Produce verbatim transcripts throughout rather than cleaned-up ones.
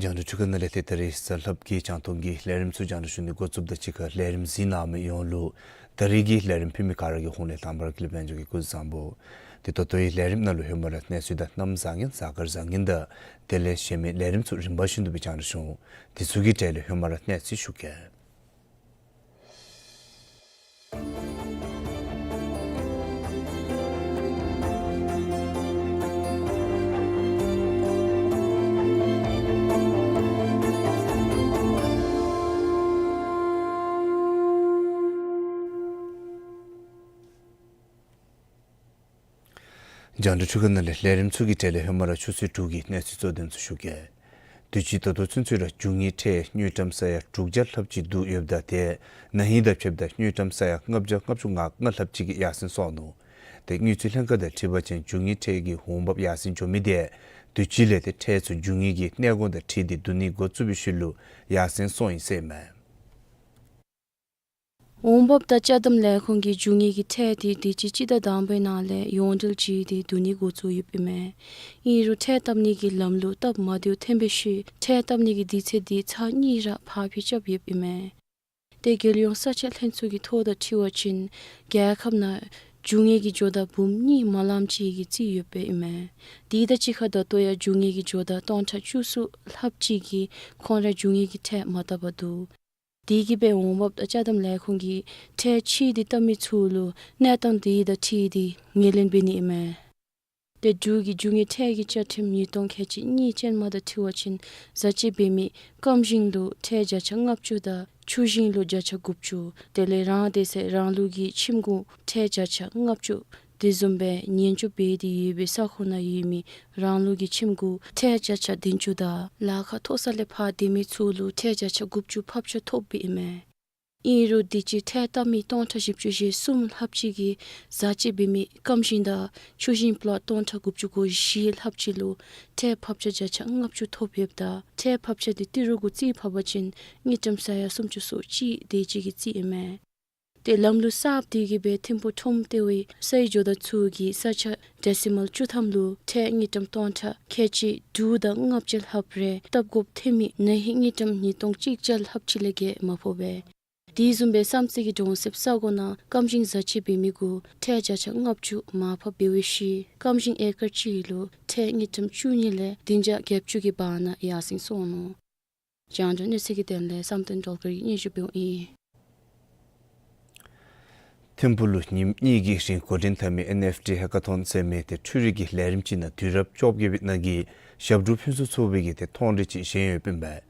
རྒྱང་བསྒྲགས་འཕྲུལ་ཁང་ནང་ལས་ཏེ་ད་རིས་གཟའ་ལྷགཔ་གི་རྒྱང་མཐོང་གི་ལས་རིམ་ཚུ་རྒྱང་བསྒྲགས་ཞུ་ནི་འགོ་བཙུགསཔ་དང་གཅིག་ཁར་ལས་རིམ་གཟིགས་གནང་མི་ཡོངས་ལུ་ད་རིས་ཀྱི་ལས་རིམ་ཕུལ་མི་ག་ར་གི་ཧོངས་ལས་དང་པ་ར་ཀུན་ལེགས་དཔལ་འབྱོར་གྱིས་སྐུ་གཟུགས་བཟང་པོ། ཏེ་ད་ལྟོ་ཡི་ལས་རིམ་ནང་ལུ་ཧེ་མ་ར་གནས་ཚུལ་དང་གནམ་བཟང་ངན་གཟའ་སྐར་བཟང་ངན་དང་དེ་ལས་གཞན་མི་ལས་རིམ་ཚུ་རིམ་པ་བཞིན་དུ་སྦེ་རྒྱང་བསྒྲགས་ཞུ་འོང་། དེ་ཚུ་གི་གྲས་ལས་ཧེ་མ་ར་གནས་ཚུལ་ཞུ་གེ། རྒྱང་བསྒྲགས་འཕྲུལ་ཁང་ནང་ལས་ལས་རིམ་ཚུ་གི་གྲས་ལས་ཧེ་མ་ར་ཆུ་ཚོད་དྲུག་གི་གནས་ཚུལ་གཙོ་དོན་ཚུ་ཞུ་གེ། དུས་ཅི་ད་ལྟོ་ཚུན་ཚོད་ར་རྒྱུ་དངོས་ཁྲལ་དངུལ་ཀྲམ་ས་ཡ་དྲུག་བརྒྱ་ལྷགཔ་ཅིག་བསྡུ་ཡོདཔ་ད་ཏེ་ན་ཧིང་དང་ཕྱདཔ་ད་དངུལ་ཀྲམ་ས་ཡ་ལྔ་བརྒྱ་ལྔ་བཅུ་ང་ལྔ་ལྷགཔ་ཅིག་གིས་ཡར་སེང་སོང་ནུག། ཏེ་དངུལ་རྩིས་ལྷན་ཁག་དང་འཁྲིལ་བ་ཅིན་རྒྱུ་དངོས་ཁྲལ་གྱི་འོང་འབབ་ཡར་སེང་འགྱོ་མི་དེ་དུས་ཅི་ལས་ཏེ་ཁྲལ་ཚུ་རྒྱུ་དངོས་ཀྱི་གནས་སྐོར་དང་འཁྲིལ་ཏེ་བསྡུ་ནི་འགོ་བཙུགས་པའི་ཤུལ་ལུ་ཡར་སེང་སོང་ཡི་ཟེར་མས། འོང་འབབ་དང་ཅ་དམ་ལས་ཁུངས་ཀྱིས་རྒྱུ་དངོས་ཀྱི་ཁྲལ་དེ་དུས་ཅི་སྤྱི་ཟླ་དང་པའི་ནང་ལས་ཡོངས་འབྲེལ་བྱས་ཏེ་བསྡུ་ནི་འགོ་བཙུགས་ཡོདཔ་ཨིན་མས། ཨིན་རུང་ཁྲལ་བཏབ་ནི་གི་ལམ་ལུགས་སྟབས་མ་བདེཝ་ཐོན་པའི་ཤུལ་ཁྲལ་བཏབ་ནི་གི་དུས་ཚོད་དེ་ཚར་གཉིས་ར་ཕར་འགྱངས་རྐྱབ་ཡོདཔ་ཨིན་མས། ཏེ་རྒྱལ་ཡོངས་ས་ཆ་ལྷན་ཚོགས་ཀྱི་ཐོ་དང་འཁྲིལ་བ་ཅིན་རྒྱལ་ཁབ་ནང་རྒྱུ་དངོས་ཀྱི་ཇོ་བདག་འབུམ་གཉིས་མ་ལངམ་ཅིག་གིས་རྩིས་ཡོདཔ་ཨིན་མས། དེ་དང་གཅིག་ཁར་ད་ལྟོ་ཡང་རྒྱུ་དངོས་ཀྱི་ཇོ་བདག་སྟོང་ཕྲག་བཅུ་གསུམ་ལྷགཔ་ཅིག་གིས་ཁོང་ར་རྒྱུ་དངོས་ཀྱི་ཁྲལ་མ་བཏབ་པར་འདུག། དེ་གིས་འབད་འོང་འབབ་དང་ཅ་དམ་ལས་ཁུངས་ཀྱིས་ཁྲལ་ཕྱིས་ཏེ་བཏབ་མི་ཚུ་ལུ་གནས་སྟངས་དེ་དང་འཁྲིལ་ཏེ་ངོས་ལེན་འབད་ནི་ཨིན་མས། ཏེ་འབྲུག་གི་རྒྱུ་དངོས་ཁྲལ་གྱི་བཅའ་ཁྲིམས་ཉིས་སྟོང་ཁལ་གཅིག་གཉིས་ཅན་མ་དང་འཁྲིལ་བ་ཅིན་བཟའ་སྤྱོད་འབད་མི་སྐམ་ཞིང་ལུ་ཁྲལ་བརྒྱ་ཆ་ལྔ་བཅུ་དང་ཆུ་ཞིང་ལུ་བརྒྱ་ཆ་དགུ་བཅུ་དེ་ལས་རང་སྡེ་ཚན་རང་ལུགས་ཀྱི་ཁྱིམ་གུ་ཁྲལ་བརྒྱ་ཆ་ལྔ་བཅུ། དེ་བཟུམ་སྦེ་ཉེན་བཅོལ་འབད་དེ་ཡོད་པའི་ས་ཁོངས་ནང་ཡོད་མི་རང་ལུགས་ཀྱི་ཁྱིམ་གུ་ཁྲལ་བརྒྱ་ཆ་བདུན་ཅུ་དང་ལཱ་ཁག་མཐོ་ས་ལས་ཕར་སྡོད་མི་ཚུ་ལུ་ཁྲལ་བརྒྱ་ཆ་དགུ་བཅུ་ཕབ་ཆ་ཐོབ་པའི་ཨིན་མས། ཨིན་རུང་དུས་ཅི་ཁྲལ་བཏབ་མི་སྟོང་ཕྲག་བཞི་བཅུ་ཞེ་གསུམ་ལྷགཔ་ཅིག་གིས་བཟའ་སྤྱོད་འབད་མི་སྐམ་ཞིང་དང་ཆུ་ཞིང་པ་ལགས་སྟོང་ཕྲག་དགུ་བཅུ་གོ་བཞི་ལྷགཔ་ཅིག་ལུ་ཁྲལ་ཕབ་ཆ་བརྒྱ་ཆ་ལྔ་བཅུ་ཐོབ་ཡོདཔ་ད་ཁྲལ་ཕབ་ཆ་དེ་ཏི་རུ་གུ་རྩིས་ཕབ་པ་ཅིན་དངུལ་ཀྲམ་ས་ཡ་སུམ་ཅུ་སོ་གཅིག་དེ་ཅིག་གི་རྩིས་ཨིན་མས། ཏེ་ལམ་ལུགས་གསརཔ་དེ་གིས་འབད་ཐིམ་ཕུག་ཁྲོམ་ལྟེ་བའི་སའི་ཇོ་བདག་ཚུ་གིས་ས་ཆ་ཌེ་སི་མཱལ་བཅུ་ཐམ་ལུ་ཁྲལ་དངུལ་ཀྲམ་སྟོང་ཕྲག་ཁལ་གཅིག་དྲུག་དང་ལྔ་བཅུ་ལྷགཔ་རེ་བཏབ་དགོཔ་ཐོན་མི་ན་ཧིང་དངུལ་ཀྲམ་ཉིས་སྟོང་གཅིག་བརྒྱ་ལྷགཔ་ཅིག་ལས་བརྒལ་མ་ཕོག་པས། དེ་བཟུམ་སྦེ་བསམ་རྩེ་གི་གྲོང་གསེབ་ས་གོ་ནང་སྐམ་ཞིང་བཟའ་སྤྱོད་འབད་མི་གུ་ཁྲལ་བརྒྱ་ཆ་ལྔ་བཅུ་མར་ཕབ་འབད་བའི་ཤུལ་སྐམ་ཞིང་ཨེ་ཀར་གཅིག་ལུ་ཁྲལ་དངུལ་ཀྲམ་བཅུ་གཉིས་ལས་བདུན་བརྒྱ་བརྒྱད་ཅུ་གི་བར་ན་ཡར་སེང་སོང་ནུག། རྒྱང་བསྒྲགས་གནས་ཚུལ་གྱི་དོན་ལས་བསམ་གཏན་སྒྲོལ་དཀར་གྱིས་སྙན་ཞུ་འབདཝ་ཨིན། ཐིམ་ཕུག་ལུ་ཉིནམ་གཉིས་ཀྱི་རིང་འགོ་འདྲེན་འཐབ་མི་ཨེན་ཨེཕ་ཊི་ཧེ་ཀ་ཐོན་ཟེར་མི་ཏེ་འཕྲུལ་རིག་གི་ལས་རིམ་ཅིག་ནང་དུས་རབས་བཅོ་བརྒྱད་པའི་ནང་གི་ཞབས་དྲུང་ཕུན་སུམ་ཚོགས་པའི་གི་ཏེ་མཐོང་རིས་ཅིག་བཞེངས་ཡོདཔ་ཨིན་པས།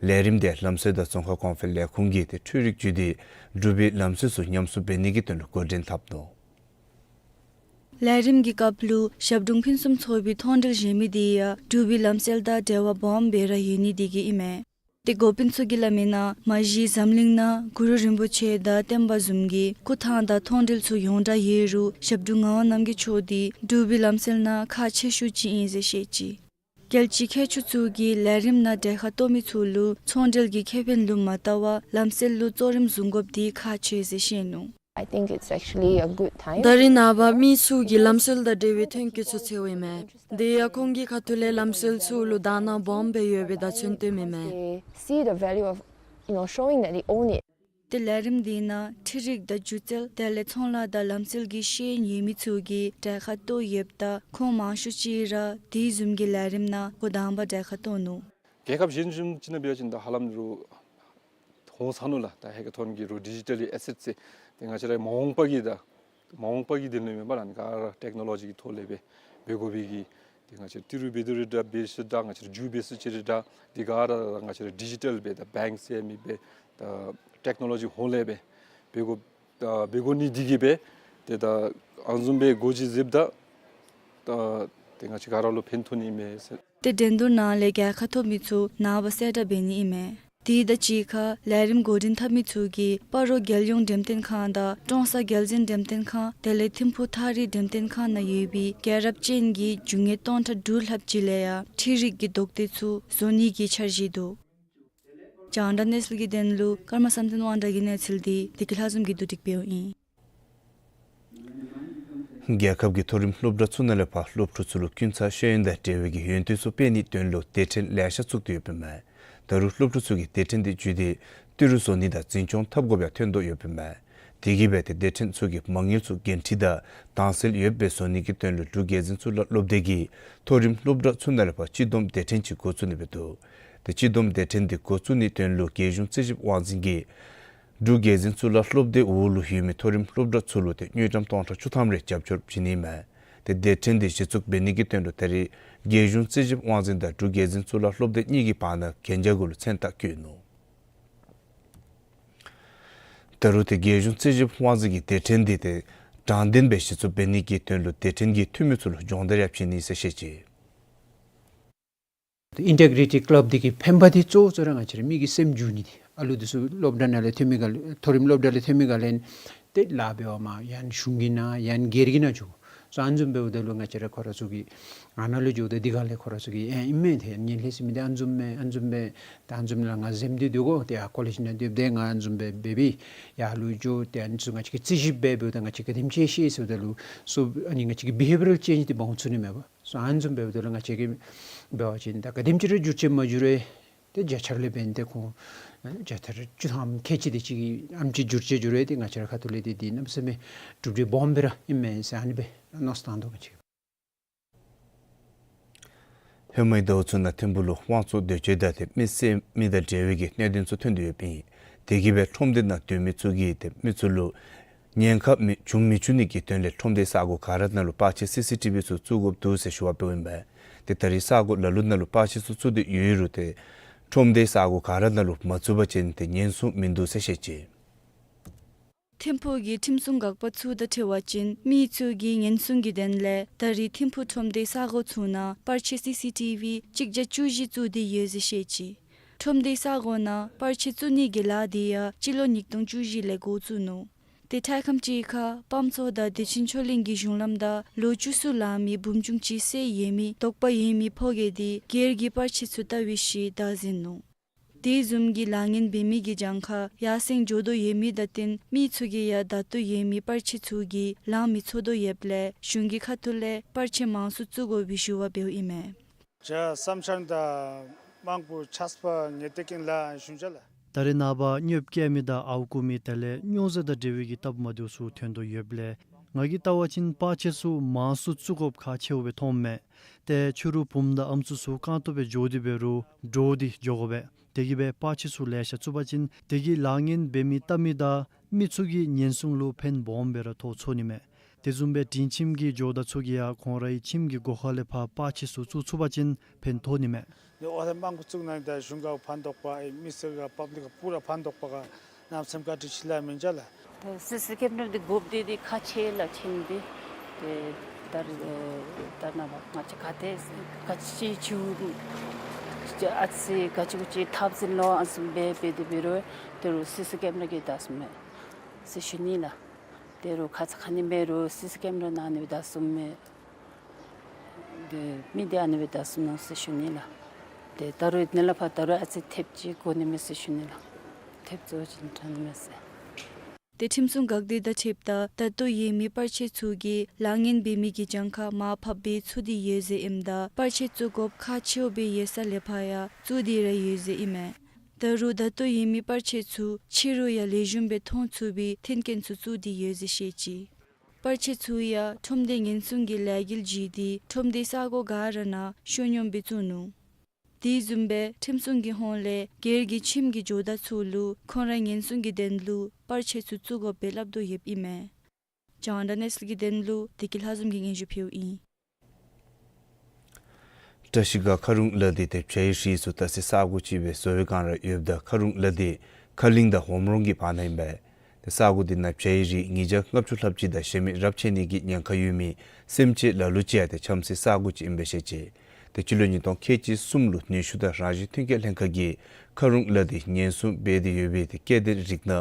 ལས་རིམ་དེ་ལམ་སྲོལ་དང་རྫོང་ཁ་གོང་འཕེལ་ལས་ཁུངས་ཀྱིས་ཏེ་འཕྲུལ་རིག་བརྒྱུད་དེ་འབྲུག་པའི་ལམ་སྲོལ་ཚུ་ཉམས་གསོ་འབད་ནི་གི་དོན་ལུ་འགོ་འདྲེན་འཐབ་ནུག། ལས་རིམ་གྱི་སྐབས་ལུ་ཞབས་དྲུང་ཕུན་སུམ་ཚོགས་པའི་མཐོང་རིས་བཞེངས་མི་དེ་ཡང་འབྲུག་པའི་ལམ་སྲོལ་དང་འབྲེལ་བ་སྦོམ་སྦེ་ར་ཡོད་ནི་དེ་གིས་ཨིན་མས། ཏེ་འགོ་དཔོན་ཚུ་གིས་སླབ་མི་ནང་མ་གཞི་འཛམ་གླིང་ནང་གུ་རུ་རིན་པོ་ཆེ་དང་བསྟན་པ་བཟུམ་གྱི་སྐུ་ཐང་དང་མཐོང་གྲོལ་ཚུ་ཡོངས་གྲགས་ཡོད་རུང་ཞབས་དྲུང་ངག་དབང་རྣམ་རྒྱལ་མཆོག་འདི་འབྲུག་པའི་ལམ་སྲོལ་ནང་ཁག་ཆེ་ཤོས་ཅིག་ཨིན་ཟེར་བཤད་ཅི། རྒྱལ་སྤྱིའི་མཁས་མཆོག་ཚུ་གིས་ལས་རིམ་ནང་གྲལ་ཁར་གཏོགས་མི་ཚུ་ལུ་མཐོང་གྲོལ་གྱི་ཁེ་ཕན་ལུ་མ་བལྟ་བར་ལམ་སྲོལ་ལུ་གཙོ་རིམ་བཟུང་དགོཔ་འདི་ཁག་ཆེ་ཟེར་བཤད་ནུག། I think it's actually a good time. ད་རེས་ནངས་པ་མི་ཚུ་གིས་ལམ་སྲོལ་དང་འབྲེལ་བའི་ཐོན་སྐྱེད་ཚུ་འཚོལཝ་ཨིན་མས། དེ་ཡང་ཁོང་གི་ཁ་ཐུག་ལས་ལམ་སྲོལ་ཚུ་ལུ་དག་སྣང་སྦོམ་སྦེ་ཡོད་པའི་བརྡ་མཚོན་སྟོནམ་ཨིན་མས། They see the value of, you know, showing that they own it. ཏེ་ལས་རིམ་འདི་ནང་འཕྲུལ་རིག་དང་སྒྱུ་རྩལ་དེ་ལས་ཚོང་ལཱ་དང་ལམ་སྲོལ་གྱི་ཤེས་ཡོན་ཡོད་མི་ཚུ་གིས་གྲལ་ཁར་གཏོགས་ཡོདཔ་ད་ཁོང་མང་ཤོས་ཅིག་ར་དེ་བཟུམ་གྱི་ལས་རིམ་ནང་འགོ་དང་པ་གྲལ་ཁར་གཏོགས་ནུག། རྒྱལ་ཁབ་གཞན་གཞུང་ཅིག་ནང་འབད་བ་ཅིན་ད་ཧ་ལམ་རུང་ཧོང་སང་ནུག་ལགས། ད་ཧེ་ཀེ་ཐོན་གྱི་རུང་ཌི་ཇི་ཊལ་ཨེ་སེཊ་ཟེར་ཏེ་ང་བཅས་རའི་མ་འོངས་པ་གི་ད་མ་འོངས་པ་གི་དོན་ལུ་མེན་པར་ཨ་ནི་ག་ར་ཊེཀ་ནོ་ལོ་ཇི་གི་ཐོག་ལས་སྦེ་འབད་དགོ་པའི་གི་ཏེ་ང་བཅས་ར་ཏི་རུ་འབད་དོ་རུང་འདྲ་འབད་སོང་འདྲ་ང་བཅས་ར་རྒྱུ་འབད་སོང་ཅི་རུང་འདྲ་འདི་ག་ར་ང་བཅས་ར་ཌི་ཇི་ཊལ་སྦེ་ད་བེངཀ་ཟེར་མི་སྦེ་ད་ཊེཀ་ནོ་ལོ་ཇི་ཧོང་ལས་སྦེ་འབད་དགོ་ད་འབད་དགོ་ནི་འདི་གིས་སྦེ་ཏེ་ད་ཨ་ནི་བཟུམ་སྦེ་སྒོ་ཅིག་ཟེརཝ་ད་ད་ཏེ་ང་བཅས་ག་ར་ལུ་ཕན་ཐོགས་ནི་ཨིན་མས་ཟེར། ཏེ་འགྲན་བསྡུར་ནང་ལས་རྒྱལ་ཁ་ཐོབ་མི་ཚུ་ནངས་པ་གསལ་བསྒྲགས་འབད་ནི་ཨིན་མས། དེ་དང་གཅིག་ཁར་ལས་རིམ་འགོ་འདྲེན་འཐབ་མི་ཚུ་གིས་སྤ་རོ་རྒྱལ་ཡོངས་འགྲེམས་སྟོན་ཁང་དང་ཀྲོང་གསར་རྒྱལ་འཛིན་འགྲེམས་སྟོན་ཁང་དེ་ལས་ཐིམ་ཕུག་ཐགས་རིག་འགྲེམས་སྟོན་ཁང་ནང་ཡོད་པའི་རྒྱལ་རབས་ཅན་གྱི་རྒྱུ་དངོས་སྟོང་ཕྲག་དྲུག་ལྷགཔ་ཅིག་ལས་ཡང་འཕྲུལ་རིག་གི་རྡོག་ཐེབས་ཚུ་བཟོ་ནི་གི་འཆར་གཞི་འདུག། རྒྱང་བསྒྲགས་གནས་ཚུལ་གྱི་དོན་ལུ་ཀརྨ་བསམ་གཏན་དབང་གྲགས་ཀྱི་གནས་ཚུལ་འདི་བདེ་སྐྱིད་ལྷ་འཛོམས་ཀྱིས་བསྡུ་སྒྲིག་འབདཝ་ཨིན། རྒྱལ་ཁབ་ཀྱི་མཐོ་རིམ་སློབ་གྲྭ་ཚུ་ནང་ལས་ཕར་སློབ་ཕྲུག་ཚུ་ལུ་ཀུན་བརྟག་ཤེས་ཡོན་དང་འབྲེལ་བའི་གི་ཡོན་ཏན་ཚུ་སྤེལ་ནིའི་དོན་ལུ་སྡེ་ཕྲན་ལེ་ཤ་བཙུགས་ཏེ་ཡོདཔ་ཨིན་མས། ད་རུང་སློབ་ཕྲུག་ཚུ་གིས་སྡེ་ཕྲན་འདི་བརྒྱུད་དེ་ཏི་རུ་བཟོ་ནི་དང་འཛིན་སྐྱོང་འཐབ་དགོཔ་ཡང་ཐོན་དོ་ཡོདཔ་ཨིན་མས། དེ་གིས་སྦེ་ཏེ་སྡེ་ཕྲན་ཚུ་གི་མ་དངུལ་ཚུ་འགན་འཁྲི་དང་དྭངས་གསལ་ཡོདཔ་སྦེ་བཟོ་ནི་གི་དོན་ལུ་འབྲུག་རྒྱལ་འཛིན་གཙུག་ལག་སློབ་སྡེ་གིས་མཐོ་རིམ་སློབ་གྲྭ་ཚུ་ནང་ལས་ཕར་སྤྱི་བསྡོམས་སྡེ་ཕྲན་ཅིག་འགོ་བཙུགས་ནི་སྦེ་འདུག། ཏེ་སྤྱི་བསྡོམས་སྡེ་ཕྲན་འདི་འགོ་བཙུགས་ནིའི་དོན་ལུ་རྒྱལ་གཞུང་རྩིས་ཞིབ་དབང་འཛིན་གྱིས་འབྲུག་རྒྱལ་འཛིན་གཙུག་ལག་སློབ་སྡེའི་འོག་ལུ་ཡོད་མི་མཐོ་རིམ་སློབ་གྲྭ་ཚུ་ལུ་ཏེ་དངུལ་ཀྲམ་སྟོང་ཕྲག་བཅུ་ཐམ་རེ་རྒྱབ་སྐྱོར་བྱིན་ནི་མས། ཏེ་སྡེ་ཕྲན་འདི་གཞི་བཙུགས་འབད་ནི་གི་དོན་ལུ་ད་རེས་རྒྱལ་གཞུང་རྩིས་ཞིབ་དབང་འཛིན་དང་འབྲུག་རྒྱལ་འཛིན་གཙུག་ལག་སློབ་སྡེ་གཉིས་ཀྱི་བར་ན་གན་རྒྱ་གུ་ལུ་མཚན་རྟགས་བཀོད་ནུག། ད་རུང་ཏེ་རྒྱལ་གཞུང་རྩིས་ཞིབ་དབང་འཛིན་གྱི་སྡེ་ཕྲན་འདི་ཏེ་དྲང་བདེན་སྦེ་གཞི་བཙུགས་འབད་ནི་གི་དོན་ལུ་སྡེ་ཕྲན་གྱི་འཐུས་མི་ཚུ་ལུ་སྦྱོང་བརྡར་ཡང་བྱིན་ནི་ཟེར་བཤད་ཅི། ཨིན་ཊེག་རི་ཊི་ཀི་ལབ་འདི་གི་ཕན་པ་འདི་གཙོ་བོ་གཙོ་ར་ང་བཅས་ར་མི་གི་སེམས་འགྱུར་ནི་འདི། ཨ་ལུ་འདི་ཚུ་སློབ་གྲྭ་ནང་ལས་ཐོན་མི་ག་ལས་མཐོ་རིམ་སློབ་གྲྭ་ལས་ཐོན་མི་ག་ལས་ཏེ་ལཱ་འབད་བ་མས། ཡང་གཞུང་གི་ནང་ཡང་སྒེར་གྱི་ནང་འགྱོ། སོ་ཨ་ནི་བཟུམ་འབདཝ་ད་ལུ་ང་བཅས་ར་ཁོ་ར་ཚུ་གི་ཨ་ནཱ་ལུ་འགྱོཝ་ད་འདི་ག་ལས་ཁོ་ར་ཚུ་གིས་ཨེ་ཨིན་མས། ཏེ་ངན་ལྷད་ཟེར་མི་འདི་ཨ་ནི་བཟུམ་མས། ཨ་ནི་བཟུམ་སྦེ་ད་ཨ་ནི་བཟུམ་ལགས་ང་འཛེམ་སྟེ་སྡོད་དགོ། ཏེ་ཡར་ཀོ་ལེཇ་ནང་སྡོདཔ་ད་ང་ཨ་ནི་བཟུམ་སྦེ་འབད་བའི་ཡར་ལུ་འགྱོ། ཏེ་ཨ་ནི་ཚུ་ང་བཅས་ཀྱིས་རྩིས་ཞིབ་འབད་འབདཝ་ད་ང་བཅས་ག་དེམ་ཅིག་ཤེས་ཟེརཝ་ད་ལུ་སོ་ཨ་ནི་ང་བཅས་ཀྱི་བི་ཧེ་བི་ཡ་རལ་ཅེནཇ་འདི་འབག་འོང་ཚུགས་ནི་མས་པ། སོ་ཨ་ནི་བཟུམ་འབདཝ་ད་ལུ་ང་བཅས་ཀྱིས་འབད་བ་ཅིན་ད་ག་དེམ་ཅིག་ར་འགྱུར་བཅོས་མ་འགྱུར་རུང་ཏེ་བརྒྱ་ཆ་ལས་འབདན་ཏེ་ཁོང་བརྒྱ་ཆ་ར་བཅུ་ཐམ་ཁལ་གཅིག་དེ་ཅིག་གི་ཨ་ནེམ་ཅིག་འགྱུར་བཅོས་འགྱོ་རུང་ཏེ་ང་བཅས་ར་ཁ་ཐུག་ལས་ཏེ་འདི་གནམ་མེད་ས་མེད་གྲུབ་འབྲས་སྦོམ་སྦེ་ར་ཨིན་མས་ཟེར་ཨ་ནི་སྦེ་མནོ་བསམ་བཏང་དོ་ང་བཅས། ཧེ་མའི་ཟླཝ་ཚུ་ནང་ཐིམ་ཕུག་ལུ་དབང་བཙོང་འདོད་སྤྱོད་དང་ཏེ་མི་བསད་མི་དང་འབྲེལ་བའི་གི་གནད་དོན་ཚུ་ཐོན་ཏེ་ཡོདཔ་ཨིན། དེ་གིས་སྦེ་ཁྲོམ་སྡེ་ནང་སྡོད་མི་ཚུ་གིས་ཏེ་མི་ཚུ་ལུ་ཉེན་ཁ་མི་བྱུང་མི་བྱུང་ནི་གི་དོན་ལས་ཁྲོམ་སྡེའི་ས་གོ་ག་ར་ནང་ལུ་པར་ཆས་སི་སི་ཊི་བི་ཚུ་བཙུགས་དགོཔ་འདུག་ཟེར་ཞུ་བ་འབདཝ་ཨིན་པས། ཏེ་ད་རེས་ས་གོ་ལ་ལུ་ནང་ལུ་པར་ཆས་ཚུ་བཙུགས་ཏེ་ཡོད་རུང་ཏེ་ཁྲོམ་སྡེའི་ས་གོ་ག་ར་ནང་ལུ་མ་བཙུགས་པ་ཅིན་ཏེ་ཉེན་སྲུང་མིན་འདུག་ཟེར་བཤད་ཅི། ཐིམ་ཕུག་གི་ཁྲིམས་སྲུང་འགག་པ་ཚུ་དང་འཁྲིལ་བ་ཅིན་མི་ཚུ་གི་ཉེན་སྲུང་གི་དོན་ལས་ད་རེས་ཐིམ་ཕུག་ཁྲོམ་སྡེའི་ས་གོ་ཚུ་ནང་པར་ཆས་སི་སི་ཊི་བི་གཅིག་བརྒྱ་བཅུ་བཞི་བཙུགས་ཏེ་ཡོད་ཟེར་བཤད་ཅི། ཁྲོམ་སྡེའི་ས་གོ་ནང་པར་ཆས་བཙུགས་ནི་གི་ལཱ་འདི་ཡང་སྤྱི་ལོ་ཉིས་སྟོང་བཅུ་བཞི་ལས་འགོ་བཙུགས་ནུག། ཏེ་དྲོ་ཁམས་ཅིག་ཁར་སྤམ་ཚོ་དང་བདེ་ཆེན་ཆོས་གླིང་གི་གཞུང་ལམ་དང་ལོ་བཅུ་གསུམ་ལང་མི་བུམ་ཆུང་ཅིག་བསད་ཡོད་མི་དོགས་པ་ཡོད་མི་ཕོ་རྒས་འདི་སྒེར་གྱི་པར་ཆས་ཚུ་བལྟ་བའི་ཤུལ་བདའ་ཟུན་ནུག། དེ་བཟུམ་གྱི་ལཱ་ངན་འབད་མི་གི་གྱངས་ཁ་ཡར་སེང་འགྱོ་དོ་ཡོད་མི་དང་བསྟུན་མི་ཚུ་གིས་ཡང་བདའ་འདོད་ཡོད་མི་པར་ཆས་ཚུ་གི་ལང་མི་ཚུགས་དོ་ཡོདཔ་ལས་གཞུང་གི་ཁ་ཐུག་ལས་པར་ཆས་མང་སུ་བཙུགས་དགོ་པའི་ཞུ་བ་འབདཝ་ཨིན་མས། ཇ་བསམ་འཆར་དང་དམངས་གཙོ་ཆགས་པ་ངེས་ཏེ་ཀིན་ལ་ཞུན་ཅ་ལ། ད་རེས་ནངས་པ་ཉོབ་སྐྱེ་མི་དང་ཨརཝ་རྐུ་མི་དེ་ལས་སྨྱོ་རྫས་དང་འབྲེལ་བའི་གི་སྟབས་མ་བདེཝ་ཚུ་ཐོན་དོ་ཡོདཔ་ལས་ང་གིས་བལྟ་བ་ཅིན་པར་ཆས་ཚུ་མང་སུ་བཙུགས་དགོཔ་ཁག་ཆེཝ་སྦེ་མཐོངམ་མས། ཏེ་ཕྱི་རུ་བུམོ་དང་ཨམ་སྲུ་ཚུ་རྐང་སྟོང་སྦེ་འགྱོ་སྟེ་འབད་རུང་འདྲོག་སྟེ་འགྱོ་དགོ་པས། དེ་གིས་སྦེ་པར་ཆས་ཚུ་ལེ་ཤ་བཙུགས་པ་ཅིན་དེ་གིས་ལཱ་ངན་འབད་མི་བལྟ་མི་དང་མི་ཚུ་གི་ཉེན་སྲུང་ལུ་ཕན་སྦོམ་སྦེ་ར་ཐོགས་ཚུགས་ནི་མས། དེ་བཟུམ་སྦེ་དྲིན་ཁྱིམ་གྱི་ཇོ་བདག་ཚུ་གིས་ཡང་ཁོང་རའི་ཁྱིམ་གྱི་སྒོ་ཁ་ལས་ཕར་པར་ཆས་ཚུ་བཙུགས་ཚུགས་པ་ཅིན་ཕན་ཐོགས་ནི་མས། ནི་ཨོ་ཐེ་དམངས་གཙོ་བཙུགས་གནང་ད་གཞུང་ག་ཕན་ཐོགས་པ་ཨེ་མི་སེར་ག་པབ་ལིཀ་ག་པུ་ར་ཕན་ཐོགས་པ་ག་གནམ་མེད་ས་མེད་བཀའ་དྲིན་ཆེ་ལ་མེན་ཅ་ལ། ད་སི་སི་ཀེམ་ར་འདི་དགོཔ་འདི་འདི་ཁག་ཆེ་ལ་ཆེན་འདི། ཏེ་ད་རེས་ད་ནངས་པ་ང་བཅས་ག་ཏེ་ག་ཅི་ཅིག་ཅིག་ ཨ་ཙི་ག་ཅི་གུ་ཅིག་འཐབ་འཛིང་ལོ་ཨ་ཙི་འབད་འབད་དེ་འབད་རུང་དོ་རུང་སི་སི་ཀེམ་ར་གི་བལྟ་ཚུགས་མས་ཟེར་ཞུ་ནི་ལགས། དོ་རུང་ཁ་ཙ་ཁ་ཉིནམ་འབད་རུང་སི་སི་ཀེམ་ར་ནང་ནི་སྦེ་བལྟ་ཚུགས་མས། དེ་མི་དེ་ཨ་ནི་སྦེ་བལྟ་ཚུགས་ནུག་ཟེར་ཞུ་ནི་ལགས། དེ་ད་རུང་ནཱ་ལས་ཕར་ད་རུང་ཨ་ཙི་ཐེབས་ཅིག་འགོར་ནི་མས་ཟེར་ཞུ་ནི་ལགས། ཐེབས་རྫོགས་ཅིན་དྲག་ནི་མས་ཟེར། ཏེ་ཁྲིམས་སྲུང་འགག་སྡེ་དང་འཁྲིལཝ་ད་ད་ལྟོ་ཡོད་མི་པར་ཆས་ཚུ་གིས་ལཱ་ངན་འབད་མི་གི་གྱངས་ཁ་མར་ཕབ་འབད་ཚུགས་ཏེ་ཡོད་ཟེར་ཨིནམ་ད་པར་ཆས་བཙུགས་དགོཔ་ཁག་ཆེཝ་སྦེ་ཡོད་ས་ལས་ཕར་ཡང་བཙུགས་ཏེ་ར་ཡོད་ཟེར་ཨིན་མས། ད་རུང་ད་ལྟོ་ཡོད་མི་པར་ཆས་ཚུ་ཕྱི་རུ་ཡང་ལེགས་ཤོམ་སྦེ་མཐོང་ཚུགས་པའི་མཐུན་རྐྱེན་ཚུ་བཙུགས་ཏེ་ཡོད་ཟེར་བཤད་ཅི། པར་ཆས་ཚུ་ཡང་ཁྲོམ་སྡེ་ཉེན་སྲུང་གི་ལས་འགུལ་བརྒྱུད་དེ་ཁྲོམ་སྡེ་ས་གོ་ག་ར་ནང་བཤུད་སྙོམས་སྦེ་བཙུགས་ནུག། དེ་བཟུམ་སྦེ་ཁྲིམས་སྲུང་གི་ཧོངས་ལས་སྒེར་གྱི་ཁྱིམ་གྱི་ཇོ་བདག་ཚུ་ལུ་ཁོང་ར་ཉེན་སྲུང་གི་དོན་ལུ་པར་ཆས་ཚུ་བཙུགས་དགོཔ་སྦེ་སླབ་དོ་ཡོདཔ་ཨིན་མས། རྒྱང་བསྒྲགས་གནས་ཚུལ་གྱི་དོན་ལུ་བདེ་སྐྱིད་ལྷ་འཛོམས་ཀྱིས་སྙན་ཞུ་ཕུལཝ་ཨིན། བཀྲ་ཤིས་སྒང་མཁར་རོང་ལ་དེ་ཏེ་བྱའི་རིགས་ཚུ་བལྟ་སའི་ས་གོ་ཅིག་སྦེ་བཟོ་བའི་བསྒང་ར་ཡོདཔ་ད་མཁར་རོང་ལ་དེ་མཁར་གླིང་དང་ཝམ་རོང་གི་བར་ན་ཨིན་པས། ཏེ་ས་གོ་དེ་ནང་བྱའི་རིགས་ཉིས་བརྒྱ་ལྔ་བཅུ་ལྷགཔ་ཅིག་དང་གཞན་མི་རབས་ཆད་ནི་གི་ཉེན་ཁ་ཡོད་མི་སེམས་ཅན་ལ་ལུ་ཅིག་ཡང་ཏེ་འཁྱམ་སའི་ས་གོ་ཅིག་ཨིན་པས་ཟེར་བཤད་ཅི། ཏེ་སྤྱི་ལོ་ཉིས་སྟོང་ཁལ་གཅིག་གསུམ་ལུ་ནུས་ཤུགས་དང་རང་བཞིན་ཐོན་སྐྱེད་ལྷན་ཁག་གིས་མཁར་རོང་ལ་དེ་ཉེན་སྲུང་འབད་དེ་ཡོད་པའི་ཏེ་སྐྱེ་ལྡན་རིགས་སྣ་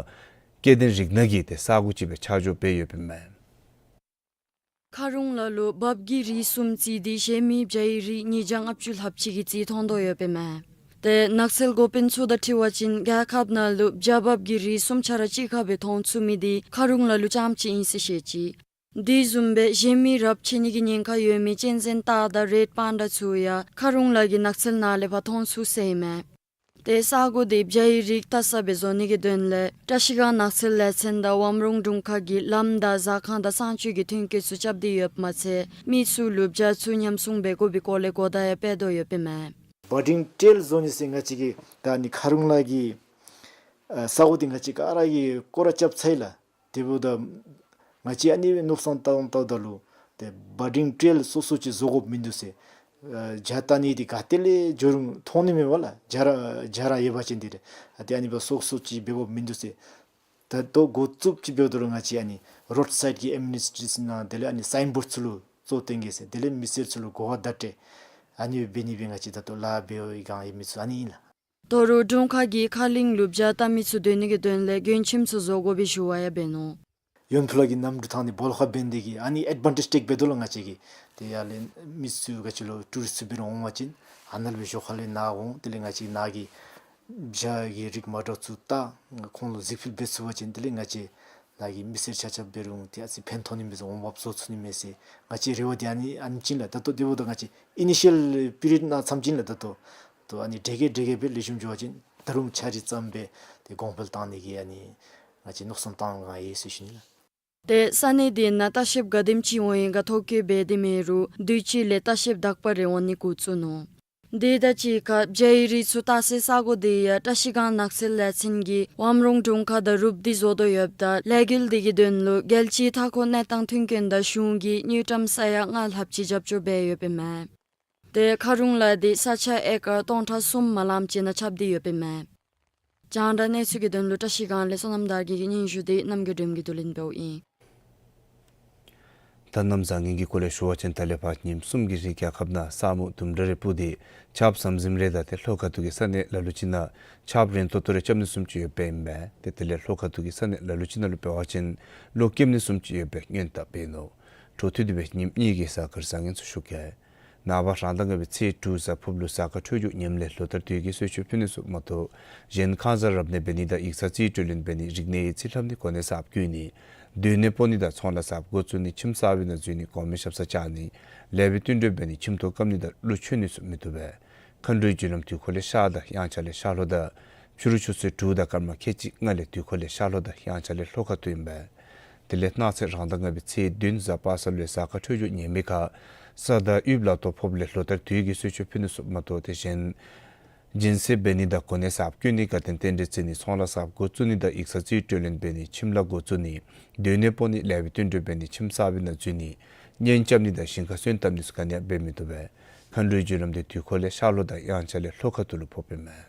སྐྱེ་ལྡན་རིགས་སྣ་གི་ཏེ་ས་གོ་ཅིག་སྦེ་ཆ་འཇོག་འབད་ཡོདཔ་ཨིན་མས། མཁར་རོང་ལ་ལུ་འབབ་ཀྱི་རིགས་གསུམ་བརྩིས་ཏེ་གཞན་མི་བྱའི་རིགས་ཉིས་བརྒྱ་ལྔ་བཅུ་ལྷགཔ་ཅིག་གི་རྩིས་མཐོང་དོ་ཡོདཔ་ཨིན་མས། ཏེ་ནགས་ཚལ་འགོ་དཔོན་ཚུ་དང་འཁྲིལ་བ་ཅིན་རྒྱལ་ཁབ་ནང་ལུ་བྱ་འབབ་ཀྱི་རིགས་གསུམ་ཆ་ར་གཅིག་ཁར་སྦེ་མཐོང་ཚུགས་མི་དེ་མཁར་རོང་ལ་ལུ་རྐྱངམ་ཅིག་ཨིན་ཟེར་བཤད་ཅི། དེ་བཟུམ་སྦེ་གཞན་མི་རབས་ཆད་ནི་གི་ཉེན་ཁ་ཡོད་མི་གཅན་གཟན་སྟག་དང་རེད་པཱན་ཌ་ཚུ་ཡང་མཁར་རོང་ལ་གི་ནགས་ཚལ་ནང་ལས་ཕར་མཐོང་ཚུགས་ཟེར་ཨིན་མས། ཏེ་ས་གོ་དེ་བྱའི་རིགས་བལྟ་ས་སྦེ་བཟོ་ནི་གི་དོན་ལས་བཀྲ་ཤིས་སྒང་ནགས་ཚལ་ལས་ཚན་དང་ཝམ་རོང་དྲུང་ཁག་གིས་ལམ་དང་ཟ་ཁང་དང་གསང་སྤྱོད་ཀྱི་མཐུན་རྐྱེན་ཚུ་རྐྱབ་སྟེ་ཡོདཔ་མ་ཚད་མི་ཚུ་ལུ་བྱ་ཚུ་ཉམས་སྲུང་འབད་དགོ་པའི་སྐོར་ལས་གོ་བརྡ་ཡང་སྤེལ་དོ་ཡོདཔ་ཨིན་མས། བ་ཌིང་ཊེལ་བཟོ་ནི་ཟེར་ང་བཅས་ཀྱི་ད་ཨ་ནི་མཁར་རོང་ལ་གི་ཨ་ས་གོ་དེ་ང་བཅས་ག་ར་གིས་སྐོར་ར་རྐྱབ་ཚར་ཡི་ལགས། དེ་འབདཝ་ད་ང་བཅས་ཨ་ནི་མནོ་བསམ་བཏང་བལྟཝ་ད་ལུ་ཏེ་བ་ཌིང་ཊེལ་སོ་སོ་ཅིག་བཟོ་དགོཔ་མིན་འདུག་ཟེར། ཨ་བྱ་བལྟ་ནི་དེ་ག་ཏེ་ལས་འགྱོ་རུང་མཐོང་ནི་མས་པ་ལགས། བྱ་ར་བྱ་ར་ཡོད་པ་ཅིན་དེ་རེ་ཨ་ཏེ་ཨ་ནི་སྦེ་སོ་སོ་ཅིག་འབད་དགོཔ་མིན་འདུག་ཟེར། ད་ལྟོ་འགོ་བཙུགསཔ་ཅིག་འབདཝ་ད་ལུ་ང་བཅས་ཨ་ནི་རོཌ་སའིཌ་གི་ཨེཌ་མི་ནིསི་ཊེ་ཤཱན་ནང་དེ་ལས་ཨ་ནི་སའིན་བོརཌ་ཚུ་ལུ་བཙོ་སྟོན་གེ་ཟེར། དེ་ལས་མི་སེར་ཚུ་ལུ་གོ་བ་བརྡ་སྤྲོད་ཨ་ནི་འབད་ནི་སྦེ་ང་བཅས་ད་ལྟོ་ལཱ་འབད་བའི་བསྒང་ཡོད་མི་ཚུ་ཨ་ནི་ཨིན་ལགས། དོ་རུང་དྲུང་ཁག་གིས་མཁར་གླིང་ལུ་བྱ་བལྟ་མི་ཚུ་སྡོད་ནི་གི་དོན་ལས་མགྱོན་ཁྱིམ་ཚུ་བཟོ་དགོ་པའི་ཞུ་བ་ཡང་འབད་ནུག། ཡོན་ཕུ་ལ་གི་གནམ་གྲུ་ཐང་ནི་སྦོ་ལོགས་ཁར་འབད་ནི་དེ་གིས་ཨ་ནི་ཨེཌ་བཱན་ཊེཇ་ཏེག་འབད་དོ་ལགས་ང་བཅས་ཀྱིས། ཏེ་ཡར་ལས་མི་ཚུ་ག་ཅི་ལོ་ཊུ་རིསཊ་ཚུ་འབད་རུང་འོང་བ་ཅིན་ཨ་ནཱ་ལས་འབད་ཞོར་ཁ་ལས་ནཱ་འོང་དེ་ལས་ང་བཅས་ནཱ་གི་བྱ་གི་རིགས་མ་འདྲཝ་ཚུ་བལྟ་ཁོང་ལུ་གཟིགས་ཕུལ་འབད་ཚུགས་པ་ཅིན་དེ་ལས་ང་བཅས་ནཱ་གི་མི་སེར་ཆ་ཁྱབ་འབད་རུང་ཏེ་ཨ་ཙི་ཕན་ཐོགས་ནི་མས་ཟེར་འོང་འབབ་བཟོ་ཚུགས་ནི་མས་ཟེར་ང་བཅས་རེ་བ་དེ་ཨ་ནི་ཨ་ནི་ཅིག་ལགས། ད་ལྟོ་དེ་འབདཝ་ད་ང་བཅས་ཨི་ནི་ཤཱལ་པི་རི་ཡོཌ་ནང་ཚམ་ཅིག་ལགས། ད་ལྟོ་ད་ཨ་ནི་འདྲེ་གེ་འདྲེ་གེ་སྦེ་ལེགས་ཤོམ་འགྱོ་བ་ཅིན་ད་རུང་ཆ་རིགས་ཙམ་སྦེ་ཏེ་གོང་འཕེལ་བཏང་ནི་གི་ཨ་ནི་ང་བཅས་མནོ་བསམ་བཏང་ག་ཡོད་ཟེར་ཞུ་ནི་ལགས། ཏེ་ས་གནས་དེ་ནང་ལྟ་བཤལཔ་ག་དེམ་ཅིག་འོང་ཡི་ག་ཐོ་བཀོད་འབད་དེ་མེད་རུང་དུས་ཅི་ལས་ལྟ་བཤལཔ་དག་པ་རེ་འོང་ནི་འགོ་བཙུགས་ནུག། དེ་དང་གཅིག་ཁར་བྱའི་རིགས་ཚུ་བལྟ་སའི་ས་གོ་དེ་ཡང་བཀྲ་ཤིས་སྒང་ནགས་ཚལ་ལས་ཚན་གྱིས་ཝམ་རོང་དྲུང་ཁག་དང་རུབ་སྟེ་བཟོ་དོ་ཡོདཔ་ད་ལས་འགུལ་དེ་གི་དོན་ལུ་རྒྱལ་སྤྱིའི་མཐའ་འཁོར་གནས་སྟངས་མཐུན་རྐྱེན་དང་གཞུང་གིས་དངུལ་ཀྲམ་ས་ཡ་ལྔ་ལྷགཔ་ཅིག་རྒྱབ་སྐྱོར་འབད་ཡོདཔ་ཨིན་མས། ཏེ་མཁར་རོང་ལ་དེ་ས་ཆ་ཨེ་ཀར་སྟོང་ཕྲག་གསུམ་མ་ལངམ་ཅིག་ནང་ཁྱབ་སྟེ་ཡོདཔ་ཨིན་མས། རྒྱང་བསྒྲགས་གནས་ཚུལ་གྱི་དོན་ལུ་བཀྲ་ཤིས་སྒང་ལས་བསོད་ནམས་དར་རྒྱས་ཀྱི་སྙན་ཞུ་དེ་རྣམ་རྒྱལ་སྒྲོལམ་གྱིས་བསྡུ་ལེན་འབདཝ་ཨིན། ད་གནམ་བཟང་ངན་གྱི་སྐོར་ལས་ཞུ་བ་ཅིན་ད་ལས་ཕར་ཉིནམ་གསུམ་གྱི་རིང་རྒྱལ་ཁབ་ནང་ས་སྨུག་ལྡུམ་ར་རེ་སྤུབས་ཏེ་ཆརཔ་ཟམ་ཟིམ་རེ་དང་ཏེ་ལྷོ་ཁ་ཐུག་གི་ས་གནས་ལ་ལུ་ཅིག་ནང་ཆརཔ་རན་ཏོག་ཏོ་རེ་རྐྱབ་ནི་བཟུམ་ཅིག་ཡོདཔ་ཨིན་པས། ཏེ་དེ་ལས་ལྷོ་ཁ་ཐུག་གི་ས་གནས་ལ་ལུ་ཅིག་ནང་ལུ་འབད་བ་ཅིན་གློག་ཀེམ་ནི་བཟུམ་ཅིག་ཡོད་པའི་སྔོན་བརྡ་སྤེལ་ནུག། འཕྲོ་མཐུད་དེ་སྦེ་ཉིནམ་གཉིས་ཀྱི་གཟའ་སྐར་བཟང་ངན་ཚུ་ཞུ་གེ། ནངས་པ་རང་ཟླ་ལྔ་པའི་ཚེས་དྲུག་གཟའ་ཕུར་བུ་ལུ་གཟའ་སྐར་འཕྲོད་སྦྱོར་ངནམ་ལས་ལོ་ལྟར་དུས་ཀྱི་གསོལ་མཆོད་ཕུལ་ནི་ཚུ་མ་གཏོགས་གཞན་ཁང་གསར་རབ་གནས་འབད་ནི་དང་ཡིག་ཚང་རྩིས་སྤྲོད་ལེན་འབད་ནི་རིག་གནས་ཡི་རྩིས་ལྷབ་ནི་གོ་གནས་གསརཔ་བསྐོ་ནི་སྡོད་གནས་སྤོ་ནི་དང་ཚོང་ལཱ་གསརཔ་འགོ་བཙུགས་ནི་ཁྱིམ་གསར་པའི་ནང་འཛུལ་ནི་གོང་མའི་ཞབས་སར་བཅར་ནི་ལེགས་པའི་བསྟུན་གྲོས་འབད་ནི་ཁྱིམ་ཐོག་བཀབ་ནི་དང་ཀླུ་མཆོད་ནི་ཚུ་མི་བཏུབ་པས། མཁའ་འགྲོའི་རྒྱུ་ལམ་དུས་འཁོར་ལས་ཤར་དང་དབྱངས་འཆར་ལས་ཤར་ལྷོ་དང་ཕྱི་རུ་ཆུ་ཚོད་དྲུག་དང་སྐར་མ་ཁལ་གཅིག་ལྔ་ལས་དུས་འཁོར་ལས་ཤར་ལྷོ་དང་དབྱངས་འཆར་ལས་ལྷོ་ཁ་ཐུག་ཨིན་པས། དེ་ལས་གནངས་ཚེ་རང་ཟླ་ལྔ་པའི་ཚེས་བདུན་གཟའ་པ་སངས་ལུ་གཟའ་སྐར་འཕྲོད་སྦྱོར་ངནམ་ཁར་ས་དང་དབུས་ལ་དྭགས་ཕོགཔ་ལས་ལོ་ལྟར་དུས་ཀྱི་གསོལ་མཆོད་ཕུལ་ནི་ཚུ་མ་གཏོགས་ཏེ་གཞན་སྦྱིན་སྲེག་འབད་ནི་དང་གོ་གནས་གསརཔ་བསྐོ་ནི་དགའ་སྟོན་རྟེན་འབྲེལ་བརྩི་ནི་ཚོང་ལཱ་གསརཔ་འགོ་བཙུགས་ནི་དང་ཡིག་ཚང་རྩིས་སྤྲོད་ལེན་འབད་ནི་ཁྱིམ་ལཱ་འགོ་བཙུགས་ནི་སྡོད་གནས་སྤོ་ནི་ལེགས་པའི་བསྟུན་གྲོས་འབད་ནི་ཁྱིམ་གསར་པའི་ནང་འཛུལ་ནི་གཉེན་རྐྱབ་ནི་དང་ཞིང་ཁར་སོན་བཏབ་ནི་ཚུ་ག་ནི་ཡང་འབད་མི་བཏུབ་པས། མཁའ་འགྲོའི་རྒྱུ་ལམ་དེ་དུས་འཁོར་ལས་ཤར་ལྷོ་དང་དབྱངས་འཆར་ལས་ལྷོ་ཁ་ཐུག་ལུ་ཕོགཔ་ཨིན་མས།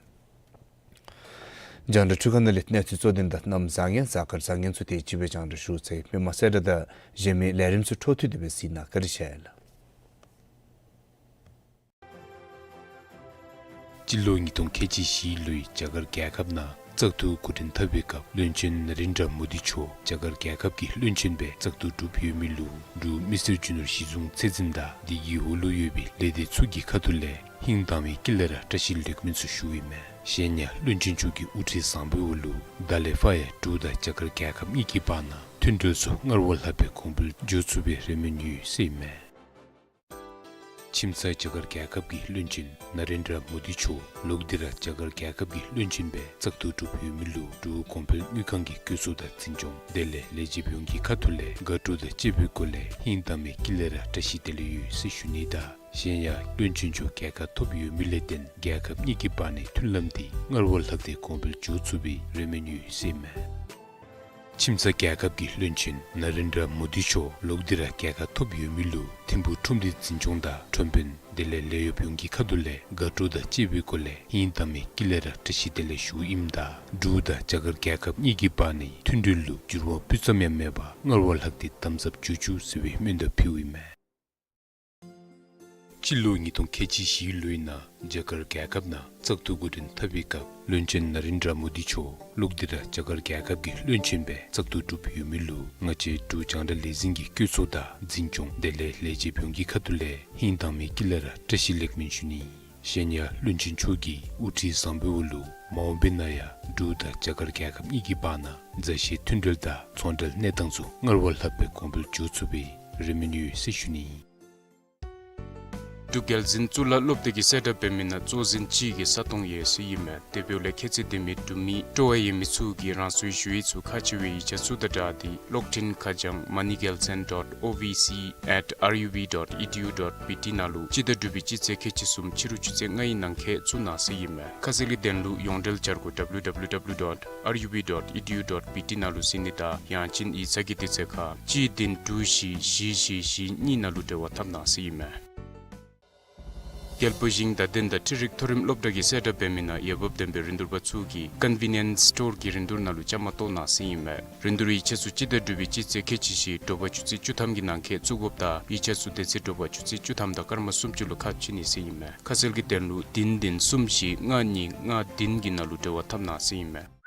རྒྱང་བསྒྲགས་འཕྲུལ་ཁང་ནང་ལས་གནས་ཚུལ་གཙོ་དོན་དང་གནམ་བཟང་ངན་གཟའ་སྐར་བཟང་ངན་ཚུ་དེ་ཅིག་སྦེ་རྒྱང་བསྒྲགས་ཞུ་ཚར་ཡི། མི་མང་གསལ་བསྒྲགས་དང་གཞན་མི་ལས་རིམ་ཚུ་འཕྲོ་མཐུད་དེ་སྦེ་གཟིགས་གནང་། བཀའ་དྲིན་ཆེ་ལགས། སྤྱི་ལོ་ཉིས་སྟོང་ཁལ་གཅིག་བཞི་ལོའི་རྒྱ་གར་རྒྱལ་ཁབ་ནང་བཙག་འཐུ་འགོ་འདྲེན་འཐབ་པའི་སྐབས་བློན་ཆེན་ན་རེན་དྲ་མོ་དི་མཆོག་རྒྱ་གར་རྒྱལ་ཁབ་ཀྱི་བློན་ཆེན་སྦེ་བཙག་འཐུ་གྲུབ་ཡོད་མི་ལུ་འབྲུག་མི་སེར་རྒྱུ་ནོར་གཞི་བཟུང་ཚད་འཛིན་དང་དེ་གི་འོག་ལུ་ཡོད་པའི་ལས་སྡེ་ཚུ་གི་ཁ་ཐུག་ལས་ཧིང་དྭངས་མའི་དཀྱིལ་ལས་ར་བཀྲ་ཤིས་ལེགས་སྨོན་ཚུ་ཞུ་ཡི་མས། གཞན་ཡང་བློན་ཆེན་མཆོག་གི་དབུ་ཁྲིད་བཟང་པོའི་འོག་ལུ་ད་ལས་ཕར་ཡང་འབྲུག་དང་རྒྱ་གར་རྒྱལ་ཁབ་གཉིས་ཀྱི་བར་ན་མཐུན་འབྲེལ་ཚུ་སྔར་བ་ལྷག་པའི་གོང་འཕེལ་འགྱོ་ཚུགས་པའི་རེ་སྨོན་ཡོད་ཟེར་ཨིན་མས། ཁྱིམ་ཚང་རྒྱ་གར་རྒྱལ་ཁབ་ཀྱི་བློན་ཆེན་ན་རེན་དྲ་མོ་དི་མཆོག་ལོག་སྟེ་ར་རྒྱ་གར་རྒྱལ་ཁབ་ཀྱི་བློན་ཆེན་སྦེ་བཙག་འཐུ་གྲུབ་ཡོད་མི་ལུ་འབྲུག་གོང་འཕེལ་དངུལ་ཁང་གི་བཀོད་ཚོགས་དང་འཛིན་སྐྱོང་དེ་ལས་ལས་བྱེདཔ་ཡོངས་ཀྱི་ཁ་ཐུག་ལས་དགའ་སྤྲོ་དང་བཅས་པའི་སྒོ་ལས་ཧིང་དྭངས་མའི་དཀྱིལ་ལས་ར་བཀྲ་ཤིས་བདེ་ལེགས་ཡོད་ཟེར་ཞུ་ནི་དང་གཞན་ཡང་བློན་ཆེན་མཆོག་རྒྱལ་ཁ་ཐོབ་ཡོད་མི་ལས་བརྟེན་རྒྱལ་ཁབ་གཉིས་ཀྱི་བར་ནའི་མཐུན་ལམ་དེ་སྔར་བ་ལྷག་སྟེ་གོང་འཕེལ་འགྱོ་ཚུགས་པའི་རེ་སྨོན་ཡོད་ཟེར་ཨིན་མས། ཁྱིམ་ཚང་རྒྱལ་ཁབ་ཀྱི་བློན་ཆེན་ན་རེན་དྲ་མོ་དི་མཆོག་ལོག་སྟེ་ར་རྒྱལ་ཁ་ཐོབ་ཡོད་མི་ལུ་ཐིམ་ཕུག་ཁྲོམ་སྡེ་འཛིན་སྐྱོང་དང་ཁྲོམ་དཔོན་དེ་ལས་ལས་གཡོགཔ་ཡོངས་ཀྱི་ཁ་ཐུག་ལས་དགའ་སྤྲོ་དང་བཅས་པའི་སྒོ་ལས་ཧིང་དྭངས་མའི་དཀྱིལ་ལས་ར་བཀྲ་ཤིས་བདེ་ལེགས་ཞུཝ་ཨིནམ་ད་འབྲུག་དང་རྒྱ་གར་རྒྱལ་ཁབ་གཉིས་ཀྱི་བར་ནའི་མཐུན་འབྲེལ་ལུ་འགྱུར་བ་སྤུ་ཙམ་ཡང་མེད་པར་སྔར་བ་ལྷག་སྟེ་དམ་ཟབ་འགྱོ་བཅུག་ཟེར་བའི་སྨོན་འདུན་ཕུལཝ་ཨིན་མས། སྤྱི་ལོ་ཉིས་སྟོང་ཁལ་གཅིག་བཞི་ལོའི་ནང་རྒྱ་གར་རྒྱལ་ཁབ་ནང་བཙག་འཐུ་འགོ་འདྲེན་འཐབ་པའི་སྐབས་བློན་ཆེན་ན་རེན་དྲ་མོ་དི་མཆོག་ལོག་སྟེ་ར་རྒྱ་གར་རྒྱལ་ཁབ་ཀྱི་བློན་ཆེན་སྦེ་བཙག་འཐུ་གྲུབ་ཡོད་མི་ལུ་ང་བཅས་འབྲུག་རྒྱང་བསྒྲགས་ལས་འཛིན་གྱི་བཀོད་ཚོགས་དང་འཛིན་སྐྱོང་དེ་ལས་ལས་བྱེདཔ་ཡོངས་ཀྱི་ཁ་ཐུག་ལས་ཧིང་དྭངས་མའི་དཀྱིལ་ལས་ར་བཀྲ་ཤིས་ལེགས་སྨོན་ཞུ་ནི། གཞན་ཡང་བློན་ཆེན་མཆོག་གི་དབུ་ཁྲིད་བཟང་པོའི་འོག་ལུ་མ་འོངས་པའི་ནང་ཡང་འབྲུག་དང་རྒྱ་གར་རྒྱལ་ཁབ་གཉིས་ཀྱི་བར་ན་མཛའ་བཤེས་མཐུན་འབྲེལ་དང་ཚོང་འབྲེལ་གནས་སྟངས་ཚུ་སྔར་བ་ལྷག་པའི་གོང་འཕེལ་འགྱོ་ཚུགས་པའི་རེ་སྨོན་ཡོད་ཟེར་ཞུ་ནི། འབྲུག་རྒྱལ་འཛིན་གཙུག་ལག་སློབ་སྡེ་གིས་གསལ་བསྒྲགས་འབད་མི་ནང་གཙོ་འཛིན་གཅིག་གི་ས་སྟོང་ཡོད་ཟེར་ཨིན་མས། དེ་འབདཝ་ལས་ཁྱད་ཚད་ལྡན་མི་འབྲུག་མི་སྤྲོ་བ་ཡོད་མི་ཚུ་གིས་རང་སོའི་ཞུ་ཡིག་ཚུ་ཁག་ཆེ་བའི་ཡིག་ཆ་ཚུ་དང་སྦྲགས་ཏེ་གློག་འཕྲིན་ཁ་བྱང་མ་ནི་རྒྱལ་མཚན་dot O V C at R U B dot E D U dot B T ནང་ལུ་སྤྱི་ཟླ་དྲུག་པའི་སྤྱི་ཚེས་ཁལ་གཅིག་གསུམ་ཕྱི་རུ་ཆུ་ཚོད་ལྔའི་ནང་འཁོད་བཙུགས་གནང་ཟེར་ཨིན་མས། ཁ་གསལ་གྱི་དོན་ལུ་ཡོངས་འབྲེལ་བྱ་སྒོ་W W W dot R U B dot E D U dot B T ནང་ལུ་གཟིགས་ནི་དང་ཡང་ཅིན་ཡིག་ཚང་གི་དུས་ཚོད་ཁར་གཅིག་བདུན་དྲུག་བཞི་བཞི་བཞི་བཞི་གཉིས་ནང་ལུ་འབྲེལ་བ་འཐབ་གནང་ཟེར་ཨིན་མས། རྒྱལ་པོ་ཞིང་བདག་གདན་དང་འཕྲུལ་རིག་མཐོ་རིམ་སློབ་གྲྭ་གིས་གསལ་བསྒྲགས་འབད་མི་ནང་འོས་འབབ་ལྡན་པའི་རིན་བསྡུར་པ་ཚུ་གིས་ཀོན་ཝི་ནི་ཡེནསི་སི་ཊོར་གྱི་རིན་བསྡུར་ནང་ལུ་བཅའ་མར་གཏོགས་གནང་ཟེར་ཨིན་མས། རིན་བསྡུར་ཡིག་ཆ་ཚུ་སྤྱི་ཟླ་དྲུག་པའི་སྤྱི་ཚེས་ཁལ་གཅིག་བཞི་དྲོ་པ་ཆུ་ཚོད་བཅུ་ཐམ་གྱི་ནང་འཁོད་བཙུགས་དགོཔ་དང་ཡིག་ཆ་ཚུ་དེ་ཚེ་དྲོ་པ་ཆུ་ཚོད་བཅུ་ཐམ་དང་སྐར་མ་སུམ་ཅུ་ལུ་ཁ་ཕྱེ་ནི་ཟེར་ཨིན་མས། ཁ་གསལ་གྱི་དོན་ལུ་བདུན་བདུན་གསུམ་བཞི་ལྔ་གཉིས་ལྔ་བདུན་གྱི་ནང་ལུ་འབྲེལ་བ་འཐབ་གནང་ཟེར་ཨིན་མས།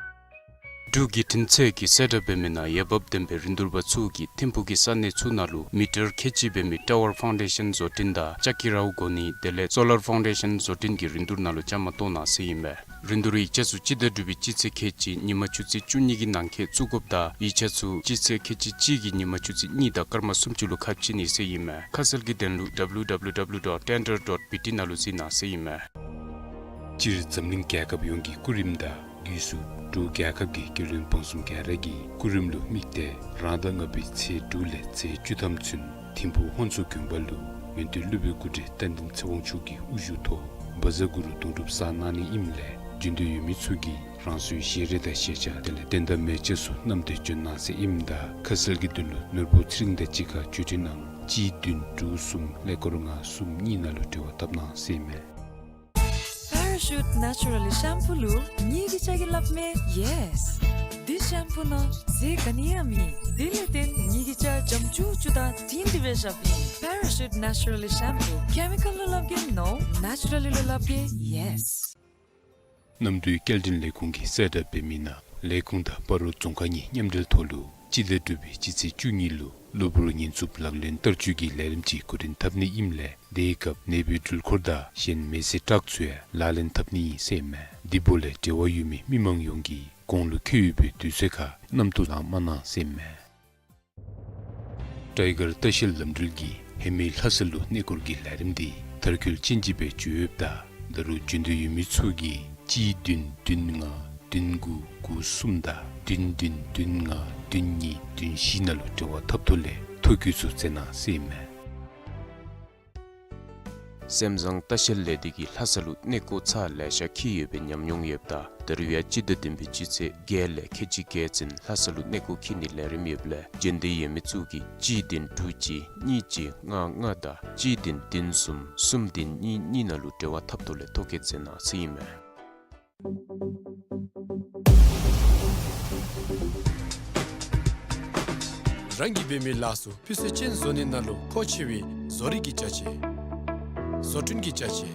འབྲུག་བརྒྱུད་འཕྲིན་ཚད་ཀྱིས་གསལ་བསྒྲགས་འབད་མི་ནང་འོས་འབབ་ལྡན་པའི་རིན་བསྡུར་པ་ཚུ་གིས་ཐིམ་ཕུག་གི་ས་གནས་ཚུ་ནང་ལུ་མི་ཊར་ཁལ་གཅིག་འབད་མི་ཊ་ཝར་ཕའུན་ཌེ་ཤན་བཟོ་སྐྲུན་དང་ལྕགས་ཀྱི་རཝ་བསྒོར་ནི་དེ་ལས་སོ་ལར་ཕའུན་ཌེ་ཤན་བཟོ་སྐྲུན་གྱི་རིན་བསྡུར་ནང་ལུ་བཅའ་མར་གཏོགས་གནང་ཟེར་ཨིན་མས། རིན་བསྡུར་ཡིག་ཆ་ཚུ་སྤྱི་ཟླ་དྲུག་པའི་སྤྱི་ཚེས་ཁལ་གཅིག་ཉིན་མ་ཆུ་ཚོད་བཅུ་གཉིས་ཀྱི་ནང་འཁོད་བཙུགས་དགོཔ་དང་ཡིག་ཆ་ཚུ་སྤྱི་ཚེས་ཁལ་གཅིག་གཅིག་གི་ཉིན་མ་ཆུ་ཚོད་གཉིས་དང་སྐར་མ་སུམ་ཅུ་ལུ་ཁ་ཕྱེ་ནི་ཟེར་ཨིན་མས། ཁ་གསལ་གྱི་དོན་ལུ་W W W dot tender dot B T ནང་ལུ་གཟིགས་གནང་ཟེར་ཨིན་མས། སྤྱིར་འཛམ་གླིང་རྒྱལ་ཁབ་ཡོངས་ཀྱི་སྐུ་རིམ་དང་སྒོས་སུ་འབྲུག་རྒྱལ་ཁབ་ཀྱི་རྒྱལ་བློན་འབངས་གསུམ་ག་ར་གི་སྐུ་རིམ་ལུ་དམིགས་ཏེ་རང་ཟླ་ལྔ་པའི་ཚེས་དྲུག་ལས་ཚེས་བཅུ་ཐམ་ཚུན་ཐིམ་ཕུག་ཧོན་སུར་དགོན་པ་ལུ་མངོན་མཐོའི་སློབ་དཔོན་སྐུ་བགྲེས་རྟ་མགྲིན་ཚེ་དབང་མཆོག་གི་དབུ་བཞུགས་ཐོག་བཛྲ་གུ་རུ་སྡོང་གྲུབ་བསགས་གནང་ནི་ཨིནམ་ལས་འབྱོན་འདོད་ཡོད་མི་ཚུ་གིས་རང་སོའི་ཞལ་རས་དང་ཞལ་ཆས་དེ་ལས་དོན་དག་མེ་ལྕེ་ཚུ་བསྣམས་ཏེ་འབྱོན་གནང་ཟེར་ཨིནམ་ད་ཁ་གསལ་གྱི་དོན་ལུ་ནོར་བུ་ཚེ་རིང་དང་གཅིག་ཁར་བརྒྱུད་འཕྲིན་ནང་གཅིག་བདུན་དྲུག་གསུམ་ཀླད་ཀོར་ལྔ་གསུམ་གཉིས་ནང་ལུ་འབྲེལ་བ་འཐབ་གནང་ཟེར་ཨིན་མས། པེ་ར་ཤུཊ་ནེ་ཅུ་ར་ལི་ཤམ་པུ་ལུ་ངེ་གི་ཅ་གིས་སླབ་མས་ཡེས། འདི་ཤམ་པུ་ནང་ཟས་ག་ནི་ཡང་མེད། དེ་ལས་བརྟེན་ངེ་གི་ཅ་འཇམ་ཅུག་ཅུ་དང་དྲིང་དྲི་སྦེ་ཤར་ཡི། པེ་ར་ཤུཊ་ནེ་ཅུ་ར་ལི་ཤམ་པུ། ཀེ་མི་ཀཱལ་ལུ་སླབ་གེ་ནོ། ནེ་ཅུ་ར་ལི་ལུ་སླབ་གེ་ཡེས། གནམ་གྲུའི་སྐྱེལ་འདྲེན་ལས་ཁུངས་ཀྱིས་གསལ་བསྒྲགས་འབད་མི་ནང་ལས་ཁུངས་དང་སྤ་རོ་རྫོང་ཁག་གཉིས་མཉམ་འབྲེལ་ཐོག་ལུ་སྤྱི་ཟླ་དྲུག་པའི་སྤྱི་ཚེས་བཅུ་གཉིས་ལུ་གློ་བུར་ཉེན་སྲུང་ལག་ལེན་བསྟར་སྤྱོད་ཀྱི་ལས་རིམ་ཅིག་འགོ་འདྲེན་འཐབ་ནི་ཨིནམ་ལས་དེའི་སྐབས་ནད་འབུའི་འགྲུལ་འཁོར་དང་གཞན་མེ་བསད་ཊཱག་ཚུ་ཡང་ལག་ལེན་འཐབ་ནི་ཨིན་ཟེར་ཨིན་མས། དེ་འབདཝ་ལས་འབྲེལ་བ་ཡོད་མི་མི་མང་ཡོངས་ཀྱིས་གོང་ལུ་འཁོད་ཡོད་པའི་དུས་ཚོད་ཁར་གནམ་གྲུ་ལང་མ་གནང་ཟེར་ཨིན་མས། ཊའི་གར་ལྟ་བཤལ་ལམ་འགྲུལ་གྱིས་ཧེ་མའི་ལྷ་ས་ལུ་གནས་སྐོར་གྱི་ལས་རིམ་དེ་མཐར་འཁྱོལ་ཅན་ཅིག་སྦེ་འགྱོ་ཡོདཔ་ད་ད་རུང་འབྱོན་འདོད་ཡོད་མི་ཚུ་གིས་གཅིག་བདུན་བདུན་ལྔ་བདུན་དགུ་དགུ་གསུམ་དང་བདུན་བདུན་བདུན་ལྔ་བདུན་གཉིས་བདུན་བཞི་ནང་ལུ་འབྲེལ་བ་འཐབ་ཐོག་ལས་ཐོ་བཀོད་ཚུ་མཛད་གནང་ཟེར་ཨིན་མས། སེམས་བཟང་ལྟ་བཤལ་ལས་སྡེ་གིས་ལྷ་ས་ལུ་གནས་སྐོར་ཚར་ལེ་ཤ་འཁྱིད་ཡོད་པའི་ཉམས་མྱོང་ཡོདཔ་ད་ད་རུང་ཡང་སྤྱི་ཟླ་བདུན་པའི་སྤྱི་ཚེས་བརྒྱད་ལས་ཁལ་གཅིག་བརྒྱད་ཚུན་ལྷ་ས་ལུ་གནས་སྐོར་འཁྱིད་ནིའི་ལས་རིམ་ཡོདཔ་ལས་འབྱོན་འདོད་ཡོད་མི་ཚུ་གིས་གཅིག་བདུན་དྲུག་གཅིག་གཉིས་གཅིག་ལྔ་ལྔ་དང་གཅིག་བདུན་བདུན་གསུམ་གསུམ་བདུན་གཉིས་གཉིས་ནང་ལུ་འབྲེལ་བ་འཐབ་ཐོག་ལས་ཐོ་བཀོད་མཛད་གནང་ཟེར་ཨིན་མས། རང་གིས་འབད་མི་ལཱ་ཚུ་སྤུས་ཚད་ཅན་བཟོ་ནི་ནང་ལུ་མཁོ་ཆེ་བའི་བཟོ་རིག་གི་ཅ་ཆས། བཟོ་སྐྲུན་གྱི་ཅ་ཆས།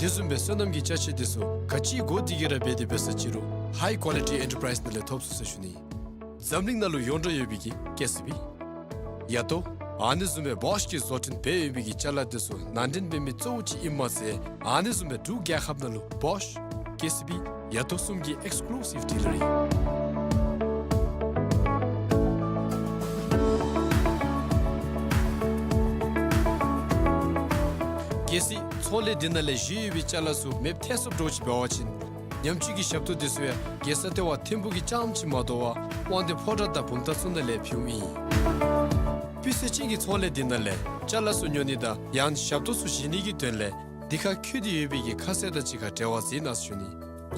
དེ་བཟུམ་སྦེ་སོ་ནམ་གྱི་ཅ་ཆས་དེ་ཚུ་ག་ཅི་དགོ་དེ་གི་ར་འབད་དེ་འབད་ས་ཅི་རུང་High Quality Enterprise ནང་ལས་ཐོབ་ཚུགས་ཟེར་ཞུ་ནི། འཛམ་གླིང་ནང་ལུ་ཡོངས་གྲགས་ཡོད་པའི་གི་ཀེ་སི་བི། ཡ་ཏོ། ཨ་ནི་བཟུམ་སྦེ་བོཤ་གི་བཟོ་སྐྲུན་འབད་ཡོད་པའི་གི་ཅ་ལ་དེ་ཚུ་ནང་འདྲེན་འབད་མི་གཙོ་བོ་ཅིག་ཨིནམ་མ་ཚད་ཨ་ནི་བཟུམ་སྦེ་འབྲུག་རྒྱལ་ཁབ་ནང་ལུ་བོཤ། ཀེ་སི་བི། ཡ་ཏོ་གསུམ་གྱི་ཨེགསི་ཀུ་ལུ་སིབ་ཌི་ལར་ཨིན། གལ་སྲིད་ཚོང་ལས་འདི་ནང་ལས་བཞེས་ཡོད་པའི་ཅ་ལ་ཚུ་མེདཔ་ཐལ་སོངམ་འདྲཝ་ཅིག་འབད་བ་ཅིན་ཉམས་བཅོས་ཀྱི་ཞབས་ཏོག་དེ་ཚུ་ཡང་རྒྱལ་ས་ལྟེ་བ་ཐིམ་ཕུག་གི་རྐྱངམ་ཅིག་མ་དོ་བར་དབང་འདུས་ཕོ་བྲང་དང་བུམ་ཐང་ཚུ་ནང་ལས་ཕུལཝ་ཨིན། སྤུས་ཚད་ཅན་གྱི་ཚོང་ལས་འདི་ནང་ལས་ཅ་ལ་ཚུ་ཉོ་ནི་དང་ཡང་ཞབས་ཏོག་ཚུ་བཞེས་ནི་གི་དོན་ལས་འདི་ཁར་འཁོད་དེ་ཡོད་པའི་གི་ཁ་གསལ་དང་གཅིག་ཁར་འབྲེལ་བ་འཛིན་གནང་ཟེར་ཞུ་ནི།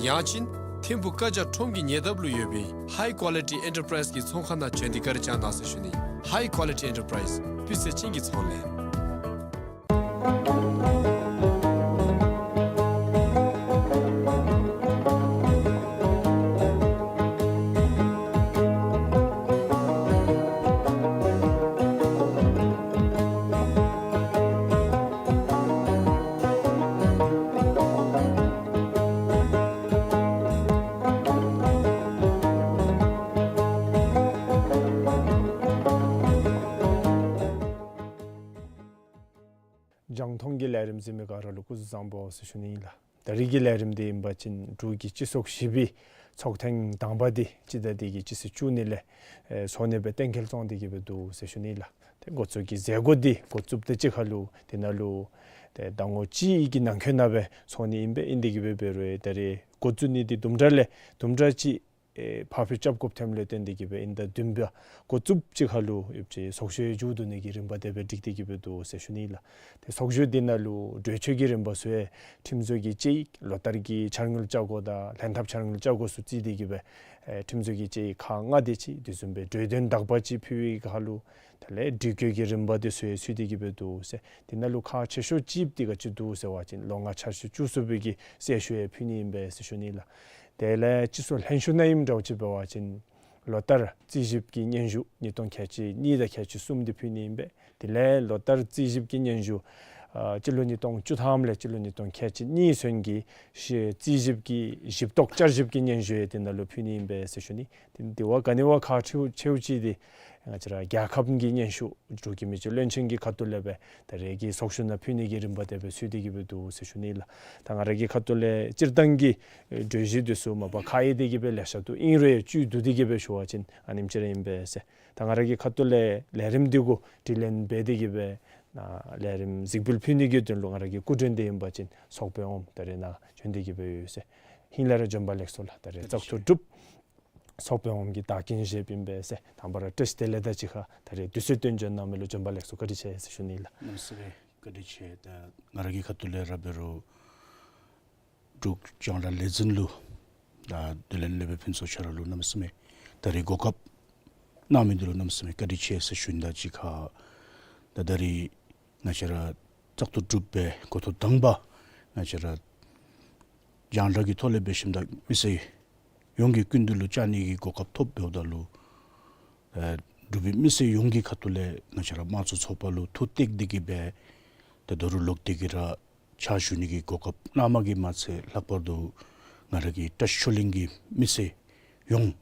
ཡང་ཅིན་ཐིམ་ཕུག་བཀའ་རྒྱ་ཁྲོམ་གྱི་ཉེ་འདབས་ལུ་ཡོད་པའི་High Quality Enterprise གི་ཚོང་ཁང་ནང་བྱོན་ཏེ་བཀའ་དྲིན་བསྐྱང་གནང་ཟེར་ཞུ་ནི། High Quality Enterprise སྤུས་ཚད་ཅན་གྱི་ཚོང་ལས། རྒྱང་མཐོང་གི་ལས་རིམ་གཟིགས་མི་ག་ར་ལུ་སྐུ་གཟུགས་བཟང་པོ་ཟེར་ཞུ་ནི་ཨིན་ལགས། ད་རིས་ཀྱི་ལས་རིམ་འདི་ཨིན་པ་ཅིན་འབྲུག་གི་སྤྱི་ཚོགས་བཞི་པའི་ཚོགས་ཐེངས་དང་པ་འདི་སྤྱི་ཟླ་འདི་གི་སྤྱི་ཚེས་བཅུ་གཉིས་ལས་ཨེ་ཚོགས་ནི་སྦེ་གཏན་འཁེལ་བཙོང་སྟེ་གི་སྦེ་འདུག་ཟེར་ཞུ་ནི་ལགས། ཏེ་འགོ་བཙུགས་ཀྱི་མཛད་སྒོ་འདི་འགོ་བཙུགསཔ་དང་གཅིག་ཁར་ལུ་དེ་ནང་ལུ་ཏེ་ཟླ་ངོ་གཅིག་གི་ནང་འཁོད་ནང་སྦེ་ཚོགས་ནི་ཨིན་པས། ཨིན་ཏེ་གི་སྦེ་འབད་རུང་ད་རིས་འགོ་བཙུགས་ནི་འདི་དུམ་གྲ་ལས་དུམ་གྲ་ཅིག་ཨེ་ཕར་འགྱངས་རྐྱབ་དགོཔ་ཐོནམ་ལས་བརྟེན་ཏེ་གི་སྦེ་ཨིན། ད་བདུན་པ་འགོ་བཙུགསཔ་ཅིག་ཁར་ལུ་ཡོད་ཅིག་ཚོགས་ཞུགས་མཇུག་བསྡུ་ནི་གི་རིམ་པ་དེ་སྦེ་སྒྲིག་སྟེ་གི་སྦེ་འདུག་ཟེར་ཞུ་ནི་ལགས། ཏེ་ཚོགས་ཞུགས་འདི་ནང་ལུ་གྲོས་ཆོད་ཀྱི་རིམ་པ་ཚུ་ཡང་ཁྲིམས་བཟོ་གི་དཔྱད་ཡིག་ལོ་ལྟར་གྱི་འཆར་དངུལ་བཅའ་སྒོ་དང་ལྷན་ཐབས་འཆར་དངུལ་བཅའ་སྒོ་ཚུ་བརྩིས་ཏེ་གི་སྦེ་ཨེ་ཁྲིམས་བཟོ་གི་དཔྱད་ཡིག་ཁག་ལྔ་དེ་ཅིག་དེ་བཟུམ་སྦེ་གྲོས་དོན་དག་པ་ཅིག་ཕུལ་བའི་ཁར་ལུ་དེ་ལས་སྒྲིག་བཀོད་ཀྱི་རིམ་པ་དེ་ཚུ་ཡང་ཚུད་དེ་གི་སྦེ་འདུག་ཟེར། དེ་ནང་ལུ་ཁག་ཆེ་ཤོས་ཅིག་འདི་ག་ཅི་འདུག་ཟེར་བ་ཅིན་ལོ་ལྔ་འཆར་གཞི་བཅུ་གསུམ་པའི་གི་གསལ་ཞུ་ཡང་ཕུལ་ནི་ཨིན་པས་ཟེར་ཞུ་ནི་ལགས། དེ་ལས་སྤྱི་ཚོགས་ལྷན་ཞུགས་ནང་ཨིནམ་འདྲཝ་ཅིག་འབད་བ་ཅིན་ལོ་ལྟར་རྩིས་ཞིབ་ཀྱི་སྙན་ཞུ་ཉིས་སྟོང་ཁལ་གཅིག་གཉིས་དང་ཁལ་གཅིག་གསུམ་འདི་ཕུལ་ནི་ཨིན་པས། དེ་ལས་ལོ་ལྟར་རྩིས་ཞིབ་ཀྱི་སྙན་ཞུ་ཨ་སྤྱི་ལོ་ཉིས་སྟོང་བཅུ་ཐམ་ལས་སྤྱི་ལོ་ཉིས་སྟོང་ཁལ་གཅིག་གཉིས་ཚུན་གྱི་ཤེས་རྩིས་ཞིབ་ཀྱི་ཞིབ་རྟོག་བསྐྱར་ཞིབ་ཀྱི་སྙན་ཞུ་ཡང་དེ་ནང་ལུ་ཕུལ་ནི་ཨིན་པས་ཟེར་ཞུ་ནི། དེ་དེ་བ་ག་ནི་བ་ཁག་ཆེཝ་ཆེཝ་ཅིག་འདི་ང་བཅས་ར་རྒྱལ་ཁབ་ཀྱི་སྙན་ཞུ་འབྲུག་གི་མི་སྤྱི་བློན་ཆེན་གྱི་ཁ་ཐུག་ལས་སྦེ་ད་རེས་ཀྱི་ཚོགས་ཞུགས་ནང་ཕུལ་ནི་གི་རིམ་པ་དེ་སྦེ་ཚུད་དེ་གི་སྦེ་འདུག་ཟེར་ཞུ་ནི་ལགས། ད་ང་ར་གི་ཁ་ཐུག་ལས་སྤྱིར་བཏང་གི་གྲོས་གཞི་དེ་ཚུ་མ་པ་ཁག་ཡང་དེ་གི་སྦེ་ལེ་ཤ་འདུག། ཨིན་རུང་ཡང་བཅུད་བསྡུ་སྟེ་གི་སྦེ་ཞུ་བ་ཅིན་ཨ་ནེམ་ཅིག་ར་ཨིན་པས་ཟེར། ད་ང་ར་གི་ཁ་ཐུག་ལས་ལས་རིམ་འདི་གུ་དྲི་ལན་འབད་དེ་གི་སྦེ་ནཱ་ལས་རིམ་གཟིགས་འབུལ་ཕུལ་ནི་གི་དོན་ལུ་ང་ར་གི་སྐུ་མགྲོན་འདི་ཨིན་པ་ཅིན་ཚོགས་དཔོན་འོགམ་ད་རེས་ནཱ་བྱོན་ཏེ་གི་སྦེ་ཡོད་ཟེར། ཧིང་ལས་ར་བྱོན་པ་ལེགས་སོ་ལགས། ད་རེས་བཙག་འཐུ་གྲུབ་ཚོགས་དཔོན་འོགམ་གྱི་བདག་རྐྱེན་བཞེསཔ་ཨིན་པས་ཟེར། དང་པ་ར་བཀྲིས་བདེ་ལེགས་དང་གཅིག་ཁར་ད་རེས་དུས་ཚོད་བཏོན་བྱོན་གནང་མི་ལུ་བྱོན་པ་ལེགས་སོ་བཀའ་དྲིན་ཆེ་ཟེར་ཞུ་ནི་ལགས། གནམ་མེད་ས་མེད་བཀའ་དྲིན་ཆེ། ད་ང་ར་གི་ཁ་ཐུག་ལས་ར་འབད་རུང་འབྲུག་རྒྱང་བསྒྲགས་ལས་འཛིན་ལུ་ད་དུས་ལེན་ལེགས་སྦེ་ཕུལ་སོང་ཁྱེད་ར་ལུ་གནམ་མེད་ས་མེད་ད་རེས་གོ་སྐབས་གནང་མི་འདི་ལུ་གནམ་མེད་ས་མེད་བཀའ་དྲིན་ཆེ་ཟེར་ཞུ་ནི་དང་གཅིག་ཁར་ད་ད་རེས་ང་བཅས་ར་བཙག་འཐུ་གྲུབ་པའི་འགོ་ཐོག་དང་པ་ང་བཅས་ར་རྒྱང་བསྒྲགས་ཀྱི་ཐོག་ལས་འབད་ཞིནམ་ད་མི་སེར་ཡོངས་ཀྱི་སྐུ་མདུན་ལུ་བཅར་ནི་གི་གོ་སྐབས་ཐོབ་འབདཝ་ད་ལུ་ཨེ་འབྲུག་པའི་མི་སེར་ཡོངས་ཀྱི་ཁ་ཐུག་ལས་ང་བཅས་ར་དམངས་གཙོའི་ཚོགས་པ་ལུ་ཐུགས་གཏད་དེ་གི་སྦེ་ད་ད་རུང་ལོག་སྟེ་གི་ར་ཕྱག་ཞུ་ནི་གི་གོ་སྐབས་གནངམ་གིས་མ་ཚད་ལྷག་པར་དུ་ང་ར་གི་བཀྲིས་ཆོས་གླིང་གི་མི་སེར་ཡོངས་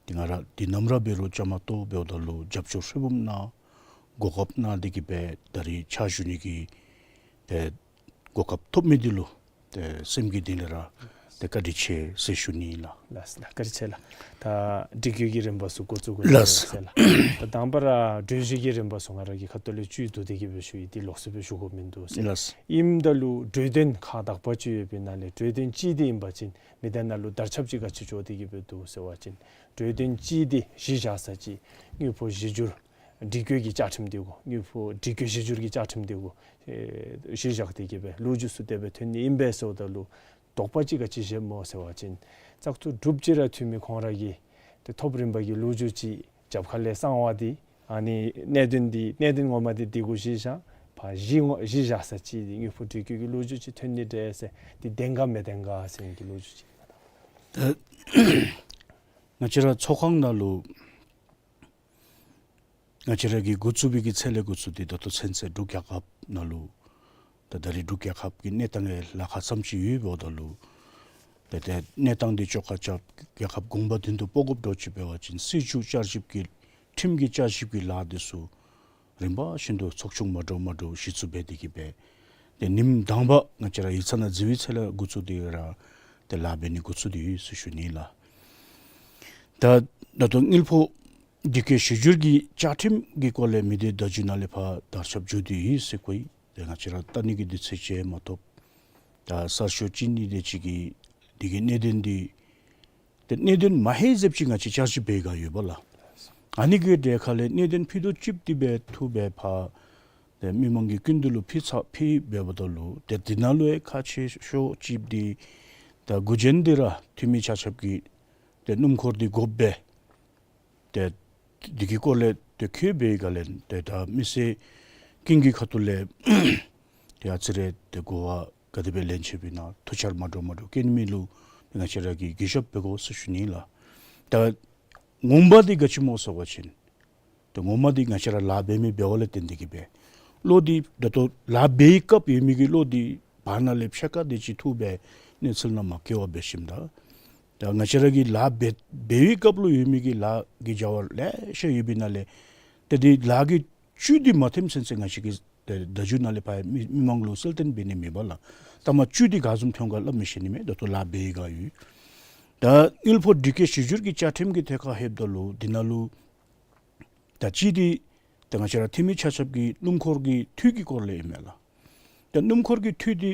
འདི་ང་ར་འདི་ནམ་ར་འབད་རུང་བཅའ་མར་གཏོགས་འབདཝ་ད་ལུ་རྒྱབ་སྐྱོར་ཧྲིལ་བུམ་གནང་གོ་སྐབས་གནང་སྟེ་གི་སྦེ་ད་རེས་ཕྱག་ཞུ་ནི་གི་ཏེ་གོ་སྐབས་ཐོབ་མི་འདི་ལུ་ཏེ་སེམས་ཀྱི་གཏིང་ལས་ར་ཏེ་བཀའ་དྲིན་ཆེ་ཟེར་ཞུ་ནི་ལགས། ལགས་ལགས་བཀའ་དྲིན་ཆེ་ལགས། ད་སྒྲིག་བཀོད་ཀྱི་རིམ་པ་ཚུ་འགོ་བཙུགས་དགོ་ཟེར་ལགས། ད་དང་པ་ར་གྲོས་གཞི་གི་རིམ་པ་ཚུ་ང་ར་གི་ཁ་ཐུག་ལས་བཅུད་བསྡུ་སྟེ་གི་སྦེ་ཞུ་ཡི། འདི་ལོགས་སུ་སྦེ་ཞུ་དགོཔ་མིན་འདུག་ཟེར། ལགས། ཨིནམ་ད་ལུ་གྲོས་དོན་ཁག་དག་པ་ཅིག་ཡོད་པའི་ནང་ལས་གྲོས་དོན་གཅིག་འདི་ཨིན་པ་ཅིན་མི་སྡེ་ནང་ལུ་དར་ཁྱབ་ཅིག་ག་ཅི་འགྱོ་སྟེ་གི་སྦེ་འདུག་ཟེར་བ་ཅིན་གྲོས་དོན་གཅིག་འདི་གཞི་བཞག་ས་ཅིག་དངུལ་ཕོགས་གཞི་འགྱུར་སྒྲིག་བཀོད་ཀྱི་བཅའ་ཁྲིམས་འདི་གུ་དངུལ་ཕོགས་སྒྲིག་བཀོད་གཞི་འགྱུར་གྱི་བཅའ་ཁྲིམས་འདི་གུ་ཨེ་གཞི་བཞག་སྟེ་གི་སྦེ་ལོ་རྒྱུས་ཚུ་དེ་སྦེ་ཐོན་ནི་ཨིན་པས་ཟེརཝ་ད་ལུ་དོགས་པ་ཅིག་ག་ཅི་བཞེསཔ་སྨོ་ཟེར་བ་ཅིན་བཙག་འཐུ་གྲུབ་ཅིག་ར་འཐུས་མི་ཁོང་ར་གི་ཏེ་ཐོབ་རིམ་པ་གི་ལོ་རྒྱུས་ཅིག་རྒྱབ་ཁ་ལས་གསང་བ་འདི་ཨ་ནི་གནད་དོན་འདི་གནད་དོན་ངོ་མ་འདི་འདི་གུ་གཞི་བཞག་ཕར་གཞི་ངོ་གཞི་བཞག་ས་ཅིག་འདི་དངུལ་ཕོགས་སྒྲིག་བཀོད་ཀྱི་ལོ་རྒྱུས་ཅིག་ཐོན་ནི་འདྲས་ཟེར་འདི་བདེན་ག་མི་བདེན་ག་ཟེར་མི་གི་ལོ་རྒྱུས་ཅིག། ད་ང་བཅས་ར་ཚོགས་ཁང་ནང་ལུ་ང་བཅས་ར་གི་འགོ་བཙུགས་པའི་གི་ཚེ་ལས་འགོ་བཙུགས་ཏེ་ད་ལྟོ་ཚུན་ཚོད་འབྲུག་རྒྱལ་ཁབ་ནང་ལུ་ ད་ད་རིས་འབྲུག་རྒྱལ་ཁབ་ཀྱི་གནས་སྟངས་ལ་ཁག་ཙམ་ཅིག་ཡོདཔ་འབདཝ་ད་ལུ་ཏེ་ཏེ་གནས་སྟངས་འདི་བཅོ་ཁ་རྐྱབ་རྒྱལ་ཁབ་གོང་འཕེལ་དོན་དུ་སྤོ་དགོཔ་འདྲཝ་ཅིག་འབད་བ་ཅིན་སྲིད་བྱུས་བསྐྱར་ཞིབ་ཀྱི་ཁྲིམས་ཀྱི་བསྐྱར་ཞིབ་ཀྱི་ལཱ་འདི་ཚུ་རིམ་པ་བཞིན་དུ་ཚོགས་ཆུང་མ་འདྲཝ་མ་འདྲཝ་གཞི་བཙུགས་འབད་དེ་གིས་སྦེ་ཏེ་ཉིནམ་དང་པ་ང་བཅས་ར་ཡིག་ཚང་ནང་འཛུལ་བའི་ཚེ་ལས་འགོ་བཙུགས་ཏེ་ར་ཏེ་ལཱ་འབད་ནི་འགོ་བཙུགས་ཏེ་ཡོད་ཟེར་ཞུ་ནི་ལགས། ད་ད་ལྟོ་དངུལ་ཕོགས་དྲི་བཀོད་ཞིབ་བསྒྱུར་གྱི་བཅའ་ཁྲིམས་ཀྱི་སྐོར་ལས་མི་སྡེ་བརྡ་བརྒྱུད་ནང་ལས་ཕར་དར་ཁྱབ་འགྱོ་སྟེ་ཡོད་ཟེར་གོ་ཡི། ཏེ་ང་བཅས་ར་ལྟ་ནི་གི་དུས་ཚོད་ཅིག་མ་ཐོབ། ད་གསར་ཤོག་ཅིག་གཉིས་དེ་ཅིག་གིས་དེ་གི་གནད་དོན་འདི་ཏེ་གནད་དོན་མ་ཧེ་ཟེརཝ་ཅིག་ང་བཅས་བསྐྱར་ཞིབ་འབད་ག་ཡོད་པ་ལགས། ཨ་ནི་གི་གྲས་ཁ་ལས་གནད་དོན་ཕུད་རྡོག་གཅིགཔོ་དེ་སྦེ་འཐུ་སྦེ་ཕར་ཏེ་མི་མང་གི་སྐུ་མདུན་ལུ་ཕུལ་ཚར་ཕུལ་འབདཝ་ད་ལུ་ཏེ་དེ་ནང་ལུ་ཡང་ཁག་ཆེ་ཤོས་ཅིག་འདི་ད་འགོ་འདྲེན་འདི་ར་འཐུས་མི་ཆ་ཁྱབ་ཀྱིས་ཏེ་སྣུམ་འཁོར་འདི་དགོཔ་སྦེ་ཏེ་དེ་གི་སྐོར་ལས་ཏེ་ཁོང་འབད་བའི་སྒང་ལས་ཏེ་ད་མི་སེར་ཀུན་གྱི་ཁ་ཐུག་ལས་ཏེ་ཨ་ཙི་རེ་ཏེ་གོ་བ་ག་དེ་སྦེ་ལེན་ཆི་སྦེ་ཨིན་ན་ཐུགས་འཆར་མ་འདྲཝ་མ་འདྲཝ་བཀོད་མི་ལུ་ང་བཅས་ར་གིས་གུས་ཞབས་འབད་དགོ་ཟེར་ཞུ་ནི་ལགས། ད་ངོ་མ་འདི་ག་ཅི་སྨོ་ཟེར་བ་ཅིན་ཏེ་ངོ་མ་འདི་ང་བཅས་ར་ལཱ་འབད་མི་འབདཝ་ལས་བརྟེན་ཏེ་གིས་སྦེ་གློག་འདི་ད་ལྟོ་ལཱ་འབད་བའི་སྐབས་ཡོད་མི་གི་གློག་འདི་བར་ན་ལས་ཕྱེད་ཀ་དེ་ཅིག་འཐུ་སྦེ་གནས་ཚུལ་ནང་མ་བཀོད་པར་འབད་ཞིནམ་ད་ད་ང་བཅས་ར་གིས་ལཱ་འབད་འབད་བའི་སྐབས་ལུ་ཡོད་མི་གི་ལཱ་གི་བྱ་བ་ལེ་ཤ་ཡོད་པའི་ནང་ལས་ཏེ་འདི་ལཱ་གི་བཅུད་འདི་མ་ཐོནམ་ཚུན་ཚོད་ང་བཅས་ཀྱིས་ཏེ་བརྡ་བརྒྱུད་ནང་ལས་ཕར་མི་མི་མང་ལུ་གསལ་སྟོན་འབད་ནི་མེད་པ་ལགས། ད་མ་བཅུད་འདི་ག་བཟུམ་ཐོན་ག་སླབ་མི་ཤེས་ནི་མས། ད་ལྟོ་ལཱ་འབད་ག་ཡོད། ད་དངུལ་ཕོགས་དྲི་བཀོད་ཞིབ་བསྒྱུར་གྱི་བཅའ་ཁྲིམས་ཀྱི་ཐད་ཁར་ལྷོདཔ་ད་ལུ་འདི་ནང་ལུ་ད་གཅིག་འདི་ད་ང་བཅས་ར་འཐུས་མི་ཆ་ཁྱབ་ཀྱི་སྣུམ་འཁོར་གྱི་འཐུས་ཀྱི་སྐོར་ལས་ཨིན་མས་ལགས། ད་སྣུམ་འཁོར་གྱི་འཐུས་འདི་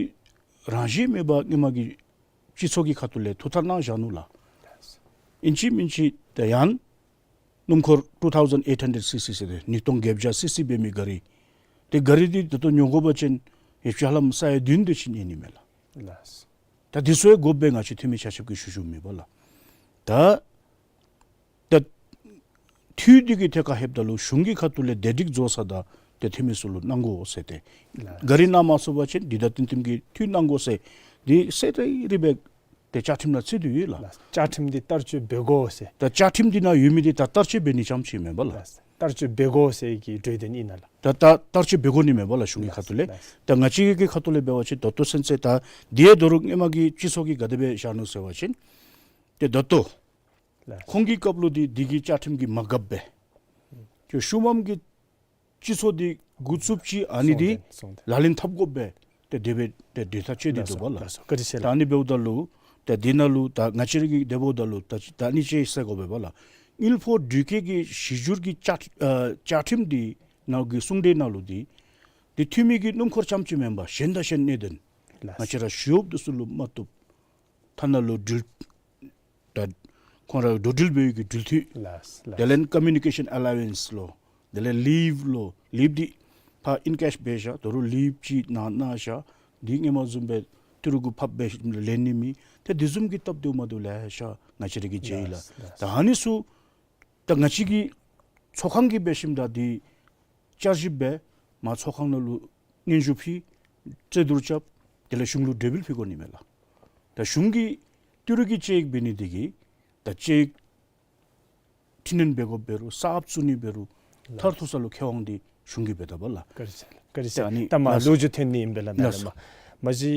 རང་བཞིན་མེད་པར་སྔོན་མ་གི་སྤྱི་ཚོགས་ཀྱི་ཁ་ཐུག་ལས་འཐུ་ཐལ་གནང་བཞག་ནུག་ལགས། ཨིན་ཅི་མིན་ཅི་ད་ཡང་སྣུམ་འཁོར་two thousand eight hundred C C ཟེར་ཏེ་ཉིས་སྟོང་བརྒྱད་བརྒྱ་C C འབད་མི་ག་རི་དེ་ག་རི་འདི་ད་ལྟོ་ཉོ་དགོ་པ་ཅིན་ཡོདཔ་ཅིག་ཧ་ལམ་ས་ཡ་བདུན་དེ་ཅིག་གནས་ནི་མས་ལགས། ལགས། ད་འདི་ཚུ་ཡང་དགོཔ་སྦེ་ང་བཅས་འཐུས་མི་ཆ་ཁྱབ་ཀྱིས་ཞུ་ཞུཝ་མེད་པ་ལགས། ད་ད་འཐུས་འདི་གི་ཐད་ཁར་ལྷོདཔ་ད་ལུ་གཞུང་གི་ཁ་ཐུག་ལས་བདེ་སྒྲིག་བཟོ་ས་དང་ཏེ་འཐུས་མི་ཚུ་ལུ་གནང་དགོ་ཟེར་ཏེ། ལགས། ག་རི་གནང་མ་ཚུགས་པ་ཅིན་འདི་དང་བསྟུན་བསྟུན་གྱི་འཐུས་གནང་དགོ་ཟེར་འདི་གསལ་ཏེ་རི་སྦེ་ཏེ་བཅའ་ཁྲིམས་ནང་བརྩི་དོ་ཡོད་ལགས། ལགས། བཅའ་ཁྲིམས་འདི་བསྟར་སྤྱོད་འབད་དགོ་ཟེར། ད་བཅའ་ཁྲིམས་འདི་ནང་ཡོད་མི་འདི་ད་བསྟར་སྤྱོད་འབད་ནི་ཙམ་ཅིག་མེན་པ་ལགས། ལགས། བསྟར་སྤྱོད་འབད་དགོ་ཟེར་གྱི་གྲོས་དོན་ཨིན་ན་ལགས། ད་ད་བསྟར་སྤྱོད་འབད་དགོ་ནི་མེན་པ་ལགས་གཞུང་གི་ཁ་ཐུག་ལས། ལགས། ད་ང་བཅས་ཀྱི་ཁ་ཐུག་ལས་འབད་བ་ཅིན་ད་ལྟོ་ཚུན་ཚོད་ད་འདི་ཡང་ད་རུང་སྔོན་མ་གི་སྤྱི་ཚོགས་ཀྱིས་ག་དེ་སྦེ་བཞག་ནུག་ཟེར་བ་ཅིན་ཏེ་ད་ལྟོ་ལགས། ཁོང་གི་སྐབས་ལུ་འདི་འདི་གི་བཅའ་ཁྲིམས་ཀྱིས་མ་དགའཝ་སྦེ་ཁྱོད་ཤུལ་མམ་གྱི་སྤྱི་ཚོགས་འདི་འགོ་བཙུགསཔ་ཅིག་ཨ་ནི་འདི་གསུང་དོན་གསུང་དོན་ལག་ལེན་འཐབ་དགོཔ་སྦེ་ཏེ་དེ་སྦེ་ཏེ་གྲོས་ཐག་བཅད་དེ་ལགས་སོ། འདུག་པ་ལགས། ལགས་སོ། བཀའ་དྲིན་ཆེ་ད་ལགས། ཨ་ནི་འབདཝ་ད་ལུ་ཏེ་འདི་ནང་ལུ་ད་ང་བཅས་ར་གིས་དེ་འབདཝ་ད་ལུ་ད་ད་ཨ་ནི་ཅིག་ཟེར་དགོ་པས་པ་ལགས། དངུལ་ཕོགས་དྲི་བཀོད་ཀྱི་ཞིབ་བསྒྱུར་གྱི་བཅའ་ཨ་བཅའ་ཁྲིམས་འདི་ནང་གི་གསུང་གྲོས་ནང་ལུ་འདི་འདི་འཐུས་མི་གི་སྣུམ་འཁོར་རྐྱངམ་ཅིག་མེན་པར་གཞན་དང་གཞན་གནད་དོན་ལགས། ང་བཅས་ར་ཞི་གཡོགཔ་འདི་ཚུ་ལུ་མ་བཏུབ་ཐ་ན་ལུ་འགྲུལ་ད་ཁོང་ར་འགྲོ་འགྲུལ་འབད་བའི་གི་འགྲུལ་འཐུས། ལགས་ལགས། དེ་ལས་communication allowance ལོ། དེ་ལས་ལིབ་ལོ། ལིབ་འདི་ཕར་ཨིན་ཀེཤ་འབད་བཞག། ད་རུང་ལིབ་ཅིག་ནང་གནང་བཞག། འདི་སྔོན་མ་བཟུམ་སྦེ་ཏི་རུ་གུ་ཕབ་སྦེ་ལེན་ནི་མེད། ཏེ་དེ་བཟུམ་གྱི་སྟབས་བདེཝ་མ་བདེཝ་ལེ་ཤ་ང་བཅས་ར་གིས་མཇལ་ཡི་ལགས། ལགས་ལགས། ད་ཨ་ནི་ཚུ་ད་ང་བཅས་ཀྱི་ཚོགས་ཁང་གིས་འབད་ཞིནམ་ད་འདི་བསྐྱར་ཞིབ་འབད་མར་ཚོགས་ཁང་ནང་ལུ་སྙན་ཞུ་ཕུལ་རྩོད་བསྡུར་རྐྱབ། དེ་ལས་གཞུང་ལུ་གྲོས་འབུལ་ཕུལ་དགོ་ནི་མས་ལགས། ད་གཞུང་གིས་ཏི་རུ་གི་དཔྱད་ཡིག་འབད་ནི་འདི་གིས་ད་དཔྱད་ཡིག་འཕྲི་སྣོན་འབད་དགོཔ་འབད་རུང་གསརཔ་བཙུགས་ནི་འབད་རུང་ལགས། མཐར་ཐུག་ས་ལུ་ཁེ་དབང་འདི་གཞུང་གིས་འབད་དོ་པ་ལགས། བཀའ་དྲིན་ཆེ་ལགས། བཀའ་དྲིན་ཆེ། ད་ཨ་ནི་ད་མ་ལགས་སོ། ལོ་རྒྱུས་ཐོན་ནི་ཨིན་པས་ལགས། ད་ལགས་ནི་སོ། མ་མ་གཞི་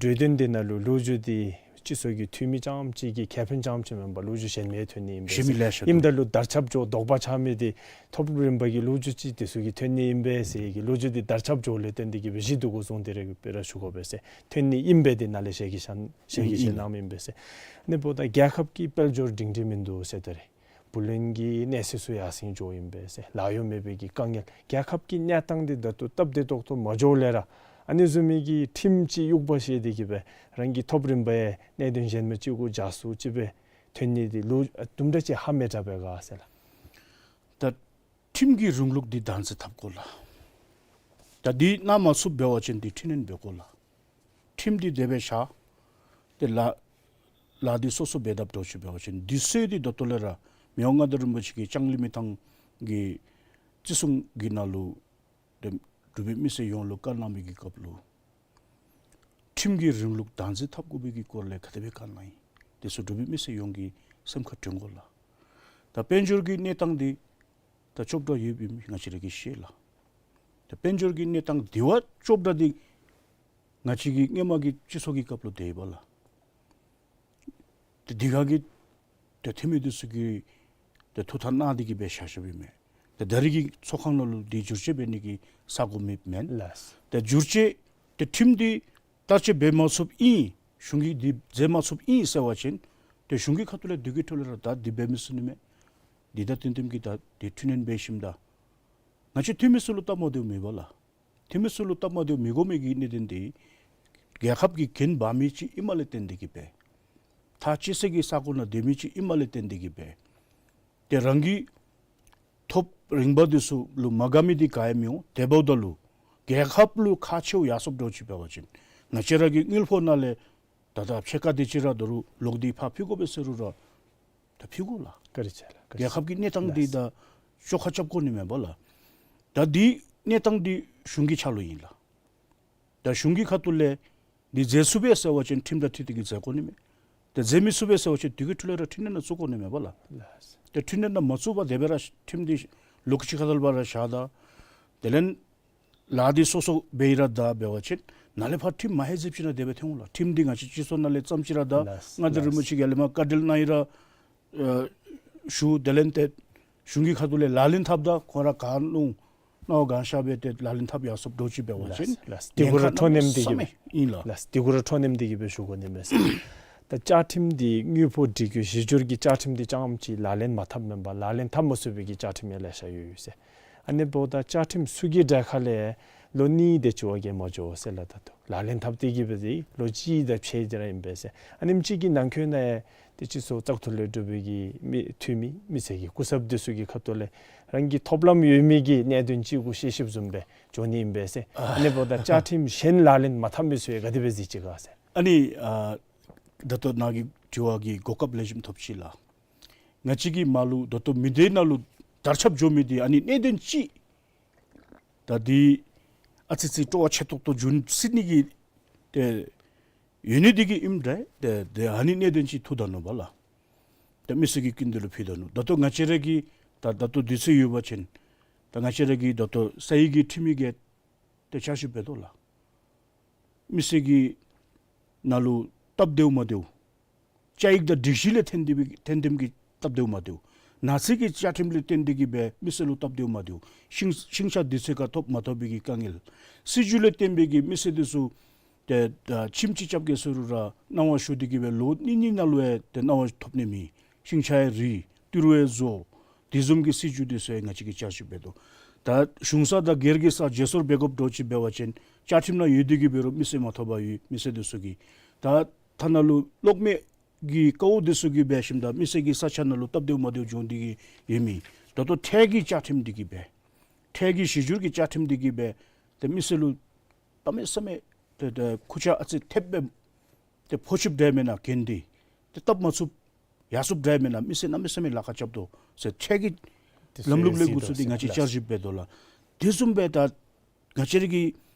གྲོས་དོན་འདི་ནང་ལུ་ལོ་རྒྱུས་འདི་སྤྱི་ཚོགས་ཀྱི་འཐུས་མི་རྐྱངམ་ཅིག་གི་ཁེ་ཕན་རྐྱངམ་ཅིག་མེན་པར་ལོ་རྒྱུས་གཞན་མི་ཐོན་ནི་ཨིན་པས། གཞན་མི་ལེ་ཤ་ཨིནམ་འདུག། ད་ལུ་དར་ཁྱབ་འགྱོ་དོགས་པ་ཆགས་མི་འདི་ཐོབ་རིམ་པ་གི་ལོ་རྒྱུས་ཅིག་འདི་ཚུ་གིས་ཐོན་ནི་ཨིན་པས་ཟེར་གྱི་ལོ་རྒྱུས་འདི་དར་ཁྱབ་འགྱོཝ་ལས་བརྟེན་ཏེ་གིས་སྦེ་གཞི་འདི་གུ་བཟུང་སྟེ་ར་སྦེ་ར་ཞུ་དགོ་པས་ཟེར། ཐོན་ནི་ཨིན་པས། འདི་ནང་ལས་ཞལ་གྱིས་བཞེས་ཞལ་གྱིས་བཞེས་གནངམ་ཨིན་པས་ཟེར། ཨ་ནི་འབདཝ་ད་རྒྱལ་ཁབ་ཀྱི་དཔལ་འབྱོར་སྒྲིང་སྒྲི་མིན་འདུག་ཟེར་ད་རེས། བུ་ལོན་གྱི་གནས་ཚད་ཚུ་ཡར་སེང་འགྱོཝ་ཨིན་པས་ཟེར། ལཱ་གཡོག་མེད་པའི་གི་དཀའ་ངལ། རྒྱལ་ཁབ་ཀྱི་གནས་སྟངས་འདི་ད་ལྟོ་སྟབས་བདེ་ཏོག་ཏོ་མ་འགྱོཝ་ལས་ར་ཨ་ནི་བཟུམ་མའི་གི་ཁྲིམས་ཅིག་དབྱུག་པ་བཞེས་ཏེ་གིས་སྦེ་རང་གི་ཐོབ་རིམ་པ་ཡང་གནད་དོན་གཞན་མི་ཅིག་གུ་འཇགས་སུ་ཅིག་སྦེ་ཐོན་ནི་འདི་ལུ་དུམ་གྲ་ཅིག་ཧ་མི་གྲ་བས་ག་ཟེར་ལགས། ད་ཁྲིམས་ཀྱི་རིང་ལུགས་འདི་བདག་འཛིན་འཐབ་དགོ་ལགས། ད་འདི་གནང་མ་ཚུགསཔ་འབད་བ་ཅིན་འདི་འཕྲི་སྣོན་འབད་དགོ་ལགས། ཁྲིམས་འདི་དེ་སྦེ་བཞག། ཏེ་ལཱ་ལཱ་འདི་སོ་སོ་འབད་དཔ་འདྲཝ་ཅིག་འབད་བ་ཅིན་འདི་ཚུ་འདི་ད་ལྟོ་ལས་ར་མི་དབང་མངའ་བདག་རིན་པོ་ཆེ་གིས་ལྕང་གླིང་མི་ཐང་གི་བརྩི་སྲུང་གི་ནང་ལུ་ཏེ་འབྲུག་པའི་མི་སེར་ཡོངས་ལུ་བཀའ་གནང་མི་གི་སྐབས་ལུ་ཁྲིམས་ཀྱི་རིང་ལུགས་བདག་འཛིན་འཐབ་དགོ་པའི་གི་སྐོར་ལས་ག་དེ་སྦེ་བཀའ་གནང་ཡི། དེ་ཚུ་འབྲུག་པའི་མི་སེར་ཡོངས་ཀྱིས་སེམས་ཁར་དྲན་དགོ་ལགས། ད་དཔལ་འབྱོར་གྱི་གནས་སྟངས་འདི་ད་ཅོག་འཐདཔ་ཡོདཔ་ཨིནམ་ང་བཅས་ར་གིས་ཤེས་ལགས། ད་དཔལ་འབྱོར་གྱི་གནས་སྟངས་འདི་བ་ཅོག་འཐདཔ་འདི་ ང་བཅས་ཀྱི་སྔོན་མ་གི་སྤྱི་ཚོགས་ཀྱི་སྐབས་ལུ་དེ་ཡོདཔ་ལགས། ཏེ་དེ་ཁར་གྱི་ཏེ་འཐུས་མི་འདི་ཚུ་གིས་ཏེ་ཐུགས་ཐག་གནང་སྟེ་གི་སྦེ་བཞག་བཞགཔ་ཨིན་མས། ཏེ་ད་རེས་ཀྱི་ཚོགས་ཁང་ནང་ལུ་འདི་བསྒྱུར་བཅོས་འབད་ནི་གི་ས་གོ་མེདཔ་མེན། ལགས། ཏེ་བསྒྱུར་བཅོས་ཏེ་ཁྲིམས་འདི་བསྟར་སྤྱོད་འབད་མ་ཚུགསཔ་ཨིན། གཞུང་གིས་འདི་མཛད་མ་ཚུགསཔ་ཨིན་ཟེར་བ་ཅིན་ཏེ་གཞུང་གི་ཁ་ཐུག་ལས་དེ་གི་འཕྲོ་ལས་ར་ད་འདི་འབད་མི་ཚུགས་ནི་མས། འདི་ད་དོན་དམ་གྱི་ད་འདི་འཕྲི་སྣོན་འབད་ཞིནམ་ད་ང་བཅས་འཐུས་མི་ཚུ་ལུ་སྟབས་མ་བདེཝ་མེད་པ་ལགས། འཐུས་མི་ཚུ་ལུ་སྟབས་མ་བདེཝ་མི་དགོ་མི་གི་གནད་དོན་འདི་རྒྱལ་ཁབ་ཀྱི་འགན་འབག་མི་ཅིག་ཨིནམ་ལས་བརྟེན་ཏེ་གི་སྦེ། ཐག་བཅད་སའི་གི་ས་གོ་ནང་སྡོད་མི་ཅིག་ཨིནམ་ལས་བརྟེན་ཏེ་གི་སྦེ། ཏེ་རང་གི་ཐོབ་རིམ་པ་འདི་ཚུ་ལུ་མ་དགའ་མི་འདི་ག་ཡང་མི་འོང་། དེ་འབདཝ་ད་ལུ་རྒྱལ་ཁབ་ལུ་ཁག་ཆེཝ་ཡར་སོངམ་འདྲཝ་ཅིག་འབད་བ་ཅིན་ང་བཅས་ར་གི་དངུལ་ཕོགས་ནང་ལས་ད་ད་ཕྱེད་ཀ་དེ་ཅིག་ར་ད་རུང་ལོག་སྟེ་ཕར་ཕུལ་དགོ་པས་ཟེར་རུང་ར་ད་ཕུལ་དགོ་ལགས། བཀའ་དྲིན་ཆེ་ལགས། བཀའ་དྲིན་ཆེ། རྒྱལ་ཁབ་ཀྱི་གནས་སྟངས་འདི་ལགས། ད་བཅོ་ཁ་རྐྱབ་དགོ་ནི་མས་པ་ལགས། ད་འདི་གནས་སྟངས་འདི་གཞུང་གི་ཕྱག་ལུ་ཨིན་ལགས། ད་གཞུང་གི་ཁ་ཐུག་ལས་འདི་མཛད་ཚུགས་པས་ཟེར་བ་ཅིན་ཁྲིམས་དང་འཁྲིལ་ཏེ་གི་མཛད་དགོ་ནི་མས། ད་མཛད་མི་ཚུགས་པས་ཟེར་བ་ཅིན་དེ་གི་འཕྲོ་ལས་ར་འཕྲི་སྣོན་ནང་བཙུགས་དགོ་ནི་མས་པ་ལགས། ལགས། ད་འཕྲི་སྣོན་ནང་མ་བཙུགས་པར་དེ་སྦེ་ར་ཁྲིམས་འདི་ལོགས་ཅིག་ཁ་ཐུག་ལུ་ཕར་ར་བཞག་ད། དེ་ལས་ལཱ་འདི་སོ་སོ་འབད་ཡི་ར་ད་འབད་བ་ཅིན་ནཱ་ལས་ཕར་ཁྲིམས་མ་ཧེ་ཟེར་ཞིནམ་ད་དེ་སྦེ་ཐོན་འོང་ལགས། ཁྲིམས་འདི་ང་བཅས་སྤྱི་ཚོགས་ནང་ལས་བརྩམས་ཅི་ར་ད། ལགས། མངའ་བདག་རིན་པོ་ཆེ་གིས་ལས་མར་བཀའ་འགྲེལ་གནང་ཡི་ར། ཨ་ཞུ། དེ་ལས་ཏེ་གཞུང་གི་ཁ་ཐུག་ལས་ལག་ལེན་འཐབ་ད་ཁོང་ར་ག་ནི་སྣང་བ་གང་ཤར་སྦེ་ཏེ་ལག་ལེན་འཐབ་ཡར་སོངམ་འདྲཝ་ཅིག་འབད་བ་ཅིན། ལགས། ལགས། དེ་གུ་ར་ཁྲོ་ནེམ་འདི་གིས་སྦེ་ཨིན་ལགས། ལགས། དེ་གུ་ར་ཁྲོ་ནེམ་འདི་གིས་སྦེ་ཞུ་དགོ་ནི་མས་ཟེར། ད་བཅའ་ཁྲིམས་འདི་དངུལ་ཕོགས་སྒྲིག་བཀོད་གཞི་བསྒྱུར་གྱི་བཅའ་ཁྲིམས་འདི་རྐྱངམ་ཅིག་ལག་ལེན་མ་འཐབ་མེན་པར་ལག་ལེན་འཐབ་མ་ཚུགས་པའི་གི་བཅའ་ཁྲིམས་ཡང་ལེ་ཤ་ཡོད་ཡོད་ཟེར། ཨ་ནི་འབདཝ་ད་བཅའ་ཁྲིམས་ཚུ་གི་གྲལ་ཁ་ལས་ལོ་གཉིས་དེ་ཅིག་བ་གིས་མ་འགྱོ་ཟེར་ལགས། ད་ལྟོ་ལག་ལེན་འཐབ་སྟེ་གི་སྦེ་ལོ་གཅིག་དང་ཕྱེད་ཅིག་ར་ཨིན་པས་ཟེར། ཨ་ནེམ་ཅིག་གི་ནང་འཁོད་ནང་ཡང་ཏེ་སྤྱི་ཚོགས་བཙག་འཐུ་ལས་གྲུབ་པའི་གི་མི་འཐུས་མི་མི་སེར་གྱི་སྐུ་ཚབ་འདི་ཚུ་གི་ཁ་ཐུག་ལས་རང་གི་ཐོབ་ལམ་ཡོད་མི་གི་གནད་དོན་ཅིག་གུ་དཔྱད་ཞིབ་བཟུམ་སྦེ་འགྱོ་ནི་ཨིན་པས་ཟེར། ཨ་ནི་འབདཝ་ད་བཅའ་ཁྲིམས་གཞན་ལག་ལེན་མ་འཐབ་མི་ཚུ་ཡང་ག་དེ་སྦེ་གཟིགས་ཅི་ག་ཟེར། ཨ་ནི་ཨ་ད་ལྟོ་ནཱ་གི་དྲི་བ་གི་གོ་སྐབས་ལེགས་ཤོམ་ཐོབ་ཅི་ལགས། ང་བཅས་ཀྱི་མར་ལུ་ད་ལྟོ་མི་སྡེ་ནང་ལུ་དར་ཁྱབ་འགྱོ་མི་འདི་ཨ་ནི་གནད་དོན་ཅིག་ད་འདི་ཨ་ཙི་ཅིག་སྤྲོ་བ་ཆེ་ཏོག་ཏོ་འབྱུང་སྲིད་ནི་གི་ཏེ་ཡོད་ནི་འདི་གིས་ཨིནམ་འདྲས། ཏེ་ཏེ་ཨ་ནི་གནད་དོན་ཅིག་ཐུག་ད་ནུག་པ་ལགས། ཏེ་མི་སེར་གྱི་སྐུ་མདུན་ལུ་ཕུལ་ད་ནུག། ད་ལྟོ་ང་བཅས་ར་གི་ད་ད་ལྟོ་དུས་ཚོད་ཡོད་པ་ཅིན་ད་ང་བཅས་ར་གི་ད་ལྟོ་ས་ཡི་གི་ཁྲིམས་ཡིག་གི་ཏེ་བསྐྱར་ཞིབ་འབད་དོ་ལགས། མི་སེར་གྱི་ནང་ལུ་སྟབས་བདེཝ་མ་བདེཝ། བཅའ་ཡིག་དང་སྒྲིག་གཞི་ལས་ཐོན་ཏེ་སྦེ་ཐོན་ཏེམ་གྱི་སྟབས་བདེཝ་མ་བདེཝ། ནང་སྲིད་ཀྱི་བཅའ་ཁྲིམས་ལས་བརྟེན་ཏེ་གི་སྦེ་མི་སེར་ལུ་སྟབས་བདེཝ་མ་བདེཝ། ཤིང་ཤིང་ཆ་དུས་ཚོད་ཁར་ཐོབ་མ་ཐོབ་པའི་གི་དཀའ་ངལ། སྲིད་བྱུས་ལས་བརྟེན་པའི་གི་མི་སེར་འདི་ཚུ་ཏེ་ད་ཁྱིམ་ཅིག་རྐྱབ་གེ་ཟེར་རུང་ར་གནང་བ་ཞུ་སྟེ་གི་སྦེ་ལོ་གཉིས་གཉིས་ནང་ལུ་ཡང་ཏེ་གནང་བ་ཐོབ་ནི་མེད། ཤིང་ཆ་ཡང་རིལ། ཏི་རུ་ཡང་རྫོགས། དེ་བཟུམ་གྱི་སྲིད་བྱུས་འདི་ཚུ་ཡང་ང་བཅས་ཀྱིས་བསྐྱར་ཞིབ་འབད་དོ། ད་གཞུང་ས་དང་སྒེར་གྱི་ས་བརྗེ་སོར་འབད་དགོཔ་འདྲཝ་ཅིག་འབད་བ་ཅིན་བཅའ་ཁྲིམས་ནང་ཡོད་དེ་གི་འབད་རུང་མི་སེར་མ་ཐོབ་པར་ཡོད་མི་སེར་འདི་ཚུ་གིས། ད་ཐ་ན་ལུ་གློག་མེ་གི་དཀའཝ་འདི་ཚུ་གིས་འབད་ཞིནམ་ད་མི་སེར་གྱི་ས་ཆ་ནང་ལུ་སྟབས་བདེཝ་མ་བདེཝ་འབྱུང་སྟེ་གི་ཡོད་མི། ད་ལྟོ་ཁྲལ་གྱི་བཅའ་ཁྲིམས་འདི་གིས་འབད། ཁྲལ་གྱི་གཞི་བསྒྱུར་གྱི་བཅའ་ཁྲིམས་འདི་གིས་འབད། ཏེ་མི་སེར་ལུ་གནམ་མེད་ས་མེད་ཏེ་ཏེ་ཁུར་ཆ་ཨ་ཙི་ཐེབས་སྦེ་ཏེ་ཕོག་ཆིཔ་འདྲཝ་མེན་ན་གན་འདི་ཏེ་བཏབ་མ་ཚུགས། ཡར་སོངམ་འདྲཝ་མེན་ན་མི་སེར་གནམ་མེད་ས་མེད་ལཱ་ཁག་རྐྱབ་དོ་ཟེར། ཁྲལ་གྱི་ཏེ་ལམ་ལུགས་ལས་འགོ་བཙུགས་ཏེ་ང་བཅས་བསྐྱར་ཞིབ་འབད་དོ་ལགས། དེ་བཟུམ་སྦེ་ད་ང་བཅས་ར་གི་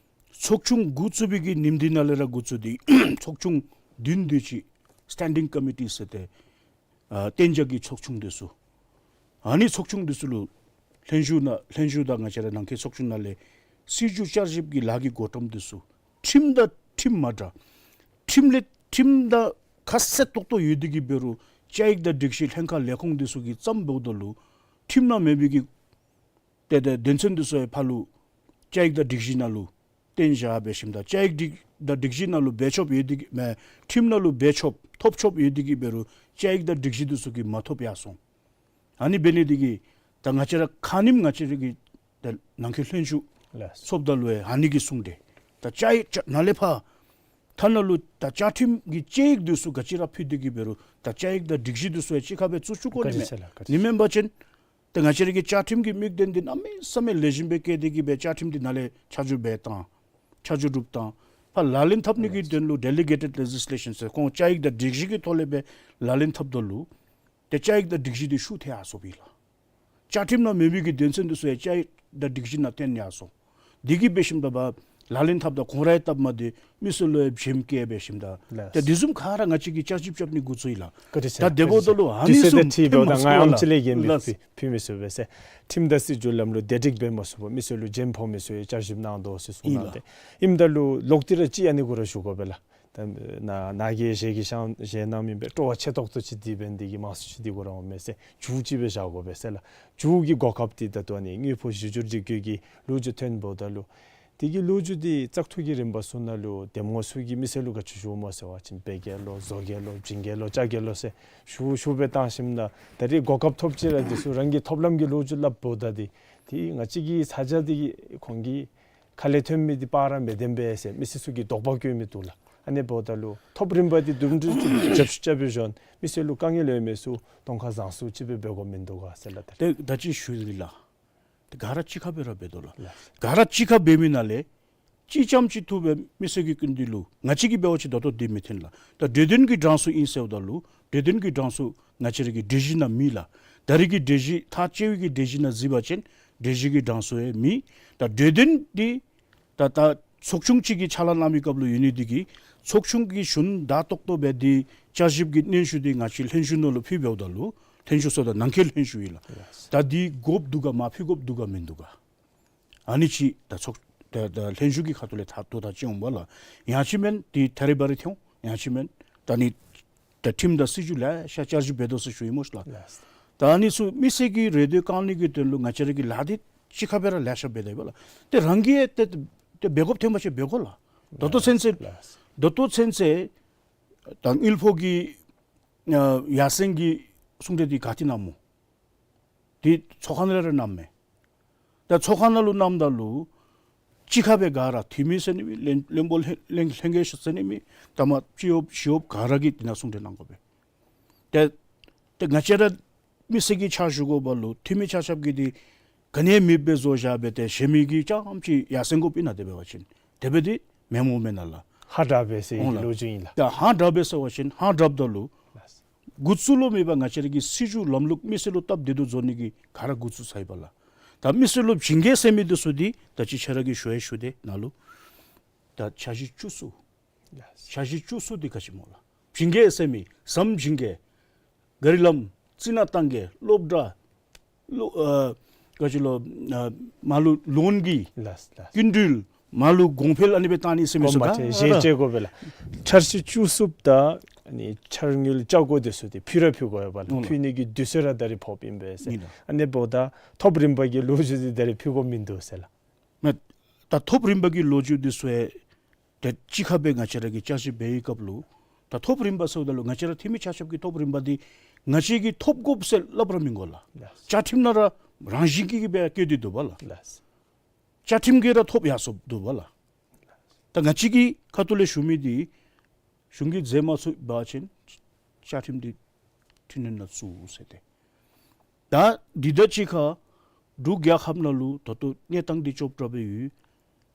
ཚོགས་ཆུང་འགོ་བཙུགས་པའི་གི་ཉིནམ་འདི་ནང་ལས་ར་འགོ་བཙུགས་ཏེ་ཚོགས་ཆུང་བདུན་དེ་ཅིག་སི་ཊེན་ཌིང་ཀོ་མི་ཊི་ཟེར་ཏེ་ཨ་གཏན་འཇགས་ཀྱི་ཚོགས་ཆུང་འདི་ཚུ། ཨ་ནི་ཚོགས་ཆུང་འདི་ཚུ་ལུ་ལྷན་བཞུགས་ནང་ལྷན་བཞུགས་དང་ང་བཅས་ར་ནང་འཁོད་ཚོགས་ཆུང་ནང་ལས་སྲིད་བྱུས་བསྐྱར་ཞིབ་ཀྱི་ལཱ་གི་བགོ་བཀྲམ་འདི་ཚུ་ཁྲིམས་དང་ཁྲིམས་མ་འདྲ། ཁྲིམས་ལས་ཁྲིམས་དང་ཁ་གསལ་ཏོག་ཏོ་ཡོད་དེ་གི་འབད་རུང་བཅའ་ཡིག་དང་སྒྲིག་གཞི་ལྷན་ཁག་ལས་ཁུངས་འདི་ཚུ་གིས་བརྩམས་འབདཝ་ད་ལུ་ཁྲིམས་ནང་མེད་པའི་གི་ཏེ་ཏེ་དོན་ཚན་འདི་ཚུ་ཡང་ཕར་ལུ་བཅའ་ཡིག་དང་སྒྲིག་གཞི་ནང་ལུ་བཏོན་བཞག་འབད་ཞིནམ་ད་བཅའ་ཡིག་སྒྲིག་དང་སྒྲིག་གཞི་ནང་ལུ་འབད་ཆོགཔ་ཡོད་དེ་གི་མེན། ཁྲིམས་ནང་ལུ་འབད་ཆོགཔ་ཐོབ་ཆོགཔ་ཡོད་དེ་གི་འབད་རུང་བཅའ་ཡིག་དང་སྒྲིག་གཞི་འདི་ཚུ་གིས་མ་ཐོབ་ཡར་སོང་། ཨ་ནི་འབད་ནི་འདི་གིས་ད་ང་བཅས་ར་ཁ་ཉིནམ་ང་བཅས་ར་གི་ད་ནང་འཁོད་ལྷན་བཞུགས་ལགས། ཚོགསཔ་ད་ལུ་ཡང་ཨ་ནི་གི་གསུངས་ཏེ། ད་བཅའ་ཡིག་བཅའ་ནཱ་ལས་ཕར་ཐ་ན་ལུ་ད་བཅའ་ཁྲིམས་ཀྱི་དཔྱད་ཡིག་འདི་ཚུ་ག་ཅི་ར་ཕུལ་ཏེ་གི་འབད་རུང་ད་བཅའ་ཡིག་དང་སྒྲིག་གཞི་འདི་ཚུ་ཡང་གཅིག་ཁར་སྦེ་བཙུགས་བཅུག་དགོ་ནི་མས། བཀའ་དྲིན་ཆེ་ལགས། བཀའ་དྲིན་ཆེ། ཨིན་མེན་པ་ཅིན་ཏེ་ང་བཅས་ར་གི་བཅའ་ཁྲིམས་ཀྱི་དམིགས་དོན་འདི་གནམ་མེད་ས་མེད་ལེགས་ཤོམ་སྦེ་བཀོད་དེ་གི་སྦེ་བཅའ་ཁྲིམས་འདི་ནཱ་ལས་ཆ་འཇོག་འབད་བཏང་ཕར་ལག་ལེན་འཐབ་ནི་གི་དོན་ལུ་ཌེ་ལི་གེ་ཊེཌ་ལེ་ཇིས་ལེ་ཤཱན་ཟེར་ཁོང་བཅའ་ཡིག་དང་སྒྲིག་གཞི་གི་ཐོག་ལས་སྦེ་ལག་ལེན་འཐབ་ད་ལུ་ཏེ་བཅའ་ཡིག་དང་སྒྲིག་གཞི་འདི་ཤུགས་ཐལ་ཡར་སོངམ་ཨིན་ལགས། བཅའ་ཁྲིམས་ནང་མེད་མི་གི་དོན་ཚན་འདི་ཚུ་ཡང་བཅའ་ཡིག་དང་སྒྲིག་གཞི་ནང་བཏོན་ཡར་སོང་། འདི་གིས་འབད་ཞིནམ་ད་འབད་ ལག་ལེན་འཐབ་ད་ཁོང་ར་ཡང་སྟབས་མ་བདེ་མི་སེར་ལུ་ཡང་བྱེམ་བཀལ་སྦེ་ཞིནམ་ད། ལགས། ད་དེ་བཟུམ་ག་ར་ང་བཅས་ཀྱིས་བསྐྱར་ཞིབ་རྐྱབ་ནི་འགོ་བཙུགས་ཡི་ལགས། བཀའ་དྲིན་ཆེ། ད་དེ་འབདཝ་ད་ལུ་ཨ་དུས་ནི་ཚོད་དེ་བཟུམ་ཐིམ་ཐོན་མ་སོང་ལགས། ང་ཨམ་ཅིག་ལས་རྒན་པའི་ལགས། ཕུལ་ཕུལ་མི་ཚུགས་པས་ཟེར། ཁྲིམས་དང་སྲིད་བྱུས་ལམ་ལུགས་བདེ་སྒྲིག་འབད་མ་ཚུགས་པར་མི་སེར་ལུ་བྱེམ་ཕོག་མི་ཚུ་ཡང་བསྐྱར་ཞིབ་གནང་དོ་ཟེར་གསུངས་ཨིན་གནང་ལགས། སྟེ། ཨིནམ་ད་ལུ་ལོག་སྟེ་ར་ཅིག་ཨ་ནི་གུ་ར་ཞུ་དགོ་པས་ལགས། ད་ནཱ་གིས་ཞལ་གྱིས་བཞེས་བཞེས་གནངམ་ཨིན་པས། སྤྲོ་བ་ཆེ་ཏོག་ཏོ་ཅིག་འདི་འབད་ནི་འདི་གིས་མང་སུ་ཅིག་འདི་གུ་ར་འོང་མས་ཟེར། མཇུག་ཅིག་སྦེ་བཞག་དགོ་པས་ཟེར་ལགས། མཇུག་གི་གོ་སྐབས་འདི་ད་ལྟོ་ཨ་ནི་དངུལ་ཕོགས་གཞི་བསྒྱུར་སྒྲིག་བཀོད་ཀྱི་ལོ་རྒྱུས་ཐོན་འབདཝ་ད་ལུ། དེ་གི་ལོ་རྒྱུས་འདི་བཙག་འཐུ་གི་རིམ་པ་ཚུ་ནང་ལུ་འདེམས་ངོ་ཚུ་གིས་མི་སེར་ལུ་ག་ཅི་ཞུཝ་སྨོ་ཟེར་བ་ཅིན་བེ་རྒྱལ་ལོ་བཟོ་རྒྱལ་ལོ་བྱིན་རྒྱལ་ལོ་ལྕགས་རྒྱལ་ལོ་ཟེར་ཞུ་ཞུ་སྦེ་བཏང་ཞིནམ་ད་ད་རེས་གོ་སྐབས་ཐོབ་ཅི་ར་འདི་ཚུ་རང་གི་ཐོབ་ལམ་གྱི་ལོ་རྒྱུས་སླབ་འབདཝ་ད་འདི་འདི་ང་བཅས་ཀྱི་ས་ཆ་འདི་ཁོང་གི་ཁ་ལས་ཐོན་མི་འདི་པར་ར་མི་ལྡན་པས་ཟེར་མི་སེར་ཚུ་གིས་དོགས་པ་བཀོད་མི་འདུག་ལགས། ཨ་ནི་འབདཝ་ད་ལུ་ཐོབ་རིམ་པ་འདི་དུམ་གྲ་ཅིག་རྒྱབ་བཤུད་རྐྱབ་པའི་ཞོར་མི་སེར་ལུ་དཀའ་ངལ་ཡོད་མི་ཚུ་གདོང་ཁར་བཟང་སུ་ཅིག་སྦེ་འབད་དགོཔ་མིན་འདུག་ག་ཟེར་ལགས། ད་ཏེ་ད་ཅི་ཞུ་ཡི་ལགས། ཏེ་ག་ར་གཅིག་ཁར་སྦེ་ར་འབད་དོ་ལགས། ལགས། ག་ར་གཅིག་ཁར་འབད་མི་ནང་ལས་གཅིག་རྐྱངམ་གཅིག་ཐུབ་སྦེ་མི་སེར་གྱི་སྐུ་མདུན་ལུ་ང་བཅས་ཀྱིས་འབད་བ་ཅིན་ད་ལྟོ་འདི་མི་འཐོན་ལགས། ད་གྲོས་དོན་གྱི་གྲངས་སུ་ཨིན་ཟེརཝ་ད་ལུ་གྲོས་དོན་གྱི་གྲངས་སུ་ང་བཅས་ར་གི་གྲོས་གཞི་ནང་མེད་ལགས། ད་རེས་ཀྱི་གྲོས་གཞི་ཐག་བཅད་པའི་གི་གྲོས་གཞི་ནང་གཟིགས་པ་ཅིན་གྲོས་གཞི་གི་གྲངས་སུ་ཡང་མེད། ད་གྲོས་དོན་འདི་ད་ད་ཚོགས་ཆུང་གཅིག་གིས་ཕྱག་ལཱ་གནང་བའི་སྐབས་ལུ་ཡོད་ནི་འདི་གིས་ཚོགས་ཆུང་གིས་ཞུན་དག་ཏོག་ཏོ་སྦེ་འདི་བསྐྱར་ཞིབ་ཀྱི་སྙན་ཞུ་འདི་ང་བཅས་ལྷན་བཞུགས་ནང་ལུ་ཕུལ་འབདཝ་ད་ལུ་ལྷན་བཞུགས་ཟེརཝ་ད་ནང་འཁོད་ལྷན་བཞུགས་ཨིན་ལགས། ད་འདི་དགོཔ་འདུག་ག་མ་ཕུལ་དགོཔ་འདུག་ག་མིན་འདུག་ག། ཨ་ནི་ཅིག་ད་ཚོགས་ད་ད་ལྷན་བཞུགས་ཀྱི་ཁ་ཐུག་ལས་ཐག་ཐུག་ཐག་བཅད་འོང་པ་ལགས། ཡང་ཅིན་མེན་འདི་ཐ་རི་བ་རི་ཐོན་འོང་། ཡང་ཅིན་མེན་ད་ནི་ད་ཁྲིམས་དང་སྲིད་བྱུས་ལེ་ཤ་བསྐྱར་ཞིབ་འབད་དོ་ཟེར་ཞུ་ཡི་སྨོ་ཤ་ལགས། ལགས། ད་ཨ་ནི་ཚུ་མི་སེར་གྱི་རེ་འདོད་བསྐང་ནི་གི་དོན་ལུ་ང་བཅས་ར་གིས་ལཱ་འདི་གཅིག་ཁར་སྦེ་ར་ལེ་ཤ་འབད་དེ་ཡོད་པ་ལགས། ཏེ་རང་གིས་ཏེ་ཏེ་འབད་དགོཔ་ཐོན་པ་ཅིན་འབད་དགོ་ལགས། ད་ལྟོ་ཚུན་ཚོད་ལགས། ད་ལྟོ་ཚུན་ཚོད་ད་དངུལ་ཕོགས་ཀྱི་ཨ་ཡར་སེང་གི་གསུང་གྲོས་འདི་ག་ཏེ་གནངམ་སྨོ། འདི་ཚོགས་ཁང་ནང་ལས་ར་གནངམ་མས། ད་ཚོགས་ཁང་ནང་ལུ་གནངམ་ད་ལུ་གཅིག་ཁར་སྦེ་ག་ར་འཐུས་མི་ཟེར་ནི་མེད། བློན་བློན་པོ་ལྷན་ལྷན་ལྷན་རྒྱས་ཟེར་ནི་མེད། ད་མ་སྤྱི་གཡོགཔ་ཞི་གཡོགཔ་ག་ར་གིས་འདི་ནང་གསུང་གྲོས་གནང་དགོ་པས། ཏེ་ཏེ་ང་བཅས་ར་མི་སེར་གྱི་ཕྱག་ཞུ་དགོ་པ་ལུ་འཐུས་མི་ཆ་ཁྱབ་ཀྱིས་འདི་ག་ནི་ཡང་མེདཔ་སྦེ་བཟོ་བཞག་སྦེ་ཏེ་གཞན་མི་གིས་རྐྱངམ་ཅིག་ཡར་སེང་དགོཔ་ཨིན་ན། དེ་འབད་བ་ཅིན་དེ་སྦེ་འདི་མེནམ་འོང་མེན་ན་ལགས། ཧ་དྲག་པས་ཟེར་འོང་ལགས། ལོ་རྒྱུས་ཨིན་ལགས། ད་ཧ་དྲག་པས་ཟེར་བ་ཅིན་ཧ་དྲགཔ་ད་ལུ་ལགས། འགོ་བཙུགས་ལོ་མེད་པར་ང་བཅས་ར་གི་སྲིད་བྱུས་ལམ་ལུགས་མི་སེར་ལུ་སྟབས་བདེ་ཏོག་ཏོ་བཟོ་ནི་གི་ག་ར་འགོ་བཙུགས་ཚར་ཡི་པ་ལགས། ད་མི་སེར་ལུ་བྱིན་གྱིས་བརྩེ་མི་འདི་ཚུ་འདི་ད་ཅི་ཁྱེད་ར་གིས་ཞུ་ཡང་ཞུ་དེས་ནཱ་ལུ། ད་འཆར་གཞི་བཅུ་གསུམ། འཆར་གཞི་བཅུ་གསུམ་འདི་ག་ཅི་སྨོ་ལགས། བྱིན་གྱིས་བརྩེ་མི་ཟམ་བྱིན་གྱིས་ག་རི་ལམ་རྩི་ནག་གཏང་གེ་སློབ་གྲྭ་ལོ་ཨ་ག་ཅི་ལོ་ཨ་མ་ལུ་ལོན་གྱི་ལགས་ལགས། སྐྱིན་འགྲུལ་མ་ལུ་གོང་འཕེལ་ཨ་ནི་སྦེ་བཏང་ནི་ཟེར་མི་ཚུ་གོང་མ་ག་ཏེ་ར་ཞལ་བཅད་དགོ་པས་ལགས། འཆར་གཞི་བཅུ་གསུམ་དང་ཨ་ནི་འཆར་དངུལ་བཅའ་སྒོ་འདི་ཚུ་འདི་ཕུལ་ར་ཕུལ་དགོ་པས་ལགས། འོང་ལགས། ཕུལ་ནི་གི་དུས་ཚོད་ར་ད་རེས་ཕོགཔ་ཨིན་པས་ཟེར། ཨིན་ལགས། ཨ་ནི་འབདཝ་ད་ཐོབ་རིམ་པ་གི་ལོ་རྒྱུས་འདི་ད་རེས་ཕུལ་དགོཔ་མིན་འདུག་ཟེར་ལགས། མེན། ད་ཐོབ་རིམ་པ་གི་ལོ་རྒྱུས་འདི་ཚུ་ཡང་ཏེ་གཅིག་ཁར་སྦེ་ང་བཅས་ར་གིས་བསྐྱར་ཞིབ་འབད་བའི་སྐབས་ལུ་ད་ཐོབ་རིམ་པ་ཟེརཝ་ད་ལུ་ང་བཅས་ར་འཐུས་མི་ཆ་ཁྱབ་ཀྱི་ཐོབ་རིམ་པ་འདི་ང་བཅས་ཀྱིས་ཐོབ་དགོཔ་ཟེར་སླབ་ར་མི་དགོ་ལགས། ལགས། བཅའ་ཁྲིམས་ནང་ར་རང་བཞིན་གྱིས་སྦེ་བཀོད་དེ་འདུག་པ་ལགས། ལགས། བཅའ་ཁྲིམས་ཀྱིས་ར་ཐོབ་ཡར་སོཔ་འདུག་པ་ལགས། ད་ང་བཅས་ཀྱི་ཁ་ཐུག་ལས་ཞུ་མི་འདི་གཞུང་གིས་མཛད་མ་ཚུགས་པ་ཅིན་བཅའ་ཁྲིམས་འདི་འཕྲི་སྣོན་ནང་བཙུགས་ཟེར་ཏེ། ད་འདི་དང་གཅིག་ཁར་འབྲུག་རྒྱལ་ཁབ་ནང་ལུ་ད་ལྟོ་གནས་སྟངས་འདི་ཅོག་འཐདཔ་སྦེ་ཡོད།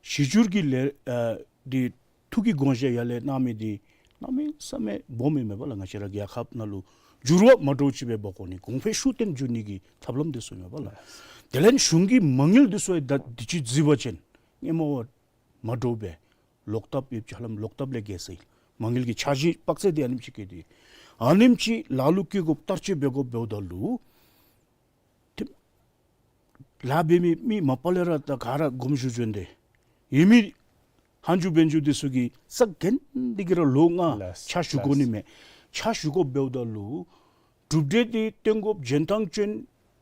གཞི་བསྒྱུར་གྱི་ལས་ཨ་འདི་ཐུགས་ཀྱི་དགོངས་བཞེད་ཡར་ལས་གནང་མི་འདི་གནམ་མེད་ས་མེད་སྦོམ་ཨིན་མས་པ་ལགས། ང་བཅས་ར་རྒྱལ་ཁབ་ནང་ལུ་འགྱུར་བ་མ་འདྲཝ་ཅིག་སྦེ་འབག་དགོ་ནི་གོང་འཕེལ་ཤུགས་བསྟན་འགྱུར་ནི་གི་ཐབས་ལམ་འདི་ཚུ་ཨིན་མས་པ་ལགས། དེ་ལས་གཞུང་གི་མ་དངུལ་འདི་ཚུ་ཡང་ད་འདི་ཅིག་གཟིགས་པ་ཅིན་སྔོན་མ་བ་མ་འདྲཝ་སྦེ་ལོག་བཏབ་ཡོདཔ་ཅིག་ཧ་ལམ་ལོག་བཏབ་ལས་བརྒལ་སོ་ཡི། མ་དངུལ་གྱི་འཆར་གཞི་དཔག་ཚད་འདི་ཨ་ནེམ་ཅིག་བཀོད་དེ་ཨ་ནེམ་ཅིག་ལཱ་ལུ་བཀོད་དགོཔ་བསྟར་སྤྱོད་འབད་དགོཔ་འབདཝ་ད་ལུ་ཏེ་ལཱ་འབད་མི་མི་མ་པ་ལས་ར་ད་ག་ར་དགོངསམ་ཞུ་བྱོན་ཏེ་ཡོད་མི་ཧན་ཇུ་བན་ཇུ་འདི་ཚུ་གིས་རྩ་འགེངས་ཏེ་གི་ར་ལོ་ལྔ་ལགས་ཕྱག་ཞུ་དགོ་ནི་མས། ཕྱག་ཞུ་དགོཔ་འབདཝ་ད་ལུ་གྲུབ་འབྲས་འདི་སྟོན་དགོཔ་འཇོན་ཐང་ཅན་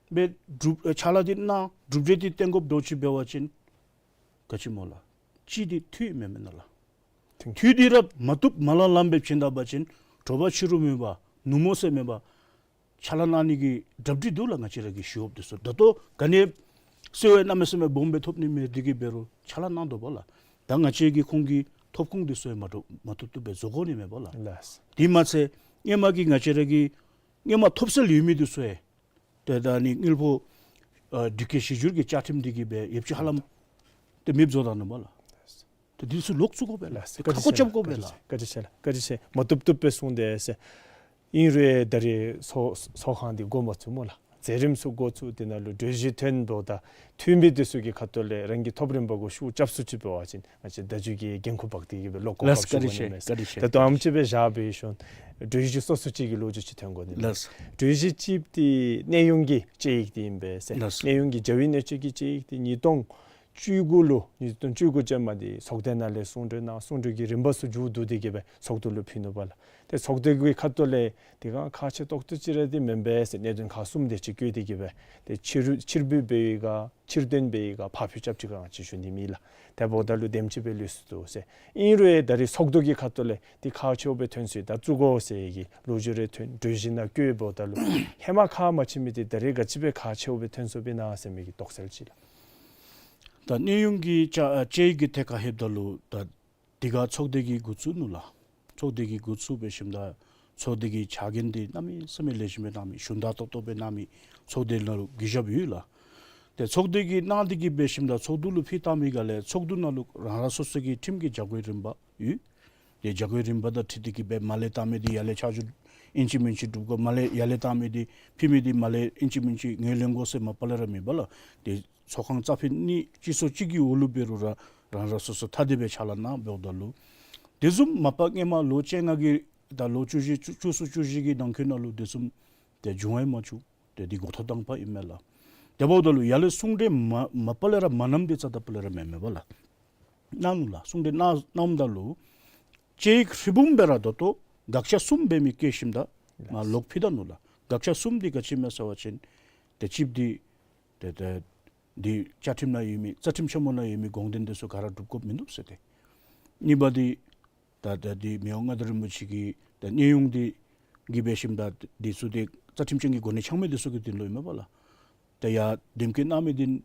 སྦེ་གྲུབ་ཨེ་ཕྱག་ལཱ་འདི་གནང་གྲུབ་འབྲས་འདི་སྟོན་དགོཔ་འདྲཝ་ཅིག་འབད་བ་ཅིན་ག་ཅི་སྨོ་ལགས། གཅིག་འདི་འཐུས་མེད་མེན་ན་ལགས། འཐུས་འདི་ར་མ་བཏུབ་མ་ལང་ལངམ་སྦེ་བྱིན་ད་པ་ཅིན་དྲོ་པ་ཕྱི་རུ་མེད་པར་ནུབ་མོ་ཚེ་མེད་པར་ཕྱག་ལཱ་གནང་ནི་གི་གྲ་སྒྲིག་འདུག་ལགས། ང་བཅས་ར་གི་ཞི་གཡོགཔ་འདི་ཚུ་ད་ལྟོ་ག་ནི་གསོལ་བ་གནམ་མེད་ས་མེད་སྦོམ་སྦེ་ཐོབ་ནི་མེད། དེ་གིས་འབད་རུང་ཕྱག་ལཱ་གནང་དོ་པ་ལགས། ད་ང་བཅས་ཀྱིས་ཁོང་གི་ཐོབ་ཁོངས་འདི་ཚུ་ཡང་མ་ཐོབ་མ་ཐོབ་བཏུབ་སྦེ་བཟོ་དགོ་ནི་མས་པ་ལགས། ལགས། དེ་མ་ཚད་སྔོན་མ་གི་ང་བཅས་ར་གི་སྔོན་མ་ཐོབ་སྲོལ་ཡོད་མི་འདི་ཚུ་ཡང་ཏེ་ད་ནི་དངུལ་ཕོགས་ཨ་སྒྲིག་བཀོད་གཞི་བསྒྱུར་གྱི་བཅའ་ཁྲིམས་འདི་གིས་སྦེ་ཡོདཔ་ཅིག་ཧ་ལམ་ཏེ་མེདཔ་བཟོ་ད་ནུག་པ་ལགས། ཏེ་འདི་ཚུ་ལོག་བཙུགས་དགོ་པས་ལགས། ལགས། ཏེ་ཁ་སྒོ་རྐྱབ་དགོ་པས་ལགས། བཀའ་དྲིན་ཆེ་ལགས། བཀའ་དྲིན་ཆེ། མ་བཏུབ་བཏུབ་སྦེ་གསུངས་ཏེ་ཟེར། ཨིན་རུང་ད་རེས་ཚོགས་ཚོགས་ཁང་འདི་འགོ་མ་བཙུགས་སྨོ་ལགས། མཛད་རིམ་ཚུ་འགོ་བཙུགས། དེ་ནང་ལུ་གྲོས་གཞི་ཐོན་འབདཝ་ད་ཐོན་མི་དེ་ཚུ་གི་ཁ་ཐུག་ལས་རང་གི་ཐོབ་རིམ་པ་གུ་ཤུགས་རྐྱབ་ཚུགས་ཅི་འབད་བ་ཅིན་ང་བཅས་བརྡ་བརྒྱུད་ཀྱིས་འགན་ཁུར་འབག་སྟེ་གི་སྦེ་ལོག་གོ་ལགས། ཁག་ཆེ་བ་ཨིན་མས། བཀའ་དྲིན་ཆེ། ད་ལྟོ་ཨམ་ཅིག་སྦེ་བཞག་སྦེ་ཞིནམ་གྲོས་གཞི་སོ་སོ་ཅིག་གི་ལོ་རྒྱུས་ཅིག་ཐོན་དགོ་ནི་ལགས། ལགས། གྲོས་གཞི་གཅིག་འདི་གནས་དབྱུང་གི་དཔྱད་ཡིག་འདི་ཨིན་པས་ཟེར། ལགས། གནས་དབྱུང་གི་རྒྱབ་ཡིག་གནས་ཚུལ་གྱི་དཔྱད་ཡིག་འདི་ཉིས་སྟོང་བཅུ་དགུ་ལུ་ཉིས་སྟོང་བཅུ་དགུ་ཅན་མ་འདི་ཚོགས་སྡེ་ནང་ལས་གསུང་གྲོས་གནང་། གསུང་གྲོས་ཀྱི་རིམ་པ་ཚུ་མཇུག་བསྡུ་སྟེ་གི་སྦེ་ཚོགས་འདུ་ལུ་ཕུལ་ནུག་པ་ལགས། ཏེ་ཚོགས་སྡེ་གི་ཁ་ཐུག་ལས་དེ་སྒང་ཁག་ཆེ་ཏོག་ཏོ་ཅིག་ར་འདི་མེན་པས་ཟེར་གནད་དོན་ཁག་གསུམ་དེ་ཅིག་བཀོད་དེ་གི་སྦེ་ཏེ་ཕྱིར་ཕྱིར་འབུད་འབད་ཡི་ག་ཕྱིར་འདོན་འབད་ཡི་ག་ཕར་འགྱངས་རྐྱབ་ཅི་ག་ང་བཅས་ཞུ་ནི་མེད་ལགས། དེ་འབདཝ་ད་ལུ་དེམ་ཅིག་སྦེ་ལུས་སོ་ཟེར། ཨིན་རུང་ད་རེས་ཚོགས་འདུ་གི་ཁ་ཐུག་ལས་འདི་ཁག་ཆེཝ་སྦེ་ཐོན་སོ་ཡི། ད་བཙུགས་དགོ་ཟེར་གྱི་ལོ་རྒྱུས་རེ་ཐོན། གྲོས་གཞི་ནང་བཀོད་འབདཝ་ད་ལུ་ཧེ་མ་ཁག་མ་ཆེ་མི་འདི་ད་རེས་ག་ཅི་སྦེ་ཁག་ཆེཝ་སྦེ་ཐོན་སོ་སྦེ་ཨིན་ན་ཟེར་མི་གི་དོགས་སེལ་ཅིག་ལགས། ད་གནས་དབྱུང་གི་དཔྱད་ཨ་དཔྱད་ཡིག་གི་ཐད་ཁར་ལྷོདཔ་ད་ལུ་ད་འདི་ག་ཚོགས་སྡེ་གིས་འགོ་བཙུགས་ནུག་ལགས། ཚོགས་སྡེ་གིས་འགོ་བཙུགས་འབད་ཞིནམ་ད་ཚོགས་སྡེ་གི་བྱ་འགན་འདི་གནམ་མེད་ས་མེད་ལེགས་ཤོམ་སྦེ་གནང་མི་ཞུན་དག་ཏོག་ཏོ་སྦེ་གནང་མི་ཚོགས་སྡེ་ནང་ལུ་གུས་ཞབས་ཡོད་ལགས། ཏེ་ཚོགས་སྡེ་གིས་གནང་སྟེ་གི་འབད་ཞིནམ་ད་ཚོགས་འདུ་ལུ་ཕུལ་བཏང་མི་ག་ལས་ཚོགས་འདུ་ནང་ལུ་རང་རང་སོ་སོ་གི་ཁྲིམས་ཀྱི་བྱ་སྒོའི་རིམ་པ་ཡོད། ཏེ་བྱ་སྒོའི་རིམ་པ་དང་འཁྲིལ་ཏེ་གི་སྦེ་མར་ལས་བཏང་མི་འདི་ཡར་ལས་ཆ་འཇོག་ཨིན་ཅི་མིན་ཅི་སྒྲུབ་དགོ། མར་ལས་ཡར་ལས་བཏང་མི་འདི་ཕུལ་མི་འདི་མར་ལས་ཨིན་ཅི་མིན་ཅི་ངོས་ལེན་དགོ་ཟེར་མ་པ་ལས་ར་མེད་པ་ལགས། ཏེ་ཚོགས་ཁང་རྩ་ཕན་གཉིས་སྤྱི་ཚོགས་གཅིག་གི་འོག་ལུ་འབད་རུང་ར་རང་རང་སོ་སོ་ཐ་དད་སྦེ་ཕྱག་ལཱ་གནང་འབདཝ་ད་ལུ་དེ་བཟུམ་མ་པ་སྔོན་མ་ལོ་བཅོ་ལྔ་གི་དང་ལོ་བཅུ་བཞི་བཅུ་བཅུ་གསུམ་བཅུ་བཞི་གི་ནང་འཁོད་ནང་ལུ་དེ་བཟུམ་ཏེ་བྱུང་ཡང་མ་བྱུང་། ཏེ་འདི་འགོ་ཐོག་དང་པ་ཨིན་མས་ལགས། དེ་འབདཝ་ད་ལུ་ཡར་ལས་གསུང་གྲོས་མ་མ་པ་ལས་ར་མ་གནངམ་འདི་རྩ་དང་པ་ལས་ར་མེན་མས་པ་ལགས། གནང་ནུག་ལགས། གསུང་གྲོས་གནང་གནངམ་ད་ལུ་དཔྱད་ཡིག་ཧྲིལ་བུམ་སྦེ་ར་ད་ལྟོ་དགག་བཞག་གསུམ་འབད་མི་བཀོད་ཞིནམ་ད་མར་ལོག་ཕུལ་ད་ནུག་ལགས། དགག་བཞག་གསུམ་འདི་ག་ཅི་ཨིན་མས་ཟེར་བ་ཅིན་ཏེ་གཅིག་འདི་ཏེ་ཏེ་འདི་བཅའ་ཁྲིམས་ནང་ཡོད་མི་རྩ་ཁྲིམས་ཆེན་མོ་ནང་ཡོད་མི་དགོངས་དོན་འདི་ཚུ་ག་ར་སྒྲུབ་དགོཔ་མིན་འདུག་ཟེར་ཏེ། གཉིས་པ་འདི་ད་ད་འདི་མི་དབང་མངའ་བདག་རིན་པོ་ཆེ་གི་ད་གནས་དབྱུང་འདི་གི་འབད་ཞིནམ་ད་འདི་ཚུ་འདི་རྩ་ཁྲིམས་ཅན་གྱི་གོ་གནས་འཆང་མི་འདི་ཚུ་གི་དོན་ལུ་ཨིན་མས་པ་ལགས། ད་ཡར་འདེམས་བསྐོ་གནང་མི་འདི་མི་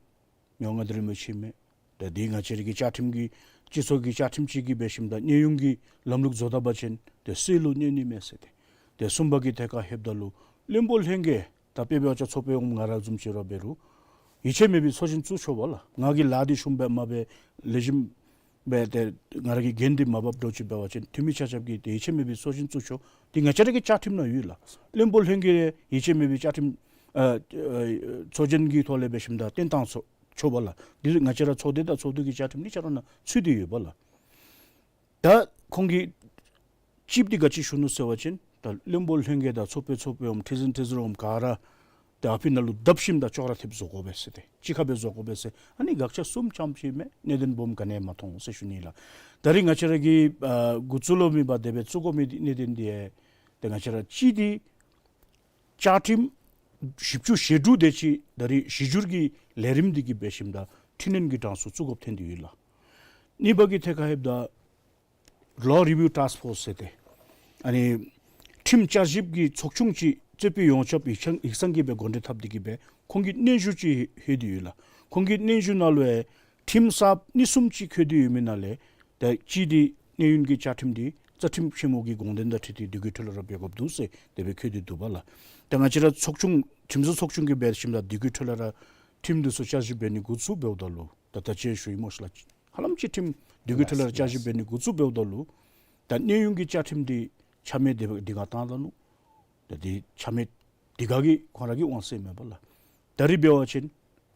དབང་མངའ་བདག་རིན་པོ་ཆེ་མས། ད་འདི་ང་བཅས་ར་གི་བཅའ་ཁྲིམས་ཀྱི་སྤྱི་ཚོགས་ཀྱི་བཅའ་ཁྲིམས་ཅིག་གི་འབད་ཞིནམ་ད་གནས་དབྱུང་གི་ལམ་ལུགས་བཟོ་ད་པ་ཅིན་ཏེ་སྲིད་ལུ་གནས་ནི་མས་ཟེར་ཏེ། ཏེ་གསུམ་པ་གི་ཐད་ཁར་ལྷོདཔ་ད་ལུ་བློན་པོ་ལྷན་རྒྱས་ད་དཔེ་འབད་བ་ཅིན་ཚོགས་པའི་ངོ་མ་ང་ར་བཟུམ་ཅིག་ར་འབད་རུང་ཡིད་ཆེས་མེད་པའི་ཚོགས་ཆེན་བཙུགས་ཆོག་པ་ལགས། ང་གིས་ལཱ་འདི་ཤུགས་སྦེ་མ་འབད་ལེགས་ཤོམ་སྦེ་ཏེ་ང་ར་གི་འགན་འདི་མ་འབགཔ་འདྲཝ་ཅིག་འབད་བ་ཅིན་འཐུས་མི་ཆ་ཁྱབ་ཀྱིས་ཏེ་ཡིད་ཆེས་མེད་པའི་ཚོགས་ཆེན་བཙུགས་ཆོག། འདི་ང་བཅས་ར་གི་བཅའ་ཁྲིམས་ནང་ཡོད་ལགས། བློན་པོ་ལྷན་རྒྱས་ཡིད་ཆེས་མེད་པའི་བཅའ་ཁྲིམས་ཨ་ཨ་ཚོགས་ཆེན་གྱི་ཐོག་ལས་འབད་ཞིནམ་ད་བཏོན་བཏང་ཆོག་ཆོག་པ་ལགས། འདི་ང་བཅས་ར་ཚོགས་སྡེ་དང་ཚོགས་འདུ་གི་བཅའ་ཁྲིམས་གཉིས་ཆ་ར་ནང་ཚུད་དེ་ཡོད་པ་ལགས། ད་ཁོང་གིས་གཅིག་འདི་ག་ཅི་ཞུ་ནུག་ཟེར་བ་ཅིན་ད་བློན་པོ་ལྷན་རྒྱས་དང་ཚོགས་པའི་ཚོགས་པའི་འོགམ་ཁྲི་འཛིན་ཁྲི་ཟུར་འོགམ་ག་ར་ཏེ་ཨ་ཕི་ནང་ལུ་བརྡབ་ཞིནམ་ད་ཅོག་ར་འཐདཔ་བཟོ་དགོ་པས་ཟེར་ཏེ་གཅིག་ཁར་སྦེ་བཟོ་དགོ་པས་ཟེར། ཨ་ནི་དགག་བཞག་གསུམ་རྐྱངམ་ཅིག་མས། གནད་དོན་སྦོམ་ག་ནི་ཡང་མ་མཐོང་ཟེར་ཞུ་ནི་ལགས། ད་རེས་ང་བཅས་ར་གིས་ཨ་འགོ་བཙུགས་ལོ་མི་འབད་དེ་སྦེ་བཙུགས་དགོ་མི་གནད་དོན་འདི་ཏེ་ང་བཅས་ར་གཅིག་འདི་བཅའ་ཁྲིམས་བཞི་བཅུ་ཞེ་དྲུག་དེ་ཅིག་ད་རེས་གཞི་འགྱུར་གྱི་ལས་རིམ་འདི་གི་འབད་ཞིནམ་ད་འཕྲི་སྣོན་གྱི་གྲངས་སུ་བཙུགས་དགོཔ་ཐོན་ཏེ་ཡོད་ལགས། གཉིས་པ་གི་ཐད་ཁར་ལྷོདཔ་ད་Law Review Task Force ཟེར་ཏེ་ཨ་ནི་ཁྲིམས་བསྐྱར་ཞིབ་ཀྱི་ཚོགས་ཆུང་ཅིག་རྩོད་དཔོན་ཡོངས་ཁྱབ་ཡིག་ཚང་ཡིག་ཚང་གིས་སྦེ་འགོ་འདྲེན་འཐབ་སྟེ་གི་སྦེ་ཁོང་གི་སྙན་ཞུ་ཅིག་ལྷོད་དེ་ཡོད་ལགས། ཁོང་གི་སྙན་ཞུ་ནང་ལུ་ཡང་ཁྲིམས་གསརཔ་གཉིས་གསུམ་ཅིག་བཀོད་དེ་ཡོད་མི་ནང་ལས་ད་གཅིག་འདི་གནས་དབྱུང་གི་བཅའ་ཁྲིམས་འདི་རྩ་ཁྲིམས་ཆེན་མོ་གི་དགོངས་དོན་དང་འཁྲིལ་ཏེ་དེ་གི་འཕྲོ་ལས་ར་འབད་དགོཔ་འདུག་ཟེར་དེ་སྦེ་བཀོད་དེ་འདུག་པ་ལགས། ད་ང་བཅས་ར་ཚོགས་ཆུང་ཁྲིམས་བཟོ་ཚོགས་ཆུང་གིས་འབད་ཞིནམ་ད་དེ་གི་འཕྲོ་ལས་ར་ཁྲིམས་འདི་ཚུ་བསྐྱར་ཞིབ་འབད་ནི་འགོ་བཙུགས་འབདཝ་ད་ལུ་ད་ད་ཅི་ཞུ་ཡི་སྨོ་ཤིག་ལགས། ཧ་ལམ་ཅིག་ཁྲིམས་དེ་གི་འཕྲོ་ལས་ར་བསྐྱར་ཞིབ་འབད་ནི་འགོ་བཙུགས་འབདཝ་ད་ལུ་ད་གནས་དབྱུང་གི་བཅའ་ཁྲིམས་འདི་ཆ་མེད་དེ་སྦེ་དེ་སྒང་བཏང་ད་ནུག། ད་འདི་ཆ་མེད་དེ་སྒང་གི་ཁོང་ར་གི་དབང་ཚད་མས་པ་ལགས། ད་རེས་འབད་བ་ཅིན་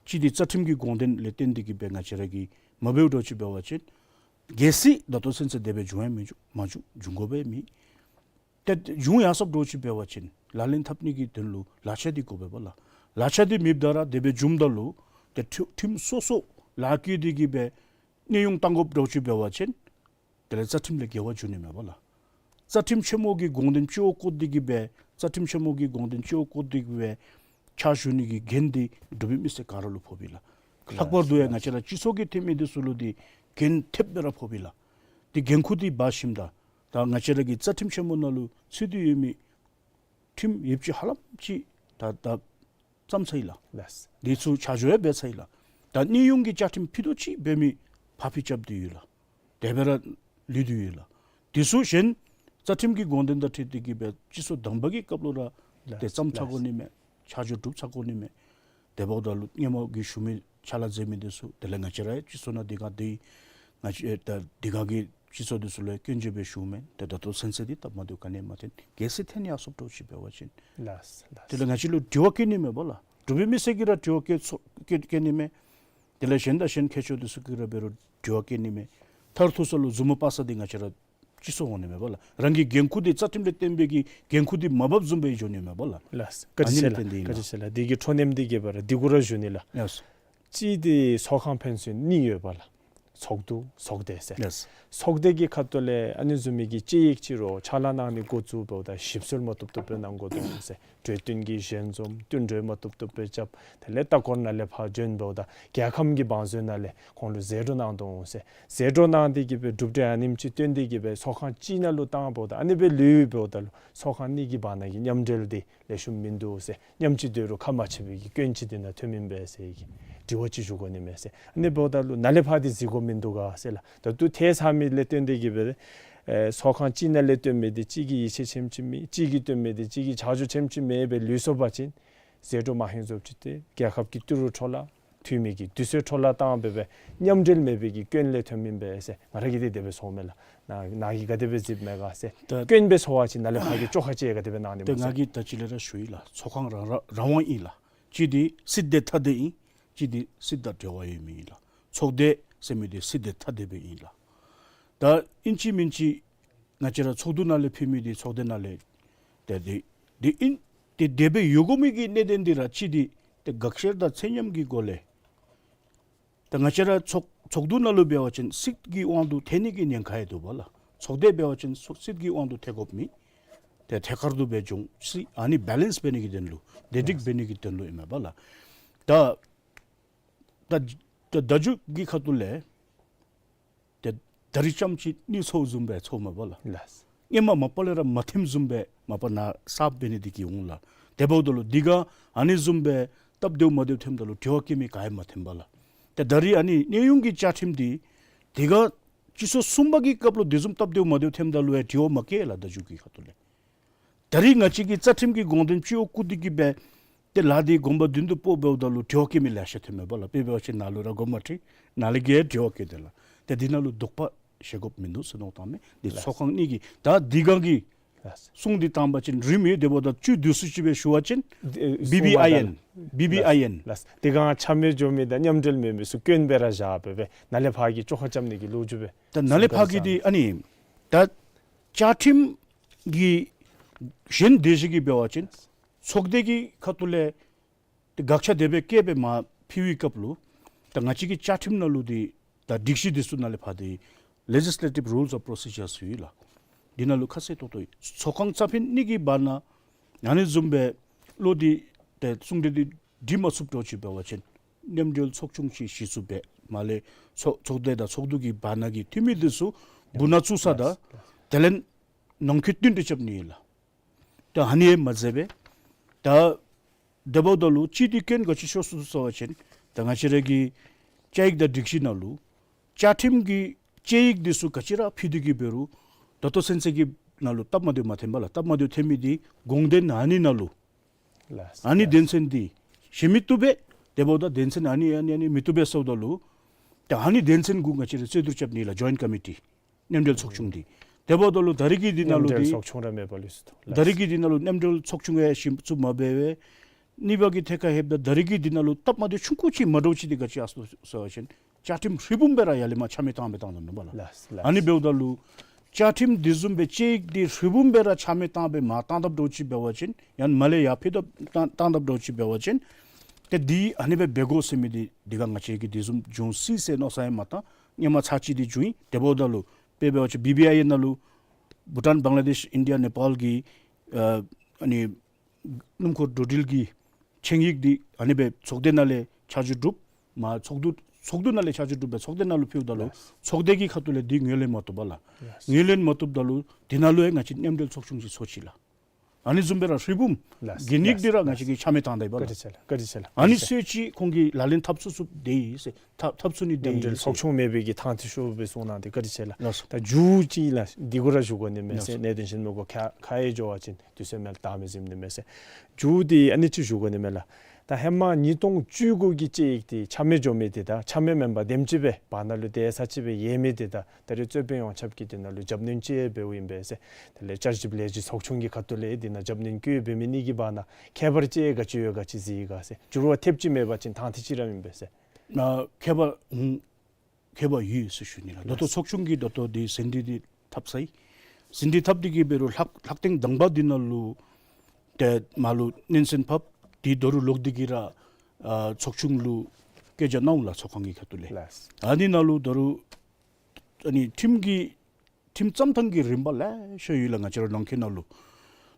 གཅིག་འདི་རྩ་ཁྲིམས་ཀྱི་དགོངས་དོན་ལས་བརྟེན་ཏེ་གི་སྦེ་ང་བཅས་ར་གིས་མ་འབདཝ་འདྲཝ་ཅིག་འབད་བ་ཅིན་གལ་སྲིད་ད་ལྟོ་ཚུན་ཚོད་དེ་སྦེ་བྱུང་ཡང་མི་བྱུང་མ་བྱུང་བྱུང་དགོ་པའི་མེད། ཏེ་བྱུང་ཡར་སོངམ་འདྲཝ་ཅིག་འབད་བ་ཅིན་ལག་ལེན་འཐབ་ནི་གི་དོན་ལུ་ལག་ཆ་འདི་དགོ་པས་པ་ལགས། ལག་ཆ་འདི་མེདཔ་ད་ར་དེ་སྦེ་བྱུངམ་ད་ལུ་ཏེ་ཁྲི་ཁྲིམས་སོ་སོ་ལཱ་བཀོད་དེ་གི་སྦེ་གནས་དབྱུང་བཏང་དགོཔ་འདྲཝ་ཅིག་འབད་བ་ཅིན་དེ་ལས་རྩ་ཁྲིམས་ལས་འགལ་བ་འགྱོ་ནི་མས་པ་ལགས། རྩ་ཁྲིམས་ཆེན་མོ་གི་དགོངས་དོན་སྤྱི་བོར་བཀོད་དེ་གི་སྦེ་རྩ་ཁྲིམས་ཆེན་མོ་གི་དགོངས་དོན་སྤྱི་བོར་བཀོད་དེ་གི་སྦེ་ཕྱག་ཞུ་ནི་གི་འགན་འདི་འབྲུག་པའི་མི་སེར་ག་ར་ལུ་ཕོགཔ་ཨིན་ལགས། ལྷག་པར་དུ་ཡང་ང་བཅས་ར་སྤྱི་ཚོགས་ཀྱི་འཐུས་མི་འདི་ཚུ་ལུ་འདི་འགན་ཐེབས་སྦེ་ར་ཕོགཔ་ཨིན་ལགས། འདི་འགན་ཁུར་འདི་འབག་ཞིནམ་ད་ད་ང་བཅས་ར་གི་རྩ་ཁྲིམས་ཆེན་མོ་ནང་ལུ་ཚུད་དེ་ཡོད་མི་ཁྲིམས་ཡོདཔ་ཅིག་ཧ་ལམ་ཅིག་ད་ད་བརྩམས་ཚར་ཡི་ལགས། ལགས། འདི་ཚུ་ཆ་འཇོག་ཡང་འབད་ཚར་ཡི་ལགས། ད་གནས་དབྱུང་གི་བཅའ་ཁྲིམས་ཕུད་རྡོག་ཅིག་འབད་མི་ཕར་ཕུད་རྐྱབ་སྟེ་ཡོད་ལགས། དེ་སྦེ་ར་ལུས་ཏེ་ཡོད་ལགས། དེ་ཚུ་གཞན་རྩ་ཁྲིམས་ཀྱི་དགོངས་དོན་དང་འཁྲིལ་ཏེ་གི་སྦེ་སྤྱི་ཚོགས་དང་པ་གི་སྐབས་ལུ་ར་ཏེ་ལགས། བརྩམས་ཚར་དགོ་ནི་མས། ཆ་འཇོག་གྲུབ་ཚར་དགོ་ནི་མས། དེ་འབདཝ་ད་ལུ་སྔོན་མ་གི་ཞུ་མི་ཕྱག་ལཱ་མཛད་མི་འདི་ཚུ་དེ་ལས་ང་བཅས་ར་ཡང་སྤྱི་ཚོགས་ནང་འདི་སྒང་འདི་ང་བཅས་ད་འདི་སྒང་གི་སྤྱི་ཚོགས་འདི་ཚུ་ལུ་སྐྱོན་བརྗོད་འབད་ཞུཝ་མས། ཏེ་ད་ལྟོ་ཚུན་ཚོད་འདི་སྟབས་མ་བདེཝ་ག་ནི་ཡང་མ་ཐོན། གལ་སྲིད་ཐོན་ཡར་སོངམ་འདྲཝ་ཅིག་འབད་བ་ཅིན། ལགས་ལགས། དེ་ལས་ང་བཅས་ལུ་དྲི་བ་བཀོད་ནི་མས་པ་ལགས། འབྲུག་པའི་མི་སེར་གྱིས་ར་དྲི་བ་བཀོད་ཚོ་བཀོད་བཀོད་ནི་མས། དེ་ལས་གཞན་དང་གཞན་མཁས་མཆོག་འདི་ཚུ་གིས་ར་འབད་རུང་དྲི་བ་བཀོད་ནི་མས། མཐར་ཐུག་ས་ལུ་མཛུབ་མོ་དཔག་ས་འདི་ང་བཅས་ར་སྤྱི་ཚོགས་འོང་ནི་མས་པ་ལགས། རང་གི་འགན་ཁུར་འདི་རྩ་ཁྲིམས་ལས་བརྟེན་པའི་གི་འགན་ཁུར་འདི་མ་འབགཔ་བཟུམ་སྦེ་འགྱོ་ནི་མས་པ་ལགས། ལགས། བཀའ་དྲིན་ཆེ་ལགས། ཨ་ནི་ལས་བརྟེན་ཏེ་ཨིན་ལགས། བཀའ་དྲིན་ཆེ་ལགས། འདི་གི་འཕྲོ་མཐུད་དེ་གི་སྦེ་ར་འདི་གུ་ར་ཞུ་ནི་ལགས། ལགས། གཅིག་འདི་ཚོགས་ཁང་ཕན་ཚུན་གཉིས་ཡོད་པ་ལགས། ཚོགས་འདུ་ཚོགས་སྡེ་ཟེར། ལགས། ཚོགས་སྡེ་གི་ཁ་ཐུག་ལས་ཨ་ནི་བཟུམ་མའི་གི་དཔྱད་ཡིག་ཅིག་རུང་ཕྱག་ལཱ་གནང་ནི་འགོ་བཙུགས་འབདཝ་ད་ཞིབ་འཚོལ་མ་བཏུབ་བཏུབ་སྦེ་གནང་དགོ་དོ་ཟེར། གྲོས་བསྟུན་གྱི་ཞལ་འཛོམས་བསྟུན་གྲོས་མ་བཏུབ་བཏུབ་སྦེ་རྐྱབ། དེ་ལས་ལྟ་སྐོར་ནང་ལས་ཕར་བྱོན་འབདཝ་ད་རྒྱལ་ཁམས་ཀྱི་བང་མཛོད་ནང་ལས་ཁོང་ལུ་ཟད་འགྲོ་གནང་དོ་འོང་ཟེར། ཟད་འགྲོ་གནང་སྟེ་གི་སྦེ་གྲུབ་འབྲས་ཨ་ནེམ་ཅིག་བཏོན་ཏེ་གི་སྦེ་ཚོགས་ཁང་གཅིག་ནང་ལུ་བཏང་འབདཝ་ད་ཨ་ནི་སྦེ་ལུས་འབདཝ་ད་ལུ་ཚོགས་ཁང་གཉིས་ཀྱི་བར་ན་གི་མཉམ་འབྲེལ་འདི་ལེགས་ཤོམ་མིན་འདུག་ཟེར། མཉམ་གཅིག་སྡོད་རུང་ཁ་མ་ཕྱེ་བའི་གི་སྐྱོན་ཅིག་འདི་ནང་ཐོན་མི་ཨིན་པས་ཟེར་གྱི་དྲི་བ་ཅིག་ཞུ་དགོ་ནི་མས་ཟེར། ཨ་ནི་འབདཝ་ད་ལུ་ནཱ་ལས་ཕར་འདི་གཟིགས་དགོཔ་མིན་འདུག་ག་ཟེར་ལགས། ད་ལྟོ་ཐལ་ཚར་མི་ལས་བརྟེན་ཏེ་གི་སྦེ་ཨེ་ཚོགས་ཁང་གཅིག་ནང་ལས་བཏོན་མི་འདི་གཅིག་གིས་ཡིད་ཆེས་ཆེམ་ཅིག་མེད། གཅིག་གིས་བཏོན་མི་འདི་གཅིག་གིས་ཆ་འཇོག་ཆེམ་ཅིག་མེད་པར་ལུས་སོང་པ་ཅིན་ཟད་འགྲོ་མ་ཧེང་སྐལཝ་ཅིག་སྟེ་རྒྱལ་ཁབ་ཀྱི་ཏི་རུ་འཕྲོ་བརླག་འཐུས་མི་གི་དུས་ཚོད་འཕྲོ་བརླག་བཏང་སྦེ་སྦེ་མཉམ་འབྲེལ་མེད་པའི་གི་སྐྱོན་ལས་ཐོན་མི་ཨིན་པས་ཟེར། ང་ར་གིས་འདི་དེ་སྦེ་ཚོརཝ་མས་ལགས། ནཱ་ནཱ་གིས་ག་དེ་སྦེ་གཟིགསཔ་མས་ག་ཟེར། ད་སྐྱོན་སྦེ་ཚོར་བ་ཅིན་ནཱ་ལས་ཕར་གྱི་བཅོ་ཁ་ཅིག་ག་དེ་སྦེ་གནང་ནི་ད་མས་ང་ཟེར། གིས་ད་ཅི་ལས་ར་ཞུ་ཡི་ལགས། ཚོགས་ཁང་རང་རང་རང་དབང་ཨིན་ལགས། གཅིག་འདི་སྲིད་དང་ཐ་དད་ཨིན། གཅིག་འདི་སྲིད་དང་འབྲེལ་བ་ཡོད་མི་ཨིན་ལགས། ཚོགས་སྡེ་ཟེར་མི་འདི་སྲིད་དང་ཐ་དད་སྦེ་ཨིན་ལགས། ད་ཨིན་ཅི་མིན་ཅི་ང་བཅས་ར་ཚོགས་འདུ་ནང་ལས་ཕུལ་མི་འདི་ཚོགས་སྡེ་ནང་ལས་ཏེ་འདི་འདི་ཨིན། ཏེ་དེ་སྦེ་ཡོད་དགོ་མི་གི་གནད་དོན་འདི་ར་གཅིག་འདི་ཏེ་དགག་བཤེར་དང་ཚད་མཉམ་གྱི་སྒོ་ལས་ད་ང་བཅས་ར་ཚོགས་ཚོགས་འདུ་ནང་ལུ་འབད་བ་ཅིན་སྲིད་ཀྱི་དབང་དུ་ཐལ་ནི་གི་ཉེན་ཁ་ཡང་འདུག་པ་ལགས། ཚོགས་སྡེ་འབད་བ་ཅིན་སྲིད་ཀྱི་དབང་དུ་ཐལ་དགོཔ་མེད། ཏེ་ཐད་ཀར་དུ་སྦེ་འབྱུང་སྲིད། ཨ་ནི་བེ་ལེནསི་འབད་ནི་གི་དོན་ལུ་བདེ་སྒྲིག་འབད་ནི་གི་དོན་ལུ་ཨིན་མས་པ་ལགས། ད་ད་ད་ད་མཇུག་གི་ཁ་ཐུག་ལས་ཏེ་ད་རིས་ཙམ་ཅིག་གནས་ཚུལ་བཟུམ་སྦེ་ཚོརཝ་མས་པ་ལགས། ལགས། སྔོན་མ་མ་པ་ལས་ར་མ་ཐོནམ་བཟུམ་སྦེ་མ་པ་ནཱ་གསརཔ་འབད་ནི་འདི་གིས་འོང་ལགས། དེ་འབདཝ་ད་ལུ་འདི་ག་ཨ་ནི་བཟུམ་སྦེ་སྟབས་བདེཝ་མ་བདེཝ་ཐོནམ་ད་ལུ་དྲི་བ་བཀོད་མི་ག་ཡང་མ་ཐོན་པ་ལགས། ཏེ་ད་རིས་ཨ་ནི་གནས་དབྱུང་གི་བཅའ་ཁྲིམས་འདི་འདི་ག་སྤྱི་ཚོགས་གསུམ་པ་གི་སྐབས་ལུ་དེ་བཟུམ་སྟབས་བདེཝ་མ་བདེཝ་ཐོནམ་ད་ལུ་ཡང་དྲི་བ་མ་བཀོད་ལགས། ད་མཇུག་གི་ཁ་ཐུག་ལས་ད་རིས་ང་བཅས་ཀྱིས་རྩ་ཁྲིམས་ཀྱི་དགོངས་དོན་སྤྱི་བོར་བཀུར་ཏེ་གི་སྦེ་ཏེ་ལཱ་འདི་དགོངས་པ་མདུན་དུ་སྤོ་འབདཝ་ད་ལུ་དྲི་བ་བཀོད་མི་ལེ་ཤ་ཐོན་མས་པ་ལགས། དཔེ་འབད་བ་ཅིན་ནཱ་ལུ་ར་དགོངསམ་མ་ཁྲེལ། ནཱ་ལས་ཀྱི་དྲི་བ་བཀོད་དེ་ལགས། ཏེ་འདི་ནང་ལུ་དོགས་པ་བཞེས་དགོཔ་མིན་འདུག་ཟེར་མནོ་བཏངམ་མས། འདི་ལགས། ཚོགས་ཁང་གཉིས་ཀྱིས་ད་འདི་ག་གི་ལགས། གསུང་འདི་བཏང་པ་ཅིན་རིངམ་ཨིན། དེ་འབདཝ་ད་བཅུད་བསྡུས་སུ་ཅིག་སྦེ་ཞུ་བ་ཅིན་ཨེ་བི་བི་ཨའི་ཨེན། གསུངས་པ་བི་བི་ཨའི་ཨེན། ལགས། ལགས། འདི་ག་ཆ་མེད་འགྱོ་མི་དང་མཉམ་འབྲེལ་མེད་མི་ཚུ་སྐྱོན་སྦེ་ར་བཞག་སྦེ་སྦེ་ནཱ་ལས་ཕར་གྱི་བཅོ་ཁ་རྐྱབ་ནི་གི་ལོ་རྒྱུས་སྦེ་ད་ནཱ་ལས་ཕར་གྱི་འདི་ཨ་ནི་ད་བཅའ་ཁྲིམས་ཀྱི་གཞན་དེ་བཞིན་གྱི་འབད་བ་ཅིན་ཚོགས་སྡེ་གི་ཁ་ཐུག་ལས་ཏེ་དགག་བྱ་དེ་སྦེ་བཀོད་སྦེ་མ་ཕུལ་བའི་སྐབས་ལུ་ད་ང་བཅས་ཀྱི་བཅའ་ཁྲིམས་ནང་ལུ་འདི་ད་སྒྲིག་གཞི་འདི་ཚུ་ནང་ལས་ཕར་འདི་Legislative Rules of Procedure ཟེར་ཡོད་ལགས། འདི་ནང་ལུ་ཁ་གསལ་ཏོག་ཏོ་ཡོད། ཚོགས་ཁང་རྩ་ཕན་གཉིས་ཀྱི་བར་ན་ཨ་ནི་བཟུམ་སྦེ་བློ་འདི་ཏེ་གསུང་གྲོས་འདི་འགྲིག་མ་ཚུགསཔ་འདྲཝ་ཅིག་འབད་བ་ཅིན་མཉམ་འབྲེལ་ཚོགས་ཆུང་ཅིག་གཞི་བཙུགས་སྦེ་མར་ལས་ཚོགས་ཚོགས་སྡེ་དང་ཚོགས་འདུ་གི་བར་ན་གི་འཐུས་མི་འདི་ཚུ་སྦུག་ན་བཙུགས་ས་དང་དེ་ལས་ནང་འཁོད་བསྟུན་གྲོས་རྐྱབ་ནི་ཨིན་ལགས། ད་ཨ་ནི་ཡང་མ་མཛད་པས། ད་དེ་འབདཝ་ད་ལུ་གཅིག་འདི་སྐྱོན་ག་ཅི་ཤོར་སོང་ཟེར་བ་ཅིན་ད་ང་བཅས་ར་གི་བཅའ་ཡིག་དང་སྒྲིག་གཞི་ནང་ལུ་བཅའ་ཁྲིམས་ཀྱི་དཔྱད་ཡིག་འདི་ཚུ་ག་ཅི་ར་ཕུལ་ཏེ་གི་འབད་རུང་ད་ལྟོ་ཚུན་ཚོད་ཀྱི་ནང་ལུ་སྟབས་མ་བདེཝ་མ་ཐོན་པ་ལགས། སྟབས་མ་བདེཝ་ཐོན་མི་འདི་དགོངས་དོན་ཨ་ནི་ནང་ལུ་ལགས། ཨ་ནི་ལགས། དོན་ཚན་འདི་བཞེས་མི་བཏུབ་པས། དེ་འབདཝ་ད་དོན་ཚན་ཨ་ནི་ཨ་ནི་ཨ་ནི་མི་བཏུབ་པས་ཟེརཝ་ད་ལུ་ད་ཨ་ནི་དོན་ཚན་གུ་ང་བཅས་ར་རྩོད་བསྡུར་རྐྱབ་ནི་ལགས། Joint Committee། མཉམ་འབྲེལ་ཚོགས་ཆུང་འདི། དེ་འབདཝ་ད་ལུ་ད་རིས་ཀྱི་འདི་ནང་ལུ་མཉམ་འབྲེལ་འདི་ཚོགས་ཆུང་ར་མེད་པ་ལུས་སུ་ཐོན། ད་རིས་ཀྱི་འདི་ནང་ལུ་མཉམ་འབྲེལ་ཚོགས་ཆུང་ཡང་གཞི་བཙུགས་མ་འབད་བས། གཉིས་པ་གི་ཐད་ཁར་ལྷོདཔ་ད་ད་རིས་ཀྱི་འདི་ནང་ལུ་སྟབས་མ་བདེཝ་ཆུང་ཀུ་ཅིག་མ་འདྲཝ་ཅིག་འདི་ག་ཅི་ཨ་སོང་ཟེར་བ་ཅིན་བཅའ་ཁྲིམས་ཧྲིལ་བུམ་སྦེ་ར་ཡར་ལས་མར་ཆ་མེད་བཏང་སྦེ་བཏང་དོ་མེན་པ་ལགས། ལགས། ཨ་ནི་འབདཝ་ད་ལུ་བཅའ་ཁྲིམས་འདི་བཟུམ་སྦེ་དཔྱད་ཡིག་འདི་ཧྲིལ་བུམ་སྦེ་ར་ཆ་མེད་བཏང་སྦེ་མར་བཏང་དཔ་འདྲཝ་ཅིག་འབད་བ་ཅིན་ཡང་ན་མར་ལས་ཡར་འཕུལ་དཔ་བཏང་བཏང་དཔ་འདྲཝ་ཅིག་འབད་བ་ཅིན་ཏེ་འདི་ཨ་ནི་སྦེ་འབད་དགོ་ཟེར་མི་འདི་འདི་ག་ང་བཅས་ཀྱིས་འདི་བཟུམ་འབྱུང་སྲིད་ཟེར་མནོ་ས་ཡང་མ་བཏང་། སྔོན་མ་ཚར་གཅིག་འདི་བྱུང་ཡི། དེ་འབདཝ་ད་ལུ་དཔེ་འབད་བ་ཅིན་བི་བི་ཨའི་ཨེན་ནང་ལུ་བྷུ་ཊཱན་བང་ལ་དེཤ་ཨིན་ཌི་ཡ་ནེ་པཱལ་གྱི་ཨ་ཨ་ནི་སྣུམ་འཁོར་འགྲོ་འགྲུལ་གྱི་ཆིངས་ཡིག་འདི་ཨ་ནི་སྦེ་ཚོགས་སྡེ་ནང་ལས་ཆ་འཇོག་གྲུབ། མར་ཚོགས་འདུ་ཚོགས་འདུ་ནང་ལས་ཆ་འཇོག་གྲུབ་སྦེ་ཚོགས་སྡེ་ནང་ལུ་ཕུལཝ་ད་ལུ་ལགས། ཚོགས་སྡེ་གི་ཁ་ཐུག་ལས་འདི་ངོས་ལེན་མ་བཏུབ་པ་ལགས། ལགས། ངོས་ལེན་མ་བཏུབ་ད་ལུ་འདི་ནང་ལུ་ཡང་ང་བཅས་མཉམ་འབྲེལ་ཚོགས་ཆུང་ཅིག་ཚོགས་ཅི་ལགས། ཨ་ནི་བཟུམ་སྦེ་ར་ཧྲིལ་བུམ་ལགས། གི་ནིག་འདི་ར་ང་བཅས་ཀྱིས་ཆ་མེད་བཏང་ད་ཡི་པ་ལགས། བཀའ་དྲིན་ཆེ་ལགས། བཀའ་དྲིན་ཆེ་ལགས། ཨ་ནི་བཀའ་དྲིན་ཆེ། ཚུ་ཅིག་ཁོང་གིས་ལག་ལེན་འཐབ་ཚུགས་ཚུགསཔ་འདི་ཨིན་ཟེར། འཐབ་འཐབ་ཚུགས་ནི་འདི་མཉམ་འབྲེལ་ཨིན་ཟེར། ཚོགས་ཆུང་མེད་པའི་གི་ཐང་འདི་ཤོར་བའི་གསུང་གནང་སྟེ་བཀའ་དྲིན་ཆེ་ལགས། ལགས་སོ། ད་མཇུག་ཅིག་ལགས་འདི་གུ་ར་ཞུ་དགོ་ནི་མས་ཟེར། ལགས་སོ། གནད་དོན་གཞན་མི་གུ་ཁ་ཁ་ཡར་འགྱོ་བ་ཅིན་དུས་ཚོད་མེད་ལགས། ད་མི་གཟིམ་ནི་མས་ཟེར། མཇུག་འདི་ཨ་ནི་ཅིག་ཞུ་དགོ་ནི་མས་ལགས། ད་ཧེ་མ་ཉིས་སྟོང་བཅུ་དགུ་གི་དཔྱད་ཡིག་འདི་ཆ་མེད་འགྱོ་མི་འདི་དང་ཆ་མེད་མེན་པར་དེམ་ཅིག་སྦེ་བར་ན་ལུ་དེ་ས་ཅིག་སྦེ་ཡལ་མི་འདི་དང་ད་རེས་རྩོད་དཔོན་ཡོངས་ཁྱབ་ཀྱིས་འདི་ནང་ལུ་རྒྱབ་སྣོན་ཅིག་འབདཝ་ཨིན་པས་ཟེར། དེ་ལས་བསྐྱར་ཞིབ་ལས་གཞི་ཚོགས་ཆུང་གི་ཁ་ཐུག་ལས་འདི་ནང་རྒྱབ་སྣོན་བཀོད་འབད་མི་གཉིས་ཀྱི་བར་ན་ཁྱད་པར་ཅིག་ག་ཅི་ཡོད་ག་ཅི་གཟིགས་ཡི་ག་ཟེར། འགྱུར་བ་ཐེབས་ཅིག་མེད་པ་ཅིན་ཐང་འདི་ཅིག་ར་ཨིན་པས་ཟེར། ཨ་ཁྱད་པར་ཨུམ་ཁྱད་པར་ཡོད་ཟེར་ཞུ་ནི་ལགས། ད་ལྟོ་ཚོགས་ཆུང་གིས་ད་ལྟོ་འདི་ཟིན་བྲིས་འདི་འཐབ་ཚར་ཡི། ཟིན་བྲིས་འཐབ་སྟེ་གིས་འབད་རུང་ལྷག་ལྷག་ཐེངས་དང་པ་འདི་ནང་ལུ་ཏེ་མར་ལུ་སྣོན་ཚན་ཕབ། དེ་ད་རུང་ལོག་སྟེ་གིས་ར་ཨ་ཚོགས་ཆུང་ལུ་སྐད་ཆ་གནང་ལགས་ཚོགས་ཁང་གི་ཁ་ཐུག་ལས། ལགས། ཨ་ནི་ནང་ལུ་ད་རུང་ཨ་ནི་ཁྲིམས་ཀྱི་ཁྲིམས་བརྩམ་ཐངས་ཀྱི་རིམ་པ་ལེ་ཤ་ཡོད་ལགས་ང་བཅས་ར་ནང་འཁོད་ནང་ལུ།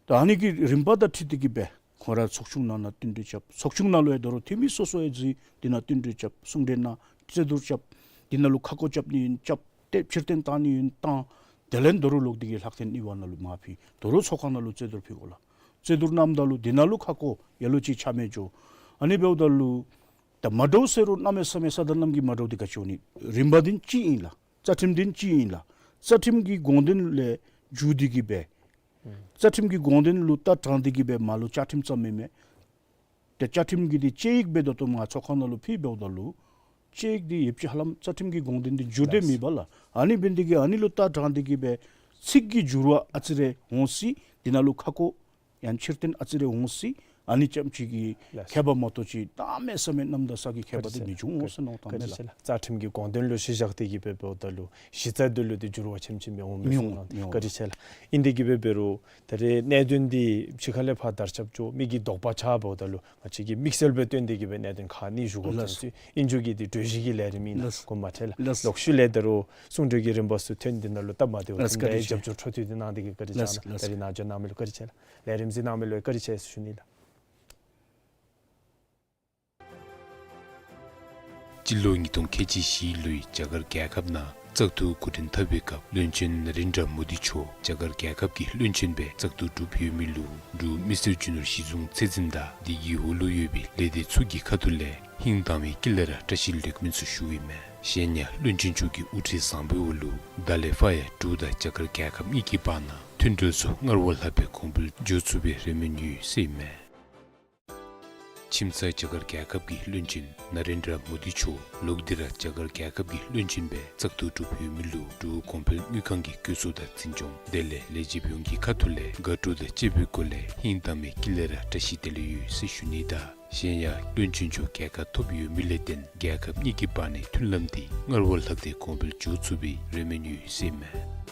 ད་ཨ་ནི་གི་རིམ་པ་དང་འཁྲིལ་ཏེ་གིས་སྦེ་ཁོང་ར་ཚོགས་ཆུང་ནང་ན་བསྟུན་གྲོས་རྐྱབ། ཚོགས་ཆུང་ནང་ལུ་ཡང་ད་རུང་འཐུས་མི་སོ་སོ་ཡང་འཛུལ་འདི་ནང་བསྟུན་གྲོས་རྐྱབ། གསུང་གྲོས་གནང་། རྩོད་བསྡུར་རྐྱབ། འདི་ནང་ལུ་ཁ་སྐོང་རྐྱབ་ནི་ཨིན་རྐྱབ། ཏེ་ཕྱིར་འཐེན་བཏང་ནི་ཨིན་བཏང་། དེ་ལས་ད་རུང་ལོག་སྟེ་གིས་ལྷག་ཐེངས་གཉིས་པ་ནང་ལུ་མར་ཕུལ། ད་རུང་ཚོགས་ཁང་ནང་ལུ་རྩོད་བསྡུར་ཕུལ་དགོ་ལགས། རྩོད་བསྡུར་གནངམ་ད་ལུ་འདི་ནང་ལུ་ཁ་སྐོང་ཡ་ལོ་ཅིག་ཆ་མེད་འགྱོ། ཨ་ནི་འབདཝ་ད་ལུ་ད་མ་འདྲཝ་ཟེར་རུང་གནམ་མེད་ས་མེད་ས་དང་གནམ་གྱི་མ་འདྲཝ་འདི་ག་ཅི་འོང་ནི། རིམ་པ་འདི་གཅིག་ཨིན་ལགས། རྩ་ཁྲིམས་འདི་གཅིག་ཨིན་ལགས། རྩ་ཁྲིམས་ཀྱི་དགོངས་དོན་ལས་འགྱུར་ཏེ་གིས་སྦེ་རྩ་ཁྲིམས་ཀྱི་དགོངས་དོན་ལུ་ལྟ་དྲངས་ཏེ་གིས་སྦེ་མར་ལུ་བཅའ་ཁྲིམས་བརྩམ་མི་མས། ཏེ་བཅའ་ཁྲིམས་ཀྱི་འདི་དཔྱད་ཡིག་སྦེ་ད་ལྟོ་མར་ཚོགས་ཁང་ནང་ལུ་ཕུལ་འབདཝ་ད་ལུ་དཔྱད་ཡིག་འདི་ཡོདཔ་ཅིག་ཧ་ལམ་རྩ་ཁྲིམས་ཀྱི་དགོངས་དོན་འདི་འགྱུར་ཏེ་མེད་པས་ལགས། ཨ་ནི་འབད་ནི་དེ་གིས་ཨ་ནི་ལུ་ལྟ་དྲངས་ཏེ་གིས་སྦེ་ཚིག་གི་འགྱུར་བ་ཨ་ཙི་རེ་འོང་སྲིད། འདི་ནང་ལུ་ཁ་སྐོང་ཡང་ཕྱིར་འཐེན་ཨ་ཙི་རེ་འོང་སྲིད། ཨ་ནི་ཙམ་ཅིག་གི་ལགས། ཁྱད་པར་མ་གཏོགས་ཅིག་གནམ་མེད་ས་མེད་གནམ་དང་ས་གི་ཁྱད་པར་འདི་མི་འབྱུང་ཟེར་མནོཝ་ད་མས་ལགས། བཀའ་དྲིན་ཆེ་ལགས། རྩ་ཁྲིམས་ཀྱི་དགོངས་དོན་ལུ་གཞི་བཞག་སྟེ་གིས་སྦེ་འབདཝ་ད་ལུ་གཞི་རྩ་འདི་ལུ་འདི་འགྱུར་བ་ཆེམ་ཆེམ་སྦེ་འོང་མི་མི་འོང་། མི་འོང་། བཀའ་དྲིན་ཆེ་ལགས། ཨིན་ཏེ་གིས་སྦེ་འབད་རུང་ད་རེས་གནད་དོན་འདི་ཕྱི་ཁ་ལས་ཕར་དར་ཁྱབ་འགྱོ་མི་གི་དོགས་པ་ཆགས་འབདཝ་ད་ལུ་ང་བཅས་ཀྱིས་དམིགས་བསལ་སྦེ་བཏོན་ཏེ་གིས་སྦེ་གནད་དོན་ཁག་གཉིས་ཞུ་དགོཔ་ལགས། ཨིན་རྒྱུ་གི་འདི་གྲོས་གཞི་གི་ལས་རིམ་ཨིན་ལགས། དགོངསམ་མ་ཁྲེལ་ལགས། ལགས། ལོག་ཤུལ་ལས་ད་རུང་གསུང་གྲོས་ཀྱི་རིམ་པ་ཚུ་ཐོན། འདི་ནང་ལུ་སྟབས་མ་བདེཝ་ལགས། ཐོནམ་ད་བཀའ་དྲིན་ཆེ། རྒྱབ་སྐྱོར་འཕྲོ་མཐུད་དེ་གནང་སྟེ་གིས་བཀའ་དྲིན་ཆེ་ལགས། ལགས། ད་རེས་ནཱ་འབྱོན་གནང་མི་ལུ་བཀའ་དྲིན་ཆེ་ལགས། ལས་རིམ་གཟིགས་གནང་མི་ལུ་བཀའ་དྲིན་ཆེ་ཟེར་ཞུ་ནི་ལགས། སྤྱི་ལོ་ཉིས་སྟོང་ཁལ་གཅིག་བཞི་ལོའི་རྒྱ་གར་རྒྱལ་ཁབ་ནང་བཙག་འཐུ་འགོ་འདྲེན་འཐབ་པའི་སྐབས་བློན་ཆེན་ན་རེན་དྲ་མོ་དི་མཆོག་རྒྱ་གར་རྒྱལ་ཁབ་ཀྱི་བློན་ཆེན་སྦེ་བཙག་འཐུ་གྲུབ་ཡོད་མི་ལུ་འབྲུག་མི་སེར་རྒྱུ་ནོར་གཞི་བཟུང་ཚད་འཛིན་དང་དེ་གི་འོག་ལུ་ཡོད་པའི་ལས་སྡེ་ཚུ་གི་ཁ་ཐུག་ལས་ཧིང་དྭངས་མའི་དཀྱིལ་ལས་ར་བཀྲ་ཤིས་ལེགས་སྨོན་ཚུ་ཞུཝ་ཨིན་མས། གཞན་ཡང་བློན་ཆེན་མཆོག་གི་དབུ་ཁྲིད་བཟང་པོའི་འོག་ལུ་ད་ལས་ཕར་ཡང་འབྲུག་དང་རྒྱ་གར་རྒྱལ་ཁབ་གཉིས་ཀྱི་བར་ན་མཐུན་འབྲེལ་ཚུ་སྔར་བ་ལྷག་པའི་གོང་འཕེལ་འགྱོ་ཚུགས་པའི་རེ་སྨོན་ཡོད་ཟེར་ཨིན་མས། ཁྱིམ་ཚང་རྒྱ་གར་རྒྱལ་ཁབ་ཀྱི་བློན་ཆེན་ན་རེན་དྲ་མོ་དི་མཆོག་ལོག་སྟེ་ར་རྒྱ་གར་རྒྱལ་ཁབ་ཀྱི་བློན་ཆེན་སྦེ་བཙག་འཐུ་གྲུབ་ཡོད་མི་ལུ་འབྲུག་གོང་འཕེལ་དངུལ་ཁང་གི་བཀོད་ཚོགས་དང་འཛིན་སྐྱོང་དེ་ལས་ལས་བྱེདཔ་ཡོངས་ཀྱི་ཁ་ཐུག་ལས་དགའ་སྤྲོ་དང་བཅས་པའི་སྒོ་ལས་ཧིང་དྭངས་མའི་དཀྱིལ་ལས་ར་བཀྲ་ཤིས་བདེ་ལེགས་ཡོད་ཟེར་ཞུ་ནི་དང་གཞན་ཡང་བློན་ཆེན་མཆོག་རྒྱལ་ཁ་ཐོབ་ཡོད་མི་ལས་བརྟེན་རྒྱལ་ཁབ་གཉིས་ཀྱི་བར་ནའི་མཐུན་ལམ་འདི་སྔར་བ་ལྷག་སྟེ་གོང་འཕེལ་འགྱོ་ཚུགས་པའི་རེ་སྨོན་ཡོད་ཟེར་ཨིན་མས།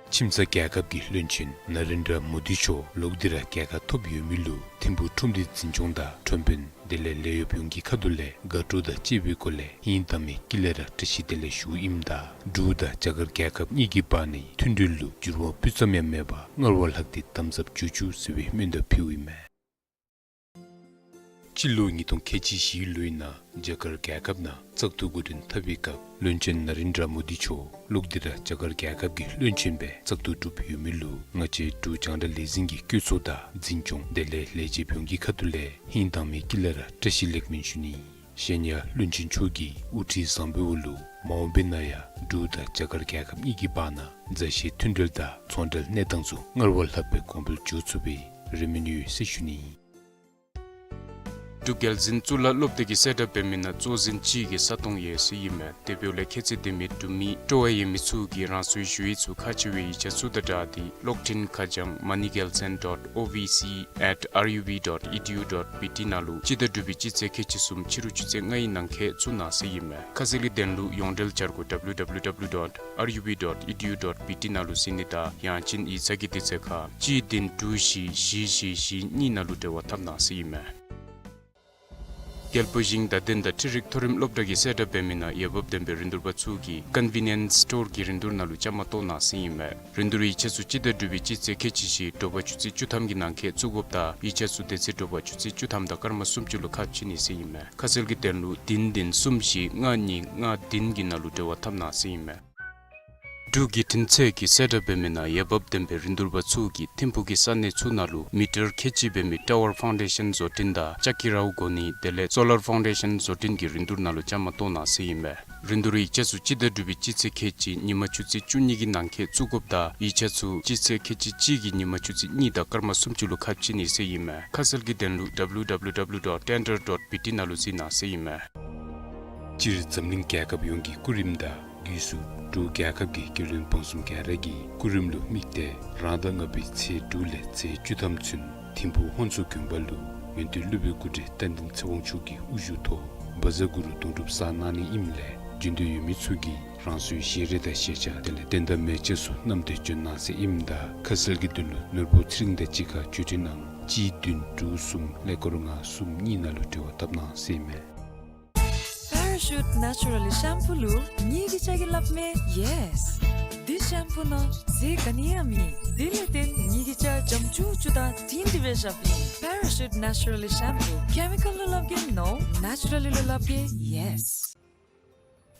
ཁྱིམ་ཚང་རྒྱལ་ཁབ་ཀྱི་བློན་ཆེན་ན་རེན་དྲ་མོ་དི་མཆོག་ལོག་སྟེ་ར་རྒྱལ་ཁ་ཐོབ་ཡོད་མི་ལུ་ཐིམ་ཕུག་ཁྲོམ་སྡེ་འཛིན་སྐྱོང་དང་ཁྲོམ་དཔོན་དེ་ལས་ལས་གཡོགཔ་ཡོངས་ཀྱི་ཁ་ཐུག་ལས་དགའ་སྤྲོ་དང་བཅས་པའི་སྒོ་ལས་ཧིང་དྭངས་མའི་དཀྱིལ་ལས་ར་བཀྲ་ཤིས་བདེ་ལེགས་ཞུཝ་ཨིནམ་ད་འབྲུག་དང་རྒྱ་གར་རྒྱལ་ཁབ་གཉིས་ཀྱི་བར་ནའི་མཐུན་འབྲེལ་ལུ་འགྱུར་བ་སྤུས་ཙམ་ཡང་མེད་པར་སྔར་བ་ལྷག་སྟེ་དམ་ཟབ་འགྱོ་བཅུག་ཟེར་བའི་སྨོན་འདུན་ཕུལཝ་ཨིན་མས། སྤྱི་ལོ་ཉིས་སྟོང་ཁལ་གཅིག་བཞི་ལོའི་ནང་རྒྱ་གར་རྒྱལ་ཁབ་ནང་བཙག་འཐུ་འགོ་འདྲེན་འཐབ་པའི་སྐབས་བློན་ཆེན་ན་རེན་དྲ་མོ་དི་མཆོག་ལོག་སྟེ་ར་རྒྱ་གར་རྒྱལ་ཁབ་ཀྱི་བློན་ཆེན་སྦེ་བཙག་འཐུ་གྲུབ་ཡོད་མི་ལུ་ང་བཅས་འབྲུག་རྒྱང་བསྒྲགས་ལས་འཛིན་གྱི་བཀོད་ཚོགས་དང་འཛིན་སྐྱོང་དེ་ལས་ལས་བྱེདཔ་ཡོངས་ཀྱི་ཁ་ཐུག་ལས་ཧིང་དྭངས་མའི་དཀྱིལ་ལས་ར་བཀྲ་ཤིས་ལེགས་སྨོན་ཞུ་ནི། གཞན་ཡང་བློན་ཆེན་མཆོག་གི་དབུ་ཁྲིད་བཟང་པོའི་འོག་ལུ་མ་འོངས་པའི་ནང་ཡང་འབྲུག་དང་རྒྱ་གར་རྒྱལ་ཁབ་གཉིས་ཀྱི་བར་ན་མཛའ་བཤེས་མཐུན་འབྲེལ་དང་ཚོང་འབྲེལ་གནས་སྟངས་ཚུ་སྔར་བ་ལྷག་པའི་གོང་འཕེལ་འགྱོ་ཚུགས་པའི་རེ་སྨོན་ཡོད་ཟེར་ཞུ་ནི། འབྲུག་རྒྱལ་འཛིན་གཙུག་ལག་སློབ་སྡེ་གིས་གསལ་བསྒྲགས་འབད་མི་ནང་གཙོ་འཛིན་གཅིག་གི་ས་སྟོང་ཡོད་ཟེར་ཨིན་མས། དེ་འབདཝ་ལས་ཁྱད་ཚད་ལྡན་མི་འབྲུག་མི་སྤྲོ་བ་ཡོད་མི་ཚུ་གིས་རང་སོའི་ཞུ་ཡིག་ཚུ་ཁག་ཆེ་བའི་ཡིག་ཆ་ཚུ་དང་སྦྲགས་ཏེ་གློག་འཕྲིན་ཁ་བྱང་མ་ནི་རྒྱལ་མཚན་dot O V C at R U B dot E D U dot B T ནང་ལུ་སྤྱི་ཟླ་དྲུག་པའི་སྤྱི་ཚེས་ཁལ་གཅིག་གསུམ་ཕྱི་རུ་ཆུ་ཚོད་ལྔའི་ནང་འཁོད་བཙུགས་གནང་ཟེར་ཨིན་མས། ཁ་གསལ་གྱི་དོན་ལུ་ཡོངས་འབྲེལ་བྱ་སྒོ་W W W dot R U B dot E D U dot B T ནང་ལུ་གཟིགས་ནི་དང་ཡང་ཅིན་ཡིག་ཚང་གི་དུས་ཚོད་ཁར་གཅིག་བདུན་དྲུག་བཞི་བཞི་བཞི་བཞི་གཉིས་ནང་ལུ་འབྲེལ་བ་འཐབ་གནང་ཟེར་ཨིན་མས། རྒྱལ་པོ་ཞིང་བདག་ལྡན་དང་འཕྲུལ་རིག་མཐོ་རིམ་སློབ་གྲྭ་གིས་གསལ་བསྒྲགས་འབད་མི་ནང་འོས་འབབ་ལྡན་པའི་རིན་བསྡུར་པ་ཚུ་གིས་ཀོན་ཝི་ནི་ཡེནསི་སི་ཊོར་གྱི་རིན་བསྡུར་ནང་ལུ་བཅའ་མར་གཏོགས་གནང་ཟེར་ཨིན་མས། རིན་བསྡུར་ཡིག་ཆ་ཚུ་སྤྱི་ཟླ་དྲུག་པའི་སྤྱི་ཚེས་ཁལ་གཅིག་བཞི་དྲོ་པ་ཆུ་ཚོད་བཅུ་ཐམ་གྱི་ནང་འཁོད་བཙུགས་དགོཔ་དང་ཡིག་ཆ་ཚུ་དེ་ཚེ་དྲོ་པ་ཆུ་ཚོད་བཅུ་ཐམ་དང་སྐར་མ་སུམ་ཅུ་ལུ་ཁ་ཕྱེ་ནི་ཟེར་ཨིན་མས། ཁ་གསལ་གྱི་དོན་ལུ་བདུན་བདུན་གསུམ་བཞི་ལྔ་གཉིས་ལྔ་བདུན་གྱི་ནང་ལུ་འབྲེལ་བ་འཐབ་གནང་ཟེར་ཨིན་མས། འབྲུག་གི་འཕྲིན་ཚད་ཀྱིས་གསལ་བསྒྲགས་འབད་མི་ནང་འོས་འབབ་ལྡན་པའི་རིན་བསྡུར་པ་ཚུ་གིས་ཐིམ་ཕུག་གི་ས་གནས་ཚུ་ནང་ལུ་མི་ཊར་ཁལ་གཅིག་འབད་མི་ཊ་ཝར་ཕའུན་ཌེ་ཤན་བཟོ་སྐྲུན་དང་ལྕགས་ཀྱི་རཝ་བསྒོར་ནི་དེ་ལས་སོ་ལར་ཕའུན་ཌེ་ཤན་བཟོ་སྐྲུན་གྱི་རིན་བསྡུར་ནང་ལུ་བཅའ་མར་གཏོགས་གནང་ཟེར་ཨིན་མས། རིན་བསྡུར་ཡིག་ཆ་ཚུ་སྤྱི་ཟླ་དྲུག་པའི་སྤྱི་ཚེས་ཁལ་གཅིག་ཉིན་མ་ཆུ་ཚོད་བཅུ་གཉིས་ཀྱི་ནང་འཁོད་བཙུགས་དགོཔ་དང་ཡིག་ཆ་ཚུ་སྤྱི་ཚེས་ཁལ་གཅིག་གཅིག་གི་ཉིན་མ་ཆུ་ཚོད་གཉིས་དང་སྐར་མ་སུམ་ཅུ་ལུ་ཁ་ཕྱེ་ནི་ཟེར་ཨིན་མས། ཁ་གསལ་གྱི་དོན་ལུ་W W W dot tender dot B T ནང་ལུ་གཟིགས་གནང་ཟེར་ཨིན་མས། སྤྱིར་འཛམ་གླིང་རྒྱལ་ཁབ་ཡོངས་ཀྱི་སྐུ་རིམ་དང་སྒོས་སུ་འབྲུག་རྒྱལ་ཁབ་ཀྱི་རྒྱལ་བློན་འབངས་གསུམ་ག་ར་གི་སྐུ་རིམ་ལུ་དམིགས་ཏེ་རང་ཟླ་ལྔ་པའི་ཚེས་དྲུག་ལས་ཚེས་བཅུ་ཐམ་ཚུན་ཐིམ་ཕུག་ཧོན་སུར་དགོན་པ་ལུ་ཡོན་ཏན་སློབ་དཔོན་སྐུ་བགྲེས་རྟ་མགྲིན་ཚེ་དབང་མཆོག་གི་དབུ་བཞུགས་ཐོག་བཛྲ་གུ་རུ་སྡོང་གྲུབ་བསགས་གནང་ནི་ཨིནམ་ལས་འབྱོན་འདོད་ཡོད་མི་ཚུ་གིས་རང་སོའི་ཞལ་རས་དང་ཞལ་ཆས་དེ་ལས་རྟེན་དང་མལ་ཆས་ཚུ་བསྣམས་ཏེ་འབྱོན་གནང་ཟེར་ཨིནམ་ད་ཁ་གསལ་གྱི་དོན་ལུ་ནོར་བུ་ཚེ་རིང་དང་གཅིག་ཁར་མཆོད་སྤྲིན་ནང་གཅིག་བདུན་དྲུག་གསུམ་ཀླད་ཀོར་ལྔ་གསུམ་གཉིས་ནང་ལུ་འབྲེལ་བ་འཐབ་གནང་ཟེར་ཨིན་མས། Parachute Naturally Shampoo ལུ་ངེ་གི་ཅ་གི་སླབ་མས་yes། འདི་ཤམ་པུ་ནང་ཟས་ག་ནི་ཡང་མེད། དེ་ལས་བརྟེན་ངེ་གི་ཅ་འཇམ་ཅུག་ཅུ་དང་དྲིང་དྲི་བའི་ཞབས་ཨིན། Parachute Naturally Shampoo chemical ལུ་སླབ་གེ་no, naturally ལུ་སླབ་གེ yes།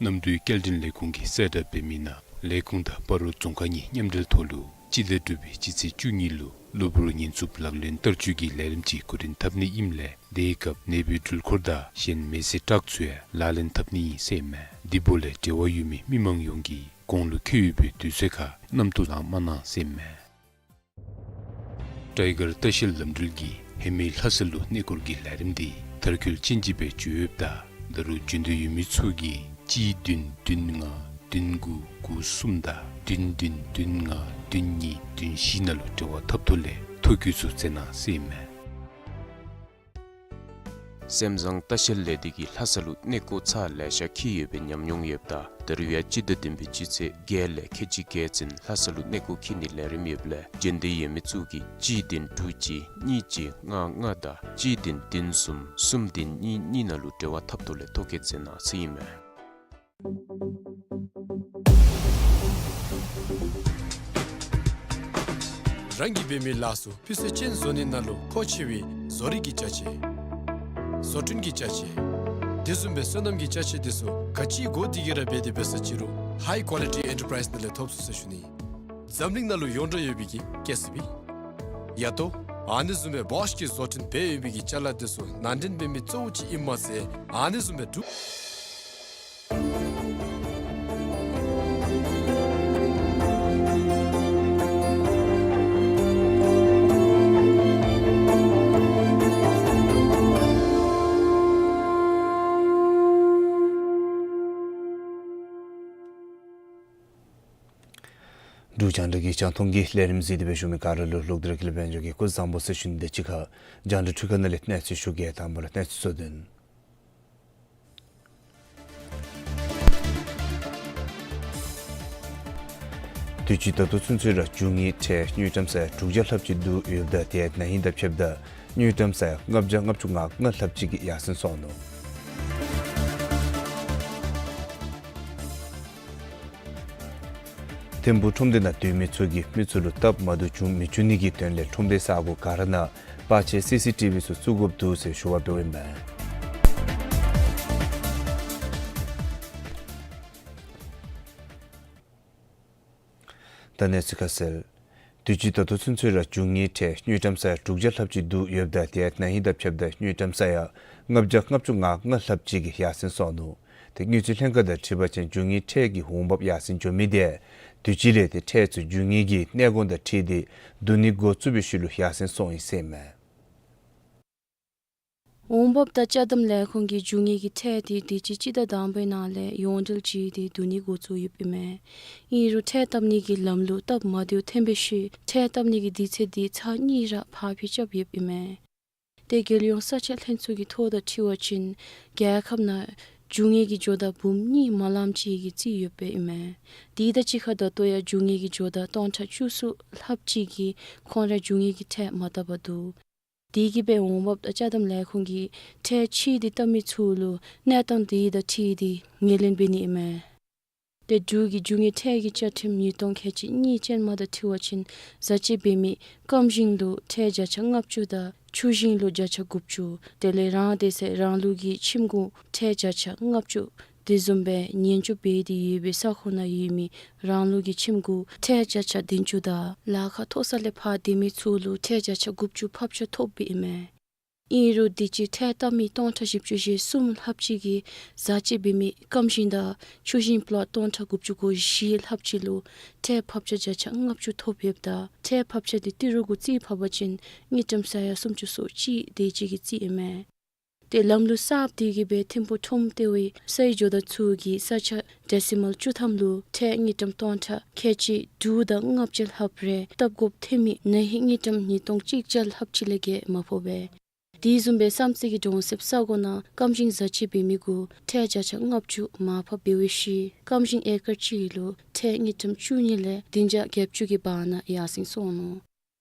གནམ་གྲུའི་སྐྱེལ་འདྲེན་ལས་ཁུངས་ཀྱིས་གསལ་བསྒྲགས་འབད་མི་ནང་ལས་ཁུངས་དང་སྤ་རོ་རྫོང་ཁག་གཉིས་མཉམ་འབྲེལ་ཐོག་ལུ་སྤྱི་ཟླ་དྲུག་པའི་སྤྱི་ཚེས་བཅུ་གཉིས་ལུ་གློ་བུར་ཉེན་ཚབས་ལག་ལེན་བསྟར་སྤྱོད་ཀྱི་ལས་རིམ་ཅིག་འགོ་འདྲེན་འཐབ་ནི་ཨིནམ་ལས་དེའི་སྐབས་ནད་འབུའི་འགྲུལ་འཁོར་དང་གཞན་མེ་བསྲེགས་ཊག་ཚུ་ཡང་ལག་ལེན་འཐབ་ནི་ཨིན་ཟེར་ཨིན་མས། དེ་འབདཝ་ལས་འབྲེལ་བ་ཡོད་མི་མི་མང་ཡོངས་ཀྱིས་གོང་ལུ་འཁོད་ཡོད་པའི་དུས་ཚོད་ཁར་རྣམ་རྟོག་ལང་མ་གནང་ཟེར་ཨིན་མས། ཊའི་གར་ལྟ་བཤལ་ལམ་འགྲུལ་གྱིས་ཧེ་མའི་ལྷ་ས་ལུ་གནས་སྐོར་གྱི་ལས་རིམ་འདི་མཐར་འཁྱོལ་ཅན་ཅིག་སྦེ་འགྱོ་ཡོདཔ་ད་ད་རུང་འབྱོན་འདོད་ཡོད་མི་ཚུ་གིས་གཅིག་བདུན་བདུན་ལྔ་བདུན་དགུ་དགུ་གསུམ་དང་བདུན་བདུན་བདུན་ལྔ་བདུན་གཉིས་བདུན་བཞི་ནང་ལུ་འབྲེལ་བ་འཐབ་ཐོག་ལས་ཐོ་བཀོད་ཚུ་མཛད་གནང་ཟེར་ཨིན་མས། སེམས་བཟང་ལྟ་བཤལ་ལས་སྡེ་གིས་ལྷ་ས་ལུ་གནས་སྐོར་ཚར་ལེ་ཤ་འཁྱིད་ཡོད་པའི་ཉམས་མྱོང་ཡོདཔ་ད་ད་རུང་ཡང་སྤྱི་ཟླ་བདུན་པའི་སྤྱི་ཚེས་བརྒྱད་ལས་ཁལ་གཅིག་བརྒྱད་ཚུན་ལྷ་ས་ལུ་གནས་སྐོར་འཁྱིད་ནིའི་ལས་རིམ་ཡོདཔ་ལས་འབྱོན་འདོད་ཡོད་མི་ཚུ་གིས་གཅིག་བདུན་དྲུག་གཅིག་གཉིས་གཅིག་ལྔ་ལྔ་དང་གཅིག་བདུན་བདུན་གསུམ་གསུམ་བདུན་གཉིས་གཉིས་ནང་ལུ་འབྲེལ་བ་འཐབ་ཐོག་ལས་ཐོ་བཀོད་མཛད་གནང་ཟེར་ཨིན་མས། རང་གིས་འབད་མི་ལཱ་ཚུ་སྤུས་ཚད་ཅན་བཟོ་ནི་ནང་ལུ་མཁོ་ཆེ་བའི་བཟོ་རིག་གི་ཅ་ཆས། བཟོ་སྐྲུན་གྱི་ཅ་ཆས། དེ་བཟུམ་སྦེ་སོ་ནམ་གྱི་ཅ་ཆས་དེ་ཚུ་ག་ཅི་དགོ་དེ་གིས་ར་འབད་དེ་འབད་ས་ཅི་རུང་High Quality Enterprise ནང་ལས་ཐོབ་ཚུགས་ཟེར་ཞུ་ནི། འཛམ་གླིང་ནང་ལུ་ཡོངས་གྲགས་ཡོད་པའི་གི་ཀེ་སི་བི། ཡ་ཏོ། ཨ་ནི་བཟུམ་སྦེ་བོཤ་གིས་བཟོ་སྐྲུན་འབད་ཡོད་པའི་གི་ཅ་ལ་དེ་ཚུ་ནང་འདྲེན་འབད་མི་གཙོ་བོ་ཅིག་ཨིནམ་མ་ཚད་ཨ་ནི་བཟུམ་སྦེ་འབྲུག་འབྲུག་རྒྱང་བསྒྲགས་ཀྱི་རྒྱང་མཐོང་གི་ལས་རིམ་གཟིགས་ཏེ་སྦེ་བཞུགས་མི་ག་ར་ལུ་ལོག་སྟེ་ར་ཀུན་ལེགས་དཔལ་འབྱོར་གྱིས་སྐུ་གཟུགས་བཟང་པོ་ཟེར་ཞུ་ནི་དང་གཅིག་ཁར་རྒྱང་བསྒྲགས་འཕྲུལ་ཁང་ནང་ལས་གནས་ཚུལ་ཞུ་གེ། དང་པ་ར་གནས་ཚུལ་གཙོ་དོན། དུས་ཅི་ད་ལྟོ་ཚུན་ཚོད་ར་རྒྱུ་དངུལ་ཁྲལ་དངུལ་ཀྲམ་ས་ཡ་དྲུག་བརྒྱ་ལྷགཔ་ཅིག་བསྡུ་ཡོདཔ་ད་དེ་ཡང་ན་ཧིང་དང་ཕྱདཔ་ད་དངུལ་ཀྲམ་ས་ཡ་ལྔ་བརྒྱ་ལྔ་བཅུ་ང་ལྔ་ལྷགཔ་ཅིག་གིས་ཡར་སེང་སོང་ནུག། ཐིམ་ཕུག་ཁྲོམ་སྡེ་ནང་སྡོད་མི་ཚུ་གིས་མི་ཚུ་ལུ་སྟབས་མ་བདེཝ་བྱུང་མི་བཅུག་ནི་གི་དོན་ལས་ཁྲོམ་སྡེ་ས་གོ་ག་ར་ནང་པར་ཆས་སི་སི་ཊི་བི་ཚུ་བཙུགས་དགོཔ་འདུག་ཟེར་ཞུ་བ་འབདཝ་ཨིན་པས། ད་གནས་ཚུལ་ཁ་གསལ། དུས་ཅི་ད་ལྟོ་ཚུན་ཚོད་ར་རྒྱུ་དངུལ་ཁྲལ་དངུལ་ཀྲམ་ས་ཡ་དྲུག་བརྒྱ་ལྷགཔ་ཅིག་བསྡུ་ཡོདཔ་ད་དེ་ཡང་ན་ཧིང་དང་ཕྱདཔ་ད་དངུལ་ཀྲམ་ས་ཡ་ལྔ་བརྒྱ་ལྔ་བཅུ་ང་ལྔ་ལྷགཔ་ཅིག་གིས་ཡར་སེང་སོང་ནུག། ཏེ་དངུལ་རྩིས་ལྷན་ཁག་དང་འཁྲིལ་བ་ཅིན་རྒྱུ་དངུལ་ཁྲལ་གྱི་འོང་འབབ་ཡར་སེང་འགྱོ་མི་དེ་དུས་ཅི་ལས་ཏེ་ཁྲལ་ཚུ་རྒྱུ་དངུལ་གྱི་གནས་སྐོར་དང་འཁྲིལ་ཏེ་བསྡུ་ནི་འགོ་བཙུགས་པའི་ཤུལ་ལུ་ཡར་སེང་སོང་ཡི་ཟེར་ཨིན་མས། འོང་འབབ་དང་ཅ་དམ་ལས་ཁུངས་ཀྱིས་རྒྱུ་དངུལ་གྱི་ཁྲལ་དེ་དུས་ཅི་སྤྱི་ཟླ་དང་པའི་ནང་ལས་ཡོངས་འབྲེལ་བྱས་ཏེ་བསྡུ་ནི་འགོ་བཙུགས་ཡོདཔ་ཨིན་མས། ཨིན་རུང་ཁྲལ་བཏབ་ནི་གི་ལམ་ལུགས་སྟབས་མ་བདེཝ་ཐོན་པའི་ཤུལ་ཁྲལ་བཏབ་ནི་གི་དུས་ཚོད་དེ་ཚར་གཉིས་ར་ཕར་འགྱངས་རྐྱབ་ཡོདཔ་ཨིན་མས། ཏེ་རྒྱལ་ཡོངས་ས་ཆ་ལྷན་ཚོགས་ཀྱི་ཐོ་དང་འཁྲིལ་བ་ཅིན་རྒྱལ་ཁབ་ནང་རྒྱུ་དངུལ་གྱི་ཇོ་བདག་འབུམ་གཉིས་མ་ལངམ་ཅིག་གིས་རྩིས་ཡོདཔ་ཨིན་མས། དེ་དང་གཅིག་ཁར་ད་ལྟོ་ཡང་རྒྱུ་དངུལ་གྱི་ཇོ་བདག་སྟོང་ཕྲག་བཅུ་གསུམ་ལྷགཔ་ཅིག་གིས་ཁོང་ར་རྒྱུ་དངུལ་གྱི་ཁྲལ་མ་བཏབ་པར་འདུག། དེ་གིས་འབད་འོང་འབབ་དང་ཅ་དམ་ལས་ཁུངས་ཀྱིས་ཁྲལ་ཕྱིས་ཏེ་བཏབ་མི་ཚུ་ལུ་གནས་སྟངས་དེ་དང་འཁྲིལ་ཏེ་ངོས་ལེན་འབད་ནི་ཨིན་མས། ཏེ་འབྲུག་གི་རྒྱུ་དངུལ་ཁྲལ་གྱི་བཅའ་ཁྲིམས་ཉིས་སྟོང་ཁལ་གཅིག་གཉིས་ཅན་མ་དང་འཁྲིལ་བ་ཅིན་བཟའ་སྤྱོད་འབད་མི་སྐམ་ཞིང་ལུ་ཁྲལ་བརྒྱ་ཆ་ལྔ་བཅུ་དང་ཆུ་ཞིང་ལུ་བརྒྱ་ཆ་དགུ་བཅུ། དེ་ལས་རང་སྡེ་ཚན་རང་ལུགས་ཀྱི་ཁྱིམ་གུ་ཁྲལ་བརྒྱ་ཆ་ལྔ་བཅུ། དེ་བཟུམ་སྦེ་ཉེན་བཅོལ་འབད་དེ་ཡོད་པའི་ས་ཁོངས་ནང་ཡོད་མི་རང་ལུགས་ཀྱི་ཁྱིམ་གུ་ཁྲལ་བརྒྱ་ཆ་བདུན་ཅུ་དང་ལཱ་ཁག་མཐོ་ས་ལས་ཕར་སྡོད་མི་ཚུ་ལུ་ཁྲལ་བརྒྱ་ཆ་དགུ་བཅུ་ཕབ་ཆ་ཐོབ་པའི་ཨིན་མས། ཨིན་རུང་དུས་ཅི་ཁྲལ་བཏབ་མི་སྟོང་ཕྲག་བཞི་བཅུ་ཞེ་གསུམ་ལྷགཔ་ཅིག་གིས་བཟའ་སྤྱོད་འབད་མི་སྐམ་ཞིང་དང་ཆུ་ཞིང་པ་ལོ་སྟོང་ཕྲག་དགུ་བཅུ་གོ་བཞི་ལྷགཔ་ཅིག་ལུ་ཁྲལ་ཕབ་ཆ་བརྒྱ་ཆ་ལྔ་བཅུ་ཐོབ་ཡོདཔ་ད་ཁྲལ་ཕབ་ཆ་དེ་ཏི་རུ་གུ་རྩིས་ཕབ་པ་ཅིན་དངུལ་ཀྲམ་ས་ཡ་སུམ་ཅུ་སོ་གཅིག་དེ་ཅིག་གི་རྩིས་ཨིན་མས། ཏེ་ལམ་ལུགས་གསརཔ་དེ་གིས་སྦེ་ཐིམ་ཕུག་ཁྲོམ་སྡེ་བའི་སའི་ཇོ་བདག་ཚུ་གིས་ས་ཆ་ཌེ་སི་མཱལ་བཅུ་ཐམ་ལུ་ཁྲལ་དངུལ་ཀྲམ་སྟོང་ཕྲག་ཁལ་གཅིག་དྲུག་དང་ལྔ་བཅུ་ལྷགཔ་རེ་བཏབ་དགོཔ་ཐོན་མི་ན་ཧིང་དངུལ་ཀྲམ་ཉིས་སྟོང་གཅིག་བརྒྱ་ལྷགཔ་ཅིག་ལས་བརྒལ་མ་ཕོག་པས། དེ་བཟུམ་སྦེ་བསམ་རྩེ་གི་གྲོང་གསེབ་ས་གོ་ནང་སྐམ་ཞིང་བཟའ་སྤྱོད་འབད་མི་གུ་ཁྲལ་བརྒྱ་ཆ་ལྔ་བཅུ་མར་ཕབ་འབད་བའི་ཤུལ་སྐམ་ཞིང་ཨེ་ཀར་གཅིག་ལུ་ཁྲལ་དངུལ་ཀྲམ་བཅུ་གཉིས་ལས་བདུན་བརྒྱ་བརྒྱད་ཅུ་གི་བར་ན་ཡར་སེང་སོང་ནུག།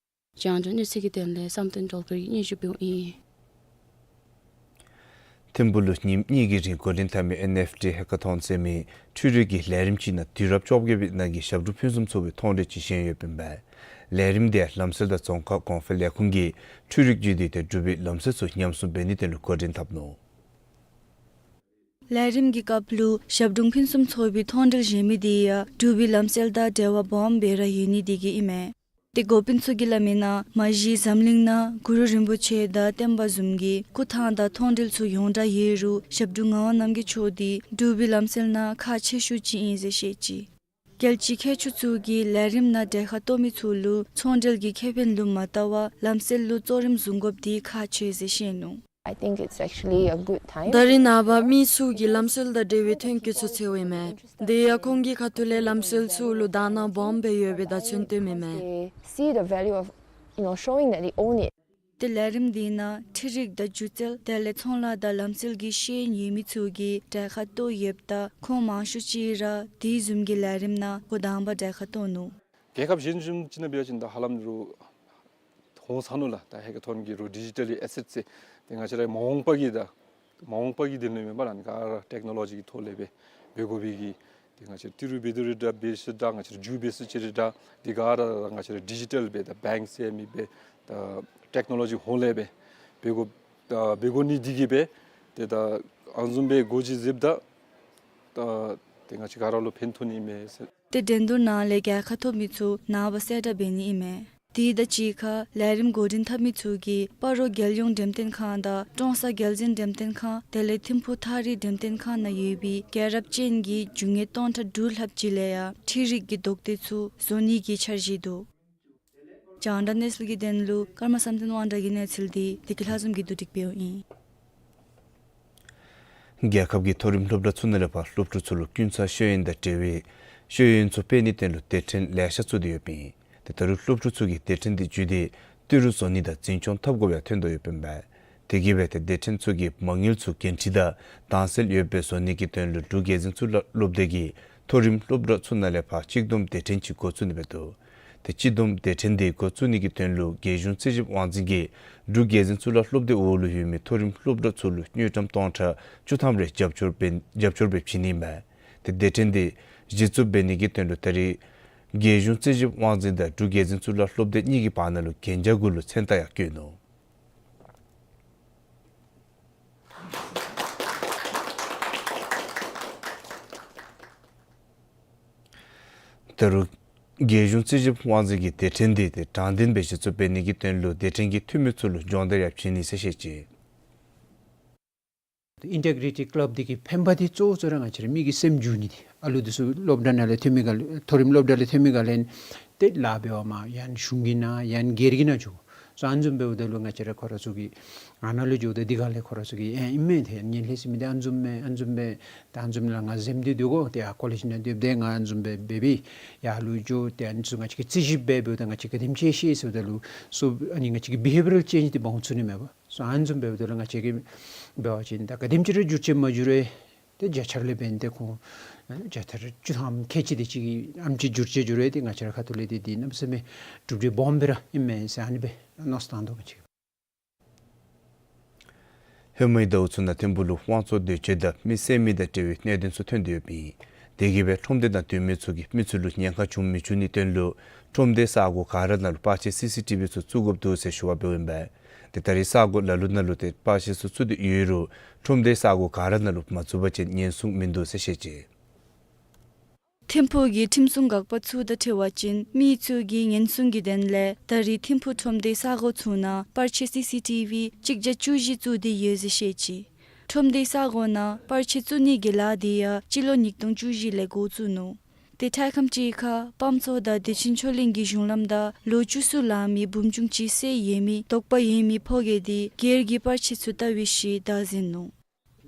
རྒྱང་བསྒྲགས་གནས་ཚུལ་གྱི་དོན་ལས་བསམ་གཏན་སྒྲོལ་དཀར་གྱིས་སྙན་ཞུ་འབདཝ་ཨིན། ཐིམ་ཕུག་ལུ་ཉིནམ་གཉིས་ཀྱི་རིང་འགོ་འདྲེན་འཐབ་མི་ཨེན་ཨེཕ་ཊི་ཧེ་ཀ་ཐོན་ཟེར་མི་འཕྲུལ་རིག་གི་ལས་རིམ་ཅིག་ནང་དུས་རབས་བཅོ་བརྒྱད་པའི་ནང་གི་ཞབས་དྲུང་ཕུན་སུམ་ཚོགས་པའི་མཐོང་གྲོལ་ཅིག་བཞེངས་ཡོདཔ་ཨིན་པས། ལས་རིམ་དེ་ལམ་སྲོལ་དང་རྫོང་ཁ་གོང་འཕེལ་ལས་ཁུངས་ཀྱིས་འཕྲུལ་རིག་བརྒྱུད་དེ་འབྲུག་པའི་ལམ་སྲོལ་ཚུ་ཉམས་སྲུང་འབད་ནིའི་དོན་ལུ་འགོ་འདྲེན་འཐབ་ནུག། ལས་རིམ་གྱི་སྐབས་ལུ་ཞབས་དྲུང་ཕུན་སུམ་ཚོགས་པའི་མཐོང་གྲོལ་བཞེངས་མི་དེ་ཡང་འབྲུག་པའི་ལམ་སྲོལ་དང་འབྲེལ་བ་སྦོམ་སྦེ་ར་ཡོད་ནི་དེ་གིས་ཨིན་མས། ཏེ་འགོ་དཔོན་ཚུ་གིས་སླབ་མིའི་ནང་མ་གཞི་འཛམ་གླིང་ནང་གུ་རུ་རིན་པོ་ཆེ་དང་བསྟན་པ་བཟུམ་གྱི་སྐུ་ཐང་དང་མཐོང་གྲོལ་ཚུ་ཡོངས་གྲགས་ཡོད་རུང་ཞབས་དྲུང་ངག་དབང་རྣམ་རྒྱལ་མཆོག་དེ་འབྲུག་པའི་ལམ་སྲོལ་ནང་ཁག་ཆེ་ཤོས་ཅིག་ཨིན་ཟེར་བཤད་ཅི། རྒྱལ་སྤྱིའི་མཁས་མཆོག་ཚུ་གིས་ལས་རིམ་ནང་གྲལ་ཁར་གཏོགས་མི་ཚུ་ལུ་ཚོང་འབྲེལ་གྱི་ཁེ་ཕན་ལུ་མ་བལྟ་བར་ལམ་སྲོལ་ལུ་གཙོ་རིམ་བཟུང་དགོཔ་དེ་ཁག་ཆེ་ཟེར་བཤད་ནུག། I think it's actually a good time. ད་རེས་ནངས་པ་མི་ཚུ་གིས་ལམ་སྲོལ་དང་འབྲེལ་བའི་ཐོན་སྐྱེད་ཚུ་འཚོལཝ་ཨིན་མས། དེ་ཡང་ཁོང་གི་ཁ་ཐུག་ལས་ལམ་སྲོལ་ཚུ་ལུ་དག་སྣང་སྦོམ་སྦེ་ཡོད་པའི་བརྡ་མཚོན་སྟོནམ་ཨིན་མས། They see the value of, you know, showing that they own it. ཏེ་ལས་རིམ་དེ་ནང་འཕྲུལ་རིག་དང་སྒྱུ་རྩལ་དེ་ལས་ཚོང་ལཱ་དང་ལམ་སྲོལ་གྱི་ཤེས་ཡོན་ཡོད་མི་ཚུ་གིས་གྲལ་ཁར་གཏོགས་ཡོདཔ་ད་ཁོང་མང་ཤོས་ཅིག་ར་དེ་བཟུམ་གྱི་ལས་རིམ་ནང་འགོ་དང་པ་གྲལ་ཁར་གཏོགས་ནུག། རྒྱལ་ཁབ་གཞན་བཟུམ་ཅིག་ནང་འབད་བ་ཅིན་ད་ཧ་ལམ་རུང་ཧོང་སང་ནུག་ལགས། ད་ཧེ་ཀ་ཐོན་གྱི་རུང་ཌི་ཇི་ཊལ་ཨེ་སེཊ་ཟེར་ཏེ་ང་བཅས་ར་མ་འོངས་པ་གི་ད་མ་འོངས་པ་གི་དོན་ལུ་མེན་པར་ཨ་ནི་ག་ར་ཊེཀ་ནོ་ལོ་ཇི་གི་ཐོག་ལས་སྦེ་འབད་དགོ་པའི་གི་ཏེ་ང་བཅས་ར་ཏི་རུ་འབད་དོ་རུང་འདྲ་འབད་ས་འདྲ་ང་བཅས་ར་རྒྱུ་འབད་ས་ཅིག་རུང་འདྲ་འདི་ག་ར་ང་བཅས་ར་ཌི་ཇི་ཊལ་སྦེ་ད་བེངཀ་ཟེར་མི་སྦེ་ད་ཊེཀ་ནོ་ལོ་ཇི་ཧོང་ལས་སྦེ་འབད་དགོ་ད་འབད་དགོ་ནི་འདི་གིས་སྦེ་ཏེ་ད་ཨ་ནི་བཟུམ་སྦེ་སྒོ་ཅིག་ཟེརཝ་ད་ད་ཏེ་ང་བཅས་ག་ར་ལུ་ཕན་ཐོགས་ནི་ཨིན་མས་ཟེར། ཏེ་འགྲན་བསྡུར་ནང་ལས་རྒྱལ་ཁ་ཐོབ་མི་ཚུ་ནངས་པ་གསལ་བསྒྲགས་འབད་ནི་ཨིན་མས། དེ་དང་གཅིག་ཁར་ལས་རིམ་འགོ་འདྲེན་འཐབ་མི་ཚུ་གིས་སྤ་རོ་རྒྱལ་ཡོངས་འགྲེམས་སྟོན་ཁང་དང་ཀྲོང་གསར་རྒྱལ་འཛིན་འགྲེམས་སྟོན་ཁང་དེ་ལས་ཐིམ་ཕུག་ཐགས་རིག་འགྲེམས་སྟོན་ཁང་ནང་ཡོད་པའི་རྒྱལ་རབས་ཅན་གྱི་རྒྱུ་དངོས་སྟོང་ཕྲག་དྲུག་ལྷགཔ་ཅིག་ལས་ཡང་འཕྲུལ་རིག་གི་རྡོག་ཐེབས་ཚུ་བཟོ་ནི་གི་འཆར་གཞི་འདུག། རྒྱང་བསྒྲགས་གནས་ཚུལ་གྱི་དོན་ལུ་ཀརྨ་བསམ་གཏན་དབང་གྲགས་ཀྱི་གནས་ཚུལ་འདི་བདེ་སྐྱིད་ལྷ་འཛོམས་ཀྱིས་བསྡུ་སྒྲིག་འབདཝ་ཨིན། རྒྱལ་ཁབ་ཀྱི་མཐོ་རིམ་སློབ་གྲྭ་ཚུ་ནང་ལས་ཕར་སློབ་ཕྲུག་ཚུ་ལུ་ཀུན་བཟང་ཤེས་ཡོན་དང་འབྲེལ་བའི་ཤེས་ཡོན་ཚུ་སྤེལ་ནིའི་དོན་ལུ་སྡེ་ཕྲན་ལེ་ཤ་བཙུགས་ཏེ་ཡོདཔ་ཨིན། ཏེ་ད་རུང་སློབ་ཕྲུག་ཚུ་གིས་སྡེ་ཕྲན་འདི་བརྒྱུད་དེ་ཏི་རུ་བཟོ་ནི་དང་འཛིན་སྐྱོང་འཐབ་དགོཔ་ཡང་ཐོན་དོ་ཡོདཔ་ཨིན་པས། དེ་གིས་སྦེ་ཏེ་སྡེ་ཕྲན་ཚུ་གིས་མ་དངུལ་ཚུ་འགན་འཁྲི་དང་དྭངས་གསལ་ཡོད་པའི་བཟོ་ནི་གི་དོན་ལུ་འབྲུག་རྒྱལ་འཛིན་གཙུག་ལག་སློབ་སྡེ་གིས་མཐོ་རིམ་སློབ་གྲྭ་ཚུ་ནང་ལས་ཕར་གཅིག་བསྡོམས་སྡེ་ཕྲན་ཅིག་འགོ་བཙུགས་ནི་འབད་དོ། ཏེ་གཅིག་བསྡོམས་སྡེ་ཕྲན་འདི་འགོ་བཙུགས་ནི་གི་དོན་ལུ་རྒྱལ་གཞུང་རྩིས་ཞིབ་དབང་འཛིན་གྱིས་འབྲུག་རྒྱལ་འཛིན་གཙུག་ལག་སློབ་སྡེ་འོག་ལུ་ཡོད་མི་མཐོ་རིམ་སློབ་གྲྭ་ཚུ་ལུ་དངུལ་ཀྲམ་སྟོང་ཕྲག་བཅུ་ཐམ་རེ་རྒྱབ་སྐྱོར་འབད་རྒྱབ་སྐྱོར་སྦེ་བྱིན་ནི་ཨིན་པས། ཏེ་སྡེ་ཕྲན་འདི་གཞི་བཙུགས་འབད་ནི་གི་དོན་ལུ་ད་རེས་རྒྱལ་གཞུང་རྩིས་ཞིབ་དབང་འཛིན་དང་འབྲུག་རྒྱལ་འཛིན་གཙུག་ལག་སློབ་སྡེ་གཉིས་ཀྱི་བར་ན་ལུ་གན་རྒྱ་གུ་ལུ་མཚན་རྟགས་ཡང་བཀོད་ནུག། ད་རུང་རྒྱལ་གཞུང་རྩིས་ཞིབ་དབང་འཛིན་གྱིས་སྡེ་ཕྲན་འདི་ཏེ་དྲང་བདེན་སྦེ་གཞི་བཙུགས་འབད་ནི་གི་དོན་ལུ་སྡེ་ཕྲན་གྱི་འཐུས་མི་ཚུ་ལུ་སྦྱོང་བརྡར་ཡང་བྱིན་ནི་ཟེར་བཤད་ཅི། ཨིན་ཊེག་རི་ཊི་ཀ་ལབ་འདི་གི་ཕན་པ་འདི་གཙོ་བོ་གཙོ་བོ་ར་ང་བཅས་ར་མི་གི་སེམས་འགྱུར་ནི་འདི། ཨ་ལུ་འདི་ཚུ་སློབ་གྲྭ་ནང་ལས་ཐོན་མི་ག་ལས་མཐོ་རིམ་སློབ་གྲྭ་ལས་ཐོན་མི་ག་ལས་ཏེ་ལཱ་འབད་བར་མར་ཡང་གཞུང་གི་ནང་ཡང་སྒེར་གྱི་ནང་འགྱོ། སོ་ཨ་ནི་བཟུམ་འབདཝ་ད་ལུ་ང་བཅས་ར་ཁོ་ར་ཚུ་གི་ཨ་ནཱ་ལུ་འགྱོཝ་ད་འདི་ག་ལས་ཁོ་ར་ཚུ་གིས་ཨེ་ཨིན་མས། ཏེ་ངན་ལྷད་ཟེར་མི་འདི་ཨ་ནི་བཟུམ་མས། ཨ་ནི་བཟུམ་སྦེ་ད་ཨ་ནི་བཟུམ་ལུ་ང་འཛེམ་སྟེ་སྡོད་དགོ། ཏེ་ཨ་ཀོ་ལེཇ་ནང་སྡོདཔ་ད་ང་ཨ་ནི་བཟུམ་སྦེ་འབད་བས། ཡར་ལུ་འགྱོ་ཏེ་ཨ་ནི་ཚུ་ང་བཅས་ཀྱིས་རྩིས་ཞིབ་འབད་འབདཝ་ད་ང་བཅས་ག་དེམ་ཅིག་ཤེས་ཟེརཝ་ད་ལུ་སོ་ཨ་ནི་ང་བཅས་ཀྱི་བི་ཧེ་བི་ཡ་རལ་ཅེནཇ་འདི་འབག་འོང་ཚུགས་ནི་མས་པ། སོ་ཨ་ནི་བཟུམ་འབདཝ་ད་ལུ་ང་བཅས་ཀྱིས་འབད་བ་ཅིན་ད་ག་དེམ་ཅིག་ར་འགྱུར་བཅོས་མ་འགྱུར་བས། ཏེ་བརྒྱ་ཆ་ལས་འབདན་ཏེ་ཁོང་བརྒྱ་ཆ་ར་བཅུ་ཐམ་ཁལ་གཅིག་དེ་ཅིག་གི་ཨེམ་ཅིག་འགྱུར་བཅོས་འགྱུར་བས། ཏེ་ང་བཅས་ར་ཁ་ཐུག་ལས་ཏེ་འདི་གནམ་མེད་ས་མེད་གྲུབ་འབྲས་སྦོམ་སྦེ་ར་ཨིན་མས་ཟེར་ཨ་ནི་སྦེ་མནོ་བསམ་བཏང་དོ་ང་བཅས། ཧེ་མའི་ཟླཝ་ཚུ་ནང་ཐིམ་ཕུག་ལུ་དབང་བཙོང་འདོད་སྤྱོད་དང་མི་བསད་མི་དང་འབྲེལ་བའི་གནད་དོན་ཚུ་ཐོན་ཏེ་ཡོདཔ་ཨིན། དེ་གིས་སྦེ་ཁྲོམ་སྡེ་དང་སྡོད་མི་ཚུ་གིས་མི་ཚུ་ལུ་ཉེན་ཁ་བྱུང་མི་བྱུང་ནིའི་དོན་ལུ་ཁྲོམ་སྡེའི་ས་གོ་ག་ར་ནང་ལུ་པར་ཆས་སི་སི་ཊི་བི་ཚུ་བཙུགས་དགོཔ་འདུག་ཟེར་ཞུ་བ་འབདཝ་ཨིན་པས། ཏེ་ད་རེས་ས་གོ་ལ་ལུ་ནང་ལུ་ཏེ་པར་ཆས་ཚུ་བཙུགས་ཏེ་ཡོད་རུང་ཁྲོམ་སྡེའི་ས་གོ་ག་ར་ནང་ལུ་མ་བཙུགས་པ་ཅིན་ཉེན་སྲུང་མིན་འདུག་ཟེར་བཤད་ཅི། ཐིམ་ཕུག་གི་ཁྲིམས་སྲུང་འགག་པ་ཚུ་དང་འཁྲིལ་བ་ཅིན་མི་ཚུ་གི་ཉེན་སྲུང་གི་དོན་ལས་ད་རེས་ཐིམ་ཕུག་ཁྲོམ་སྡེ་ས་གོ་ཚུ་ནང་པར་ཆས་སི་སི་ཊི་བི་གཅིག་བརྒྱ་བཅུ་བཞི་བཙུགས་ཏེ་ཡོད་ཟེར་བཤད་ཅི། ཁྲོམ་སྡེ་ས་གོ་ནང་པར་ཆས་བཙུགས་ནི་གི་ལཱ་དེ་ཡང་སྤྱི་ལོ་ཉིས་སྟོང་བཅུ་བཞི་ལས་འགོ་བཙུགས་ནུག། དེ་འཕྲལ་ཁམས་ཅིག་ཁར་སྤང་ཚོགས་དང་བདེ་ཆེན་ཆོས་གླིང་གི་གཞུང་ལམ་དང་ལོ་བཅུ་གསུམ་ལང་མི་བུམ་ཆུང་ཅིག་བསད་ཡོད་མི་དོགས་པ་ཡོད་མི་ཕོ་རྒྱས་དེ་སྒེར་གྱི་པར་ཆས་ཚུ་བལྟ་བའི་ཤུལ་བདའ་ཟིན་ནུག།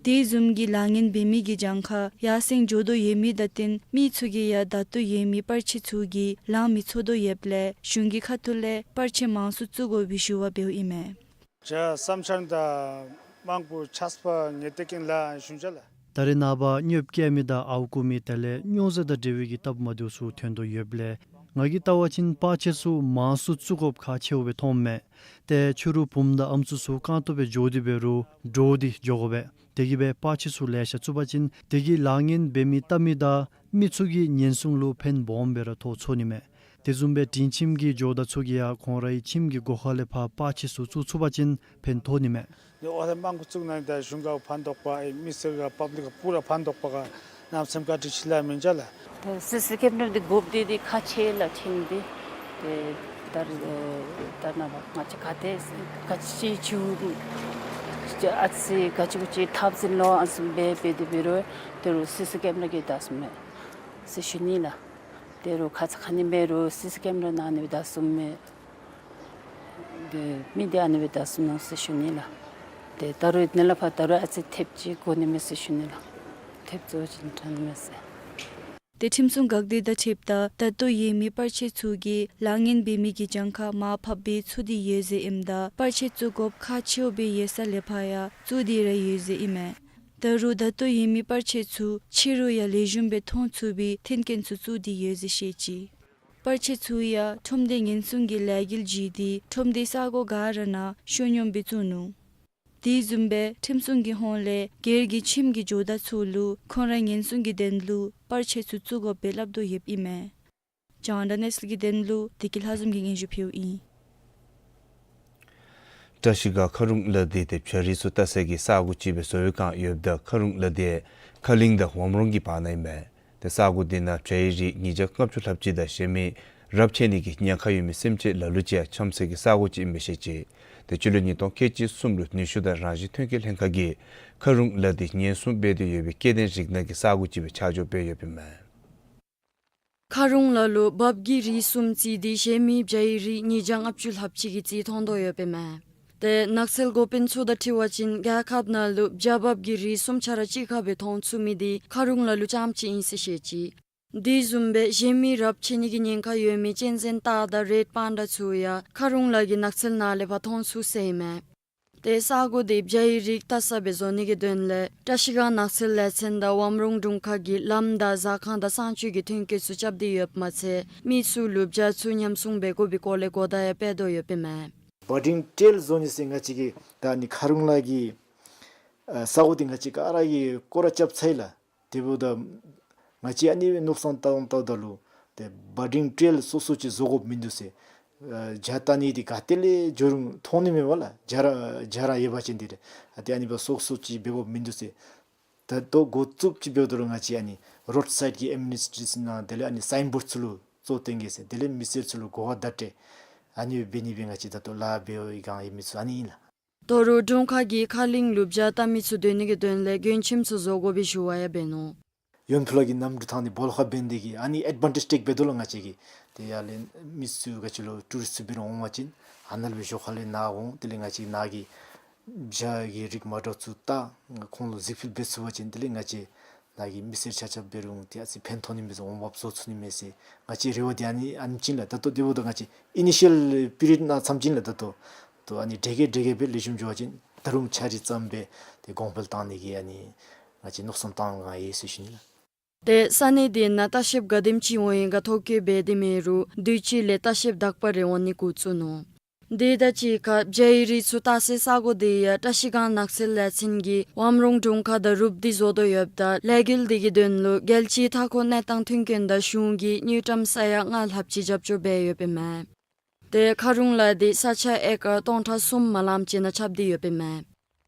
དེ་བཟུམ་གྱི་ལཱ་ངན་འབད་མི་གི་གྱངས་ཁ་ཡར་སེང་འགྱོ་དོ་ཡོད་མི་དང་བསྟུན་མི་ཚུ་གིས་ཡང་བདའ་དོ་ཡོད་མི་པར་ཆས་ཚུ་གི་ལང་མི་ཚོར་དོ་ཡོདཔ་ལས་གཞུང་གི་ཁ་ཐུག་ལས་པར་ཆས་མང་སུ་བཙུགས་དགོ་པའི་ཞུ་བ་འབདཝ་ཨིན་མས། ཇ་བསམ་འཆར་དང་མང་པོ་ཆགས་པ་ངེས་ཏེ་ཀིན་ལ་ཞུན་ཅ་ལ། ད་རེས་ནངས་པ་སྙོབ་བཀལ་མི་དང་ཨརཝ་བརྐུ་མི་དེ་ལས་སྨྱོ་རྫས་དང་འབྲེལ་བའི་གི་སྟབས་མ་བདེཝ་ཚུ་ཐོན་དོ་ཡོདཔ་ལས་ང་གིས་བལྟ་བ་ཅིན་པར་ཆས་ཚུ་མང་སུ་བཙུགས་དགོཔ་ཁག་ཆེཝ་སྦེ་མཐོངམ་མས། ཏེ་ཕྱི་རུ་བུམོ་དང་ཨམ་སྲུ་ཚུ་རྐང་སྟོང་སྦེ་འགྱོ་སྟེ་འབད་རུང་འདྲོག་སྟེ་འགྱོ་དགོ་པས། དེ་གིས་སྦེ་པར་ཆས་ཚུ་ལེ་ཤ་བཙུགས་པ་ཅིན་དེ་གིས་ལཱ་ངན་འབད་མི་བལྟ་མི་དང་མི་ཚུ་གི་ཉེན་སྲུང་ལུ་ཕན་སྦོམ་སྦེ་ར་ཐོགས་ཚུགས་ནི་མས། དེ་བཟུམ་སྦེ་དྲིན་ཁྱིམ་གྱི་ཇོ་བདག་ཚུ་གིས་ཡང་ཁོང་རའི་ཁྱིམ་གྱི་སྒོ་ཁ་ལས་ཕར་པར་ཆས་ཚུ་བཙུགས་ཚུགས་པ་ཅིན་ཕན་ཐོགས་ནི་མས། ནི་ཨོ་ལེ་མང་པོ་བཙུགས་གནང་ད་གཞུང་ག་ཕན་ཐོགས་པ་ཨེ་མི་སེར་ག་པབ་ལིཀ་ག་པུ་ར་ཕན་ཐོགས་པ་ག་གནམ་མེད་ས་མེད་བཀའ་དྲིན་ཆེ་ལ་མེན་ཅ་ལ། ད་སི་སི་ཀེམ་ར་འདི་དགོཔ་འདི་འདི་ཁག་ཆེ་ལ་ཁྱིམ་འདི་ཏེ་ད་རེས་ཨེ་ད་ནངས་པ་ང་བཅས་ག་ཏེ་ག་ཅི་ཅིག་ཨ་ཙི་ག་ཅི་གུ་ཅིག་འཐབ་འཛིང་ལོ་ཨ་ཙི་འབད་འབད་དེ་འབད་རུང་ཏེ་རུང་སི་སི་ཀེམ་ར་གིས་བདའ་ཟེར་མས་ཟེར་ཞུ་ནི་ལགས། ཏེ་རུང་ཁ་ཙ་ཁ་ཉིནམ་འབད་རུང་སི་སི་ཀེམ་ར་ནང་ཨ་ནི་སྦེ་བདའ་ཟེར་མས། ཏེ་མི་འདི་ཨ་ནི་སྦེ་བདའ་ཟེར་མནོ་ཟེར་ཞུ་ནི་ལགས། ཏེ་ད་རུང་ནཱ་ལས་ཕར་ད་རུང་ཨ་ཙི་ཐེབས་ཅིག་དགོ་ནི་མས་ཟེར་ཞུ་ནི་ལགས། ཐེབས་ཚུ་ཅིག་དྲག་ནི་མས་ཟེར། ཏེ་ཁྲིམས་སྲུང་འགག་སྡེ་དང་འཁྲིལཝ་ད་བདའ་དོ་ཡོད་མི་པར་ཆས་ཚུ་གིས་ལཱ་ངན་འབད་མི་གི་གྱངས་ཁ་མར་ཕབ་སྦེ་ཚུགས་ཏེ་ཡོད་ཟེར་ཨིནམ་ད་པར་ཆས་བཙུགས་དགོཔ་ཁག་ཆེཝ་སྦེ་ཡོད་ས་ལས་ཕར་ཡང་བཙུགས་ཏེ་ར་ཡོད་ཟེར་ཨིན་མས། ད་རུང་བདའ་དོ་ཡོད་མི་པར་ཆས་ཚུ་ཕྱི་རུ་ཡང་ལེགས་ཤོམ་སྦེ་མཐོང་ཚུགས་པའི་མཐུན་རྐྱེན་ཚུ་བཙུགས་ཏེ་ཡོད་ཟེར་བཤད་ཅི། པར་ཆས་ཚུ་ཡང་ཁྲོམ་སྡེ་ཉེན་སྲུང་གི་ལས་འགུལ་བརྒྱུད་དེ་ཁྲོམ་སྡེ་ས་གོ་ག་ར་ནང་བཤོལ་སྙོམས་སྦེ་བཙུགས་ནུག། དེ་བཟུམ་སྦེ་ཁྲིམས་སྲུང་གི་ཧོངས་ལས་སྒེར་གྱི་ཁྱིམ་གྱི་ཇོ་བདག་ཚུ་ལུ་ཁོང་རའི་ཉེན་སྲུང་གི་དོན་ལུ་པར་ཆས་ཚུ་བཙུགས་དགོཔ་སྦེ་སླབ་དོ་ཡོདཔ་ཨིན་མས། རྒྱང་བསྒྲགས་གནས་ཚུལ་གྱི་དོན་ལུ་བདེ་སྐྱིད་ལྷ་འཛོམས་ཀྱིས་སྙན་ཞུ་ཕུལཝ་ཨིན། བཀྲ་ཤིས་སྒང་མཁར་རླུང་ལ་དེ་ཏེ་བྱ་རིགས་ཚུ་བལྟ་སའི་གི་ས་གོ་ཅིག་སྦེ་བཟོ་བའི་བསྒང་ཡོདཔ་ད་མཁར་རླུང་ལ་དེ་ཁ་གླིང་དང་ཝམ་རོང་གི་བར་ན་ཨིན་མས། ཏེ་ས་གོ་དེ་ནང་བྱའི་རིགས་ཉིས་བརྒྱ་ལྔ་བཅུ་ལྷགཔ་ཅིག་དང་གཞན་མི་རབས་ཆད་ནི་གི་ཉེན་ཁ་ཡོད་མི་སེམས་ཅན་ལ་ལུ་ཅིག་ཡང་འཁྱམ་སའི་གི་ས་གོ་ཅིག་ཨིན་པས་ཟེར་བཤད་ཅི། ཏེ་སྤྱི་ལོ་ཉིས་སྟོང་ཁལ་གཅིག་གསུམ་ལུ་ནུས་ཤུགས་དང་རང་བཞིན་ཐོན་སྐྱེད་ལྷན་ཁག་གིས་མཁར་རླུང་ལ་དེ་ཉེན་སྲུང་འབད་དེ་ཡོད་པའི་སྐྱེ་ལྡན་རིགས་སྣ་གི་ས་གོ་ཅིག་སྦེ་ཆ་འཇོག་འབད་ཡོདཔ་ཨིན་མས། མཁར་རླུང་ལ་ལུ་འབབ་ཀྱི་རིགས་གསུམ་བརྩིས་ཏེ་གཞན་མི་བྱའི་རིགས་ཉིས་བརྒྱ་ལྔ་བཅུ་ལྷགཔ་ཅིག་གི་རྩིས་མཐོང་དོ་ཡོདཔ་ཨིན་མས། ཏེ་ནགས་ཚལ་འགོ་དཔོན་ཚུ་དང་འཁྲིལ་བ་ཅིན་རྒྱལ་ཁབ་ནང་ལུ་བྱ་འབབ་ཀྱི་རིགས་གསུམ་ཆ་ར་གཅིག་ཁར་སྦེ་མཐོང་ཚུགས་མི་དེ་མཁར་རླུང་ལ་ལུ་རྐྱངམ་ཅིག་ཨིན་ཟེར་བཤད་ཅི། དེ་བཟུམ་སྦེ་གཞན་མི་རབས་ཆད་ནི་གི་ཉེན་ཁ་ཡོད་མི་གཅན་གཟན་སྟག་དང་རེད་པན་ཌ་ཚུ་ཡང་མཁར་རླུང་ལ་གི་ནགས་ཚལ་ནང་ལས་ཕར་མཐོང་ཚུགས་ཟེར་ཨིན་མས། ཏེ་ས་གོ་དེ་བྱའི་རིགས་བལྟ་ས་སྦེ་བཟོ་ནི་གི་དོན་ལས་བཀྲ་ཤིས་སྒང་ནགས་ཚལ་ལས་ཚན་དང་ཝམ་རོང་དྲུང་ཁག་གིས་ལམ་དང་ཟ་ཁང་དང་གསང་སྤྱོད་ཀྱི་མཐུན་རྐྱེན་ཚུ་རྐྱབ་སྟེ་ཡོདཔ་མ་ཚད་མི་ཚུ་ལུ་བྱ་ཚུ་ཉམས་སྲུང་འབད་དགོ་པའི་སྐོར་ལས་གོ་བརྡ་ཡང་སྤེལ་དོ་ཡོདཔ་ཨིན་མས། བར་ཌིང་ཊེལ་བཟོ་ནི་ཟེར་ང་བཅས་ཀྱིས་ད་ཨ་ནི་མཁར་རླུང་ལ་གི་ཨ་ས་གོ་དེ་ང་བཅས་ག་ར་གིས་སྐོར་ར་རྐྱབ་ཚར་ཡི་ལགས། དེ་འབདཝ་ད་ང་བཅས་ཨ་ནི་སྦེ་མནོ་བསམ་བཏང་བཏངམ་ད་ལུ་ཏེ་བར་ཌིང་ཊེལ་སོ་སོ་ཅིག་བཟོ་དགོཔ་མིན་འདུག་ཟེར། ཨ་བྱ་བལྟ་ནི་དེ་ག་ཏེ་ལས་འགྱོ་རུང་མཐོང་ནི་མས་པ་ལགས། བྱ་ར་བྱ་ར་ཡོད་པ་ཅིན་དེ་ལས་ཨ་ཏེ་ཨ་ནི་སྦེ་སོ་སོ་ཅིག་འབད་དགོཔ་མིན་འདུག་ཟེར། ད་ལྟོ་འགོ་བཙུགསཔ་ཅིག་འབདཝ་ད་ལུ་ང་བཅས་ཨ་ནི་རོཌ་སའིཌ་གི་ཨེཌ་མི་ནིསི་ཊེ་ཤཱན་ནང་དེ་ལས་ཨ་ནི་སའིན་བོཌ་ཚུ་ལུ་གཙོ་བོ་བཏོན་གེ་ཟེར། དེ་ལས་མི་སེར་ཚུ་ལུ་གོ་བ་བརྡ་སྤྲོད་ཨ་ནི་སྦེ་འབད་ནི་སྦེ་ང་བཅས་ད་ལྟོ་ལཱ་འབད་བའི་སྒང་ཡོད་མི་ཚུ་ཨ་ནི་ཨིན་ལགས། ད་རུང་དྲུང་ཁག་གིས་མཁར་གླིང་ལུ་བྱ་བལྟ་མི་ཚུ་སྡོད་ནི་གི་དོན་ལས་མགྲོན་ཁྱིམ་ཚུ་བཟོ་དགོ་པའི་ཞུ་བ་ཡང་འབད་ནུག། ཡོན་ཕུ་ལ་གི་གནམ་གྲུ་ཐང་ནི་སྦོ་ལོགས་ཁར་འབད་ནི་དེ་གིས་ཨ་ནི་ཨེཌ་ཝན་ཊེཇ་ཊེཀ་འབད་དོ་ལགས་ང་བཅས་ཀྱིས། ཏེ་ཡར་ལས་མི་ཚུ་ག་ཅི་ལོ་ཊུ་རིསཊ་ཚུ་འབད་རུང་འོང་པ་ཅིན་ཨ་ནཱ་ལུ་སྦེ་ཞོར་ཁ་ལས་ནཱ་འོང་དེ་ལས་ང་བཅས་ནཱ་གི་བྱ་གི་རིགས་མ་འདྲཝ་ཚུ་བལྟ་ཁོང་ལུ་གཟིགས་ཕུལ་འབད་ཚུགས་པ་ཅིན་དེ་ལས་ང་བཅས་ནཱ་གི་མི་སེར་ཆ་ཁྱབ་འབད་རུང་ཏེ་ཨ་ཙི་ཕན་ཐོགས་ནི་མས་ཟེར་འོང་འབབ་བཟོ་ཚུགས་ནི་མས་ཟེར་ང་བཅས་རེ་བ་དེ་ཨ་ནི་ཨ་ནེམ་ཅིག་ཨིན་ལགས། ད་ལྟོ་དེ་འབདཝ་ད་ང་བཅས་ཨི་ནི་ཤཱལ་པི་རི་ཡཌ་ནང་ཙམ་ཅིག་ཨིན་ལགས། ད་ལྟོ་ད་ཨ་ནི་དྲག་གེ་དྲག་གེ་སྦེ་ལེགས་ཤོམ་འགྱོ་བ་ཅིན་ད་རུང་འཆར་གཞི་བརྩམས་སྦེ་ཏེ་གོང་འཕེལ་བཏང་ནི་གི་ཨ་ནི་ང་བཅས་མནོ་བསམ་བཏང་ག་ཡོད་ཟེར་ཞུ་ནི་ལགས། ཏེ་ས་གནས་དེ་ནང་ལྟ་བཤལཔ་ག་དེམ་ཅིག་འོང་ཡི་ག་ཐོ་བཀོད་འབད་དེ་མེད་རུང་དུས་ཅི་ལས་ལྟ་བཤལཔ་དག་པ་རེ་འོང་ནི་འགོ་བཙུགས་ནུག། དེ་དང་གཅིག་ཁར་བྱའི་རིགས་ཚུ་བལྟ་སའི་ས་གོ་དེ་ཡང་བཀྲ་ཤིས་སྒང་ནགས་ཚལ་ལས་ཚན་གྱིས་ཝམ་རོང་དྲུང་ཁག་དང་རུབ་སྟེ་བཟོ་དོ་ཡོདཔ་ད་ལས་འགུལ་དེ་གི་དོན་ལུ་རྒྱལ་སྤྱིའི་མཐའ་འཁོར་གནས་སྟངས་མཐུན་རྐྱེན་དང་གཞུང་གིས་དངུལ་ཀྲམ་ས་ཡ་ལྔ་ལྷགཔ་ཅིག་རྒྱབ་སྐྱོར་འབད་ཡོདཔ་ཨིན་མས། ཏེ་མཁར་རླུང་ལ་དེ་ས་ཆ་ཨེ་ཀར་སྟོང་ཕྲག་གསུམ་མ་ལངམ་ཅིག་ནང་ཁྱབ་སྟེ་ཡོདཔ་ཨིན་མས།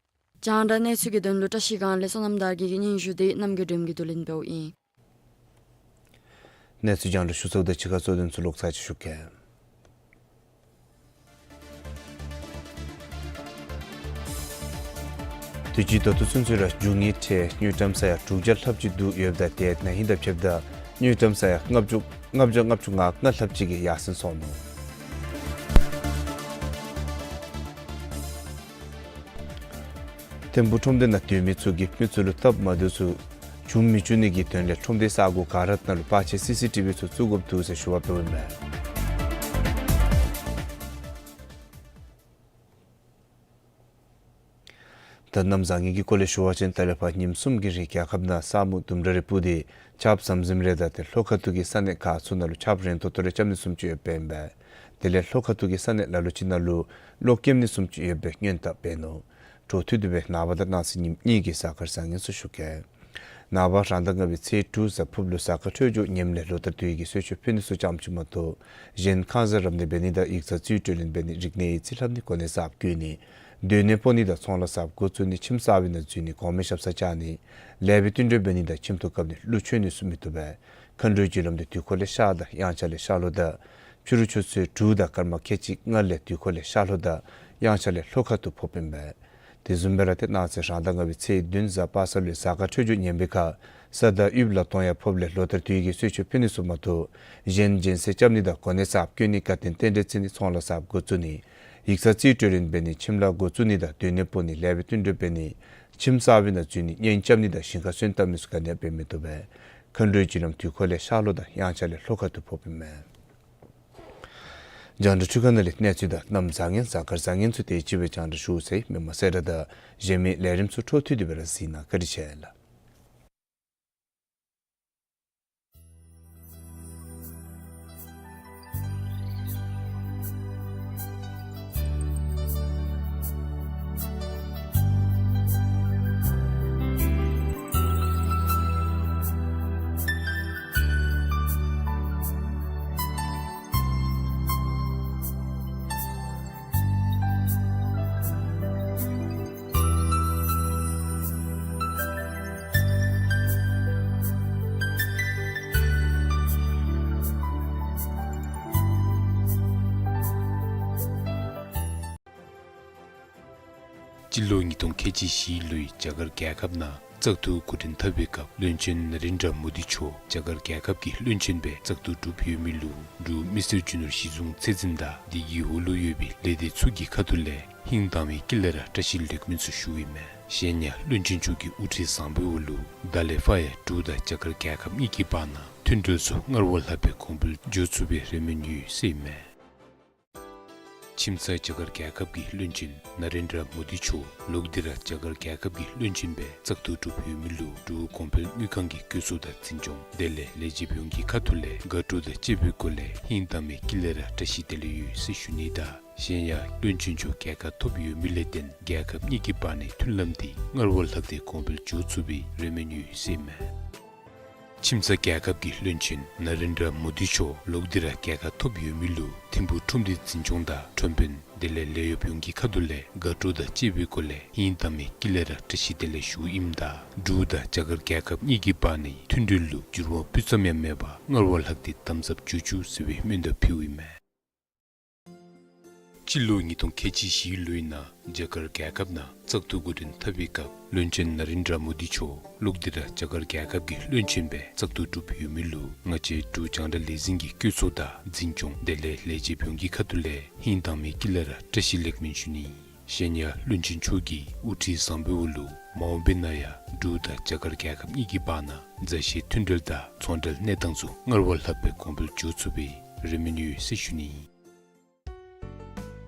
རྒྱང་བསྒྲགས་གནས་ཚུལ་གྱི་དོན་ལུ་བཀྲ་ཤིས་སྒང་ལས་བསོད་ནམས་དར་རྒྱས་ཀྱི་སྙན་ཞུ་དེ་རྣམ་རྒྱལ་སྒྲོལམ་གྱིས་བསྡུ་ལེན་འབདཝ་ཨིན། གནས་ཚུལ་རྒྱང་བསྒྲགས་ཞུ་ཚརཝ་ད་ཕྱི་ཁ་གཙོ་དོན་ཚུ་ལོག་ཚར་ཅིག་ཞུ་གེ། དུས་ཅི་ད་ལྟོ་ཚུན་ཚོད་ར་རྒྱུ་དངོས་ཁྲལ་དངུལ་ཀྲམ་ས་ཡ་དྲུག་བརྒྱ་ལྷགཔ་ཅིག་བསྡུ་ཡོདཔ་ད་ཏེ་ན་ཧིང་དང་ཕྱདཔ་ད་དངུལ་ཀྲམ་ས་ཡ་ལྔ་བཅུ་ལྔ་བརྒྱ་ལྔ་བཅུ་ང་ལྔ་ལྷགཔ་ཅིག་གིས་ཡར་སེང་སོང་ནུག། ཐིམ་ཕུག་ཁྲོམ་སྡེ་ནང་སྡོད་མི་ཚུ་གིས་མི་ཚུ་ལུ་སྟབས་མ་བདེཝ་ཚུ་བྱུང་མི་བཅུག་ནི་གི་དོན་ལས་ཁྲོམ་སྡེའི་ས་གོ་ག་ར་ནང་ལུ་པར་ཆས་སི་སི་ཊི་ཝི་ཚུ་བཙུགས་དགོཔ་འདུག་ཟེར་ཞུ་བ་འབདཝ་ཨིན་མས། ད་གནམ་བཟང་ངན་གྱི་སྐོར་ལས་ཞུ་བ་ཅིན་ད་ལས་ཕར་ཉིནམ་གསུམ་གྱི་རིང་རྒྱལ་ཁབ་ནང་ས་སྨུག་དུམ་གྲ་རེ་སྤུབས་ཏེ་ཆརཔ་ཟམ་ཟིམ་རེ་དང་ཏེ་ལྷོ་ཁ་ཐུག་གི་ས་གནས་ཁག་ཚུ་ནང་ལུ་ཆརཔ་རན་ཏོག་ཏོ་རེ་རྐྱབ་ནི་བཟུམ་ཅིག་ཡོདཔ་ཨིན་པས། དེ་ལས་ལྷོ་ཁ་ཐུག་གི་ས་གནས་ལ་ལུ་ཅིག་ནང་ལུ་གློག་སྐྱེམ་ནི་བཟུམ་ཅིག་ཡོད་པའི་སྔོན་བརྡ་འབད་ནུག། འཕྲོ་མཐུད་དེ་སྦེ་ནངས་པ་དང་གནངས་ཚེ་ཉིནམ་གཉིས་ཀྱི་གཟའ་སྐར་བཟང་ངན་ཚུ་ཞུ་གེ། ནངས་པ་རང་ཟླ་ལྔ་པའི་ཚེས་དྲུག་གཟའ་ཕུརཔ་ལུ་གཟའ་སྐར་འཕྲོད་སྦྱོར་ངནམ་ལས་ལོ་ལྟར་དུས་ཀྱི་གསོལ་མཆོད་ཕུལ་ནི་ཚུ་ཙམ་ཅིག་མ་གཏོགས་གཞན་ཁང་གསར་རབ་གནས་འབད་ནི་དང་ཡིག་ཚང་རྩིས་སྤྲོད་ལེན་འབད་ནི་རིག་གནས་ཡིག་རྩིས་ལྷབ་ནི་གོ་གནས་གསརཔ་བསྐོ་ནི་སྡོད་གནས་སྤོ་ནི་དང་ཚོང་ལཱ་གསརཔ་འགོ་བཙུགས་ནི་ཁྱིམ་གསར་པའི་ནང་འཛུལ་ནི་གོང་མའི་ཞབས་སར་བཅར་ནི་ལེགས་པའི་བསྟུན་གྲོས་འབད་ནི་དང་ཁྱིམ་ཐོག་བཀབ་ནི་ཀླུ་མཆོད་ནི་ཚུ་མི་བཏུབ་པས། མཁའ་འགྲོའི་རྒྱུ་ལམ་དུ་དུས་འཁོར་ལས་ཤར་དང་དབྱངས་འཆར་ལས་ཤར་ལྷོ་དང་ཕྱི་རུ་ཆུ་ཚོད་དྲུག་དང་སྐར་མ་ཁལ་གཅིག་ལྔ་ལས་དུས་འཁོར་ལས་ཤར་ལྷོ་དང་དབྱངས་འཆར་ལས་ལྷོ་ཁ་ཐུག་ཕོགཔ་ཨིན་པས། དེ་བཟུམ་སྦེ་ར་ཏེ་གནངས་ཚེ་རང་ཟླ་ལྔ་པའི་ཚེས་བདུན་གཟའ་པ་སངས་ལུ་གཟའ་སྐར་འཕྲོད་སྦྱོར་ངན་པའི་ཁར་ས་བདག་དབུལ་ལ་གཏོང་ཡང་ཕོགཔ་ལས་ལོ་ལྟར་དུས་ཀྱི་གསོལ་མཆོད་ཕུལ་ནི་ཚུ་མ་གཏོགས་གཞན་སྦྱིན་སྲེག་རྐྱབ་ནི་དང་གོ་གནས་གསརཔ་བསྐོ་ནི་དགའ་སྟོན་རྟེན་འབྲེལ་བརྩི་ནི་ཚོང་ལཱ་གསརཔ་འགོ་བཙུགས་ནི་ཡིག་ཚང་རྩིས་སྤྲོད་ལེན་འབད་ནི་ཁྱིམ་ལཱ་འགོ་བཙུགས་ནི་དང་སྡོད་གནས་སྤོ་ནི་ལེགས་པའི་བསྟུན་གྲོས་འབད་ནི་ཁྱིམ་གསར་པའི་ནང་འཛུལ་ནི་གཉེན་རྐྱབ་ནི་དང་ཞིང་ཁར་སོན་བཏབ་ནི་ཚུ་ག་ནི་ཡང་འབད་མི་བཏུབ་པས། མཁའ་འགྲོའི་རྒྱུ་ལམ་དུས་འཁོར་ལས་ཤར་ལྷོ་དང་དབྱངས་འཆར་ལས་ལྷོ་ཁ་ཐུག་ཕོགཔ་ཨིན་མས། རྒྱང་བསྒྲགས་འཕྲུལ་ཁང་ནང་ལས་གནས་ཚུལ་དང་གནམ་བཟང་ངན་གཟའ་སྐར་བཟང་ངན་ཚུ་དེ་ཅིག་སྦེ་རྒྱང་བསྒྲགས་ཞུ་ཚར་ཡི། མི་མང་གསལ་བསྒྲགས་དང་གཞན་མི་ལས་རིམ་ཚུ་འཕྲོ་མཐུད་དེ་སྦེ་ར་གཟིགས་གནང། བཀའ་དྲིན་ཆེ་ལགས། སྤྱི་ལོ་ཉིས་སྟོང་ཁལ་གཅིག་བཞི་ལོའི་རྒྱ་གར་རྒྱལ་ཁབ་ནང་བཙག་འཐུ་འགོ་འདྲེན་འཐབ་པའི་སྐབས་བློན་ཆེན་ན་རེན་དྲ་མོ་དི་མཆོག་རྒྱ་གར་རྒྱལ་ཁབ་ཀྱི་བློན་ཆེན་སྦེ་བཙག་འཐུ་གྲུབ་ཡོད་མི་ལུ་འབྲུག་མི་སེར་རྒྱུ་ནོར་གཞི་བཟུང་ཚད་འཛིན་དང་དེ་གི་འོག་ལུ་ཡོད་པའི་ལས་སྡེ་ཚུ་གི་ཁ་ཐུག་ལས་ཧིང་དྭངས་མའི་དཀྱིལ་ལས་ར་བཀྲ་ཤིས་ལེགས་སྨོན་ཚུ་ཞུཝ་ཨིན་མས། གཞན་ཡང་བློན་ཆེན་མཆོག་གི་དབུ་ཁྲིད་བཟང་པོའི་འོག་ལུ་ད་ལས་ཕར་ཡང་འབྲུག་དང་རྒྱ་གར་རྒྱལ་ཁབ་གཉིས་ཀྱི་བར་ན་མཐུན་གྲོས་ཚུ་སྔར་བ་ལྷག་པའི་གོང་འཕེལ་འགྱོ་ཚུགས་པའི་རེ་སྨོན་ཡོད་ཟེར་ཨིན་མས། ཁྱིམ་ཚང་རྒྱ་གར་རྒྱལ་ཁབ་ཀྱི་བློན་ཆེན་ན་རེན་དྲ་མོ་དི་མཆོག་ལོག་སྟེ་ར་རྒྱ་གར་རྒྱལ་ཁབ་ཀྱི་བློན་ཆེན་སྦེ་བཙག་འཐུ་གྲུབ་ཡོད་མི་ལུ་འབྲུག་གོང་འཕེལ་དངུལ་ཁང་གི་བཀོད་ཚོགས་དང་འཛིན་སྐྱོང་དེ་ལས་ལས་བྱེདཔ་ཡོངས་ཀྱི་ཁ་ཐུག་ལས་དགའ་སྤྲོ་དང་བཅས་པའི་སྒོ་ལས་ཧིང་དྭངས་མའི་དཀྱིལ་ལས་ར་བཀྲ་ཤིས་བདེ་ལེགས་ཡོད་ཟེར་ཞུ་ནི་དང་གཞན་ཡང་བློན་ཆེན་མཆོག་རྒྱལ་ཁ་ཐོབ་ཡོད་མི་ལས་བརྟེན་རྒྱལ་ཁབ་གཉིས་ཀྱི་བར་ནའི་མཐུན་ལམ་འདི་སྔར་བ་ལྷག་སྟེ་གོང་འཕེལ་འགྱོ་ཚུགས་པའི་རེ་སྨོན་ཡོད་ཟེར་ཨིན་མས། ཁྱིམ་ཚང་རྒྱལ་ཁབ་ཀྱི་བློན་ཆེན་ན་རེན་དྲ་མོ་དི་མཆོག་ལོག་སྟེ་ར་རྒྱལ་ཁ་ཐོབ་ཡོད་མི་ལུ་ཐིམ་ཕུག་ཁྲོམ་སྡེ་འཛིན་སྐྱོང་དང་ཁྲོམ་དཔོན་དེ་ལས་ལས་གཡོགཔ་ཡོངས་ཀྱི་ཁ་ཐུག་ལས་དགའ་སྤྲོ་དང་བཅས་པའི་སྒོ་ལས་ཧིང་དྭངས་མའི་དཀྱིལ་ལས་ར་བཀྲ་ཤིས་བདེ་ལེགས་ཞུཝ་ཨིནམ་ད་འབྲུག་དང་རྒྱ་གར་རྒྱལ་ཁབ་གཉིས་ཀྱི་བར་ནའི་མཐུན་འབྲེལ་ལུ་འགྱུར་བ་སྤུ་ཙམ་ཡང་མེད་པར་སྔར་བ་ལྷག་སྟེ་དམ་ཟབ་འགྱོ་བཅུག་ཟེར་བའི་སྨོན་འདུན་ཕུལཝ་ཨིན་མས། སྤྱི་ལོ་ཉིས་སྟོང་ཁལ་གཅིག་བཞི་ལོའི་ནང་རྒྱ་གར་རྒྱལ་ཁབ་ནང་བཙག་འཐུ་འགོ་འདྲེན་འཐབ་པའི་སྐབས་བློན་ཆེན་ན་རེན་དྲ་མོ་དི་མཆོག་ལོག་སྟེ་ར་རྒྱ་གར་རྒྱལ་ཁབ་ཀྱི་བློན་ཆེན་སྦེ་བཙག་འཐུ་གྲུབ་ཡོད་མི་ལུ་ང་བཅས་འབྲུག་རྒྱང་བསྒྲགས་ལས་འཛིན་གྱི་བཀོད་ཚོགས་དང་འཛིན་སྐྱོང་དེ་ལས་ལས་བྱེདཔ་ཡོངས་ཀྱི་ཁ་ཐུག་ལས་ཧིང་དྭངས་མའི་དཀྱིལ་ལས་ར་བཀྲ་ཤིས་ལེགས་སྨོན་ཞུ་ནི། གཞན་ཡང་བློན་ཆེན་མཆོག་གི་དབུ་ཁྲིད་བཟང་པོའི་འོག་ལུ་མ་འོངས་པའི་ནང་ཡང་འབྲུག་དང་རྒྱ་གར་རྒྱལ་ཁབ་གཉིས་ཀྱི་བར་ན་མཛའ་བཤེས་མཐུན་འབྲེལ་དང་ཚོང་འབྲེལ་གནས་སྟངས་ཚུ་སྔར་བ་ལྷག་པའི་གོང་འཕེལ་འགྱོ་ཚུགས་པའི་རེ་སྨོན་ཡོད་ཟེར་ཞུ་ནི།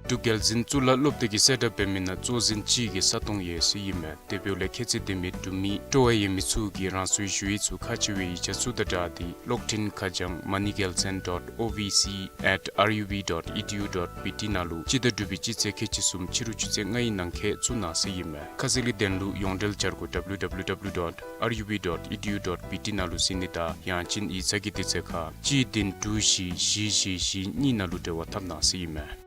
འབྲུག་རྒྱལ་འཛིན་གཙུག་ལག་སློབ་སྡེ་གིས་གསལ་བསྒྲགས་འབད་མི་ནང་གཙོ་འཛིན་གཅིག་གིས་ས་སྟོང་ཡོད་ཟེར་ཨིན་མས། དེ་འབདཝ་ལས་ཁྱད་ཚད་ལྡན་མི་འབྲུག་མི་སྤྲོ་བ་ཡོད་མི་ཚུ་གིས་རང་སོའི་ཞུ་ཡིག་ཚུ་ཁག་ཆེ་བའི་ཡིག་ཆ་ཚུ་དང་སྦྲགས་ཏེ་གློག་འཕྲིན་ཁ་བྱང་མ་ནི་རྒྱལ་མཚན་dot O V C at R U B dot E D U dot B T ནང་ལུ་སྤྱི་ཟླ་དྲུག་པའི་སྤྱི་ཚེས་ཁལ་གཅིག་གསུམ་ཕྱི་རུ་ཆུ་ཚོད་ལྔའི་ནང་འཁོད་བཙུགས་གནང་ཟེར་ཨིན་མས། ཁ་གསལ་གྱི་དོན་ལུ་ཡོངས་འབྲེལ་འཆར་སྒོ་W W W dot R U B dot E D U dot B T ནང་ལུ་གཟིགས་ནི་དང་ཡང་ཅིན་ཡིག་ཚང་གི་དུས་ཚོད་ཁར་གཅིག་བདུན་དྲུག་བཞི་བཞི་བཞི་བཞི་གཉིས་ནང་ལུ་འབྲེལ་བ་འཐབ་གནང་ཟེར་ཨིན་མས།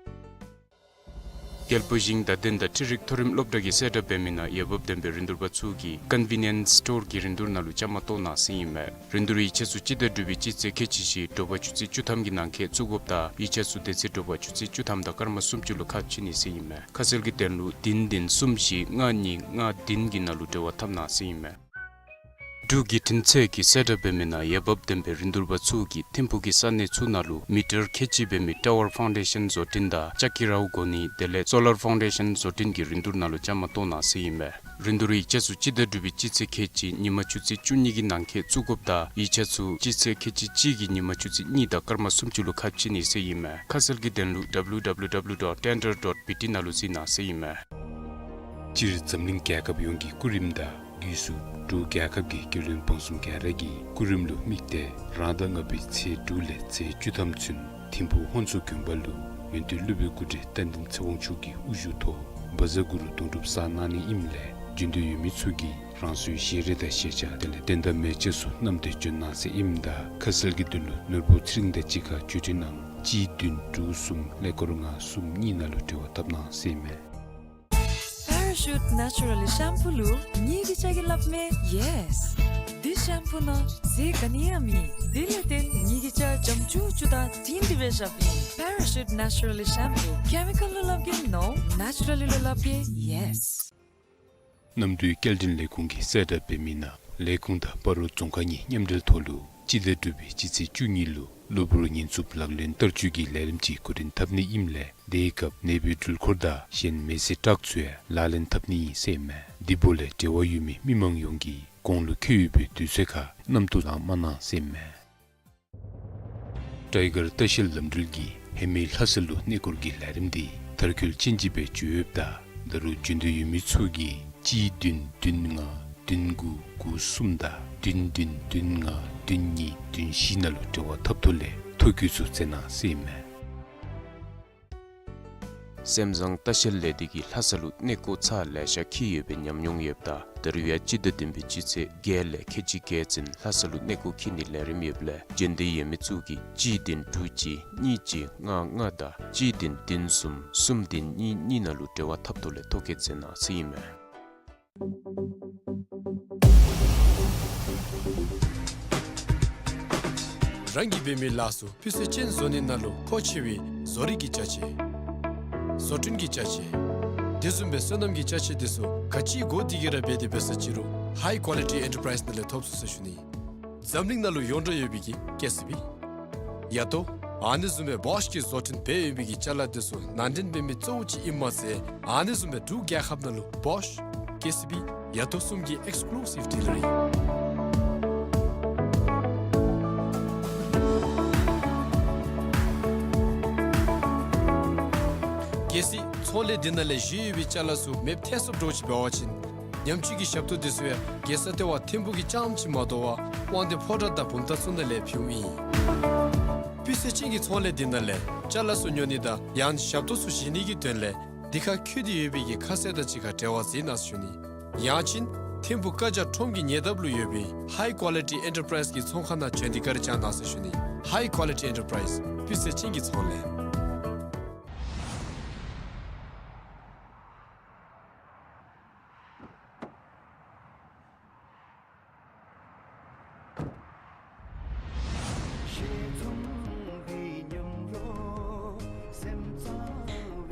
རྒྱལ་པོ་ཞིང་དང་གདན་དང་འཕྲུལ་རིག་མཐོ་རིམ་སློབ་གྲྭ་གིས་གསལ་བསྒྲགས་འབད་མི་ནང་འོས་འབབ་ལྡན་པའི་རིན་བསྡུར་པ་ཚུ་གིས་ཀོན་བི་ནི་ཡེནསི་སི་ཊོར་གྱི་རིན་བསྡུར་ནང་ལུ་བཅའ་མར་གཏོགས་གནང་ཟེར་ཨིན་མས། རིན་བསྡུར་ཡིག་ཆ་ཚུ་སྤྱི་ཟླ་དྲུག་པའི་སྤྱི་ཚེས་ཁལ་གཅིག་བཞི་དྲོ་པ་ཆུ་ཚོད་བཅུ་ཐམ་གྱི་ནང་འཁོད་བཙུགས་དགོཔ་དང་ཡིག་ཆ་ཚུ་དེ་ཚེ་དྲོ་པ་ཆུ་ཚོད་བཅུ་ཐམ་དང་སྐར་མ་སུམ་ཅུ་ལུ་ཁ་ཕྱེ་ནི་ཟེར་ཨིན་མས། ཁ་གསལ་གྱི་དོན་ལུ་བདུན་བདུན་གསུམ་བཞི་ལྔ་གཉིས་ལྔ་བདུན་གྱི་ནང་ལུ་འབྲེལ་བ་འཐབ་གནང་ཟེར་ཨིན་མས། འབྲུག་བརྒྱུད་འཕྲིན་ཚད་ཀྱིས་གསལ་བསྒྲགས་འབད་མི་ནང་འོས་འབབ་ལྡན་པའི་རིན་བསྡུར་པ་ཚུ་གིས་ཐིམ་ཕུག་གི་ས་གནས་ཚུ་ནང་ལུ་མི་ཊར་ཁལ་གཅིག་འབད་མི་ཊ་ཝར་ཕའུན་ཌེ་ཤཱན་བཟོ་སྐྲུན་དང་ལྕགས་ཀྱི་རཝ་གོ་ནི་དེ་ལས་སོ་ལར་ཕའུན་ཌེ་ཤཱན་བཟོ་སྐྲུན་གྱི་རིན་བསྡུར་ནང་ལུ་བཅའ་མར་གཏོགས་གནང་ཟེར་ཨིན་མས། རིན་བསྡུར་ཡིག་ཆ་ཚུ་སྤྱི་ཟླ་དྲུག་པའི་སྤྱི་ཚེས་ཁལ་གཅིག་ཉིན་མ་ཆུ་ཚོད་བཅུ་གཉིས་ཀྱི་ནང་འཁོད་བཙུགས་དགོཔ་དང་ཡིག་ཆ་ཚུ་སྤྱི་ཚེས་ཁལ་གཅིག་གཅིག་གི་ཉིན་མ་ཆུ་ཚོད་གཉིས་དང་སྐར་མ་སུམ་ཅུ་ལུ་ཁ་ཕྱེ་ནི་ཟེར་ཨིན་མས། ཁ་གསལ་གྱི་དོན་ལུ་W W W dot tender dot B T ནང་ལུ་གཟིགས་གནང་ཟེར་ཨིན་མས། སྤྱིར་འཛམ་གླིང་རྒྱལ་ཁབ་ཡོངས་ཀྱི་སྐུ་རིམ་དང་སྒོས་སུ་འབྲུག་རྒྱལ་ཁབ་ཀྱི་རྒྱལ་བློན་འབངས་གསུམ་ག་ར་གི་སྐུ་རིམ་ལུ་དམིགས་ཏེ་རང་ཟླ་ལྔ་པའི་ཚེས་དྲུག་ལས་ཚེས་བཅུ་ཐམ་ཚུན་ཐིམ་ཕུག་ཧོན་སུར་དགོན་པ་ལུ་ཡོན་ཏན་སློབ་དཔོན་སྐུ་བགྲེས་རྟ་མགྲིན་ཚེ་དབང་མཆོག་གི་དབུ་བཞུགས་ཐོག་བཛྲ་གུ་རུ་དུང་སྒྲུབ་བསགས་གནང་ནི་ཨིནམ་ལས་བརྒྱུད་འདུས་ཡོད་མི་ཚུ་གིས་རང་སོའི་ཞལ་རས་དང་ཞལ་ཆས་དེ་ལས་རྟེན་དང་མལ་ཆས་ཚུ་བསྣམས་ཏེ་བྱོན་གནང་ཟེར་ཨིནམ་ད་ཁ་གསལ་གྱི་དོན་ལུ་ནོར་བུ་ཚེ་རིང་དང་གཅིག་ཁར་བརྒྱུད་འཕྲིན་ནང་གཅིག་བདུན་དྲུག་གསུམ་ཀླད་ཀོར་ལྔ་གསུམ་གཉིས་ནང་ལུ་འབྲེལ་བ་འཐབ་གནང་ཟེར་ཨིན་མས། པེ་ར་ཤུཊ་ནེ་ཅུ་ར་ལི་ཤམ་པུ་ལུ་ངེ་གི་ཅ་གི་སླབ་མས་ཡེས། འདི་ཤམ་པུ་ནང་ཟས་ག་ནི་ཡང་མེད། དེ་ལས་བརྟེན་ངེ་གི་ཅ་འཇམ་ཅུག་ཅུ་དང་དྲིང་དྲི་སྦེ་བཞགཔ་ཨིན། པེ་ར་ཤུཊ་ནེ་ཅུ་ར་ལི་ཤམ་པུ་ཀེ་མི་ཀཱལ་ལུ་སླབ་གེ་ནོ། ནེ་ཅུ་ར་ལི་ལུ་སླབ་གེ་ཡེས། གནམ་གྲུའི་སྐྱེལ་འདྲེན་ལས་ཁུངས་ཀྱིས་གསལ་བསྒྲགས་འབད་མི་ནང་ལས་ཁུངས་དང་སྤ་རོ་རྫོང་ཁག་གཉིས་མཉམ་འབྲེལ་ཐོག་ལུ་སྤྱི་ཟླ་དྲུག་པའི་སྤྱི་ཚེས་བཅུ་གཉིས་ལུ་གློ་བུར་ཉེན་ཚབས་ལག་ལེན་བསྟར་བཅོས་ཀྱི་ལས་རིམ་ཅིག་འགོ་འདྲེན་འཐབ་ནི་ཨིནམ་ལས་དེའི་སྐབས་ནད་འབུའི་འགྲུལ་འཁོར་དང་གཞན་མེ་བསད་ཊཱག་ཚུ་ཡང་ལག་ལེན་འཐབ་ནི་ཨིན་ཟེར་ཨིན་མས། དེ་འབདཝ་ལས་འབྲེལ་བ་ཡོད་མི་མི་མང་ཡོངས་ཀྱིས་གོང་ལུ་འཁོད་ཡོད་པའི་དུས་ཚོད་ཁར་གནམ་གྲུ་ལང་མ་གནང་ཟེར་ཨིན་མས། ཊའི་གར་ལྟ་བཤལ་ལམ་འགྲུལ་གྱིས་ཧེ་མའི་ལྷ་ས་ལུ་གནས་སྐོར་གྱི་ལས་རིམ་དེ་མཐར་འཁྱོལ་ཅན་ཅིག་སྦེ་འགྱོ་ཡོདཔ་ད་ད་རུང་བརྒྱུད་འདུས་ཡོད་མི་ཚུ་གིས་གཅིག་བདུན་བདུན་ལྔ་བདུན་དགུ་དགུ་གསུམ་དང་བདུན་བདུན་བདུན་ལྔ་བདུན་གཉིས་བདུན་བཞི་ནང་ལུ་འབྲེལ་བ་འཐབ་ཐོག་ལས་ཐོ་བཀོད་ཚུ་མཛད་གནང་ཟེར་ཨིན་མས། སེམས་བཟང་ལྟ་བཤལ་ལས་སྡེ་གིས་ལྷ་ས་ལུ་གནས་སྐོར་ཚར་ལེ་ཤ་འཁྱིད་ཡོད་པའི་ཉམས་མྱོང་ཡོདཔ་ད་ད་རུང་ཡང་སྤྱི་ཟླ་བདུན་པའི་སྤྱི་ཚེས་བརྒྱད་ལས་ཁལ་གཅིག་བརྒྱད་ཚུན་ལྷ་ས་ལུ་གནས་སྐོར་འཁྱིད་ནིའི་ལས་རིམ་ཡོདཔ་ལས་བརྒྱུད་འདུས་ཡོད་མི་ཚུ་གིས་གཅིག་བདུན་དྲུག་གཅིག་གཉིས་གཅིག་ལྔ་ལྔ་དང་གཅིག་བདུན་བདུན་གསུམ་གསུམ་བདུན་གཉིས་གཉིས་ནང་ལུ་འབྲེལ་བ་འཐབ་ཐོག་ལས་ཐོ་བཀོད་མཛད་གནང་ཟེར་ཨིན་མས། རང་གིས་འབད་མི་ལཱ་ཚུ་སྤུས་ཚད་ཅན་བཟོ་ནི་ནང་ལུ་མཁོ་ཆེ་བའི་བཟོ་རིག་གི་ཅ་ཆས་བཟོ་སྐྲུན་གྱི་ཅ་ཆས་དེ་བཟུམ་སྦེ་སོ་ནམ་གྱི་ཅ་ཆས་དེ་ཚུ་ག་ཅི་དགོ་དེ་གི་ར་འབད་དེ་འབད་ས་ཅི་རུང་ཧའི་ཀོ་ལི་ཊི་ཨེན་ཊར་པ་རའིཛ་ནང་ལས་ཐོབ་ཚུགས་ཟེར་ཞུ་ནི། འཛམ་གླིང་ནང་ལུ་ཡོངས་གྲགས་ཡོད་པའི་གི་ཀེ་སི་བི་ཡ་ཏོ་ཨ་ནི་བཟུམ་སྦེ་བོཤ་གིས་བཟོ་སྐྲུན་འབད་ཡོད་པའི་གི་ཅ་ལ་དེ་ཚུ་ནང་འདྲེན་འབད་མི་གཙོ་བོ་ཅིག་ཨིནམ་མ་ཚད་ཨ་ནི་བཟུམ་སྦེ་འབྲུག་རྒྱལ་ཁབ་ནང་ལུ་བོཤ་ཀེ་སི་བི་ཡ་ཏོ་གསུམ་གྱི་ཨེགསི་ཀུ་ལུ་སིབ་ཌི་ལར་ཨིན། གལ་སྲིད་ཚོང་ལས་འདི་ནང་ལས་བཞེས་ཡོད་པའི་ཅ་ལ་ཚུ་མེདཔ་ཐལ་སོཔ་འདྲཝ་ཅིག་འབད་བ་ཅིན་ཉམས་བཅོས་ཀྱི་ཞབས་ཏོག་དེ་ཚུ་ཡང་རྒྱལ་ས་ལྟེ་བ་ཐིམ་ཕུག་གི་རྐྱངམ་ཅིག་མ་དོ་བར་དབང་འདུས་ཕོ་བྲང་དང་བུམ་ཐང་ཚུ་ནང་ལས་ཕུལཝ་ཨིན། སྤུས་ཚད་ཅན་གྱི་ཚོང་ལས་འདི་ནང་ལས་ཅ་ལ་ཚུ་ཉོ་ནི་དང་ཡང་ཞབས་ཏོག་ཚུ་བཞེས་ནི་གི་དོན་ལས་འདི་ཁར་འཁོད་དེ་ཡོད་པའི་གི་ཁ་གསལ་དང་གཅིག་ཁར་འབྲེལ་བ་མཛད་གནང་ཟེར་ཞུ་ནི། ཡང་ཅིན་ཐིམ་ཕུག་བཀའ་རྒྱ་ཁྲོམ་གྱི་ཉེ་འདབས་ལུ་ཡོད་པའི་ཧའི་ཀོ་ལི་ཊི་ཨེན་ཊར་པ་རའིཛ་གི་ཚོང་ཁང་ནང་བྱོན་ཏེ་བཀའ་དྲིན་བསྐྱང་གནང་ཟེར་ཞུ་ནི། ཧའི་ཀོ་ལི་ཊི་ཨེན་ཊར་པ་རའིཛ་སྤུས་ཚད་ཅན་གྱི་ཚོང་ལས།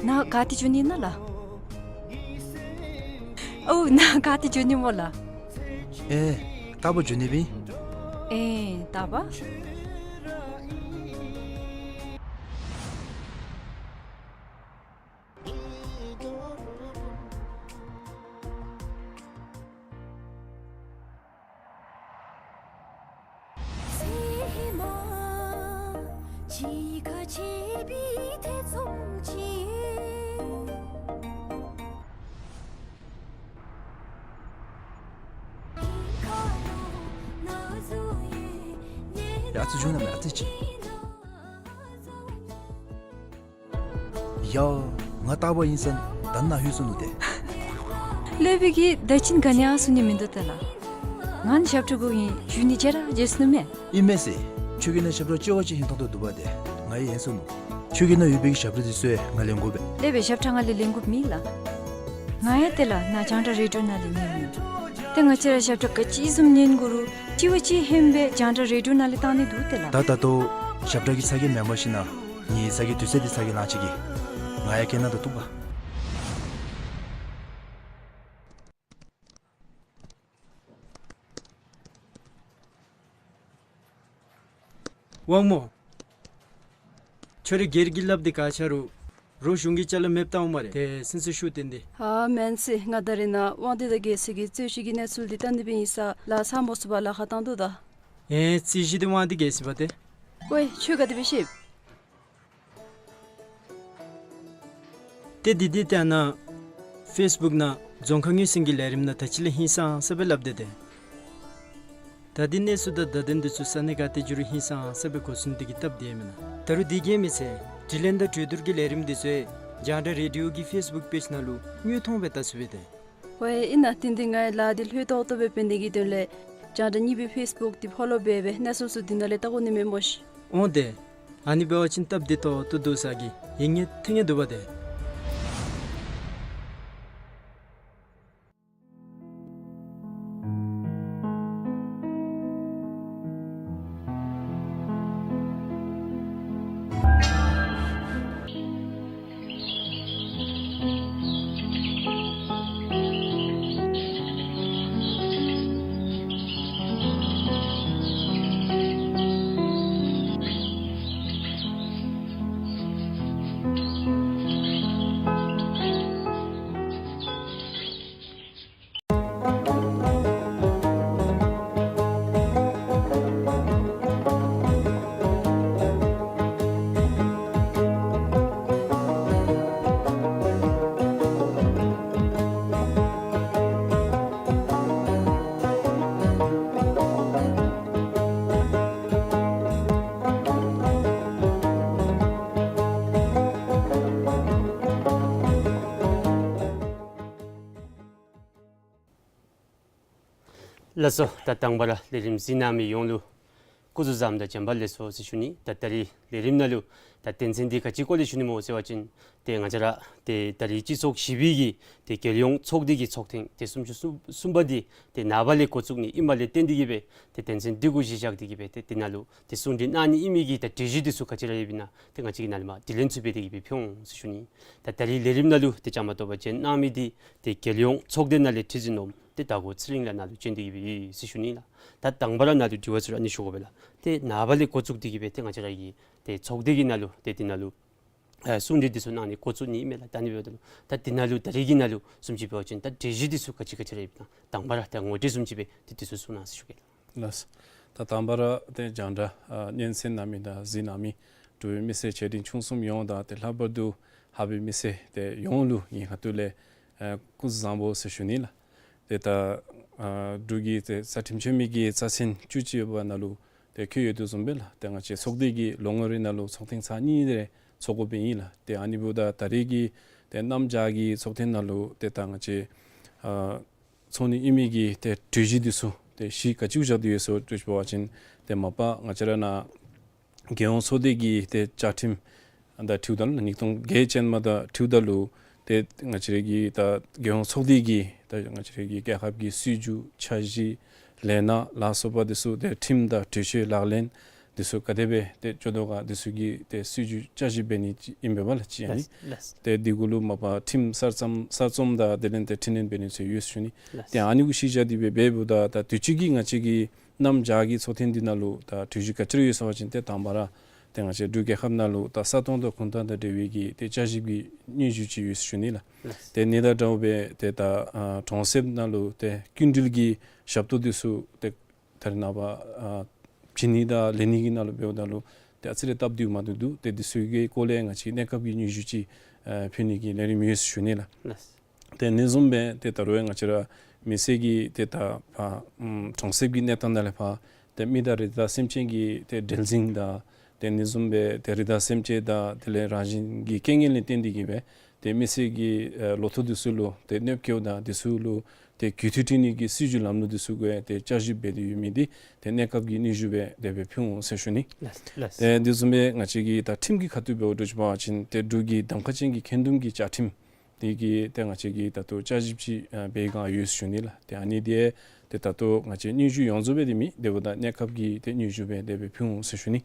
ནཱ་ག་ཏེ་འགྱོ་ནི་ཨིན་ན་ལགས། ཨོ་ནཱ་ག་ཏེ་འགྱོ་ནི་སྨོ་ལགས། ཨེ་རྟག་པར་འགྱོ་ནི་སྦེ་ཨིན། ཨེ་རྟག་པར། ཡ་ཙི་བྱུང་ན་མེད་ཨ་ཙི་ཅིག། ཡ། ང་རྟག་པར་ཨིན་ས་ད་ནཱ་ལྷོད་སོ་ནུག་ཏེ། ལྷོད་པའི་གི་ད་ཅི་ག་ནི་ཡང་གསུང་ནི་མིན་འདུག་ཏེ་ལགས། ང་ནི་ཞབས་ཁྲ་དགོ་ཨིན་ཞུ་ནི་བརྗེད་ར་བརྗེད་སོ་ནུག་མས། ཨིན་མས་ཟེར། ཁྱོད་ཀྱིས་ནི་ཞབས་ཁྲ་ལྕི་བ་ཅིག་ཧིང་ཐང་དོ་འདུག་པ་ཏེ། ང་ཡང་ཡེངས་སོ་ནུག། ཁྱོད་ཀྱི་ནང་ཡོད་པའི་གི་ཞབས་ཁྲ་དེ་ཚུ་ཡང་ང་ལེན་དགོ་པས། ལེགས་པས། ཞབས་ཁྲ་ང་ལས་ལེན་དགོཔ་མེད་ལགས། ང་ཡང་ཏེ་ལགས་ནཱ་རྒྱང་བསྒྲགས་རེ་ཌི་ཡོ་ནང་ལས་ཉན་མི་ཡོད། ཏེ་ང་བཅས་ར་ཞབས་ཁྲ་ག་ཅི་བཟུམ་ཉན་དགོ་རུང་གཅིག་བ་གཅིག་ཧེང་སྦེ་རྒྱང་བསྒྲགས་རེ་ཌི་ཡོ་ནང་ལས་བཏང་ནི་འདུག་ཏེ་ལགས། ད་ད་ལྟོ་ཞབས་ཁྲ་གི་ཚ་གྱང་མེན་པར་ཞིན་ན་ངེའི་ཚ་གྱང་དུས་ཚོད་འདི་ཚ་གྱང་ལང་ཅི་གི། ང་ཡང་གྱལ་ནང་ད་ལྟོ་འདུག་པ། དབང་མོ། ཁྱོད་རའི་སྒེར་གྱི་ལགཔ་འདི་ག་ཆ་རུང་རོགས་གཞུང་གི་ཅ་ལ་མེདཔ་བཏང་འོང་སྨ་རེ། ཏེ་སེམས་སུ་ཤུགས་བཏོན་ཏེ། ཨ་མེན་ཟེར། ང་ད་རེས་ནཱ་དབང་འདུས་དང་རྒྱལ་མཚན་གྱི་རྩོད་གཞི་གི་གནས་ཚུལ་འདི་བལྟ་ནི་འབད་ཡི་ས་ལགས། ཚ་མོ་སུ་བ་ལཱ་ཁག་བཏང་དོ་ད། ཨེ་རྩོད་གཞི་འདི་དབང་འདུས་རྒྱལ་མཚན་འབད་དེ། ཝའེ་ཁྱོད་ག་དེ་སྦེ་ཤེས། ཏེ་འདི་འདི་ཏེ་ནཱ་ཕེསི་བུཀ་ནང་རྫོང་ཁ་ངོས་ཟིན་གྱི་ལས་རིམ་ནང་ད་ཅི་ལས་ཧིང་སངས་ས་སྦེ་སླབ་སྟེ་ཏེ། ད་འདི་གནས་ཚུལ་དང་བརྡ་དོན་འདི་ཚུ་ས་གནས་ག་ཏེ་འགྱོ་རུང་ཧིང་སངས་ས་སྦེ་གོ་ཚུགས་ནི་དེ་གིས་སྟབས་བདེ་མེན་ན། ད་རུང་འདི་གིས་མི་ཚད་དྲི་ལན་དང་གྲོས་བསྡུར་གྱི་ལས་རིམ་འདི་ཚུ་རྒྱང་བསྒྲགས་རེ་ཌི་ཡོ་གི་ཕེསི་བུཀ་པེཇ་ནང་ལུ་དངོས་མཐོང་སྦེ་བལྟ་ཚུགས་པས་ཏེ། ཝའེ་ཨིན་ན། ཏན་ཏན་ངེའི་ལཱ་འདི་ལྷོད་ཏོག་ཏོ་སྦེ་འབད་ནི་གི་དོན་ལས་རྒྱང་བསྒྲགས་གཉིས་པའི་ཕེསི་བུཀ་འདི་ཕོ་ལོ་འབད་སྦེ་གནས་ཚུལ་ཚུ་འདི་ནང་ལས་བལྟ་དགོ་ནི་མས་སྨོ་ཤིག། འོང་ཏེ། ཨ་ནི་འབད་བ་ཅིན་སྟབས་བདེ་ཏོག་ཏོ་འདུག་ས་གི་ཡིད་ངེས་ཐིང་ངེ་འདུག་པ་ཏེ། ལགས་སོ། ད་དང་པ་ར་ལས་རིམ་གཟིགས་གནང་མི་ཡོངས་ལུ་སྐུ་གཟུགས་བཟང་དང་བྱོན་པ་ལེགས་སོ་ཟེར་ཞུ་ནི། ད་ད་རིས་ལས་རིམ་ནང་ལུ་ད་དོན་ཚན་འདི་ག་ཅི་སྐོར་ལས་ཞུ་ནི་སྨོ་ཟེར་བ་ཅིན་ཏེ་ང་བཅས་ར་ཏེ་ད་རིས་སྤྱི་ཚོགས་བཞི་པའི་གི་ཏེ་རྒྱལ་ཡོངས་ཚོགས་སྡེ་གི་ཚོགས་ཐེངས་ཏེ་སུམ་ཅུ་སོ་གསུམ་པ་འདི་ཏེ་ནངས་པ་ལས་འགོ་བཙུགས་ནི་ཨིནམ་ལས་བརྟེན་ཏེ་གིས་སྦེ་ཏེ་དོན་ཚན་འདི་གུ་གཞི་བཞག་སྟེ་གིས་སྦེ་ཏེ་འདི་ནང་ལུ་ཏེ་གསུང་གྲོས་གནང་ནི་ཨིན་མི་གི་ད་གྲོས་གཞི་འདི་ཚུ་ག་ཅི་ར་ཡོདཔ་ཨིན་ན་ཏེ་ང་བཅས་ཀྱིས་ནཱ་ལས་མར་དྲི་ལན་ཚུ་འབད་དེ་གིས་སྦེ་ཕུལ་འོང་ཟེར་ཞུ་ནི། ད་ད་རིས་ལས་རིམ་ནང་ལུ་ཏེ་བཅའ་མར་གཏོགས་པར་བྱོན་གནང་མི་འདི་ཏེ་རྒྱལ་ཡོངས་ཚོགས་སྡེ་ནང་ལས་ཁྲི་འཛིན་འོགམ་ཏེ་དྭགས་པོ་ཚེ་རིང་ལགས་ནཱ་ལུ་བྱོན་ཏེ་གིས་སྦེ་ཡོད་ཟེར་ཞུ་ནི་ལགས། ད་དང་པ་ར་ནཱ་ལུ་དྲི་བ་ཚུ་ར་ཨ་ནི་ཞུ་དགོ་པས་ལགས། ཏེ་ནངས་པ་ལས་འགོ་བཙུགས་ཏེ་གིས་སྦེ་ཏེ་ང་བཅས་ར་གི་ཏེ་ཚོགས་སྡེ་གི་ནང་ལུ་ཏེ་འདི་ནང་ལུ་ཨ་གསུང་གྲོས་འདི་ཚུ་གནང་ནི་འགོ་བཙུགས་ནི་ཨིན་མས་ལགས། ད་ཨ་ནི་འབདཝ་ད་ལུ་ད་འདི་ནང་ལུ་ད་རིས་ཀྱི་ནང་ལུ་བཟུམ་ཅིག་འབད་བ་ཅིན་ད་གྲོས་གཞི་འདི་ཚུ་ག་ཅི་ག་ཅི་ར་ཡོདཔ་ཨིན་ན་དང་པ་ར་ད་ངོ་སྤྲོད་བཟུམ་ཅིག་སྦེ་ཏེ་འདི་ཚུ་གསུང་གནང་ཟེར་ཞུ་གེ་ལགས། ལགས། ད་དང་པ་ར་ཏེ་རྒྱང་བསྒྲགས་ཨ་སྙན་གསན་གནང་མི་དང་གཟིགས་གནང་མི་འབྲུག་པའི་མི་སེར་ཆེ་འབྲིང་ཆུང་གསུམ་ཡོངས་དང་ཏེ་ལྷག་པར་དུ་ཧཱ་པའི་མི་སེར་ཏེ་ཡོངས་ལུ་ངེའི་ཁ་ཐུག་ལས་ཨ་སྐུ་གཟུགས་བཟང་པོ་ཟེར་ཞུ་ནི་ལགས། ཏེ་ད་ཨ་འབྲུག་གི་ཏེ་རྩ་ཁྲིམས་ཆད་མེད་ཀྱི་རྩ་ཚན་བཅུ་གཅིག་པ་ནང་ལུ་ཏེ་བཀོད་ཡོད་དོ་བཟུམ་སྦེ་ལགས། ཏེ་ང་བཅས་ཚོགས་སྡེ་གིས་ལོ་ངོ་རེ་ནང་ལུ་ཚོགས་ཐེངས་ཚར་གཉིས་རེ་ཚོགས་དགོཔ་ཨིན་ལགས། ཏེ་ཨ་ནི་འབདཝ་ད་ད་རིས་ཀྱི་ཏེ་གནམ་བྱཱར་གྱི་ཚོགས་ཐེངས་ནང་ལུ་ཏེ་ད་ང་བཅས་ཨ་ཚོགས་ནི་ཨིན་མི་གི་ཏེ་གྲོས་གཞི་འདི་ཚུ་ཏེ་གཞི་ག་ཅི་བཞག་སྟེ་ཡོད་ཟེར་བ་ཅིན་ཏེ་མ་པ་ང་བཅས་ར་ནཱ་རྒྱལ་ཡོངས་ཚོགས་སྡེ་གི་ཏེ་བཅའ་ཁྲིམས་དང་འཁྲིལཝ་ད་ལུ་ཉིས་སྟོང་བརྒྱད་ཅན་མ་དང་འཁྲིལཝ་ད་ལུ་ཏེ་ང་བཅས་ར་གི་ད་རྒྱལ་ཡོངས་ཚོགས་སྡེ་གི་ད་ང་བཅས་ར་གི་རྒྱལ་ཁབ་ཀྱི་སྲིད་བྱུས་འཆར་གཞི་ལས་སྣ་ལ་སོགས་པ་འདི་ཚུ་ཏེ་ཁྲིམས་དང་གྲོས་ཆོད་ལག་ལེན་འདི་ཚུ་ག་དེ་སྦེ་ཏེ་འགྱོ་དོ་ག་འདི་ཚུ་གི་ཏེ་སྲིད་བྱུས་བསྐྱར་ཞིབ་འབད་ནི་ཅིག་ཨིན་པས་ལགས་ཅིག་ཨ་ནི། ལགས། ཏེ་འདི་གུ་ལུ་མ་པ་ཁྲིམས་གསར་རྩོམ་གསར་རྩོམ་དང་དེ་ལས་ཏེ་འཕྲི་སྣོན་འབད་ནི་ཚུ་ཡོད་ཟེར་ཞུ་ནི། ལགས། ཏེ་ཨ་ནི་གུ་གཞི་བཞག་སྟེ་སྦེ་འབདཝ་ད་ད་དུས་ཅི་གི་ང་བཅས་ཀྱི་གནམ་བྱཱར་གྱི་ཚོགས་ཐེངས་འདི་ནང་ལུ་ད་གྲོས་གཞི་ག་ཅི་ར་ཡོད་ཟེར་བ་ཅིན་ཏེ་དང་པ་ར་ཏེ་ང་བཅས་འབྲུག་རྒྱལ་ཁབ་ནང་ལུ་ད་ས་སྟོང་དང་གུང་ཐང་དང་འབྲེལ་བའི་གི་ཏེ་བསྐྱར་ཞིབ་ཀྱི་སྙན་ཞུ་ཅིག་ཡོད་ཟེར་ཞུ་ནི་ལགས། ལགས། ཏེ་ཨ་ནི་དང་འདྲཝ་སྦེ་ཏེ་ད་ཨ་གྲོང་གསེབ་ནང་ལུ་ཏེ་སྐྱིན་འགྲུལ་གྱི་ཞབས་ཏོག་འདི་ཚུ་ཏེ་ད་རེས་ནངས་པ་ཨ་བྱིན་ནི་དང་ལེན་ནི་གི་ནང་ལུ་འབདཝ་ད་ལུ་ཏེ་ཨ་ཙི་རེ་སྟབས་བདེཝ་མ་བདེཝ་འདུག། ཏེ་འདི་ཚུ་གི་སྐོར་ལས་ང་བཅས་གནས་སྐབས་ཀྱི་སྙན་ཞུ་ཅིག་ཨ་ཕུལ་ནི་གི་ལས་རིམ་ཡོད་ཟེར་ཞུ་ནི་ལགས། ལགས། ཏེ་ཨ་ནི་བཟུམ་སྦེ་ཏེ་ད་རུང་ང་བཅས་ར་མི་སེར་གྱིས་ཏེ་ད་ཕར་ཨམ་གྲོང་གསེབ་ཀྱི་གནས་སྟངས་ནང་ལས་ཕར་ཏེ་མི་དང་རི་དྭགས་སེམས་ཅན་གྱི་ཏེ་འབྲེལ་འཛིང་དང་ཏེ་ཨ་ནི་བཟུམ་སྦེ་ཏེ་རི་དྭགས་སེམས་ཅན་དང་དེ་ལས་རང་བཞིན་གྱི་རྐྱེན་ངན་ལས་བརྟེན་ཏེ་གིས་སྦེ་ཏེ་མི་སེར་གྱི་ཨེ་ལོ་ཐོག་འདི་ཚུ་ལུ་ཏེ་གནོདཔ་བཀལཝ་དང་འདི་ཚུ་ལུ་ ཏེ་རྒུད་འཐུས་འབྲི་ནི་གི་སྲིད་བྱུས་ལམ་ལུགས་འདི་ཚུ་གུ་ཏེ་བསྐྱར་ཞིབ་འབད་དེ་ཡོད་མི་འདི་ཏེ་གནས་སྐབས་ཀྱི་སྙན་ཞུ་སྦེ་དེ་སྦེ་ཕུལ་འོང་ཟེར་ཞུ་ནི། ལགས་ལགས། ཏེ་དེ་བཟུམ་སྦེ་ང་བཅས་ཀྱི་ད་ཁྲིམས་ཀྱི་ཁ་ཐུག་འབདཝ་འདྲཝ་ཅིག་འབད་བ་ཅིན་ཏེ་འབྲུག་གི་གདམ་ཁ་ཅན་གྱི་འཁོན་འདུམ་གྱི་བཅའ་ཁྲིམས་འདི་གི་ཏེ་ང་བཅས་ཀྱིས་ད་ལྟོ་བསྐྱར་ཞིབ་ཅིག་ཨ་འབད་བའི་བསྒང་ཡོད་ཟེར་ཞུ་ནི་ལགས། ཏེ་ཨ་ནི་འདི་ཏེ་ད་ལྟོ་ང་བཅས་སྙན་ཞུ་ཡོངས་རྫོགས་སྦེ་འདི་མེད། དེ་འབདཝ་ད་གནས་སྐབས་ཀྱི་ཏེ་སྙན་ཞུ་སྦེ་དེ་སྦེ་ཕུལ་འོང་ཟེར་ཞུ་ནི།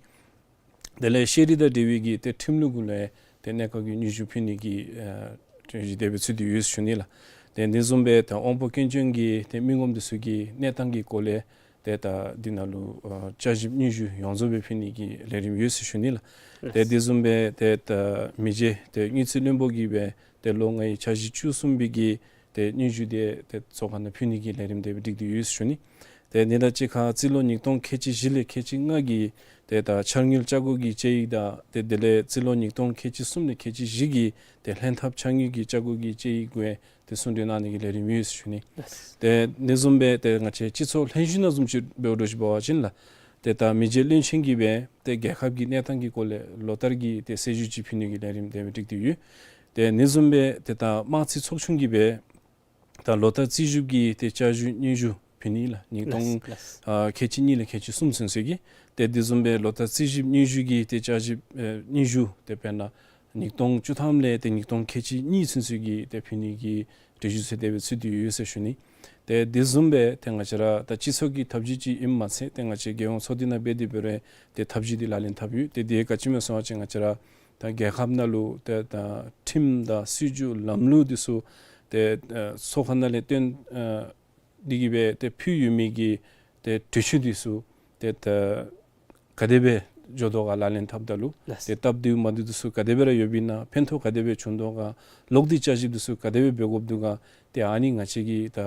དེ་ལས་ཤེས་རིག་དང་འབྲེལ་བའི་གི་ཏེ་ཁྲིམས་ལུགས་གུ་ལས་ཏེ་གནས་སྐབས་ཀྱི་སྙན་ཞུ་ཕུལ་ནི་གི་ཨ་གྲོས་གཞི་དེ་སྦེ་ཚུད་དེ་ཡོད་ཟེར་ཞུ་ནི་ལགས། ཏེ་དེ་བཟུམ་སྦེ་ད་དབང་པོ་སྐྱོན་ཅན་གྱི་ཏེ་མི་ངོམ་འདི་ཚུ་གི་གནས་སྟངས་ཀྱི་སྐོར་ལས་ཏེ་ད་འདི་ནང་ལུ་ཨ་བསྐྱར་ཞིབ་སྙན་ཞུ་ཡོངས་རྫོགས་སྦེ་ཕུལ་ནི་གི་ལས་རིམ་ཡོད་ཟེར་ཞུ་ནི་ལགས། ཏེ་དེ་བཟུམ་སྦེ་ཏེ་ད་མི་རྗེ་ཏེ་དངུལ་རྩིས་བློན་པོ་གིས་སྦེ་ཏེ་ལོ་ལྔའི་འཆར་གཞི་བཅུ་གསུམ་པའི་གི་ཏེ་སྙན་ཞུ་དེ་ཏེ་ཚོགས་ཁང་ནང་ཕུལ་ནི་གི་ལས་རིམ་དེ་སྦེ་སྒྲིག་སྟེ་ཡོད་ཟེར་ཞུ་ནི། ཏེ་འདི་དང་གཅིག་ཁར་རྩིས་ལོ་ཉིས་སྟོང་ཁལ་གཅིག་བཞི་ལས་ཁལ་གཅིག་ལྔ་གི་ཏེ་ད་འཆར་དངུལ་ཆ་བགོས་ཀྱི་དཔྱད་ཡིག་དང་ཏེ་དེ་ལས་རྩིས་ལོ་ཉིས་སྟོང་ཁལ་གཅིག་གསུམ་ལས་ཁལ་གཅིག་བཞི་གི་ཏེ་ལྷན་ཐབས་འཆར་དངུལ་གྱི་ཆ་བགོས་ཀྱི་དཔྱད་ཡིག་གུ་ཏེ་གསུང་གྲོས་གནང་ནི་གི་ལས་རིམ་ཡོད་ཟེར་ཞུ་ནི། ལགས། ཏེ་དེ་བཟུམ་སྦེ་ཏེ་ང་བཅས་སྤྱི་ཚོགས་ལྷན་བཞུགས་ནང་བཟུམ་ཅིག་འབདཝ་འདྲཝ་ཅིག་འབད་བ་ཅིན་ལགས། ཏེ་ད་མི་རྗེ་བློན་ཆེན་གྱིས་སྦེ་ཏེ་རྒྱལ་ཁབ་ཀྱི་གནས་སྟངས་ཀྱི་སྐོར་ལས་ལོ་ལྟར་གྱི་ཏེ་གསལ་ཞུ་ཅིག་ཕུལ་ནི་གི་ལས་རིམ་དེ་སྦེ་སྒྲིག་སྟེ་ཡོད། ཏེ་དེ་བཟུམ་སྦེ་ཏེ་ད་དམངས་རྩིས་ཚོགས་ཆུང་གིས་སྦེ་ད་ལོ་ལྟར་རྩིས་ཞིབ་ཀྱི་ཏེ་བསྐྱར་ཞིབ་སྙན་ཞུ་ཕུལ་ནི་ལགས། ཉིས་སྟོང་ལགས་ལགས། ཨ་ཁལ་གཅིག་གཉིས་ལས་ཁལ་གཅིག་གསུམ་ཚུན་ཚོད་ཀྱི། ཏེ་དེ་བཟུམ་སྦེ་ལོ་ལྟར་རྩིས་ཞིབ་སྙན་ཞུ་གི་ཏེ་བསྐྱར་ཞིབ་ཨེ་སྙན་ཞུ་དེ་དཔེར་ན་ཉིས་སྟོང་བཅུ་ཐམ་ལས་ཏེ་ཉིས་སྟོང་ཁལ་གཅིག་གཉིས་ཚུན་ཚོད་ཀྱི་ཏེ་ཕུལ་ནི་གི་གྲོས་གཞི་ཚུ་དེ་སྦེ་ཚུད་དེ་ཡོད་ཟེར་ཞུ་ནི། ཏེ་དེ་བཟུམ་སྦེ་ཏེ་ང་བཅས་ར་ད་སྤྱི་ཚོགས་ཀྱི་ཐབས་ཇུས་ཅིག་ཨིནམ་མ་ཚད་ཏེ་ང་བཅས་རྒྱལ་ཡོངས་ཚོགས་སྡེ་ནང་འབད་དེ་འབད་རུང་ཏེ་ཐབས་ཇུས་འདི་ལག་ལེན་འཐབ་ཡོད། ཏེ་དེ་ག་ཅི་སྨོ་ཟེར་བ་ཅིན་ང་བཅས་ར་ད་རྒྱལ་ཁབ་ནང་ལུ་ཏེ་ད་ཁྲིམས་དང་སྲིད་བྱུས་ལམ་ལུགས་འདི་ཚུ་ཏེ་ཨ་ཚོགས་ཁང་ནང་ལས་བཏོན་ཨ་འདི་གིས་སྦེ་ཏེ་ཕུལ་ཡོད་མི་གི་ཏེ་གྲོས་ཆོད་འདི་ཚུ་ཏེ་ད་ག་དེ་སྦེ་འགྱོ་དོ་ག་ལག་ལེན་འཐབ་ད་ལུ། ལགས། ཏེ་སྟབས་བདེཝ་མ་བདེཝ་འདི་ཚུ་ག་དེ་སྦེ་ར་ཡོདཔ་ཨིན་ན་ཕན་ཐོགས་ག་དེ་སྦེ་བྱུང་དོ་ག་ལོག་སྟེ་བསྐྱར་ཞིབ་འདི་ཚུ་ག་དེ་སྦེ་འབད་དགོཔ་འདུག་ག་ཏེ་ཨ་ནི་ང་བཅས་ཀྱིས་ད་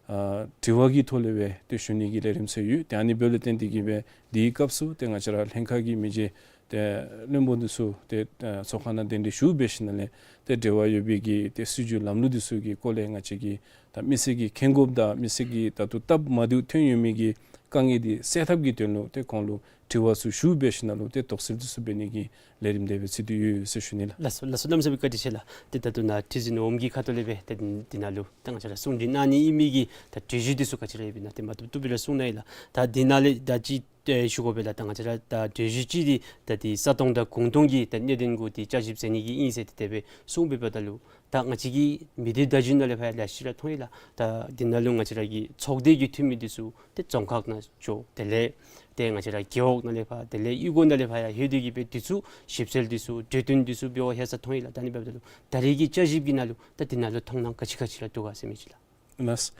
ཨ་དྲི་བ་གི་ཐོག་ལས་སྦེ་ཏེ་ཞུ་ནི་གི་ལས་རིམ་ཚུ་ཡོད། ཏེ་ཨ་ནི་འབདཝ་ལས་བརྟེན་ཏེ་གིས་སྦེ་དེའི་སྐབས་སུ་ཏེ་ང་བཅས་ར་ལྷན་ཁག་གི་མི་རྗེ་ཏེ་བློན་པོ་འདི་ཚུ་ཏེ་ཨ་ཚོགས་ཁང་ནང་གདན་འདྲེན་ཞུ་འབད་ཞིནམ་ལས་ཏེ་འབྲེལ་བ་ཡོད་པའི་གི་ཏེ་སྲིད་བྱུས་ལམ་ལུགས་འདི་ཚུ་གི་སྐོར་ལས་ང་བཅས་ཀྱིས་ད་མི་སེར་གྱིས་མཁྱེན་དགོཔ་དང་མི་སེར་གྱིས་ད་ལྟོ་སྟབས་མ་བདེཝ་ཐོན་ཡོད་མི་གི་དཀའ་ངལ་འདི་སེལ་ཐབས་ཀྱི་དོན་ལུ་ཏེ་ཁོང་ལུ་དྲི་བ་ཚུ་ཞུ་འབད་ཞིནམ་ལུ་ཏེ་དོགས་སེལ་འདི་ཚུ་འབད་ནི་གི་ལས་རིམ་དེ་སྦེ་ཚུད་དེ་ཡོད་ཟེར་ཞུ་ནི་ལགས། ལགས་སོ་ལགས་སོ། གནམ་མེད་ས་མེད་བཀའ་དྲིན་ཆེ་ལགས། ཏེ་ད་ལྟོ་ནཱ་ཁྲི་འཛིན་འོགམ་གྱི་ཁ་ཐུག་ལས་སྦེ་ཏེ་འདི་ནང་ལུ་ད་ང་བཅས་ར་གསུང་གྲོས་གནང་ནི་ཨིན་མི་གི་ད་གྲོས་གཞི་འདི་ཚུ་ག་ཅི་ར་ཡོདཔ་ཨིན་ན་ཏེ་མ་བཏུབ་བཏུབ་སྦེ་ར་གསུངས་གནང་ཡི་ལགས། ད་འདི་ནང་ལས་ད་ཅི་ཏེ་ཞུ་དགོ་པས་ལགས། ད་ང་བཅས་ར་ད་གྲོས་གཞི་ཅིག་འདི་ད་འདི་ས་སྟོང་དང་གུང་སྟོང་གི་ད་གནད་དོན་གུ་ཏེ་བསྐྱར་ཞིབ་མཛད་ནི་གི་ཨིན་ཟེར་ཏེ་དེ་སྦེ་གསུངས་འབདཝ་ད་ལུ་ད་ང་བཅས་ཀྱི་མི་སྡེ་བརྡ་བརྒྱུད་ནང་ལས་ཕར་ཡང་ལེ་ཤ་ར་མཐོང་ཡི་ལགས། ད་འདི་ནང་ལུ་ང་བཅས་ར་གི་ཚོགས་སྡེ་གི་འཐུས་མི་འདི་ཚུ་ཏེ་རྫོང་ཁག་ནང་འགྱོ། དེ་ལས་ཏེ་ང་བཅས་ར་རྒེད་འོག་ནང་ལས་ཕར་དེ་ལས་གཡུས་སྒོ་ནང་ལས་ཕར་ཡང་ལྷོད་དེ་གིས་སྦེ་འདི་ཚུ་ཞིབ་འཚོལ་འདི་ཚུ་གྲོས་བསྟུན་འདི་ཚུ་འབད་བར་ལྷོད་ས་མཐོང་ཡི་ལགས། ད་ཨ་ནི་འབདཝ་ད་ལུ་ད་རེས་ཀྱི་བསྐྱར་ཞིབ་ཀྱི་ནང་ལུ་ད་འདི་ནང་ལུ་མཐོང་སྣང་ག་ཅི་ག་ཅི་ར་འདུག་ག་ཟེར་མི་ཅིག་ལགས། ལགས།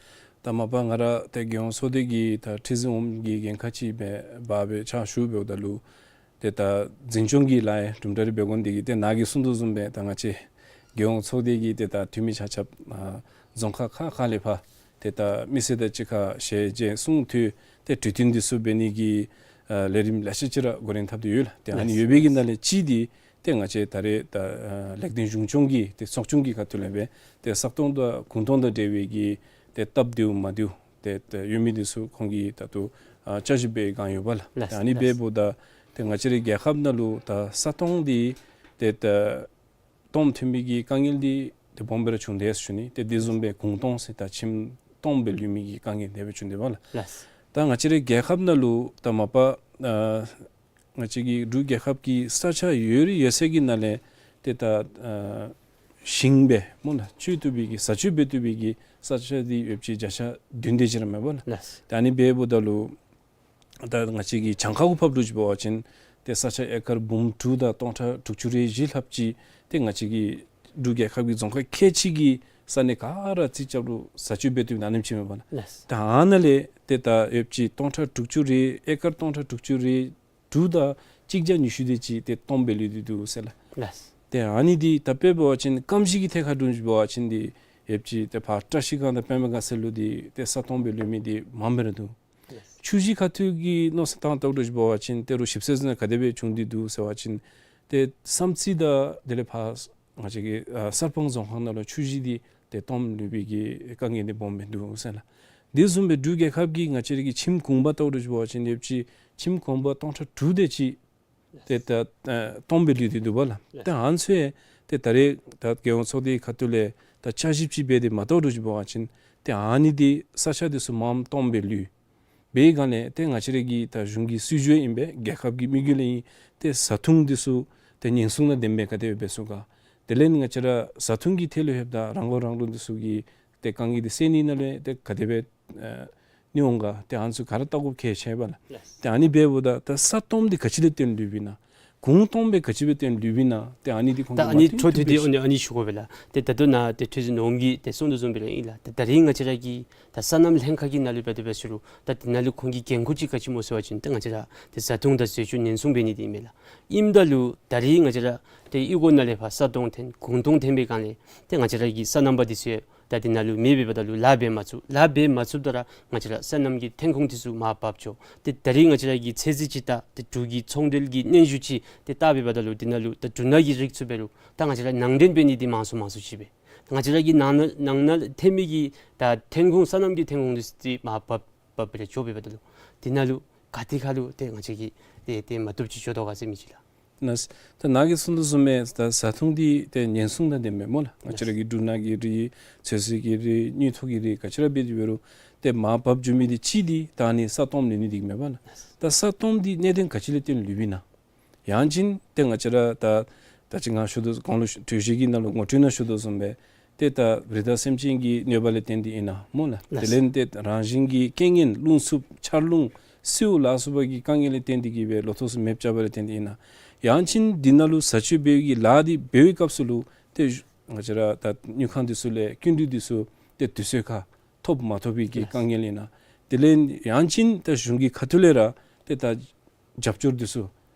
ད་མ་པ་ང་ར་ཏེ་རྒྱལ་ཡོངས་ཚོགས་སྡེ་གི་ད་ཁྲི་འཛིན་འོགམ་གྱི་འགན་ཁག་ཅིག་སྦེ་འབག་སྦེ་ཕྱག་ཞུ་འབདཝ་ད་ལུ་ཏེ་ད་འཛིན་སྐྱོང་གི་ལཱ་ཡང་དུམ་གྲ་རེ་འབད་དགོ་ནི་དེ་གིས་ཏེ་ནཱ་གིས་གསུངས་དོ་བཟུམ་སྦེ་ད་ང་བཅས་རྒྱལ་ཡོངས་ཚོགས་སྡེ་གི་ཏེ་ད་འཐུས་མི་ཆ་ཁྱབ་ཨ་རྫོང་ཁག་ཁག་ཁ་ལས་ཕར་ཏེ་ད་མི་སེར་དང་གཅིག་ཁར་ཞལ་མཇལ་གསུང་ཐོས་ཏེ་གྲོས་བསྟུན་འདི་ཚུ་འབད་ནི་གི་ཨ་ལས་རིམ་ལེ་ཤ་ཅིག་ར་འགོ་འདྲེན་འཐབ་སྟེ་ཡོད་ལགས། ཏེ་ཨ་ནི་ཡོད་པའི་གི་ནང་ལས་གཅིག་འདི་ཏེ་ང་བཅས་ད་རེས་ད་ཨ་ལེགས་ལྡན་གཞུང་སྐྱོང་གི་ཏེ་ཚོགས་ཆུང་གི་ཁ་ཐུག་ལས་སྦེ་ཏེ་ས་སྟོང་དང་གུང་སྟོང་དང་འབྲེལ་བའི་གི་ཏེ་སྟབས་བདེཝ་མ་བདེཝ་ཏེ་ཏེ་ཡོད་མི་འདི་ཚུ་ཁོང་གིས་ད་ལྟོ་ཨ་བསྐྱར་ཞིབ་འབད་བའི་བསྒང་ཡོད་པས་ལགས། ལགས། ཏེ་ཨ་ནི་ལགས། འབདཝ་ད་ཏེ་ང་བཅས་རའི་རྒྱལ་ཁབ་ནང་ལུ་ད་ས་སྟོང་འདི་ཏེ་ད་སྟོངམ་ཐོན་མི་གི་དཀའ་ངལ་འདི་ཏེ་སྦོམ་སྦེ་ར་བྱུང་དེས་ཟེར་ཞུ་ནི། ཏེ་དེ་བཟུམ་སྦེ་གུང་སྟོང་ཟེར་ད་ཁྱིམ་སྟོངམ་སྦེ་ལུས་མི་གི་དཀའ་ངལ་དེ་སྦེ་བྱུང་དེས་པ་ལགས། ལགས། ད་ང་བཅས་རའི་རྒྱལ་ཁབ་ནང་ལུ་ད་མ་པ་ཨ་ང་བཅས་ཀྱི་འབྲུག་རྒྱལ་ཁབ་ཀྱི་ས་ཆ་ཡོད་རིགས་ཡོད་ཚད་ཀྱི་ནང་ལས་ཏེ་ད་ཨ་ཞིང་སྦེ་སྨོ་ལགས་སྤྱོད་བཏུབ་པའི་གི་བཟའ་སྤྱོད་འབད་བཏུབ་པའི་གི་ས་ཆ་འདི་ཡོདཔ་ཅིག་བརྒྱ་ཆ་བདུན་དེ་ཅིག་ར་མེན་པ་ལགས། ལགས། ད་ཨ་ནི་འབདཝ་ད་ལུ་ད་ང་བཅས་ཀྱི་གྱངས་ཁ་གུ་ཕབ་རུང་ཅིག་འབད་བ་ཅིན་ཏེ་ས་ཆ་ཨེ་ཀར་འབུམ་དྲུག་དང་སྟོང་ཕྲག་དྲུག་ཅུ་རེ་བཞི་ལྷགཔ་ཅིག་ཏེ་ང་བཅས་ཀྱི་འབྲུག་རྒྱལ་ཁབ་ཀྱི་རྫོང་ཁག་ཁལ་གཅིག་གི་ས་གནས་ག་ར་རྩིས་རྐྱབ་རུང་བཟའ་སྤྱོད་འབད་བཏུབ་ནང་ནེམ་ཅིག་མེན་པ་ལགས། ལགས། ད་ཨ་ནཱ་ལས་ཏེ་ད་ཡོདཔ་ཅིག་སྟོང་ཕྲག་དྲུག་ཅུ་རེ་ཨེ་ཀར་སྟོང་ཕྲག་དྲུག་ཅུ་རེ་དྲུག་དང་གཅིག་བརྒྱ་ཉི་ཤུ་དེ་ཅིག་ཏེ་སྟོངམ་སྦེ་ལུས་ཏེ་འདུག་ཟེར་ལགས། ལགས། ཏེ་ཨ་ནི་འདི་ད་དཔེ་འབད་བ་ཅིན་སྐམ་ཞིང་གི་ཐད་ཁར་འདྲཝ་ཅིག་འབད་བ་ཅིན་འདི་ཡོདཔ་ཅིག་ཏེ་ཕར་བཀྲ་ཤིས་སྒང་དང་པདྨ་དགའ་ཚལ་ལུ་འདི་ཏེ་ས་སྟོངམ་སྦེ་ལུས་མི་འདི་མངམ་སྦེ་ར་འདུག། ལགས། ཆུ་ཞིང་ཁ་ཐུག་གི་མནོ་བསམ་བཏང་བལྟཝ་འདྲཝ་ཅིག་འབད་བ་ཅིན་ཏེ་རུང་ཞིབ་འཚོལ་ནང་ག་དེ་སྦེ་བྱུང་སྟེ་འདུག་ཟེར་བ་ཅིན་ཏེ་བསམ་རྩེ་དང་དེ་ལས་ཕར་ང་བཅས་ཀྱི་ཨ་གསར་སྤང་རྫོང་ཁག་ནང་ལུ་ཆུ་ཞིང་འདི་ཏེ་སྟོངམ་ལུས་པའི་གི་དཀའ་ངལ་འདི་སྦོམ་སྦེ་འདུག་ཟེར་ལགས། དེ་བཟུམ་སྦེ་འབྲུག་རྒྱལ་ཁབ་ཀྱི་ང་བཅས་རའི་གི་ཁྱིམ་གུང་པ་བལྟཝ་འདྲཝ་ཅིག་འབད་བ་ཅིན་ཡོདཔ་ཅིག་ཁྱིམ་གུང་པ་སྟོང་ཕྲག་དྲུག་དེ་ཅིག་ཏེ་ད་ཨ་སྟོངམ་སྦེ་ལུས་ཏེ་འདུག་པ་ལགས། ཏེ་ཨ་ནི་ཚུ་ཏེ་ད་རེས་ད་རྒྱལ་ཡོངས་ཚོགས་སྡེའི་ཁ་ཐུག་ལས་ད་བསྐྱར་ཞིབ་ཅིག་འབད་དེ་མ་བལྟཝ་འདྲཝ་ཅིག་འབད་བ་ཅིན་ ཏེ་ཨ་ནི་འདི་ས་ཆ་འདི་ཚུ་མངམ་སྟོངམ་སྦེ་ལུས། འབད་སྒང་ལས་ཏེ་ང་བཅས་ར་གི་ད་གཞུང་གི་སྲིད་བྱུས་ཨིན་པས། རྒྱལ་ཁབ་ཀྱི་དམིགས་ཡུལ་ཨིན། ཏེ་བཟའ་འཐུང་འདི་ཚུ་ཏེ་ཉེན་སྲུང་དང་ལྡནམ་སྦེ་ག་དེ་སྦེ་འབད་ཚུགས་ག། དེ་ལས་ང་བཅས་ར་བཟའ་འཐུང་གི་ཐད་ལུ་ལྷོདཔ་ད་རང་མགོ་རང་འདྲོངས་འདི་ཚུ་གི་ཏེ་དཀའ་ངལ་འདི་སེལ་ནི་ནང་ལས་ཏེ་ག་དེ་སྦེ་ཨ་ནི་འོང་ག། ཏེ་ཨ་ནི་ཚུ་ག་ར་བལྟ་དགོཔ་གལ་ཆེ་བས་ལགས། ལགས། ཏེ་ཨ་ནི་འབདཝ་ད་ད་ས་སྟོངམ་འདི་ག་ཅི་ལས་བརྟེན་ལུསཔ་ཨིན་ན། གུང་སྟོངམ་སྦེ་ག་ཅི་སྦེ་བརྟེན་ལུསཔ་ཨིན་ན། ཏེ་ཨ་ནི་འདི་ཁོང་ད་གིས་ཨ་ནི་མ་འཕྲོ་མཐུད་མཐུད་དེ་ཨ་ནི་ཨ་ནི་ཞུ་དགོ་པས་ལགས། ཏེ་ད་ལྟོ་ནཱ་ཏེ་ཐུགས་རྗེ་ནོར་བུ་གིས་ཏེ་གསུངས་དོ་བཟུམ་སྦེ་ར་ཨིན་ལགས། ཏེ་ད་རིས་ང་བཅས་ར་གི་ད་སོ་ནམ་ལྷན་ཁག་གི་ནང་ལུ་འབད་དེ་འབད་ཟེར་རུང་ད་འདི་ནང་ལུ་ཁོང་གི་འགན་ཁུར་ཅིག་ག་ཅི་སྨོ་ཟེར་བ་ཅིན་ཏེ་ང་བཅས་ར་ཏེ་བཟའ་འཐུང་དང་ཟས་བཅུད་ཉེན་སྲུང་འབད་ནི་འདི་ཨིན་མས་ལགས། ཨིནམ་ད་ལུ་ད་རིས་ང་བཅས་ར་ཏེ་གཡུས་སྒོ་ནང་ལས་ཕར་ས་སྟོང་འཐོན་གུང་སྟོང་འཐོན་པའི་སྒང་ལས་ཏེ་ང་བཅས་ར་གི་སོ་ནམ་པ་འདི་ཚུ་ད་འདི་ནང་ལུ་མེདཔ་འབདཝ་ད་ལུ་ལཱ་འབད་མ་ཚུགས། ལཱ་འབད་མ་ཚུགསཔ་ད་ར་ང་བཅས་ར་སོ་ནམ་གྱི་ཐོན་ཁུངས་འདི་ཚུ་མར་བབས་འགྱོ། ཏེ་ད་རིས་ང་བཅས་ར་གི་ཚོད་བསྲེ་ཅིག་ད་ཏེ་འབྲུག་གི་ཚོང་འབྲེལ་གྱི་སྙན་ཞུ་ཅིག་ཏེ་བལྟ་བའི་འབདཝ་ད་ལུ་འདི་ནང་ལུ་ད་འབྲུ་སྣ་གི་རིགས་ཚུ་འབད་རུང་ད་ང་བཅས་ར་ནང་འདྲེན་འབད་ནི་འདི་མང་སུ་མང་སུ་ཅིག་སྦེ། ང་བཅས་ར་གི་ནང་ན་ནང་ན་ཐོན་མི་གི་ད་ཐོན་ཁུངས་སོ་ནམ་གྱི་ཐོན་ཁུངས་འདི་ཚུ་ཏེ་མར་བབས་བབས་སྦེ་ར་འགྱོ་བའི་འབདཝ་ད་ལུ་འདི་ནང་ལུ་ག་ཏེ་ཁར་ལུ་ཏེ་ང་བཅས་ཀྱིས་ཏེ་ཏེ་མ་བཏུབ་ཅིག་འགྱོ་དོ་ག་ཟེར་མི་ཅིག་ལགས། ནཱ་ད་ནཱ་གིས་གསུངས་དོ་བཟུམ་སྦེ་ད་བཟའ་འཐུང་འདི་ཏེ་ཉེན་སྲུང་དང་ལྡནམ་སྦེ་སྨོ་ལགས། ང་བཅས་ར་གི་འབྲུ་སྣ་གི་རིགས་ཚོད་བསྲེ་གི་རིགས་དངུལ་ཐོག་གི་རིགས་ག་ཅི་ར་འབད་དེ་འབད་རུང་ཏེ་མར་བབས་འགྱོ་མི་འདི་གཅིག་འདི་ད་ཨ་ནི་ས་སྟོངམ་ལུས་ནི་འདི་ཨིན་མས་པ་ལགས། ད་ས་སྟོངམ་འདི་གནད་དོན་ག་ཅི་ལས་བརྟེན་ལུསཔ་ཨིན་ན། ཡང་ཅིན་ཏེ་ང་བཅས་ར་ད་ད་ཅི་ང་ཞུ་དོ་གོང་ལུ་གྲོས་གཞི་གི་ནང་ལུ་ངོ་སྤྲོད་ནང་ཞུ་དོ་བཟུམ་སྦེ་ཏེ་ད་རི་དྭགས་སེམས་ཅན་གྱི་གནོད་པ་ལས་བརྟེན་ཏེ་ཨིན་ན་སྨོ་ལགས། ལགས། དེ་ལས་ཏེ་རང་བཞིན་གྱི་རྐྱེན་ངན་རླུང་འཚུབ་ཆར་རླུང་སེརཝ་ལ་སོགས་པ་གི་དཀའ་ངལ་ལས་བརྟེན་ཏེ་གིས་སྦེ་ལོ་ཐོག་ཚུ་མེདཔ་བཅའ་བ་ལས་བརྟེན་ཏེ་ཨིན་ན། ཡང་ཅིན་འདི་ནང་ལུ་བཟའ་སྤྱོད་འབད་བའི་གི་ལཱ་འདི་འབད་བའི་སྐབས་སུ་ལུ་ཏེ་ང་བཅས་ར་ད་དངུལ་ཁང་འདི་ཚུ་ལས་སྐྱིན་འགྲུལ་འདི་ཚུ་ཏེ་དུས་ཚོད་ཁར་ཐོབ་མ་ཐོབ་པའི་གི་ལགས། དཀའ་ངལ་ཨིན་ན། དེ་ལས་ཡང་ཅིན་ད་གཞུང་གི་ཁ་ཐུག་ལས་ར་ཏེ་ད་རྒྱབ་སྐྱོར་འདི་ཚུ་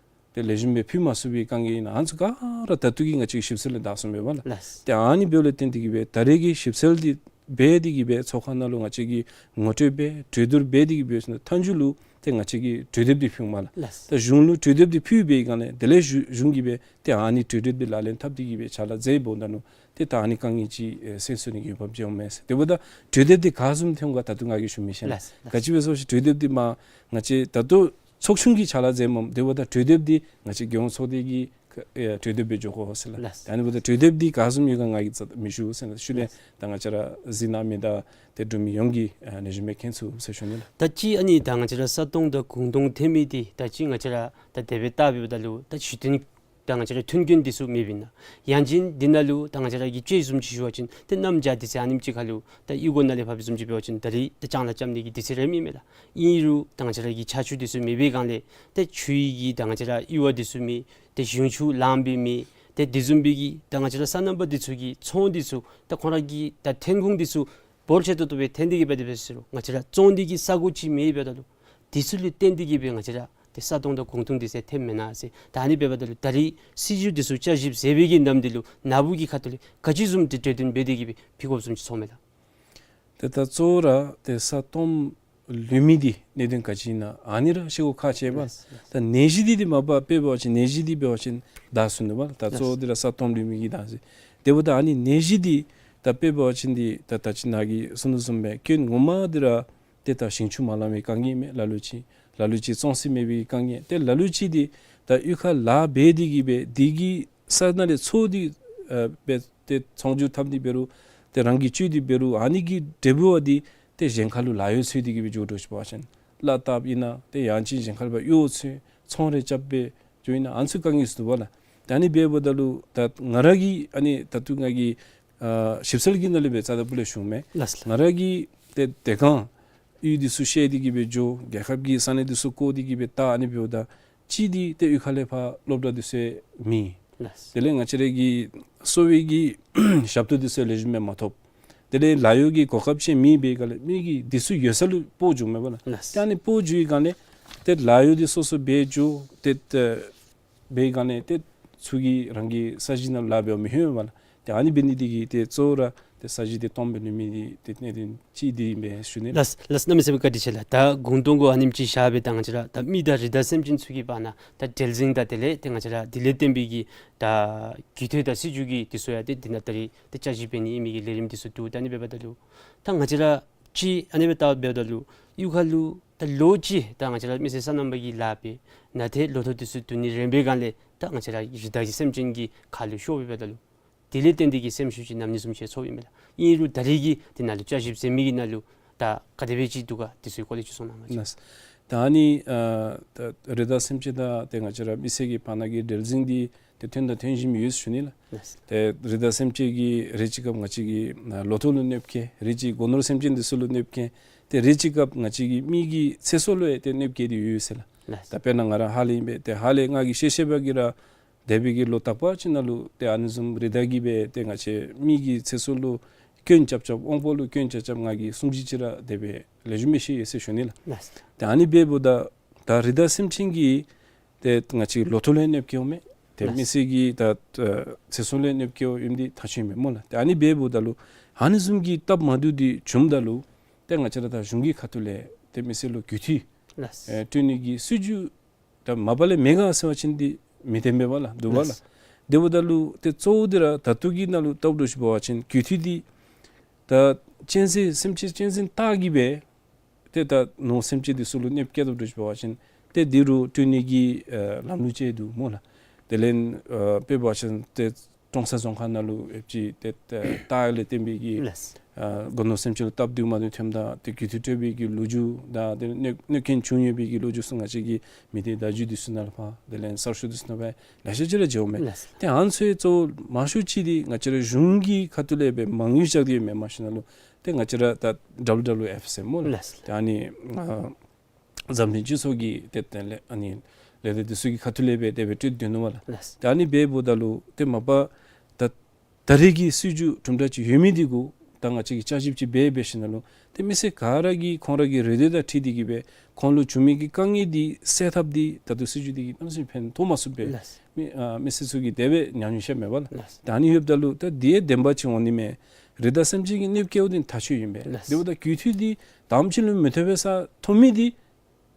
ཏེ་ལེགས་ཤོམ་སྦེ་ཕུལ་མ་ཚུགས་པའི་དཀའ་ངལ་ཨིན་ན། ཨ་ནི་ཚུ་ག་ར་ད་ལྟོ་གི་ང་བཅས་ཀྱི་ཞིབ་འཚོལ་ལས་བདའ་སོང་མས་པ་ལགས། ལགས། ཏེ་ཨ་ནི་འབདཝ་ལས་བརྟེན་ཏེ་གིས་སྦེ་ད་རེས་ཀྱི་ཞིབ་འཚོལ་འདི་འབད་དེ་གིས་སྦེ་ཚོགས་ཁང་ནང་ལུ་ང་བཅས་ཀྱིས་ངོ་སྤྲོད་འབད་གྲོས་བསྡུར་འབད་དེ་གིས་སྦེ་མཐའ་མཇུག་ལུ་ཏེ་ང་བཅས་ཀྱིས་གྲོས་འདེབས་འདི་ཕུལཝ་མས་ལགས། ལགས། ད་གཞུང་ལུ་གྲོས་འདེབས་འདི་ཕུལ་བའི་སྒང་ལས་དེ་ལས་གཞུང་གཞུང་གིས་སྦེ་ཏེ་ཨ་ནི་གྲོས་འདེབས་འདི་ལག་ལེན་འཐབ་སྟེ་གིས་སྦེ་ཕྱག་ལཱ་མཛདཔ་ད་ནུག། ཏེ་ད་ཨ་ནི་དཀའ་ངལ་ཅིག་ཨེ་སེལ་ཚུགས་ནི་གི་འོས་འབབ་ཅིག་འོང་མས་ཟེར། དེ་འབདཝ་ད་གྲོས་འདེབས་འདི་ག་བཟུམ་ཐོན་ག་ད་ལྟོ་ང་གིས་ཞུ་མི་ཤེས་ལགས། ལགས། ག་ཅི་སྦེ་ཟེར་བ་ཅིན་གྲོས་འདེབས་འདི་མར་ང་བཅས་ད་ལྟོ་ཚོགས་ཆུང་གིས་ཕྱག་ལཱ་མཛདཔ་མས། དེ་འབདཝ་ད་གྲོས་འདེབས་འདི་ང་བཅས་རྒྱལ་ཡོངས་ཚོགས་སྡེ་གི་ཨེ་གྲོས་འདེབས་སྦེ་འགྱོ་དགོ་ཟེར་ལགས། ལགས། ད་ཨ་ནི་འབདཝ་ད་གྲོས་འདེབས་འདི་ག་བཟུམ་ཡོད་ག་ང་གིས་མ་ཞུ་ཟེར་ན་ཤུལ་ལས་ལགས། ད་ང་བཅས་ར་གཟིགས་གནང་མི་དང་ཏེ་འབྲུག་མི་ཡོངས་ཀྱིས་ཨ་ལེགས་ཤོམ་སྦེ་མཁྱེན་ཚུགས་ཟེར་ཞུ་ནི་ལགས། ད་ཅི་ཨ་ནི་ད་ང་བཅས་ར་ས་སྟོང་དང་གུང་སྟོང་འཐོན་མི་འདི་ད་ཅི་ང་བཅས་ར་ད་དེ་སྦེ་བལྟ་བའི་འབདཝ་ད་ལུ་ད་གཞི་རྟེན་ད་ང་བཅས་ར་མཐུན་རྐྱེན་འདི་ཚུ་མེདཔ་ཨིན་ན། ཡང་ཅིན་འདི་ནང་ལུ་ད་ང་བཅས་ར་གི་དཔྱེ་བཟུམ་ཅིག་ཞུ་བ་ཅིན་ཏེ་གནམ་བྱཱར་དུས་ཚོད་ཨ་ནེམ་ཅིག་ཁར་ལུ་ད་གཡུས་སྒོ་ནང་ལས་ཕར་བཟུམ་ཅིག་འབད་བ་ཅིན་ད་རིས་ད་ལྕང་ལཱ་རྐྱབ་ནི་གི་དུས་ཚོད་ར་མེད་མས་ལགས། ཨིན་རུང་ད་ང་བཅས་ར་གི་ཆར་ཆུ་འདི་ཚུ་མེད་པའི་སྒང་ལས་ཏེ་ཆུའི་གི་ད་ང་བཅས་ར་གཡུར་བ་འདི་ཚུ་མེད། ཏེ་ཞིང་ཆུ་ལངམ་སྦེ་མེད། ཏེ་དེ་བཟུམ་སྦེ་གི་ད་ང་བཅས་ར་སོ་ནམ་པ་འདི་ཚུ་གི་ཚོང་འདི་ཚུ་ད་ཁོང་ར་གི་ད་ཐོན་ཁུངས་འདི་ཚུ་འབོར་ཆེ་ཏོག་ཏོ་སྦེ་ཐོན་ཏེ་གིས་སྦེ་དེ་སྦེ་ཟེར་རུང་ང་བཅས་ར་བཙོང་ནི་གི་ས་གོ་ཅིག་མེདཔ་འབདཝ་ད་ལུ་འདི་ཚུ་ལུ་བརྟེན་ཏེ་གིས་སྦེ་ང་བཅས་ར་ཏེ་ས་སྟོང་དང་གུང་སྟོང་འདི་ཚུ་ཐོནམ་མེན་ན་ཟེར། ད་ཨ་ནི་འབདཝ་ད་ལུ་ད་རིས་སྲིད་བྱུས་འདི་ཚུ་བསྐྱར་ཞིབ་མཛད་པའི་གི་ནམ་འདི་ལུ་ནཱ་བུ་གི་ཁ་ཐུག་ལས་ག་ཅི་བཟུམ་ཏེ་གྲོས་བསྟུན་འབད་དེ་གིས་སྦེ་ཕུལ་དགོཔ་བཟུམ་ཅིག་ཚོརཝ་མས་ལགས། ཏེ་ད་གཙོ་བོ་ར་ཏེ་ས་སྟོངམ་ལུས་མི་འདི་གནད་དོན་ག་ཅི་ཨིན་ན་ཨ་ནི་ར་ཤེས་དགོཔ་ཁག་ཆེ་བས། ལགས། ད་ནད་གཞི་འདི་འདི་མ་པ་དཔེ་འབད་བ་ཅིན་ནད་གཞི་འདི་འབད་བ་ཅིན་བདའ་ཚུགས་ནུག་པ། ད་གཙོ་བོ་འདི་ར་ས་སྟོངམ་ལུས་མི་གིས་བདའ་ཟེར། དེ་འབདཝ་ད་ཨ་ནི་ནད་གཞི་འདི་ད་དཔེ་འབད་བ་ཅིན་འདི་ད་ད་ཅི་ནཱ་གིས་གསུངས་དོ་བཟུམ་སྦེ་སྐྱོན་ངོ་མ་འདི་ར་ཏེ་ད་ཞིང་ཆུ་མ་ལངམ་པའི་དཀའ་ངལ་མས། ལ་ལུ་ཅིག་ལ་ལུ་ཅིག་བཙོང་ས་མེད་པའི་དཀའ་ངལ། ཏེ་ལ་ལུ་ཅིག་འདི་ད་གཡུས་ཁར་ལཱ་འབད་དེ་གིས་སྦེ་འདི་གི་ས་ནང་ལས་འཚོ་སྟེ་ཨ་འབད་དེ་ཚོང་སྒྱུར་འཐབ་ནི་འབད་རུང་ཏེ་རང་གིས་སྤྱོད་དེ་འབད་རུང་ཨ་ནི་གི་འབྲས་བུ་བ་འདི་ཏེ་གཞན་ཁ་ལུ་ལཱ་གཡོག་འཚོལ་ཏེ་གིས་སྦེ་འགྱོ་དོ་ཅིག་འབད་བ་ཅིན་གླ་བཏབ་ཨིན་ན་ཏེ་ཡང་ཅིན་གཞན་ཁ་ལུ་ཕར་གཡོག་འཚོལ་ཚོང་རེ་རྐྱབ་སྦེ་འགྱོ་ཨིན་ན་ཨ་ནི་ཚུ་དཀའ་ངལ་ཚུ་འདུག་པ་ལགས། ད་ཨ་ནི་འབདཝ་ད་ལུ་ད་ང་ར་གིས་ཨ་ནི་ད་ལྟོ་ང་གིས་ཨ་ཞིབ་འཚོལ་གྱི་ནང་ལས་འབད་རྩ་དང་པོ་ལས་ཞུཝ་མས། ལགས་སོ། ང་ར་གིས་ཏེ་དེ་སྒང་གཡུས་འདི་ཚུ་བཤལ་ཏེ་གིས་སྦེ་འགྱོ། རྒྱལ་ཁབ་ཀྱི་ས་གནས་འདི་ཚུ་བསྐོར་ཏེ་གིས་སྦེ་བལྟ། ཨ་ནི་འབདཝ་ད་གཅིག་འདི་ཏེ་གཡུས་ཁ་ལས་ཕར་སློབ་གྲྭ་འདི་ཚུ་མེད། ལགས། དེ་ལས་ང་བཅས་ར་གི་གསོ་བའི་གི་ཞབས་ཏོག་འདི་ཚུ་ལེགས་ཤོམ་སྦེ་མ་ཐོབ། དེ་ལས་ལཱ་གཡོག་གི་གོ་སྐབས་ཅིག་མེད་པའི་སྒང་ལས་མི་གིས་འདི་ཚུ་ཡོད་ས་ལུ་སྤོ་འགྱོཝ་མས་པ་ལགས། ལགས། ཏེ་ཨ་ནི་སྤོ་འགྱོ་བའི་སྒང་ལས་ཏེ་ལཱ་གཡོག་འདི་སོ་སོ་འབད་འགྱོ། ཏེ་ཏེ་འབད་སྒང་ལས་ཏེ་ཚུ་གིས་རང་གི་ས་གཞི་ནང་ལཱ་འབད་བར་མི་ལྷོད་པ་ལགས། ཏེ་ཨ་ནི་འབད་ནི་འདི་གིས་ཏེ་གཙོ་བོ་ར་ཏེ་ས་གཞི་འདི་སྟོངམ་སྦེ་ལུས་མི་འདི་ཏེ་གནད་དོན་གཅིག་འདི་ཨིན་པས་ཞུ་ནི། ལགས་ལགས། གནམ་མེད་ས་མེད་བཀའ་དྲིན་ཆེ་ལགས། ད་གུང་སྟོང་གུ་ཨ་ནེམ་ཅིག་བཞག་སྦེ་ད་ང་བཅས་ར་ད་མི་དང་རི་དྭགས་སེམས་ཅན་ཚུ་གི་བར་ན་ད་འབྲེལ་འཛིང་དང་དེ་ལས་ཏེ་ང་བཅས་ར་དེ་ལས་བརྟེན་པའི་གི་ད་རྒུད་འཐུས་དང་སྲིད་བྱུས་ཀྱི་འདི་ཚུ་ཡང་ཏེ་འདི་ནང་ད་རིས་ཏེ་བསྐྱར་ཞིབ་འབད་ནི་ཨིན་མི་གི་ལས་རིམ་འདི་ཚུ་འདུག། ད་ཨ་ནི་འབདཝ་ད་ལུ་ད་ང་བཅས་ར་ཅིག་ཨ་ནི་སྦེ་བལྟཝ་ད་ལུ་གཡུས་ཁ་ལུ་ད་ལོ་གཅིག་ད་ང་བཅས་ར་མི་སེར་སོ་ནམ་པ་གིས་ལཱ་འབད་ནཱ་ཏེ་ལོ་ཐོག་འདི་ཚུ་བསྡུ་ནི་རན་པའི་སྒང་ལས་ད་ང་བཅས་ར་རི་དྭགས་ཀྱི་སེམས་ཅན་གྱི་ཁ་ལུ་ཤོར་བའི་འབདཝ་ད་ལུ་ དེ་ལས་བརྟེན་ཏེ་གི་སེམས་ཤུགས་ཅིག་ནམ་ནི་བཟུམ་ཅིག་ཚོརཝ་ཨིན་མས་ལགས། ཨིན་རུང་ད་རེས་ཀྱི་དེ་ནང་ལུ་བསྐྱར་ཞིབ་མཛད་མི་གི་ནང་ལུ་ད་ག་དེ་སྦེ་ཅིག་འདུག་ག་དེ་ཚུ་གི་སྐོར་ལས་ཅིག་གསུང་གནང་མ་ཅིག། ལགས། ད་ཨ་ནི་ཨ་ད་རི་དྭགས་སེམས་ཅན་དང་ཏེ་ང་བཅས་ར་མི་སེར་གྱི་བར་ན་གི་འབྲེལ་འཛིང་འདི་ཏེ་ཐོན་དང་ཐོན་བཞིན་ཡོད་ཟེར་ཞུ་ནི་ལགས། ལགས། ཏེ་རི་དྭགས་སེམས་ཅན་གྱིས་རེ་ཅིག་སྐབས་ང་བཅས་ཀྱི་ཨ་ལོ་ཐོག་ལུ་གནོདཔ་བཀལ། རེ་ཅིག་སྒོ་ནོར་སེམས་ཅན་འདི་ཚུ་ལུ་གནོདཔ་བཀལ། ཏེ་རེ་ཅིག་སྐབས་ང་བཅས་ཀྱི་མི་གི་ཚེ་སྲོག་ལུ་ཡང་ཏེ་གནོདཔ་བཀལ་ཏེ་ཡོད་ཡོད་ཟེར་ལགས། ལགས། ད་དཔེར་ན་ང་ར་ཧཱ་ལས་ཨིན་པས། ཏེ་ཧཱ་ལས་ང་གིས་ཤེས་ཤེས་པ་གིས་ར་འདས་པའི་གི་ལོ་དག་པ་ཅིག་ནང་ལུ་ཏེ་ཨ་ནི་བཟུམ་རི་དྭགས་ཀྱིས་སྦེ་ཏེ་ང་བཅས་མི་གི་ཚེ་སྲོག་ལུ་སྐྱོན་རྐྱབ་རྐྱབ་དབང་པོ་ལུ་སྐྱོན་རྐྱབ་རྐྱབ་ང་གིས་སྲུང་བརྩི་ཅིག་ར་དེ་སྦེ་ལེགས་ཤོམ་སྦེ་ཤེས་ཡི་ཟེར་ཞུ་ནི་ལགས། ལགས། ཏེ་ཨ་ནི་འབདཝ་ད་ད་རི་དྭགས་སེམས་ཅན་གྱིས་ཏེ་ང་བཅས་ལོ་ཐོག་ལུ་གནོདཔ་བཀལཝ་མས། ཏེ་ལགས། མི་སེར་གྱི་ད་ཨ་ཚེ་སྲོག་ལུ་གནོདཔ་བཀལཝ་ཨིནམ་འདི་ཐག་ཆོད་མས་སྨོ་ལགས། ཏེ་ཨ་ནི་འབདཝ་ད་ལུ་ཨ་ནི་བཟུམ་གྱི་སྟབས་མ་བདེཝ་འདི་བྱུངམ་ད་ལུ་ཏེ་ང་བཅས་ར་ད་གཞུང་གི་ཁ་ཐུག་ལས་ཏེ་མི་སེར་ལུ་རྒུད་འཐུས་ལགས། ཨེ་སྤྲོད་ནི་གི་སྲིད་བྱུས་ད་མ་པ་ལས་མེད་ག་ཟེར་བ་ཅིན་འདི་མི་བདེན་པས་པ་ལགས། འདུག་པ་ལགས། ལགས། དེ་འབདཝ་ད་ལུ་ཏེ་གཙོ་བོ་འདི་ར་ད་ལྟོ་གི་ནང་ལུ་ལྟཝ་ད་ཅིག་འབད་བ་ཅིན་རྒུད་འཐུས་འདི་ད་གཅན་གཟན་སེམས་ཅན་གཅན་གཟན་སྟག་གིས་སྦེ་ཏེ་ད་ནོར་སེམས་ཅན་འདི་ཚུ་ལུ་གནོདཔ་བཀལ་དོ་འདྲཝ་ཅིག་འབད་བ་ཅིན་ཏེ་འདི་རུ་སྤྲོད་ནི་གི་ཨ་ལམ་ལུགས་ཅིག་འདུག་སྨོ་ལགས། དེ་ལས་ཨ་དཔེ་འབད་བ་ཅིན་ཏེ་ཀྲོང་གསར་རྫོང་ཁག་ནང་ལུ་ཨེབ་ཅིག་ཏེ་ཏེ་སྟག་ལས་བརྟེན་པའི་གི་ལགས། ཨ་སྒོ་ནོར་སེམས་ཅན་ལུ་སྟབས་བདེཝ་མ་བདེཝ་ཐོནམ་ད་ཏེ་རྒུད་འཐུས་སྤྲོད་པའི་གི་ལོ་རྒྱུས་དང་ཏེ་གནོད་གནོད་རྐྱེན་བྱུང་ཡོད་པའི་གི་ལོ་རྒྱུས་ཚུ་ང་བཅས་ཀྱི་མི་སྡེ་བརྡ་བརྒྱུད་འདི་ཚུ་ནང་ལུ་ཕར་དེ་ལས་གསར་ཤོག་འདི་ཚུ་ནང་ཕར་ལེ་ཤ་ཅིག་ར་མཇལཝ་མས། ལགས། ཏེ་ཨ་ནི་ཚུ་གཙོ་བོ་མང་ཤོས་ཅིག་འདི་ང་བཅས་ར་གཞུང་གི་ཁ་ཐུག་ལས་སྦེ་མང་ཡུལ་བཞག་སྟེ་མེན་མ་གཞི་ནང་ལུ་ཏེ་ང་བཅས་ར་ད་ཌབ་ལུ་ཌབ་ལུ་ཨེཕ་ཟེར་སྨོ་ལགས། ལགས། ཏེ་ཨ་ནི་ཨ་འཛམ་གླིང་སྤྱི་ཚོགས་ཀྱི་ཏེ་ཏེ་ལས་ཨ་ནི་ལས་སྡེ་འདི་ཚུ་གི་ཁ་ཐུག་ལས་སྦེ་དེ་སྦེ་སྤྲོད་དེ་ནུག་པ་ལགས། ལགས། ཏེ་ཨ་ནི་འབདཝ་ད་ལུ་ཏེ་མ་པ་ད་ད་རེས་ཀྱི་སྲིད་བྱུས་གྲུབ་འབྲས་ཅིག་ཡོད་མི་འདི་གུ་ད་ང་བཅས་ཀྱིས་བསྐྱར་ཞིབ་ཅིག་འབད་འབད་ཞིནམ་ལས་ཏེ་མི་སེར་ག་ར་གིས་ཁོང་ར་གི་རེ་འདོད་དང་འཁྲིལ་ཏེ་གིས་སྦེ་ཁོང་ལུ་བྱུང་མི་གི་དཀའ་ངལ་འདི་སེལ་ཐབས་འདི་ད་ལྟོ་སྲིད་བྱུས་འདི་གིས་གནམ་མེད་ས་མེད་ཕན་ཐོགས་མ་ཚུགས་པས། ལགས། མི་ཨ་མི་སེར་ཚུ་གིས་དེ་སྦེ་ཉམས་མྱོང་བཤད་མས་པ་ལགས། ལགས། ད་ཨ་ནི་ཡོདཔ་ད་ལུ་ད་འདི་ཡང་བདེན་པ་ཅིག་འོང་ནི་མས། རི་དྭགས་སེམས་ཅན་གྱིས་གནོདཔ་བཀལཝ་འདི་ཐག་ཆོད་ཨིན་པས། ལགས། དེ་འབདཝ་ད་རྒུད་འཐུས་འདི་དང་པ་ཅིག་ལུ་མི་ཐོབ་པས་ཟེར་ཐོབ་མི་འདི་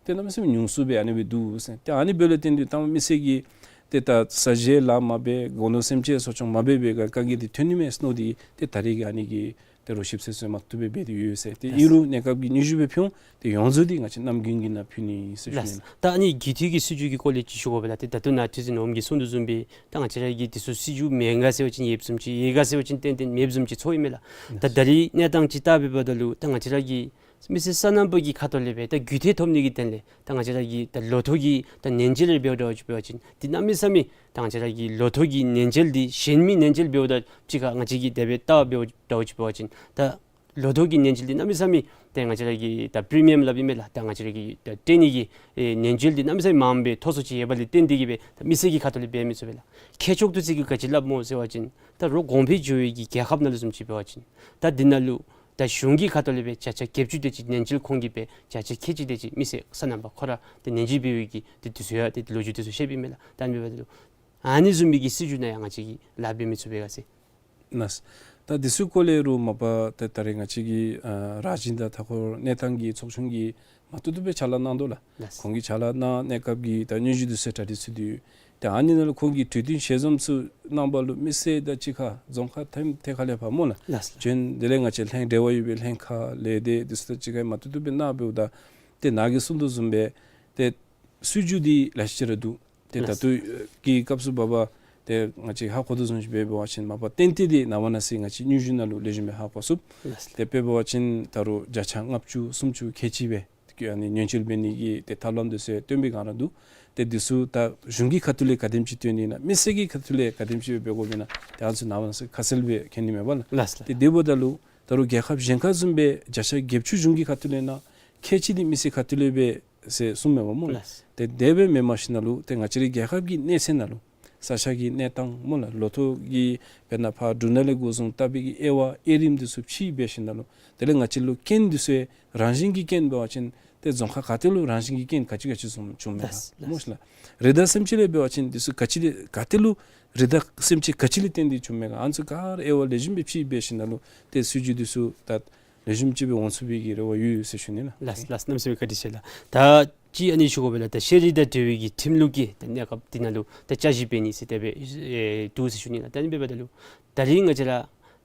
ཏེ་གནམ་མེད་ས་མེད་ཉུང་སུ་སྦེ་ཨ་ནི་སྦེ་འདུག་ཟེར། ཏེ་ཨ་ནི་འབདཝ་ལས་བརྟེན་ཏེ་ད་མི་སེར་གྱིས་ཏེ་ད་ས་གཞི་ལཱ་མ་འབད་སྒོ་ནོར་སེམས་ཅན་གསོ་སྐྱོང་མ་འབད་བའི་གི་དཀའ་ངལ་འདི་ཐོན་ནི་མས་ཟེར་མནོ་སྟེ་ཏེ་ད་རེས་ཀྱི་ཨ་ནི་གི་ཏེ་རོགས་ཞིབ་སེལ་ཚུ་མ་བཏུབ་སྦེ་འབད་དེ་ཡོད་ཟེར། ཏེ་ཨིན་རུང་གནས་སྐབས་ཀྱི་སྙན་ཞུ་སྦེ་ཕུལ་འོང་། ཏེ་ཡོངས་རྫོགས་འདི་ང་བཅས་གནམ་དགུན་གྱི་ནང་ཕུལ་ནི་ཟེར་ཞུ་ནི་ལགས། ད་ཨ་ནི་རྒུད་འཐུས་ཀྱི་སྲིད་བྱུས་ཀྱི་སྐོར་ལས་ཅིག་ཞུ་དགོ་པས་ལགས། ཏེ་ད་ལྟོ་ནཱ་ཐོས་ཟེར་ནོར་བུ་གིས་གསུངས་དོ་བཟུམ་སྦེ་ད་ང་བཅས་ར་གི་འདི་ཚུ་སྲིད་བྱུས་མེད་ག་ཟེར་བ་ཅིན་ཡོདཔ་བཟུམ་ཅིག་ཡོད་ག་ཟེར་བ་ཅིན་ཏན་ཏན་མེདཔ་བཟུམ་ཅིག་ཚོརཝ་ཨིན་མས་ལགས། ད་ད་རེས་གནས་སྟངས་ཅིག་བལྟ་འབདཝ་ད་ལུ་ད་ང་བཅས་ར་གི་མི་སེར་སོ་ནམ་པ་གི་ཁ་ཐུག་ལས་སྦེ་ད་རྒུད་འཐུས་ཐོབ་ནི་གི་དོན་ལས་ད་ང་བཅས་ར་གི་ད་ལོ་ཐོག་གི་ད་ནན་སྐྱེལ་རེ་འབདཝ་འདྲཝ་ཅིག་འབད་བ་ཅིན་འདི་གནམ་མེད་ས་མེད་ད་ང་བཅས་ར་གི་ལོ་ཐོག་གི་ནན་སྐྱེལ་འདི་གཞན་མི་ནན་སྐྱེལ་འབདཝ་ད་ཅིག་ཁར་ང་བཅས་ཀྱིས་དེ་སྦེ་བལྟ་འབདཝ་འདྲཝ་ཅིག་འབད་བ་ཅིན་ད་ལོ་ཐོག་གི་ནན་སྐྱེལ་འདི་གནམ་མེད་ས་མེད་ཏེ་ང་བཅས་ར་གི་ད་པི་རི་མི་ཡམ་སླབ་ཨིན་མས་ལགས། ད་ང་བཅས་ར་གི་ད་སྤྲོད་ནི་གི་ཨེ་ནན་སྐྱེལ་འདི་གནམ་མེད་ས་མེད་མངམ་སྦེ་མཐོ་སུ་ཅིག་ཡོདཔ་ལས་བརྟེན་ཏེ་གིས་སྦེ་ད་མི་སེར་གྱི་ཁ་ཐུག་ལས་འབད་མི་ཚུགས་པས་ལགས། ཁྱད་ཆོས་འདི་ཚུ་གིས་ག་ཅི་སླབ་སྨོ་ཟེར་བ་ཅིན་ད་རོགས་གོང་འཕེལ་འགྱོ་བའི་གི་རྒྱལ་ཁབ་ནང་ལུ་བཟུམ་ཅིག་འབད་བ་ཅིན་ད་འདི་ནང་ལུ་ད་གཞུང་གི་ཁ་ཐུག་ལས་སྦེ་བརྒྱ་ཆ་བརྒྱད་ཅུ་དེ་ཅིག་ནན་སྐྱེལ་ཁོང་གིས་སྦེ་བརྒྱ་ཆ་ཁལ་གཅིག་དེ་ཅིག་མི་སེར་སོ་ནམ་པ་ཁོ་ར་ཏེ་ནན་སྐྱེལ་འབད་བའི་གི་ཏེ་དུས་ཚོད་ཡང་ཏེ་ལོ་རྒྱུས་དེ་ཚུ་བཤདཔ་ཨིན་མས་ལགས། ད་ཨ་ནི་འབདཝ་ད་ལུ་ཨ་ནི་བཟུམ་མའི་གི་སྲིད་བྱུས་ནང་ཡང་ང་བཅས་ཀྱིས་ལཱ་འབད་མི་ཚུགས་པས་ག་ཟེར། ལགས། ད་འདི་ཚུ་སྐོར་ལས་རུང་མ་པ་ཏེ་ད་རེས་ང་བཅས་ཀྱི་ཨ་ར་བྱིན་དང་མཐའ་འཁོར་གནས་སྟངས་ཀྱི་ཚོགས་ཆུང་གིས་མ་བཏུབ་བཏུབ་སྦེ་ཕྱག་ལཱ་གནང་དོ་ལགས། ལགས། ཁོང་གིས་ཕྱག་ལཱ་གནང་གནས་སྐབས་ཀྱི་ད་སྙན་ཞུ་འདི་ཚུ་གྲ་སྒྲིག་ཚུ་འདུག། ཏེ་ཨ་ནི་ནང་ལུ་ཁོང་གིས་གྲོས་བསྟུན་ཞལ་འཛོམས་ཚུ་གནང་བ་ལུ་མི་སེར་དང་གཅིག་ཁར་རྫོང་ཁག་ཐེམ་ཐེ་ཁ་ལས་ཕར་སྨོ་ལགས། ལགས། བྱོན་དེ་ལས་ང་བཅས་ལྷན་འབྲེལ་བ་ཡོད་པའི་ལྷན་ཁག་ལས་སྡེ་འདི་ཚུ་དང་གཅིག་ཁར་མ་བཏུབ་བཏུབ་སྦེ་གནང་འབདཝ་ད་ཏེ་ནཱ་གིས་གསུངས་དོ་བཟུམ་སྦེ་ཏེ་སྲིད་བྱུས་འདི་ལེགས་ཤོམ་ཅིག་ར་འདུག། ཏེ་ད་ལྟོ་གི་སྐབས་སུ་བབ་པ་ཏེ་ང་བཅས་ཧ་གོ་དོ་བཟུམ་ཅིག་འབད་བ་ཅིན་མ་པ་ཏན་ཏན་འདི་ནངས་པ་གནངས་ཚེ་ང་བཅས་སྙན་ཞུ་ནང་ལུ་ལེགས་ཤོམ་སྦེ་ཧ་གོ་ཚུགས། ལགས། ཏེ་དཔེ་འབད་བ་ཅིན་ད་རུང་བརྒྱ་ཆ་ལྔ་བཅུ་སུམ་ཅུ་ཁལ་གཅིག་སྦེ་ཏེ་ཨ་ནི་ཉན་སྤྱོད་འབད་ནི་གི་ཏེ་ཐབས་ལམ་འདི་ཚུ་སྟོན་པའི་སྒང་ར་འདུག། ཏེ་འདི་ཚུ་ད་གཞུང་གི་ཁ་ཐུག་ལས་ག་དེམ་ཅིག་སྟོན་ནི་ཨིན་ན་མི་སེར་གྱི་ཁ་ཐུག་ལས་ག་དེམ་ཅིག་སྦེ་འབད་དགོཔ་ཨིན་ན་ཏེ་ཨ་ཚུ་ནངས་པ་གནངས་ཚེ་ཁ་གསལ་སྦེ་མཁྱེན་ནི་མས་པ་ལགས། ལགས་ལགས། ཏེ་དེ་འབདཝ་ད་ལུ་ད་རུང་རྒྱལ་ཁབ་གཞན་ཁག་བཟུམ་སྦེ་བརྒྱ་ཆ་བརྒྱད་ཅུ་གཞུང་གི་ཁ་ཐུག་ལས་ཨིན་ན་ཁལ་གཅིག་འདི་མི་སེར་ཁ་ཐུག་ལས་སྦེ་ཟེར་གསུངམ་མས་པ་སྨོ་ལགས། ལགས། ཏེ་དེ་སྦེ་མེན་མ་གཞི་ནང་ལུ་ཏེ་ང་བཅས་རའི་རྒྱལ་ཁབ་ཀྱི་གནས་ཚད་ནང་ལུ་ས་ཆ་གི་གནས་སྟངས་སྨོ་ལགས། ལོ་ཐོག་གི་དཔེར་ན་ཕར་འབྲུ་སྣ་ལས་འགོ་བཟུང་བཏབ་པའི་གི་དབྱེ་བ་དབྱེ་རིམ་འདི་ཚུ་ཕྱེ་འབད་ཞིནམ་ལས་དེ་ལས་ང་བཅས་ལུ་རྐྱེན་འདི་ཚུ་རང་བཞིན་གྱི་རྐྱེན་འབད་བ་ཅིན་ཏེ་རྫོང་ཁག་ག་ཏེ་ལུ་རང་བཞིན་གྱི་རྐྱེན་ག་ཅི་ག་ཅི་བཟུམ་བྱུངམ་མས་ག། ལགས་ལགས། སྨོ་ཤིག་ལགས། རི་དྭགས་སེམས་ཅན་ལས་འབད་བ་ཅིན་འདི་ཚུ་ག་ཅི་ལས་ག་ཏེ་ལུ་རི་དྭགས་སེམས་ཅན་ག་ཅི་ལས་བརྟེན་ཏེ་བྱུངམ་མས་ག། ཨ་ནི་ཚུ་ག་ར་དབྱེ་བ་ལེགས་ཤོམ་སྦེ་ཕྱེ་འབད་ཞིནམ་ལས་ཏེ་སྲིད་བྱུས་འདི་ཚུ་ད་ལེགས་ཤོམ་ཅིག་སྦེ་འོང་ཚུགས་པའི་གི་རེ་བ་ཡོད་ཡོད་ཟེར་ཞུ་ནི་ལགས། ལགས་ལགས། གནམ་མེད་ས་མེད་བཀའ་དྲིན་ཆེ་ལགས། ད་ཅི་ཨ་ནི་ཞུ་དགོ་པས་ལགས། ད་ཤེས་རིག་དང་འབྲེལ་བའི་གི་ཁྲིམས་ལུགས་ཀྱི་ད་གནས་སྐབས་འདི་ནང་ལུ་ད་བསྐྱར་ཞིབ་འབད་ནི་ཟེར་དེ་སྦེ་ཨེ་འདུག་ཟེར་ཞུ་ནི་ལགས། ད་ཨ་ནི་འབདཝ་ད་ལུ་ད་རིས་ང་བཅས་ར་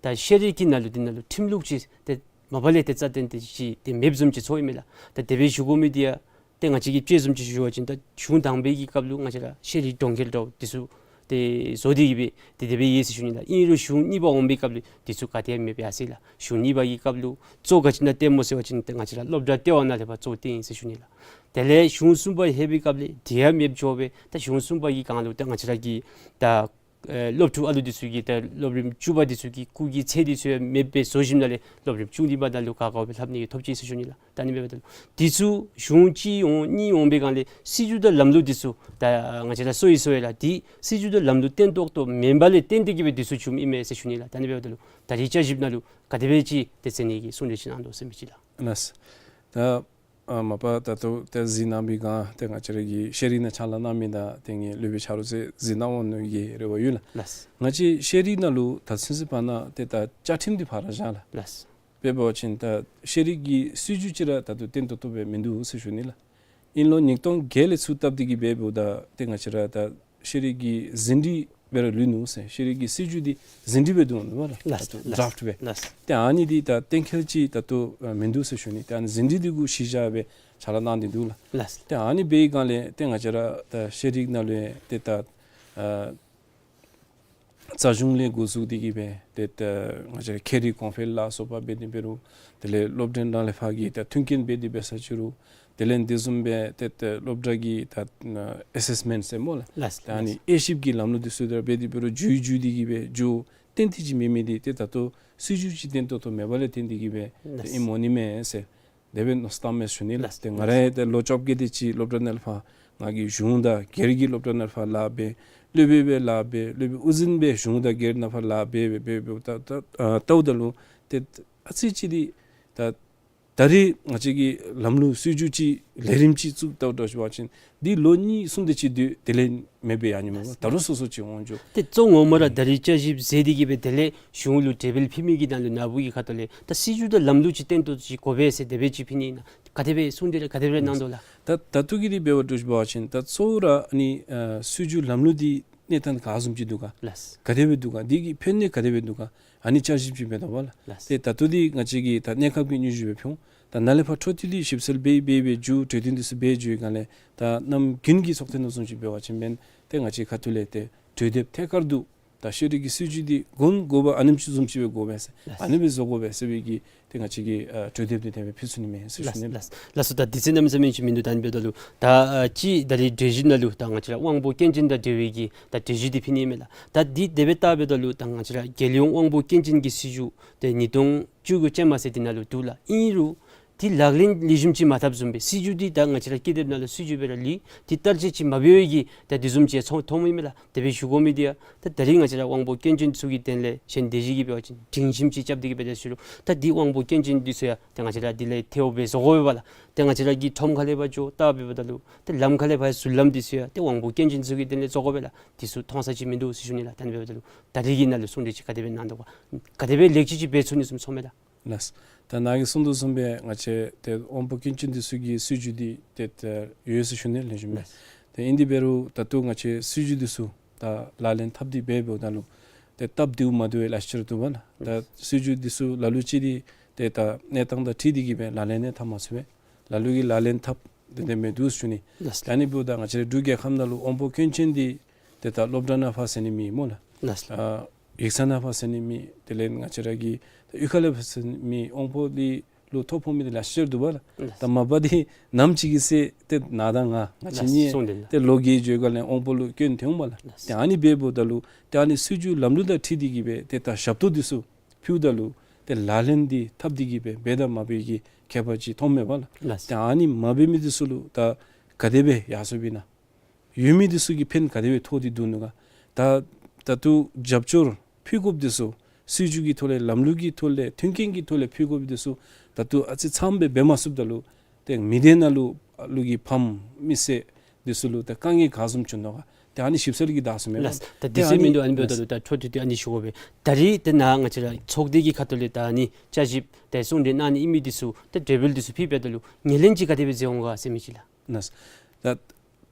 ད་ཤེས་རིག་གི་ནང་ལུ་འདི་ནང་ལུ་ཁྲིམས་ལུགས་ཅིག་ཏེ་མ་པ་ལས་ཏེ་རྩ་བརྟན་ཏེ་ཅིག་ཏེ་མེདཔ་བཟུམ་ཅིག་ཚོརཝ་ཨིན་མས་ལགས། ད་དེ་སྦེ་ཞུ་དགོ་མི་འདི་ཡང་ཏེ་ང་བཅས་ཀྱིས་དཔྱེ་བཟུམ་ཅིག་ཞུ་བ་ཅིན་ད་གཞུང་དང་པའི་གི་སྐབས་ལུ་ང་བཅས་ར་ཤེས་རིག་གྲོང་ཁྱེར་འདྲཝ་འདི་ཚུ་ ཏེ་བཟོ་སྟེ་གི་སྦེ་ཏེ་དེ་སྦེ་ཡོད་ཟེར་ཞུ་ནི་ལགས། ཨིན་རུང་གཞུང་གཉིས་པ་འོང་པའི་སྐབས་ལུ་དེ་ཚུ་ག་ཏེ་ཡང་མེདཔ་ཡར་སོ་ཡི་ལགས། གཞུང་གཉིས་པ་གི་སྐབས་ལུ་གཙོ་ག་ཅི་ནང་བཏོནམ་སྨོ་ཟེར་བ་ཅིན་ཏེ་ང་བཅས་ར་སློབ་གྲྭ་ལྟེ་བ་ནང་ལས་ཕར་གཙོ་བཏོན་ཡི་ཟེར་ཞུ་ནི་ལགས། དེ་ལས་གཞུང་གསུམ་པ་ལྷོད་པའི་སྐབས་ལས་དེ་ཡང་མེདཔ་འགྱོ་སྦེ་ད་གཞུང་གསུམ་པ་གི་སྒང་ལུ་ད་ང་བཅས་ར་གི་ད་ཨེ་སློབ་ཕྲུག་ཨ་ལུ་འདི་ཚུ་གི་ད་སློབ་རིམ་བཅུ་པ་འདི་ཚུ་གི་སྐུགས་ཀྱི་ཚད་འདི་ཚུ་ཡང་མེདཔ་སྦེ་བཟོ་ཞིནམ་ལས་སློབ་རིམ་བཅུ་གཉིས་པ་ནང་ལུ་ག་དགའཝ་སྦེ་ལྷབ་ནི་གི་ཐོབ་ཅི་ཟེར་ཞུ་ནི་ལགས། ད་ཨ་ནི་འབདཝ་ད་ལུ་དེ་ཚུ་གཞུང་གཅིག་འོང་གཉིས་འོང་པའི་སྒང་ལས་སྲིད་བྱུས་དང་ལམ་ལུགས་འདི་ཚུ་ད་ང་བཅས་ར་སོར་ཡི་སོར་ཡི་ལགས། དེ་སྲིད་བྱུས་དང་ལམ་ལུགས་བརྟན་ཏོག་ཏོ་མེན་པ་ལས་བརྟེན་ཏེ་གི་སྦེ་དེ་ཚུ་བྱུངམ་ཨིན་མས་ཟེར་ཞུ་ནི་ལགས། ད་ཨ་ནི་འབདཝ་ད་ལུ་ད་རིས་བསྐྱར་ཞིབ་ནང་ལུ་ག་དེ་སྦེ་ཅིག་ཏེ་མཛད་ནི་གི་གསུང་གྲོས་ཅིག་གནང་དོ་ཟེར་མི་ཅིག་ལགས། ལགས། ད་ཨ་མ་པ་ད་ལྟོ་ཏེ་གཟིགས་གནང་པའི་སྒང་ཏེ་ང་བཅས་ར་གི་ཤེས་རིག་ནང་ཕྱག་ལཱ་གནང་མི་དང་ཏེ་ངེའི་སློབ་དཔོན་ཆ་རོགས་ཚུ་གཟིགས་གནང་འོང་ནི་གི་རེ་བ་ཡོད་ལགས། ལགས། ང་བཅས་ཤེས་རིག་ནང་ལུ་ད་ཚུན་ཚོད་བར་ན་ཏེ་ད་བཅའ་ཁྲིམས་འདི་ཕར་ར་བཞག་ལགས། ལགས། དཔེ་འབད་བ་ཅིན་ད་ཤེས་རིག་གི་སྲིད་བྱུས་ཅིག་ར་ད་ལྟོ་བརྟན་ཏོག་ཏོ་སྦེ་མིན་འདུག་ཟེར་ཞུ་ནི་ལགས། ཨིན་རུང་ཉིས་སྟོང་བརྒྱད་ལས་ཚུར་བཏབ་སྟེ་གི་སྦེ་འབདཝ་ད་ཏེ་ང་བཅས་ར་ད་ཤེས་རིག་གི་ཟིན་བྲིས་སྦེ་ར་ལུས་ནུག་ཟེར། ཤེས་རིག་གི་སྲིད་བྱུས་འདི་ཟིན་བྲིས་སྦེ་འདུག་ནུག་པ་ལགས། ལགས། ད་ལྟོ་ལགས། ཌ་རཱཕཊ་སྦེ། ལགས། ཏེ་ཨ་ནི་འདི་ད་གཏན་འཁེལ་ཅིག་ད་ལྟོ་ཨ་མིན་འདུག་ཟེར་ཞུ་ནི། ཏེ་ཨ་ནི་ཟིན་བྲིས་འདི་གུ་གཞི་བཞག་སྦེ་ཕྱག་ལཱ་གནང་སྟེ་འདུག་ལགས། ལགས། ཏེ་ཨ་ནི་འབད་བའི་སྒང་ལས་ཏེ་ང་བཅས་ར་ད་ཤེས་རིག་ནང་ལུ་ཡང་ཏེ་ད་ཨ་རྩ་གཞུང་ལས་འགོ་བཙུགས་ཏེ་གི་སྦེ་ཏེ་ད་ང་བཅས་ར་ཁྱད་རིག་གོང་འཕེལ་ལ་སོགས་པ་འབད་དེ་འབད་རུང་དེ་ལས་སློབ་གྲྭ་ནང་ལས་ཕར་གྱི་ད་མཐུན་རྐྱེན་འབད་དེ་འབད་ས་ཅིག་རུང་དེ་ལས་དེ་བཟུམ་སྦེ་ཏེ་ད་སློབ་གྲྭ་གི་ད་ཨེ་སེསི་མེནཊ་ཟེར་སྨོ་ལགས། ལགས། ད་ཨ་ནི་ལགས། དབྱེ་ཞིབ་ཀྱི་ལམ་ལུགས་འདི་ཚུ་ད་འབད་དེ་འབད་རུང་འགྱུར་འགྱུར་ཏེ་གི་སྦེ་འགྱུར་ཏན་ཏིག་ཅིག་མེད་མི་འདི་ཏེ་ད་ལྟོ་སྲིད་བྱུས་ཅིག་བརྟན་ཏོག་ཏོ་མེད་པ་ལས་བརྟེན་ཏེ་གི་སྦེ་ལགས། ཨིནམ་འོང་ནི་མས་ཟེར་དེ་སྦེ་མནོ་བསམ་བཏངམ་མས་ཞུ་ནི་ལགས། ལགས། ཏེ་ང་ར་ཡང་ཏེ་ལོ་བཅོ་བརྒྱད་དེ་ཅིག་སློབ་གྲྭ་ནང་ལས་ཕར་ང་གིས་གཞུང་དང་སྒེར་གྱི་སློབ་གྲྭ་ནང་ལས་ཕར་ལཱ་འབད་སློབ་དཔོན་སྦེ་ལཱ་འབད་སློབ་དཔོན་དབུ་འཛིན་སྦེ་གཞུང་དང་སྒེར་ནང་ཕར་ལཱ་འབད་འབད་འབད་འབདཝ་ད་ད་ཨ་ལྟཝ་ད་ལུ་ཏེ་ཨ་ཙི་ཅིག་འདི་ད་ད་རིས་ང་བཅས་ཀྱིས་ལམ་ལུགས་སྲིད་བྱུས་ཅིག་ལས་རིམ་ཅིག་བཙུགས་ལྟཝ་ད་ཞུ་བ་ཅིན་འདི་ལོ་གཉིས་གསུམ་དེ་ཅིག་སྡོད་དེ་ལས་མེདཔ་སྦེ་ཡར་འགྱོཝ་མས། ད་རུང་སོ་སོ་ཅིག་འོང་འགྱོ། ཏེ་གཙོ་ངོ་མ་ར་ད་རིས་བསྐྱར་ཞིབ་མཛད་དེ་གི་སྦེ་དེ་ལས་གཞུང་ལུ་གྲོས་འབུལ་ཕུལ་མི་གི་ནང་ལུ་ནཱ་བུ་གི་ཁ་ཐུག་ལས་ད་སྲིད་བྱུས་དང་ལམ་ལུགས་ཅིག་བརྟན་ཏོག་ཏོ་ཅིག་དགོ་པས་ཟེར་དེ་སྦེ་ཅིག་ཕུལ་ནི་ཨིན་ན། ག་དེ་སྦེ་གསུང་གྲོས་ག་དེ་སྦེ་གནང་དོ་ལགས། ད་ད་ལྟོ་གི་འདི་འབད་བ་ཅིན་ཞུ་བ་ཅིན་ད་གཙོ་བོ་ར་ཨ་ནི་ཨ་སྲིད་བྱུས་ལམ་ལུགས་འདི་གནས་སྟངས་ག་བཟུམ་ཅིག་འདུག་ག། ལགས། ག་དེ་སྦེ་འདུག་ག། འདི་གི་ཕན་གནོད་ག་དེ་སྦེ་འདུག་ག། ཨ་ནི་བསྐྱར་ཞིབ་ཅིག་འབད་དོ་བ་ལགས། ལགས། ཏེ་ད་ལྟོ་འདི་ང་བཅས་ཀྱིས་ད་གནས་སྐབས་ཀྱི་སྙན་ཞུ་སྦེ་ཕུལ་འོང་། ད་ནཱ་ལས་ཕར་འཕྲོ་མཐུད་དེ་ཞིབ་འཚོལ་འབད་འབད་འབད་མཇུག་གྲོས་བསྟུན་འདི་ཚུ་འབད་མཇུག་གི་སྒང་ལས་ད་གནམ་དགུན་གྱི་ཚོགས་ཐེངས་ནང་བཟུམ་ཅིག་འབད་བ་ཅིན་འབདན་ཏེ་ང་བཅས་ཁ་ཐུག་ལས་ཏེ་གྲོས་འདེབས་ཐད་ཀར་དུ་ད་ཤེས་རིག་གི་སྲིད་བྱུས་འདི་གོང་དགོ་པ་ཨ་ནེམ་ཅིག་བཟུམ་ཅིག་སྦེ་དགོ་པས་ཟེར། ལགས། ཨ་ནི་སྦེ་བཟོ་དགོ་པས་ཟེར་བའི་གི་ཏེ་ང་བཅས་ཀྱིས་ཨ་གྲོས་འདེབས་འདི་དེ་སྦེ་ཕུལ་ཚུགས་ནི་མས་ཟེར་ཞུ་ནི། ལགས། ལགས་སོ། ད་དུས་ཚོད་གནམ་མེད་ས་མེད་ཅིག་མིན་འདུག། ད་ཨ་ནི་འབདཝ་ད་ལུ་ད་ཨ་ཅིག་ད་རིས་གྲོས་གཞི་ནང་ལུ་ད་ང་བཅས་ར་དབང་པོ་སྐྱོན་ཅན་དང་འབྲེལ་བའི་གི་ད་གྲོས་གཞི་འདི་ཕུལ་ནི་མས་ལགས། ད་འདི་དེ་སྦེ་བལྟ་འབདཝ་ད་ལུ་ད་ང་བཅས་ར་རྒྱལ་ཡོངས་དབང་པོ་སྐྱོན་ཅན་གྱི་སྲིད་བྱུས་ཏེ་ཉིས་སྟོང་བཅུ་དགུ་ཅན་མ་ཟེར་འདི་ནང་ལུ་འདུག་ལགས། ཨིན་རུང་འདི་ལག་ལེན་ལེགས་ཤོམ་ཅིག་མ་འཐབ་བཟུམ་སྦེ་སྲིད་བྱུས་འདི་ད་ང་བཅས་ར་ཀི་དེབ་ནང་ལུ་སྲིད་བྱུས་སྦེ་ར་ལུས་ཏེ་བསྟར་སྤྱོད་ཅིག་མ་འབད་བའི་གི་ད་དེ་བཟུམ་ཅིག་ཚོར་མཐོངམ་ཨིན་མས་ལགས། དེ་སྦེ་ཞུ་དགོ་མི་འདི་ཡང་ད་ད་རིས་ང་བཅས་ར་དབང་པོ་སྐྱོན་ཅན་ཚུ་གི་དོན་ལས་གཞན་སྡེ་བཞི་གིས་འབད་བ་ཅིན་སྒྲིང་ཞིམ་ཅིག་རྐྱབ་སྟེ་གི་སྦེ་ད་ཞུ་རུང་ད་འདི་དབང་པོ་སྐྱོན་ཅན་འདི་ཚུ་ཡང་ཏེ་ང་བཅས་ར་འདི་ལས་ཐེ་བོ་སྦེ་བཟོ་དགོ་པས་ལགས། ཏེ་ང་བཅས་ར་གི་ཁྲོམ་ཁ་ལས་ཕར་འགྱོ་བལྟ་འབདཝ་ད་ལུ་ཏེ་ལམ་ཁ་ལས་ཕར་ཟུར་ལམ་འདི་ཚུ་ཡང་ཏེ་དབང་པོ་སྐྱོན་ཅན་ཚུ་གི་དོན་ལས་བཟོ་དགོ་པས་ལགས། འདི་ཚུ་མཐོང་ས་ཅིག་མིན་འདུག་ཟེར་ཞུ་ནི་ལགས། ད་ཨ་ནི་འབདཝ་ད་ལུ་ད་རིས་ཀྱི་ནང་ལུ་གསུང་གྲོས་ཅིག་ག་དེ་སྦེ་གནང་དོ་ག། ག་དེ་སྦེ་ལེགས་བཅོས་ཅིག་འབད་ཚུགས་ནི་ཚོརཝ་མས་ལགས། ལགས། ད་ནཱ་གིས་གསུང་དོ་བཟུམ་སྦེ་ང་བཅས་ཏེ་དབང་པོ་སྐྱོན་ཅན་འདི་ཚུ་གི་སྲིད་བྱུས་འདི་ཏེ་ཏེ་ཡོད་ཟེར་ཞུ་ནི་ལེགས་ཤོམ་མས། ལགས། ཏེ་ཨིན་དེ་འབད་རུང་ད་ལྟོ་ང་བཅས་སྲིད་བྱུས་འདི་ཚུ་ད་ལག་ལེན་འཐབ་སྟེ་འབད་འབདཝ་ད་ལུ་ཏེ་སྟབས་བདེཝ་མ་བདེཝ་ལེ་ཤ་ཅིག་ར་འདུག་པ་ལགས། ད་སྲིད་བྱུས་འདི་ཚུ་ལ་ལུ་ཅིག་འདི་ཏེ་ད་གནས་སྟངས་དང་འཁྲིལ་ཏེ་གི་སྦེ་ལག་ལེན་ཡང་འཐབ་མ་ཚུགས་པས། ལ་ལུ་གིས་ལག་ལེན་འཐབ་སྟེ་དེ་མི་འདུག་ཟེར་ཞུ་ནི། ལགས། ད་ཨ་ནི་འབདཝ་ད་ང་བཅས་རའི་འབྲུག་རྒྱལ་ཁབ་ནང་ལུ་དབང་པོ་སྐྱོན་ཅན་འདི་ཏེ་ད་སློབ་གྲྭ་ནང་ཕར་ཟེར་ནི་མེད་སྨོ་ལགས། ལགས། ཨ་ཡིག་ཚང་ནང་ཕར་ཟེར་ནི་མེད། དེ་ལས་ང་བཅས་ར་གི་ད་གཡུས་ཁ་ལས་ཕར་ཟེར་ནི་མེད། དབང་པོ་འདི་ལུ་ཐོ་ཕོག་མི་འདི་ལེ་ཤ་ཅིག་ར་འདུག་པ་ལགས། ལགས། ད་མ་པ་འདི་ནམ་ཅིག་གི་ཚེ་ཏེ་ནཱ་དང་ང་ང་བཅས་གཉིས་ལགས། ཏེ་ལོ་རྒས་འགྱོ་ག་ལས་དབང་པོ་ལུ་སྐྱོན་ཐོན་འོང་པ་ལགས། ལགས། ཏེ་ཨ་ནི་འབདཝ་ད་ལུ་ཏེ་ཨ་ནི་སྲིད་བྱུས་ལམ་ལུགས་དང་འཁྲིལ་ཏེ་གི་སྦེ་ཏེ་ད་ཞབས་ཏོག་འདི་ཚུ་ཕུལཝ་ད་ལུ་ཏེ་ལག་ལེན་འདི་འཐབ་སྟེ་གི་སྦེ་འབད་དང་མ་འབད་ཀྱི་ཁྱད་པར་ཅིག་མཐོངམ་མས་པ་ལགས། ལགས། ཏེ་ཨ་ནི་མ་འབད་མི་འདི་ཚུ་ལུ་ད་ག་དེ་སྦེ་ཡར་སོངམ་ཨིན་ན། ཡོད་མི་འདི་ཚུ་གིས་ཕན་ག་དེ་སྦེ་ཐོགས་ཏེ་འདུག་ནུག་ག། ད་ད་ལྟོ་རྒྱབ་སྐྱོར་ཕུལ་དགོཔ་འདི་ཚུ་སྲིད་བྱུས་ཀྱི་ཐོག་ལས་ལམ་ལུགས་ཀྱི་ཐོག་ལས་མཐུན་རྐྱེན་གྱི་ཐོག་ལས་ཕུལ་དགོཔ་འདི་ཚུ་ད་ལྟོ་ཨ་ཙི་ཚངམ་སྦེ་འབད་མ་ཚུགསཔ་ད་ལུ་ཏེ་མི་སྡེ་ནང་ལུ་ལུ་གི་ཕམ་མི་སེར་འདི་ཚུ་ལུ་ཏེ་དཀའ་ངལ་ག་བཟུམ་བྱུང་ནུག་ག། ཏེ་ཨ་ནི་ཞིབ་འཚོལ་གྱིས་བདའ་ཟེར་མས་པ། ལགས། ད་ཏེ་དུས་ཚོད་མིན་འདུག། ཨ་ནི་འབདཝ་ད་ལུ་ད་འཕྲོ་མཐུད་དེ་ཨ་ནི་ཞུ་དགོ་པས། ད་རིས་ཏེ་ནཱ་ང་བཅས་ར་ཚོགས་སྡེ་གི་ཁ་ཐུག་ལས་ད་ཨ་ནི་བསྐྱར་ཞིབ་ཏེ་གསུང་གྲོས་གནང་ནི་ཨིན་མི་འདི་ཚུ་ཏེ་གྲོས་འབུལ་འདི་ཚུ་ཕུལ་འབདཝ་ད་ལུ་ངོས་ལེན་ཅིག་ག་དེ་སྦེ་མཛད་འོང་ག་ཟེར་མི་ཅིག་ལགས། ལགས། ད་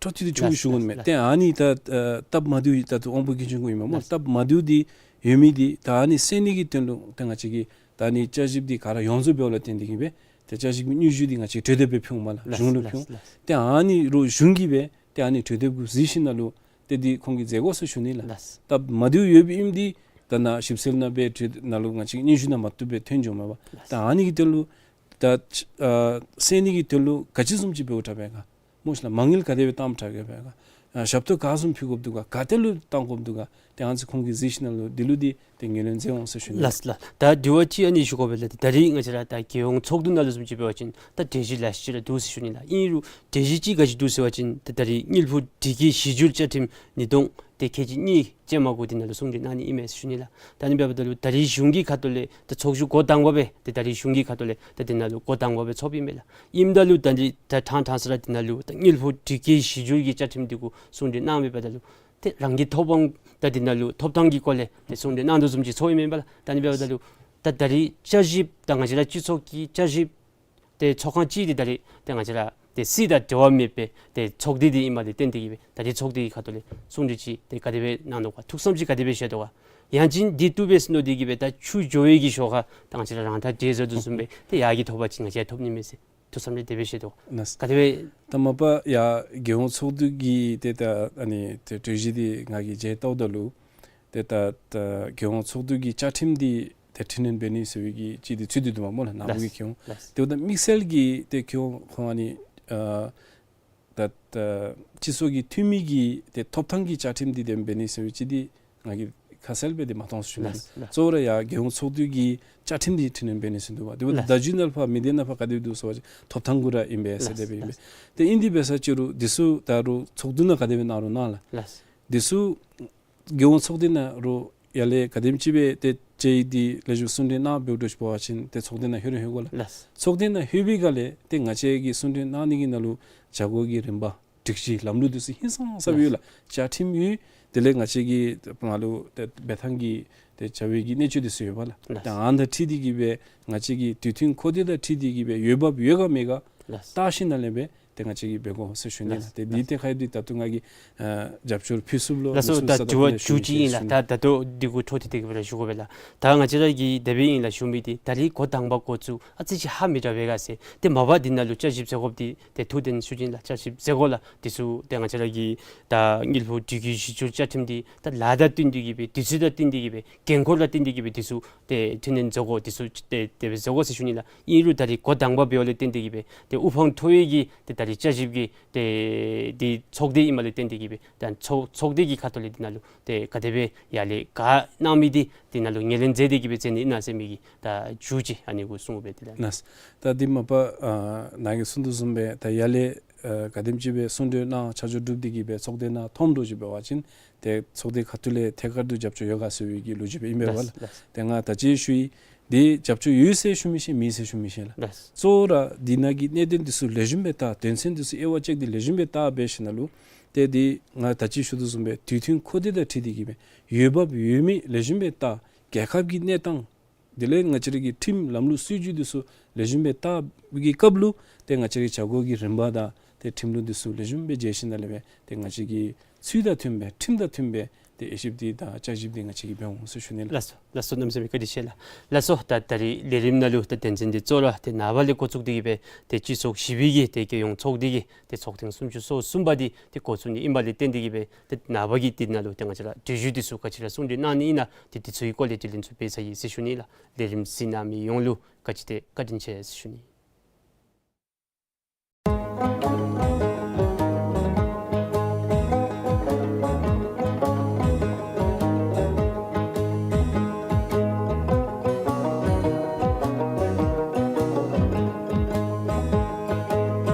འཕྲོ་མཐུད་དེ་ཆུང་ཀུ་ཞུ་དགོ་མས། ལགས། ཏེ་ཨ་ནི་ད་ཨ་སྟབས་མ་བདེཝ་ད་ལྟོ་དབང་པོ་སྐྱོན་ཅན་གུ་ཨིན་མས་སྨོ། ལགས། སྟབས་མ་བདེཝ་འདི་ཡོད་མི་འདི་ད་ཨ་ནི་སེལ་ནི་གི་དོན་ལུ་ཏེ་ང་བཅས་ཀྱིས་ད་ཨ་ནི་བསྐྱར་ཞིབ་འདི་ག་ར་ཡོངས་རྫོགས་འབདཝ་ལས་བརྟེན་ཏེ་གི་སྦེ་ཏེ་བསྐྱར་ཞིབ་ཀྱི་སྙན་ཞུ་འདི་ང་བཅས་གྲོས་འདེབས་སྦེ་ཕུལ་འོང་མས་ལགས། ལགས། གཞུང་ལུ་ཕུལ་འོང་། ལགས། ལགས། ཏེ་ཨ་ནི་རོགས་གཞུང་གིས་སྦེ་ཏེ་ཨ་ནི་གྲོས་འདེབས་གུ་གཟིགས་ཞིནམ་ལས་ ཏེ་འདི་ཁོང་གིས་མཛད་དགོ་ཟེར་ཞུ་ནི་ལགས། ལགས། ད་མ་བདེཝ་ཡོདཔ་ཨིནམ་འདི་ད་ནཱ་ཞིབ་འཚོལ་ནང་སྦེ་ཁྲིད་ནང་ལུ་ང་བཅས་སྙན་ཞུ་ནང་མ་བཏུབ་པས་ཐོན་འགྱོཝ་མས་པ། ལགས། ད་ཨ་ནི་གི་དོན་ལུ་ད་ཨ་སེལ་ནི་གི་དོན་ལུ་ག་ཅི་བཟུམ་ཅིག་འབདཝ་དྲག་པས་ག། སྨོ་ཤིག་ལགས། མ་དངུལ་ག་དེ་སྦེ་བཏངམ་དྲག་པས་ག། ཨ་ཞབས་ཏོག་ག་བཟུམ་ཕུལ་དགོཔ་འདུག་ག། ག་ཏེ་ལུ་བཏང་དགོཔ་འདུག་ག། ཏེ་ཨ་ནི་ཚུ་ཁོང་གིས་གཟིགས་ཞིནམ་ལས་འདི་ལུ་འདི་ཏེ་ངོས་ལེན་མཛད་འོང་ཟེར་ཞུ་ནི། ལགས་ལགས། ད་དྲི་བ་ཅིག་ཨ་ནི་ཞུ་དགོ་པས་ལགས། ད་རིས་ང་བཅས་ར་ད་རྒྱལ་ཡོངས་ཚོགས་འདུ་ནང་ལུ་བཟུམ་ཅིག་འབད་བ་ཅིན་ད་གྲོས་གཞི་ལེ་ཤ་ཅིག་ར་འདུག་ཟེར་ཞུ་ནི་ལགས། ཨིན་རུང་གྲོས་གཞི་ཅིག་ག་ཅི་འདུག་ཟེར་བ་ཅིན་ད་ད་རིས་དངུལ་ཕོགས་སྒྲིག་བཀོད་གཞི་བསྒྱུར་བཅའ་ཁྲིམས་ཉིས་སྟོང་ཏེ་ཁལ་གཅིག་གཉིས་ཅན་མ་གུ་འདི་ནང་ལུ་གསུང་གྲོས་གནང་ནི་ཨིན་མས་ཟེར་ཞུ་ནི་ལགས། ད་ཨ་ནི་འབདཝ་ད་ལུ་ད་རིས་གཞུང་གི་ཁ་ཐུག་ལས་ད་ཚོགས་བཞུགས་འགོ་དང་པ་སྦེ་ཏེ་ད་རིས་གཞུང་གི་ཁ་ཐུག་ལས་ད་འདི་ནང་ལུ་འགོ་དང་པ་སྦེ་ཚོགསཔ་ཨིན་མས་ལགས། ཨིནམ་ད་ལུ་ད་འདི་ད་ཕྲང་ཕྲང་ས་ར་འདི་ནང་ལུ་ད་དངུལ་ཕོགས་སྒྲིག་བཀོད་གཞི་བསྒྱུར་གྱི་བཅའ་ཁྲིམས་འདི་གུ་གསུང་གྲོས་གནངམ་ད་ལུ་ཏེ་རང་གི་ཐོབ་དབང་ད་འདི་ནང་ལུ་ཐོབ་ཐང་གི་སྐོར་ལས་ཏེ་གསུང་གྲོས་གནང་དོ་བཟུམ་ཅིག་ཚོརཝ་ཨིན་མས་པ་ལགས། ད་ཨ་ནི་འབདཝ་ད་ལུ་ད་ད་རིས་བསྐྱར་ཞིབ་ད་ང་བཅས་ར་སྤྱི་ཚོགས་ཀྱི་བསྐྱར་ཞིབ་ཏེ་ཚོགས་ཁང་ཅིག་འདི་ད་རིས་ཏེ་ང་བཅས་ར་ཏེ་སྲིད་དང་འབྲེལ་བ་མེད་པའི་ཏེ་ཚོགས་སྡེ་འདི་ཨིནམ་ལས་བརྟེན་ཏེ་གིས་སྦེ་ད་རིས་ཚོགས་སྡེ་གི་ཁ་ཐུག་ལས་གསུང་གྲོས་ཅིག་ཏེ་ག་དེ་སྦེ་གནང་དོ་ག། ཐུགས་བསམ་ཅིག་ག་དེ་སྦེ་བཞེས་དོ་ག། ཡང་ཅིན་འདི་བཏུབ་པས་ཟེར་མནོ་སྟེ་གིས་སྦེ་ད་ཆུ་འགྱོ་བའི་གི་ཞོར་ཁར་ད་ང་བཅས་ར་རང་འཐག་འདྲེས་བཟོ་དོ་བཟུམ་སྦེ་ཏེ་ཡར་གྱི་ཐོབ་པ་ཅིག་ང་བཅས་ཐོབ་ནི་མས་ཟེར་ཐུགས་བསམ་ཅིག་དེ་སྦེ་བཞེས་དོ་ག། ལགས། ག་དེ་སྦེ། ད་མ་པ་ཡར་རྒྱལ་ཡོངས་ཚོགས་འདུ་གི་ཏེ་ད་ཨ་ནི་ཏེ་གྲོས་གཞི་འདི་ང་གིས་མཇལ་བལྟཝ་ད་ལུ་ཏེ་ད་ད་རྒྱལ་ཡོངས་ཚོགས་འདུ་གི་བཅའ་ཁྲིམས་འདི་ཏེ་འཕྲི་སྣོན་འབད་ནི་ཟེར་བའི་གི་ཅིག་འདི་ཚུད་དེ་འདུག་མས་སྨོ་ལགས། ནཱ་བུ་གི་ལགས། ཁེ་ཡོང་། ལགས། ཏེ་འབདཝ་ད་དམིགས་བསལ་གྱི་ཏེ་ཁེ་ཡོང་ཁོང་ཨ་ནི་ཨ་ད་ད་སྤྱི་ཚོགས་ཀྱི་འཐུས་མི་གི་ཏེ་ཐོབ་ཐང་གི་བཅའ་ཁྲིམས་འདི་འདེམས་འབད་ནི་ཟེར་བའི་ཅིག་འདི་ང་གིས་ཁ་གསལ་སྦེ་འདི་མ་མཐོང་ཟེར་ཞུ་ནི། ལགས་ལགས། གཙོ་བོ་ར་ཡར་རྒྱལ་ཡོངས་ཚོགས་འདུ་གི་བཅའ་ཁྲིམས་འདི་འཕྲི་སྣོན་འབད་ནི་ཟེར་འདུག་པ། དེ་འབདཝ་ད་ལགས། བརྡ་བརྒྱུད་ནང་ཕར་མི་སྡེ་ནང་ཕར་ག་དེ་འདུག་ཟེར་བ་ཅིན་ཐོབ་ཐང་གུ་ར་ཨིན་པས་ཟེར། ལགས་དེ་སྦེ་ཨིན་པས། ལགས། ཏེ་ཨིན་དེ་འབད་ས་ཅིག་རུང་འདི་ཚུ་ད་རུང་ཚོགས་འདུ་ནང་ག་དེ་སྦེ་གནང་རུང་གནང་ལགས། ལགས། འདི་ཚུ་རྒྱལ་ཡོངས་ཚོགས་སྡེ་ནང་རུང་ཡར་ལས་ག་དེམ་ཅིག་སྦེ་ཏེ་ཅིག་འདི་ལེགས་ཤོམ་གསུང་གྲོས་གནང་འབདཝ་འདྲཝ་ཅིག་འབད་བ་ཅིན་ཏེ་ཚོགས་སྡེ་ནང་ལྷོད་རུང་ལྷོད་དགོ་ལགས། ལགས། ཚོགས་སྡེ་ནང་ལྷོད་པའི་སྒང་ལས་ཏེ་ང་བཅས་ཀྱིས་གསུང་གྲོས་གནང་ནི་གི་ནང་ལུ་བྱ་སྒོ་གི་རིམ་པ་སྒྲིག་གཞི་ལམ་ལུགས་འདི་ཚུ་ཧིང་སངས་ས་སྦེ་ཡོད་ལགས། བཅའ་ཁྲིམས་ཡོད། དེ་ལས་ང་བཅས་ཀྱི་ང་ལུ་ཏེ་འབད་ཐངས་ཀྱི་ཏེ་བྱ་བའི་གི་གནད་སྤྱོད་འདི་ཚུ་ཡོད་པ་ལགས། ལགས། ཏེ་ཨ་ནི་དང་འཁྲིལ་ཏེ་གིས་སྦེ་ང་བཅས་ཀྱི་དུས་མཐུན་ཁོ་ཐག་དང་འཁྲིལ་ཏེ་གིས་སྦེ་འོས་འབབ་ཡོད་ག་མེད་ག་ལགས། བལྟ་ཞིནམ་ལས་སྦེ་ཏེ་ང་བཅས་ཀྱིས་འབད་དགོ་ཟེར་ཞུ་ནི་ལགས། ལགས། ཏེ་འདི་ལགས། ཏེ་ཁ་ཡོད་འདི་ད་ལྟོ་ང་གིས་ཨ་རྒྱབ་སྐྱོར་ཕུལ་ཚུགསཔ་ལོ་ལགས་སོ། མི་ཚུགས་ད་ས་དྲི་བ་ད་མཇུག་ཅིག་ཨིན་ལགས། ཞུ་ནི་ད་ད་ལྟོ་འདི་གུ་འཕྲོ་མཐུད་དེ་གིས་སྦེ་ར་ཞུ་དགོ་པས་ལགས། ད་ང་བཅས་ར་གིས་དེ་སྦེ་ཨིན་ལགས་ཞུ་མི་འདི་ད་རིས་འགོ་དང་པ་འགོ་བཙུགས་ཨ་ཙི་ཅིག་ཧ་མི་ར་བས་ག་ཟེར། ཏེ་མ་པ་འདི་ནང་ལུ་བསྐྱར་ཞིབ་མཛད་དགོཔ་འདི་ཏེ་ཐུགས་བདེན་ཞུ་ཅི་ཨིན་ལགས། བསྐྱར་ཞིབ་མཛད་དགོ་ལགས། འདི་ཚུ་ཏེ་ང་བཅས་ར་གི་ད་དངུལ་ཕོགས་སྒྲིག་བཀོད་གཞི་བསྒྱུར་བཅའ་ཁྲིམས་འདི་ད་ལཱ་དང་བསྟུན་ཏེ་གིས་སྦེ་དུས་ཚོད་དང་བསྟུན་ཏེ་གིས་སྦེ་འགན་ཁུར་དང་བསྟུན་ཏེ་གིས་སྦེ་འདི་ཚུ་ཏེ་འཕྲི་སྣོན་མཛད་དགོ། འདི་ཚུ་ཏེ་དེ་སྦེ་མཛད་དགོ་ཟེར་ཞུ་ནི་ལགས། ཨིན་རུང་ད་རིས་འགོ་དང་པ་འབདཝ་ལས་བརྟེན་ཏེ་གིས་སྦེ་ཏེ་དབུ་འཕང་མཐོ་བའི་གི་ཏེ་ད་རིས་བསྐྱར་ཞིབ་ཀྱི་ཏེ་འདི་ཚོགས་སྡེ་ཨིནམ་ལས་བརྟེན་ཏེ་གིས་སྦེ་ད་ཚོགས་ཚོགས་སྡེ་གི་ཁ་ཐུག་ལས་འདི་ནང་ལུ་ཏེ་ག་དེ་སྦེ་ཡར་ལས་ག་གནང་མི་འདི་འདི་ནང་ལུ་ངོས་ལེན་མཛད་དེ་གིས་སྦེ་མཛད་ནི་ཨིན་ན་ཟེར་མི་གི་ད་མཇུག་ཅིག་ཨ་ནི་གུ་གསུངས་སྦེ་དེ་ལགས། ལགས། ད་འདི་མ་པ་ཨ་ནཱ་གིས་གསུངས་དོ་བཟུམ་སྦེ་ད་ཡར་ལས་ཨ་ག་དེམ་ཅིག་སྦེ་གསུང་གྲོས་གནང་ཆ་འཇོག་གྲུབ་སྟེ་གིས་སྦེ་ཚོགས་སྡེ་ནང་འཐོན་འགྲོ་ཅིག་འབད་བ་ཅིན་ཏེ་ཚོགས་སྡེ་ཁ་ཐུག་ལས་ཐད་ཀར་དུ་རྒྱབ་སྐྱོར་ཡོད་ག་ཟེར་བའི་གི་ལོ་རྒྱུས་སྦེ་ཨིན་པས་པ་ལགས། ལགས། ལགས། ཏེ་ང་ད་ཅི་ཞུ་ཡི། འདི་རྒྱབ་སྐྱོར་ཡོད་ཟེར་ཞུ་མི་ཤེས་མེད་ཟེར་ཞུ་མི་ཤེས་ལགས། ལགས། གཙོ་བོ་ར་འདི་ནང་གི་གནད་དོན་འདི་ཚུ་ལེགས་ཤོམ་སྦེ་བལྟ། དོན་ཚན་འདི་ཚུ་དབྱེ་བ་ཕྱེ་སྟེ་ལེགས་ཤོམ་སྦེ་བལྟ་འབད་ཞིནམ་ལས་ཏེ་འདི་ང་ད་ཅི་ཞུ་དོ་བཟུམ་སྦེ་དུས་མཐུན་ཁོ་ཐག་དང་འཁྲིལ་ཏེ་གིས་སྦེ་འོས་འབབ་ཡོད་མེད་ལེགས་ཤོམ་སྦེ་བལྟ། རྒྱལ་ཁབ་ཀྱི་གནས་སྟངས་དེ་ལས་ང་བཅས་ར་གི་ཁྲིམས་ལམ་ལུགས་སྲིད་བྱུས་འདི་ཚུ་ལེགས་ཤོམ་སྦེ་བལྟ་བའི་གི་སྐབས་ལུ་ཏེ་ང་བཅས་ར་གི་བྱ་སྒོ་གི་རིམ་པ་དང་ཏེ་ཁྲིམས་ལུགས་འདི་ཚུ་ལེགས་ཤོམ་སྦེ་མཇལ་ཞིནམ་ལས་སྦེ་ཏེ་ང་བཅས་ཀྱི་ཚུལ་དང་མཐུན་པའི་ཁྲིམས་དང་མཐུན་པའི་ཏེ་དབྱེ་ཞིབ་འདི་དང་བསྐྱར་ཞིབ་འདི་ང་བཅས་ཀྱིས་འབད་འོང་ཟེར་ཞུ་ནི་ལགས། ལགས་སོ། ལགས་སོ། གནམ་མེད་ས་མེད་བཀའ་དྲིན་ཆེ་ལགས། ལགས་སོ། ད་ད་རིས་ལས་རིམ་ནང་ལུ་ད་དོན་ཚན་འདི་གཙོ་བོ་ར་ཏེ་ནངས་པ་ལས་འགོ་བཙུགས་ཏེ་གིས་སྦེ་ཏེ་སྤྱི་ཚོགས་བཞི་པའི་གི་ཏེ་རྒྱལ་ཡོངས་ཚོགས་སྡེ་གི་ཏེ་ཚོགས་ཐེངས་སུམ་ཅུ་སོ་གསུམ་པ་འདི་ཏེ་འགོ་བཙུགས་ནི་ཨིནམ་ལས་བརྟེན་ཏེ་གིས་སྦེ་ཏེ་ནངས་པ་གི་འདི་ནང་ལུ་ཏེ་ང་བཅས་ར་གྲོས་གཞི་འདི་ཚུ་ག་ཅི་ར་གསུང་གྲོས་གནང་ནི་ཨིན་ན་ཏེ་འདི་ཚུ་གི་སྐོར་ལས་དྲི་ལན་ཚུ་འབད་ཚར་ཡི་ཟེར་ཞུ་ནི་ལགས། ལས་རིམ་གཟིགས་གནང་མི་ཡོངས་ལུ་ག་ཅི་ཏེ་བཀའ་དྲིན་ཆེ་ཟེར་ཞུ་ནི།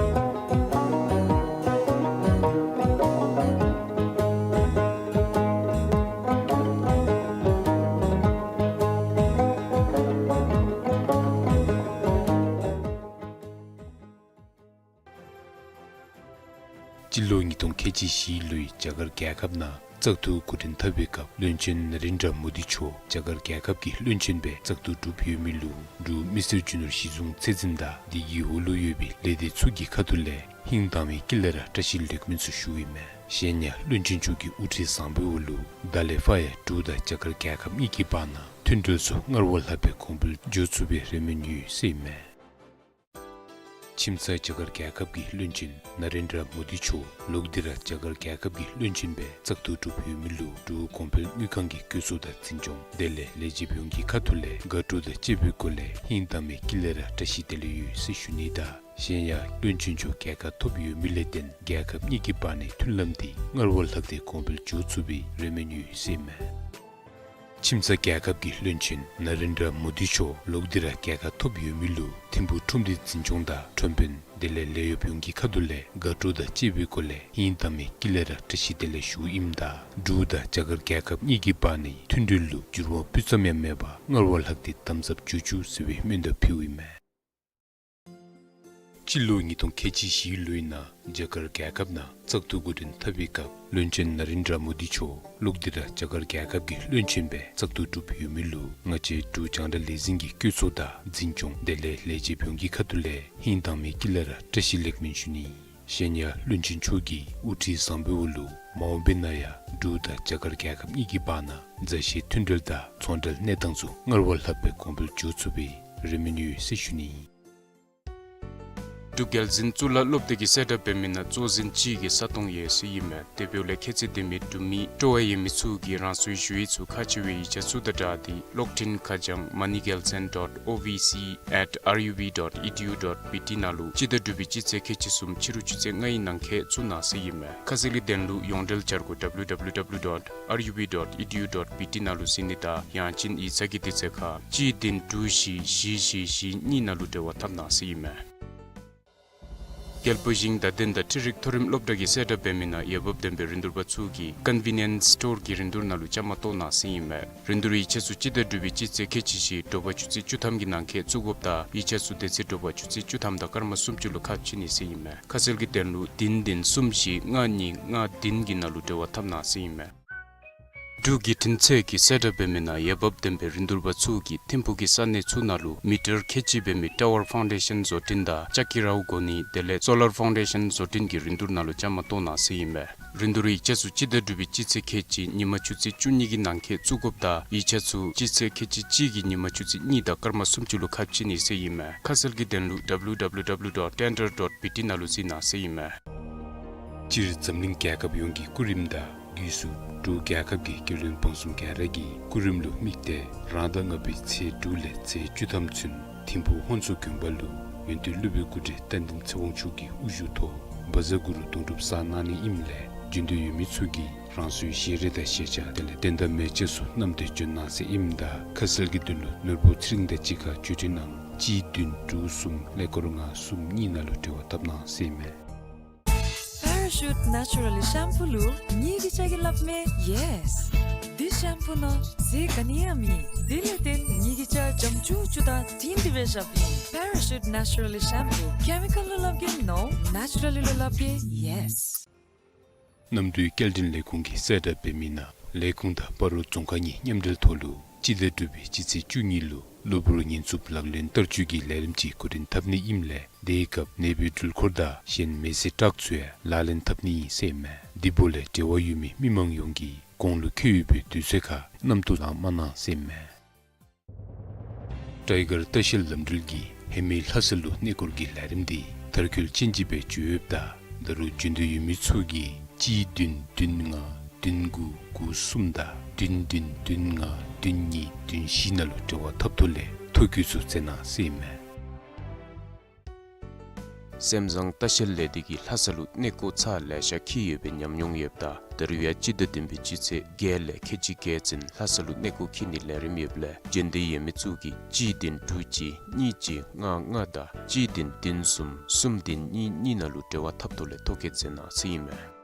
སྤྱི་ལོ་ཉིས་སྟོང་ཁལ་གཅིག་བཞི་ལོའི་རྒྱ་གར་རྒྱལ་ཁབ་ནང་བཙག་འཐུ་འགོ་འདྲེན་འཐབ་པའི་སྐབས་བློན་ཆེན་ན་རེན་དྲ་མོ་དི་མཆོག་རྒྱ་གར་རྒྱལ་ཁབ་ཀྱི་བློན་ཆེན་སྦེ་བཙག་འཐུ་གྲུབ་ཡོད་མི་ལུ་འབྲུག་མི་སེར་རྒྱུ་ནོར་གཞི་བཟུང་ཚད་འཛིན་དང་འདི་གི་འོག་ལུ་ཡོད་པའི་ལས་སྡེ་ཚུ་གི་ཁ་ཐུག་ལས་ཧིང་དྭངས་པའི་དཀྱིལ་ལས་ར་བཀྲ་ཤིས་ལེགས་སྨོན་ཚུ་ཞུཝ་ཨིན་མས། གཞན་ཡང་བློན་ཆེན་མཆོག་གི་དབུ་ཁྲིད་བཟང་པོའི་འོག་ལུ་ད་ལས་ཕར་ཡང་འབྲུག་དང་རྒྱ་གར་རྒྱལ་ཁབ་གཉིས་ཀྱི་བར་ན་མཐུན་གྲོས་ཚུ་སྔར་བ་ལྷག་པའི་གོང་འཕེལ་འགྱོ་ཚུགས་པའི་རེ་སྨོན་ཡོད་ཟེར་ཨིན་མས། ཁྱིམ་ཚང་རྒྱ་གར་རྒྱལ་ཁབ་ཀྱི་བློན་ཆེན་ན་རེན་དྲ་མོ་དི་མཆོག་ལོག་སྟེ་ར་རྒྱ་གར་རྒྱལ་ཁབ་ཀྱི་བློན་ཆེན་སྦེ་བཙག་འཐུ་གྲུབ་ཡོད་མི་ལུ་འབྲུག་གོང་འཕེལ་དངུལ་ཁང་གི་བཀོད་ཚོགས་དང་འཛིན་སྐྱོང་དེ་ལས་ལས་བྱེདཔ་ཡོངས་ཀྱི་ཁ་ཐུག་ལས་དགའ་སྤྲོ་དང་བཅས་པའི་སྒོ་ལས་ཧིང་དྭངས་མའི་དཀྱིལ་ལས་ར་བཀྲ་ཤིས་བདེ་ལེགས་ཡོད་ཟེར་ཞུ་ནི་དང་། གཞན་ཡང་བློན་ཆེན་མཆོག་རྒྱལ་ཁ་ཐོབ་ཡོད་མི་ལས་བརྟེན་རྒྱལ་ཁབ་གཉིས་ཀྱི་བར་ནའི་མཐུན་ལམ་འདི་སྔར་བ་ལྷག་སྟེ་གོང་འཕེལ་འགྱོ་ཚུགས་པའི་རེ་སྨོན་ཡོད་ཟེར་མས། ཁྱིམ་ཚང་རྒྱལ་ཁབ་ཀྱི་བློན་ཆེན་ན་རེན་དྲ་མོ་དི་མཆོག་ལོག་སྟེ་ར་རྒྱལ་ཁ་ཐོབ་ཡོད་མི་ལུ་ཐིམ་ཕུག་ཁྲོམ་སྡེ་འཛིན་སྐྱོང་དང་ཁྲོམ་དཔོན་དེ་ལས་ལས་གཡོགཔ་ཡོངས་ཀྱི་ཁ་ཐུག་ལས་དགའ་སྤྲོ་དང་བཅས་པའི་སྒོ་ལས་ཧིང་དྭངས་མའི་དཀྱིལ་ལས་ར་བཀྲ་ཤིས་བདེ་ལེགས་ཞུཝ་ཨིནམ་ད་འབྲུག་དང་རྒྱ་གར་རྒྱལ་ཁབ་གཉིས་ཀྱི་བར་ནའི་མཐུན་འབྲེལ་ལུ་འགྱུར་བ་སྤུ་ཙམ་ཡང་མེད་པར་སྔར་བ་ལྷག་སྟེ་དམ་ཟབ་འགྱོ་བཅུག་ཟེར་བའི་སྨོན་འདུན་ཕུལཝ་ཨིན་མས། སྤྱི་ལོ་ཉིས་སྟོང་ཁལ་གཅིག་བཞི་ལོའི་ནང་རྒྱ་གར་རྒྱལ་ཁབ་ནང་བཙག་འཐུ་འགོ་འདྲེན་འཐབ་པའི་སྐབས་བློན་ཆེན་ན་རེན་དྲ་མོ་དི་མཆོག་ལོག་སྟེ་ར་རྒྱ་གར་རྒྱལ་ཁབ་ཀྱི་བློན་ཆེན་སྦེ་བཙག་འཐུ་གྲུབ་ཡོད་མི་ལུ་ང་བཅས་འབྲུག་རྒྱང་བསྒྲགས་ལས་འཛིན་གྱི་བཀོད་ཚོགས་དང་འཛིན་སྐྱོང་དེ་ལས་ལས་བྱེདཔ་ཡོངས་ཀྱི་ཁ་ཐུག་ལས་ཧིང་དྭངས་མའི་དཀྱིལ་ལས་ར་བཀྲ་ཤིས་ལེགས་སྨོན་ཞུ་ནི། གཞན་ཡང་བློན་ཆེན་མཆོག་གི་དབུ་ཁྲིད་བཟང་པོའི་འོག་ལུ་མ་འོངས་པའི་ནང་ཡང་འབྲུག་དང་རྒྱ་གར་རྒྱལ་ཁབ་གཉིས་ཀྱི་བར་ན་མཛའ་བཤེས་མཐུན་འབྲེལ་དང་ཚོང་འབྲེལ་གནས་སྟངས་ཚུ་སྔར་བ་ལྷག་སྦེ་གོང་འཕེལ་འགྱོ་ཚུགས་པའི་རེ་སྨོན་ཡོད་ཟེར་ཞུ་ནི། འབྲུག་རྒྱལ་འཛིན་གཙུག་ལག་སློབ་སྡེ་གི་གསལ་བསྒྲགས་འབད་མི་ནང་གཙོ་འཛིན་གཅིག་གི་ས་སྟོང་ཡོད་ཟེར་ཨིན་མས། དེ་འབདཝ་ལས་ཁྱད་ཚད་ལྡན་མི་འབྲུག་མི་སྤྲོ་བ་ཡོད་མི་ཚུ་གིས་རང་སོའི་ཞུ་ཡིག་ཚུ་ཁག་ཆེ་བའི་ཡིག་ཆ་ཚུ་དང་སྦྲགས་ཏེ་གློག་འཕྲིན་ཁ་བྱང་moneygaltsen dot O V C at R U B dot E D U dot B T ནང་ལུ་སྤྱི་ཟླ་དྲུག་པའི་སྤྱི་ཚེས་ཁལ་གཅིག་གསུམ་ཕྱི་རུ་ཆུ་ཚོད་ལྔའི་ནང་འཁོད་བཙུགས་གནང་ཟེར་ཨིན་མས། ཁ་གསལ་གྱི་དོན་ལུ་ཡོངས་འབྲེལ་བྱ་སྒོ་W W W dot R U B dot E D U dot B T ནང་ལུ་གཟིགས་ནི་དང་ཡང་ཅིན་ཡིག་ཚང་གི་དུས་ཚོད་ཁར་གཅིག་བདུན་དྲུག་བཞི་བཞི་བཞི་བཞི་གཉིས་ནང་ལུ་འབྲེལ་བ་འཐབ་གནང་ཟེར་ཨིན་མས། རྒྱལ་པོ་ཞིང་བདག་ལྡན་དང་འཕྲུལ་རིག་མཐོ་རིམ་སློབ་གྲྭ་གི་གསལ་བསྒྲགས་འབད་མི་ནང་འོས་འབབ་ལྡན་པའི་རིན་བསྡུར་པ་ཚུ་གིས་convenience store གི་རིན་བསྡུར་ནང་ལུ་བཅའ་མར་གཏོགས་གནང་ཟེར་ཨིན་མས། རིན་བསྡུར་ཡིག་ཆ་ཚུ་སྤྱི་ཟླ་དྲུག་པའི་སྤྱི་ཚེས་ཁལ་གཅིག་བཞི་དྲོ་པ་ཆུ་ཚོད་བཅུ་ཐམ་གྱི་ནང་འཁོད་བཙུགས་དགོཔ་དང་ཡིག་ཆ་ཚུ་དེ་ཚེ་དྲོ་པ་ཆུ་ཚོད་བཅུ་ཐམ་དང་སྐར་མ་སུམ་ཅུ་ལུ་ཁ་ཕྱེ་ནི་ཟེར་ཨིན་མས། ཁ་གསལ་གྱི་དོན་ལུ་བདུན་བདུན་གསུམ་བཞི་ལྔ་གཉིས་ལྔ་བདུན་གྱི་ནང་ལུ་འབྲེལ་བ་འཐབ་གནང་ཟེར་ཨིན་མས། འབྲུག་གི་འཕྲིན་ཚད་ཀྱི་གསལ་བསྒྲགས་འབད་མི་ནང་འོས་འབབ་ལྡན་པའི་རིན་བསྡུར་པ་ཚུ་གིས་ཐིམ་ཕུག་གི་ས་གནས་ཚུ་ནང་ལུ་མི་ཊར་ཁལ་གཅིག་འབད་མི་tower foundation བཟོ་སྐྲུན་དང་ལྕགས་ཀྱི་རཝ་བགོ་ནི་དེ་ལས་solar foundation བཟོ་སྐྲུན་གྱི་རིན་བསྡུར་ནང་ལུ་བཅའ་མར་གཏོགས་གནང་ཟེར་ཨིན་མས། རིན་བསྡུར་ཡིག་ཆ་ཚུ་སྤྱི་ཟླ་དྲུག་པའི་སྤྱི་ཚེས་ཁལ་གཅིག་ཉིན་མ་ཆུ་ཚོད་བཅུ་གཉིས་ཀྱི་ནང་འཁོད་བཙུགས་དགོཔ་དང་ཡིག་ཆ་ཚུ་སྤྱི་ཚེས་ཁལ་གཅིག་གཅིག་གི་ཉིན་མ་ཆུ་ཚོད་གཉིས་དང་སྐར་མ་སུམ་ཅུ་ལུ་ཁ་ཕྱེ་ནི་ཟེར་ཨིན་མས། ཁ་གསལ་གྱི་དོན་ལུ W W W dot tender dot B T ནང་ལུ་གཟིགས་གནང་ཟེར་ཨིན་མས། སྤྱིར་འཛམ་གླིང་རྒྱལ་ཁབ་ཡོངས་ཀྱི་སྐུ་རིམ་དང་དུས་སུ་འབྲུག་རྒྱལ་ཁབ་ཀྱི་རྒྱལ་བློན་འབངས་གསུམ་ག་ར་གིས་སྐུ་རིམ་ལུ་དམིགས་ཏེ་རང་ཟླ་ལྔ་པའི་ཚེས་དྲུག་ལས་ཚེས་བཅུ་ཐམ་ཚུན་ཐིམ་ཕུག་ཧོན་སུར་དགོན་པ་ལུ་ཡོན་ཏན་སློབ་དཔོན་སྐུ་བགྲེས་རྟ་མགྲིན་ཚེ་དབང་མཆོག་གི་དབུ་བཞུགས་ཐོག་བཛྲ་གུ་རུ་དུང་སྒྲུབ་གསར་གནང་ནི་ཨིནམ་ལས་འབྱོན་འདོད་ཡོད་མི་ཚུ་གིས་རང་སོའི་ཞལ་རས་དང་ཞལ་ཆས་དེ་ལས་དོན་དག་མེད་ཆས་ཚུ་བསྣམས་ཏེ་འབྱོན་གནང་ཟེར་ཨིནམ་ད་ཁ་གསལ་གྱི་དོན་ལུ་ནོར་བུ་ཚེ་རིང་དང་གཅིག་ཁར་བརྒྱུད་འཕྲིན་ནང་གཅིག་བདུན་དྲུག་གསུམ་ཀླད་ཀོར་ལྔ་གསུམ་གཉིས་ནང་ལུ་འབྲེལ་བ་འཐབ་གནང་ཟེར་ཨིན་མས། Parachute Naturally Shampoo ལུ་ངེ་གི་ཅ་གི་སླབ་མས་yes། འདི་ཤམ་པུ་ནང་ཟས་ག་ནི་ཡང་མེད། དེ་ལས་བརྟེན་ངེ་གི་ཅ་འཇམ་ཅུག་ཅུ་དང་དྲིང་དྲི་བའི་ཞབས་ཨིན། Parachute Naturally Shampoo chemical ལུ་སླབ་གེ་no, naturally ལུ་སླབ་གེ་yes། གནམ་གྲུའི་སྐྱེལ་འདྲེན་ལས་ཁུངས་ཀྱི་གསལ་བསྒྲགས་འབད་མི་ནང་ལས་ཁུངས་དང་སྤ་རོ་རྫོང་ཁག་གཉིས་མཉམ་འབྲེལ་ཐོག་ལུ་སྤྱི་ཟླ་དྲུག་པའི་སྤྱི་ཚེས་བཅུ་གཉིས་ལུ་གློ་བུར་ཉེན་ཚབས་ལག་ལེན་བསྟར་སྤྱོད་ཀྱི་ལས་རིམ་ཅིག་འགོ་འདྲེན་འཐབ་ནི་ཨིནམ་ལས་དེའི་སྐབས་ནད་པའི་འགྲུལ་འཁོར་དང་གཞན་མེད་སའི་ཊཱག་ཚུ་ཡང་ལག་ལེན་འཐབ་ནི་ཨིན་ཟེར་ཨིན་མས། དེ་འབདཝ་ལས་འབྲེལ་བ་ཡོད་མི་མི་མང་ཡོངས་ཀྱིས་གོང་ལུ་འཁོད་ཡོད་པའི་དུས་ཚོད་ཁར་རྣམ་རྟོག་ལང་མ་གནང་ཟེར་ཨིན་མས། ཊའི་གར་ལྟ་བཤལ་ལམ་འགྲུལ་གྱིས་ཧེ་མའི་ལྷ་ས་ལུ་གནས་སྐོར་གྱི་ལས་རིམ་འདི་མཐར་འཁྱོལ་ཅན་ཅིག་སྦེ་འགྱོ་ཡོདཔ་ད་ད་རུང་འབྱོན་འདོད་ཡོད་མི་ཚུ་གིས་གཅིག་བདུན་བདུན་ལྔ་བདུན་དགུ་དགུ་གསུམ་དང་བདུན་བདུན་བདུན་ལྔ་བདུན་གཉིས་བདུན་བཞི་ནང་ལུ་འབྲེལ་བ་འཐབ་ཐོག་ལས་ཐོ་བཀོད་ཚུ་མཛད་གནང་ཟེར་ཨིན་མས། སེམས་བཟང་ལྟ་བཤལ་ལས་སྡེ་གིས་ལྷ་ས་ལུ་གནས་སྐོར་ཚར་ལེ་ཤ་འཁྱིད་ཡོད་པའི་ཉམས་མྱོང་ཡོདཔ་ད་ད་རུང་ཡང་སྤྱི་ཟླ་བདུན་པའི་སྤྱི་ཚེས་བརྒྱད་ལས་ཁལ་གཅིག་བརྒྱད་ཚུན་ལྷ་ས་ལུ་གནས་སྐོར་འཁྱིད་ནིའི་ལས་རིམ་ཡོདཔ་ལས་འབྱོན་འདོད་ཡོད་མི་ཚུ་གིས་གཅིག་བདུན་དྲུག་གཅིག་གཉིས་གཅིག་ལྔ་ལྔ་དང་གཅིག་བདུན་བདུན་གསུམ་གསུམ་བདུན་གཉིས་གཉིས་ནང་ལུ་འབྲེལ་བ་འཐབ་ཐོག་ལས་ཐོ་བཀོད་མཛད་གནང་ཟེར་ཨིན་མས།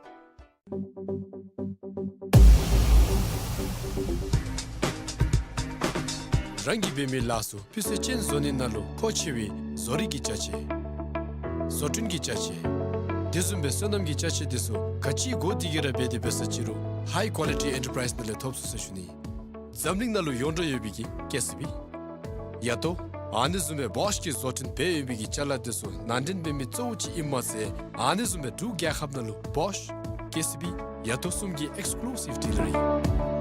རང་གིས་འབད་མི་ལཱ་ཚུ་སྤུས་ཚད་ཅན་བཟོ་ནི་ནང་ལུ་མཁོ་ཆེ་བའི་བཟོ་རིག་གི་ཅ་ཆས། བཟོ་སྐྲུན་གྱི་ཅ་ཆས། དེ་བཟུམ་སྦེ་སོ་ནམ་གྱི་ཅ་ཆས་དེ་ཚུ་ག་ཅི་དགོ་དེ་གིས་ར་འབད་དེ་འབད་ས་ཅི་རུང་High Quality Enterprise ནང་ལས་ཐོབ་ཚུགས་ཟེར་ཞུ་ནི། འཛམ་གླིང་ནང་ལུ་ཡོངས་གྲགས་ཡོད་པའི་གི་ཀེ་སི་བི། ཡ་ཏོ། ཨ་ནི་བཟུམ་སྦེ་བོཤ་གི་བཟོ་སྐྲུན་འབད་ཡོད་པའི་གི་ཅ་ལ་དེ་ཚུ་ནང་འདྲེན་འབད་མི་གཙོ་བོ་ཅིག་ཨིནམ་མ་ཚད་ཨ་ནི་བཟུམ་སྦེ་འབྲུག་རྒྱལ་ཁབ་ནང་ལུ་བོཤ། ཀེ་སི་བི། ཡ་ཏོ་གསུམ་གྱི་ཨེགསི་ཀུ་ལུ་སིབ་ཌི་ལར་ཨིན།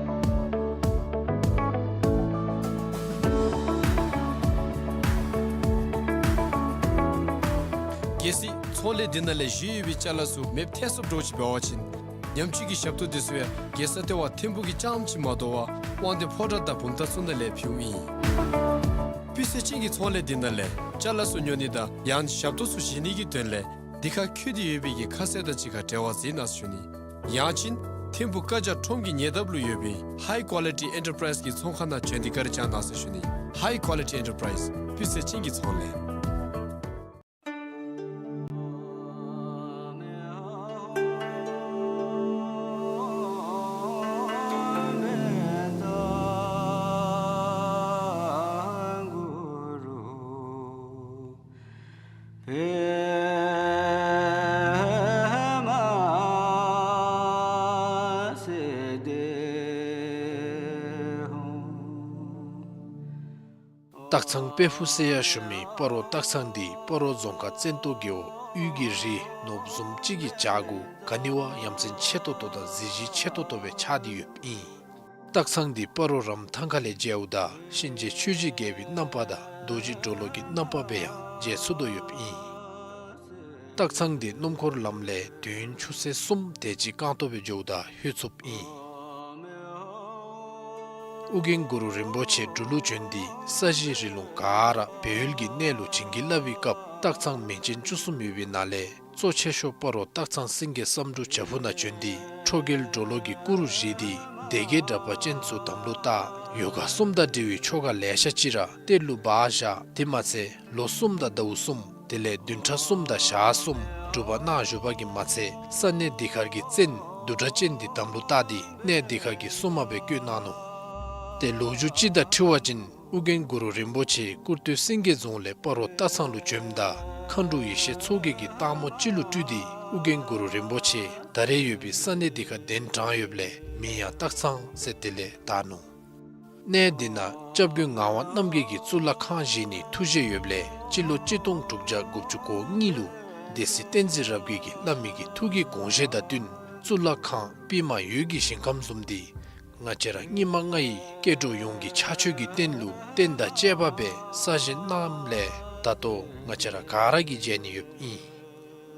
གལ་སྲིད་ཚོང་ལས་འདི་ནང་ལས་བཞེས་ཡོད་པའི་ཅ་ལ་ཚུ་མེདཔ་ཐལ་སོངམ་འདྲཝ་ཅིག་འབད་བ་ཅིན་ཉམས་བཅོས་ཀྱི་ཞབས་ཏོག་འདི་ཚུ་ཡང་རྒྱལ་ས་ལྟེ་བ་ཐིམ་ཕུག་གི་རྐྱངམ་ཅིག་མ་དོ་བར་དབང་འདུས་ཕོ་བྲང་དང་བུམ་ཐང་ཚུ་ནང་ལས་ཕུལཝ་ཨིན། སྤུས་ཚད་ཅན་གྱི་ཚོང་ལས་འདི་ནང་ལས་ཅ་ལ་ཚུ་ཉོ་ནི་དང་ཡང་ཞབས་ཏོག་ཚུ་བཞེས་ནི་གི་དོན་ལས་འདི་ཁར་བཀོད་དེ་ཡོད་པའི་གི་ཁ་གསལ་དང་གཅིག་ཁར་འབྲེལ་བ་འཛིན་གནང་ཟེར་ཞུ་ནི། ཡང་ཅིན་ཐིམ་ཕུག་ཀ་ཇ་ཁྲོམ་གྱི་ཉེ་འདབས་ལུ་ཡོད་པའི་High Quality Enterprise གི་ཚོང་ཁང་ནང་བྱོན་ཏེ་བཀའ་དྲིན་བསྐྱང་གནང་ཟེར་ཞུ་ནི། High Quality Enterprise སྤུས་ཚད་ཅན་གྱི་ཚོང་ལས། སྟག་ཚང་དཔལ་ཕུག་ཟེར་ཡང་ཞུ་མི་སྤ་རོ་སྟག་ཚང་འདི་སྤ་རོ་རྫོང་ཁག་བཙན་ཏོ་རྒེད་འོག་དབུས་ཀྱི་རི་ནོར་བུ་བཟུམ་ཅིག་གི་བྱག་གུ་ག་ནི་བ་ཡ་མཚན་ཆེ་ཏོག་ཏོ་དང་གཟི་བརྗིད་ཆེ་ཏོག་ཏོ་སྦེ་ཆགས་ཏེ་ཡོདཔ་ཨིན། སྟག་ཚང་འདི་སྤ་རོ་རམ་ཐང་ཁ་ལས་མཇལཝ་ད་གཤིན་རྗེ་ཆོས་རྗེ་རྒྱལ་པོའི་རྣམ་པ་དང་རྡོ་རྗེ་གྲོ་ལོད་ཀྱི་རྣམ་པ་སྦེ་ཡང་མཇལ་ཚུགས་དོ་ཡོདཔ་ཨིན། སྟག་ཚང་འདི་སྣུམ་འཁོར་ལམ་ལས་དུས་ཡུན་ཆུ་ཚོད་གསུམ་དེ་ཅིག་རྐང་སྟོང་སྦེ་འགྱོཝ་ད་ལྷོད་ཚུགསཔ་ཨིན། ཨོ་རྒྱན་གུ་རུ་རིན་པོ་ཆེ་འབྲུག་ལུ་བྱོན་ཏེ་ས་གཞི་རི་ལུང་ག་ར་སྦས་ཡུལ་གྱི་གནས་ལུ་བྱིན་གྱིས་བརླབས་པའི་སྐབས་སྟག་ཚང་མིང་ཅན་བཅུ་གསུམ་ཡོད་པའི་ནང་ལས་གཙོ་ཆེ་ཤོས་སྤ་རོ་སྟག་ཚང་སེང་གེ་བསམ་འགྲུབ་བྱག་ཕུག་ནང་བྱོན་ཏེ་ཁྲོ་རྒྱལ་གྲོ་ལོད་ཀྱི་སྐུ་རུ་བཞེངས་ཏེ་སྡེ་བརྒྱད་དྲེགས་པ་ཅན་ཚུ་དམ་ལུ་བཏགས། ཡོ་ག་གསུམ་དང་འབྲེལ་བའི་ཆོ་ག་ལེ་ཤ་ཅིག་ར་གཏེར་ལུ་སྦ་བཞག། དེ་མ་ཚད་ལོ་གསུམ་དང་ཟླཝ་གསུམ་དེ་ལས་བདུན་ཕྲག་གསུམ་དང་ཞག་གསུམ་སྒྲུབ་པ་གནང་བཞུགས་པ་གིས་མ་ཚད་ས་གནས་འདི་ཁར་གྱི་བཙན་བདུད་དྲེགས་ཅན་འདི་དམ་ལུ་བཏགས་ཏེ་གནས་འདི་ཁར་གྱི་སྲུང་མ་སྦེ་བསྐོས་གནང་ནུག། ཏེ་ལོ་རྒྱུས་ཅིག་དང་འཁྲིལ་བ་ཅིན་ཨོ་རྒྱན་གུ་རུ་རིན་པོ་ཆེ་ཀུར་སྟོད་སེང་གེ་རྫོང་ལས་སྤ་རོ་སྟག་ཚང་ལུ་བྱོནམ་ད་མཁའ་འགྲོ་ཡེ་ཤེས་མཚོ་རྒྱལ་གྱིས་སྟག་མོ་ཅིག་ལུ་སྤྲུལ་ཏེ་ཨོ་རྒྱན་གུ་རུ་རིན་པོ་ཆེ་ད་རེས་ཡོད་པའི་ས་གནས་འདི་ཁར་གདན་དྲངས་ཡོདཔ་ལས་མིང་ཡང་སྟག་ཚང་ཟེར་དེ་ལས་བཏགས་ནུག། གནས་འདི་ནང་སྐྱབས་མགོན་ངག་དབང་རྣམ་རྒྱལ་གྱིས་གཙུག་ལག་ཁང་བཞེངས་ནིའི་ཐུགས་བཞེད་ཡོདཔ་ལས་སྤྱི་ལོ་གཅིག་སྟོང་དྲུག་བརྒྱ་དགུ་བཅུ་གོ་གཉིས་ལུ་སྡེ་སྲིད་བསྟན་འཛིན་རབ་རྒྱས་ཀྱིས་བླ་མའི་གི་ཐུགས་ཀྱི་དགོངས་བཞེད་དང་བསྟུན་གཙུག་ལག་ཁང་པདྨ་འོད་ཀྱི་ཞིང་ཁམས་བཟུམ་འདི་ང་བཅས་ར་སྙིགས་མ་ལྔ་ཡི་སྐྱེ་འགྲོ་ཡོངས་ཀྱི་ཕྱག་མཆོད་ཀྱི་རྟེན་ལུ་རྟེན་དང་བཅས་པ་སྦེ་གསར་བཞེངས་གནངམ་ལས་ད་ལྟོ་ང་བཅས་ར་ག་ར་གིས་མཇལ་ནི་ཡོདཔ་ཨིན།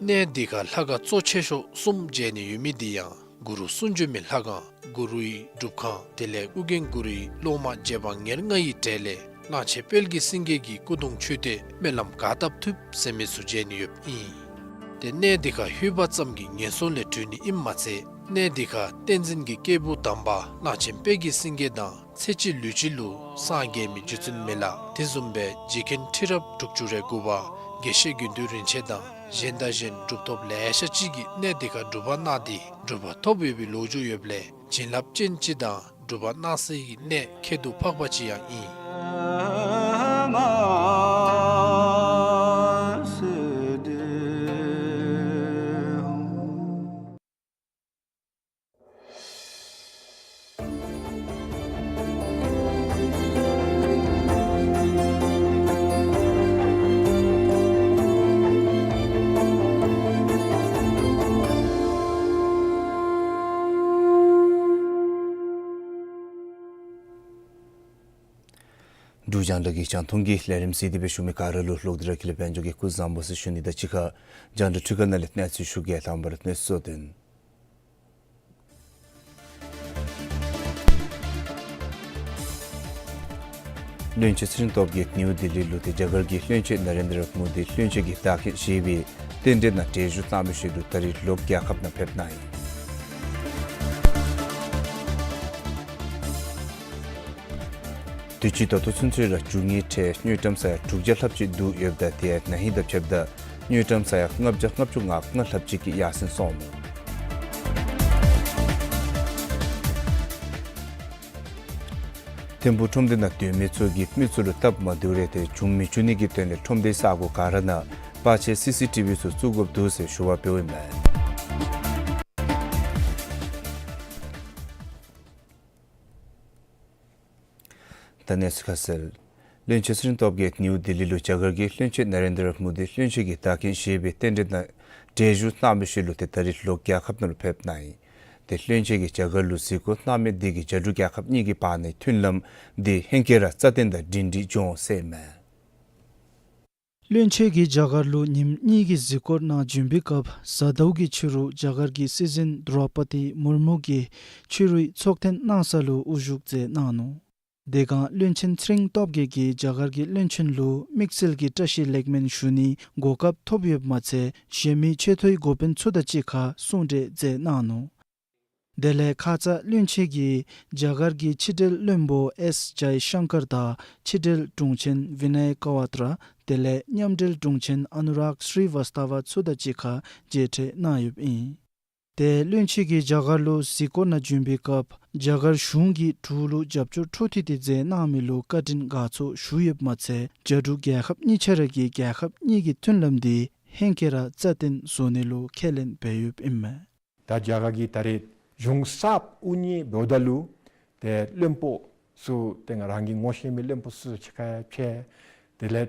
གནས་འདི་ཁར་ལྷ་ཁང་གཙོ་ཆེ་ཤོས་གསུམ་མཇལ་ནི་ཡོད་མི་འདི་ཡང་གུ་རུ་གསུང་བྱོན་མའི་ལྷ་ཁང་གུ་རུའི་སྒྲུབ་ཁང་དེ་ལས་ཨོ་རྒྱན་གུ་རུའི་སློབ་མ་རྗེ་འབངས་ཉེར་ལྔ་ཡི་གྲས་ལས་གླང་ཆེན་དཔལ་གྱི་སེང་གེ་གི་སྐུ་གདུང་མཆོད་རྟེན་སྨོན་ལམ་ག་བཏབ་ཐུབ་ཟེར་མི་ཚུ་མཇལ་ནི་ཡོདཔ་ཨིན། ཏེ་གནས་འདི་ཁར་ལྷོད་པ་ཙམ་གྱིས་ངན་སོང་ལས་གྲོལ་ནི་ཨིནམ་མ་ཚད་གནས་འདི་ཁར་བསྟན་འཛིན་གྱི་སྐྱེས་བུ་དམ་པ་གླང་ཆེན་དཔལ་གྱི་སེང་གེ་དང་ཚེ་གཅིག་ལུས་གཅིག་ལུ་སངས་རྒྱས་མི་རྗེ་བཙུན་མི་ལ་དེ་བཟུམ་སྦེ་རྗེ་མཁན་ཁྲི་རབས་དྲུག་ཅུ་རེ་དགུ་པ་དགེ་བཤེས་དགེ་འདུན་རིན་ཆེན་དང་གཞན་དང་གཞན་གྲུབ་ཐོབ་ལེ་ཤ་ཅིག་གིས་གནས་འདི་ཁར་སྒྲུབ་པ་གནང་སྟེ་གྲུབ་པ་ཐོབ་ཡོད་པའི་ལོ་རྒྱུས་ཡོདཔ་ལས་བྱིན་རླབས་ཅན་ཅིག་དང་སྒྲུབ་པ་གནང་སའི་གནས་ཁྱད་དུ་འཕགས་པ་ཅིག་ཡང་ཨིན། འབྲུག་རྒྱང་བསྒྲགས་ཀྱི་རྒྱང་མཐོང་གི་ལས་རིམ་གཟིགས་ཏེ་སྦེ་བཞུགས་མི་ག་ར་ལུ་ལོག་སྟེ་ར་ཁྱེད་ལུ་དཔལ་འབྱོར་གྱི་སྐུ་གཟུགས་བཟང་པོ་ཟེར་ཞུ་ནི་དང་གཅིག་ཁར་རྒྱང་བསྒྲགས་འཕྲུལ་ཁང་ནང་ལས་གནས་ཚུལ་ཞུ་གེ། ལྷག་པར་གནས་ཚུལ་དོན། བློན་ཆེན་ཚེ་རིང་སྟོབས་རྒྱས་ནིའུ་ལྡི་ལི་ལུ་ཏེ་རྒྱ་གར་གྱི་བློན་ཆེན་ན་རེན་དྲ་མོ་དི་བློན་ཆེན་གྱི་བདག་རྐྱེན་བཞེས་པའི་རྟེན་འབྲེལ་ནང་གྲལ་བཞུགས་གནང་བའི་ཤུལ་ལུ་ད་རིས་ལོག་རྒྱལ་ཁབ་ནང་ཕེབས་གནང་ཡི། དུས་ཅི་ད་ལྟོ་ཚུན་ཚོད་ར་རྒྱུ་དངོས་ཁྲལ་དངུལ་ཀྲམ་ས་ཡ་དྲུག་བརྒྱ་ལྷགཔ་ཅིག་བསྡུ་ཡོདཔ་ད་དེ་ཡང་ན་ཧིང་དང་ཕྱདཔ་ད་དངུལ་ཀྲམ་ས་ཡ་ལྔ་བརྒྱ་ལྔ་བཅུ་ང་ལྔ་ལྷགཔ་ཅིག་གིས་ཡར་སེང་སོང་ནུག། ཐིམ་ཕུག་ཁྲོམ་སྡེ་ནང་སྡོད་མི་ཚུ་གིས་མི་ཚུ་ལུ་སྟབས་མ་བདེཝ་རེ་ཏེ་བྱུང་མི་བཅུག་ནི་གི་དོན་ལས་ཁྲོམ་སྡེའི་ས་གོ་ག་ར་ནང་པར་ཆས་སི་སི་ཊི་བི་ཚུ་བཙུགས་དགོཔ་འདུག་ཟེར་ཞུ་བ་འབདཝ་ཨིན་མས། ད་གནས་ཚུལ་ཁ་གསལ། བློན་ཆེན་ཚེ་རིང་སྟོབས་རྒྱས་ནིའུ་ལྡི་ལི་ལུ་རྒྱ་གར་གྱི་བློན་ཆེན་ན་རེན་དྲ་མོ་དི་བློན་ཆེན་གྱི་བདག་རྐྱེན་བཞེས་པའི་རྟེན་འབྲེལ་ནང་གྲལ་བཞུགས་གནང་བའི་ཤུལ་ལུ་ཏེ་ད་རིས་ལོག་རྒྱལ་ཁབ་ནང་ལུ་ཕེབས་གནང་ཡི། ཏེ་བློན་ཆེན་གྱིས་རྒྱ་གར་ལུ་གཟིགས་སྐོར་གནང་མི་འདི་གིས་རྒྱ་འབྲུག་རྒྱལ་ཁབ་གཉིས་ཀྱི་བར་ནའི་མཐུན་ལམ་འདི་ཧེང་སྐལ་ར་རྩ་བརྟན་དང་སྒྲིང་སྒྲིང་འགྱོ་འོང་ཟེར་ཨིན་མས། བློན་ཆེན་གྱིས་རྒྱ་གར་ལུ་ཉིནམ་གཉིས་ཀྱི་གཟིགས་སྐོར་ནང་བྱོན་པའི་སྐབས་གཟའ་ཟླཝ་གི་ཕྱི་རུ་རྒྱ་གར་གྱི་སྲིད་འཛིན་དྲོ་པ་ཏི་མུར་མུ་གིས་ཕྱི་རུའི་ཚོགས་ཐེངས་གནང་ས་ལུ་དབུ་བཞུགས་མཛད་གནང་ནུག། དེ་སྒང་བློན་ཆེན་ཚེ་རིང་སྟོབས་རྒྱས་ཀྱིས་རྒྱ་གར་གྱི་བློན་ཆེན་ལུ་དམིགས་བསལ་གྱི་བཀྲ་ཤིས་ལེགས་སྨོན་ཞུ་ནིའི་གོ་སྐབས་ཐོབ་ཡོདཔ་མ་ཚད་གཞན་མི་ཆེ་མཐོའི་འགོ་དཔོན་ཚུ་དང་གཅིག་ཁར་གསུང་གྲོས་མཛད་གནང་ནུག། དེ་ལས་ཁ་ཙ་བློན་ཆེན་གྱིས་རྒྱ་གར་གྱི་ཕྱི་འབྲེལ་བློན་པོ་ཨེསི་ཇའི་ཤང་ཀར་དང་ཕྱི་འབྲེལ་དྲུང་ཆེན་ཝི་ནའི་ཀ་ཝ་ཏྲ་དེ་ལས་མཉམ་འབྲེལ་དྲུང་ཆེན་ཨ་ནུ་རཱག་སི་རི་ཝཱས་ཏ་ཝ་ཚུ་དང་གཅིག་ཁར་མཇལ་འཕྲད་གནང་ཡོདཔ་ཨིན། ཏེ་བློན་ཆེན་གྱིས་རྒྱ་གར་ལུ་གཟིགས་སྐོར་ནང་བྱོན་པའི་སྐབས་རྒྱ་གར་གཞུང་གིས་འབྲུག་ལུ་རྒྱབ་སྐྱོར་འཕྲོ་མཐུད་དེ་མཛད་གནང་མི་ལུ་བཀའ་དྲིན་དགའ་ཚོར་ཞུ་ཡོདཔ་མ་ཚད་རྒྱ་འབྲུག་རྒྱལ་ཁབ་གཉིས་ཆ་ར་གི་རྒྱལ་ཁབ་གཉིས་ཀྱི་མཐུན་ལམ་དེ་ཧེང་སྐལ་ར་རྩ་བརྟན་བཟོ་ནི་ལུ་ཁས་ལེན་འབད་ཡོདཔ་ཨིན་མས། ད་རྒྱ་གར་གྱི་ད་རེས་གཞུང་གསརཔ་དབུ་བརྙེས་འབདཝ་ད་ལུ་ཏེ་བློན་པོ་ཚུ་ཏེ་ང་རང་གིས་ངོ་ཤེས་མི་བློན་པོ་ཚུ་གཅིག་ཁར་ཕྱད། དེ་ལས་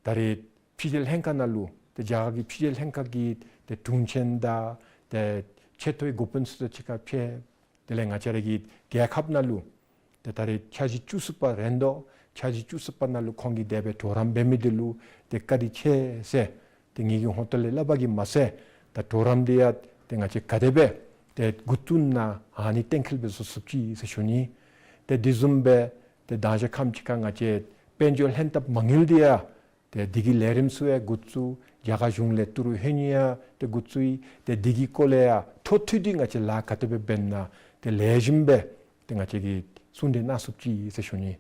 ད་རེས་ཕྱི་འབྲེལ་ལྷན་ཁག་ནང་ལུ་ཏེ་རྒྱ་གར་གྱི་ཕྱི་འབྲེལ་ལྷན་ཁག་གི་ཏེ་དྲུང་ཆེན་དང་ཏེ་ཆེ་མཐོའི་འགོ་དཔོན་ཚུ་དང་གཅིག་ཁར་ཕྱད། དེ་ལས་ང་བཅས་ར་གི་རྒྱལ་ཁབ་ནང་ལུ་ཏེ་ད་རེས་འཆར་གཞི་བཅུ་གསུམ་པ་རན་དོ། འཆར་གཞི་བཅུ་གསུམ་པ་ནང་ལུ་ཁོང་གིས་དེ་སྦེ་གྲོགས་རམ་འབད་མི་དེ་ལུ་ཏེ་བཀའ་དྲིན་ཆེ་ཟེར་ཏེ་ངེ་གི་ཧོངས་ཏོ་ལས་སླབ་པ་གིས་མ་ཚད་ད་གྲོགས་རམ་དེ་ཡང་ཏེ་ང་བཅས་ག་དེ་སྦེ་ཏེ་འགོ་བཙུགས་ན་ཨ་ནི་གཏན་འཁེལ་སྦེ་བཟོ་ཚུགས་ཅི་ཟེར་ཞུ་ནི། ཏེ་དེ་བཟུམ་སྦེ་ཏེ་མདང་ཞག་ཁམས་ཅིག་ཁར་ང་བཅས་དཔལ་འབྱོར་ལྷན་ཐབས་མ་དངུལ་དེ་ཡང་ཏེ་དེ་གི་ལས་རིམ་ཚུ་ཡང་འགོ་བཙུགས། རྒྱ་གར་གཞུང་ལས་ཏི་རུ་ཧེ་ནི་ཡང་ཏེ་འགོ་བཙུགས་ཡི། ཏེ་དེ་གི་སྐོར་ལས་ཡང་འཕྲོ་མཐུད་དེ་ང་བཅས་ལཱ་ག་དེ་སྦེ་འབད་ན་ཏེ་ལེགས་ཤོམ་སྦེ་ཏེ་ང་བཅས་ཀྱིས་གསུང་གྲོས་གནང་ཚུགས་ཅི་ཟེར་ཞུ་ནི།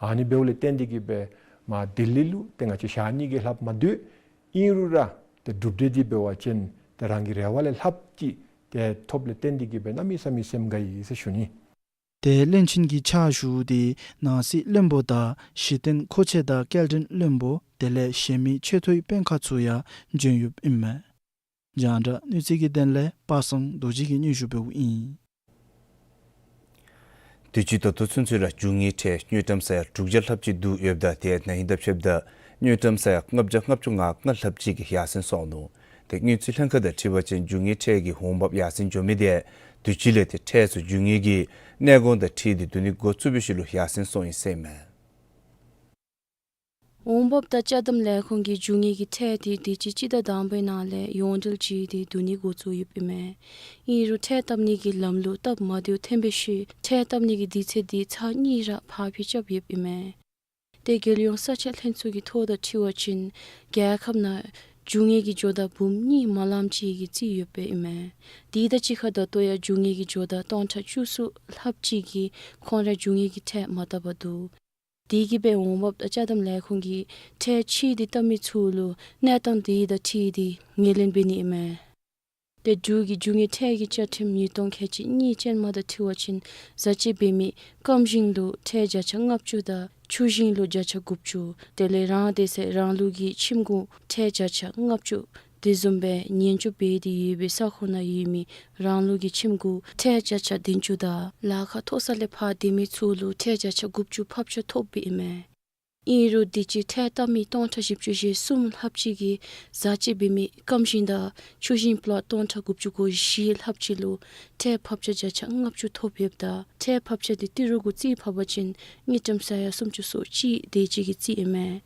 ཨ་ནི་འབདཝ་ལས་བརྟེན་ཏེ་གིས་སྦེ་མར་ལྡི་ལི་ལུ་ཏེ་ང་བཅས་ཞག་གཉིས་ཀྱི་ལྷགཔ་མ་སྡོད། ཨིན་རུང་ར་ཏེ་གྲུབ་འབྲས་འདི་འབད་བ་ཅིན་ཏེ་རང་གི་རེ་བ་ལས་ལྷགཔ་ཅིག་ཏེ་ཐོབ་ལས་བརྟེན་ཏེ་གིས་སྦེ་གནམ་མེད་ས་མེད་སེམས་དགའ་ཡི་ཟེར་ཞུ་ནི། ཏེ་བློན་ཆེན་གྱི་ཕྱག་ཞུ་དེ་ནང་སྲིད་བློན་པོ་དང་གཞི་རྟེན་མཁོ་ཆས་དང་སྐྱེལ་འདྲེན་བློན་པོ་དེ་ལས་གཞན་མི་ཆེ་མཐོའི་དཔོན་ཁག་ཚུ་ཡང་བྱོན་ཡོདཔ་ཨིན་མས། རྒྱང་བསྒྲགས་གནས་ཚུལ་གྱི་དོན་ལས་པ་སངས་རྡོ་རྗེ་གིས་སྙན་ཞུ་འབདཝ་ཨིན། དུས་ཅི་ད་ལྟོ་ཚུན་ཚོད་ར་རྒྱུ་དངུལ་ཁྲལ་དངུལ་ཀྲམ་ས་ཡ་དྲུག་བརྒྱ་ལྷགཔ་ཅིག་བསྡུ་ཡོདཔ་ད་དེ་ཡང་ན་ཧིང་དང་ཕྱདཔ་ད་དངུལ་ཀྲམ་ས་ཡ་ལྔ་བརྒྱ་ལྔ་བཅུ་ང་ལྔ་ལྷགཔ་ཅིག་གིས་ཡར་སེང་སོང་ནུག། ཏེ་དངུལ་རྩིས་ལྷན་ཁག་དང་འཁྲིལ་བ་ཅིན་རྒྱུ་དངུལ་ཁྲལ་གྱི་འོང་འབབ་ཡར་སེང་འགྱོ་མི་དེ་དུས་ཅི་ལས་ཏེ་ཁྲལ་ཚུ་རྒྱུ་དངུལ་གྱི་གནས་སྐོར་དང་འཁྲིལ་ཏེ་བསྡུ་ནི་འགོ་བཙུགས་པའི་ཤུལ་ལུ་ཡར་སེང་སོང་ཡི་ཟེར་ཨིན་མས། འོང་འབབ་དང་ཅ་དམ་ལས་ཁུངས་ཀྱི་རྒྱུ་དངུལ་གྱི་ཁྲལ་དེ་དུས་ཅི་སྤྱི་ཟླ་དང་པའི་ནང་ལས་ཡོངས་འབྲེལ་བྱས་ཏེ་བསྡུ་ནི་འགོ་བཙུགས་ཡོདཔ་ཨིན་མས། ཨིན་རུང་ཁྲལ་བཏབ་ནི་གི་ལམ་ལུགས་སྟབས་མ་བདེཝ་ཐོན་པའི་ཤུལ་ཁྲལ་བཏབ་ནི་གི་དུས་ཚོད་དེ་ཚར་གཉིས་ར་ཕར་འགྱངས་རྐྱབ་ཡོདཔ་ཨིན་མས། ཏེ་རྒྱལ་ཡོངས་ས་ཆ་ལྷན་ཚོགས་ཀྱི་ཐོ་དང་འཁྲིལ་བ་ཅིན་རྒྱལ་ཁབ་ནང་རྒྱུ་དངུལ་གྱི་ཇོ་བདག་འབུམ་གཉིས་མ་ལངམ་ཅིག་གིས་རྩིས་ཡོདཔ་ཨིན་མས། དེ་དང་གཅིག་ཁར་ད་ལྟོ་ཡང་རྒྱུ་དངུལ་གྱི་ཇོ་བདག་སྟོང་ཕྲག་བཅུ་གསུམ་ལྷགཔ་ཅིག་གིས་ཁོང་ར་རྒྱུ་དངུལ་གྱི་ཁྲལ་མ་བཏབ་པར་འདུག། དེ་གིས་སྦེ་འོང་འབབ་དང་ཅ་དམ་ལས་ཁུངས་ཀྱིས་ཁྲལ་ཕྱིས་ཏེ་བཏབ་མི་ཚུ་ལུ་གནས་སྟངས་དེ་དང་འཁྲིལ་ཏེ་ངོས་ལེན་འབད་ནི་ཨིན་མས། ཏེ་འབྲུག་གི་རྒྱུ་དངུལ་ཁྲལ་གྱི་བཅའ་ཁྲིམས་ཉིས་སྟོང་ཁལ་གཅིག་གཉིས་ཅན་མ་དང་འཁྲིལ་བ་ཅིན་བཟའ་སྤྱོད་འབད་མི་སྐམ་ཞིང་ལུ་ཁྲལ་བརྒྱ་ཆ་ལྔ་བཅུ་དང་ཆུ་ཞིང་ལུ་བརྒྱ་ཆ་དགུ་བཅུ་དེ་ལས་རང་སྡེ་ཚན་རང་ལུགས་ཀྱི་ཁྱིམ་གུ་ཁྲལ་བརྒྱ་ཆ་ལྔ་བཅུ་དེ་བཟུམ་སྦེ་ཉེན་བཅོལ་འབད་དེ་ཡོད་པའི་ས་ཁོངས་ནང་ཡོད་མི་རང་ལུགས་ཀྱི་ཁྱིམ་གུ་ཁྲལ་བརྒྱ་ཆ་བདུན་ཅུ་དང་ལཱ་ཁག་མཐོ་ས་ལས་ཕར་སྡོད་མི་ཚུ་ལུ་ཁྲལ་བརྒྱ་ཆ་དགུ་བཅུ་ཕབ་ཆ་ཐོབ་པའི་ཨིན་མས། ཨིན་རུང་དུས་ཅི་ཁྲལ་བཏབ་མི་སྟོང་ཕྲག་བཞི་བཅུ་ཞེ་གསུམ་ལྷགཔ་ཅིག་གིས་བཟའ་སྤྱོད་འབད་མི་སྐམ་ཞིང་དང་ཆུ་ཞིང་པློཊ་སྟོང་ཕྲག་དགུ་བཅུ་གོ་བཞི་ལྷགཔ་ཅིག་ལུ་ཁྲལ་ཕབ་ཆ་བརྒྱ་ཆ་ལྔ་བཅུ་ཐོབ་ཡོདཔ་ད་ཁྲལ་ཕབ་ཆ་དེ་ཏི་རུ་གུ་རྩིས་ཕབ་པ་ཅིན་དངུལ་ཀྲམ་ས་ཡ་སུམ་ཅུ་སོ་གཅིག་དེ་ཅིག་གི་རྩིས་ཨིན་མས།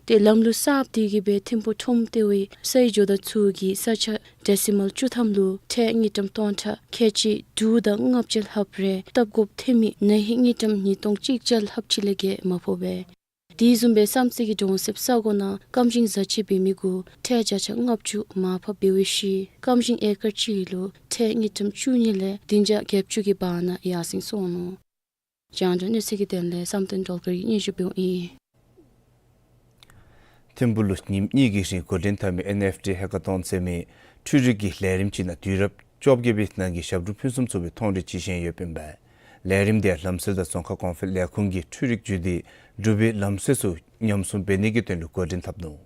ཏེ་ལམ་ལུགས་གསརཔ་དེ་གིས་སྦེ་ཐིམ་ཕུག་ཁྲོམ་ལྟེ་བའི་སའི་ཇོ་བདག་ཚུ་གིས་ས་ཆ་ཌེ་སི་མཱལ་བཅུ་ཐམ་ལུ་ཁྲལ་དངུལ་ཀྲམ་སྟོང་ཕྲག་ཁལ་གཅིག་དྲུག་དང་ལྔ་བརྒྱ་ལྷགཔ་རེ་བཏབ་དགོཔ་ཐོན་མི་ན་ཧིང་དངུལ་ཀྲམ་ཉིས་སྟོང་གཅིག་བརྒྱ་ལྷགཔ་ཅིག་ལས་བརྒལ་མ་ཕོག་པས། དེ་བཟུམ་སྦེ་བསམ་རྩེ་གི་གྲོང་གསེབ་ས་གོ་ནང་སྐམ་ཞིང་བཟའ་སྤྱོད་འབད་མི་གུ་ཁྲལ་བརྒྱ་ཆ་ལྔ་བཅུ་མར་ཕབ་འབད་བའི་ཤུལ་སྐམ་ཞིང་ཨེ་ཀར་གཅིག་ལུ་ཁྲལ་དངུལ་ཀྲམ་བཅུ་གཉིས་ལས་བདུན་བརྒྱ་བརྒྱད་ཅུ་གི་བར་ན་ཡར་སེང་སོང་ནུག། རྒྱང་བསྒྲགས་གནས་ཚུལ་གྱི་དོན་ལས་བསམ་གཏན་སྒྲོལ་དཀར་གྱིས་སྙན་ཞུ་འབདཝ་ཨིན། ཐིམ་ཕུག་ལུ་ཉིནམ་གཉིས་ཀྱི་རིང་འགོ་འདྲེན་འཐབ་མི་ཨེན་ཨེཕ་ཊི་ཧེ་ཀ་ཐོན་ཟེར་མི་འཕྲུལ་རིག་གི་ལས་རིམ་ཅིག་ནང་དུས་རབས་བཅོ་བརྒྱད་པའི་ནང་གི་ཞབས་དྲུང་ཕུན་སུམ་ཚོགས་པའི་མཐོང་གྲོལ་ཅིག་བཞེངས་ཡོདཔ་ཨིན་པས། ལས་རིམ་དེ་ལམ་སེལ་དང་རྫོང་ཁ་གོང་འཕེལ་ལས་ཁུངས་ཀྱིས་འཕྲུལ་རིག་བརྒྱུད་དེ་འབྲུག་པའི་ལམ་སྲོལ་ཚུ་ཉམས་སྲུང་འབད་ནི་གི་དོན་ལུ་འགོ་འདྲེན་འཐབ་ནུག།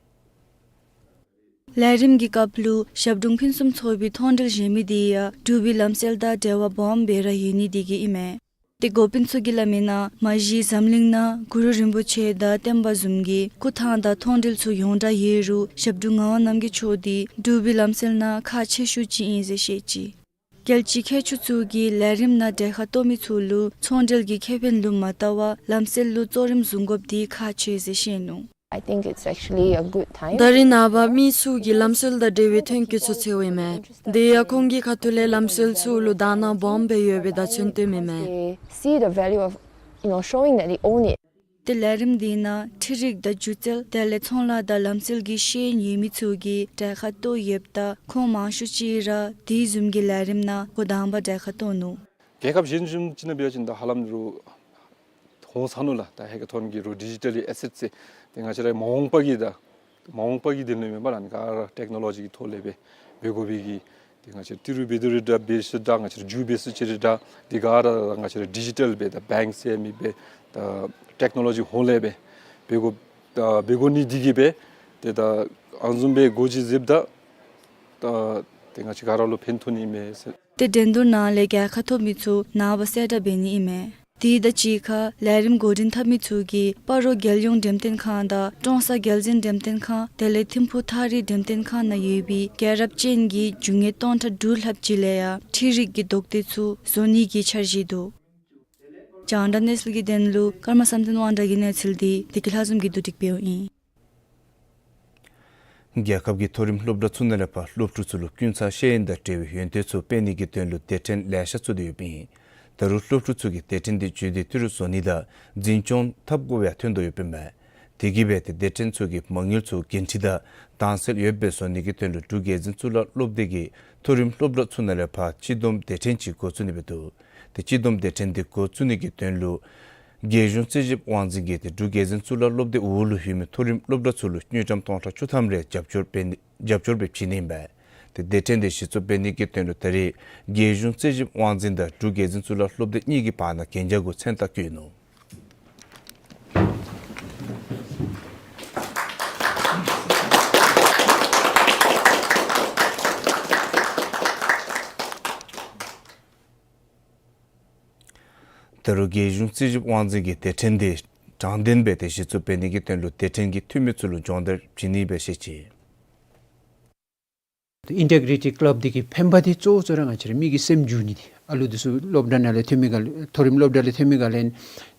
ལས་རིམ་གྱི་སྐབས་ལུ་ཞབས་དྲུང་ཕུན་སུམ་ཚོགས་པའི་མཐོང་གྲོལ་བཞེངས་མི་དེ་ཡང་འབྲུག་པའི་ལམ་སྲོལ་དང་འབྲེལ་བ་སྦོམ་སྦེ་ར་ཡོད་ནི་དེ་གིས་ཨིན་མས། ཏེ་འགོ་དཔོན་ཚུ་གིས་སླབ་མིའི་ནང་མ་གཞི་འཛམ་གླིང་ནང་གུ་རུ་རིན་པོ་ཆེ་དང་བསྟན་པ་བཟུམ་གྱི་སྐུ་ཐང་དང་མཐོང་གྲོལ་ཚུ་ཡོངས་གྲགས་ཡོད་རུང་ཞབས་དྲུང་ངག་དབང་རྣམ་རྒྱལ་མཆོག་དེ་འབྲུག་པའི་ལམ་སྲོལ་ནང་ཁག་ཆེ་ཤོས་ཅིག་ཨིན་ཟེར་བཤད་ཅི། རྒྱལ་སྤྱིའི་མཁས་མཆོག་ཚུ་གིས་ལས་རིམ་ནང་གྲལ་ཁར་གཏོགས་མི་ཚུ་ལུ་ཚོང་འབྲེལ་གྱི་ཁེ་ཕན་ལུ་མ་བལྟ་བར་ལམ་སྲོལ་ལུ་གཙོ་རིམ་བཟུང་དགོཔ་དེ་ཁག་ཆེ་ཟེར་བཤད་ནུག། I think it's actually a good time. ད་རེས་ནངས་པ་མི་ཚུ་གིས་ལམ་སྲོལ་དང་འབྲེལ་བའི་ཐོན་སྐྱེད་ཚུ་འཚོལཝ་ཨིན་མས། དེ་ཡང་ཁོང་གི་ཁ་ཐུག་ལས་ལམ་སྲོལ་ཚུ་ལུ་དག་སྣང་སྦོམ་སྦེ་ཡོད་པའི་བརྡ་མཚོན་སྟོནམ་ཨིན་མས། They see the value of, you know, showing that they own it. ཏེ་ལས་རིམ་འདི་ནང་འཕྲུལ་རིག་དང་སྒྱུ་རྩལ་དེ་ལས་ཚོང་ལཱ་དང་ལམ་སྲོལ་གྱི་ཤེས་ཡོན་ཡོད་མི་ཚུ་གིས་གྲལ་ཁར་གཏོགས་ཡོདཔ་ད་ཁོང་མང་ཤོས་ཅིག་ར་དེ་བཟུམ་གྱི་ལས་རིམ་ནང་འགོ་དང་པ་གྲལ་ཁར་གཏོགས་ནུག། རྒྱལ་ཁབ་གཞན་བཟུམ་ཅིག་ནང་འབད་བ་ཅིན་ད་ཧ་ལམ་རུང་ཧོང་སང་ནུག་ལགས། ད་ཧེ་ཀེ་ཐོན་གྱི་རུང་ཌི་ཇི་ཊལ་ཨེ་སེཊསི་ཏེ་ང་བཅས་ར་མ་འོངས་པ་གི་ད་མ་འོངས་པ་གི་དོན་ལུ་མེན་པར་ཨ་ནི་ག་ར་ཊེཀ་ནོ་ལོ་ཇི་གི་ཐོག་ལས་སྦེ་འབད་དགོ་པའི་གི་ཏེ་ང་བཅས་ར་ཏི་རུ་འབད་དོ་རུང་འདྲ་འབད་སོ་འདྲ་ང་བཅས་ར་རྒྱུ་འབད་སོ་ཅི་རུང་འདྲ་ཏེ་ག་ར་ང་བཅས་ར་ཌི་ཇི་ཊལ་སྦེ་ད་བེངཀ་ཟེར་མི་སྦེ་ད་ཊེཀ་ནོ་ལོ་ཇི་ཧོང་ལས་སྦེ་འབད་དགོ་ད་འབད་དགོ་ནི་འདི་གིས་སྦེ་ཏེ་ད་ཨ་ནི་བཟུམ་སྦེ་སྒོ་ཅིག་ཟེརཝ་ད་ད་ཏེ་ང་བཅས་ག་ར་ལུ་ཕན་ཐོགས་ནི་མས་ཟེར། ཏེ་འགྲན་བསྡུར་ནང་ལས་རྒྱལ་ཁ་ཐོབ་མི་ཚུ་ནངས་པ་གསལ་བསྒྲགས་འབད་ནི་ཨིན་མས། དེ་དང་གཅིག་ཁར་ལས་རིམ་འགོ་འདྲེན་འཐབ་མི་ཚུ་གིས་སྤ་རོ་རྒྱལ་ཡོངས་འགྲེམས་སྟོན་ཁང་དང་ཀྲོང་གསར་རྒྱལ་འཛིན་འགྲེམས་སྟོན་ཁང་དེ་ལས་ཐིམ་ཕུག་ཐགས་རིས་འགྲེམས་སྟོན་ཁང་ནང་ཡོད་པའི་རྒྱལ་རབས་ཅན་གྱི་རྒྱུ་དངོས་སྟོང་ཕྲག་དྲུག་ལྷགཔ་ཅིག་ལས་ཡང་འཕྲུལ་རིག་གི་རྡོག་ཐེབས་ཚུ་བཟོ་ནི་གི་འཆར་གཞི་འདུག། རྒྱང་བསྒྲགས་གནས་ཚུལ་གྱི་དོན་ལུ་ཀརྨ་བསམ་གཏན་དབང་གྲགས་ཀྱི་གནས་ཚུལ་འདི་བདེ་སྐྱིད་ལྷ་འཛོམས་ཀྱིས་བསྡུ་སྒྲིག་འབདཝ་ཨིན། རྒྱལ་ཁབ་ཀྱི་མཐོ་རིམ་སློབ་གྲྭ་ཚུ་ནང་ལས་ཕར་སློབ་ཕྲུག་ཚུ་ལུ་ཀུན་བཟང་ཤེས་ཡོན་དང་འབྲེལ་བའི་ཡོན་ཏན་ཚུ་སྤེལ་ནི་གི་དོན་ལུ་སྡེ་ཕྲན་ལེ་ཤ་བཙུགས་ཏེ་ཡོདཔ་ཨིན། ད་རུང་སློབ་ཕྲུག་ཚུ་གིས་སྡེ་ཕྲན་འདི་བརྒྱུད་དེ་ཏི་རུ་བཟོ་ནི་དང་འཛིན་སྐྱོང་འཐབ་དགོཔ་ཡང་ཐོན་དོ་ཡོདཔ་ཨིན་མས། དེ་གིས་སྦེ་ཏེ་སྡེ་ཕྲན་ཚུ་གི་མ་དངུལ་ཚུ་འགན་འཁྲི་དང་དྭངས་གསལ་ཡོདཔ་སྦེ་བཟོ་ནི་གི་དོན་ལུ་འབྲུག་རྒྱལ་འཛིན་གཙུག་ལག་སློབ་སྡེ་གིས་མཐོ་རིམ་སློབ་གྲྭ་ཚུ་ནང་ལས་ཕར་སྤྱི་བསྡོམས་སྡེ་ཕྲན་ཅིག་འགོ་བཙུགས་ནི་སྦེ་འདུག། ཏེ་སྤྱི་བསྡོམས་སྡེ་ཕྲན་འདི་འགོ་བཙུགས་ནི་གི་དོན་ལུ་རྒྱལ་གཞུང་རྩིས་ཞིབ་དབང་འཛིན་གྱིས་ཏེ་འབྲུག་རྒྱལ་འཛིན་གཙུག་ལག་སློབ་སྡེ་འོག་ལུ་ཡོད་མི་མཐོ་རིམ་སློབ་གྲྭ་ཚུ་ལུ་དངུལ་ཀྲམ་སྟོང་ཕྲག་བཅུ་ཐམ་རེ་རྒྱབ་སྐྱོར་འབད་ནི་རྒྱབ་སྐྱོར་སྦེ་བྱིན་ནི་ཨིན་པས། ཏེ་སྡེ་ཕྲན་འདི་གཞི་བཙུགས་འབད་ནི་གི་དོན་ལུ་ད་རེས་རྒྱལ་གཞུང་རྩིས་ཞིབ་དབང་འཛིན་དང་འབྲུག་རྒྱལ་འཛིན་གཙུག་ལག་སློབ་སྡེ་གཉིས་ཀྱི་བར་ན་གན་རྒྱ་གུ་མཚན་རྟགས་བཀོད་ནུག། ད་རུང་རྒྱལ་གཞུང་རྩིས་ཞིབ་དབང་འཛིན་གྱིས་སྡེ་ཕྲན་འདི་དྲང་བདེན་སྦེ་ཏེ་གཞི་བཙུགས་འབད་ནི་གི་དོན་ལུ་སྡེ་ཕྲན་གྱི་འཐུས་མི་ཚུ་ལུ་སྦྱོང་བརྡར་བྱིན་ནི་སྦེ་བཤད་ཅི། ཨིན་ཊེག་རི་ཊི་ཀ་ལབ་འདི་གི་ཕན་པ་འདི་གཙོ་བོ་གཙོ་ར་ང་བཅས་ར་མི་གི་སེམས་འགྱུར་ནི་འདི། ཨ་ལུ་འདི་ཚུ་སློབ་གྲྭ་ནང་ལས་ཐོན་མི་ག་ལས་མཐོ་རིམ་སློབ་གྲྭ་ལས་ཐོན་མི་ག་ལས་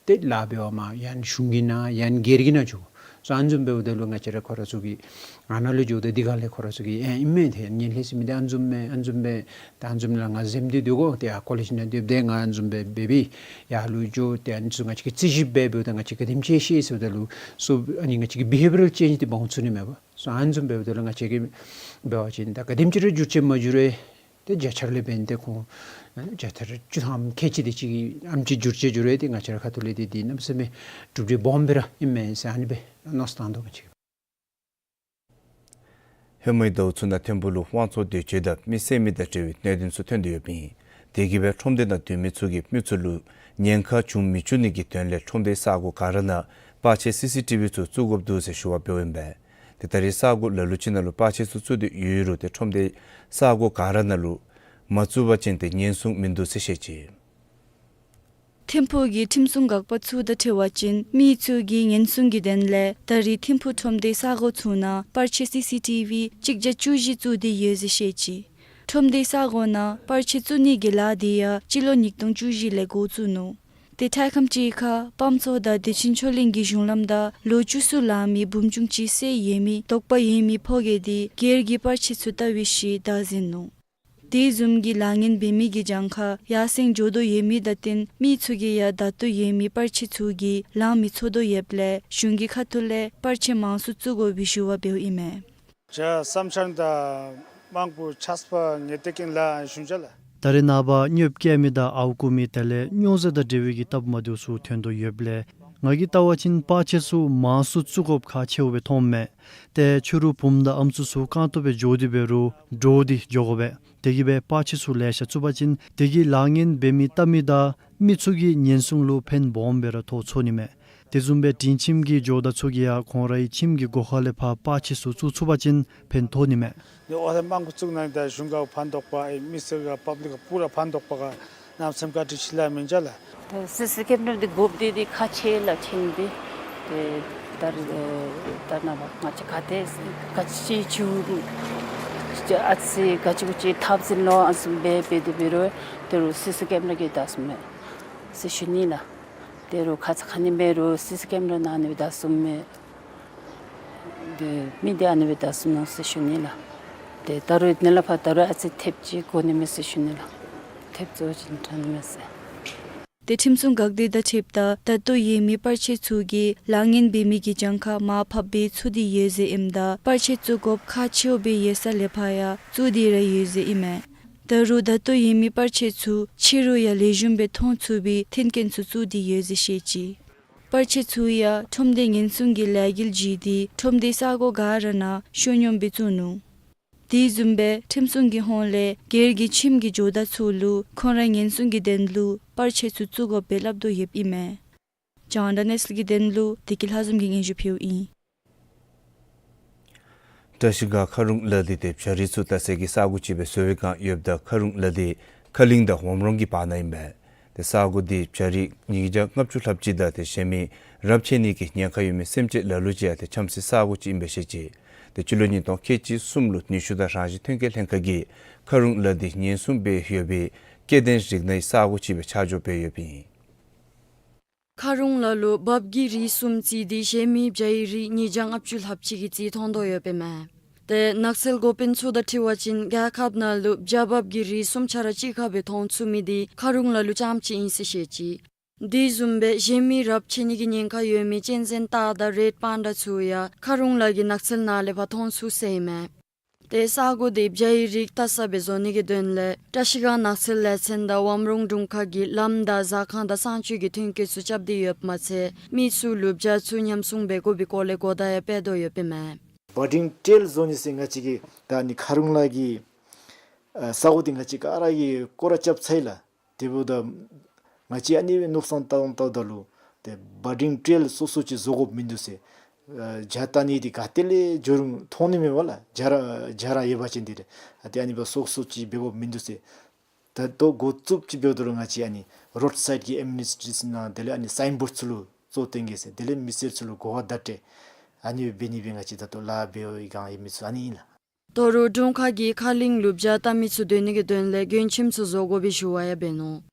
ཏེ་ལཱ་འབད་བ་མས། ཡང་གཞུང་གི་ནང་ཡང་སྒེར་གྱི་ནང་འགྱོ། སོ་ཨ་ནི་བཟུམ་འབདཝ་ད་ལུ་ང་བཅས་ར་ཁོ་ར་ཚུ་གིས་ཨ་ནཱ་ལུ་འགྱོཝ་ད་འདི་ག་ལས་ཁོ་ར་ཚུ་གིས་ཨེ་ཨིན་མས། ཏེ་ངན་ལྷད་ཟེར་མི་འདི་ཨ་ནི་བཟུམ་མས། ཨ་ནི་བཟུམ་སྦེ་ད་ཨ་ནི་བཟུམ་ལགས་ང་འཛེམ་སྟེ་སྡོད་དགོ། ཏེ་ཨ་ཀོ་ལེཇ་ནང་སྡོདཔ་ད་ང་ཨ་ནི་བཟུམ་སྦེ་འབད་བས་ཡར་ལུ་འགྱོ། ཏེ་ཨ་ནི་ཚུ་ང་བཅས་ཀྱིས་རྩིས་ཞིབ་འབད་འབདཝ་ད་ང་བཅས་ག་དེམ་ཅིག་ཤེས་ཟེརཝ་ད་ལུ་སོ་ཨ་ནི་ང་བཅས་ཀྱི་བི་ཧེ་བི་ཡ་རལ་ཅེནཇ་འདི་འབག་འོང་ཚུགས་ནི་མས་པ། སོ་ཨ་ནི་བཟུམ་འབདཝ་ད་ལུ་ང་བཅས་ཀྱིས་འབད་བ་ཅིན་ད་ག་དེམ་ཅིག་ར་འགྱུར་བཅོས་མ་འགྱུར་བས། ཏེ་བརྒྱ་ཆ་ལས་འབད་ནི་དེ་ཁོང་བརྒྱ་ཆ་ར་བཅུ་ཐམ་ཁལ་གཅིག་དེ་ཅིག་གི་ཨ་ནེམ་ཅིག་འགྱུར་བཅོས་འགྱུར་བས། ཏེ་ང་བཅས་ར་ཁ་ཐུག་ལས་ཏེ་འདི་གནམ་མེད་ས་མེད་གྲུབ་འབྲས་སྦོམ་སྦེ་ར་ཨིན་མས་ཟེར་ཨ་ནི་སྦེ་མནོ་བསམ་བཏང་དོ་ང་བཅས། ཧེ་མའི་ཟླཝ་ཚུ་ནང་ཐིམ་ཕུག་ལུ་དབང་ཚད་བསྡུ་སྤྱོད་དང་མི་བསད་མི་དང་འབྲེལ་བའི་གནད་དོན་ཚུ་ཐོན་ཏེ་ཡོདཔ་ཨིན། དེ་གིས་སྦེ་ཁྲོམ་སྡེ་ནང་སྡོད་མི་ཚུ་གིས་མི་ཚུ་ལུ་ཉེན་ཁ་བྱུང་མི་བཅུག་ནི་གི་དོན་ལས་ཁྲོམ་སྡེའི་ས་གོ་ག་ར་ནང་པར་ཆས་སི་སི་ཊི་བི་ཚུ་བཙུགས་དགོཔ་འདུག་ཟེར་ཞུ་བ་འབདཝ་ཨིན་པས། ཏེ་ད་རེས་ས་གོ་ལ་ལུ་ཅིག་ནང་ལུ་པར་ཆས་ཚུ་བཙུགས་ཏེ་ཡོད་རུང་ཏེ་ཁྲོམ་སྡེའི་ས་གོ་ག་ར་ནང་ལུ་མ་བཙུགས་པ་ཅིན་ཏེ་ཉེན་སྲུང་མིན་འདུག་ཟེར་བཤད་ཅི། ཐིམ་ཕུག་གི་ཁྲིམས་སྲུང་འགག་པ་ཚུ་དང་འཁྲིལ་བ་ཅིན་མི་ཚུ་གི་ཉེན་སྲུང་གི་དོན་ལས་ད་རེས་ཐིམ་ཕུག་ཁྲོམ་སྡེའི་ས་གོ་ཚུ་ནང་པར་ཆས་སི་སི་ཊི་བི་གཅིག་བརྒྱ་བཅུ་བཞི་བཙུགས་ཏེ་ཡོད་ཟེར་བཤད་ཅི། ཁྲོམ་སྡེའི་ས་གོ་ནང་པར་ཆས་བཙུགས་ནི་གི་ལཱ་འདི་ཡང་སྤྱི་ལོ་ཉིས་སྟོང་བཅུ་བཞི་ལས་འགོ་བཙུགས་ནུག། ཏེ་ཐེངས་ཁམས་ཅིག་ཁར་སྤམ་ཚོ་དང་བདེ་ཆེན་ཆོས་གླིང་གི་གཞུང་ལམ་དང་ལོ་བཅུ་གསུམ་ལང་མི་བུམ་ཆུང་ཅིག་བསད་ཡོད་མི་དོགས་པ་ཡོད་མི་ཕོ་རྒས་འདི་སྒེར་གྱི་པར་ཆས་ཚུ་བལྟ་བའི་ཤུལ་བདའ་ཟུན་ནུག། དེ་བཟུམ་གྱི་ལཱ་ངན་འབད་མི་གི་གྱངས་ཁ་ཡར་སེང་འགྱོ་དོ་ཡོད་མི་དང་བསྟུན་མི་ཚུ་གིས་ཡང་བརྡ་ཐོ་ཡོད་མི་པར་ཆས་ཚུ་གིས་ལང་མི་ཚུགས་དོ་ཡོདཔ་ལས་གཞུང་གི་ཁ་ཐུག་ལས་པར་ཆས་མང་སུ་བཙུགས་དགོ་པའི་ཞུ་བ་འབདཝ་ཨིན་མས། ཇ་བསམ་འཆར་དང་དམངས་ཀྱི་ཆགས་པ་ངེས་ཏེ་ཀུན་ལ་ཞུ་བྱ་ལ། ད་རེས་ནངས་པ་ཉོ་བཀལ་མི་དང་ཨརཝ་བརྐུ་མི་དེ་ལས་སྨྱོ་རྫས་དང་འབྲེལ་བའི་གི་སྟབས་མ་བདེཝ་ཚུ་ཐོན་དོ་ཡོདཔ་ལས་ང་གིས་བལྟ་བ་ཅིན་པར་ཆས་ཚུ་མང་སུ་བཙུགས་དགོཔ་ཁག་ཆེཝ་སྦེ་མཐོངམ་མས། ཏེ་ཕྱི་རུ་བུམོ་དང་ཨམ་སྲུ་ཚུ་རྐང་སྟོང་སྦེ་འགྱོ་སྟེ་འབད་རུང་འདྲོག་སྟེ་འགྱོ་དགོ་པས། དེ་གིས་སྦེ་པར་ཆས་ཚུ་ལེ་ཤ་བཙུགས་པ་ཅིན་དེ་གིས་ལཱ་ངན་འབད་མི་བལྟ་མི་དང་མི་ཚུ་གི་ཉེན་སྲུང་ལུ་ཕན་སྦོམ་སྦེ་ར་ཐོགས་ཚུགས་ནི་མས། དེ་བཟུམ་སྦེ་དྲིན་ཁྱིམ་གྱི་ཇོ་བདག་ཚུ་གིས་ཡང་ཁོང་རའི་ཁྱིམ་གྱི་སྒོ་ཁ་ལས་ཕར་པར་ཆས་ཚུ་བཙུགས་ཚུགས་པ་ཅིན་ཕན་ཐོགས་ནི་མས། ནི་ཨོ་ཐེ་དམངས་ཀྱིས་བཙུགས་གནང་ད་གཞུང་ག་ཕན་ཐོགས་པ་ཨེ་མི་སེར་ག་པབ་ལིཀ་ག་པུ་ར་ཕན་ཐོགས་པ་ག་གནམ་མེད་ས་མེད་བཀའ་དྲིན་ཆེ་ལ་མི་འཇའ་ལ། ད་སི་སི་ཀེམ་ར་འདི་དགོཔ་འདི་འདི་ཁག་ཆེ་ལ་ཁྱིམ་འདི། ཏེ་ད་རེས་ད་ནངས་པ་ང་བཅས་ག་ཏེ་ག་ཅི་ཅིག་ཨ་ཙི་ག་ཅི་གུ་ཅི་འཐབ་ཟིན་ལོ་ཨ་ནི་བཟུམ་སྦེ་འབད་དེ་འབད་རུང་དོ་རུང་སི་སི་ཀེམ་ར་གིས་བདའ་ཟུན་མས་ཟེར་ཞུ་ནི་ལགས། དོ་རུང་ཁ་ཙ་ཁ་ཉིནམ་འབད་རུང་སི་སི་ཀེམ་ར་ནང་ནི་བདའ་ཟུན་མས། ཏེ་མི་འདི་ཨ་ནི་སྦེ་བདའ་ཟུན་ནུག་ཟེར་ཞུ་ནི་ལགས། ཏེ་ད་རུང་ནཱ་ལས་ཕར་ད་རུང་ཨ་ཙི་ཐེབས་ཅིག་དགོ་ནི་མས་ཟེར་ཞུ་ནི་ལགས། ཐེབས་ཅིག་འོང་ཅི་དྲག་ནི་མས་ཟེར། ཏེ་ཁྲིམས་སྲུང་འགག་སྡེ་དང་འཁྲིལཝ་ད་ད་ལྟོ་ཡོད་མི་པར་ཆས་ཚུ་གིས་ལཱ་ངན་འབད་མི་གི་གྱངས་ཁ་མར་ཕབ་སྦེ་ཚུད་དེ་ཡོད་ཟེར་ཨིནམ་ད་པར་ཆས་བཙུགས་དགོཔ་ཁག་ཆེཝ་སྦེ་ཡོད་ས་ལས་ཕར་ཡང་བཙུགས་ཏེ་ར་ཡོད་ཟེར་ཨིན་མས། ད་རུང་ད་ལྟོ་ཡོད་མི་པར་ཆས་ཚུ་ཕྱི་རུ་ཡང་ལེགས་ཤོམ་སྦེ་མཐོང་ཚུགས་པའི་མཐུན་རྐྱེན་ཚུ་བཙུགས་ཏེ་ཡོད་ཟེར་བཤད་ཅི། པར་ཆས་ཚུ་ཡང་ཁྲོམ་སྡེ་ཉེན་སྲུང་གི་ལས་འགུལ་བརྒྱུད་དེ་ཁྲོམ་སྡེ་ས་གོ་ག་ར་ནང་ཤོ་སྙོམས་སྦེ་བཙུགས་ནུག། དེ་བཟུམ་སྦེ་ཁྲིམས་སྲུང་གི་ཧོངས་ལས་སྒེར་གྱི་ཁྱིམ་གྱི་ཇོ་བདག་ཚུ་ལུ་ཁོང་རའི་ཉེན་སྲུང་གི་དོན་ལུ་པར་ཆས་ཚུ་བཙུགས་དགོཔ་སྦེ་སླབ་དོ་ཡོདཔ་ཨིན་མས། རྒྱང་བསྒྲགས་གནས་ཚུལ་གྱི་དོན་ལུ་བདེ་སྐྱིད་ལྷ་འཛོམས་ཀྱིས་སྙན་ཞུ་ཕུལཝ་ཨིན། བཀྲ་ཤིས་སྒང་མཁར་རོང་ལ་འདི་ཏེ་བྱ་རིགས་ཚུ་བལྟ་སའི་གི་ས་གོ་ཅིག་སྦེ་བཟོ་བའི་བསྒང་ཡོདཔ་ད་མཁར་རོང་ལ་འདི་ཁ་གླིང་དང་ཝམ་རོང་གི་བར་ན་ཨིན་པས། ཏེ་ས་གོ་འདི་བྱ་རིགས་ཉིས་བརྒྱ་ལྔ་བཅུ་ལྷགཔ་ཅིག་དང་ཏེ་གཞན་མི་རབས་ཆད་ནི་གི་ཉེན་ཁ་ཡོད་མི་སེམས་ཅན་ལ་ལུ་ཅིག་ཡང་ཏེ་འཁྱམ་སའི་ས་གོ་ཅིག་ཨིན་པའི་བཤད་ཅི། ཏེ་སྤྱི་ལོ་ཉིས་སྟོང་ཁལ་གཅིག་གསུམ་ལུ་ནུས་ཤུགས་དང་རང་བཞིན་ཐོན་སྐྱེད་ལྷན་ཁག་གིས་མཁར་རོང་ལ་འདི་ཉེན་སྲུང་འབད་ཡོད་པའི་སྐྱེ་ལྡན་རིགས་སྣའི་ས་གོ་ཅིག་སྦེ་ཆ་འཇོག་འབད་ཡོདཔ་ཨིན། མཁར་རོང་ལ་ལུ་འབབ་ཀྱི་རིགས་གསུམ་བརྩིས་ཏེ་གཞན་མི་བྱ་ཡི་རིགས་ཉིས་བརྒྱ་ལྔ་བཅུ་ལྷགཔ་ཅིག་གི་རྩིས་མཐོང་དོ་ཡོདཔ་ཨིན་མས། ཏེ་ནགས་ཚལ་འགོ་དཔོན་ཚུ་དང་འཁྲིལ་བ་ཅིན་རྒྱལ་ཁབ་ནང་ལུ་བྱ་འབབ་ཀྱི་རིགས་གསུམ་ཆ་ར་གཅིག་ཁར་སྦེ་མཐོང་ཚུགས་མི་འདི་མཁར་རོང་ལ་ལུ་རྐྱངམ་ཅིག་ཨིན་ཟེར་བཤད་ཅི། དེ་བཟུམ་སྦེ་གཞན་མི་རབས་ཆད་ནི་གི་ཉེན་ཁ་ཡོད་མི་གཅན་གཟན་སྟག་དང་རེཌ་པཱན་ཌ་ཚུ་ཡང་མཁར་རོང་ལ་གི་ནགས་ཚལ་ནང་ལས་ཕར་མཐོང་ཚུགས་ཟེར་ཨིན་མས། ཏེ་ས་གོ་འདི་བྱ་ཡི་རིགས་བལྟ་ས་སྦེ་བཟོ་ནི་གི་དོན་ལས་བཀྲ་ཤིས་སྒང་ནགས་ཚལ་ལས་ཚན་དང་ཝམ་རོང་དྲུང་ཁག་གིས་ལམ་དང་ཟ་ཁང་དང་གསང་སྤྱོད་ཀྱི་མཐུན་རྐྱེན་ཚུ་རྐྱབ་སྟེ་ཡོདཔ་མ་ཚད་མི་ཚུ་ལུ་བྱ་ཚུ་ཉམས་སྲུང་འབད་དགོ་པའི་སྐོར་ལས་གོ་བརྡ་ཡང་སྤེལ་དོ་ཡོདཔ་ཨིན་མས། བར་ཌིང་ཊེལ་བཟོ་ནི་ཟེར་ང་བཅས་ཀྱིས་ད་ཨ་ནི་མཁར་རོང་ལ་གི་ཨ་ས་གོ་འདི་ང་བཅས་ག་ར་གིས་སྐོར་ར་རྐྱབ་ཚར་ཡི་ལགས། དེ་འབདཝ་ད་ང་བཅས་ཨ་ནི་སྦེ་མནོ་བསམ་བཏང་བཏངམ་ད་ལུ་ཏེ་བར་ཌིང་ཊེལ་སོ་སོ་ཅིག་བཟོ་དགོཔ་མིན་འདུག་ཟེར། ཨ་བྱ་བལྟ་ནི་འདི་ག་ཏེ་ལས་འགྱོ་རུང་མཐོང་ནི་མས་པ་ལགས། བྱ་ར་བྱ་ར་ཡོད་པ་ཅིན་འདི་ར་ཨ་ཏེ་ཨ་ནི་སྦེ་སོ་སོ་ཅིག་འབད་དགོཔ་མིན་འདུག་ཟེར། ད་ལྟོ་འགོ་བཙུགསཔ་ཅིག་འབདཝ་ད་ལུ་ང་བཅས་ཨ་ནི་རོཌ་སའིཌ་གི་ཨེམ་ཨེན་ཨེསི་ཊིས་ནང་དེ་ལས་ཨ་ནི་སའིན་བོཌ་ཚུ་ལུ་བཙུགས་ཏེ་གི་ཟེར་དེ་ལས་མི་སེར་ཚུ་ལུ་གོ་བ་བརྡ་སྤྲོད་ཨ་ནི་སྦེ་འབད་ནི་སྦེ་ང་བཅས་ད་ལྟོ་ལཱ་འབད་བའི་བསྒང་ཡོད་མི་ཚུ་ཨ་ནི་ཨིན་ལགས། ད་རུང་དྲུང་ཁག་གིས་མཁར་གླིང་ལུ་བྱ་བལྟ་མི་ཚུ་སྡོད་ནི་གི་དོན་ལས་མགྱོན་ཁྱིམ་ཚུ་བཟོ་དགོ་པའི་ཞུ་བ་ཡང་འབད་ནུག།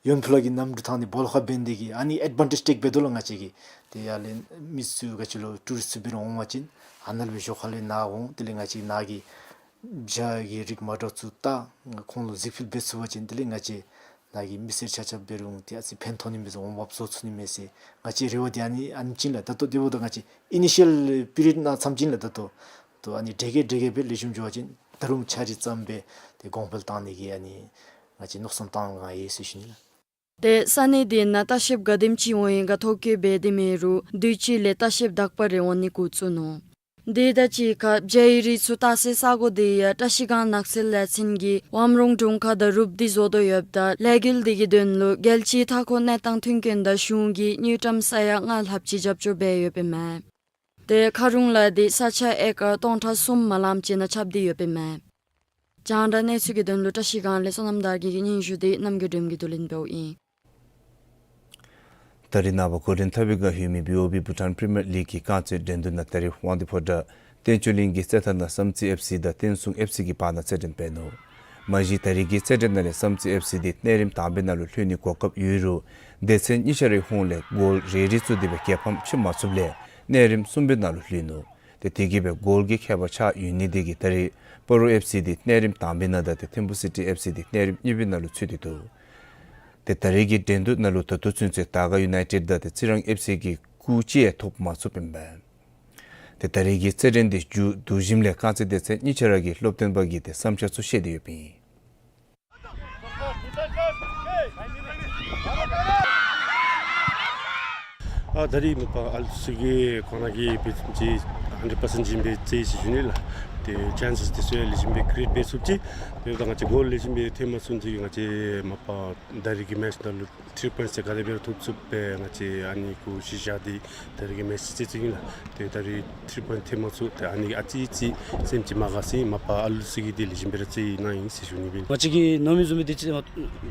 ཡོན་ཕུ་ལ་གི་གནམ་གྲུ་ཐང་འདི་སྦོ་ལོགས་ཁར་འབད་ནི་དེ་གིས་ཨ་ནི་ཨེཌ་བཱན་ཊེཇ་ཐེག་འབད་དོ་ལགས། ང་བཅས་ཀྱིས་ཏེ་ཡར་ལས་མི་ཚུ་ག་ཅི་ལོ་ཊུ་རིསཊ་ཚུ་འབད་རུང་འོང་པ་ཅིན་ཨ་ནཱ་ལས་འབད་ཞོར་ཁ་ལས་ནཱ་འོང་དེ་ལས་ང་བཅས་ནཱ་གི་བྱ་གི་རིགས་མ་འདྲཝ་ཚུ་བལྟ་ཁོང་ལུ་གཟིགས་ཕུལ་འབད་ཚུགས་པ་ཅིན་དེ་ལས་ང་བཅས་ནཱ་གི་མི་སེར་ཆ་ཁྱབ་འབད་རུང་ཏེ་ཨ་ཙི་ཕན་ཐོགས་ནི་མས་ཟེར་འོང་འབབ་བཟོ་ཚུགས་ནི་མས་ཟེར་ང་བཅས་རེ་བ་འདི་ཨ་ནི་ཨ་ནེམ་ཅིག་ཨིན་ལགས། ད་ལྟོ་དེ་འབདཝ་ད་ང་བཅས་ཨི་ནི་ཤཱལ་པི་རི་ཡོཌ་ནང་ཙམ་ཅིག་ཨིན་ལགས། ད་ལྟོ་ད་ཨ་ནི་དྲག་གེ་དྲག་གེ་སྦེ་ལེགས་ཤོམ་འགྱོ་བ་ཅིན་ད་རུང་ཆ་རོགས་ཙམ་སྦེ་ཏེ་གོང་འཕེལ་བཏང་ནི་གི་ཨ་ནི་ང་བཅས་མནོ་བསམ་བཏང་ག་ཡོད་ཟེར་ཞུ་ནི་ལགས། ཏེ་ས་གནས་འདི་ནང་ལྟ་བཤལཔ་ག་དེམ་ཅིག་འོང་ཡི་ག་ཐོ་བཀོད་འབད་དེ་མེད་རུང་དུས་ཅི་ལས་ལྟ་བཤལཔ་དག་པ་རེ་འོང་ནི་འགོ་བཙུགས་ནུག། དེ་དང་གཅིག་ཁར་བྱ་ཡི་རིགས་ཚུ་བལྟ་སའི་ས་གོ་འདི་ཡང་བཀྲ་ཤིས་སྒང་ནགས་ཚལ་ལས་ཚན་གྱིས་ཝམ་རོང་དྲུང་ཁག་དང་རུབ་སྟེ་བཟོ་དོ་ཡོདཔ་ད་ལས་འགུལ་འདི་གི་དོན་ལུ་རྒྱལ་སྤྱིའི་མཐའ་འཁོར་གནས་སྟངས་མཐུན་རྐྱེན་དང་གཞུང་གིས་དངུལ་ཀྲམ་ས་ཡ་ལྔ་ལྷགཔ་ཅིག་རྒྱབ་སྐྱོར་འབད་ཡོདཔ་ཨིན་མས། ཏེ་མཁར་རོང་ལ་འདི་ས་ཆ་ཨེ་ཀར་སྟོང་ཕྲག་གསུམ་མ་ལངམ་ཅིག་ནང་ཁྱབ་སྟེ་ཡོདཔ་ཨིན་མས། རྒྱང་བསྒྲགས་གནས་ཚུལ་གྱི་དོན་ལུ་བཀྲ་ཤིས་སྒང་ལས་བསོད་ནམས་དར་རྒྱས་ཀྱི་སྙན་ཞུ་འདི་རྣམ་རྒྱལ་སྒྲོལམ་གྱིས་བསྡུ་ལེན་འབདཝ་ཨིན། ད་རིས་ནངས་པ་གོ་རིམ་ཐ་བི་སྒང་ལྷོད་མི་བི་ཨོ་བི་བྷུ་ཊཱན་པི་རི་མི་ཡར་ལིག་གི་རྐང་རྩེད་འགྲན་བསྡུར་ནང་ད་རིས་དབང་འདུས་ཕོ་བྲང་བསྟན་ཆོས་གླིང་གི་རྩེད་ཐང་ནང་བསམ་རྩེ་ཨེཕ་སི་དང་བསྟན་སྲུང་ཨེཕ་སི་གི་བར་ན་རྩེད་འགྲན་འབད་ནུག། མ་གཞི་ད་རིས་ཀྱི་རྩེད་འགྲན་ནང་ལས་བསམ་རྩེ་ཨེཕ་སི་འདི་གནས་རིམ་དང་པའི་ནང་ལུ་ལྷོད་ནིའི་གོ་སྐབས་ཡོད་རུང་སྡེ་ཚན་གཉིས་ཆ་རའི་ཧོངས་ལས་གོལ་རེ་རེ་བཙུགས་ཏེ་སྦེ་རྒྱལ་ཕམ་ཕྱེ་མ་ཚུགསཔ་ལས་གནས་རིམ་གསུམ་པའི་ནང་ལུ་ལྷོད་ནུག། ཏེ་དེ་གིས་སྦེ་གོལ་གྱི་ཁྱད་པར་ཆགས་ཡོད་ནི་དེ་གིས་ད་རིས་སྤ་རོ་ཨེཕ་སི་འདི་གནས་རིམ་དང་པའི་ནང་དང་ཏེ་ཐིམ་ཕུ་སི་ཊི་ཨེཕ་སི་འདི་གནས་རིམ་གཉིས་པའི་ནང་ལུ་ཚུད་དེ་འདུག། ཏེ་ད་རིས་ཀྱི་འགྲན་བསྡུར་ནང་ལུ་ད་ལྟོ་ཚུན་ཚོད་དར་དཀར་ཡུ་ནའི་ཊེཌ་དང་ཏེ་རྩི་རང་ཨེཕ་སི་གིས་སྐུགས་ཅིག་ཡང་ཐོབ་མ་ཚུགསཔ་ཨིན་པས། ཏེ་ད་རིས་ཀྱི་རྩེད་འགྲན་འདི་མཇུག་བསྡུ་ཞིནམ་ལས་རྐང་རྩེད་སྡེ་ཚན་གཉིས་ཆ་ར་གི་སློབ་སྟོན་པ་གིས་ཏེ་བསམ་འཆར་ཚུ་བཤད་དེ་ཡོདཔ་ཨིན། ཨ་ད་རིས་མ་པ་ཨ་ལུ་ཚུ་གིས་ཁོང་ར་གིས་འབད་བཟུམ་ཅིག་ཧན་ཌེཌ་པར་སེནཊ་བྱིན་པའི་རྩེད་ཅིག་ཞུ་ནི་ལགས། ཏེ་ཅན་སེས་འདི་ཚུ་ཡང་ལེགས་ཤོམ་སྦེ་ཀི་རི་ཨེཊ་འབད་ཚུགསཔ་ཅིག། དེ་འབདཝ་ད་ང་བཅས་གོལ་ལེགས་ཤོམ་སྦེ་ཐེབས་མ་ཚུགས་ཅི་ང་བཅས་མ་པ་ད་རིས་ཀྱི་མེཆ་ནང་ལུ་ཐི་རི་པོའིནཊ་ཟེར་ག་དེ་འབད་རུང་ཐོབ་ཚུགསཔ་སྦེ་ང་བཅས་ཨ་ནི་གུ་གཞི་བཞག་སྟེ་ད་རིས་ཀྱི་མེཆ་རྩེད་རྩེདཔ་ཨིན་ལགས། ཏེ་ད་རིས་ཐི་རི་པོའིནཊ་ཐེབས་མ་ཚུགས། ཏེ་ཨ་ནི་ཨ་ཙི་ཙི་སེམས་ཅིག་མ་དགའ་ཟེར་མ་པ་ཨ་ལུ་ཚུ་གིས་འདི་ལེགས་ཤོམ་སྦེ་ར་རྩེད་གནང་ཡི་ཟེར་ཞུ་ནི་སྦེ། ང་བཅས་ཀྱིས་མནོ་མི་བཟུམ་སྦེ་འདི་ཅིག་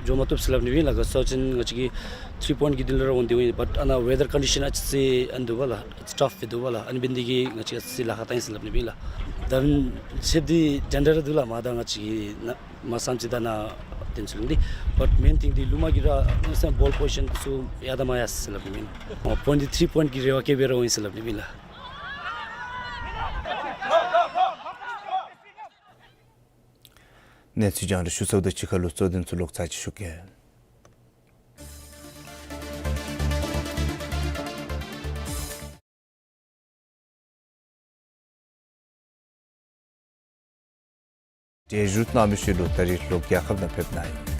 འགྱོ་མ་བཏུབ་ཟེར་སླབ་ནི་སྦེ་ཨིན་ལགས། ག་ཅི་ཟེར་བ་ཅིན་ང་བཅས་ཀྱི་ཐི་རི་པོའིནཊ་ཀྱི་དོན་ལུ་ར་འོང་སྟེ་འོང་ཡི། བཊ་ཨ་ནཱ་ཝེ་དར་ཀོན་ཌི་ཤཱན་ཨ་ཙི་ཙི་ཨ་ནི་འདུག་པ་ལགས། ཨ་ཙི་ཊཕ་སྦེ་འདུག་པ་ལགས། ཨ་ནི་འབད་ནི་དེ་གིས་ང་བཅས་ཨ་ཙི་ཙི་ལཱ་ཁག་བཏང་ཡི་ཟེར་སླབ་ནི་སྦེ་ཨིན་ལགས། ད་རུང་ཤེབ་འདི་ཌེན་ཇར་འདུག་ལགས། མ་ད་ང་བཅས་ཀྱིས་ན་མ་བསམ་ཅི་ད་ན་ཏེ་ཚུ་ལུ་འདི། བཊ་མེན་ཐིང་འདི་ལུ་མ་གི་ར་ཨ་ཙི་བོལ་པོ་ཟི་ཤཱན་འདི་ཚུ་ཡར་དང་མར་ཡར་ཟེར་སླབ་ནི་སྦེ་ཨིན་ལགས། པོའིནཊ་འདི་ཐི་རི་པོའིནཊ་ཀྱི་རེ་བ་བསྐྱེད་སྦེ་ར་འོང་ཡི་ཟེར་སླབ་ནི་སྦེ་ཨིན་ལགས། གནས་ཚུལ་རྒྱང་བསྒྲགས་ཞུ་ཚརཝ་ད་གཅིག་ཁར་ལུ་གཙོ་དོན་ཚུ་ལོག་ཚར་ཅིག་ཞུ་གེ། འབྲེལ་ཞུ་གནང་མི་ཚུ་ལུ་ད་རིས་ལོག་རྒྱལ་ཁབ་ནང་ཕེབས་གནང་ཡི།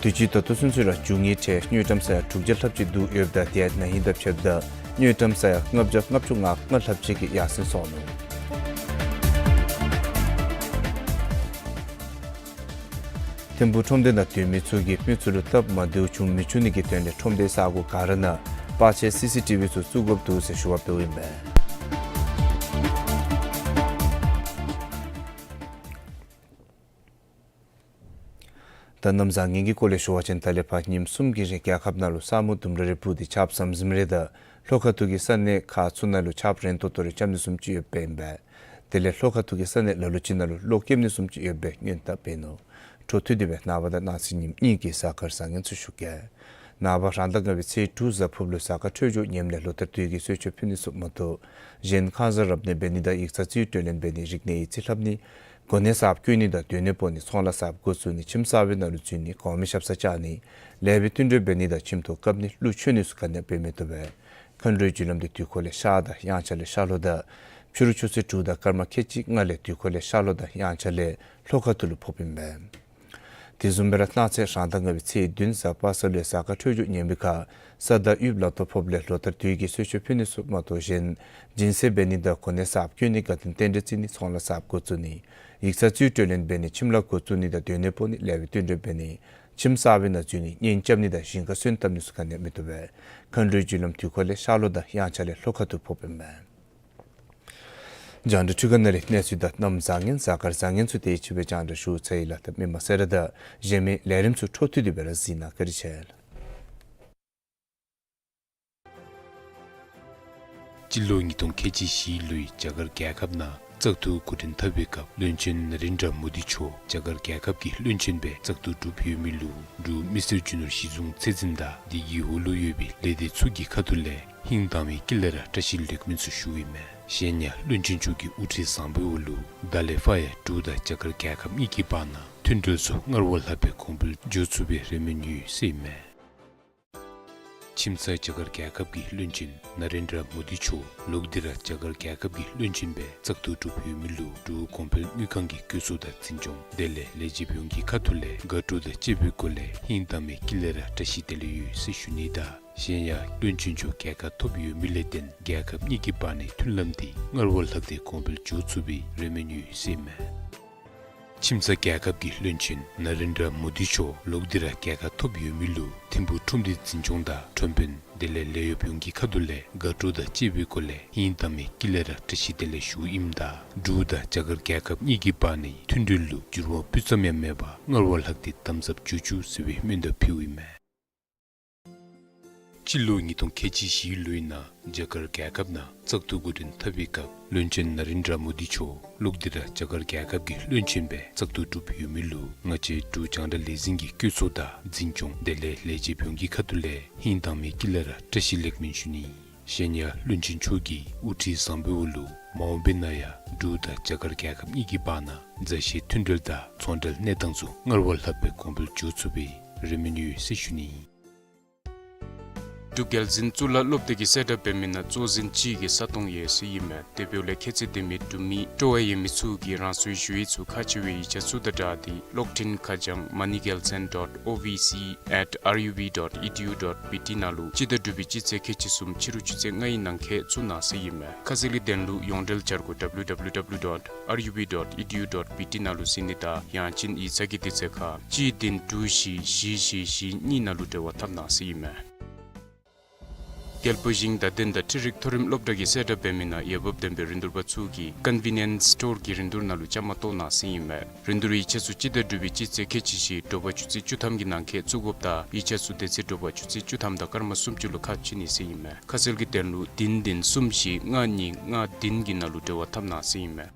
དུས་ཅི་ད་ལྟོ་ཚུན་ཚོད་ར་རྒྱུ་དངོས་ཁྲལ་དངུལ་ཀྲམ་ས་ཡ་དྲུག་བརྒྱ་ལྷགཔ་ཅིག་བསྡུ་ཡོདཔ་ད་དེ་ཡང་ན་ཧིང་དང་ཕྱདཔ་ད་དངུལ་ཀྲམ་ས་ཡ་ལྔ་བརྒྱ་ལྔ་བཅུ་ང་ལྔ་ལྷགཔ་ཅིག་གིས་ཡར་སེང་སོང་ནུག། ཐིམ་ཕུག་ཁྲོམ་སྡེ་ནང་སྡོད་མི་ཚུ་གིས་མི་ཚུ་ལུ་སྟབས་མ་བདེཝ་བྱུང་མི་བཅུག་ནི་གི་དོན་ལས་ཁྲོམ་སྡེའི་ས་གོ་ག་ར་ནང་པར་ཆས་སི་སི་ཊི་བི་ཚུ་བཙུགས་དགོཔ་འདུག་ཟེར་ཞུ་བ་འབདཝ་ཨིན་པས། ད་གནམ་བཟང་ངན་གྱི་སྐོར་ལས་ཞུ་བ་ཅིན་ད་ལས་ཕར་ཉིནམ་གསུམ་གྱི་རིང་རྒྱལ་ཁབ་ནང་ལུ་ས་སྨུག་ལྡུམ་ར་རེ་སྤུབས་ཏེ་ཆརཔ་ཟམ་ཟིམ་རེ་དང་ལྷོ་ཁ་ཐུག་གི་ས་གནས་ཁག་ཚུ་ནང་ལུ་ཆརཔ་རན་ཏོག་ཏོ་རེ་རྐྱབ་ནི་བཟུམ་ཅིག་ཡོདཔ་ཨིན་པས། དེ་ལས་ལྷོ་ཁ་ཐུག་གི་ས་གནས་ལ་ལུ་ཅིག་ནང་ལུ་གློག་རྐྱབ་ནི་བཟུམ་ཅིག་ཡོདཔ་སྦེ་སྔོན་བརྡ་འབད་ནུག། འཕྲོ་མཐུད་དེ་སྦེ་ནངས་པ་དང་གནངས་ཚེ་ཉིནམ་གཉིས་ཀྱི་གཟའ་སྐར་བཟང་ངན་ཚུ་ཞུ་གེ། ནངས་པ་རང་ཟླ་ལྔ་པའི་ཚེས་དྲུག་གཟའ་ཕུརཔ་ལུ་གཟའ་སྐར་འཕྲོད་སྦྱོར་ངནམ་ལས་ལོ་ལྟར་དུས་ཀྱི་གསོལ་མཆོད་ཕུལ་ནི་ཚུ་མ་གཏོགས་གཞན་ཁང་གསར་རབ་གནས་འབད་ནི་དང་ཡིག་ཚང་རྩིས་སྤྲོད་ལེན་འབད་ནི་རིག་གནས་ཡིག་རྩིས་ལྷབ་ནི་གོ་གནས་གསརཔ་བསྐོ་ནི་དང་སྡོད་གནས་སྤོ་ནི་ཚོང་ལཱ་གསརཔ་འགོ་བཙུགས་ནི་ཁྱིམ་གསར་པའི་ནང་ལུ་འཛུལ་ནི་གོང་མའི་ཞབས་སར་བཅར་ནི་ལེགས་པའི་བསྟུན་གྲོས་འབད་ནི་དང་ཁྱིམ་ཐོག་བཀབ་ནི་གླུ་མཆོད་ནི་ཚུ་ག་ནི་ཡང་འབད་མི་བཏུབ་པས། མཁའ་འགྲོའི་རྒྱུ་ལམ་འདི་དུས་འཁོར་ལས་ཤར་དང་དབྱངས་འཆར་ལས་ཤར་ལྷོ་དང་ཕྱི་རུ་ཆུ་ཚོད་དྲུག་དང་སྐར་མ་ཁལ་གཅིག་ལྔ་ལས་དུས་འཁོར་ལས་ཤར་ལྷོ་དང་དབྱངས་འཆར་ལས་ལྷོ་ཁ་ཐུག་ལུ་ཕོགཔ་ཨིན་པས། དེ་བཟུམ་སྦེ་ར་གནངས་ཚེ་རང་ཟླ་ལྔ་པའི་ཚེས་བདུན་གཟའ་པ་སངས་ལུ་གཟའ་སྐར་འཕྲོད་སྦྱོར་ངན་པའི་ཁར་ས་བདག་དབུལ་ལ་ཐོབ་ཕོགཔ་ལས་ལོ་ལྟར་དུས་ཀྱི་གསོལ་མཆོད་ཕུལ་ནི་ཚུ་མ་གཏོགས་གཞན་སྦྱིན་སྲེག་འབད་ནི་དང་གོ་གནས་གསརཔ་བསྐོ་ནི་དགའ་སྟོན་རྟེན་འབྲེལ་བརྩི་ནི་ཚོང་ལཱ་གསརཔ་འགོ་བཙུགས་ནི་ཡིག་ཚང་རྩིས་སྤྲོད་ལེན་འབད་ནི་ཁྱིམ་ལཱ་འགོ་བཙུགས་ནི་དང་སྡོད་གནས་སྤོ་ནི་ལེགས་པའི་བསྟུན་གྲོས་འབད་ནི་ཁྱིམ་གསར་པའི་ནང་འཛུལ་ནི་གཉེན་རྐྱབ་ནི་དང་ཞིང་ཁ་སོན་བཏབ་ནི་ཚུ་ག་ནི་ཡང་མི་བཏུབ་པས། མཁའ་འགྲོའི་རྒྱུ་ལམ་དུས་འཁོར་ལས་ཤར་ལྷོ་དང་དབྱངས་འཆར་ལས་ལྷོ་ཁ་ཐུག་ཕོགཔ་ཨིན་པས། རྒྱང་བསྒྲགས་འཕྲུལ་ཁང་ནང་ལས་གནས་ཚུལ་དང་གནམ་བཟང་ངན་གཟའ་སྐར་བཟང་ངན་ཚུ་དེ་ཅིག་སྦེ་རྒྱང་བསྒྲགས་ཞུ་ཚར་ཡི་ལགས། ད་མི་མང་སེར་དང་གཞན་མི་ལས་རིམ་ཚུ་འཕྲོ་མཐུད་དེ་སྦེ་ར་གཟིགས་གནང་། བཀའ་དྲིན་ཆེ་ལགས། སྤྱི་ལོ་ཉིས་སྟོང་ཁལ་གཅིག་བཞི་ལོའི་རྒྱ་གར་རྒྱལ་ཁབ་ནང་བཙག་འཐུ་འགོ་འདྲེན་འཐབ་པའི་སྐབས་བློན་ཆེན་ན་རེན་དྲ་མོ་དི་མཆོག་རྒྱ་གར་རྒྱལ་ཁབ་ཀྱི་བློན་ཆེན་སྦེ་བཙག་འཐུ་གྲུབ་ཡོད་མི་ལུ་འབྲུག་མི་སེར་རྒྱུ་ནོར་གཞི་བཟུང་ཚད་འཛིན་དང་དེ་གི་འོག་ལུ་ཡོད་པའི་ལས་སྡེ་ཚུ་གི་ཁ་ཐུག་ལས་ཧིང་དྭངས་མའི་དཀྱིལ་ལས་ར་བཀྲ་ཤིས་ལེགས་སྨོན་ཚུ་ཞུཝ་ཨིན་མས། གཞན་ཡང་བློན་ཆེན་མཆོག་གི་དབུ་ཁྲིད་བཟང་པོའི་འོག་ལུ་ད་ལས་ཕར་ཡང་འབྲུག་དང་རྒྱ་གར་རྒྱལ་ཁབ་གཉིས་ཀྱི་བར་ན་མཐུན་འབྲེལ་ཚུ་སྔར་བ་ལྷག་པའི་གོང་འཕེལ་འགྱོ་ཚུགས་པའི་རེ་སྨོན་ཡོད་ཟེར་ཨིན་མས། ཁྱིམ་ཚང་རྒྱ་གར་རྒྱལ་ཁབ་ཀྱི་བློན་ཆེན་ན་རེན་དྲ་མོ་དི་མཆོག་ལོག་སྟེ་ར་རྒྱ་གར་རྒྱལ་ཁབ་ཀྱི་བློན་ཆེན་སྦེ་བཙག་འཐུ་གྲུབ་ཡོད་མི་ལུ་འབྲུག་གོང་འཕེལ་དངུལ་ཁང་གི་བཀོད་ཚོགས་དང་འཛིན་སྐྱོང་དེ་ལས་ལས་བྱེདཔ་ཡོངས་ཀྱི་ཁ་ཐུག་ལས་དགའ་སྤྲོ་དང་བཅས་པའི་སྒོ་ལས་ཧིང་དྭངས་མའི་དཀྱིལ་ལས་ར་བཀྲ་ཤིས་བདེ་ལེགས་ཡོད་ཟེར་ཞུ་ནི་དང་གཞན་ཡང་བློན་ཆེན་མཆོག་རྒྱལ་ཁ་ཐོབ་ཡོད་མི་ལས་བརྟེན་རྒྱལ་ཁབ་གཉིས་ཀྱི་བར་ནའི་མཐུན་ལམ་འདི་སྔར་བ་ལྷག་སྟེ་གོང་འཕེལ་འགྱོ་ཚུགས་པའི་རེ་སྨོན་ཡོད་ཟེར་ཨིན་མས། ཁྱིམ་ཚང་རྒྱལ་ཁབ་ཀྱི་བློན་ཆེན་ན་རེན་དྲ་མོ་དི་མཆོག་ལོག་སྟེ་ར་རྒྱལ་ཁ་ཐོབ་ཡོད་མི་ལུ་ཐིམ་ཕུག་ཁྲོམ་སྡེ་འཛིན་སྐྱོང་དང་ཁྲོམ་དཔོན་དེ་ལས་ལས་གཡོགཔ་ཡོངས་ཀྱི་ཁ་ཐུག་ལས་དགའ་སྤྲོ་དང་བཅས་པའི་སྒོ་ལས་ཧིང་དྭངས་མའི་དཀྱིལ་ལས་ར་བཀྲ་ཤིས་བདེ་ལེགས་ཞུཝ་ཨིནམ་ད་འབྲུག་དང་རྒྱ་གར་རྒྱལ་ཁབ་གཉིས་ཀྱི་བར་ནའི་མཐུན་འབྲེལ་ལུ་འགྱུར་བ་སྤུ་ཙམ་ཡང་མེད་པར་སྔར་བ་ལྷག་སྟེ་དམ་ཟབ་འགྱོ་བཅུག་ཟེར་བའི་སྨོན་འདུན་ཕུལཝ་ཨིན་མས། སྤྱི་ལོ་ཉིས་སྟོང་ཁལ་གཅིག་བཞི་ལོའི་ནང་རྒྱ་གར་རྒྱལ་ཁབ་ནང་བཙག་འཐུ་འགོ་འདྲེན་འཐབ་པའི་སྐབས་བློན་ཆེན་ན་རེན་དྲ་མོ་དི་མཆོག་ལོག་སྟེ་ར་རྒྱ་གར་རྒྱལ་ཁབ་ཀྱི་བློན་ཆེན་སྦེ་བཙག་འཐུ་གྲུབ་ཡོད་མི་ལུ་ང་བཅས་འབྲུག་རྒྱང་བསྒྲགས་ལས་འཛིན་གྱི་བཀོད་ཚོགས་དང་འཛིན་སྐྱོང་དེ་ལས་ལས་བྱེདཔ་ཡོངས་ཀྱི་ཁ་ཐུག་ལས་ཧིང་དྭངས་མའི་དཀྱིལ་ལས་ར་བཀྲ་ཤིས་ལེགས་སྨོན་ཞུ་ནི། གཞན་ཡང་བློན་ཆེན་མཆོག་གི་དབུ་ཁྲིད་བཟང་པོའི་འོག་ལུ་མ་འོངས་པའི་ནང་ཡང་འབྲུག་དང་རྒྱ་གར་རྒྱལ་ཁབ་གཉིས་ཀྱི་བར་ན་མཛའ་བཤེས་མཐུན་འབྲེལ་དང་ཚོང་འབྲེལ་གནས་སྟངས་ཚུ་སྔར་བ་ལྷག་པའི་གོང་འཕེལ་འགྱོ་ཚུགས་པའི་རེ་སྨོན་ཡོད་ཟེར་ཞུ་ནི། འབྲུག་རྒྱལ་འཛིན་གཙུག་ལག་སློབ་སྡེ་གི་གསལ་བསྒྲགས་འབད་མི་ནང་གཙོ་འཛིན་གཅིག་གི་ས་སྟོང་ཡོད་ཟེར་ཨིན་མས། དེ་འབདཝ་ལས་ཁྱད་ཚད་ལྡན་མི་འབྲུག་མི་སྤྲོ་བ་ཡོད་མི་ཚུ་གིས་རང་སོའི་ཞུ་ཡིག་ཚུ་ཁག་ཆེ་བའི་ཡིག་ཆ་ཚུ་དང་སྦྲགས་ཏེ་གློག་འཕྲིན་ཁ་བྱང་མ་ནི་རྒྱལ་མཚན་dot O V C at R U B dot E D U dot B T ནང་ལུ་སྤྱི་ཟླ་དྲུག་པའི་སྤྱི་ཚེས་ཁལ་གཅིག་གསུམ་ཕྱི་རུ་ཆུ་ཚོད་ལྔའི་ནང་འཁོད་བཙུགས་གནང་ཟེར་ཨིན་མས། ཁ་གསལ་གྱི་དོན་ལུ་ཡོངས་འབྲེལ་བྱ་སྒོ་W W W dot R U B dot E D U dot B T ནང་ལུ་གཟིགས་ནི་དང་ཡང་ཅིན་ཡིག་ཚང་གི་དུས་ཚོད་ཁར་གཅིག་བདུན་དྲུག་བཞི་བཞི་བཞི་བཞི་གཉིས་ནང་ལུ་འབྲེལ་བ་འཐབ་གནང་ཟེར་ཨིན་མས། རྒྱལ་པོ་ཞིང་བདག་ལྡན་དང་འཕྲུལ་རིག་མཐོ་རིམ་སློབ་གྲྭ་གི་གསལ་བསྒྲགས་འབད་མི་ནང་འོས་འབབ་ལྡན་པའི་རིན་བསྡུར་པ་ཚུ་གིས་Convenience Store གི་རིན་བསྡུར་ནང་ལུ་བཅའ་མར་གཏོགས་གནང་ཟེར་ཨིན་མས། རིན་བསྡུར་ཡིག་ཆ་ཚུ་སྤྱི་ཟླ་དྲུག་པའི་སྤྱི་ཚེས་ཁལ་གཅིག་བཞི་དྲོ་པ་ཆུ་ཚོད་བཅུ་ཐམ་གྱི་ནང་འཁོད་བཙུགས་དགོཔ་དང་ཡིག་ཆ་ཚུ་དེ་ཚེ་དྲོ་པ་ཆུ་ཚོད་བཅུ་ཐམ་དང་སྐར་མ་སུམ་ཅུ་ལུ་ཁ་ཕྱེ་ནི་ཟེར་ཨིན་མས། ཁ་གསལ་གྱི་དོན་ལུ་བདུན་བདུན་གསུམ་བཞི་ལྔ་གཉིས་ལྔ་བདུན་གྱི་ནང་ལུ་འབྲེལ་བ་འཐབ་གནང་ཟེར་ཨིན་མས།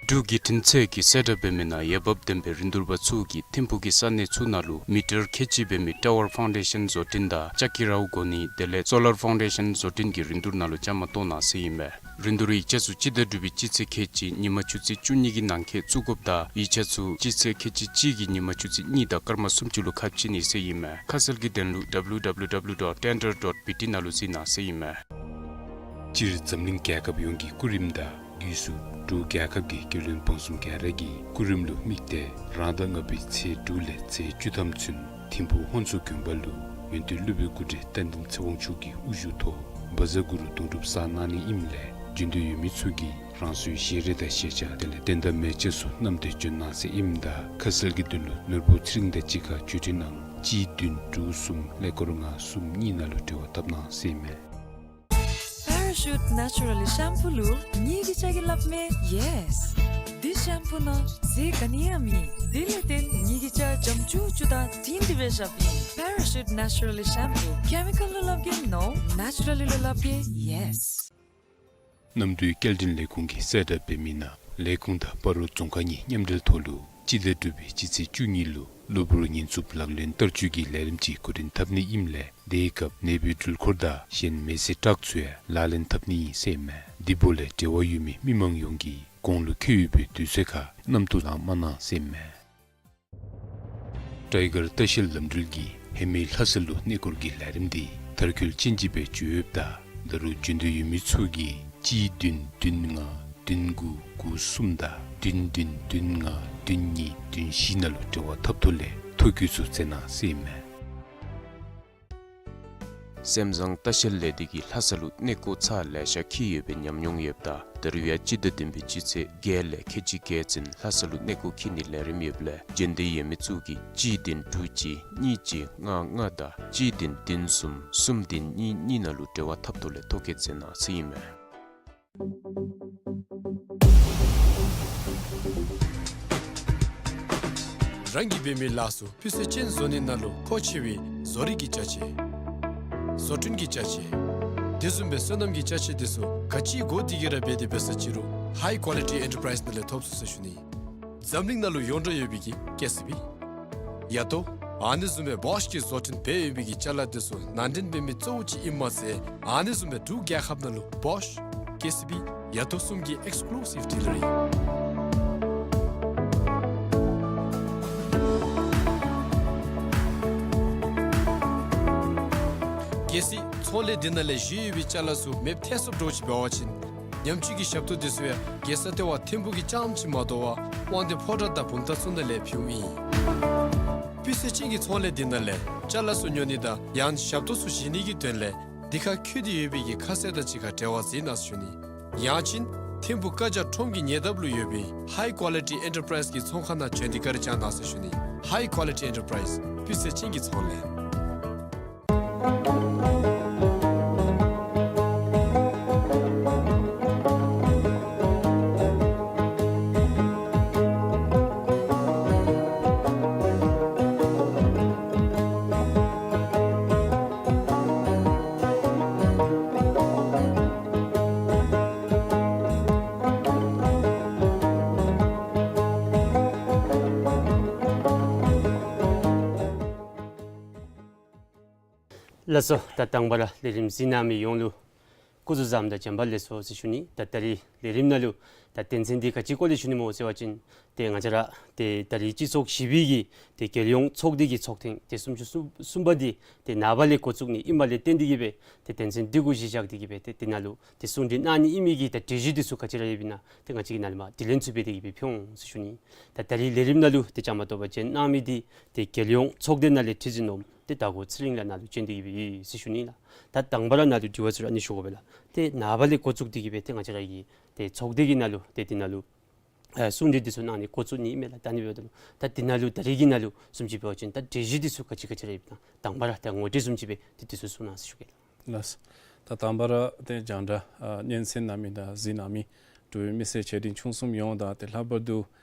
འབྲུག་བརྒྱུད་འཕྲིན་ཚད་ཀྱིས་གསལ་བསྒྲགས་འབད་མི་ནང་འོས་འབབ་ལྡན་པའི་རིན་བསྡུར་པ་ཚུ་གིས་ཐིམ་ཕུག་གི་ས་གནས་ཚུ་ནང་ལུ་མི་ཊར་ཁལ་གཅིག་འབད་མི་ཊ་ཝར་ཕའུན་ཌེ་ཤཱན་བཟོ་སྐྲུན་དང་ལྕགས་ཀྱི་རཝ་བསྒོར་ནི་དེ་ལས་སོ་ལར་ཕའུན་ཌེ་ཤཱན་བཟོ་སྐྲུན་གྱི་རིན་བསྡུར་ནང་ལུ་བཅའ་མར་གཏོགས་གནང་ཟེར་ཨིན་མས། རིན་བསྡུར་ཡིག་ཆ་ཚུ་སྤྱི་ཟླ་དྲུག་པའི་སྤྱི་ཚེས་ཁལ་གཅིག་ཉིན་མ་ཆུ་ཚོད་བཅུ་གཉིས་ཀྱི་ནང་འཁོད་བཙུགས་དགོཔ་དང་ཡིག་ཆ་ཚུ་སྤྱི་ཚེས་ཁལ་གཅིག་གཅིག་གི་ཉིན་མ་ཆུ་ཚོད་གཉིས་དང་སྐར་མ་སུམ་ཅུ་ལུ་ཁ་ཕྱེ་ནི་ཟེར་ཨིན་མས། ཁ་གསལ་གྱི་དོན་ལུ་W W W dot tender dot B T ནང་ལུ་གཟིགས་གནང་ཟེར་ཨིན་མས། སྤྱིར་འཛམ་གླིང་རྒྱལ་ཁབ་ཡོངས་ཀྱི་སྐུ་རིམ་དང་སྒོས་སུ་འབྲུག་རྒྱལ་ཁབ་ཀྱི་རྒྱལ་བློན་འབངས་གསུམ་གྱ་རེ་གིས་སྐུ་རིམ་ལུ་དམིགས་ཏེ་རང་ཟླ་ལྔ་པའི་ཚེས་དྲུག་ལས་ཚེས་བཅུ་ཐམ་ཚུན་ཐིམ་ཕུག་ཧོན་སུར་དགོན་པ་ལུ་ཡོན་ཏན་སློབ་དཔོན་སྐུ་བགྲེས་རྟ་མགྲིན་ཚེ་དབང་མཆོག་གི་དབུ་བཞུགས་ཐོག་བཛྲ་གུ་རུ་དུང་སྒྲུབ་བསགས་གནང་ནི་ཨིནམ་ལས་འབྱོན་འདོད་ཡོད་མི་ཚུ་གིས་རང་སོའི་ཞལ་རས་དང་ཞལ་ཆས་དེ་ལས་དོན་དག་མེ་ལྕེ་ཚུ་བསྣམས་ཏེ་འབྱོན་གནང་ཟེར་ཨིནམ་ད་ཁ་གསལ་གྱི་དོན་ལུ་ནོར་བུ་ཚེ་རིང་དང་གཅིག་ཁར་བརྒྱུད་འཕྲིན་ནང་གཅིག་བདུན་དྲུག་གསུམ་ཀླད་ཀོར་ལྔ་གསུམ་གཉིས་ནང་ལུ་འབྲེལ་བ་འཐབ་གནང་ཟེར་ཨིན་མས། Parachute Naturally Shampoo ལུ་ངེའི་གི་ལྕགས་ཀྱི་ལགཔ་མས། Yes། འདི་ཤམ་པུ་ནང་ཟས་ག་ནི་ཡང་མེད། དེ་ལས་བརྟེན་ངེའི་གི་ལྕགས་འཇམ་ཅུག་ཅུ་དང་དྲིང་དྲི་བའི་ཞབས་ཨིན། Parachute Naturally Shampoo། ཀེ་མི་ཀཱལ་ལུ་སླབ་གེ་no། ནེ་ཅུ་ར་ལི་ལུ་སླབ་གེ་yes། གནམ་གྲུའི་སྐྱེལ་འདྲེན་ལས་ཁུངས་ཀྱིས་གསལ་བསྒྲགས་འབད་མི་ནང་ལས་ཁུངས་དང་སྤ་རོ་རྫོང་ཁག་གཉིས་མཉམ་འབྲེལ་ཐོག་ལུ་སྤྱི་ཟླ་དྲུག་པའི་སྤྱི་ཚེས་བཅུ་གཉིས་ལུ་གློ་བུར་ཉེན་ཚབས་ལག་ལེན་བསྟར་སྤྱོད་ཀྱི་ལས་རིམ་ཅིག་འགོ་འདྲེན་འཐབ་ནི་ཨིནམ་ལས་དེའི་སྐབས་ནད་འབུའི་འགྲུལ་འཁོར་དང་གཞན་མེ་བསད་ཊཱག་ཚུ་ཡང་ལག་ལེན་འཐབ་ནི་ཨིན་ཟེར་ཨིན་མས། འདི་འབདཝ་ལས་འབྲེལ་བ་ཡོད་མི་མི་མང་ཡོངས་ཀྱིས་གོང་ལུ་འཁོད་ཡོད་པའི་དུས་ཚོད་ཁར་རྣམ་རྟོག་ལང་མ་གནང་ཟེར་ཨིན་མས། ཊའི་གར་ལྟ་བཤལ་ལམ་འགྲུལ་གྱིས་ཧེ་མའི་ལྷ་ས་ལུ་གནས་སྐོར་གྱི་ལས་རིམ་འདི་མཐར་འཁྱོལ་ཅན་ཅིག་སྦེ་འགྱོ་ཡོདཔ་ད་ད་རུང་འབྱོན་འདོད་ཡོད་མི་ཚུ་གིས་གཅིག་བདུན་བདུན་ལྔ་བདུན་དགུ་དགུ་གསུམ་དང་བདུན་བདུན་བདུན་ལྔ་བདུན་གཉིས་བདུན་བཞི་ནང་ལུ་འབྲེལ་བ་འཐབ་ཐོག་ལས་ཐོ་བཀོད་ཚུ་མཛད་གནང་ཟེར་ཨིན་མས། སེམས་བཟང་ལྟ་བཤལ་ལས་སྡེ་གིས་ལྷ་ས་ལུ་གནས་སྐོར་ཚར་ལེ་ཤ་འཁྱིད་ཡོད་པའི་ཉམས་མྱོང་ཡོདཔ་ད་ད་རུང་ཡང་སྤྱི་ཟླ་བདུན་པའི་སྤྱི་ཚེས་བརྒྱད་ལས་ཁལ་གཅིག་བརྒྱད་ཚུན་ལྷ་ས་ལུ་གནས་སྐོར་འཁྱིད་ནིའི་ལས་རིམ་ཡོདཔ་ལས་འབྱོན་འདོད་ཡོད་མི་ཚུ་གིས་གཅིག་བདུན་དྲུག་གཅིག་གཉིས་གཅིག་ལྔ་ལྔ་དང་གཅིག་བདུན་བདུན་གསུམ་གསུམ་བདུན་གཉིས་གཉིས་ནང་ལུ་འབྲེལ་བ་འཐབ་ཐོག་ལས་ཐོ་བཀོད་མཛད་གནང་ཟེར་ཨིན་མས། རང་གིས་འབད་མི་ལཱ་ཚུ་སྤུས་ཚད་ཅན་བཟོ་ནི་ནང་ལུ་མཁོ་ཆེ་བའི་བཟོ་རིག་གི་ཅ་ཆས་བཟོ་སྐྲུན་གྱི་ཅ་ཆས་དེ་བཟུམ་སྦེ་སོ་ནམ་གྱི་ཅ་ཆས་དེ་ཚུ་ག་ཅི་དགོ་དེ་གི་ར་འབད་དེ་འབད་ས་ཅི་རུང་High Quality Enterprise ནང་ལས་ཐོབ་ཚུགས་ཟེར་ཞུ་ནི། འཛམ་གླིང་ནང་ལུ་ཡོངས་གྲགས་ཡོད་པའི་གི་ཀེ་སི་བི་ཡ་ཏོ་ཨ་ནི་བཟུམ་སྦེ་བོཤ་གིས་བཟོ་སྐྲུན་འབད་ཡོད་པའི་གི་ཅ་ལ་དེ་ཚུ་ནང་འདྲེན་འབད་མི་གཙོ་བོ་ཅིག་ཨིནམ་མ་ཚད་ཨ་ནི་བཟུམ་སྦེ་འབྲུག་རྒྱལ་ཁབ་ནང་ལུ་བོཤ་ཀེ་སི་བི་ཡ་ཏོ་གསུམ་གྱི་ཨེགསི་ཀུ་ལུ་སིབ་ཌི་ལར་ཨིན། གལ་སྲིད་ཚོང་ལས་འདི་ནང་ལས་བཞེས་ཡོད་པའི་ཅ་ལ་ཚུ་མེདཔ་ཐལ་སོཔ་འདྲཝ་ཅིག་འབད་བ་ཅིན་ཉམས་བཅོས་ཀྱི་ཞབས་ཏོག་འདི་ཚུ་ཡང་རྒྱལ་ས་ལྟེ་བ་ཐིམ་ཕུག་གི་རྐྱངམ་ཅིག་མ་དོ་བར་དབང་འདུས་ཕོ་བྲང་དང་བུམ་ཐང་ཚུ་ནང་ལས་ཕུལཝ་ཨིན། སྤུས་ཚད་ཅན་གྱི་ཚོང་ལས་འདི་ནང་ལས་ཅ་ལ་ཚུ་ཉོ་ནི་དང་ཡང་ཞབས་ཏོག་ཚུ་བཞེས་ནི་གི་དོན་ལས་འདི་ཁར་འཁོད་དེ་ཡོད་པའི་གི་ཁ་གསལ་དང་གཅིག་ཁར་འབྲེལ་བ་མཛད་གནང་ཟེར་ཞུ་ནི། ཡང་ཅིན་ཐིམ་ཕུག་ཀ་ཇ་ཁྲོམ་གྱི་ཉེ་འདབས་ལུ་ཡོད་པའི་High Quality Enterprise གི་ཚོང་ཁང་ནང་བྱོན་ཏེ་བཀའ་དྲིན་བསྐྱང་གནང་ཟེར་ཞུ་ནི། High Quality Enterprise སྤུས་ཚད་ཅན་གྱི་ཚོང་ལས། ལགས་སོ། ད་དང་པ་ར་ལས་རིམ་གཟིགས་གནང་མི་ཡོངས་ལུ་སྐུ་གཟུགས་བཟང་དང་བྱོན་པ་ལེགས་སོ་ཟེར་ཞུ་ནི། ད་ད་རིས་ལས་རིམ་ནང་ལུ་ད་དོན་ཚན་འདི་ག་ཅི་སྐོར་ལས་ཞུ་ནི་སྨོ་ཟེར་བ་ཅིན་ཏེ་ང་བཅས་ར་ཏེ་ད་རིས་སྤྱི་ཚོགས་བཞི་པའི་གི་ཏེ་རྒྱལ་ཡོངས་ཚོགས་སྡེ་གི་ཚོགས་ཐེངས་ཏེ་སུམ་ཅུ་སོ་གསུམ་པ་འདི་ཏེ་ནངས་པ་ལས་འགོ་བཙུགས་ནི་ཨིནམ་ལས་བརྟེན་ཏེ་གིས་སྦེ་ཏེ་དོན་ཚན་འདི་གུ་གཞི་བཞག་སྟེ་གིས་སྦེ་ཏེ་དེ་ནང་ལུ་ཏེ་གསུང་གྲོས་གནང་ནི་ཨིན་མི་གི་ད་གྲོས་གཞི་འདི་ཚུ་ག་ཅི་ར་ཡོདཔ་ཨིན་ན་ཏེ་ང་བཅས་ཀྱིས་ནཱ་ལས་མར་དྲི་ལན་ཚུ་འབད་དེ་གིས་སྦེ་ཕུལ་འོང་ཟེར་ཞུ་ནི། ད་ད་རིས་ལས་རིམ་ནང་ལུ་ཏེ་བཅའ་མར་གཏོགས་པར་བྱོན་གནང་མི་འདི་ཏེ་རྒྱལ་ཡོངས་ཚོགས་སྡེ་ནང་ལས་ཁྲི་འཛིན་འོགམ་ཏེ་དར་གོས་ཚེ་རིང་ལགས་ནཱ་ལུ་བྱོན་ཏེ་གིས་སྦེ་ཡོད་ཟེར་ཞུ་ནི་ལགས། ད་དང་པ་ར་ནཱ་ལུ་དྲི་བ་ཚུ་ར་ཨ་ནི་ཞུ་དགོ་པས་ལགས། ཏེ་ནངས་པ་ལས་འགོ་བཙུགས་ཏེ་གིས་སྦེ་ཏེ་ང་བཅས་ར་གི་ཏེ་ཚོགས་སྡེ་གི་ནང་ལུ་ཏེ་དེ་ནང་ལུ་ཨ་གསུང་གྲོས་འདི་ཚུ་གནང་ནི་འགོ་བཙུགས་ནི་ཨིན་མས་ལགས། ད་ཨ་ནི་འབདཝ་ད་ལུ་ད་དེ་ནང་ལུ་ད་རིས་ཀྱི་ནང་ལུ་བཟུམ་ཅིག་འབད་བ་ཅིན་ད་གྲོས་གཞི་འདི་ཚུ་ག་ཅི་ག་ཅི་ར་ཡོདཔ་ཨིན་ན་དང་པ་ར་ད་ངོ་སྤྲོད་བཟུམ་ཅིག་སྦེ་ཏེ་འདི་ཚུ་གསུང་གནང་ཟེར་ཞུ་གེ་ལགས། ལགས། ད་དང་པ་ར་ཏེ་རྒྱང་བསྒྲགས་ཨ་སྙན་གསན་གནང་མི་དང་གཟིགས་གནང་མི་འབྲུག་པའི་མི་སེར་ཆེ་འབྲིང་ཆུང་གསུམ་ཡོངས་དང་ཏེ་ལྷག་པར་དུ་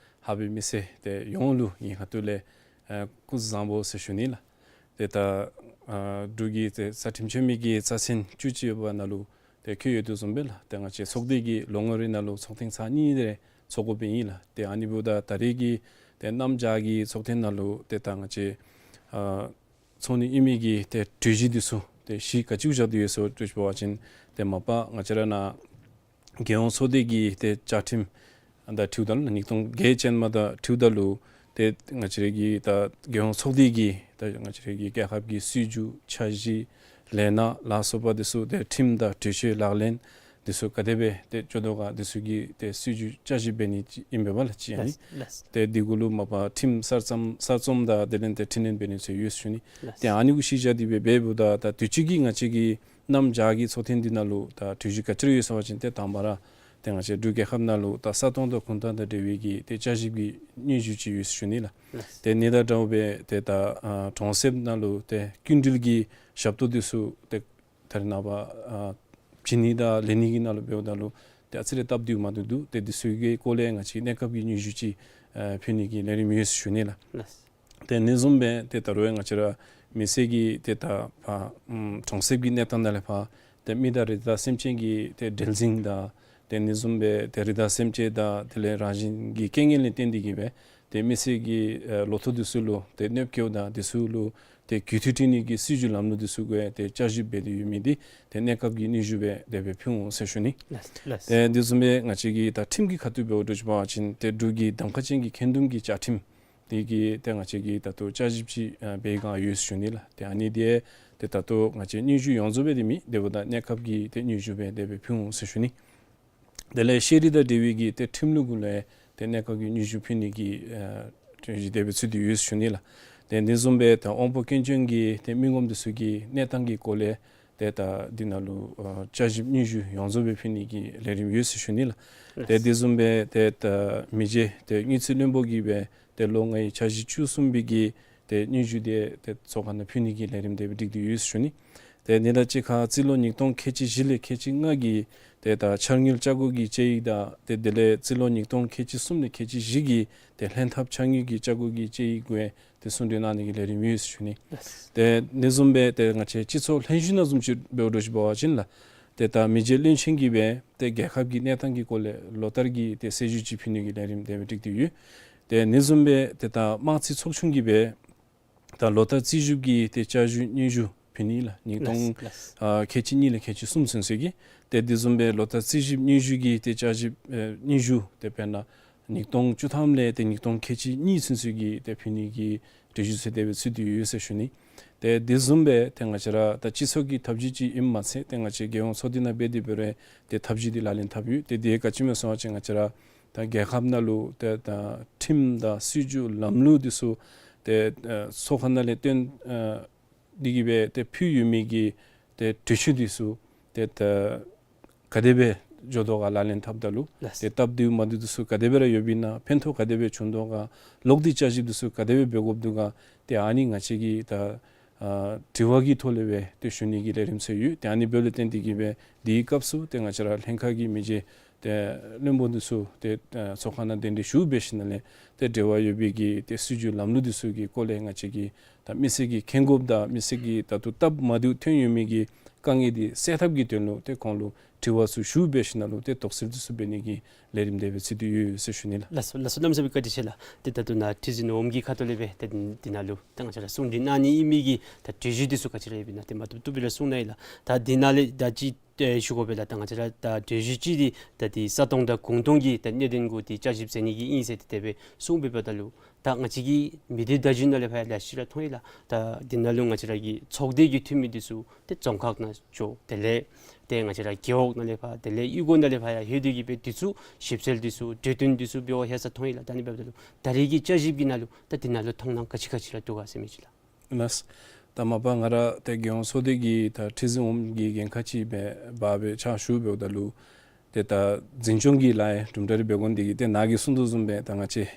ཧཱ་པའི་མི་སེར་ཏེ་ཡོངས་ལུ་ངེའི་ཁ་ཐུག་ལས་ཨ་སྐུ་གཟུགས་བཟང་པོ་ཟེར་ཞུ་ནི་ལགས། ཏེ་ད་ཨ་འབྲུག་གི་ཏེ་རྩ་ཁྲིམས་ཆོད་མི་གི་རྩ་ཚན་བཅུ་གཅིག་པ་ནང་ལུ་ཏེ་འཁོད་ཡོད་དོ་བཟུམ་སྦེ་ལགས། ཏེ་ང་བཅས་ཚོགས་སྡེ་གིས་ལོ་ངོ་རེ་ནང་ལུ་ཚོགས་ཐེངས་ཚར་གཉིས་དེ་ ཚོགས་དགོཔ་ཨིན་ལགས། ཏེ་ཨ་ནི་འབདཝ་ད་ད་རེས་ཀྱི་ཏེ་གནམ་བྱཱར་གྱི་ཚོགས་ཐེངས་ནང་ལུ་ཏེ་ད་ང་བཅས་ཨ་ཚོགས་ནི་ཨིན་མི་གི་ཏེ་གྲོས་གཞི་འདི་ཚུ་ཏེ་གཞི་ག་ཅི་བཞག་སྟེ་ཡོད་ཟེར་ཞུ་བ་ཅིན་ཏེ་མ་པ་ང་བཅས་ར་ནཱ་རྒྱལ་ཡོངས་ཚོགས་སྡེ་གི་ཏེ་བཅའ་ཁྲིམས་དང་འཁྲིལཝ་ད་ལུ་ཉིས་སྟོང་བརྒྱད་ཅན་མ་དང་འཁྲིལཝ་ད་ལུ་ཏེ་ང་བཅས་ར་གི་ད་རྒྱལ་ཡོངས་ཚོགས་སྡེ་གི་ད་ང་བཅས་ར་གི་རྒྱལ་ཁབ་ཀྱི་སྲིད་བྱུས་འཆར་གཞི་ལས་སྣ་ལ་སོགས་པ་འདི་ཚུ་ཏེ་ཁྲིམས་དང་གྲོས་ཆོད་ལག་ལེན་འདི་ཚུ་ག་དེ་སྦེ་ཏེ་འགྱོ་དོ་ག་འདི་ཚུ་གི་ཏེ་སྲིད་བྱུས་བསྐྱར་ཞིབ་འབད་ནི་ཅིག་ཨིན་པས་ལགས་ཅིག་ཨ་ནི། ལགས། ཏེ་འདི་གུ་ལུ་མ་པ་ཁྲིམས་གསར་རྩོམ་གསར་རྩོམ་དང་དེ་ལས་ཏེ་འཕྲི་སྣོན་འབད་ནི་ཚུ་ཡོད་ཟེར་ཞུ་ནི། ལགས། ཏེ་ཨ་ནི་གུ་གཞི་བཞག་སྟེ་སྦེ་འབདཝ་ད་ད་དུས་ཅི་གི་ང་བཅས་ཀྱི་གནམ་བྱཱར་གྱི་ཚོགས་ཐེངས་འདི་ནང་ལུ་ད་གྲོས་གཞི་ག་ཅི་ར་ཡོད་ཟེར་བ་ཅིན་ཏེ་དང་པ་ར་ཏེ་ང་བཅས་འབྲུག་རྒྱལ་ཁབ་ནང་ལུ་ད་ས་སྟོང་དང་གུང་སྟོང་དང་འབྲེལ་བའི་གི་ཏེ་བསྐྱར་ཞིབ་ཀྱི་སྙན་ཞུ་ཅིག་ཡོད་ཟེར་ཞུ་ནི་ལགས། ལགས། ཏེ་ཨ་ནི་དང་འདྲཝ་སྦེ་ཏེ་ད་ཨ་གྲོང་གསེབ་ནང་ལུ་ཏེ་སྐྱིན་འགྲུལ་གྱི་ཞབས་ཏོག་འདི་ཚུ་ཏེ་ད་རེས་ནངས་པ་ཨ་བྱིན་ནི་དང་ལེན་ནི་གི་ནང་ལུ་འབདཝ་ད་ལུ་ཏེ་ཨ་ཙི་རེ་སྟབས་བདེཝ་མ་བདེཝ་འདུག། ཏེ་འདི་ཚུ་གི་སྐོར་ལས་ང་བཅས་གནས་སྐབས་ཀྱི་སྙན་ཞུ་ཅིག་ཨ་ཕུལ་ནི་གི་ལས་རིམ་ཡོད་ཟེར་ཞུ་ནི་ལགས། ལགས། ཏེ་ཨ་ནི་བཟུམ་སྦེ་ཏེ་ད་རུང་ང་བཅས་ར་མི་སེར་གྱི་ཏེ་ད་ཕར་ཨམ་གྲོང་གསེབ་ཀྱི་གནས་སྟངས་ནང་ལས་ཕར་ཏེ་མི་དང་རི་དྭགས་སེམས་ཅན་གྱི་ཏེ་འབྲེལ་འཛིང་དང་ཏེ་ཨ་ནི་བཟུམ་སྦེ་ཏེ་རི་དྭགས་སེམས་ཅན་དང་དེ་ལས་རང་བཞིན་གྱི་རྐྱེན་ངན་ལས་བརྟེན་ཏེ་གིས་སྦེ་ཏེ་མི་སེར་གྱི་ཨ་ལོ་ཐོག་འདི་ཚུ་ལུ་ཏེ་གནོདཔ་བཀལཝ་ད་འདི་ཚུ་ལུ་ཏེ་རྒུད་འཐུས་སྤྲོད་ནི་གི་སྲིད་བྱུས་ལམ་ལུགས་འདི་ཚུ་གུ་ཏེ་བསྐྱར་ཞིབ་འབད་དེ་ཡོད་མི་འདི་ཏེ་གནས་སྐབས་ཀྱི་སྙན་ཞུ་སྦེ་དེ་སྦེ་ཕུལ་འོང་ཟེར་ཞུ་ནི། ལགས། ལགས། ཏེ་ཨ་ནི་བཟུམ་སྦེ་ང་བཅས་ཀྱི་ད་ཁྲིམས་ཀྱི་ཁ་ཐུག་འབདཝ་ད་ཞུ་བ་ཅིན་ཏེ་འབྲུག་གི་གདམ་ཁ་ཅན་གྱི་འཁོན་འདུམ་གྱི་བཅའ་ཁྲིམས་འདི་གི་ཏེ་ང་བཅས་ཀྱིས་ད་ལྟོ་བསྐྱར་ཞིབ་ཅིག་ཨ་འབད་བའི་བསྒང་ཡོད་ཟེར་ཞུ་ནི་ལགས། ཏེ་ཨ་ནི་འདི་ཏེ་ད་ལྟོ་ང་བཅས་སྙན་ཞུ་ཡོངས་རྫོགས་སྦེ་འདི་མེད། དེ་འབདཝ་ད་གནས་སྐབས་ཀྱི་ཏེ་སྙན་ཞུ་སྦེ་དེ་སྦེ་ཕུལ་འོང་ཟེར་ཞུ་ནི། དེ་ལས་ཤེས་རིག་དང་འབྲེལ་བའི་གི་ཏེ་ཁྲིམས་ལུགས་གུ་ལུ་ཏེ་གནས་སྐབས་ཀྱི་སྙན་ཞུ་ཕུལ་ནི་གི་ཨ་གྲོས་གཞི་དེ་སྦེ་ཚུད་དེ་ཡོད་ཟེར་ཞུ་ནི་ལགས། ཏེ་ཨ་ནི་བཟུམ་སྦེ་ད་དབང་པོ་སྐྱོན་ཅན་གྱི་ཏེ་མི་ངོམ་འདི་ཚུ་གི་གནས་སྟངས་ཀྱི་སྐོར་ལས་ཏེ་ད་འདི་ནང་ལུ་ཨ་བསྐྱར་ཞིབ་སྙན་ཞུ་ཡོངས་རྫོགས་སྦེ་ཕུལ་ནི་གི་ལས་རིམ་ཡོད་ཟེར་ཞུ་ནི་ལགས། ཏེ་ཨ་ནི་བཟུམ་སྦེ་ཏེ་ད་མི་རྗེ་ཏེ་དངུལ་རྩིས་བློན་པོ་གིས་སྦེ་ཏེ་ལོ་ལྔའི་འཆར་གཞི་བཅུ་གསུམ་པའི་གི་ཏེ་སྙན་ཞུ་འདི་ཏེ་ཚོགས་ཁང་ནང་ཕུལ་ནི་གི་ལས་རིམ་དེ་སྦེ་སྒྲིག་སྟེ་ཡོད་ཟེར་ཞུ་ནི། ཏེ་ཨ་ནི་དང་གཅིག་ཁར་རྩིས་ལོ་ཉིས་སྟོང་ཁལ་གཅིག་བཞི་ལས་ཁལ་གཅིག་ལྔ་གི་ཏེ་ད་འཆར་དངུལ་ཆ་བགོས་ཀྱི་དཔྱད་ཡིག་དང་ཏེ་དེ་ལས་རྩིས་ལོ་ཉིས་སྟོང་ཁལ་གཅིག་གསུམ་ལས་ཁལ་གཅིག་བཞི་གི་ཏེ་ལྷན་ཐབས་འཆར་དངུལ་གྱི་ཆ་བགོས་ཀྱི་དཔྱད་ཡིག་གུ་ཏེ་གསུང་གྲོས་གནང་ནི་གི་ལས་རིམ་ཡོད་ཟེར་ཞུ་ནི། ལགས། ཏེ་ཨ་ནི་བཟུམ་སྦེ་ཏེ་ང་བཅས་སྤྱི་ཚོགས་ལྷན་བཞུགས་ནང་བཟུམ་ཅིག་འབདཝ་ད་ཞུ་བ་ཅིན་ལགས། ཏེ་ད་མི་རྗེ་བློན་ཆེན་གྱིས་སྦེ་ཏེ་རྒྱལ་ཁབ་ཀྱི་གནས་སྟངས་ཀྱི་སྐོར་ལས་ལོ་ལྟར་གྱི་ཏེ་གསལ་ཞུ་ཅིག་ཕུལ་ནི་གི་ལས་རིམ་དེ་སྦེ་སྒྲིག་སྟེ་ཡོད། ཏེ་ཨ་ནི་བཟུམ་སྦེ་ཏེ་ད་དམངས་རྩིས་ཚོགས་ཆུང་གིས་སྦེ་ད་ལོ་ལྟར་རྩིས་ཞིབ་ཀྱི་ཏེ་བསྐྱར་ཞིབ་སྙན་ཞུ་ཕུལ་ནི་ལགས། ཉིས་སྟོང་ལགས། ལགས། ཨ་ཁལ་གཅིག་གཉིས་ལས་ཁལ་གཅིག་གསུམ་ཚུན་ཚོད་ཀྱི་ཏེ་དེ་བཟུམ་སྦེ་ལོ་ལྟར་རྩིས་ཞིབ་སྙན་ཞུ་གི་ཏེ་བསྐྱར་ཞིབ་ཨེ་སྙན་ཞུ་ཏེ་དཔེར་ན་ཉིས་སྟོང་བཅུ་ཐམ་ལས་ཏེ་ཉིས་སྟོང་ཁལ་གཅིག་གཉིས་ཚུན་ཚོད་ཀྱི་ཏེ་ཕུལ་ནི་གི་གྲོས་གཞི་ཚུ་དེ་སྦེ་ཚུད་དེ་ཡོད་ཟེར་ཞུ་ནི། ཏེ་དེ་བཟུམ་སྦེ་ཏེ་ང་བཅས་ར་ད་སྤྱི་ཚོགས་ཀྱི་ཐབས་ཇུས་ཅིག་ཨིནམ་མ་ཚད་ཏེ་ང་བཅས་རྒྱལ་ཡོངས་ཚོགས་སྡེ་ནང་འབད་དེ་འབད་རུང་ཏེ་ཐབས་ཇུས་འདི་ལག་ལེན་འཐབ་ཡོད། ཏེ་དེ་ག་ཅི་སྨོ་ཟེར་བ་ཅིན་ང་བཅས་ར་ད་རྒྱལ་ཁབ་ནང་ལུ་ཏེ་ད་ཁྲིམས་དང་སྲིད་བྱུས་ལམ་ལུགས་འདི་ཚུ་ཏེ་ཨ་ཚོགས་ཁང་ནང་ལས་བཏོན་ཨ་འདི་གིས་སྦེ་ཏེ་ཕུལ་ཡོད་མི་གི་ཏེ་གྲོས་ཆོད་འདི་ཚུ་ཏེ་ད་ག་དེ་སྦེ་འགྱོ་དོ་ག་ལག་ལེན་འཐབ་ད་ལུ། ལགས། ཏེ་སྟབས་བདེཝ་མ་བདེཝ་འདི་ཚུ་ག་དེ་སྦེ་ར་ཡོདཔ་ཨིན་ན། ཕན་ཐོགས་ག་དེ་སྦེ་བྱུང་དོ་ག། ལོག་སྟེ་བསྐྱར་ཞིབ་འདི་ཚུ་ག་དེ་སྦེ་འབད་དགོཔ་འདུག་ག། ཏེ་ཨ་ནི་ང་བཅས་ཀྱིས་ད་ཨ་དྲི་བ་གི་ཐོག་ལས་སྦེ་ཏེ་ཞུ་ནི་གི་ལས་རིམ་ཚུ་ཡོད། ཏེ་ཨ་ནི་འབདཝ་ལས་བརྟེན་ཏེ་གིས་སྦེ་དེའི་སྐབས་སུ་ཏེ་ང་བཅས་ར་ལྷན་ཁག་གི་མི་རྗེ་ཏེ་བློན་པོ་འདི་ཚུ་ཏེ་ཨ་ཚོགས་ཁང་ནང་གདན་འདྲེན་ཞུ་འབད་ཞིནམ་ལས་ཏེ་འབྲེལ་བ་ཡོད་པའི་གི་ཏེ་སྲིད་བྱུས་ལམ་ལུགས་འདི་ཚུ་གི་སྐོར་ལས་ང་བཅས་ཀྱིས་ད་མི་སེར་གྱི་མཁྱེན་དགོཔ་དང་མི་སེར་གྱི་ད་ལྟོ་སྟབས་མ་བདེཝ་ཐོན་ཡོད་མི་གི་དཀའ་ངལ་འདི་སེལ་ཐབས་ཀྱི་དོན་ལུ་ཏེ་ཁོང་ལུ་དྲི་བ་ཚུ་ཞུ་འབད་ཞིནམ་ལུ་ཏེ་དོགས་སེལ་འདི་ཚུ་འབད་ནི་གི་ལས་རིམ་དེ་སྦེ་ཚུད་དེ་ཡོད་ཟེར་ཞུ་ནི་ལགས། ལགས་སོ་ལགས་སོ། གནམ་མེད་ས་མེད་བཀའ་དྲིན་ཆེ་ལགས། ཏེ་ད་ལྟོ་ནཱ་ཁྲི་འཛིན་འོགམ་གྱི་ཁ་ཐུག་ལས་སྦེ་ཏེ་འདི་ནང་ལུ་ད་ང་བཅས་ར་གསུང་གྲོས་གནང་ནི་ཨིན་མི་གི་ད་གྲོས་གཞི་འདི་ཚུ་ག་ཅི་ར་ཡོདཔ་ཨིན་ན་ཏེ་མ་བཏུབ་བཏུབ་སྦེ་ར་གསུངས་གནང་ཡི་ལགས། ད་འདི་ནང་ལས་ད་ཅི་ཏེ་ཞུ་དགོ་པས་ལགས། ད་ང་བཅས་ར་ད་གྲོས་གཞི་ཅིག་འདི་ད་འདི་ས་སྟོང་དང་གུང་སྟོང་གི་ད་གནད་དོན་གུ་ཏེ་བསྐྱར་ཞིབ་མཛད་ནི་གི་ཨིན་ཟེར་ཏེ་དེ་སྦེ་གསུངས་འབདཝ་ད་ལུ་ད་ང་བཅས་ཀྱི་མི་སྡེ་བརྡ་བརྒྱུད་ནང་ལས་ཕར་ཡང་ལེ་ཤ་ར་མཐོང་ཡི་ལགས། ད་འདི་ནང་ལུ་ང་བཅས་ར་གི་ཚོགས་སྡེ་གི་འཐུས་མི་འདི་ཚུ་ཏེ་རྫོང་ཁག་ནང་འགྱོ། དེ་ལས་ཏེ་ང་བཅས་ར་རྒེད་འོག་ནང་ལས་ཕར་དེ་ལས་གཡུས་སྒོ་ནང་ལས་ཕར་ཡང་ལྷོད་དེ་གིས་སྦེ་འདི་ཚུ་ཞིབ་འཚོལ་འདི་ཚུ་གྲོས་བསྟུན་འདི་ཚུ་འབད་བར་ལྷོད་ས་མཐོང་ཡི་ལགས། ད་ཨ་ནི་འབདཝ་ད་ལུ་ད་རེས་ཀྱི་བསྐྱར་ཞིབ་ཀྱི་ནང་ལུ་ད་འདི་ནང་ལུ་མཐོང་སྣང་ག་ཅི་ག་ཅི་ར་འདུག་ག་ཟེར་མི་ཅིག་ལགས། ལགས། ད་མ་པ་ང་ར་ཏེ་རྒྱལ་ཡོངས་ཚོགས་སྡེ་གི་ད་ཁྲི་འཛིན་འོགམ་གྱི་འགན་ཁག་ཅིག་སྦེ་འབག་སྦེ་ཕྱག་ཞུ་འབདཝ་ད་ལུ་ཏེ་ད་འཛིན་སྐྱོང་གི་ལཱ་ཡང་དུམ་གྲ་རེ་འབད་དགོ་འདི་གིས་ཏེ་ནཱ་གིས་གསུང་དོ་བཟུམ་སྦེ་ད་ང་བཅས་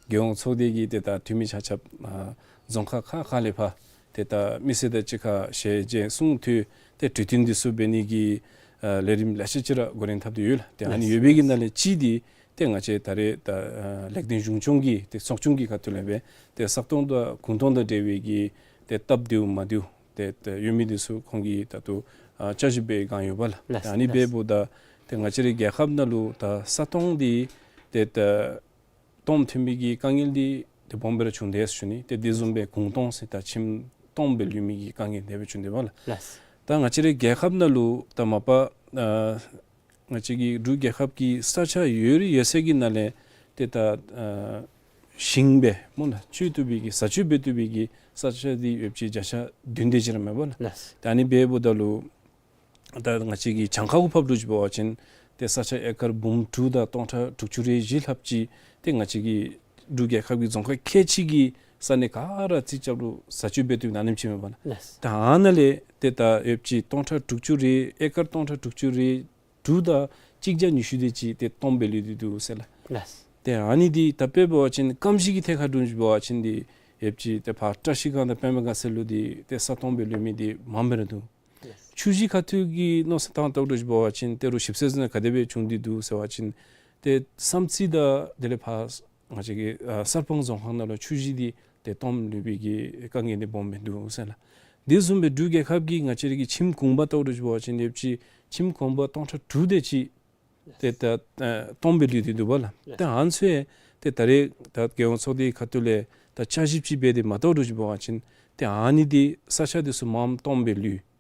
རྒྱལ་ཡོངས་ཚོགས་སྡེ་གི་ཏེ་ད་འཐུས་མི་ཆ་ཁྱབ་ཨ་རྫོང་ཁག་ཁག་ཁ་ལས་ཕར་ཏེ་ད་མི་སེར་དང་གཅིག་ཁར་ཞལ་མཇལ་གསུང་ཐོས་ཏེ་གྲོས་བསྟུན་འདི་ཚུ་འབད་ནི་གི་ཨ་ལས་རིམ་ལེ་ཤ་ཅིག་ར་འགོ་འདྲེན་འཐབ་སྟེ་ཡོད་ལགས། ཏེ་ཨ་ནི་ཡོད་པའི་གི་ནང་ལས་གཅིག་འདི་ཏེ་ང་བཅས་ད་རེས་ད་ཨ་ལེགས་ལྡན་གཞུང་སྐྱོང་གི་ཏེ་ཚོགས་ཆུང་གི་ཁ་ཐུག་ལས་སྦེ་ཏེ་ས་སྟོང་དང་གུང་སྟོང་དང་འབྲེལ་བའི་གི་ཏེ་སྟབས་བདེཝ་མ་བདེཝ་ཏེ་ཏེ་ཡོད་མི་འདི་ཚུ་ཁོང་གིས་ད་ལྟོ་ཨ་བསྐྱར་ཞིབ་འབད་བའི་བསྒང་ཡོད་པས་ལགས། ལགས། ཏེ་ཨ་ནི་ལགས། འབདཝ་ད་ཏེ་ང་བཅས་རའི་རྒྱལ་ཁབ་ནང་ལུ་ད་ས་སྟོང་འདི་ཏེ་ ཏེ་ད་སྟོངམ་ཐོན་པའི་གི་དཀའ་ངལ་འདི་ཏེ་སྦོམ་སྦེ་ར་བྱུང་དེས་ཞུ་ནི། ཏེ་དེ་བཟུམ་སྦེ་གུང་སྟོང་ཟེར་ད་ཁྱིམ་སྟོངམ་སྦེ་ལུས་མི་གི་དཀའ་ངལ་དེ་སྦེ་བྱུང་དེས་པ་ལགས། ལགས། ད་ང་བཅས་རའི་རྒྱལ་ཁབ་ནང་ལུ་ད་མ་པ་ཨ་ང་བཅས་ཀྱི་འབྲུག་རྒྱལ་ཁབ་ཀྱི་ས་ཆ་ཡོད་རི་ཡོད་ཚད་ཀྱི་ནང་ལས་ཏེ་ད་ཨ་ཞིང་སྦེ་སྨོ་ལགས་སྤྱོད་བཏུབ་པའི་གི་ས་སྤྱོད་འབད་བཏུབ་པའི་གི་ས་ཆ་འདི་ཡོདཔ་ཅིག་བརྒྱ་ཆ་བདུན་དེ་ཅིག་ར་མས་པ་ལགས། ལགས། ད་ཨ་ནི་འབདཝ་ད་ལུ་ད་ང་བཅས་ཀྱི་གྱངས་ཁ་གུ་ཕབ་འགྱོ་ཞིནམ་འབད་བ་ཅིན་ཏེ་ས་ཆ་ཨེ་ཀར་འབུམ་དྲུག་དང་སྟོང་ཕྲག་དྲུག་ཅུ་རེ་བཞི་ལྷགཔ་ཅིག་ཏེ་ང་བཅས་ཀྱི་འབྲུག་རྒྱལ་ཁབ་ཀྱི་རྫོང་ཁག་ཁལ་གཅིག་གི་ས་གནས་ག་ར་རྩིས་རྐྱབ་རུང་ས་སྤྱོད་འབད་བཏུབ་ནི་ཨ་ནེམ་ཅིག་མས་པ་ལགས། ལགས། ད་ཨ་ནཱ་ལས་ཏེ་ད་ཡོདཔ་ཅིག་སྟོང་ཕྲག་དྲུག་ཅུ་རེ་ཨེ་ཀར་སྟོང་ཕྲག་དྲུག་ཅུ་རེ་དྲུག་དང་གཅིག་བརྒྱ་ཉི་ཤུ་དེ་ཅིག་ཏེ་སྟོངམ་སྦེ་ལུས་ཏེ་འདུག་ཟེར་ལགས། ལགས། ཏེ་ཨ་ནི་འདི་ད་དཔེ་འབད་བ་ཅིན་སྐམ་ཞིང་གི་ཐད་ཁར་འགྱོ་ཞིནམ་འབད་བ་ཅིན་འདི་ཡོདཔ་ཅིག་ཏེ་ཕར་བཀྲ་ཤིས་སྒང་དང་པདྨ་དགའ་ཚལ་ལུ་འདི་ཏེ་ས་སྟོངམ་སྦེ་ལུས་མི་འདི་མངམ་སྦེ་ར་འདུག། ལགས། ཆུ་བཞི་ཁ་ཐུག་གི་མནོ་བསམ་བཏང་ལྟ་བུ་འགྱོ་ཞིནམ་འབད་བ་ཅིན་ཏེ་རུང་ཞིབ་འཚོལ་ཟེར་ན་ག་དེ་སྦེ་བྱུང་སྟེ་འདུག་ཟེར་བ་ཅིན་ཏེ་བསམ་རྩེ་དང་དེ་ལས་ཕར་ང་བཅས་ཀྱི་ཨ་གསར་སྤང་རྫོང་ཁག་ནང་ལུ་ཆུ་བཞི་འདི་ཏེ་སྟོངམ་ལུས་པའི་གི་དཀའ་ངལ་འདི་སྦོམ་སྦེ་འདུག་ཟེར་ལགས། དེ་བཟུམ་སྦེ་འབྲུག་རྒྱལ་ཁབ་ཀྱི་ང་བཅས་རའི་གི་ཁྱིམ་གུང་པ་ལྟ་བུ་འགྱོ་ཞིནམ་འབད་བ་ཅིན་ཡོདཔ་ཅིག་ཁྱིམ་གུང་པ་སྟོང་ཕྲག་དྲུག་དེ་ཅིག་ཏེ་ད་ཨ་སྟོངམ་སྦེ་ལུས་ཏེ་འདུག་པ་ལགས། ལགས། ཏེ་ཨ་ནི་ཚུ་ཏེ་ད་རེས་ད་རྒྱལ་ཡོངས་ཚོགས་སྡེའི་ཁ་ཐུག་ལས་ད་བསྐྱར་ཞིབ་ཅིག་འབད་དེ་མ་ལྟ་བུ་འགྱོ་ཞིནམ་འབད་བ་ཅིན་ཏེ་ཨ་ནི་འདི་ས་ཆ་འདི་ཚུ་མངམ་སྟོངམ་སྦེ་ལུས། འབད་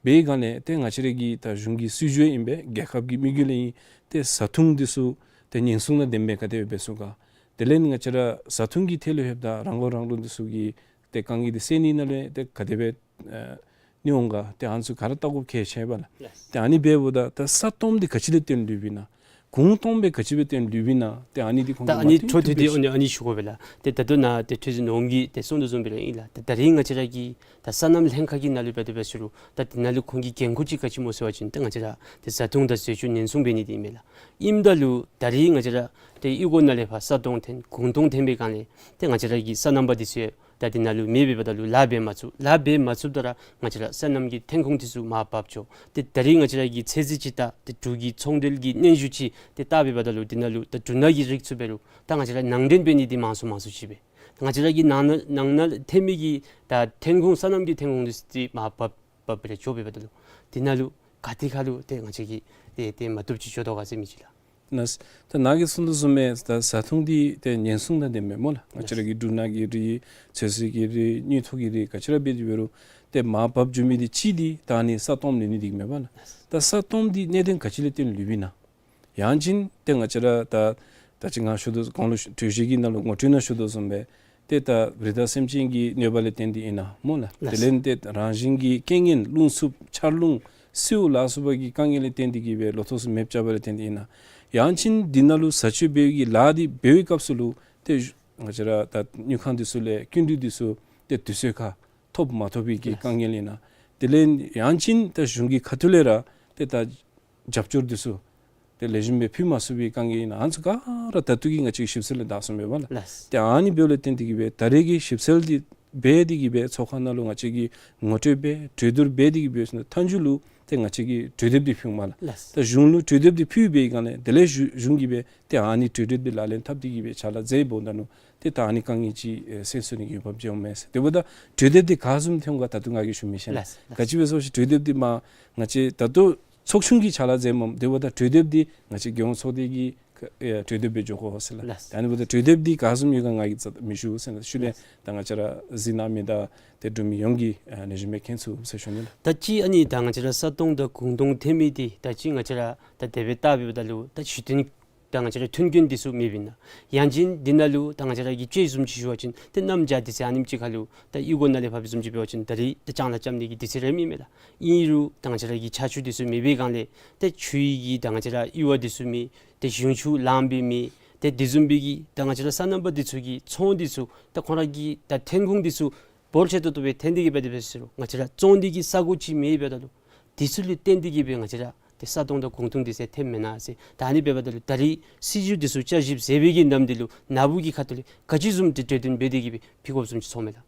བའི་སྒང་ལས་ཏེ་ང་བཅས་རའི་གི་ད་གཞུང་གི་སྲིད་བྱུས་ཨིན་པས། རྒྱལ་ཁབ་ཀྱི་དམིགས་ཡུལ་ཨིན། ཏེ་བཟའ་འཐུང་འདི་ཚུ་ཏེ་ཉེན་སྲུང་དང་ལྡནམ་སྦེ་ག་དེ་སྦེ་འབད་ཚུགས་ག། དེ་ལས་ང་བཅས་ར་བཟའ་འཐུང་གི་ཐད་ལུ་ལྷོདཔ་ད་རང་མགོ་རང་འདྲོངས་འདི་ཚུ་གི་ཏེ་དཀའ་ངལ་འདི་སེལ་ནི་ནང་ལས་ཏེ་ག་དེ་སྦེ་ཨ་གནོད་འོང་ག། ཏེ་ཨ་ནི་ཚུ་ག་ར་བལྟ་དགོཔ་གལ་ཆེ་བས་ལགས། ལགས། ཏེ་ཨ་ནི་འབདཝ་ད་ད་ས་སྟོངམ་འདི་ག་ཅི་ལས་བརྟེན་ལུསཔ་ཨིན་ན། གུང་སྟོངམ་སྦེ་ག་ཅི་སྦེ་བརྟེན་ལུསཔ་ཨིན་ན། ཏེ་ཨ་ནི་འདི་ཁོང་ད་གིས་ཨ་ནི་མ་འཕྲོ་མཐུད་མཐུད་དེ་པའི་ཨ་ནི་ཨ་ནི་ཞུ་དགོ་པས་ལགས། ཏེ་ད་ལྟོ་ནཱ་ཏེ་ཐུགས་རྗེ་ནོར་བུ་གིས་ཏེ་གསུངས་དོ་བཟུམ་སྦེ་ར་ཨིན་ལགས། ཏེ་ད་རེས་ང་བཅས་ར་གི་ད་སོ་ནམ་ལྷན་ཁག་གི་ནང་ལུ་འབད་དེ་འབད་ཟེར་རུང་ད་འདི་ནང་ལུ་ཁོང་གི་འགན་ཁུར་ཅིག་ག་ཅི་སྨོ་ཟེར་བ་ཅིན་ཏེ་ང་བཅས་ར་ཏེ་བཟའ་འཐུང་དང་ཟས་སྤྱོད་ཉེན་སྲུང་འབད་ནི་འདི་ཨིན་མས་ལགས། ཨིནམ་ད་ལུ་ད་རེས་ང་བཅས་ར་ཏེ་གཡུས་སྒོ་ནང་ལས་ཕར་ས་སྟོང་འཐོན་གུང་སྟོང་འཐོན་པའི་སྒང་ལས་ཏེ་ང་བཅས་ར་གི་སོ་ནམ་པ་འདི་ཚུ་ད་འདི་ནང་ལུ་མེ་འབད་བ་ད་ལུ་ལཱ་འབད་མ་ཚུགས། ལཱ་འབད་མ་ཚུགསཔ་ད་ར་ང་བཅས་ར་སོ་ནམ་གྱི་ཐོན་ཁུངས་འདི་ཚུ་མར་བབས་འགྱོ། ཏེ་ད་རེས་ང་བཅས་ར་གི་ཚོད་བསྲེ་ཅིག་ད་ཏེ་འབྲུག་གི་ཚོང་འབྲེལ་གྱི་སྙན་ཞུ་ཅིག་ཏེ་བལྟ་འབད་བ་ད་ལུ་འདི་ནང་ལུ་ད་འབྲུ་སྣ་གི་རིགས་ཚུ་འབད་རུང་ད་ང་བཅས་ར་ནང་འདྲེན་འབད་ནི་འདི་མང་སུ་མང་སུ་ཅིག་སྦེ། ང་བཅས་ར་གི་ནང་ན་ནང་ན་ཐོན་མི་གི་ད་ཐོན་ཁུངས་སོ་ནམ་གྱི་ཐོན་ཁུངས་འདི་ཚུ་ཏེ་མར་བབས་བབས་སྦེ་ར་འགྱོ་འབད་བ་ད་ལུ་འདི་ནང་ལུ་ག་ཏེ་ཁ་ལུ་ཏེ་ང་བཅས་ཀྱིས་ཏེ་ཏེ་མ་བཏུབ་ཅིག་འགྱོ་དོ་ག་ཟེར་མི་ཅིག་ལགས། ནཱ་ད་ནཱ་གིས་གསུངས་དོ་བཟུམ་སྦེ་ད་བཟའ་འཐུང་འདི་ཏེ་ཉེན་སྲུང་དང་ལྡནམ་སྦེ་སྨོ་ལགས། ང་བཅས་ར་གི་འབྲུ་སྣ་གི་རིགས་ཚོད་བསྲེ་གི་རིགས་དངུལ་ཐོག་གི་རིགས་ག་ཅི་ར་འབད་དེ་འབད་རུང་ཏེ་མར་བབས་འགྱོ་མི་འདི་གཅིག་འདི་ད་ཨ་ནི་ས་སྟོངམ་ལུས་ནི་འདི་མས་པ་ལགས། ད་ས་སྟོངམ་འདི་གནད་དོན་ག་ཅི་ལས་བརྟེན་ལུསཔ་ཨིན་ན། ཡང་ཅིན་ཏེ་ང་བཅས་ར་ད་ད་ཅི་ང་ཞུ་དོ་གོང་ལུ་གྲོས་གཞི་གི་ནང་ལུ་ངོ་སྤྲོད་ནང་ཞུ་དོ་བཟུམ་སྦེ་ཏེ་ད་རི་དྭགས་སེམས་ཅན་གྱི་གནོད་པ་ལས་བརྟེན་ཏེ་ཨིན་ན་སྨོ་ལགས། ལགས། དེ་ལས་ཏེ་རང་བཞིན་གྱི་རྐྱེན་ངན་རླུང་འཚུབ་ཆར་རླུང་སེརཝ་ལ་སོགས་པ་གི་དཀའ་ངལ་ལས་བརྟེན་ཏེ་གིས་སྦེ་ལོ་ཐོག་ཚུ་མེདཔ་རྐྱབ་པ་ལས་བརྟེན་ཏེ་ཨིན་ན། ཡང་ཅིན་འདི་ནང་ལུ་བཟའ་སྤྱོད་འབད་བའི་གི་ལཱ་འདི་འབད་བའི་སྐབས་སུ་ལུ་ཏེ་ང་བཅས་ར་ད་དངུལ་ཁང་འདི་ཚུ་ལས་སྐྱིན་འགྲུལ་འདི་ཚུ་ཏེ་དུས་ཚོད་ཁར་ཐོབ་མ་ཐོབ་པའི་གི་དཀའ་ངལ་ཨིན་ན། དེ་ལས་ཡང་ཅིན་ད་གཞུང་གི་ཁ་ཐུག་ལས་ར་ཏེ་ད་རྒྱབ་སྐྱོར་འདི་ཚུ་ཏེ་ལེགས་ཤོམ་སྦེ་ཕུལ་མ་ཚུགས་པའི་དཀའ་ངལ་ཨིན་ན། ཨ་ནི་ཚུ་ག་ར་ད་ལྟོ་གི་ང་བཅས་ཞིབ་འཚོལ་ལས་བདའ་སོང་མས་པ་ལགས། ལགས། ཏེ་ཨ་ནི་འབདཝ་ལས་བརྟེན་ཏེ་གིས་སྦེ་ད་རེས་ཀྱི་ཞིབ་འཚོལ་འདི་འབད་དེ་གིས་སྦེ་ཚོགས་ཁང་ནང་ལུ་ང་བཅས་ཀྱིས་ངོ་སྤྲོད་འབད་གྲོས་བསྡུར་འབད་དེ་གིས་སྦེ་ཟེར་ན་མཐའ་མཇུག་ལུ་ཏེ་ང་བཅས་ཀྱིས་གྲོས་འདེབས་འདི་ཕུལཝ་མས་ལགས། ལགས། ད་གཞུང་ལུ་གྲོས་འདེབས་འདི་ཕུལ་བའི་སྒང་ལས་དེ་ལས་གཞུང་གཞུང་གིས་སྦེ་ཏེ་ཨ་ནི་གྲོས་འདེབས་འདི་ལག་ལེན་འཐབ་སྟེ་གིས་སྦེ་ཕྱག་ལཱ་མཛདཔ་ད་ནུག། ཏེ་ད་ཨ་ནི་དཀའ་ངལ་ཅིག་ཨེ་སེལ་ཚུགས་ནི་གི་འོས་འབབ་ཅིག་འོང་མས་ཟེར། དེ་འབདཝ་ད་གྲོས་འདེབས་འདི་ག་བཟུམ་ཐོན་ག་ད་ལྟོ་ང་གིས་ཞུ་མི་ཤེས་ལགས། ལགས། ག་ཅི་སྦེ་ཟེར་བ་ཅིན་གྲོས་འདེབས་འདི་མར་ང་བཅས་ད་ལྟོ་ཚོགས་ཆུང་གིས་ཕྱག་ལཱ་མཛདཔ་མས། དེ་འབདཝ་ད་གྲོས་འདེབས་འདི་ང་བཅས་རྒྱལ་ཡོངས་ཚོགས་སྡེ་གི་ཨེ་གྲོས་འདེབས་སྦེ་འགྱོ་དགོ་ཟེར་ལགས། ལགས། ད་ཨ་ནི་འབདཝ་ད་གྲོས་འདེབས་འདི་ག་བཟུམ་ཡོད་ག་ང་གིས་ཙ་མི་ཞུ་ཟེར་ན་ཤུལ་ལས། ལགས། ད་ང་བཅས་ར་གཟིགས་གནང་མི་དང་ཏེ་འབྲུག་མི་ཡོངས་ཀྱིས་ཨ་ལེགས་ཤོམ་སྦེ་མཁྱེན་ཚུགས་ཟེར་ཞུ་ནི་ལགས། ད་ཅི་ཨ་ནི་ད་ང་བཅས་ར་ས་སྟོང་དང་གུང་སྟོང་འཐོན་མི་འདི་ད་ཅི་ང་བཅས་ར་ད་དེ་སྦེ་བལྟ་འབདཝ་ད་ལུ་ད་གཞི་རྟེན་ད་ང་བཅས་ར་མཐུན་རྐྱེན་འདི་ཚུ་མེདཔ་ཨིན་ན། ཡང་ཅིན་འདི་ནང་ལུ་ད་ང་བཅས་ར་གི་དཔྱེ་བཟུམ་ཅིག་ཞུ་བ་ཅིན་ཏེ་གནམ་བྱཱར་འདི་ཚུ་ཨ་ནེམ་ཅིག་ཁར་ལུ་ད་གཡུས་སྒོ་ནང་ལས་ཕར་བཟུམ་ཅིག་འབད་བ་ཅིན་ད་རིས་ད་ལྕང་ལཱ་རྐྱབ་ནི་གི་འདི་ཚུ་ར་མེད་མས་ལགས། ཨིན་རུང་ད་ང་བཅས་ར་གི་ཆར་ཆུ་འདི་ཚུ་མེད་པའི་སྒང་ལས་ཏེ་ཆུ་ཡི་གི་ད་ང་བཅས་ར་གཡུར་བ་འདི་ཚུ་མེད། ཏེ་ཞིང་ཆུ་ལངམ་སྦེ་མེད། ཏེ་དེ་བཟུམ་སྦེ་གི་ད་ང་བཅས་ར་སོ་ནམ་པ་འདི་ཚུ་གི་ཚོང་འདི་ཚུ་ད་ཁོང་ར་གི་ད་ཐོན་ཁུངས་འདི་ཚུ་འབོར་ཆེ་ཏོག་ཏོ་སྦེ་ཐོན་ཏེ་གིས་སྦེ་དེ་སྦེ་ཟེར་རུང་ང་བཅས་ར་བཙོང་ནི་གི་ས་གོ་ཅིག་མེད་པས་ད་ལུ། དེ་ཚུ་ལུ་བརྟེན་ཏེ་གིས་སྦེ་ང་བཅས་ར་ཏེ་ས་སྟོང་དང་གུང་སྟོང་འདི་ཚུ་ཐོནམ་མེན་ན་ཟེར། ད་ཨ་ནི་འབདཝ་ད་ལུ་ད་རིས་སྲིད་བྱུས་འདི་ཚུ་བསྐྱར་ཞིབ་མཛད་པའི་གི་ནམ་དུས་ལུ་ནཱ་བུ་གི་ཁ་ཐུག་ལས་ག་ཅི་བཟུམ་ཏེ་གྲོས་བསྟུན་འབད་དེ་གིས་སྦེ་ཕུལ་དགོཔ་བཟུམ་ཅིག་ཚོརཝ་མས་ལགས།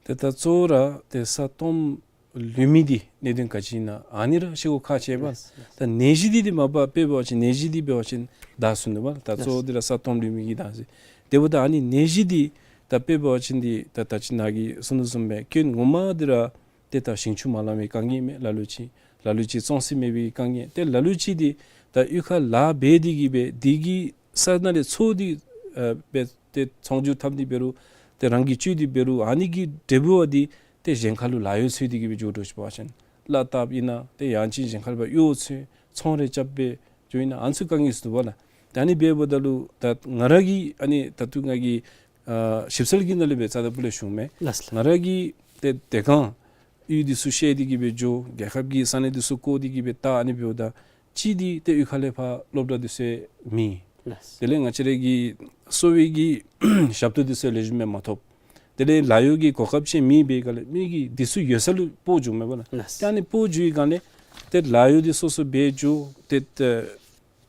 ཏེ་ད་གཙོ་བོ་ར་ཏེ་ས་སྟོངམ་ལུས་མི་འདི་གནད་དོན་ག་ཅི་ཨིན་ན་ཨ་ནི་ར་ཤེས་དགོཔ་ཁག་ཆེ་བས། ལགས། ལགས། ད་ནད་གཞི་འདི་འདི་མ་པ་དཔེ་འབད་བ་ཅིན་ནད་གཞི་འདི་འབད་བ་ཅིན་བདའ་ཚུགས་ནུག་པ། ད་གཙོ་བོ་འདི་ར་ས་སྟོངམ་ལུས་མི་གིས་བདའ་ཟེར། དེ་འབདཝ་ད་ཨ་ནི་ནད་གཞི་འདི་ད་དཔེ་འབད་བ་ཅིན་འདི་ད་ད་ཅི་ནཱ་གིས་གསུངས་དོ་བཟུམ་སྦེ་རྐྱེན་ངོ་མ་འདི་ར་ཏེ་ད་ཞིང་ཆུ་མ་ལང་བའི་དཀའ་ངལ་མས། ལ་ལུ་ཅིག་ལ་ལུ་ཅིག་བཙོང་ས་མེད་པའི་དཀའ་ངལ། ཏེ་ལ་ལུ་ཅིག་འདི་ད་གཡུས་ཁར་ལཱ་འབད་དེ་གིས་སྦེ་འདི་གི་ ས་ནང་ལས་འཚོལ་ཏེ་ཨ་འབད་ཏེ་ཚོང་སྒྱུར་འཐབ་ནི་འབད་རུང་ཏེ་རང་གིས་སྤྱོད་དེ་འབད་རུང་ཨ་ནི་གི་འབྲས་བུ་བ་འདི་ཏེ་གཞན་ཁ་ལུ་ལཱ་གཡོག་འཚོལ་ཏེ་གི་སྦེ་འགྱོ་དོ་ཅིག་འབད་བ་ཅིན་གླ་བཏབ་ཨིན་ན་ཏེ་ཡང་ཅིན་གཞན་ཁ་ལུ་འབག་གཡོག་འཚོལ་ཚོང་རེ་རྐྱབ་སྦེ་འགྱོ་ཨིན་ན་ཨ་ནི་ཚུ་དཀའ་ངལ་ཚུ་འདུག་པ་ལགས། ཏེ་ཨ་ནི་འབདཝ་ད་ལུ་ད་ང་ར་གིས་ཨ་ནི་ད་ལྟོ་ང་གིས་ཨ་ཞིབ་འཚོལ་གྱི་ནང་ལས་སྦེ་རྩ་དང་པོ་ལས་ཞུཝ་མས། ལགས་ལགས། ང་ར་གིས་ཏེ་དེ་སྒང་གཡུས་འདི་ཚུ་བཤལ་ཏེ་གི་སྦེ་འགྱོ་རྒྱལ་ཁབ་ཀྱི་ས་གནས་འདི་ཚུ་བསྐོར་ཏེ་གི་སྦེ་བལྟ་ཨ་ནི་འབདཝ་ད་གཅིག་འདི་ཏེ་གཡུས་ཁ་ལས་ཕར་སློབ་གྲྭ་འདི་ཚུ་མེད། ལགས། དེ་ལས་ང་བཅས་ར་གི་གསོ་བའི་གི་ཞབས་ཏོག་འདི་ཚུ་ལེགས་ཤོམ་སྦེ་མ་ཐོབ། དེ་ལས་ལཱ་གཡོག་གི་གོ་སྐབས་ཅིག་མེད་པའི་སྒང་ལས་མི་གིས་འདི་ཚུ་ཡོད་ས་ལུ་སྤོ་འགྱོཝ་མས་པ་ལགས། ལགས། ཏེ་ཨ་ནི་སྤོ་འགྱོ་བའི་སྒང་ལས་ཏེ་ལཱ་གཡོག་འདི་སོ་སོ་འབད་འགྱོ་ཏེ་ཏེ་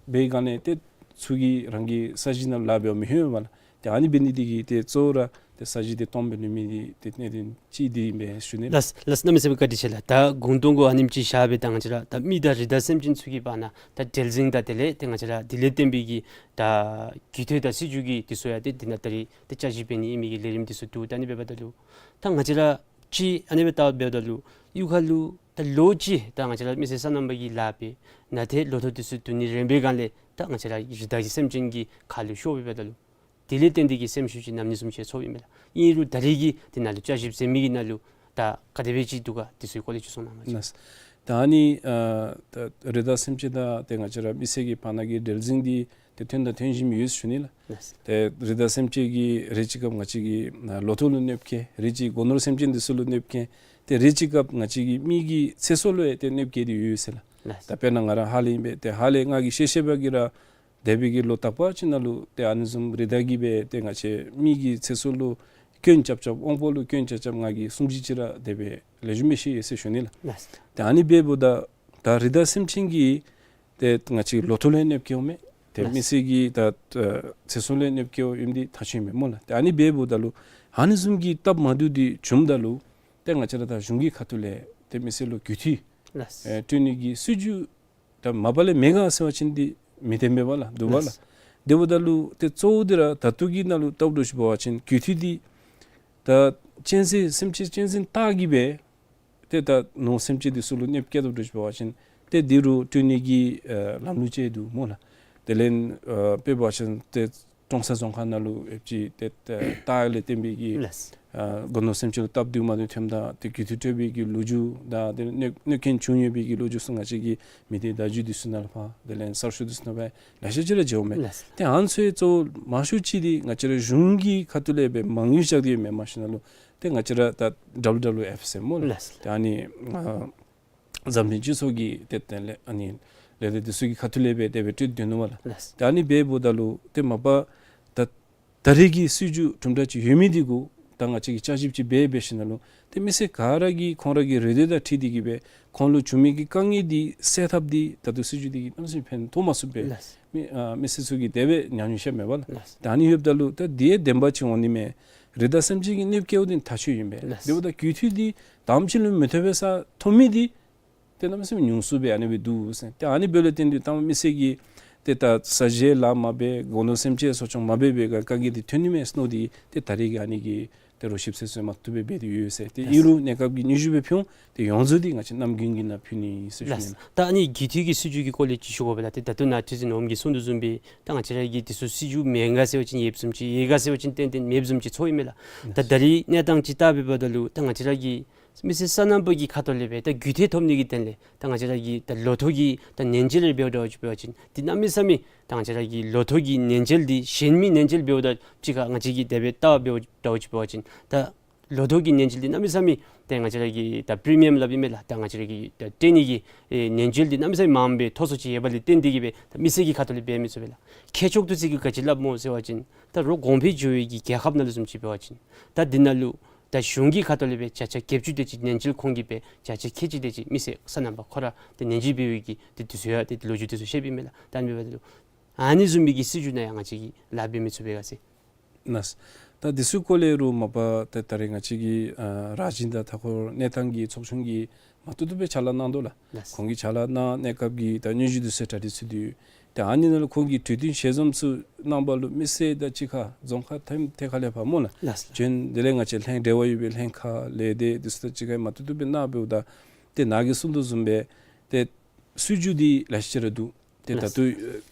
འབད་སྒང་ལས་ཏེ་ཚུ་གིས་རང་གི་ས་གཞི་ནང་ལཱ་འབད་བར་མི་ལྷོད་པ་ལགས། ཏེ་ཨ་ནི་འབད་ནི་འདི་གིས་ཏེ་གཙོ་བོ་ར་ཏེ་ས་གཞི་འདི་སྟོངམ་འབད་ནི་མེད་ནི་ཏེ་གནད་དོན་གཅིག་འདི་ཨིན་པས་ཞུ་ནི། ལགས་ལགས། གནམ་མེད་ས་མེད་བཀའ་དྲིན་ཆེ་ལགས། ད་དགུང་སྟོང་གུ་ཨ་ནེམ་ཅིག་བཞག་སྦེ་ད་ང་བཅས་ར་ད་མི་དང་རི་དྭགས་སེམས་ཅན་ཚུ་གི་བར་ན་ད་འབྲེལ་འཛིང་དང་དེ་ལས་ཏེ་ང་བཅས་ར་དེ་ལས་བརྟེན་པའི་གི་ད་རྒུད་འཐུས་དང་སྲིད་བྱུས་ཀྱི་འདི་ཚུ་ཡང་ཏེ་འདི་ནང་ད་རིས་ཏེ་བསྐྱར་ཞིབ་འབད་ནི་ཨིན་མི་གི་ལས་རིམ་འདི་ཚུ་འདུག། ད་ཨ་ནི་འབདཝ་ད་ལུ་ད་ང་བཅས་ར་ཅིག་ཨ་ནི་སྦེ་བལྟཝ་ད་ལུ་གཡུས་ཁ་ལུ་ད་ལོ་གཅིག་ད་ང་བཅས་ར་མི་སེར་སོ་ནམ་པ་གིས་ལཱ་འབད་ནཱ་ཏེ་ལོ་ཐོག་འདི་ཚུ་བསྡུ་ནི་རན་པའི་སྒང་ལས་ད་ང་བཅས་ར་རི་དྭགས་ཀྱི་སེམས་ཅན་གྱི་ཁ་ལུ་ཤོར་བའི་འབདཝ་ད་ལུ་དེ་ལས་བརྟེན་ཏེ་གི་སེམས་ཤུགས་ཅིག་ནམ་ནི་བཟུམ་ཅིག་ཚོརཝ་ཨིན་མས་ལགས། ཨིན་རུང་ད་རིས་ཀྱི་འདི་ནང་ལུ་བསྐྱར་ཞིབ་འབད་མི་གི་ནང་ལུ་ད་ག་དེ་སྦེ་ཅིག་འདུག་ག་འདི་ཚུ་གི་སྐོར་ལས་ཅིག་གསུང་གནང་བ་ཅིན། ལགས། ད་ཨ་ནི་ཨ་ད་རི་དྭགས་སེམས་ཅན་དང་ཏེ་ང་བཅས་ར་མི་སེར་གྱི་བར་ན་གི་འབྲེལ་འཛིང་འདི་ཏེ་ཐོན་དང་ཐོན་བཞིན་ཡོད་ཞུ་ནི་ལགས། ལགས། ཏེ་རི་དྭགས་སེམས་ཅན་གྱིས་རེ་ཅིག་སྐབས་ང་བཅས་ཀྱི་ཨ་ལོ་ཐོག་ལུ་གནོད་བསྐྱལ། རེ་ཅིག་སྒོ་ནོར་སེམས་ཅན་འདི་ཚུ་ལུ་གནོད་བསྐྱལ། ཏེ་རེ་ཅིག་སྐབས་ང་བཅས་ཀྱི་མི་གི་ཚེ་སྲོག་ལུ་ཡང་ཏེ་གནོད་བསྐྱལ་ཏེ་ཡོད་ཟེར་ལགས། ལགས། ད་དཔེར་ན་ང་ར་ཧཱ་ལས་ཨིན་པས། ཏེ་ཧཱ་ལས་ང་གིས་ཤེས་ཤེས་པ་གིས་ར་འདས་པའི་གི་ལོ་དག་པ་ཅིག་ནང་ལུ་ཏེ་ཨ་ནི་བཟུམ་རི་དྭགས་ཀྱིས་སྦེ་ཏེ་ང་བཅས་མི་གི་ཚེ་སྲོག་ལུ་སྐྱོན་རྐྱབ་རྐྱབ་དབང་པོ་ལུ་སྐྱོན་རྐྱབ་རྐྱབ་ང་གིས་གསུང་བཤད་ཅིག་ར་འདས་པའི་ལེགས་ཤོམ་སྦེ་ཤེས་ཡོད་ཟེར་ཞུ་ནི་ལགས། ལགས། ཏེ་ཨ་ནི་འབདཝ་ད་ད་རི་དྭགས་སེམས་ཅན་གྱིས་ཏེ་ང་བཅས་ལོ་ཐོག་ལུ་ཡང་གནོད་བསྐྱལཝ་མས། ཏེ་ལགས། མི་སེར་གྱི་ད་ཨ་ཚེ་སྲོག་ལུ་ཡང་གནོད་བསྐྱལཝ་ཨིནམ་འདི་ཐག་ཆོད་མས་སྨོ་ལགས། ཏེ་ཨ་ནི་འབདཝ་ད་ལུ་ཨ་ནི་བཟུམ་གྱི་སྟབས་མ་བདེཝ་འདི་བྱུངམ་ད་ལུ་ཏེ་ང་བཅས་ར་ད་གཞུང་གི་ཁ་ཐུག་ལས་ཏེ་མི་སེར་ལུ་རྒུད་འཐུས་ལགས། ཨེ་སྤྲོད་ནི་གི་སྲིད་བྱུས་ད་མ་པ་ལས་མེད་ག་ཟེར་བ་ཅིན་འདི་མི་བདེན་པས་པ་ལགས། འདུག་པ་ལགས། ལགས། དེ་འབདཝ་ད་ལུ་ཏེ་གཙོ་བོ་འདི་ར་ད་ལྟོ་གི་ནང་ལུ་ལྟཝ་ད་ཅིག་འབད་བ་ཅིན་རྒུད་འཐུས་འདི་ད་གཅན་གཟན་སེམས་ཅན་གཅན་གཟན་སྟག་གིས་སྦེ་ཏེ་ད་ནོར་སེམས་ཅན་འདི་ཚུ་ལུ་གནོད་བསྐྱལཝ་ད་ཅིག་འབད་བ་ཅིན་ཏེ་འདི་རུ་སྤྲོད་ནི་གི་ཨ་ལམ་ལུགས་ཅིག་འདུག་སྨོ་ལགས། དེ་ལས་ཨ་དཔེ་འབད་བ་ཅིན་ཏེ་ཀྲོང་གསར་རྫོང་ཁག་ནང་ལུ་ཨེབ་ཅིག་ཏེ་ཏེ་སྟག་ལས་བརྟེན་པའི་གི་ལགས། ཨ་སྒོ་ནོར་སེམས་ཅན་ལུ་སྟབས་བདེཝ་མ་བདེཝ་ཐོནམ་ད་ཏེ་རྒུད་འཐུས་སྤྲོད་པའི་གི་ལོ་རྒྱུས་དང་ཏེ་གནོད་གནོད་སྐྱོན་བྱུང་ཡོད་པའི་གི་ལོ་རྒྱུས་ཚུ་ང་བཅས་ཀྱི་མི་སྡེ་བརྡ་བརྒྱུད་འདི་ཚུ་ནང་ལུ་ཕར་དེ་ལས་གསར་ཤོག་འདི་ཚུ་ནང་ཕར་ལེ་ཤ་ཅིག་ར་མཇལཝ་མས། ལགས། ཏེ་ཨ་ནི་ཚུ་གཙོ་བོ་མང་ཤོས་ཅིག་འདི་ང་བཅས་ར་གཞུང་གི་ཁ་ཐུག་ལས་སྦེ་མ་དངུལ་བཞག་སྟེ་ཡོད་མེན་མ་གཞི་ནང་ལུ་ཏེ་ང་བཅས་ར་ད་ཌབ་ལུ་ཌབ་ལུ་ཨེཕ་ཟེར་སྨོ་ལགས། ལགས། ཏེ་ཨ་ནི་ཨ་འཛམ་གླིང་སྤྱི་ཚོགས་ཀྱི་ཏེ་ཏེ་ལས་ཨ་ནི་ལས་སྡེ་འདི་ཚུ་གི་ཁ་ཐུག་ལས་སྦེ་དེ་སྦེ་སྤྲོད་དེ་འདུག་སྨོ་ལགས། ལགས། ཏེ་ཨ་ནི་འབདཝ་ད་ལུ་ཏེ་མ་པ་ད་ད་རེས་ཀྱི་སྲིད་བྱུས་གྲུབ་འབྲས་ཅིག་ཡོད་མི་འདི་གུ་ད་ང་བཅས་ཀྱིས་བསྐྱར་ཞིབ་ཅིག་འབད་འབད་ཞིནམ་ལས་ཏེ་མི་སེར་ག་ར་གིས་ཁོང་ར་གི་རེ་འདོད་དང་འཁྲིལ་ཏེ་གི་སྦེ་ཁོང་ལུ་བྱུང་མི་གི་དཀའ་ངལ་འདི་སེལ་ཐབས་འདི་ད་ལྟོ་སྲིད་བྱུས་འདི་གིས་གནམ་མེད་ས་མེད་ཕན་ཐོགས་མ་ཚུགས་པས། ལགས། མི་ཨ་མི་སེར་ཚུ་གིས་དེ་སྦེ་ཉམས་མྱོང་བཤད་མས་པ་ལགས། ལགས། ད་ཨ་ནི་ཡོདཔ་ད་ལུ་ད་འདི་ཡང་བདེན་པ་ཅིག་འོང་ནི་མས། རི་དྭགས་སེམས་ཅན་གྱིས་གནོད་བསྐྱལཝ་འདི་ཐག་ཆོད་ཨིན་པས། ལགས། དེ་འབདཝ་ད་རྒུད་འཐུས་འདི་དང་པ་ཅིག་ལུ་མི་ཐོབ་པའི་ས་ཐོབ་མི་འདི་ཏེ་གནམ་མེད་ས་མེད་ཉུང་སུ་སྦེ་ཨ་ནི་སྦེ་འདུག་ཟེར། ཏེ་ཨ་ནི་འབདཝ་ལས་བརྟེན་ཏེ་ད་མི་སེར་གྱིས་ཏེ་ད་ས་གཞི་ལཱ་མ་འབད་སྒོ་ནོར་སེམས་ཅན་གསོ་སྐྱོང་མ་འབད་བའི་དཀའ་ངལ་འདི་ཐོན་ནི་མས་མནོ་སྟེ་ཏེ་ད་རེས་ཀྱི་ཨ་ནི་གི་ཏེ་རོགས་ཞིབ་འཚོལ་ཚུ་མ་བཏུབ་སྦེ་འབད་དེ་ཡོད་ཟེར། ཏེ་ཨིན་རུང་གནས་སྐབས་ཀྱི་སྙན་ཞུ་སྦེ་ཕུལ་འོང་། ཏེ་ཡོངས་རྫོགས་འདི་ང་བཅས་ནམ་རྒྱུན་གྱི་ནང་ཕུལ་ནི་ཟེར་ཞུ་ནི་ལགས། ད་ཨ་ནི་རྒུད་འཐུས་ཀྱི་སྲིད་བྱུས་ཀྱི་སྐོར་ལས་ཅིག་ཞུ་དགོ་པས་ལགས། ཏེ་ད་ལྟོ་ནཱ་ཐུབ་བསྟན་ནོར་བུ་གིས་གསུངས་དོ་བཟུམ་སྦེ་ད་ང་བཅས་ར་གི་འདི་ཚུ་སྲིད་བྱུས་མེད་ག་ཟེར་བ་ཅིན་ཡོདཔ་བཟུམ་ཅིག་ཡོད་ག་ཟེར་བ་ཅིན་ཏན་ཏན་མེདཔ་བཟུམ་ཅིག་ཚོརཝ་ཨིན་མས་ལགས། ད་ད་རེས་གནས་སྟངས་ཅིག་བལྟ་འབདཝ་ད་ལུ་ད་ང་བཅས་ར་གི་མི་སེར་སོ་ནམ་པ་གི་ཁ་ཐུག་ལས་སྦེ་ད་རྒུད་འཐུས་ཐོབ་ནི་གི་དོན་ལས་ད་ང་བཅས་ར་གི་ད་ལོ་ཐོག་གི་ད་ནན་གཅལ་རེ་འབདཝ་འདྲཝ་ཅིག་འབད་བ་ཅིན་འདི་གནམ་མེད་ས་མེད་ད་ང་བཅས་ར་གི་ལོ་ཐོག་གི་ནན་གཅལ་འདི་གཞན་མི་ནན་གཅལ་འབདཝ་ད་གཅིག་ཁར་ང་བཅས་ཀྱིས་དེ་སྦེ་བལྟ་འབདཝ་འདྲཝ་ཅིག་འབད་བ་ཅིན་ད་ལོ་ཐོག་གི་ནན་གཅལ་འདི་གནམ་མེད་ས་མེད་ད་ང་བཅས་ར་གི་ད་པི་རི་མི་ཡམ་སླབ་ཨིན་མས་ལགས། ད་ང་བཅས་ར་གི་ད་སྤྲོད་ནི་གི་ཨེ་ནན་གཅལ་འདི་གནམ་མེད་ས་མེད་མངམ་སྦེ་མཐོ་སུ་ཅིག་ཡོད་པ་ལས་བརྟེན་ཏེ་གི་སྦེ་ད་མི་སེར་གྱི་ཁ་ཐུག་ལས་འབད་མི་ཚུགས་པས་ལགས། ཁྱད་ཆོས་འདི་ཚུ་གིས་ག་ཅི་སླབ་སྨོ་ཟེར་བ་ཅིན་ད་རོགས་གོང་འཕེལ་འགྱོ་བའི་གི་རྒྱལ་ཁབ་ནང་ལུ་བཟུམ་ཅིག་འབད་བ་ཅིན་ད་འདི་ནང་ལུ་ད་གཞུང་གི་ཁ་ཐུག་ལས་སྦེ་བརྒྱ་ཆ་བརྒྱད་ཅུ་དེ་ཅིག་ནན་གཅལ་ཁོང་གིས་སྦེ་བརྒྱ་ཆ་ཁལ་གཅིག་དེ་ཅིག་མི་སེར་སོ་ནམ་པ་ཁོ་ར་ཏེ་ནན་གཅལ་འབད་བའི་གི་ཏེ་འདི་ཚུ་ཡང་ཏེ་ལོ་རྒྱུས་འདི་ཚུ་བཤདཔ་ཨིན་མས་ལགས། ད་ཨ་ནི་འབདཝ་ད་ལུ་ཨ་ནི་བཟུམ་མའི་གི་སྲིད་བྱུས་ནང་ཡང་ང་བཅས་ཀྱིས་ལཱ་འབད་མི་ཚུགས་པས་ག་ཟེར། ལགས། ད་འདི་ཚུ་སྐོར་ལས་རུང་མ་པ་ད་ད་རེས་ང་བཅས་ཀྱི་ཨ་རྭ་སྒྲེང་དང་མཐའ་འཁོར་གནས་སྟངས་ཀྱི་ཚོགས་ཆུང་གིས་མ་བཏུབ་བཏུབ་སྦེ་ཕྱག་ལཱ་གནང་དོ་ལགས། ལགས། ཁོང་གིས་ཕྱག་ལཱ་གནང་གནས་སྐབས་ཀྱི་ད་སྙན་ཞུ་འདི་ཚུ་གྲ་སྒྲིག་ཚུད་དེ་ཡོད། ད་ཨ་ནི་ནང་ལུ་ཁོང་གིས་གྲོས་བསྟུན་ཞལ་འཛོམས་ཚུ་གནང་བ་ལུ་མི་སེར་དང་གཅིག་ཁར་རྫོང་ཁག་ཐེམ་ཐད་ཁ་ལས་ཕར་སྨོ་ལགས། ལགས། བྱོན། དེ་ལས་ང་བཅས་ལྷན་འབྲེལ་བ་ཡོད་པའི་ལྷན་ཁག་ལས་སྡེ་འདི་ཚུ་དང་གཅིག་ཁར་མ་བཏུབ་བཏུབ་སྦེ་གནང་འབདཝ་ད་ཏེ་ནཱ་གིས་གསུངས་དོ་བཟུམ་སྦེ་ཏེ་སྲིད་བྱུས་འདི་ལེ་ཤ་ཅིག་ར་འདུག། ཏེ་ད་ལྟོ་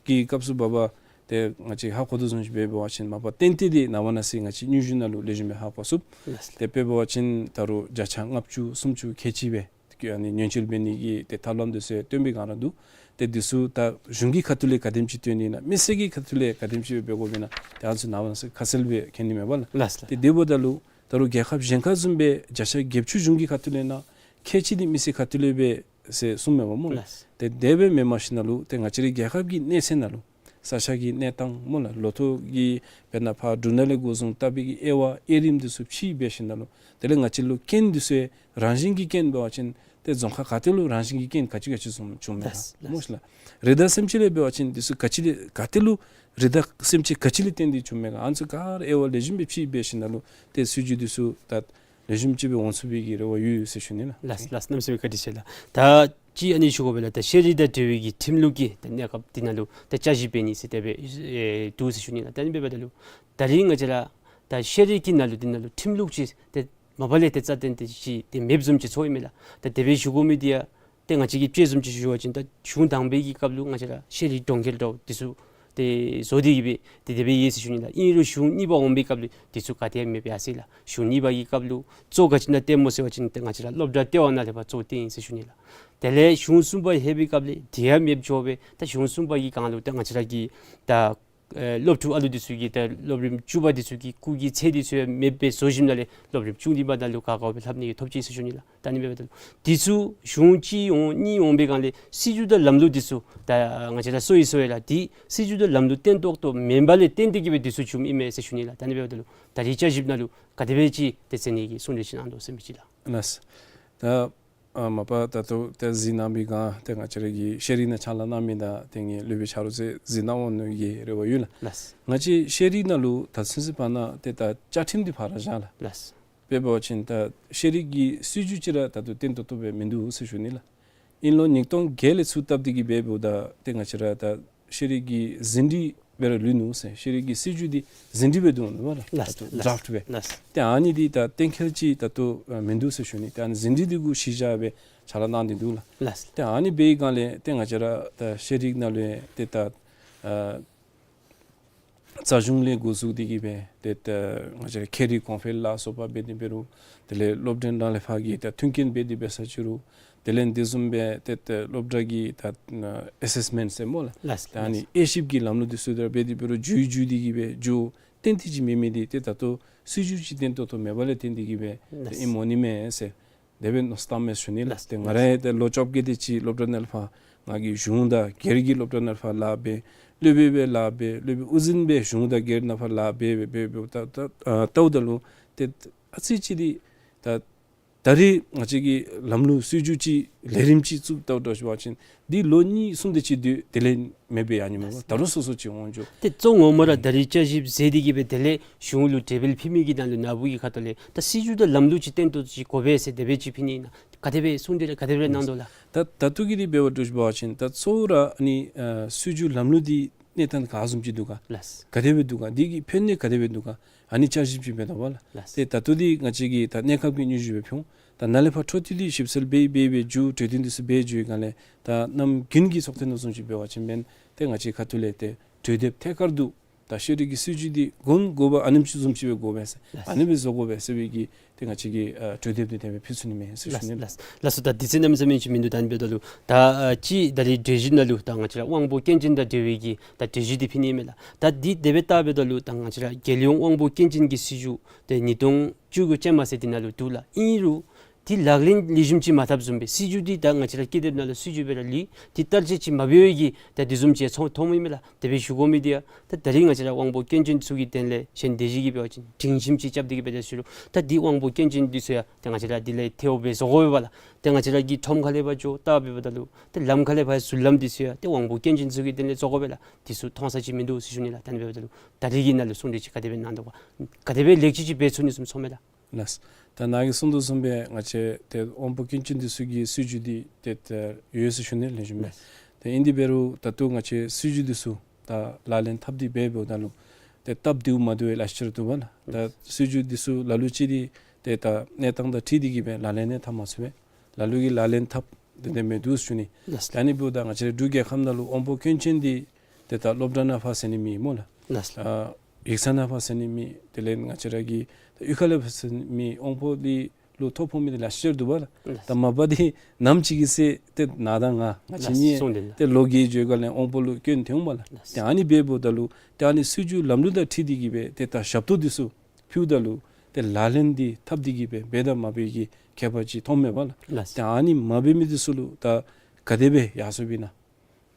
གི་སྐབས་སུ་བབ་པ་ ཏེ་ང་བཅས་ཧ་གོ་དོ་བཟུམ་ཅིག་སྦེ་འབད་བ་ཅིན་མ་པ་ཏན་ཏན་འདི་ནངས་པ་གནངས་ཚེ་ང་བཅས་སྙན་ཞུ་ནང་ལུ་ལེགས་ཤོམ་སྦེ་ཧ་གོ་ཚུགས། ལགས། ཏེ་དཔེ་འབད་བ་ཅིན་ད་རུང་བརྒྱ་ཆ་ལྔ་བཅུ་སུམ་ཅུ་ཁལ་གཅིག་སྦེ་ཏེ་ཨ་ནི་ཉེན་བཅོལ་འབད་ནི་གི་ཏེ་ཐབས་ལམ་འདི་ཚུ་སྟོན་པའི་སྒང་ར་འདུག། ཏེ་འདི་ཚུ་ད་གཞུང་གི་ཁ་ཐུག་ལས་ག་དེམ་ཅིག་སྟོན་ནི་ཨིན་ན་མི་སེར་གྱི་ཁ་ཐུག་ལས་ག་དེམ་ཅིག་སྦེ་འབད་དགོཔ་ཨིན་ན་ཏེ་ཨ་ནི་ཚུ་ནངས་པ་གནངས་ཚེ་ཁ་གསལ་སྦེ་མཁྱེན་ནི་མས་པ་ལགས། ལགས་ལགས། ཏེ་དེ་འབདཝ་ད་ལུ་ད་རུང་རྒྱལ་ཁབ་གཞན་ཁར་བཟུམ་སྦེ་བརྒྱ་ཆ་བརྒྱད་ཅུ་གཞུང་གི་ཁ་ཐུག་ལས་ནང་ཁལ་གཅིག་འདི་མི་སེར་ཁ་ཐུག་ལས་སྦེ་ཟེར་གསུངམ་མས་པ་སྨོ་ལགས། ལགས། ཏེ་དེ་སྦེ་མེན་མ་ཤེས་ན་ལུ་ཏེ་ང་བཅས་རའི་རྒྱལ་ཁབ་ཀྱི་གནས་ཚད་ནང་ལུ་ས་ཆ་གི་གནས་སྟངས་སྨོ་ལགས། ལོ་ཐོག་གི་དཔེར་ན་ཕར་འབྲུག་ནང་ལས་འགོ་བཟུང་བཏབ་པའི་གི་དབྱེ་བ་དབྱེ་རིམ་འདི་ཚུ་ཕྱེ་སྦེ་ཞིནམ་ལས་དེ་ལས་ང་བཅས་ལུ་རྐྱེན་འདི་ཚུ་རང་བཞིན་གྱི་རྐྱེན་འབད་བ་ཅིན་ཏེ་རྫོང་ཁག་ག་ཏེ་ལུ་རང་བཞིན་གྱི་རྐྱེན་ག་ཅི་ག་ཅི་བྱུང་བྱུངམ་མས་ག་ལགས། སྨོ་ལགས། རི་དྭགས་སེམས་ཅན་ལས་འབད་བ་ཅིན་འདི་ཚུ་ག་ཅི་ལས་ག་ཏེ་ལུ་རི་དྭགས་སེམས་ཅན་ག་ཅི་ལས་བརྟེན་ཏེ་བྱུངམ་མས་ག་ཨ་ནི་ཚུ་ག་ར་དབྱེ་བ་ལེགས་ཤོམ་སྦེ་ཕྱེ་སྦེ་ཞིནམ་ལས་ཏེ་སྲིད་བྱུས་འདི་ཚུ་ད་ལེགས་ཤོམ་ཅིག་སྦེ་འོང་ཚུགས་པའི་གི་རེ་བ་ཡོད་ཡོད་ཟེར་ཞུ་ནི་ལགས། ལགས་ལགས། གནམ་མེད་ས་མེད་བཀའ་དྲིན་ཆེ་ལགས། ད་ཅི་ཨ་ནི་ཞུ་དགོ་པས་ལགས། ད་ཤེས་རིག་དང་འབྲེལ་བའི་གི་ཁྲིམས་ལུགས་ཀྱི་ད་གནས་སྐབས་འདི་ནང་ལུ་ད་བསྐྱར་ཞིབ་འབད་ནི་ཟེར་དེ་སྦེ་ཨེ་འདུག་ཟེར་ཞུ་ནི་ལགས། ད་ཨ་ནི་འབདཝ་ད་ལུ་ད་རིས་ང་བཅས་ར་ད་ཤེས་རིག་གི་ནང་ལུ་འདི་ནང་ལུ་ཁྲིམས་ལུགས་ཅིག་ཏེ་མ་པ་ལས་ཏེ་རྩ་བརྟན་ཏེ་ཅིག་ཏེ་མེདཔ་བཟུམ་ཅིག་ཚོརཝ་ཨིན་མས་ལགས། ད་དེ་སྦེ་ཞུ་དགོ་མི་འདི་ཡང་ཏེ་ང་བཅས་ཀྱིས་དཔྱེ་བཟུམ་ཅིག་ཞུ་བ་ཅིན་ད་གཞུང་དང་པའི་གི་སྐབས་ལུ་ང་བཅས་ར་ཤེས་རིག་གྲོང་ཁྱེར་འདྲཝ་འདི་ཚུ་ཏེ་བཟོ་སྟེ་གི་སྦེ་ཏེ་དེ་སྦེ་ཡོད་ཟེར་ཞུ་ནི་ལགས། ཨིན་རུང་གཞུང་གཉིས་པ་འོང་པའི་སྐབས་ལུ་འདི་ཚུ་ག་ཏེ་ཡང་མེདཔ་ཡར་སོ་ཡི་ལགས། གཞུང་གཉིས་པ་གི་སྐབས་ལུ་གཙོ་ག་ཅི་ནང་བཏོནམ་སྨོ་ཟེར་བ་ཅིན་ཏེ་ང་བཅས་ར་སློབ་གྲྭ་ལྟེ་བ་ནང་ལས་ཕར་གཙོ་བཏོན་ཡི་ཟེར་ཞུ་ནི་ལགས། དེ་ལས་གཞུང་གསུམ་པ་ལྷོད་པའི་སྐབས་ལས་དེ་ཡང་མེདཔ་འགྱོ་སྦེ་ད་གཞུང་གསུམ་པ་གི་སྒང་ལུ་ད་ང་བཅས་ར་གི་ད་ཨེ་སློབ་ཕྲུག་ཨ་ལུ་འདི་ཚུ་གི་ད་སློབ་རིམ་བཅུ་པ་འདི་ཚུ་གི་སྐུགས་ཀྱི་ཚད་འདི་ཚུ་ཡང་མེདཔ་སྦེ་བཟོ་ཞིནམ་ལས་སློབ་རིམ་བཅུ་གཉིས་པ་ནང་ལུ་ག་དགའཝ་སྦེ་ལྷབ་ནི་གི་ཐོབ་ཅི་ཟེར་ཞུ་ནི་ལགས། ད་ཨ་ནི་འབདཝ་ད་ལུ་འདི་ཚུ་གཞུང་གཅིག་འོང་གཉིས་འོང་པའི་སྒང་ལས་སྲིད་བྱུས་དང་ལམ་ལུགས་འདི་ཚུ་ད་ང་བཅས་ར་སོར་ཡི་སོར་ཡི་ལགས། འདི་སྲིད་བྱུས་དང་ལམ་ལུགས་བརྟན་ཏོག་ཏོ་མེན་པ་ལས་བརྟེན་ཏེ་གི་སྦེ་འདི་ཚུ་བྱུངམ་ཨིན་མས་ཟེར་ཞུ་ནི་ལགས། ད་ཨ་ནི་འབདཝ་ད་ལུ་ད་རིས་བསྐྱར་ཞིབ་ནང་ལུ་ག་དེ་སྦེ་ཅིག་ཏེ་མཛད་ནི་གི་གསུང་གྲོས་ཅིག་གནང་དོ་ཟེར་མི་ཅིག་ལགས། ལགས། ད་ཨ་མ་པ་ད་ལྟོ་ཏེ་གཟིགས་གནང་པའི་སྒང་ཏེ་ང་བཅས་ར་གི་ཤེས་རིག་ནང་ཕྱག་ལཱ་གནང་མི་དང་ཏེ་ངེའི་སློབ་དཔོན་ཆ་རོགས་ཚུ་གཟིགས་གནང་འོང་ནི་གི་རེ་བ་ཡོད་ལགས། ལགས། ང་བཅས་ཤེས་རིག་ནང་ལུ་ད་ཚུན་ཚོད་བར་ན་ཏེ་ད་བཅའ་ཁྲིམས་འདི་ཕར་ར་བཞག་ལགས། ལགས། དཔེ་འབད་བ་ཅིན་ད་ཤེས་རིག་གི་སྲིད་བྱུས་ཅིག་ར་ད་ལྟོ་བརྟན་ཏོག་ཏོ་སྦེ་མིན་འདུག་ཟེར་ཞུ་ནི་ལགས། ཨིན་རུང་ཉིས་སྟོང་བརྒྱད་ལས་ཚུར་བཏབ་སྟེ་གི་སྦེ་འབདཝ་ད་ཏེ་ང་བཅས་ར་ད་ཤེས་རིག་གི་ཟིན་བྲིས་སྦེ་ར་ལུས་ནུག་ཟེར། ཤེས་རིག་གི་སྲིད་བྱུས་འདི་ཟིན་བྲིས་སྦེ་འདུག་ནུག་པ་ལགས། ལགས། ད་ལྟོ་ལགས། ཌ་རཱཕཊ་སྦེ། ལགས། ཏེ་ཨ་ནི་འདི་ད་གཏན་འཁེལ་ཅིག་ད་ལྟོ་ཨ་མིན་འདུག་ཟེར་ཞུ་ནི། ཏེ་ཨ་ནི་ཟིན་བྲིས་འདི་གུ་གཞི་བཞག་སྦེ་ཕྱག་ལཱ་གནང་སྟེ་འདུག་ལགས། ལགས། ཏེ་ཨ་ནི་འབད་བའི་སྒང་ལས་ཏེ་ང་བཅས་ར་ད་ཤེས་རིག་ནང་ལུ་ཏེ་ད་ཨ་རྩ་གཞུང་ལས་འགོ་བཙུགས་ཏེ་གི་སྦེ་ཏེ་ད་ང་བཅས་ར་ཁྱད་རིག་གོང་འཕེལ་ལ་སོགས་པ་འབད་དེ་འབད་རུང་དེ་ལས་སློབ་གྲྭ་ནང་ལས་ཕར་གྱི་ད་མཐུན་རྐྱེན་འབད་དེ་འབད་ས་ཅིག་རུང་དེ་ལས་འདི་བཟུམ་སྦེ་ཏེ་ད་སློབ་གྲྭ་གི་ད་ཨེ་སེསི་མེནཊ་ཟེར་སྨོ་ལགས། ལགས། ད་ཨ་ནི་ལགས། དབྱེ་ཞིབ་ཀྱི་ལམ་ལུགས་འདི་ཚུ་ད་འབད་དེ་འབད་རུང་འགྱོ་འགྱོ་སྟེ་གི་སྦེ་འགྱོ་ཏན་ཏིག་ཅིག་མེད་མི་འདི་ཏེ་ད་ལྟོ་སྲིད་བྱུས་ཅིག་བརྟན་ཏོག་ཏོ་མེད་པ་ལས་བརྟེན་ཏེ་གི་སྦེ་ཏེ་ལགས། ཨིནམ་འོང་ནི་མས་ཟེར་དེ་སྦེ་མནོ་བསམ་བཏངམ་མས་ཞུ་ནི་ལགས། ལགས། ཏེ་ང་ར་ཡང་ཏེ་ལོ་བཅོ་བརྒྱད་དེ་ཅིག་སློབ་གྲྭ་ནང་ལས་ཕར་ང་གིས་གཞུང་དང་སྒེར་གྱི་སློབ་གྲྭ་ནང་ལས་ཕར་ལཱ་འབད། སློབ་དཔོན་སྦེ་ལཱ་འབད། སློབ་དཔོན་དབུ་འཛིན་སྦེ་གཞུང་དང་སྒེར་ནང་ཕར་ལཱ་འབད་འབད་འབད་འབདཝ་ད་ད་ཨ་ལྟཝ་ད་ལུ་ཏེ་ཨ་ཙི་ཅིག་འདི་ད་ད་རིས་ང་བཅས་ཀྱི་ལམ་ལུགས་སྲིད་བྱུས་ཅིག་ལས་རིམ་ཅིག་བཙུགས་བལྟཝ་འདྲཝ་ཅིག་འབད་བ་ཅིན་འདི་ལོ་གཉིས་གསུམ་དེ་ཅིག་སྡོད། དེ་ལས་མེདཔ་སྦེ་ཡར་འགྱོཝ་མས་པ། ད་རུང་སོ་སོ་ཅིག་འོང་འགྱོ། ཏེ་གཙོ་ངོ་མ་ར་ད་རིས་བསྐྱར་ཞིབ་མཛད་དེ་གི་སྦེ་དེ་ལས་གཞུང་ལུ་གྲོས་འབུལ་ཕུལ་མི་གི་ནང་ལུ་ནཱ་བུ་གི་ཁ་ཐུག་ལས་ད་སྲིད་བྱུས་དང་ལམ་ལུགས་ཅིག་བརྟན་ཏོག་ཏོ་ཅིག་དགོ་པས་ཟེར་དེ་སྦེ་ཅིག་ཕུལ་ནི་ཨིན་ན། ག་དེ་སྦེ་གསུང་གྲོས་ར་ག་དེ་སྦེ་གནང་དོ་ལགས། ད་ད་ལྟོ་གི་འདི་འབདཝ་འདྲཝ་ཅིག་འབད་བ་ཅིན་ད་གཙོ་བོ་ར་ཨ་ནི་ཨ་སྲིད་བྱུས་ལམ་ལུགས་འདི་གནས་སྟངས་ག་བཟུམ་ཅིག་འདུག་ག། ལགས། ག་དེ་སྦེ་འདུག་ག། འདི་གི་ཕན་གནོད་ག་དེ་སྦེ་འདུག་ག། ཨ་ནི་བསྐྱར་ཞིབ་ཅིག་འབད་དོ་བ་ལགས། ལགས། ཏེ་ད་ལྟོ་འདི་ང་བཅས་ཀྱིས་ད་གནས་སྐབས་ཀྱི་སྙན་ཞུ་སྦེ་ཕུལ་འོང་། ད་ནཱ་ལས་ཕར་འཕྲོ་མཐུད་དེ་ཞིབ་འཚོལ་འབད་འབད་འབད་འགྱོ་གྲོས་བསྟུན་འདི་ཚུ་འབད་འགྱོ་བའི་སྒང་ལས་ད་གནམ་དགུན་གྱི་ཚོགས་ཐེངས་ནང་བཟུམ་ཅིག་འབད་བ་ཅིན་འབདན་ཏེ་ང་བཅས་ཁ་ཐུག་ལས་ཏེ་གྲོས་འདེབས་ཐད་ཀར་དུ་ད་ཤེས་རིག་གི་སྲིད་བྱུས་འདི་གོང་དགོ་པ་ཨ་ནེམ་ཅིག་བཟུམ་ཅིག་སྦེ་དགོ་པས་ཟེར། ལགས། ཨ་ནི་སྦེ་བཟོ་དགོ་པས་ཟེར་བའི་གི་ཏེ་ང་བཅས་ཀྱིས་ཨ་གྲོས་འདེབས་འདི་དེ་སྦེ་ཕུལ་ཚུགས་ནི་མས་ཟེར་ཞུ་ནི། ལགས་ལགས། ལགས་སོ། ད་དུས་ཚོད་གནམ་མེད་ས་མེད་ཅིག་མིན་འདུག། ད་ཨ་ནི་འབདཝ་ད་ལུ་ད་ཨ་ཅིག་ད་རིས་གྲོས་གཞི་ནང་ལུ་ད་ང་བཅས་ར་དབང་པོ་སྐྱོན་ཅན་དང་འབྲེལ་བའི་གི་ད་གྲོས་གཞི་འདི་ཕུལ་ནི་མས་ལགས། ད་འདི་དེ་སྦེ་བལྟ་འབདཝ་ད་ལུ་ད་ང་བཅས་ར་རྒྱལ་ཡོངས་དབང་པོ་སྐྱོན་ཅན་གྱི་སྲིད་བྱུས་ཏེ་ཉིས་སྟོང་བཅུ་དགུ་ཅན་མ་ཟེར་འདི་ནང་ལུ་འདུག་ལགས། ཨིན་རུང་འདི་ལག་ལེན་ལེགས་ཤོམ་ཅིག་མ་འཐབ་བཟུམ་སྦེ་སྲིད་བྱུས་འདི་ད་ང་བཅས་ར་སྐྱིད་སྡུག་ནང་ལུ་སྲིད་བྱུས་སྦེ་ར་ལུས། འདི་བསྟར་སྤྱོད་ཅིག་མ་འབད་བའི་གི་ད་དེ་བཟུམ་ཅིག་ཚོར་མཐོངམ་ཨིན་མས་ལགས། དེ་སྦེ་ཞུ་དགོ་མི་འདི་ཡང་ད་ད་རིས་ང་བཅས་ར་དབང་པོ་སྐྱོན་ཅན་ཚུ་གི་དོན་ལས་གཞན་སྡེ་བཞི་གིས་འབད་བ་ཅིན་སྒྲིང་ཞིམ་ཅིག་རྐྱབ་སྟེ་གི་འབད་དེ་ཞུ་རུང་ད་འདི་དབང་པོ་སྐྱོན་ཅན་འདི་ཚུ་ཡང་ད་ང་བཅས་ར་འདི་ལས་ཐལཝ་སྦེ་བཟོ་དགོ་པས་ལགས། ད་ང་བཅས་ར་གི་ཁྲོམ་ཁ་ལས་ཕར་འགྱོ་བལྟ་འབདཝ་ད་ལུ་ད་ལམ་ཁ་ལས་ཕར་ཟུར་ལམ་འདི་ཚུ་ཡང་ད་དབང་པོ་སྐྱོན་ཅན་ཚུ་གི་དོན་ལས་བཟོ་དགོ་པས་ལགས། འདི་ཚུ་མཐོང་ས་ཅིག་མིན་འདུག་ཟེར་ཞུ་ནི་ལགས། ད་ཨ་ནི་འབདཝ་ད་ལུ་ད་རིས་ཀྱི་ནང་ལུ་གསུང་གྲོས་ཅིག་ག་དེ་སྦེ་གནང་དོ་ག། ག་དེ་སྦེ་ལེགས་བཅོས་ཅིག་འབད་ཚུགས་ནི་བཟུམ་ཚོར་མས་ལགས། ལགས། ད་ནཱ་གིས་གསུང་དོ་བཟུམ་སྦེ་ང་བཅས་ཏེ་དབང་པོ་སྐྱོན་ཅན་འདི་ཚུ་གི་སྲིད་བྱུས་འདི་ཏེ་ད་ཡོད་ཟེར་ཞུ་ནི་ལེགས་ཤོམ་མས། ལགས། ཏེ་ཨིན་དེ་འབད་རུང་ད་ལྟོ་ང་བཅས་སྲིད་བྱུས་འདི་ཚུ་ད་ལག་ལེན་འཐབ་སྟེ་འབད་འབདཝ་ད་ལུ་ཏེ་སྟབས་བདེཝ་མ་བདེཝ་ལེ་ཤ་ར་འདུག་པ་ལགས། ད་སྲིད་བྱུས་འདི་ཚུ་ལ་ལུ་ཅིག་འདི་ཏེ་ད་གནས་སྟངས་དང་འཁྲིལ་ཏེ་གི་སྦེ་ལག་ལེན་འཐབ་མ་ཚུགས་པས། ལ་ལུ་གིས་ལག་ལེན་འཐབ་སྟེ་དེ་མི་འདུག་ཟེར་ཞུ་ནི། ལགས། ད་ཨ་ནི་འབདཝ་ད་ང་བཅས་འབྲུག་རྒྱལ་ཁབ་ནང་ལུ་དབང་པོ་སྐྱོན་ཅན་འདི་ ཏེ་ད་སློབ་གྲྭ་ནང་ཕར་ཟེར་ནི་མེད་སྨོ་ལགས། ལགས་ལགས། ཨ་ཡིག་ཚང་ནང་ཕར་ཟེར་ནི་མེད། དེ་ལས་ང་བཅས་ར་གི་ད་གཡུས་ཁ་ལས་ཕར་ཟེར་ནི་མེད། དབང་པོ་འདི་ལུ་ཐོ་ཕོག་མི་འདི་ལེ་ཤ་ཅིག་འདུག་པ་ལགས། ལགས། ད་མ་པ་འདི་ནམ་ཅིག་གི་ཚེ་ཏེ་ནཱ་དང་ང་ང་བཅས་གཉིས་ལགས་སོ། ཏེ་ལོ་རྒས་འགྱོ་ག་ལས་དབང་པོ་ལུ་སྐྱོན་ཐོན་འོང་པ་ལགས། ལགས། ཏེ་ཨ་ནི་འབདཝ་ད་ལུ་ཏེ་ཨ་ནི་སྲིད་བྱུས་ལམ་ལུགས་དང་འཁྲིལ་ཏེ་གི་སྦེ་ཏེ་ད་ཞབས་ཏོག་འདི་ཚུ་ཕུལཝ་ད་ལུ་ཏེ་ལག་ལེན་འདི་འཐབ་སྟེ་གི་སྦེ་འབད་དང་མ་འབད་ཀྱི་ཁྱད་པར་ཅིག་མཐོངམ་མས་པ་ལགས། ལགས། ཏེ་ཨ་ནི་མ་འབད་མི་འདི་ཚུ་ལུ་ད་ག་དེ་སྦེ་ཡར་སོང་པས་ན།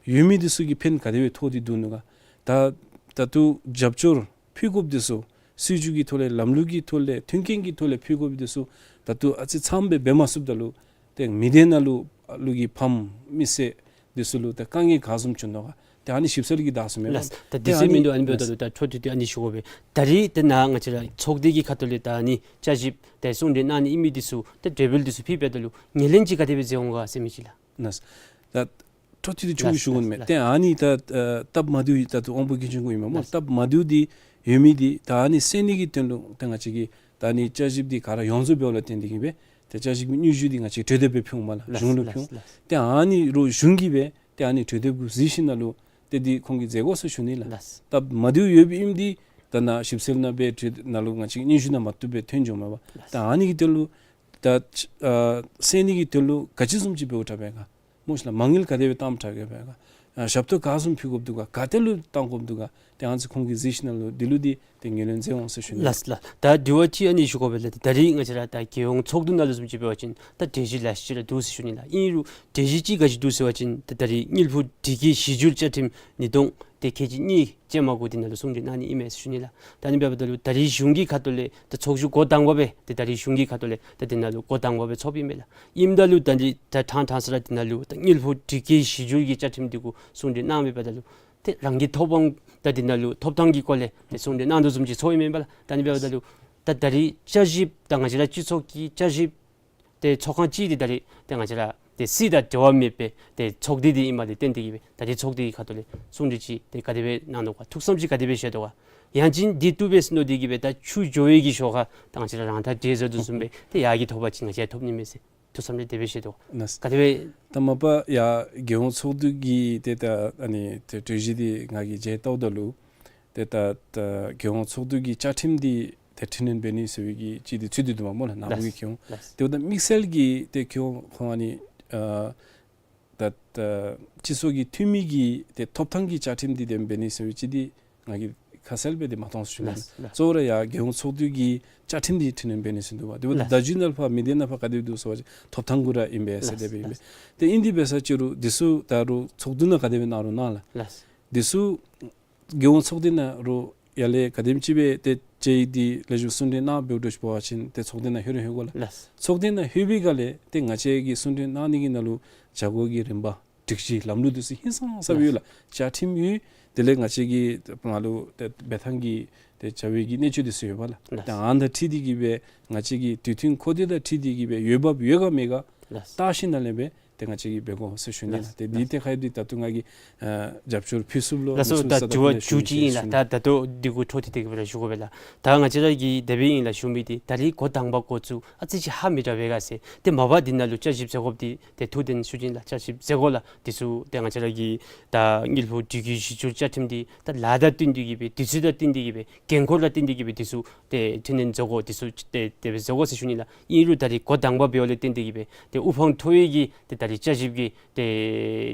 ཡོད་མི་འདི་ཚུ་གིས་ཕན་ག་དེ་སྦེ་ཐོགས་ཏེ་འདུག་ནུག་ག། ད་ད་ལྟོ་རྒྱབ་སྐྱོར་ཕུལ་དགོཔ་འདི་ཚུ་སྲིད་བྱུས་ཀྱི་ཐོག་ལས་ལམ་ལུགས་ཀྱི་ཐོག་ལས་མཐུན་རྐྱེན་གྱི་ཐོག་ལས་ཕུལ་དགོཔ་འདི་ཚུ་ད་ལྟོ་ཨ་ཙི་ཚངམ་སྦེ་འབད་མ་ཚུགསཔ་ད་ལུ་ཏེ་མི་སྡེ་ནང་ལུ་ལུ་གི་ཕམ་མི་སེར་འདི་ཚུ་ལུ་ཏེ་དཀའ་ངལ་ག་བཟུམ་བྱུང་ནུག་ག། ཏེ་ཨ་ནི་ཞིབ་འཚོལ་གྱིས་བདའ་ཟེར་མས་པ། ལགས། ད་ཏེ་འདི་ཨ་ཚུ་ནི་མིན་འདུག། ཨ་ནི་འབདཝ་ད་ལུ་ད་འཕྲོ་མཐུད་དེ་ཨ་ནི་ཞུ་དགོ་པས། ད་རིས་ཏེ་ནཱ་ང་བཅས་ར་ཚོགས་སྡེ་གི་ཁ་ཐུག་ལས་ད་ཨ་ནི་བསྐྱར་ཞིབ་ཏེ་གསུང་གྲོས་གནང་ནི་ཨིན་མི་འདི་ཚུ་ཏེ་གྲོས་འབུལ་འདི་ཚུ་ཕུལ་འབདཝ་ད་ལུ་ངོས་ལེན་ཅིག་ག་དེ་སྦེ་མཛད་འོང་ག་ཟེར་མི་ཅིག་ལགས། ལགས། ད་འཕྲོ་མཐུད་དེ་ཆུང་ཀུ་ཞུ་དགོ་མས། ལགས། ཏེ་ཨ་ནི་ད་ཨ་སྟབས་མ་བདེཝ་ད་ལྟོ་དབང་པོ་སྐྱོན་ཅན་གུ་ཨིན་མས་སྨོ། ལགས། སྟབས་མ་བདེཝ་འདི་ཡོད་མི་འདི་ད་ཨ་ནི་སེལ་ནི་གི་དོན་ལུ་ཏེ་ང་བཅས་ཀྱིས་ད་ཨ་ནི་བསྐྱར་ཞིབ་འདི་ག་ར་ཡོངས་རྫོགས་འབདཝ་ལས་བརྟེན་ཏེ་གི་སྦེ་ཏེ་བསྐྱར་ཞིབ་ཀྱི་སྙན་ཞུ་འདི་ང་བཅས་གྲོས་བསྡུར་སྦེ་ཕུལ་འོང་མས་ལགས། ལགས། གཞུང་ལུ་ལགས། ཕུལ་འོང་། ལགས། ཏེ་ཨ་ནི་རུང་གཞུང་གིས་སྦེ་ཏེ་ཨ་ནི་གྲོས་བསྡུར་གུ་གཟིགས་ཞིནམ་ལས་ཏེ་འདི་ཁོང་གིས་མཛད་དགོ་ཟེར་ཞུ་ནི་ལགས། ལགས། སྟབས་མ་བདེཝ་ཡོདཔ་ཨིནམ་འདི་ད་ནཱ་ཞིབ་འཚོལ་ནང་སྦེ་གྲོས་ནང་ལུ་ང་བཅས་སྙན་ཞུ་ནང་མ་བཏུབ་པའི་ཐོན་འགྱོཝ་མས་པ། ལགས། ད་ཨ་ནི་གི་དོན་ལུ་ད་ཨ་སེལ་ནི་གི་དོན་ལུ་ག་ཅི་བཟུམ་ཅིག་འབདཝ་དྲག་པས་ག། སྨོ་ཤེ་ལགས། མ་དངུལ་ག་དེ་སྦེ་བཏངམ་དྲག་གེ་པས་ག། ཨ་ཞབས་ཏོག་ག་བཟུམ་ཕུལ་དགོཔ་འདུག་ག། ག་ཏེ་ལུ་བཏང་དགོཔ་འདུག་ག། ཏེ་ཨ་ནི་ཚུ་ཁོང་གིས་གཟིགས་ཞིནམ་ལས་འདི་ལུ་འདི་ཏེ་ངོས་ལེན་མཛད་འོང་ཟེར་ཞུ་ནི། ལགས་ལགས། ད་དྲི་བ་ཅིག་ཨ་ནི་ཞུ་དགོ་པས་ལགས། ད་རིས་ང་བཅས་ར་ད་རྒྱལ་ཡོངས་ཚོགས་འདུ་ནང་ལུ་བཟུམ་ཅིག་འབད་བ་ཅིན་ད་གྲོས་གཞི་ལེ་ཤ་ཅིག་ར་འདུག་ཟེར་ཞུ་ནི་ལགས། ཨིན་རུང་གྲོས་གཞི་ཅིག་ག་ཅི་འདུག་ཟེར་བ་ཅིན་ད་ད་རིས་དངུལ་ཕོགས་སྒྲིག་བཀོད་གཞི་འགྱུར་བཅའ་ཁྲིམས་ཉིས་སྟོང་ཏེ་ཁལ་གཅིག་གཉིས་ཅན་མ་གུ་འདི་ནང་ལུ་གསུང་གྲོས་གནང་ནི་ཨིན་མས་ཟེར་ཞུ་ནི་ལགས། ད་ཨ་ནི་འབདཝ་ད་ལུ་ད་རིས་གཞུང་གི་ཁ་ཐུག་ལས་ད་ཚོགས་བཞུགས་འགོ་དང་པ་སྦེ་ཏེ་ད་རིས་གཞུང་གི་ཁ་ཐུག་ལས་ད་འདི་ནང་ལུ་འགོ་དང་པ་སྦེ་ཚོགསཔ་ཨིན་མས་ལགས། ཨིནམ་ད་ལུ་ད་འདི་ད་ཕྲང་ཕྲང་ས་ར་འདི་ནང་ལུ་ད་དངུལ་ཕོགས་སྒྲིག་བཀོད་གཞི་འགྱུར་གྱི་བཅའ་ཁྲིམས་འདི་གུ་གསུང་གྲོས་གནང་མི་འབདཝ་ད་ལུ་ཏེ་རང་གི་ཐོབ་དབང་ད་འདི་ནང་ལུ་ཐོབ་ཐང་གི་སྐོར་ལས་ཏེ་གསུང་གྲོས་གནང་དོ་བཟུམ་ཅིག་ཚོརཝ་ཨིན་མས་པ་ལགས། ད་ཨ་ནི་འབདཝ་ད་ལུ་ད་ད་རིས་བསྐྱར་ཞིབ་ད་ང་བཅས་ར་སྤྱི་ཚོགས་ཀྱི་བསྐྱར་ཞིབ་ཏེ་ཚོགས་ཁང་ཅིག་འདི་ད་རིས་ཏེ་ང་བཅས་ར་ཏེ་སྲིད་དང་འབྲེལ་བ་མེད་པའི་ཏེ་ཚོགས་སྡེ་འདི་ཨིནམ་ལས་བརྟེན་ཏེ་གི་སྦེ་ད་རིས་ཚོགས་སྡེ་གི་ཁ་ཐུག་ལས་གསུང་གྲོས་ཅིག་ཏེ་ག་དེ་སྦེ་གནང་དོ་ག། ཐུགས་བསམ་ཅིག་ག་དེ་སྦེ་བཞེས་དོ་ག། ཡང་ཅིན་འདི་བཏུབ་པས་ཟེར་མནོ་སྟེ་གི་སྦེ་ད་ཆུ་འགྱོ་བའི་གི་ཞོར་ཁར་ད་ང་བཅས་ར་རང་ཐག་བྲེགས་བཟོ་དོ་བཟུམ་སྦེ་ཏེ་ཡར་གྱི་ཐོབ་པ་ཅིག་ང་བཅས་ཐོབ་ནི་མས་ཟེར་ཐུགས་བསམ་ཅིག་དེ་སྦེ་བཞེས་དོ་ག། ལགས། ག་དེ་སྦེ། ད་མ་པ་ཡར་རྒྱལ་ཡོངས་ཚོགས་འདུ་གི་ཏེ་ད་ཨ་ནི་ཏེ་གྲོས་གཞི་འདི་ང་གིས་མཇལ་བལྟཝ་ད་ལུ་ཏེ་ད་ད་རྒྱལ་ཡོངས་ཚོགས་འདུ་གི་བཅའ་ཁྲིམས་འདི་ཏེ་འཕྲི་སྣོན་འབད་ནི་ཟེར་བའི་གི་ཅིག་འདི་ཚུད་དེ་འདུག་པ་སྨོ་ལགས། ནཱ་བུ་གི་ལགས། ཁེ་ཡོང་། ལགས། ཏེ་འབདཝ་ད་དམིགས་བསལ་གྱིས་ཏེ་ཁེ་ཡོང་ཁོང་ཨ་ནི་ཨ་ད་ད་སྤྱི་ཚོགས་ཀྱི་འཐུས་མི་གི་ཏེ་ཐོབ་ཐང་གི་བཅའ་ཁྲིམས་འདི་ཏེ་འབད་ནི་ཟེར་བའི་ཅིག་འདི་ང་གིས་ཁ་གསལ་སྦེ་ཏེ་མ་མཐོང་ཟེར་ཞུ་ནི། ལགས། ལགས། གཙོ་བོ་ར་ཡར་རྒྱལ་ཡོངས་ཚོགས་འདུ་གི་བཅའ་ཁྲིམས་འདི་འཕྲི་སྣོན་འབད་ནི་ཟེར་འདུག་པ། ཏེ་འབདཝ་ད་ལགས། ད་རྒྱུན་ནང་ལུ་ཕར་མི་སྡེ་ནང་ཕར་ག་དེ་འདུག་ཟེར་བ་ཅིན་ཐོབ་ཐང་གུ་ར་ཨིན་པས་ཟེར། ལགས། དེ་སྦེ་ཨིན་པས། ལགས། ཏེ་ཨིན་དེ་འབད་ས་ཅིག་རུང་འདི་ཚུ་ད་རུང་ཚོགས་འདུ་ནང་ག་དེ་སྦེ་གནང་རུང་གནང་ལགས། ལགས། འདི་ཚུ་རྒྱལ་ཡོངས་ཚོགས་སྡེ་ནང་རུང་ཡར་ལས་ག་དེམ་ཅིག་སྦེ་ཏེ་ཅིག་འདི་ལེགས་ཤོམ་གསུང་གྲོས་གནང་འབདཝ་འདྲཝ་ཅིག་འབད་བ་ཅིན་ཏེ་ཚོགས་སྡེ་ནང་ལྷོད་རུང་ལྷོད་དགོ་ལགས། ལགས། ཚོགས་སྡེ་ནང་ལྷོད་པའི་སྒང་ལས་ཏེ་ང་བཅས་ཀྱིས་གསུང་གྲོས་གནང་ནི་གི་ནང་ལུ་བྱ་སྒོ་གི་རིམ་པ་སྒྲིག་གཞི་ལམ་ལུགས་འདི་ཚུ་ཧིང་སངས་ས་སྦེ་ཡོད་ལགས། ལགས། བཅའ་ཁྲིམས་ཡོད། དེ་ལས་ང་བཅས་ཀྱི་ནང་ལུ་ཏེ་འབད་ཐངས་ཀྱི་ཏེ་བྱ་བའི་གི་གནད་སྤྱོད་འདི་ཚུ་ཡོད་པ་ལགས། ལགས། ཏེ་ཨ་ནི་དང་འཁྲིལ་ཏེ་གི་སྦེ་ང་བཅས་ཀྱི་དུས་མཐུན་ཁོ་ཐག་དང་འཁྲིལ་ཏེ་གི་སྦེ་འོས་འབབ་ཡོད་ག་མེད་ག་ལགས། བལྟ་ཞིནམ་ལས་སྦེ་ཏེ་ང་བཅས་ཀྱིས་འབད་དགོ་ཟེར་ཞུ་ནི་ལགས། ལགས། ཏེ་འདི་ལགས། ཏེ་ཁ་ཡོད་འདི་ད་ལྟོ་ང་གིས་ཨ་རྒྱབ་སྐྱོར་ཕུལ་ཚུགསཔ་ལུ་ལགས་སོ། ད་དྲི་བ་མཇུག་ཅིག་ཨིན་ལགས། ད་ད་ལྟོ་འདི་གུ་འཕྲོ་མཐུད་དེ་གི་སྦེ་ར་ཞུ་དགོ་པས་ལགས། ད་ང་བཅས་ར་གིས་དེ་སྦེ་ཨིན་ལགས་ཞུ་མི་འདི་ད་རིས་འགོ་དང་པ་འགོ་བཙུགས་ཨ་ཙི་ཅིག་ཧ་མི་དྲག་པས་ག་ཟེར། ཏེ་མ་པ་འདི་ནང་ལུ་བསྐྱར་ཞིབ་མཛད་དགོཔ་འདི་ཏེ་ཐུགས་བདེན་ཞུ་ཅི་ལགས། བསྐྱར་ཞིབ་མཛད་དགོ་ལགས། འདི་ཚུ་ཏེ་ང་བཅས་ར་གི་ད་དངུལ་ཕོགས་སྒྲིག་བཀོད་གཞི་འགྱུར་བཅའ་ཁྲིམས་འདི་ད་ལཱ་དང་བསྟུན་ཏེ་གི་སྦེ་དུས་ཚོད་དང་བསྟུན་ཏེ་གི་སྦེ་འགན་ཁུར་དང་བསྟུན་ཏེ་གི་སྦེ་འདི་ཚུ་ཏེ་འཕྲི་སྣོན་མཛད་དགོ། འདི་ཚུ་ཏེ་དེ་སྦེ་མཛད་དགོ་ཟེར་ཞུ་ནི་ལགས། ཨིན་རུང་ད་རིས་འགོ་དང་པ་འབདཝ་ལས་བརྟེན་ཏེ་གི་སྦེ་ཏེ་དབུ་འཕང་མཐོ་བའི་གི་ཏེ་ད་རིས་བསྐྱར་ཞིབ་ཀྱི་ཏེ་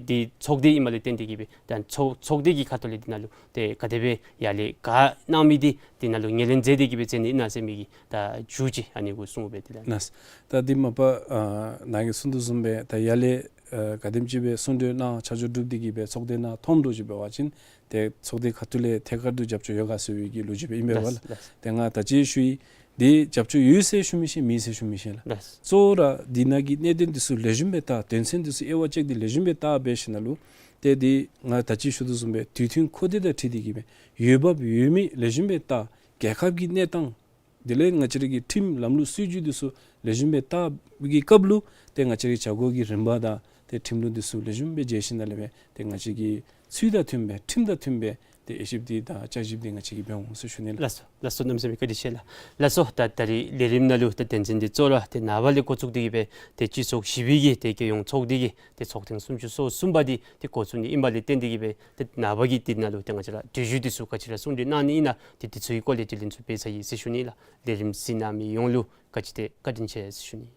འདི་ཚོགས་སྡེ་ཨིནམ་ལས་བརྟེན་ཏེ་གི་སྦེ་ད་ཚོགས་ཚོགས་སྡེ་གི་ཁ་ཐུག་ལས་འདི་ནང་ལུ་ཏེ་ག་དེ་སྦེ་ཡར་ལས་ག་གནང་མི་འདི་འདི་ནང་ལུ་ངོས་ལེན་མཛད་དེ་གི་སྦེ་མཛད་ནི་ཨིན་ན་ཟེར་མི་གི་ད་མཇུག་ཅིག་ཨ་ནི་གུ་གསུངས་སྦེ་དེ་ལགས། ལགས། ད་འདི་མ་པ་ཨ་ནཱ་གིས་གསུངས་དོ་བཟུམ་སྦེ་ད་ཡར་ལས་ཨ་ག་དེམ་ཅིག་སྦེ་གསུང་གྲོས་གནང་ཆ་འཇོག་གྲུབ་སྟེ་གི་སྦེ་ཚོགས་སྡེ་ནང་ཐོནམ་འདྲཝ་ཅིག་འབད་བ་ཅིན་ཏེ་ཚོགས་སྡེ་ཁ་ཐུག་ལས་ཐད་ཀར་དུ་རྒྱབ་སྐྱོར་ཡོད་ག་ཟེར་བའི་གི་ལོ་རྒྱུས་སྦེ་ཨིན་པས་པ་ལགས། ལགས། ཏེ་ང་ད་ཅི་ཞུ་ཡི། འདི་རྒྱབ་སྐྱོར་ཡོད་ཟེར་ཞུ་མི་ཤེས་མེད་ཟེར་ཞུ་མི་ཤེས་ལགས། ལགས། གཙོ་བོ་ར་འདི་ནང་གི་གནད་དོན་འདི་ཚུ་ལེགས་ཤོམ་སྦེ་བལྟ་དོན་ཚན་འདི་ཚུ་དབྱེ་བ་དཔྱད་དེ་ལེགས་ཤོམ་སྦེ་བལྟ་འབད་ཞིནམ་ལས་ཏེ་འདི་ང་ད་ཅི་ཞུ་དོ་བཟུམ་སྦེ་དུས་མཐུན་ཁོ་ཐག་དང་འཁྲིལ་ཏེ་གི་སྦེ་འོས་འབབ་ཡོད་མེད་ལེགས་ཤོམ་སྦེ་བལྟ། རྒྱལ་ཁབ་ཀྱི་གནས་སྟངས་དེ་ལས་ང་བཅས་ར་གི་ཁྲིམས་ལམ་ལུགས་སྲིད་བྱུས་འདི་ཚུ་ལེགས་ཤོམ་སྦེ་བལྟ་བའི་གི་སྐབས་ལུ་ཏེ་ང་བཅས་ར་གི་བྱ་སྒོ་གི་རིམ་པ་དང་ཏེ་ཁྲིམས་ལུགས་འདི་ཚུ་ལེགས་ཤོམ་སྦེ་མཇལ་ཞིནམ་ལས་སྦེ་ཏེ་ང་བཅས་ཀྱི་ཚུལ་དང་མཐུན་པའི་ཁྲིམས་དང་མཐུན་པའི་ ཏེ་དབྱེ་ཞིབ་འདི་དང་བསྐྱར་ཞིབ་འདི་ང་བཅས་ཀྱིས་འབད་འོང་ཟེར་ཞུ་ནི་ལགས། ལགས་སོ། ལགས་སོ། གནམ་མེད་ས་མེད་བཀའ་དྲིན་ཆེ་ལགས། ལགས་སོ། ད་ད་རིས་ལས་རིམ་ནང་ལུ་ད་དོན་ཚན་འདི་གཙོ་བོ་ར་ཏེ་ནངས་པ་ལས་འགོ་བཙུགས་ཏེ་གི་སྦེ་ཏེ་སྤྱི་ཚོགས་བཞི་པའི་གི་ཏེ་རྒྱལ་ཡོངས་ཚོགས་སྡེ་གི་ཏེ་ཚོགས་ཐེངས་སུམ་ཅུ་སོ་གསུམ་པ་འདི་ཏེ་འགོ་བཙུགས་ནི་ཨིནམ་ལས་བརྟེན་ཏེ་གི་སྦེ་ཏེ་ནངས་པ་གི་འདི་ནང་ལུ་ཏེ་ང་བཅས་ར་གྲོས་གཞི་འདི་ཚུ་ག་ཅི་ར་གསུང་གྲོས་གནང་ནི་ཨིན་ན་ཏེ་འདི་ཚུ་གི་སྐོར་ལས་དྲི་ལན་ཚུ་འབད་ཚར་ཡི་ཟེར་ཞུ་ནི་ལགས། ལས་རིམ་གཟིགས་གནང་མི་ཡོངས་ལུ་ག་ཅི་ཏེ་བཀའ་དྲིན་ཆེ་ཟེར་ཞུ་ནི།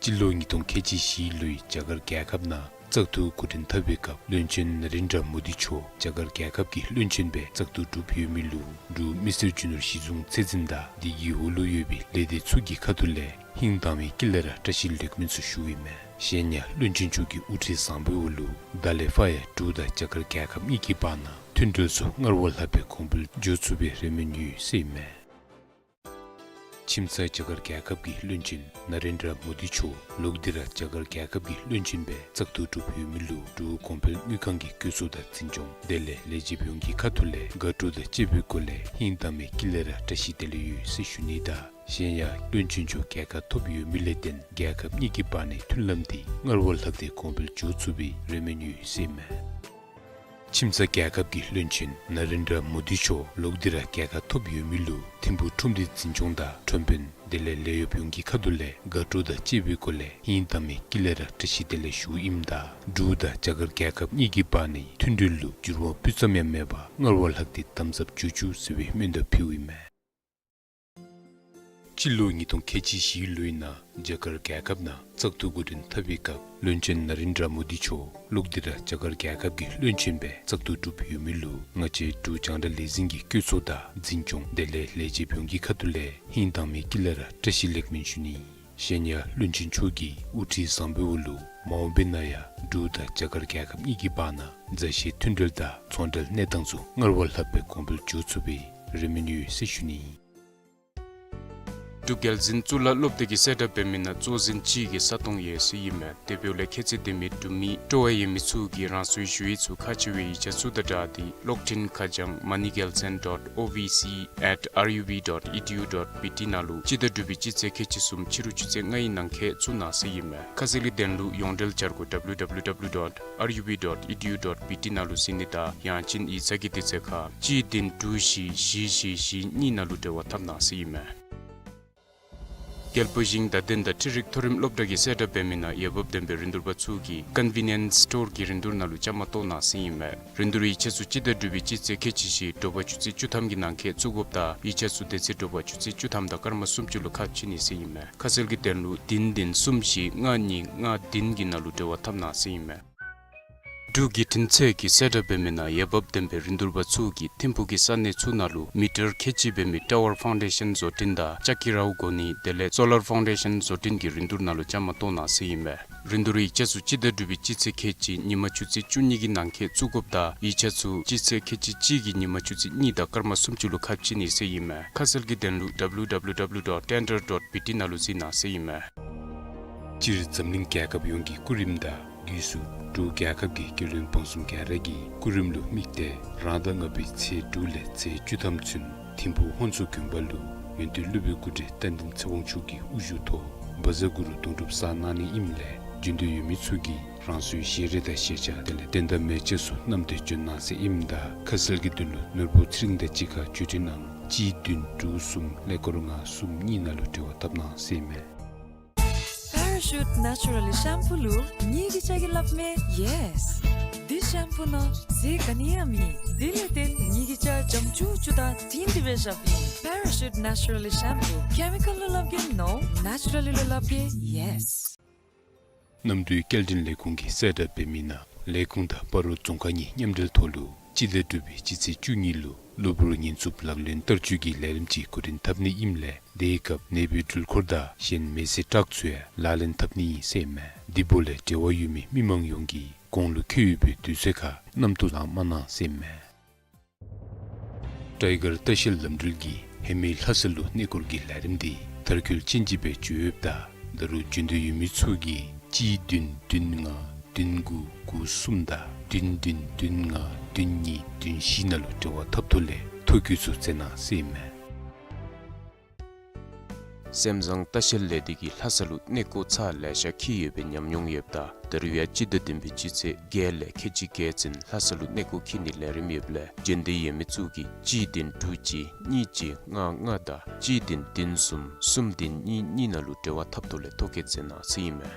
སྤྱི་ལོ་ཉིས་སྟོང་ཁལ་གཅིག་བཞི་ལོའི་རྒྱ་གར་རྒྱལ་ཁབ་ནང་བཙག་འཐུ་འགོ་འདྲེན་འཐབ་པའི་སྐབས་བློན་ཆེན་ན་རེན་དྲ་མོ་དི་མཆོག་རྒྱ་གར་རྒྱལ་ཁབ་ཀྱི་བློན་ཆེན་སྦེ་བཙག་འཐུ་གྲུབ་ཡོད་མི་ལུ་འབྲུག་མི་སེར་རྒྱུ་ནོར་གཞི་བཟུང་ཚད་འཛིན་དང་དེ་གི་འོག་ལུ་ཡོད་པའི་ལས་སྡེ་ཚུ་གི་ཁ་ཐུག་ལས་ཧིང་དྭངས་མའི་དཀྱིལ་ལས་ར་བཀྲ་ཤིས་ལེགས་སྨོན་ཚུ་ཞུཝ་ཨིན་མས། གཞན་ཡང་བློན་ཆེན་མཆོག་གི་དབུ་ཁྲིད་བཟང་པོའི་འོག་ལུ་ད་ལས་ཕར་ཡང་འབྲུག་དང་རྒྱ་གར་རྒྱལ་ཁབ་གཉིས་ཀྱི་བར་ན་མཐུན་འབྲེལ་ཚུ་སྔར་བ་ལྷག་པའི་གོང་འཕེལ་འགྱོ་ཚུགས་པའི་རེ་སྨོན་ཡོད་ཟེར་ཨིན་མས། ཁྱིམ་ཚང་རྒྱ་གར་རྒྱལ་ཁབ་ཀྱི་བློན་ཆེན་ན་རེན་དྲ་མོ་དི་མཆོག་ལོག་སྟེ་ར་རྒྱ་གར་རྒྱལ་ཁབ་ཀྱི་བློན་ཆེན་སྦེ་བཙག་འཐུ་གྲུབ་ཡོད་མི་ལུ་འབྲུག་གོང་འཕེལ་དངུལ་ཁང་གི་བཀོད་ཚོགས་དང་འཛིན་སྐྱོང་དེ་ལས་ལས་བྱེདཔ་ཡོངས་ཀྱི་ཁ་ཐུག་ལས་དགའ་སྤྲོ་དང་བཅས་པའི་སྒོ་ལས་ཧིང་དྭངས་མའི་དཀྱིལ་ལས་ར་བཀྲ་ཤིས་བདེ་ལེགས་ཡོད་ཟེར་ཞུ་ནི་དང་གཞན་ཡང་བློན་ཆེན་མཆོག་རྒྱལ་ཁ་ཐོབ་ཡོད་མི་ལས་བརྟེན་རྒྱལ་ཁབ་གཉིས་ཀྱི་བར་ནའི་མཐུན་ལམ་འདི་སྔར་བ་ལྷག་སྟེ་གོང་འཕེལ་འགྱོ་ཚུགས་པའི་རེ་སྨོན་ཡོད་ཟེར་ཨིན་མས། ཁྱིམ་ཚང་རྒྱལ་ཁབ་ཀྱི་བློན་ཆེན་ན་རེན་དྲ་མོ་དི་མཆོག་ལོག་སྟེ་ར་རྒྱལ་ཁ་ཐོབ་ཡོད་མི་ལུ་ཐིམ་ཕུག་ཁྲོམ་སྡེ་འཛིན་སྐྱོང་དང་ཁྲོམ་དཔོན་དེ་ལས་ལས་གཡོགཔ་ཡོངས་ཀྱི་ཁ་ཐུག་ལས་དགའ་སྤྲོ་དང་བཅས་པའི་སྒོ་ལས་ཧིང་དྭངས་མའི་དཀྱིལ་ལས་ར་བཀྲ་ཤིས་བདེ་ལེགས་ཞུཝ་ཨིནམ་ད་འབྲུག་དང་རྒྱ་གར་རྒྱལ་ཁབ་གཉིས་ཀྱི་བར་ནའི་མཐུན་འབྲེལ་ལུ་འགྱུར་བ་སྤུས་ཙམ་ཡང་མེད་པར་སྔར་བ་ལྷག་སྟེ་དམ་ཟབ་འགྱོ་བཅུག་ཟེར་བའི་སྨོན་འདུན་ཕུལཝ་ཨིན་མས། སྤྱི་ལོ་ཉིས་སྟོང་ཁལ་གཅིག་བཞི་ལོའི་ནང་རྒྱ་གར་རྒྱལ་ཁབ་ནང་བཙག་འཐུ་འགོ་འདྲེན་འཐབ་པའི་སྐབས་བློན་ཆེན་ན་རེན་དྲ་མོ་དི་མཆོག་ལོག་སྟེ་ར་རྒྱ་གར་རྒྱལ་ཁབ་ཀྱི་བློན་ཆེན་སྦེ་བཙག་འཐུ་གྲུབ་ཡོད་མི་ལུ་ང་བཅས་འབྲུག་རྒྱང་བསྒྲགས་ལས་འཛིན་གྱི་བཀོད་ཚོགས་དང་འཛིན་སྐྱོང་དེ་ལས་ལས་བྱེདཔ་ཡོངས་ཀྱི་ཁ་ཐུག་ལས་ཧིང་དྭངས་མའི་དཀྱིལ་ལས་ར་བཀྲ་ཤིས་ལེགས་སྨོན་ཞུ་ནི། གཞན་ཡང་བློན་ཆེན་མཆོག་གི་དབུ་ཁྲིད་བཟང་པོའི་འོག་ལུ་མ་འོངས་པའི་ནང་ཡང་འབྲུག་དང་རྒྱ་གར་རྒྱལ་ཁབ་གཉིས་ཀྱི་བར་ན་མཛའ་བཤེས་མཐུན་འབྲེལ་དང་ཚོང་འབྲེལ་གནས་སྟངས་ཚུ་སྔར་བ་ལྷག་པའི་གོང་འཕེལ་འགྱོ་ཚུགས་པའི་རེ་སྨོན་ཡོད་ཟེར་ཞུ་ནི། འབྲུག་རྒྱལ་འཛིན་གཙུག་ལག་སློབ་སྡེ་གིས་གསལ་བསྒྲགས་འབད་མི་ནང་གཙོ་འཛིན་གཅིག་གི་ས་སྟོང་ཡོད་ཟེར་ཨིན་མས། དེ་འབདཝ་ལས་ཁྱད་ཚད་ལྡན་མི་འབྲུག་མི་སྤྲོ་བ་ཡོད་མི་ཚུ་གིས་རང་སོའི་ཞུ་ཡིག་ཚུ་ཁག་ཆེ་བའི་ཡིག་ཆ་ཚུ་དང་སྦྲགས་ཏེ་གློག་འཕྲིན་ཁ་བྱང་མ་ནི་རྒྱལ་མཚན་dot O V C at R U B dot E D U dot B T ནང་ལུ་སྤྱི་ཟླ་དྲུག་པའི་སྤྱི་ཚེས་ཁལ་གཅིག་གསུམ་ཕྱི་རུ་ཆུ་ཚོད་ལྔ་ཡི་ནང་འཁོད་བཙུགས་གནང་ཟེར་ཨིན་མས། ཁ་གསལ་གྱི་དོན་ལུ་ཡོངས་འབྲེལ་བྱ་སྒོ་W W W dot R U B dot E D U dot B T ནང་ལུ་གཟིགས་ནི་དང་ཡང་ཅིན་ཡིག་ཚང་གི་དུས་ཚོད་ཁར་གཅིག་བདུན་དྲུག་བཞི་བཞི་བཞི་བཞི་གཉིས་ནང་ལུ་འབྲེལ་བ་འཐབ་གནང་ཟེར་ཨིན་མས། རྒྱལ་པོ་ཞིང་བདག་འདོན་དང་འཕྲུལ་རིག་མཐོ་རིམ་སློབ་གྲྭ་གིས་གསལ་བསྒྲགས་འབད་མི་ནང་འོས་འབབ་ལྡན་པའི་རིན་བསྡུར་པ་ཚུ་གིས་ཀོན་ཝི་ནི་ཡེནསི་སི་ཊོར་གྱི་རིན་བསྡུར་ནང་ལུ་བཅའ་མར་གཏོགས་གནང་ཟེར་ཨིན་མས། རིན་བསྡུར་ཡིག་ཆ་ཚུ་སྤྱི་ཟླ་དྲུག་པའི་སྤྱི་ཚེས་ཁལ་གཅིག་བཞི་དྲོ་པ་ཆུ་ཚོད་བཅུ་ཐམ་གྱི་ནང་འཁོད་བཙུགས་དགོཔ་དང་ཡིག་ཆ་ཚུ་དེ་ཚེ་དྲོ་པ་ཆུ་ཚོད་བཅུ་ཐམ་དང་སྐར་མ་སུམ་ཅུ་ལུ་ཁ་ཕྱེ་ནི་ཟེར་ཨིན་མས། ཁ་གསལ་གྱི་དོན་ལུ་བདུན་བདུན་གསུམ་བཞི་ལྔ་གཉིས་ལྔ་བདུན་གྱི་ནང་ལུ་འབྲེལ་བ་འཐབ་གནང་ཟེར་ཨིན་མས། འབྲུག་བརྒྱུད་འཕྲིན་ཚད་ཀྱིས་གསལ་བསྒྲགས་འབད་མི་ནང་འོས་འབབ་ལྡན་པའི་རིན་བསྡུར་པ་ཚུ་གིས་ཐིམ་ཕུག་གི་ས་གནས་ཚུ་ནང་ལུ་མི་ཊར་ཁལ་གཅིག་འབད་མི་ཊ་ཝར་ཕའུན་ཌེ་ཤཱན་བཟོ་སྐྲུན་དང་ལྕགས་ཀྱི་རཝ་བསྒོར་ནི་དེ་ལས་སོ་ལར་ཕའུན་ཌེ་ཤཱན་བཟོ་སྐྲུན་གྱི་རིན་བསྡུར་ནང་ལུ་བཅའ་མར་གཏོགས་གནང་ཟེར་ཨིན་མས། རིན་བསྡུར་ཡིག་ཆ་ཚུ་སྤྱི་ཟླ་དྲུག་པའི་སྤྱི་ཚེས་ཁལ་གཅིག་ཉིན་མ་ཆུ་ཚོད་བཅུ་གཉིས་ཀྱི་ནང་འཁོད་བཙུགས་དགོཔ་དང་ཡིག་ཆ་ཚུ་སྤྱི་ཚེས་ཁལ་གཅིག་གཅིག་གི་ཉིན་མ་ཆུ་ཚོད་གཉིས་དང་སྐར་མ་སུམ་ཅུ་ལུ་ཁ་ཕྱེ་ནི་ཟེར་ཨིན་མས། ཁ་གསལ་གྱི་དོན་ལུ་W W W dot tender dot B T ནང་ལུ་གཟིགས་གནང་ཟེར་ཨིན་མས། སྤྱིར་འཛམ་གླིང་རྒྱལ་ཁབ་ཡོངས་ཀྱི་སྐུ་རིམ་དང་དུས་སུ་འབྲུག་རྒྱལ་ཁབ་ཀྱི་རྒྱལ་བློན་འབངས་གསུམ་ག་ར་གི་སྐུ་རིམ་ལུ་དམིགས་ཏེ་རང་ཟླ་ལྔ་པའི་ཚེས་དྲུག་ལས་ཚེས་བཅུ་ཐམ་ཚུན་ཐིམ་ཕུག་ཧོན་སུར་དགོན་པ་ལུ་ཡོན་ཏན་སློབ་དཔོན་སྐུ་བགྲེས་རྟ་མགྲིན་ཚེ་དབང་མཆོག་གི་དབུ་བཞུགས་ཐོག་བཛྲ་གུ་རུ་དུང་སྒྲུབ་གསར་གནང་ནི་ཨིནམ་ལས་བརྒྱུད་འདུས་ཡོད་མི་ཚུ་གིས་རང་སོའི་ཞལ་རས་དང་ཞལ་ཆས་དེ་ལས་རྟེན་དང་མལ་ཆས་ཚུ་བསྣམས་ཏེ་བྱོན་གནང་ཟེར་ཨིནམ་ད་ཁ་གསལ་གྱི་དོན་ལུ་ནོར་བུ་ཚེ་རིང་དང་གཅིག་ཁར་བརྒྱུད་འཕྲིན་ནང་གཅིག་བདུན་དྲུག་གསུམ་ཀླད་ཀོར་ལྔ་གསུམ་གཉིས་ནང་ལུ་འབྲེལ་བ་འཐབ་གནང་ཟེར་ཨིན་མས། Parachute Naturally Shampoo ལུ་ངེའི་གི་ཆ་གིས་སླབ་མས། Yes། འདི་ཤེམ་པུ་ནང་ཟས་ག་ནི་ཡང་མེད། དེ་ལས་བརྟེན་ངེའི་གི་ཆ་འཇམ་ཅུག་ཅུ་དང་དྲིང་དྲི་བའི་ཞབས་ཨིན། Parachute Naturally Shampoo། Chemical ལུ་སླབ་གེ་ནོ། Naturally ལུ་སླབ་གེ་yes། གནམ་གྲུའི་སྐྱེལ་འདྲེན་ལས་ཁུངས་ཀྱིས་གསལ་བསྒྲགས་འབད་མི་ནང་ལས་ཁུངས་དང་སྤ་རོ་རྫོང་ཁག་གཉིས་མཉམ་འབྲེལ་ཐོག་ལུ་སྤྱི་ཟླ་དྲུག་པའི་སྤྱི་ཚེས་བཅུ་གཉིས་ལུ་གློ་བུར་ཉེན་ཚབས་ལག་ལེན་བསྟར་སྤྱོད་ཀྱི་ལས་རིམ་ཅིག་འགོ་འདྲེན་འཐབ་ནི་ཨིནམ་ལས་དེའི་སྐབས་ནད་འབུའི་འགྲུལ་འཁོར་དང་གཞན་མེ་བསྲེགས་ཊཱག་ཚུ་ཡང་ལག་ལེན་འཐབ་ནི་ཨིན་ཟེར་ཨིན་མས། དེ་འབདཝ་ལས་འབྲེལ་བ་ཡོད་མི་མི་མང་ཡོངས་ཀྱིས་གོང་ལུ་འཁོད་ཡོད་པའི་དུས་ཚོད་ཁར་གནམ་གྲུ་ལང་མ་གནང་ཟེར་ཨིན་མས། ཊའི་གར་ལྟ་བཤལ་ལམ་འགྲུལ་གྱིས་ཧེ་མའི་ལྷ་ས་ལུ་གནས་སྐོར་གྱི་ལས་རིམ་འདི་མཐར་འཁྱོལ་ཅན་ཅིག་སྦེ་འགྱོ་ཡོདཔ་ད་ད་རུང་འབྱོན་འདོད་ཡོད་མི་ཚུ་གིས་གཅིག་བདུན་བདུན་ལྔ་བདུན་དགུ་དགུ་གསུམ་དང་བདུན་བདུན་བདུན་ལྔ་བདུན་གཉིས་བདུན་བཞི་ནང་ལུ་འབྲེལ་བ་འཐབ་ཐོག་ལས་ཐོ་བཀོད་ཚུ་མཛད་གནང་ཟེར་ཨིན་མས། སེམས་བཟང་ལྟ་བཤལ་ལས་སྡེ་གིས་ལྷ་ས་ལུ་གནས་སྐོར་ཚར་ལེ་ཤ་འཁྱིད་ཡོད་པའི་ཉམས་མྱོང་ཡོདཔ་ད་ད་རུང་ཡང་སྤྱི་ཟླ་བདུན་པའི་སྤྱི་ཚེས་བརྒྱད་ལས་ཁལ་གཅིག་བརྒལ་ཚུན་ལྷ་ས་ལུ་གནས་སྐོར་འཁྱིད་ནིའི་ལས་རིམ་ཡོདཔ་ལས་འབྱོན་འདོད་ཡོད་མི་ཚུ་གིས་གཅིག་བདུན་དྲུག་གཅིག་གཉིས་གཅིག་ལྔ་ལྔ་དང་གཅིག་བདུན་བདུན་གསུམ་གསུམ་བདུན་གཉིས་གཉིས་ནང་ལུ་འབྲེལ་བ་འཐབ་ཐོག་ལས་ཐོ་བཀོད་མཛད་གནང་ཟེར་ཨིན་མས།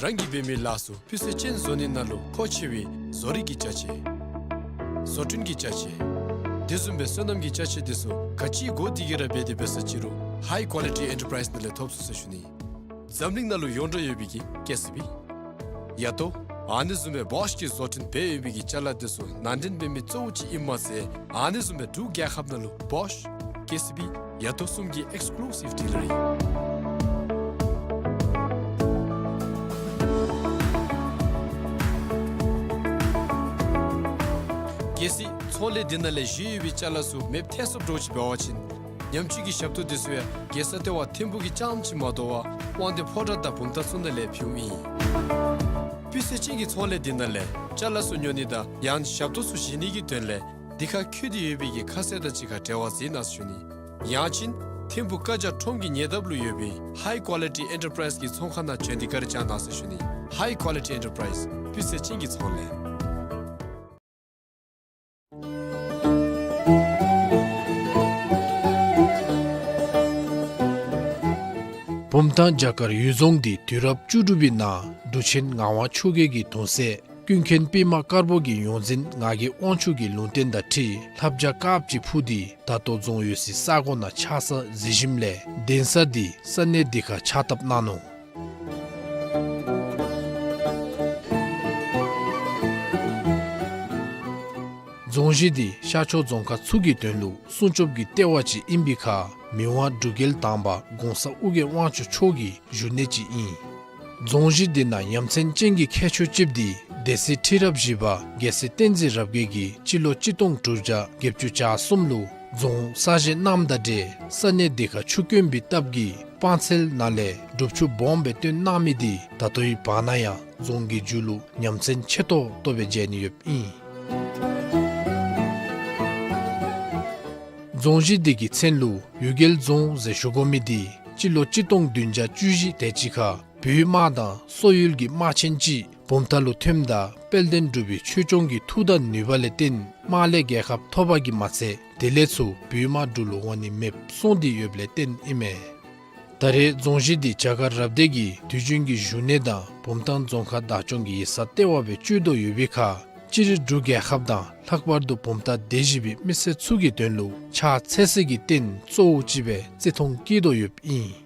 རང་གིས་འབད་མི་ལཱ་ཚུ་སྤུས་ཚད་ཅན་བཟོ་ནི་ནང་ལུ་མཁོ་ཆེ་བའི་བཟོ་རིག་གི་ཅ་ཆས། བཟོ་སྐྲུན་གྱི་ཅ་ཆས། དེ་བཟུམ་སྦེ་སོ་ནམ་གྱི་ཅ་ཆས་དེ་ཚུ་ག་ཅི་དགོ་དེ་གིས་ར་འབད་དེ་འབད་ས་ཅི་རུང་High Quality Enterprise ནང་ལས་ཐོབ་ཚུགས་ཟེར་ཞུ་ནི། འཛམ་གླིང་ནང་ལུ་ཡོངས་གྲགས་ཡོད་པའི་གི་ཀེ་སི་བི། ཡ་ཏོ། ཨ་ནི་བཟུམ་སྦེ་བོཤ་གི་བཟོ་སྐྲུན་འབད་ཡོད་པའི་གི་ཅ་ལ་དེ་ཚུ་ནང་འདྲེན་འབད་མི་གཙོ་བོ་ཅིག་ཨིནམ་མ་ཚད་ཨ་ནི་བཟུམ་སྦེ་འབྲུག་རྒྱལ་ཁབ་ནང་ལུ་བོཤ་ཀེ་སི་བི་ཡ་ཏོ་གསུམ་གྱི་ཨེགསི་ཀུ་ལུ་སིབ་ཌི་ལར་ཨིན། གལ་སྲིད་ཚོང་ལས་འདི་ནང་ལས་བཞེས་ཡོད་པའི་ཅ་ལ་ཚུ་མེདཔ་ཐལ་སོངམ་འདྲཝ་ཅིག་འབད་བ་ཅིན་ཉམས་བཅོས་ཀྱི་ཞབས་ཏོག་དེ་ཚུ་ཡང་རྒྱལ་ས་ལྟེ་བ་ཐིམ་ཕུག་གི་རྐྱངམ་ཅིག་མ་དོ་བར་དབང་འདུས་ཕོ་བྲང་དང་བུམ་ཐང་ཚུ་ནང་ལས་ཕུལཝ་ཨིན། སྤུས་ཚད་ཅན་གྱི་ཚོང་ལས་འདི་ནང་ལས་ཅ་ལ་ཚུ་ཉོ་ནི་དང་ཡང་ཞབས་ཏོག་ཚུ་བཞེས་ནི་གི་དོན་ལས་འདི་ཁར་འཁོད་དེ་ཡོད་པའི་གི་ཁ་གསལ་དང་གཅིག་ཁར་འབྲེལ་བ་མཛད་གནང་ཟེར་ཞུ་ནི། ཡང་ཅིན་ཐིམ་ཕུག་བཀའ་རྒྱ་ཁྲོམ་གྱི་ཉེ་འདབས་ལུ་ཡོད་པའི་High Quality Enterprise གི་ཚོང་ཁང་ནང་བྱོན་ཏེ་བཀའ་དྲིན་བསྐྱང་གནང་ཟེར་ཞུ་ནི། High Quality Enterprise སྤུས་ཚད་ཅན་གྱི་ཚོང་ལས། བུམ་ཐང་བྱ་དཀར་གཡུལ་རྫོང་འདི་དུས་རབས་བཅུ་དྲུག་པའི་ནང་འབྲུག་ཆེན་ངག་དབང་ཆོས་རྒྱལ་གྱི་གདུང་སྲས་ཀུན་མཁྱེན་པདྨ་དཀར་པོ་གི་ཡོངས་འཛིན་ངག་གི་དབང་ཕྱུག་གི་ལུང་བསྟན་དང་འཁྲིལ་ལྷ་བྱ་དཀརཔོ་ཅིག་འཕུར་ཏེ་ད་ལྟོ་རྫོང་ཡོད་སའི་ས་གོ་ནང་ཆགས་ས་གཟིགས་ཞིནམ་ལས་གདན་ས་འདི་ས་གནས་འདི་ཁར་ཕྱག་བཏབ་གནང་ནུག། རྫོང་གཞི་འདི་ཤར་ཕྱོགས་རྫོང་ཁག་ཚུ་གི་དོན་ལུ་སྲུང་སྐྱོབ་ཀྱི་ལྟེ་བ་ཅིག་ཨིན་པའི་ཁར་མི་དབང་འབྲུག་རྒྱལ་དང་པ་གོང་ས་ཨོ་རྒྱན་དབང་ཕྱུག་མཆོག་གི་བཞུགས་གནས་ཅིག་ཨིན། རྫོང་གཞི་འདི་ནང་ཡ་མཚན་ཅན་གྱི་ཁྱད་ཆོས་ཅིག་འདི་སྡེ་སྲིད་ཁྲི་རབས་བཞི་པ་རྒྱལ་སྲས་བསྟན་འཛིན་རབ་རྒྱས་ཀྱིས་སྤྱི་ལོ་གཅིག་སྟོང་དྲུག་བརྒྱ་བརྒྱད་ཅུ་གྱ་གསུམ་ལུ་རྫོང་གསར་བཞེངས་གནངམ་དང་འབྲེལ་ས་གནས་འདི་ཁར་ཆུ་དཀོན་པའི་སྟབས་ཀྱིས་སྤང་ཚལ་ནང་ལས་སྒྲུབ་ཆུ་སྦོམ་སྦེ་བཏོན་གནང་མི་འདི་ད་ལྟོའི་བར་ན་ཡང་རྫོང་གི་མཇུག་ལུ་ཡ་མཚན་ཆེ་ཏོག་ཏོ་སྦེ་མཇལ་ནི་ཡོདཔ་ཨིན། རྫོང་གཞི་འདི་གི་མཚན་ལུ་གཡུལ་རྒྱལ་རྫོང་ཟེར་ཞུ་དགོ་མི་འདི་སྤྱི་ལོ་གཅིག་སྟོང་བདུན་བརྒྱ་བཅུ་བཞི་དེ་ཅིག་ཁར་བོད་དམག་དང་སོག་ཡུལ་གྱི་དམག་ཆེན་ཅིག་བུམ་ཐང་ལུ་ཐོནམ་ད་དཔལ་ལྡན་འབྲུག་པའི་ཆོས་སྐྱོང་གི་མཐུ་དང་ནུས་པ་ལས་བརྟེན་དམག་ལས་རྒྱལ་ཁ་ཐོབ་པ་གིས་མ་ཚད་དེ་ལས་ཚུར་བོད་དམག་འབྲུག་ལུ་འོང་ནི་མེདཔ་སོང་སྟེ་ཡོདཔ་ལས་བརྟེན་ཨིན་མས། ད་རེས་རྫོང་གཞི་འདི་བྱ་དཀར་རབ་སྡེ་གི་དུས་རྒྱུན་གྱི་བཞུགས་གནས་དང་བུམ་ཐང་རྫོང་ཁག་བདག་སྐྱོང་གི་ཡིག་ཚང་ལྟེ་བ་སྦེ་སྤྱོད་དོ་ཡོད་པའི་ཁར་སྤྱིར་འབྲུག་རྒྱལ་ཁབ་དང་ལྷག་པར་དུ་བུམ་ཐང་སྡེ་བཞི་པའི་མི་སེར་ཚུ་གི་དོན་ལུ་ཕྱག་འཚལ་སའི་རྟེན་གཙོ་བོ་ཅིག་སྦེ་བརྩི་མཐོང་བསྐྱེད་དོ་ཡོདཔ་ཨིན།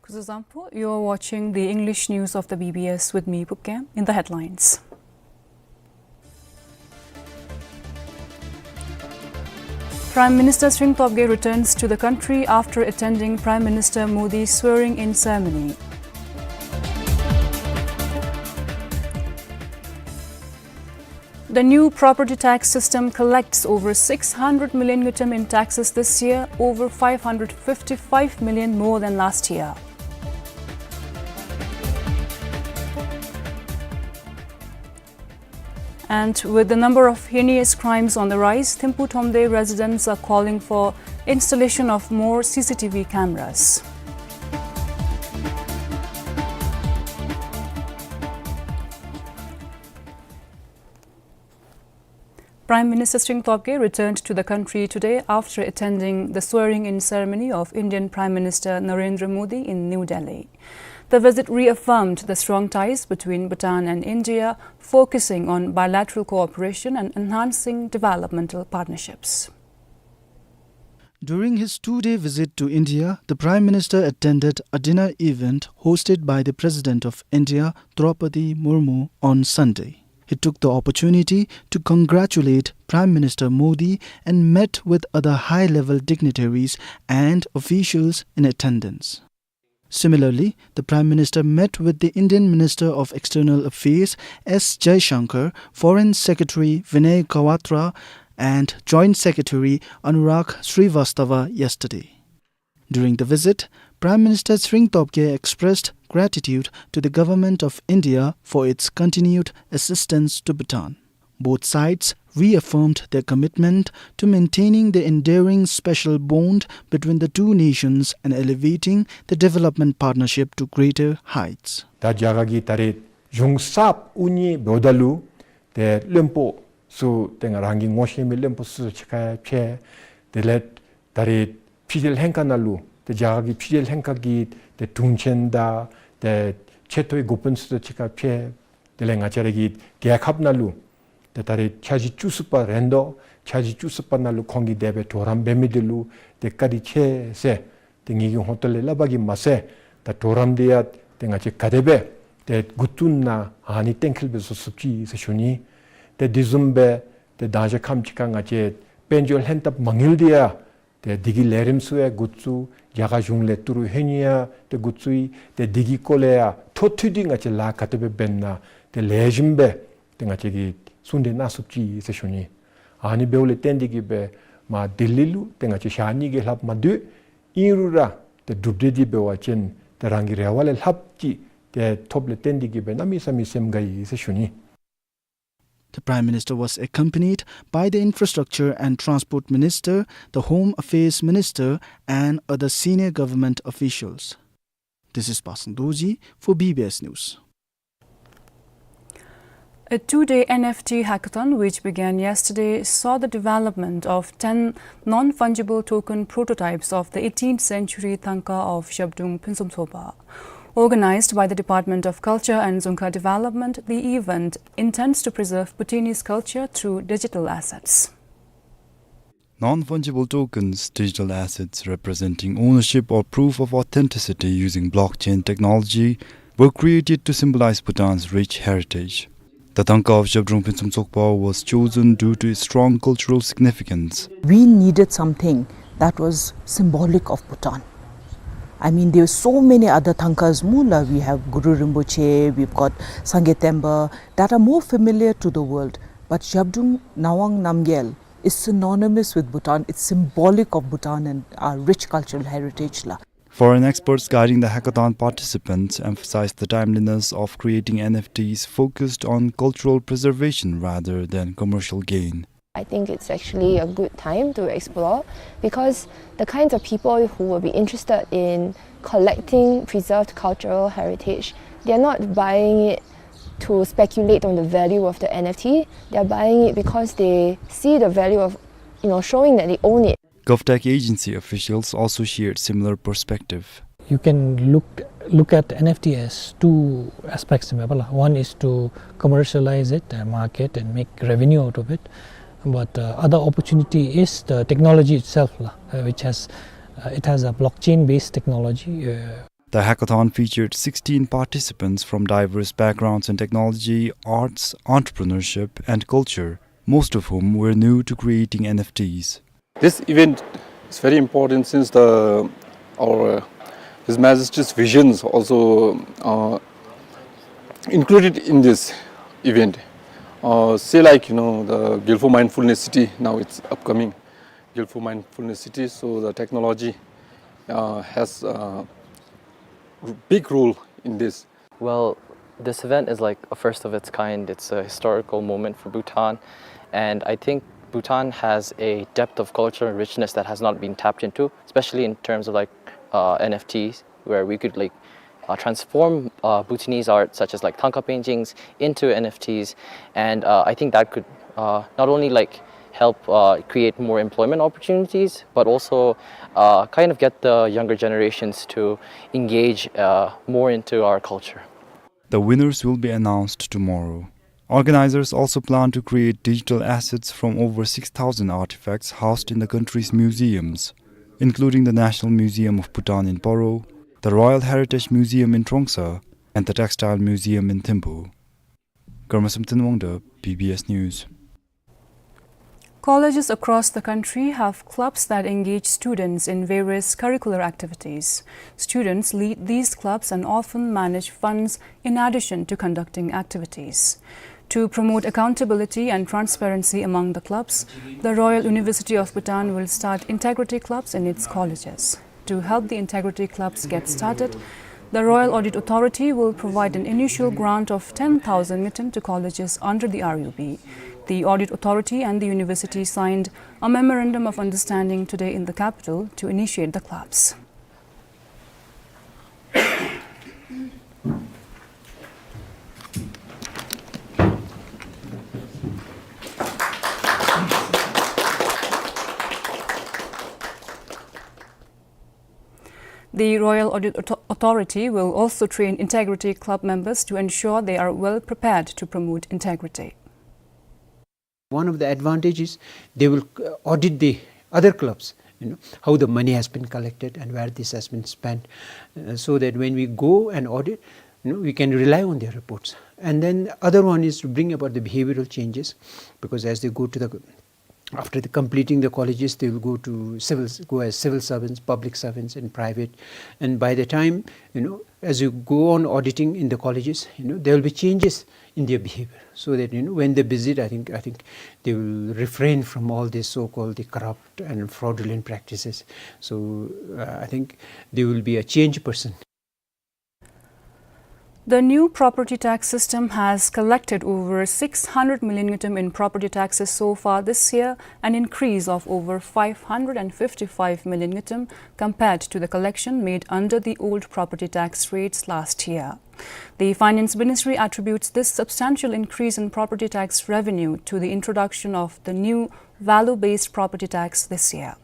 Kuzuzangpo, you are watching the English news of the B B S with me, Pupkem. In the headlines. Prime Minister Tshering Tobgay returns to the country after attending Prime Minister Modi's swearing-in ceremony. The new property tax system collects over six hundred million ngultrum in taxes this year, over five hundred fifty-five million more than last year. And with the number of heinous crimes on the rise, Thimphu Thromde residents are calling for installation of more C C T V cameras. Prime Minister Tshering Tobgay returned to the country today after attending the swearing-in ceremony of Indian Prime Minister Narendra Modi in New Delhi. The visit reaffirmed the strong ties between Bhutan and India, focusing on bilateral cooperation and enhancing developmental partnerships. During his two-day visit to India, the Prime Minister attended a dinner event hosted by the President of India, Droupadi Murmu, on Sunday. He took the opportunity to congratulate Prime Minister Modi and met with other high-level dignitaries and officials in attendance. Similarly, the Prime Minister met with the Indian Minister of External Affairs, S Jaishankar, Foreign Secretary Vinay Kwatra, and Joint Secretary Anurag Srivastava yesterday. During the visit, Prime Minister Tshering Tobgay expressed gratitude to the Government of India for its continued assistance to Bhutan. Both sides reaffirmed their commitment to maintaining the enduring special bond between the two nations and elevating the development partnership to greater heights. ད་རྒྱ་གར་གྱིས་ད་རེས་གཞུང་གསརཔ་དབུ་བརྙེས་འབདཝ་ད་ལུ་ཏེ་བློན་པོ་ཚུ་ཏེ་ང་རང་གིས་ངོ་ཤེས་མི་བློན་པོ་ཚུ་ཕྱི་ཁར་ཕྱད། དེ་ལས་ད་རེས་ཕྱི་འབྲེལ་ལྷན་ཁག་ནང་ལུ་ཏེ་རྒྱ་གར་གྱི་ཕྱི་འབྲེལ་ལྷན་ཁག་གི་ཏེ་དྲུང་ཆེན་དང་ཏེ་ཆེ་མཐོའི་འགོ་དཔོན་ཚུ་དང་ཕྱི་ཁར་ཕྱད། དེ་ལས་ང་བཅས་ར་གི་རྒྱལ་ཁབ་ནང་ལུ་ཏེ་ད་རེས་འཆར་གཞི་བཅུ་གསུམ་པ་རན་དོ། འཆར་གཞི་བཅུ་གསུམ་པ་ནང་ལུ་ཁོང་གིས་དེ་སྦེ་གྲོགས་རམ་འབད་མི་འདི་ལུ་ཏེ་བཀའ་དྲིན་ཆེ་ཟེར་ཏེ་ངེ་གི་ཧོངས་ཏོ་ལས་སླབ་པ་གིས་མ་ཚད་ད་གྲོགས་རམ་འདི་ཡང་ཏེ་ང་བཅས་ག་དེ་སྦེ་ཏེ་འགོ་བཙུགས་ན་ཨ་ནི་གཏན་འཁེལ་སྦེ་བཟོ་ཚུགས་ཅི་ཟེར་ཞུ་ནི། ཏེ་དེ་བཟུམ་སྦེ་ཏེ་མདང་ཞག་ཁམས་ཅིག་ཁར་ང་བཅས་དཔལ་འབྱོར་ལྷན་ཐབས་མ་དངུལ་འདི་ཡང་ཏེ་འདི་གི་ལས་རིམ་ཚུ་ཡང་འགོ་བཙུགས། རྒྱ་གར་གཞུང་ལས་ཏི་རུ་ལྷོད་ནི་ཡང་ཏེ་འགོ་བཙུགས་ཡི། ཏེ་འདི་གི་སྐོར་ལས་ཡང་འཕྲོ་མཐུད་དེ་ང་བཅས་ལཱ་ག་དེ་སྦེ་འབད་ན་ཏེ་ལེགས་ཤོམ་སྦེ་ཏེ་ང་བཅས་ཀྱིས་གསུང་གྲོས་གནང་ཚུགས་ཅི་ཟེར་ཞུ་ནི། ཨ་ནི་འབདཝ་ལས་བརྟེན་ཏེ་གིས་སྦེ་མར་ལྡི་ལི་ལུ་ཏེ་ང་བཅས་ཞག་གཉིས་ཀྱི་ལྷགཔ་མ་འདུག། ཨིན་རུང་ར་ཏེ་གྲུབ་འབྲས་འདི་འབད་བ་ཅིན་ཏེ་རང་གི་རེ་བ་ལས་ལྷགཔ་ཅིག་ཏེ་ཐོབ་ལས་བརྟེན་ཏེ་གིས་སྦེ་གནམ་མེད་ས་མེད་སེམས་དགའ་ཡི་ཟེར་ཞུ་ནི། The Prime Minister was accompanied by the Infrastructure and Transport Minister, the Home Affairs Minister, and other senior government officials. This is Pasang Dorji for B B S News. A two-day N F T hackathon, which began yesterday, saw the development of ten non-fungible token prototypes of the eighteenth century thangka of Zhabdrung Phuntsum Tsogpa. Organized by the Department of Culture and Dzongkha Development, the event intends to preserve Bhutanese culture through digital assets. Non-fungible tokens, digital assets representing ownership or proof of authenticity using blockchain technology, were created to symbolize Bhutan's rich heritage. The thangka of Zhabdrung Phuntsum Tsogpa was chosen due to its strong cultural significance. We needed something that was symbolic of Bhutan. I mean, there are so many other thangkas, mu la. We have Guru Rinpoche, we've got Sangay Tenpa, that are more familiar to the world. But Zhabdrung Ngawang Namgyel is synonymous with Bhutan. It's symbolic of Bhutan and our rich cultural heritage la. Foreign experts guiding the hackathon participants emphasized the timeliness of creating N F Ts focused on cultural preservation rather than commercial gain. I think it's actually a good time to explore, because the kinds of people who will be interested in collecting preserved cultural heritage, they are not buying it to speculate on the value of the N F T. They are buying it because they see the value of, you know, showing that they own it. GovTech agency officials also shared similar perspective. You can look, look at N F T as two aspects, remember la. One is to commercialize it, uh, market and make revenue out of it. But, uh, other opportunity is the technology itself la, uh, which has, uh, it has a blockchain-based technology, uh, The hackathon featured sixteen participants from diverse backgrounds in technology, arts, entrepreneurship, and culture, most of whom were new to creating N F Ts. This event is very important since the, our, uh, His Majesty's visions also, uh, included in this event. Uh, say like, you know, the Gyalfu Mindfulness City, now it's upcoming. Gyalfu Mindfulness City, so the technology, uh, has, uh, big role in this. Well, This event is, like, a first of its kind. It's a historical moment for Bhutan. And I think Bhutan has a depth of cultural richness that has not been tapped into, especially in terms of, like, uh, N F Ts, where we could, like, uh, transform, uh, Bhutanese art, such as, like, Thangka paintings, into N F Ts. And, uh, I think that could, uh, not only, like, help, uh, create more employment opportunities, but also, uh, kind of get the younger generations to engage, uh, more into our culture. The winners will be announced tomorrow. Organizers also plan to create digital assets from over six thousand artifacts housed in the country's museums, including the National Museum of Bhutan in Paro, the Royal Heritage Museum in Trongsa, and the Textile Museum in Thimphu. Karma Samten Wangda, B B S News. Colleges across the country have clubs that engage students in various curricular activities. Students lead these clubs and often manage funds in addition to conducting activities. To promote accountability and transparency among the clubs, the Royal University of Bhutan will start integrity clubs in its colleges. To help the integrity clubs get started, the Royal Audit Authority will provide an initial grant of ten thousand ngultrum to colleges under the R U B. The Audit Authority and the university signed a memorandum of understanding today in the capital to initiate the clubs. The Royal Audit Author-, Authority will also train Integrity Club members to ensure they are well prepared to promote integrity. One of the advantages, they will, uh, audit the other clubs, you know, how the money has been collected and where this has been spent, uh, so that when we go and audit, you know, we can rely on their reports. And then the other one is to bring about the behavioral changes, because as they go to the, after the completing the colleges, they will go to civil, go as civil servants, public servants, and private. And by the time, you know, as you go on auditing in the colleges, you know, there will be changes in their behavior, so that, you know, when they visit, I think, I think they will refrain from all this so-called the corrupt and fraudulent practices. So, uh, I think they will be a changed person. The new property tax system has collected over six hundred million ngultrum in property taxes so far this year, an increase of over five hundred and fifty-five million ngultrum compared to the collection made under the old property tax rates last year. The Finance Ministry attributes this substantial increase in property tax revenue to the introduction of the new value-based property tax this year.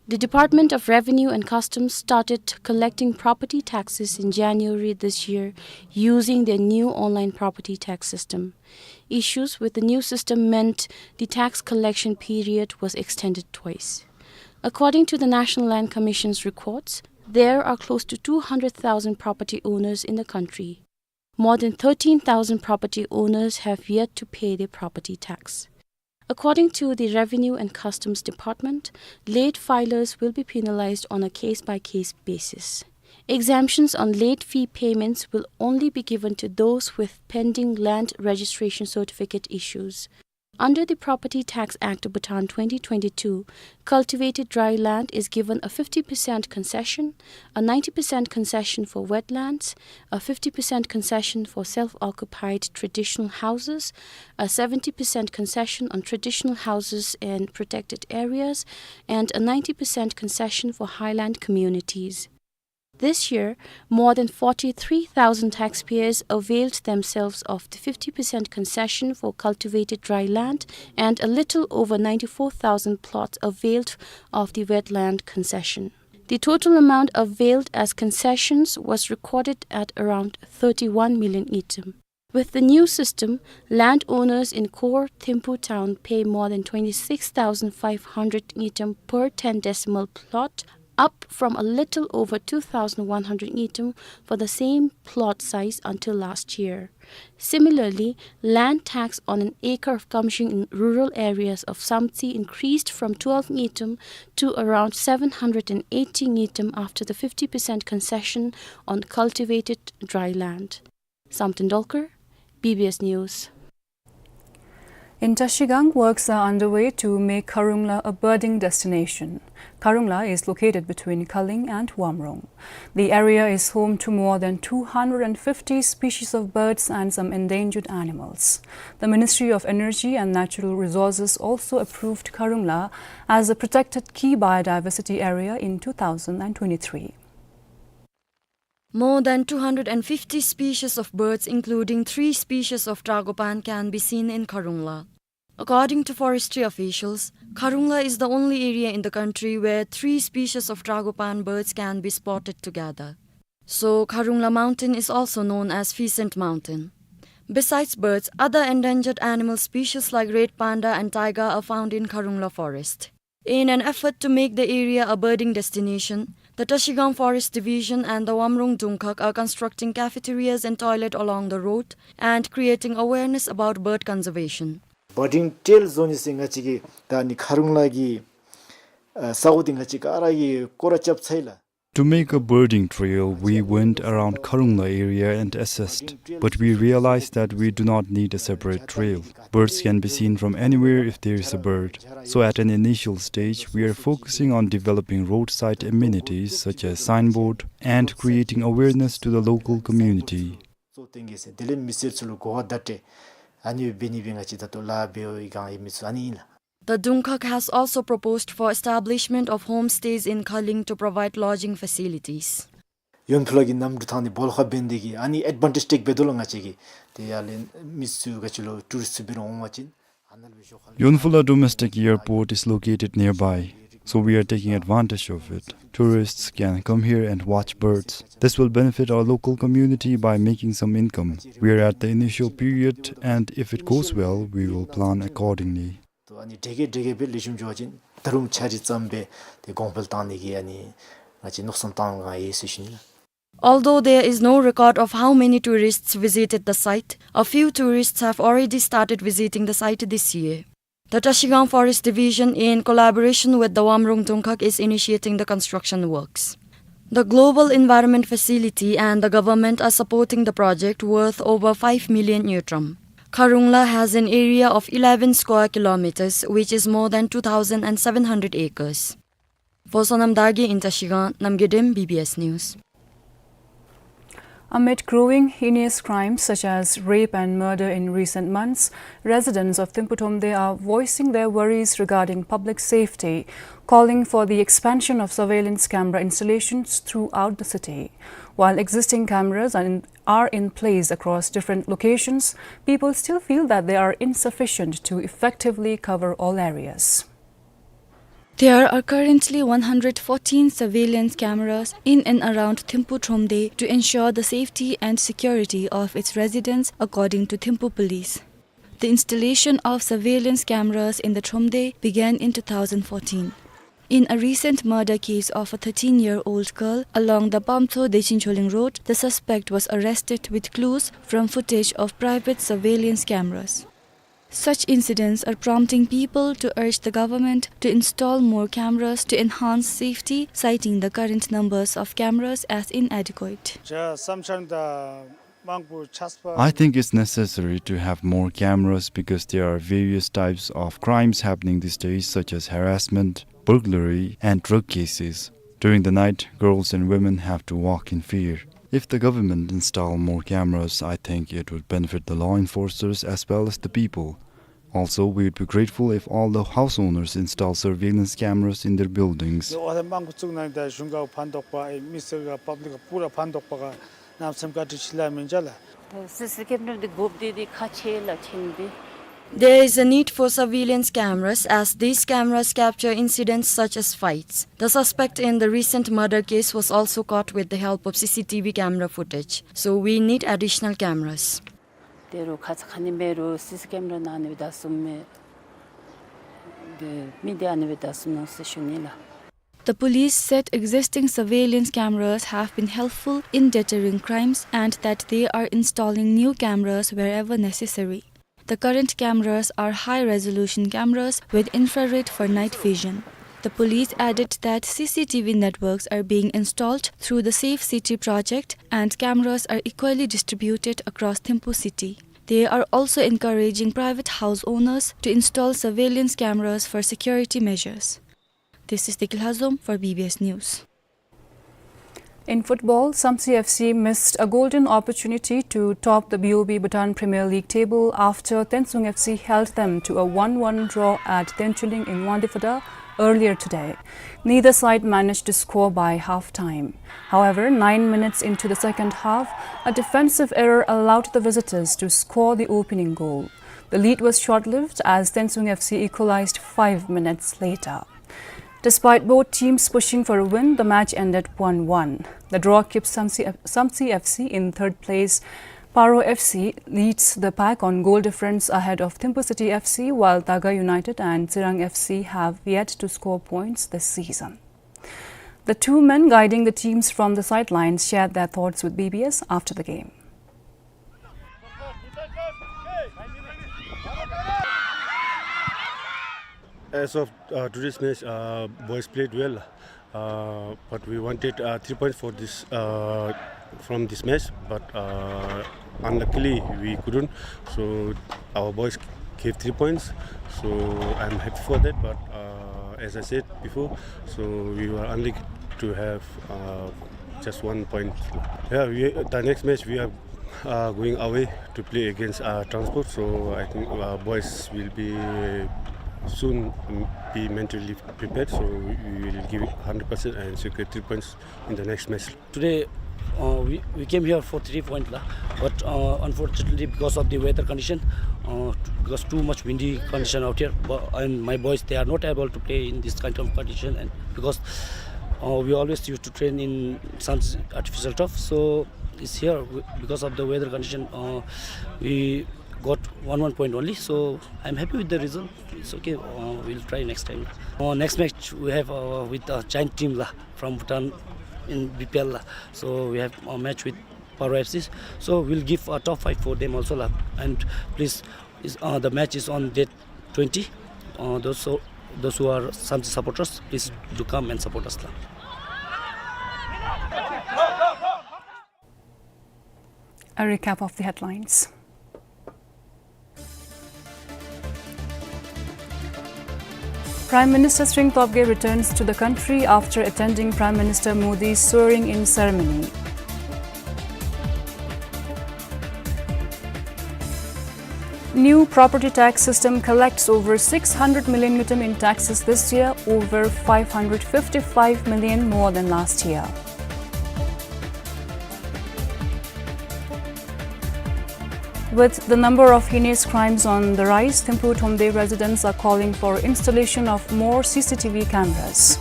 The Department of Revenue and Customs started collecting property taxes in January this year using their new online property tax system. Issues with the new system meant the tax collection period was extended twice. According to the National Land Commission's records, there are close to two hundred thousand property owners in the country. More than thirteen thousand property owners have yet to pay their property tax. According to the Revenue and Customs Department, late filers will be penalized on a case-by-case basis. Exemptions on late fee payments will only be given to those with pending land registration certificate issues. Under the Property Tax Act of Bhutan twenty twenty-two, cultivated dry land is given a fifty percent concession, a ninety percent concession for wetlands, a fifty percent concession for self-occupied traditional houses, a seventy percent concession on traditional houses and protected areas, and a ninety percent concession for highland communities. This year, more than forty-three thousand taxpayers availed themselves of the fifty percent concession for cultivated dry land, and a little over ninety-four thousand plots availed of the wetland concession. The total amount availed as concessions was recorded at around thirty-one million ngultrum. With the new system, landowners in core Thimphu town pay more than twenty-six thousand five hundred ngultrum per ten decimal plot, up from a little over two thousand one hundred ngultrum for the same plot size until last year. Similarly, land tax on an acre of kamjing in rural areas of Samtse increased from twelve ngultrum to around seven hundred and eighty ngultrum after the fifty percent concession on cultivated dry land. Samten Dolkar, B B S News. In Trashigang, works are underway to make Kharungla a birding destination. Kharungla is located between Khaling and Wamrung. The area is home to more than two hundred and fifty species of birds and some endangered animals. The Ministry of Energy and Natural Resources also approved Kharungla as a protected key biodiversity area in two thousand and twenty-three. More than two hundred and fifty species of birds, including three species of tragopan, can be seen in Kharungla. According to forestry officials, Kharungla is the only area in the country where three species of tragopan birds can be spotted together. So, Kharungla Mountain is also known as Pheasant Mountain. Besides birds, other endangered animal species like red panda and taiga are found in Kharungla forest. In an effort to make the area a birding destination, the Trashigang Forest Division and the Wamrung Dungkhag are constructing cafeterias and toilet along the road and creating awareness about bird conservation. Birding trail བཟོ་ནི་ཟེར་ང་བཅས་ཀྱིས་ད་ནི་ཁ་རུང་ལ་གི་ཨ་ས་གོ་འདི་ང་བཅས་ག་ར་གིས་སྐོར་ར་རྐྱབ་ཚར་ཡི་ལགས། To make a birding trail, we went around Kharungla area and assessed, but we realized that we do not need a separate trail. Birds can be seen from anywhere if there is a bird. So at an initial stage, we are focusing on developing roadside amenities such as signboard and creating awareness to the local community. གཙོ་བོ་བསྟན་གྱི་ཟེར་དེ་ལས་མི་སེར་ཚུ་ལུ་གོ་བ་བརྡ་སྤྲོད་ཨ་ནི་འབད་ནི་སྦེ་ང་བཅས་ད་ལྟོ་ལཱ་འབད་བའི་སྒང་ཡོད་མི་ཚུ་ཨ་ནི་ཨིན་ལགས། The Dungkhag has also proposed for establishment of homestays in Khaling to provide lodging facilities. ཡོན་ཕུ་ལ་གི་གནམ་གྲུ་ཐང་ནི་སྦོ་ལོགས་ཁར་འབད་ནི་དེ་གིས་ཨ་ནི་ཨེཌ་ཝན་ཊེཇ་ཊེཀ་འབད་དོ་ལགས། ང་བཅས་ཀྱིས་དེ་ཡར་ལས་མི་ཚུ་ག་ཅི་ལོ་ཊུ་རིསཊ་ཚུ་འབད་རུང་འོང་བ་ཅིན་ཨ་ནཱ་ལུ་འབད་ཤོག་ཁ་ལས། Yonphula Domestic Airport is located nearby, so we are taking advantage of it. Tourists can come here and watch birds. This will benefit our local community by making some income. We are at the initial period, and if it goes well, we will plan accordingly. ཏེ་ཨ་ནི་དེ་གིས་དེ་གིས་འབད་ལེགས་ཤོམ་འགྱོ་བ་ཅིན་ད་རུང་ཆ་རེ་ཙམ་སྦེ་ཏེ་གོང་འཕེལ་བཏང་ནི་གི་ཨ་ནི་ང་བཅས་མནོ་བསམ་བཏང་ག་ཡི་ཟེར་ཞུ་ནི་ལགས། Although there is no record of how many tourists visited the site, a few tourists have already started visiting the site this year. The Trashigang Forest Division, in collaboration with the Wamrung Dungkhag, is initiating the construction works. The Global Environment Facility and the government are supporting the project worth over five million ngultrum. Kharungla has an area of eleven square kilometers, which is more than two thousand and seven hundred acres. For Sonam Dargye in Trashigang, Namgay Dem, B B S News. Amid growing heinous crimes such as rape and murder in recent months, residents of Thimphu Thromde are voicing their worries regarding public safety, calling for the expansion of surveillance camera installations throughout the city. While existing cameras are in, are in place across different locations, people still feel that they are insufficient to effectively cover all areas. There are currently one hundred fourteen surveillance cameras in and around Thimphu Thromde to ensure the safety and security of its residents, according to Thimphu Police. The installation of surveillance cameras in the Thromde began in two thousand fourteen. In a recent murder case of a thirteen-year-old girl along the Pamtso-Dechin Choling Road, the suspect was arrested with clues from footage of private surveillance cameras. Such incidents are prompting people to urge the government to install more cameras to enhance safety, citing the current numbers of cameras as inadequate. I think it's necessary to have more cameras because there are various types of crimes happening these days, such as harassment, burglary, and drug cases. During the night, girls and women have to walk in fear. If the government install more cameras, I think it would benefit the law enforcers as well as the people. Also, we would be grateful if all the house owners install surveillance cameras in their buildings. ཨོ་ཐེ་དམངས་གཙོའི་ནང་ད་གཞུང་ག་ཕན་ཐོགས་པ་ཨེ་མི་སེར་ག་པབ་ལིཀ་ག་པུ་ར་ཕན་ཐོགས་པ་ག་གནམ་མེད་ས་མེད་བཀའ་དྲིན་ཆེ་ལགས་མི་འདྲ་ལགས། སི་སི་ཀེམ་ར་འདི་དགོཔ་འདི་འདི་ཁག་ཆེ་ལགས་ཆེན་འདི། There is a need for surveillance cameras as these cameras capture incidents such as fights. The suspect in the recent murder case was also caught with the help of C C T V camera footage. So we need additional cameras. ཏེ་རུང་ཁ་ཙ་ཁ་ཉིནམ་འབད་རུང་སི་སི་ཀེམ་ར་ནང་ནི་བདའ་སོངམ་མས། ཏེ་མི་འདི་ཨ་ནི་སྦེ་བདའ་སོང་ནུག་ཟེར་ཞུ་ནི་ལགས། The police said existing surveillance cameras have been helpful in deterring crimes and that they are installing new cameras wherever necessary. The current cameras are high-resolution cameras with infrared for night vision. The police added that C C T V networks are being installed through the Safe City project and cameras are equally distributed across Thimphu city. They are also encouraging private house owners to install surveillance cameras for security measures. This is Deki Lhazom for B B S News. In football, Samtse F C missed a golden opportunity to top the B O B Bhutan Premier League table after Tensung F C held them to a one one draw at Tenchuling in Wangdue Phuta earlier today. Neither side managed to score by half-time. However, nine minutes into the second half, a defensive error allowed the visitors to score the opening goal. The lead was short-lived as Tensung F C equalized five minutes later. Despite both teams pushing for a win, the match ended one one. The draw keeps Samtse, Samtse F C in third place. Paro F C leads the pack on goal difference ahead of Thimphu City F C, while Daga United and Tsirang F C have yet to score points this season. The two men guiding the teams from the sidelines shared their thoughts with B B S after the game. As of, uh, today's match, uh, boys played well, uh, but we wanted, uh, three points for this, uh, from this match, but, uh, unluckily we couldn't. So our boys gave three points. So I'm happy for that. But, uh, as I said before, so we were unlucky to have, uh, just one point. Yeah, we, the next match we are, uh, going away to play against, uh, Transport. So I think, uh, boys will be soon, mm, be mentally prepared. So we will give it hundred percent and secure three points in the next match. Today, uh, we, we came here for three point la, but, uh, unfortunately because of the weather condition, uh, because too much windy condition out here, but, and my boys, they are not able to play in this kind of condition, and because, uh, we always used to train in some artificial turf, so it's here w-, because of the weather condition, uh, we got one one point only, so I'm happy with the result. It's okay. Uh, we'll try next time. Uh, next match we have, uh, with a giant team la, from Bhutan in B P L la. So we have a match with Paro F C. So we'll give a tough fight for them also la. And please, is, uh, the match is on date twenty. Uh, those, so, those who are Samtse supporters, please do come and support us la. A recap of the headlines. Prime Minister Tshering Tobgay returns to the country after attending Prime Minister Modi's swearing-in ceremony. New property tax system collects over six hundred million ngultrum in taxes this year, over five hundred fifty-five million more than last year. With the number of heinous crimes on the rise, Thimphu Thromde residents are calling for installation of more C C T V cameras.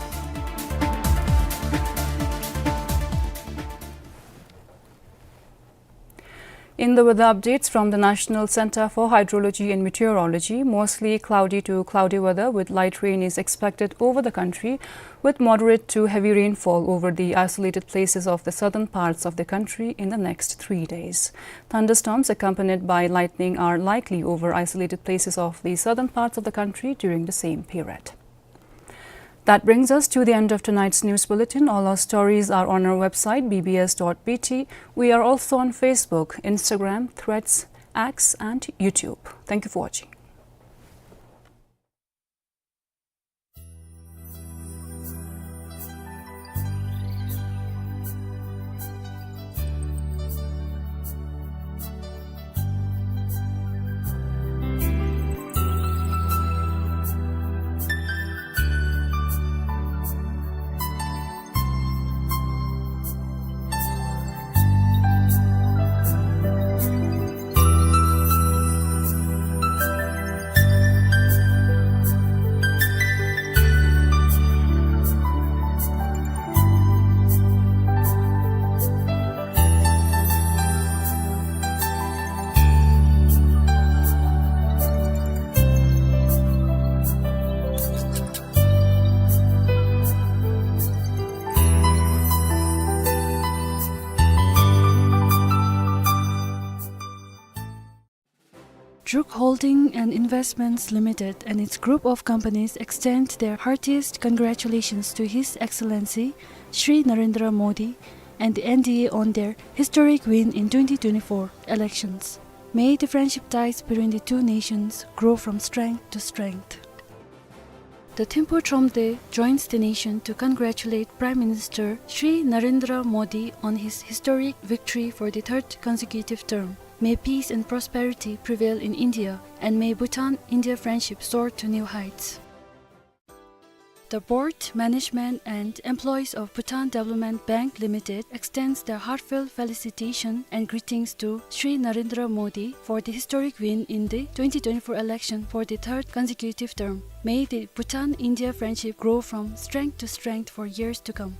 In the weather updates from the National Centre for Hydrology and Meteorology, mostly cloudy to cloudy weather with light rain is expected over the country, with moderate to heavy rainfall over the isolated places of the southern parts of the country in the next three days. Thunderstorms accompanied by lightning are likely over isolated places of the southern parts of the country during the same period. That brings us to the end of tonight's news bulletin. All our stories are on our website, B B S dot B T. We are also on Facebook, Instagram, Threads, X, and YouTube. Thank you for watching. Druk Holding and Investments Limited and its group of companies extend their heartiest congratulations to His Excellency Shri Narendra Modi and the N D A on their historic win in twenty twenty-four elections. May the friendship ties between the two nations grow from strength to strength. The Thimphu Thromde joins the nation to congratulate Prime Minister Shri Narendra Modi on his historic victory for the third consecutive term. May peace and prosperity prevail in India, and may Bhutan-India friendship soar to new heights. The board, management, and employees of Bhutan Development Bank Limited extends their heartfelt felicitation and greetings to Shri Narendra Modi for the historic win in the twenty twenty-four election for the third consecutive term. May the Bhutan-India friendship grow from strength to strength for years to come.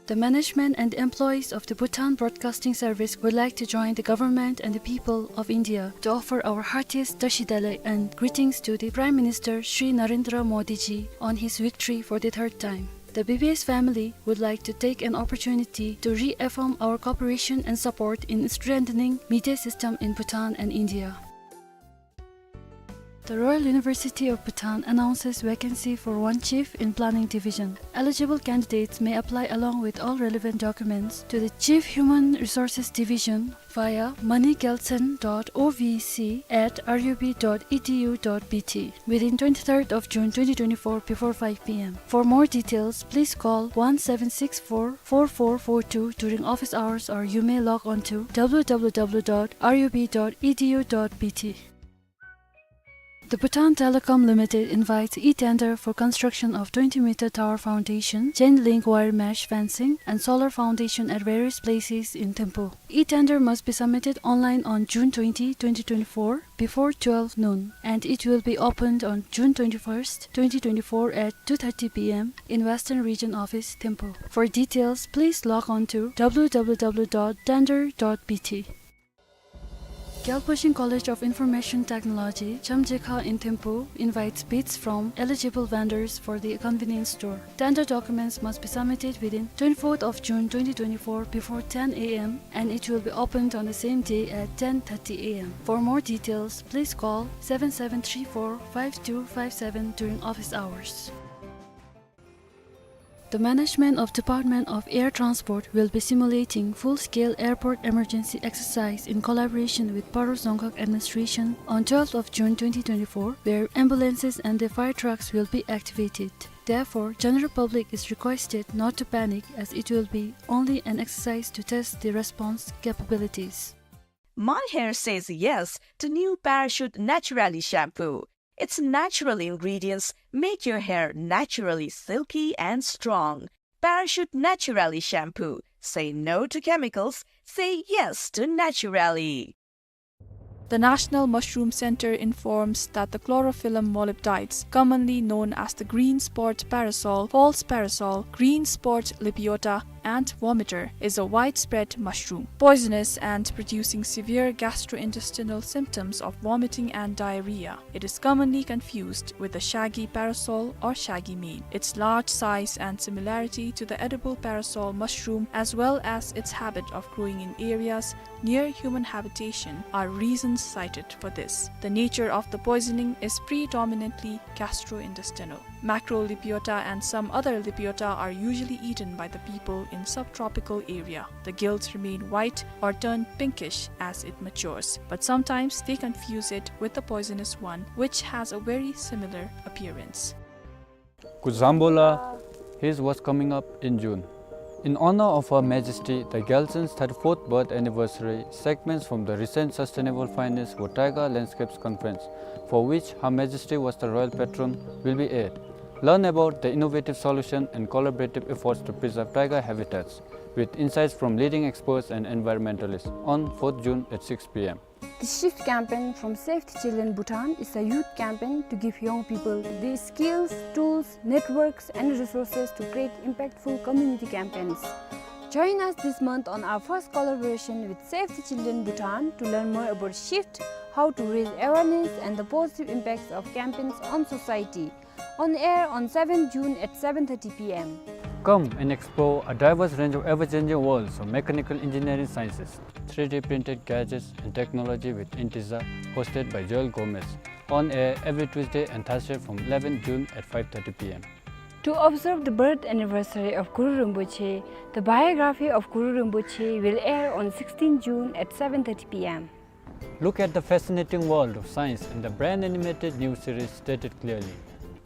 The management and employees of the Bhutan Broadcasting Service would like to join the government and the people of India to offer our heartiest Tashi Delek and greetings to the Prime Minister Shri Narendra Modi ji on his victory for the third time. The B B S family would like to take an opportunity to reaffirm our cooperation and support in strengthening media system in Bhutan and India. The Royal University of Bhutan announces vacancy for one chief in Planning Division. Eligible candidates may apply along with all relevant documents to the Chief Human Resources Division via money gyaltshen dot O V C at R U B dot E D U dot B T within twenty-third of June twenty twenty-four before five P M. For more details, please call one seven six four, four four four two during office hours, or you may log on to W W W dot R U B dot E D U dot B T. The Bhutan Telecom Limited invites e-tender for construction of twenty meter tower foundation, chain link wire mesh fencing, and solar foundation at various places in Thimphu. E-tender must be submitted online on June twenty, twenty twenty-four, before twelve noon, and it will be opened on June twenty-first, twenty twenty-four at two thirty P M in Western Region Office, Thimphu. For details, please log on to W W W dot tender dot B T. Gyalpo Shing College of Information Technology, Chamjekha in Thimphu, invites bids from eligible vendors for the convenience store. Tender documents must be submitted within twenty-fourth of June twenty twenty-four before ten A M, and it will be opened on the same day at ten thirty A M. For more details, please call seven seven three four, five two five seven during office hours. The management of Department of Air Transport will be simulating full-scale airport emergency exercise in collaboration with Paro Dzongkhag Administration on twelfth of June twenty twenty-four, where ambulances and the fire trucks will be activated. Therefore, general public is requested not to panic, as it will be only an exercise to test the response capabilities. My hair says yes to new Parachute Naturally shampoo. Its natural ingredients make your hair naturally silky and strong. Parachute Naturally shampoo. Say no to chemicals. Say yes to naturally. The National Mushroom Center informs that the chlorophyllum molybdites, commonly known as the green spot parasol, false parasol, green spot lepiota, and vomiter, is a widespread mushroom, poisonous and producing severe gastrointestinal symptoms of vomiting and diarrhea. It is commonly confused with the shaggy parasol or shaggy mane. Its large size and similarity to the edible parasol mushroom, as well as its habit of growing in areas near human habitation, are reasons cited for this. The nature of the poisoning is predominantly gastrointestinal. Macrolepiota and some other lepiota are usually eaten by the people in subtropical area. The gills remain white or turn pinkish as it matures, but sometimes they confuse it with the poisonous one, which has a very similar appearance. Kuzambola, here's what's coming up in June. In honor of Her Majesty the Gyaltshen's thirty-fourth birth anniversary, segments from the recent Sustainable Finance for Taiga Landscapes conference, for which Her Majesty was the royal patron, will be aired. Learn about the innovative solution and collaborative efforts to preserve taiga habitats, with insights from leading experts and environmentalists, on fourth June at six P M. The Shift campaign from Save the Children Bhutan is a youth campaign to give young people the skills, tools, networks, and resources to create impactful community campaigns. Join us this month on our first collaboration with Save the Children Bhutan to learn more about Shift, how to raise awareness, and the positive impacts of campaigns on society. On air on seventh June at seven thirty P M. Come and explore a diverse range of ever-changing worlds of mechanical engineering sciences, three D printed gadgets and technology with Intiza, hosted by Joel Gomez. On air every Tuesday and Thursday from eleventh June at five thirty P M. To observe the birth anniversary of Guru Rinpoche, the biography of Guru Rinpoche will air on sixteenth June at seven thirty P M. Look at the fascinating world of science in the brand animated new series Stated Clearly.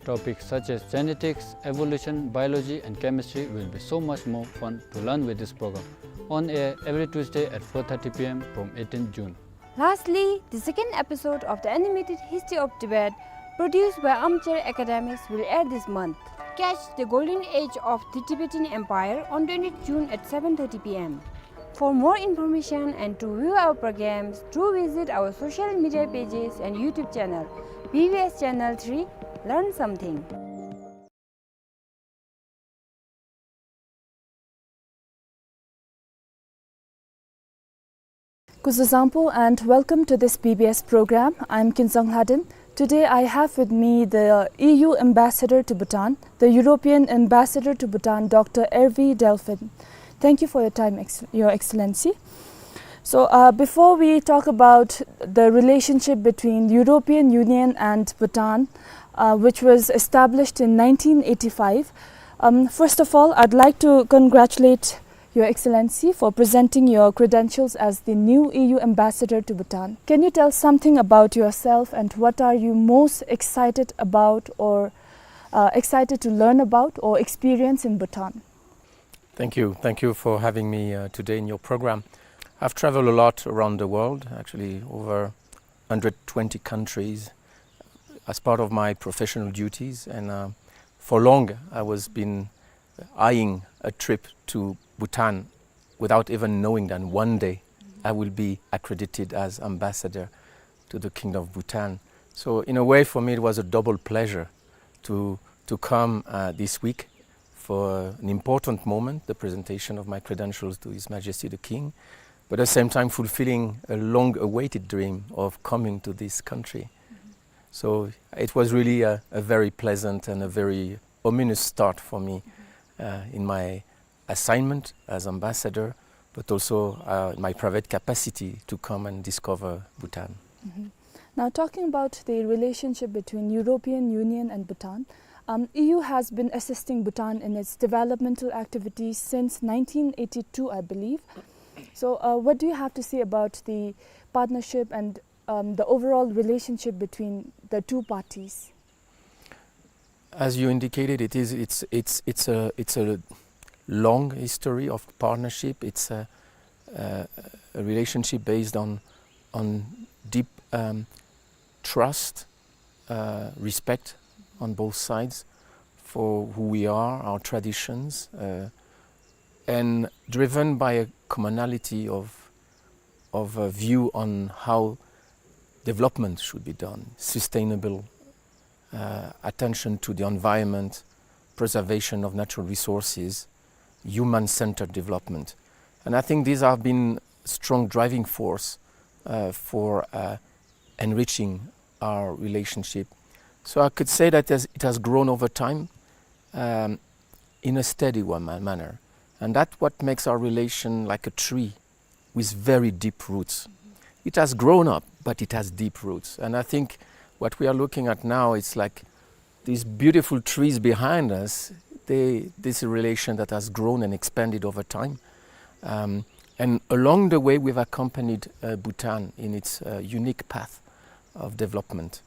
Topics such as genetics, evolution, biology, and chemistry will be so much more fun to learn with this program. On air every Tuesday at four thirty p m from eighteenth June. Lastly, the second episode of the animated history of Tibet, produced by Armchair Academics, will air this month. Catch the golden age of the Tibetan Empire on twentieth June at seven thirty p m. For more information and to view our programs, do visit our social media pages and YouTube channel, B B S Channel three, Learn Something. Kuzuzangpo and welcome to this B B S program. I'm Kinzang Lhaden. Today I have with me the E U ambassador to Bhutan, the European ambassador to Bhutan, Doctor Hervé Delphin. Thank you for your time, Ex-, Your Excellency. So, uh, before we talk about the relationship between the European Union and Bhutan, uh, which was established in nineteen eighty-five, um, first of all, I'd like to congratulate Your Excellency for presenting your credentials as the new E U ambassador to Bhutan. Can you tell something about yourself and what are you most excited about or, uh, excited to learn about or experience in Bhutan? Thank you. Thank you for having me, uh, today in your program. I've traveled a lot around the world, actually over hundred twenty countries as part of my professional duties, and, uh, for long I was been eyeing a trip to Bhutan without even knowing that one day I will be accredited as ambassador to the Kingdom of Bhutan. So in a way, for me, it was a double pleasure to, to come, uh, this week for an important moment, the presentation of my credentials to His Majesty the King, but at the same time fulfilling a long-awaited dream of coming to this country. So it was really a, a very pleasant and a very ominous start for me, uh, in my assignment as ambassador, but also, uh, my private capacity to come and discover Bhutan. Mhm. Now, talking about the relationship between European Union and Bhutan, um, E U has been assisting Bhutan in its developmental activities since nineteen eighty-two, I believe. So, uh, what do you have to say about the partnership and, um, the overall relationship between the two parties? As you indicated, it is, it's, it's, it's a, it's a long history of partnership. It's a, a, a relationship based on, on deep, um, trust, uh, respect on both sides for who we are, our traditions, uh, and driven by a commonality of, of a view on how development should be done, sustainable, uh, attention to the environment, preservation of natural resources, human-centered development. And I think these have been strong driving force, uh, for, uh, enriching our relationship. So I could say that as it has grown over time, um, in a steady one ma-, manner. And that's what makes our relation like a tree with very deep roots. It has grown up, but it has deep roots. And I think what we are looking at now, it's like these beautiful trees behind us, they, this relation that has grown and expanded over time. Um, and along the way, we've accompanied, uh, Bhutan in its, uh, unique path of development.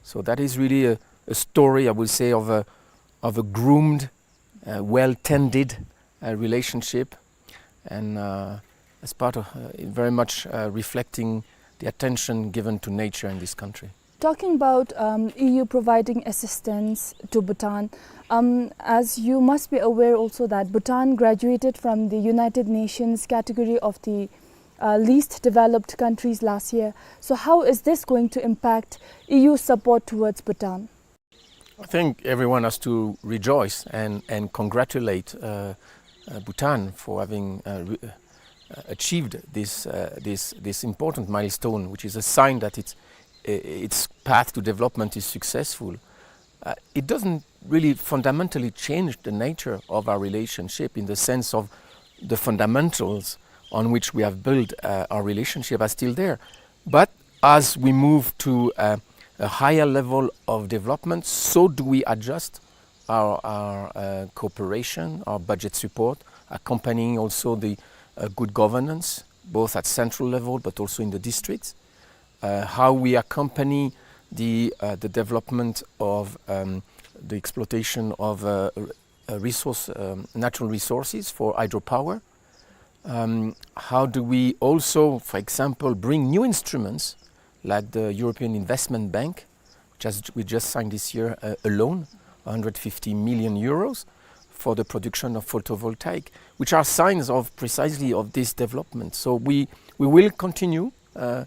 So that is really a, a story, I would say, of a, of a groomed, uh, well-tended, uh, relationship, and, uh, as part of, uh, very much, uh, reflecting the attention given to nature in this country. Talking about, um, E U providing assistance to Bhutan, um, as you must be aware also that Bhutan graduated from the United Nations category of the, uh, least developed countries last year. So how is this going to impact E U support towards Bhutan? I think everyone has to rejoice and, and congratulate, uh, uh, Bhutan for having, uh, re-, uh, achieved this, uh, this, this important milestone, which is a sign that its, i-, its path to development is successful. Uh, it doesn't really fundamentally change the nature of our relationship in the sense of the fundamentals on which we have built, uh, our relationship are still there. But as we move to, uh, a higher level of development, so do we adjust our, our, uh, cooperation, our budget support, accompanying also the, uh, good governance, both at central level but also in the districts. uh, how we accompany the, uh, the development of, um, the exploitation of, uh, r-, uh, resource, um, natural resources for hydropower. Um, how do we also, for example, bring new instruments like the European Investment Bank, just, we just signed this year, uh, a loan, a hundred fifty million euros, for the production of photovoltaic, which are signs of precisely of this development. So we, we will continue, uh,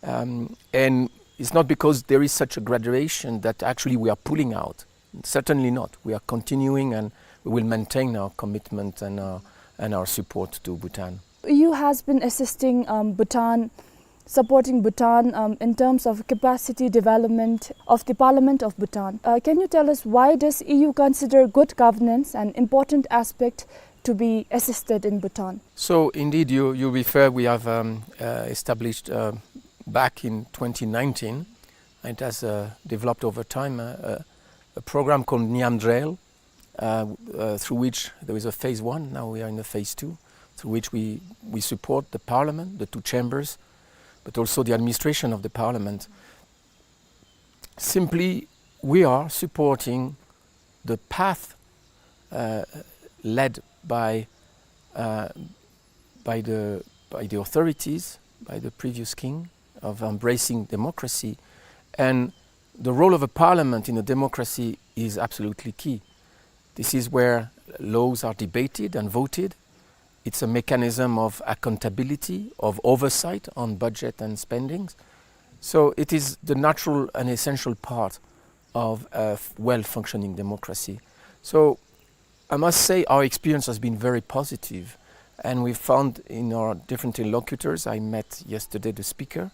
um, and it's not because there is such a graduation that actually we are pulling out. Certainly not. We are continuing and we will maintain our commitment and our, and our support to Bhutan. E U has been assisting, um, Bhutan, supporting Bhutan, um, in terms of capacity development of the Parliament of Bhutan. Uh, can you tell us, why does E U consider good governance an important aspect to be assisted in Bhutan? So indeed, you, you refer, we have, um, uh, established, uh, back in twenty nineteen, and it has, uh, developed over time, uh, a, a program called Nyamdrel, uh, uh, through which there is a phase one, now we are in the phase two, through which we, we support the parliament, the two chambers, but also the administration of the parliament. Simply, we are supporting the path, uh, led by, uh, by the, by the authorities, by the previous king, of embracing democracy. And the role of a parliament in a democracy is absolutely key. This is where laws are debated and voted. It's a mechanism of accountability, of oversight on budget and spendings. So it is the natural and essential part of a f-, well-functioning democracy. So I must say our experience has been very positive, and we found in our different interlocutors, I met yesterday the speaker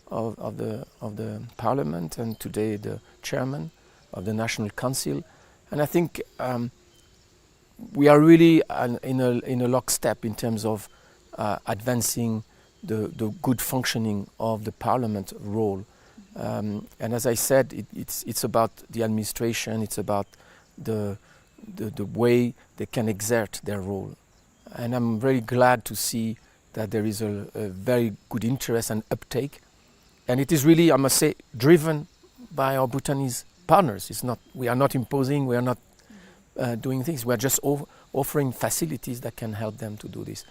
of, of the, of the parliament, and today the chairman of the National Council. And I think, um, we are really an, in a, in a lockstep in terms of, uh, advancing the, the good functioning of the parliament role. Um, and as I said, it, it's, it's about the administration, it's about the, the, the way they can exert their role. And I'm very glad to see that there is a, a very good interest and uptake. And it is really, I must say, driven by our Bhutanese partners. It's not, we are not imposing, we are not, uh, doing things. We are just off-, offering facilities that can help them to do this.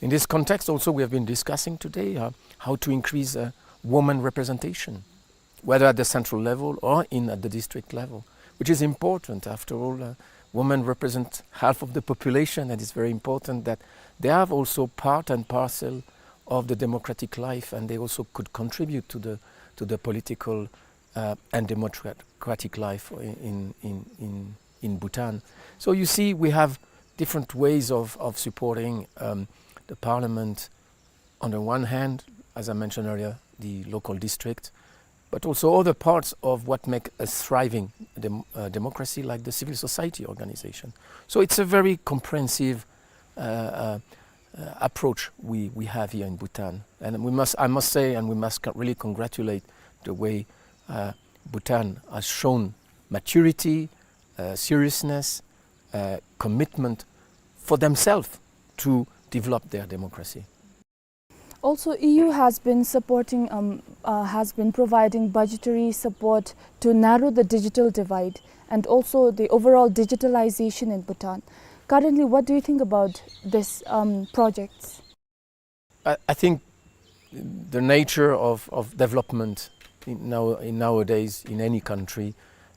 In this context also, we have been discussing today, uh, how to increase, uh, women representation, whether at the central level or in, at the district level, which is important. After all, uh, women represent half of the population, and it's very important that they have also part and parcel of the democratic life, and they also could contribute to the, to the political, uh, and democratic life in, in, in, in Bhutan. So you see, we have different ways of, of supporting, um, the parliament. On the one hand, as I mentioned earlier, the local district, but also other parts of what make a thriving dem-, uh, democracy, like the civil society organization. So it's a very comprehensive, uh, uh, uh, approach we, we have here in Bhutan. And we must, I must say, and we must co-, really congratulate the way, uh, Bhutan has shown maturity, uh, seriousness, uh, commitment for themselves to develop their democracy. Also, E U has been supporting, um, uh, has been providing budgetary support to narrow the digital divide and also the overall digitalization in Bhutan. Currently, what do you think about this, um, projects? I, I think the nature of, of development in now, in nowadays in any country,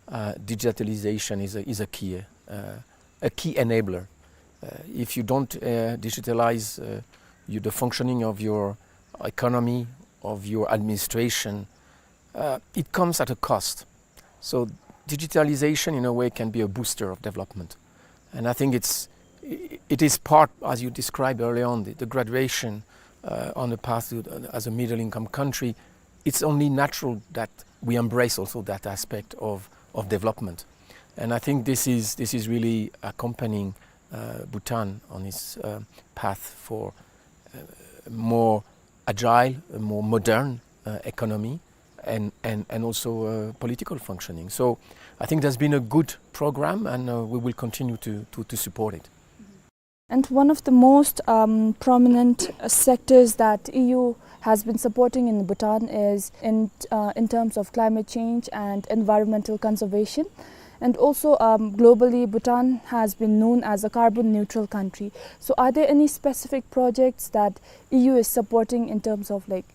uh, digitalization is a, is a key, uh, a key enabler. Uh, if you don't, uh, digitalize, uh, you, the functioning of your economy, of your administration, uh, it comes at a cost. So digitalization, in a way, can be a booster of development. And I think it's, i-, it is part, as you described earlier on, the, the graduation, uh, on the path to, uh, as a middle-income country. It's only natural that we embrace also that aspect of, of development. And I think this is, this is really accompanying, uh, Bhutan on its, uh, path for, uh, more agile, a more modern, uh, economy and, and, and also, uh, political functioning. So I think there's been a good program, and, uh, we will continue to, to, to support it. And one of the most, um, prominent, uh, sectors that E U has been supporting in Bhutan is in, uh, in terms of climate change and environmental conservation. And also, um, globally, Bhutan has been known as a carbon neutral country. So are there any specific projects that E U is supporting in terms of, like,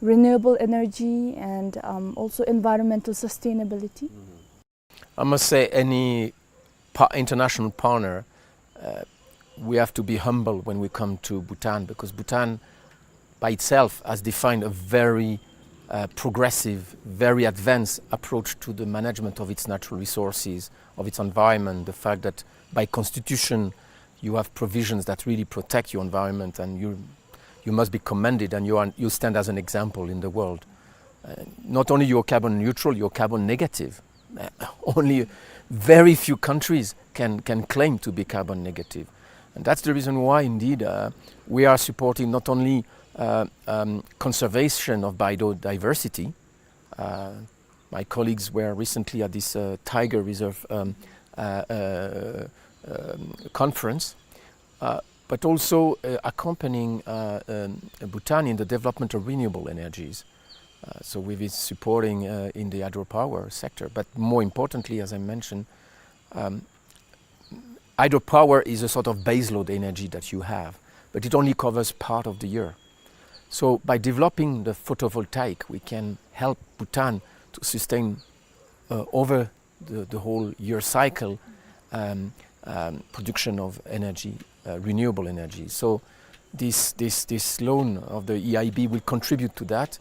renewable energy and, um, also environmental sustainability? I must say, any pa-, international partner, uh, we have to be humble when we come to Bhutan, because Bhutan by itself has defined a very, uh, progressive, very advanced approach to the management of its natural resources, of its environment. The fact that by constitution you have provisions that really protect your environment, and you, you must be commended, and you are, you stand as an example in the world. Uh, not only you're carbon neutral, you're carbon negative. Uh, only very few countries can, can claim to be carbon negative. And that's the reason why, indeed, uh, we are supporting not only, uh, um, conservation of biodiversity. Uh, my colleagues were recently at this, uh, tiger reserve, um, uh, uh, um, conference, uh, but also, uh, accompanying, uh, um, Bhutan in the development of renewable energies. Uh, so we've been supporting, uh, in the hydropower sector, but more importantly, as I mentioned, um, hydropower is a sort of baseload energy that you have, but it only covers part of the year. So by developing the photovoltaic, we can help Bhutan to sustain, uh, over the, the whole year cycle, um, um, production of energy, uh, renewable energy. So this, this, this loan of the E I B will contribute to that,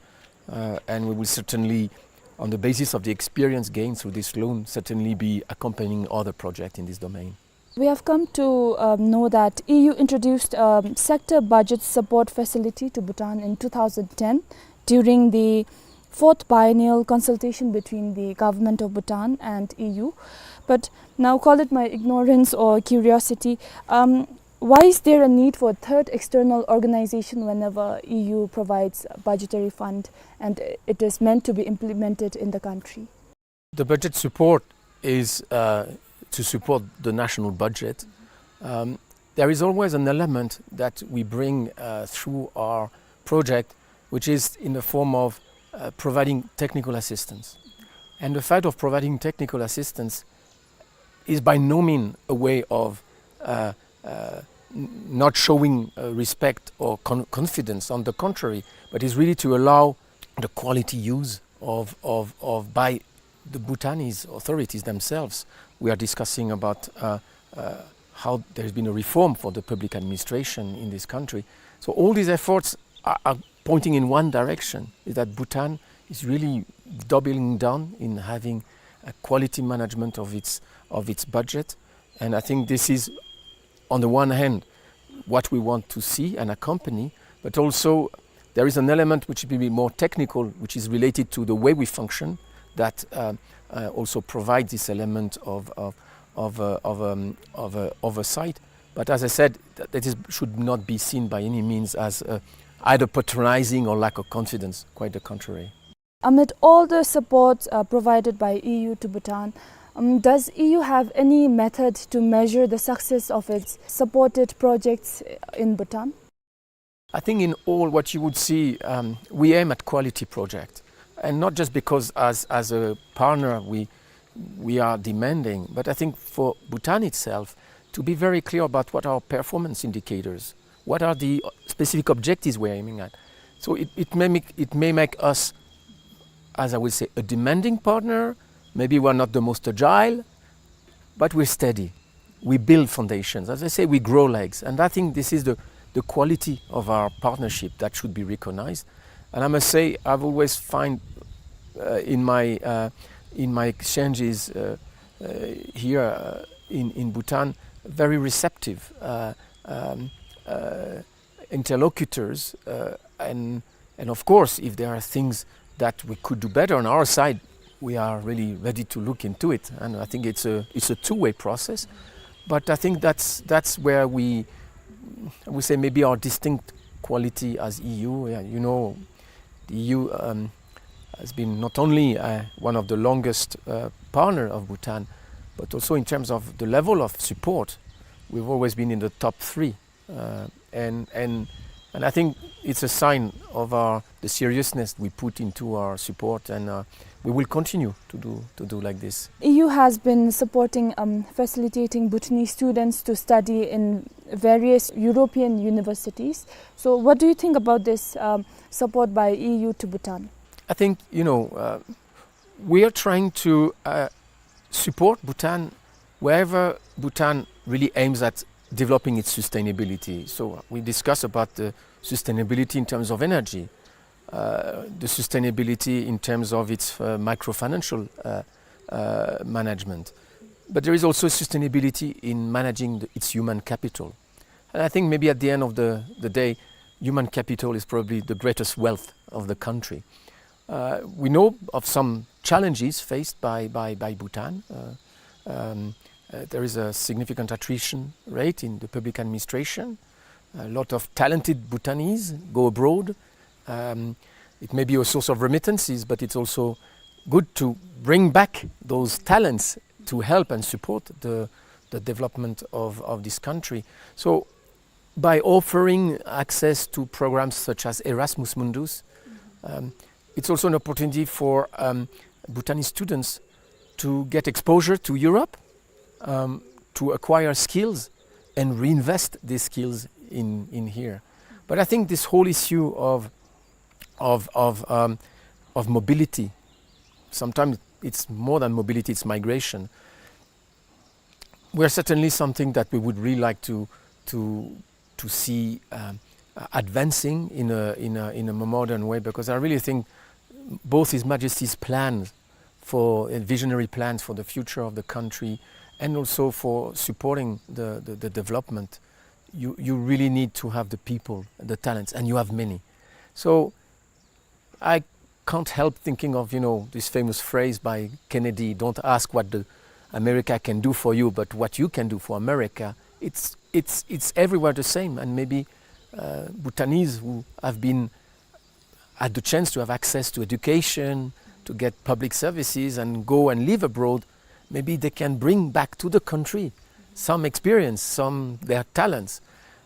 uh, and we will certainly, on the basis of the experience gained through this loan, certainly be accompanying other projects in this domain. We have come to, um, know that E U introduced, um, sector budget support facility to Bhutan in two thousand ten during the fourth biennial consultation between the government of Bhutan and E U. But now, call it my ignorance or curiosity, um, why is there a need for a third external organization whenever E U provides budgetary fund and it is meant to be implemented in the country? The budget support is, uh, to support the national budget. Um, there is always an element that we bring, uh, through our project, which is in the form of, uh, providing technical assistance. And the fact of providing technical assistance is by no means a way of, uh, uh, n-, not showing, uh, respect or con-, confidence. On the contrary, but is really to allow the quality use of, of, of by the Bhutanese authorities themselves. We are discussing about, uh, uh, how there has been a reform for the public administration in this country. So all these efforts are, are pointing in one direction, is that Bhutan is really doubling down in having a quality management of its, of its budget. And I think this is, on the one hand, what we want to see and accompany, but also there is an element which will be more technical, which is related to the way we function, that, uh, uh, also provides this element of, of, of, uh, of, um, of, uh, oversight. But as I said, th-, that is, should not be seen by any means as, uh, either patronizing or lack of confidence, quite the contrary. Amid all the support, uh, provided by E U to Bhutan, um, does E U have any method to measure the success of its supported projects in Bhutan? I think in all what you would see, um, we aim at quality project, and not just because as, as a partner we, we are demanding, but I think for Bhutan itself to be very clear about what our performance indicators, what are the specific objectives we're aiming at. So it, it may make, it may make us, as I would say, a demanding partner. Maybe we're not the most agile, but we're steady. We build foundations. As I say, we grow legs. And I think this is the, the quality of our partnership that should be recognized. And I must say, I've always find, uh, in my, uh, in my exchanges, uh, uh, here, uh, in, in Bhutan, very receptive, uh, um, uh, interlocutors, uh, and, and of course, if there are things that we could do better on our side, we are really ready to look into it. And I think it's a, it's a two-way process. But I think that's, that's where we, we say maybe our distinct quality as E U. Yeah, you know, the E U, um, has been not only, uh, one of the longest, uh, partner of Bhutan, but also in terms of the level of support, We've always been in the top three, uh, and, and, and I think it's a sign of our, the seriousness we put into our support, and, uh, we will continue to do, to do like this. E U has been supporting, um, facilitating Bhutanese students to study in various European universities. So what do you think about this, um, support by E U to Bhutan? I think, you know, uh, we are trying to, uh, support Bhutan wherever Bhutan really aims at developing its sustainability. So we discuss about the sustainability in terms of energy, uh, the sustainability in terms of its, uh, microfinancial, uh, uh, management. But there is also sustainability in managing the, its human capital. And I think maybe at the end of the, the day, human capital is probably the greatest wealth of the country. Uh, we know of some challenges faced by, by, by Bhutan. Uh, um, uh, there is a significant attrition rate in the public administration. A lot of talented Bhutanese go abroad. Um, it may be a source of remittances, but it's also good to bring back those talents to help and support the, the development of, of this country. So by offering access to programs such as Erasmus Mundus, um, it's also an opportunity for, um, Bhutanese students to get exposure to Europe, um, to acquire skills and reinvest these skills in, in here. But I think this whole issue of, of, of, um, of mobility, sometimes it's more than mobility, it's migration. Were certainly something that we would really like to, to, to see, um, uh, advancing in a, in a, in a more modern way, because I really think both His Majesty's plans for, uh, visionary plans for the future of the country and also for supporting the, the, the development, you, you really need to have the people, the talents, and you have many. So I can't help thinking of, you know, this famous phrase by Kennedy, "Don't ask what the America can do for you, but what you can do for America." It's, it's, it's everywhere the same, and maybe, uh, Bhutanese who have been, had the chance to have access to education, to get public services and go and live abroad, maybe they can bring back to the country some experience, some their talents.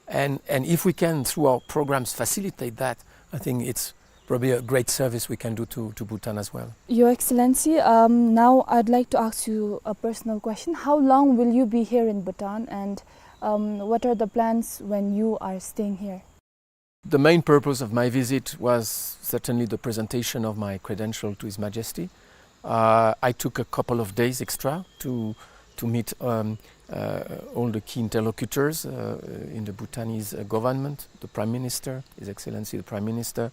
And, and if we can, through our programs, facilitate that, I think it's probably a great service we can do to, to Bhutan as well. Your Excellency, um, now I'd like to ask you a personal question. How long will you be here in Bhutan, and, um, what are the plans when you are staying here? The main purpose of my visit was certainly the presentation of my credential to His Majesty. Uh, I took a couple of days extra to, to meet, um, uh, all the key interlocutors, uh, in the Bhutanese, uh, government, the Prime Minister, His Excellency the Prime Minister,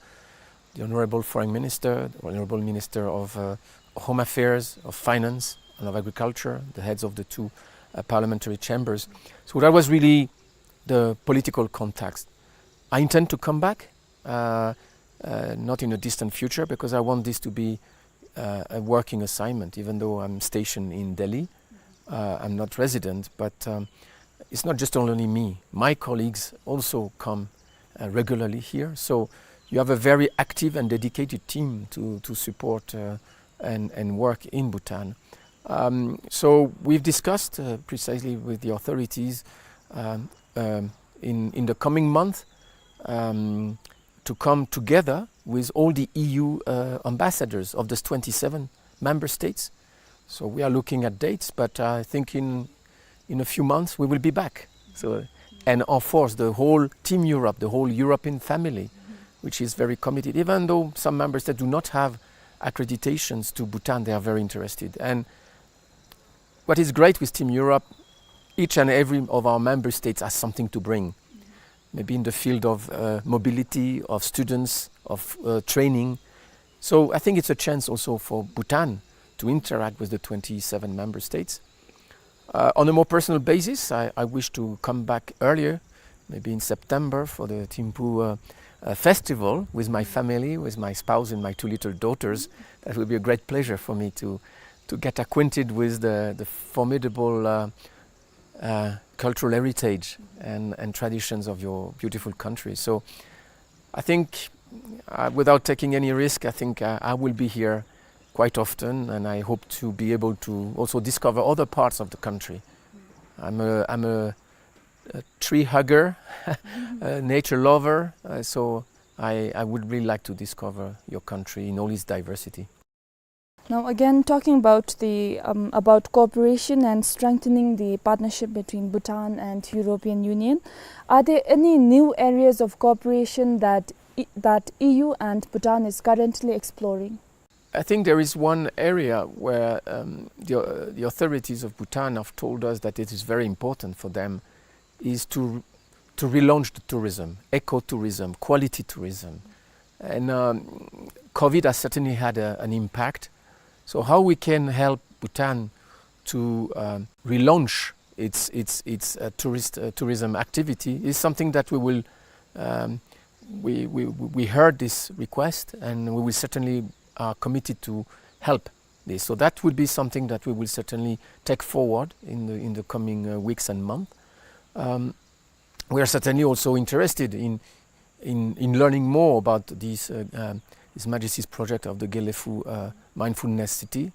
the Honorable Foreign Minister, the Honorable Minister of, uh, Home Affairs, of Finance, and of Agriculture, the heads of the two, uh, parliamentary chambers. So that was really the political context. I intend to come back, uh, uh, not in a distant future, because I want this to be, uh, a working assignment, even though I'm stationed in Delhi. Uh, I'm not resident, but, um, it's not just only me. My colleagues also come, uh, regularly here. So you have a very active and dedicated team to, to support, uh, and, and work in Bhutan. Um, so we've discussed, uh, precisely with the authorities, um, um, in, in the coming month, um, to come together with all the E U, uh, ambassadors of those twenty-seven member states. So we are looking at dates, but I think in, in a few months we will be back. So, and of course, the whole Team Europe, the whole European family, which is very committed, even though some member states do not have accreditations to Bhutan, they are very interested. And what is great with Team Europe, each and every of our member states has something to bring. Maybe in the field of, uh, mobility, of students, of, uh, training. So I think it's a chance also for Bhutan to interact with the twenty-seven member states. Uh, on a more personal basis, I, I wish to come back earlier, maybe in September, for the Thimphu, uh, uh, festival with my family, with my spouse and my two little daughters. That will be a great pleasure for me to, to get acquainted with the, the formidable, uh, uh, cultural heritage and, and traditions of your beautiful country. So I think, uh, without taking any risk, I think, uh, I will be here quite often, and I hope to be able to also discover other parts of the country. I'm a, I'm a, a tree hugger, a nature lover. Uh, so I, I would really like to discover your country in all its diversity. Now, again, talking about the, um, about cooperation and strengthening the partnership between Bhutan and European Union, are there any new areas of cooperation that E-, that E U and Bhutan is currently exploring? I think there is one area where, um, the, uh, the authorities of Bhutan have told us that it is very important for them, is to, to relaunch the tourism, eco-tourism, quality tourism. And, um, COVID has certainly had a, an impact. So how we can help Bhutan to, um, relaunch its, its, its, uh, tourist, uh, tourism activity is something that we will, um, we, we, we heard this request, and we will certainly are committed to help this. So that would be something that we will certainly take forward in the, in the coming, uh, weeks and months. Um, we are certainly also interested in, in, in learning more about this, uh, um, His Majesty's project of the Gelephu, uh, Mindfulness City.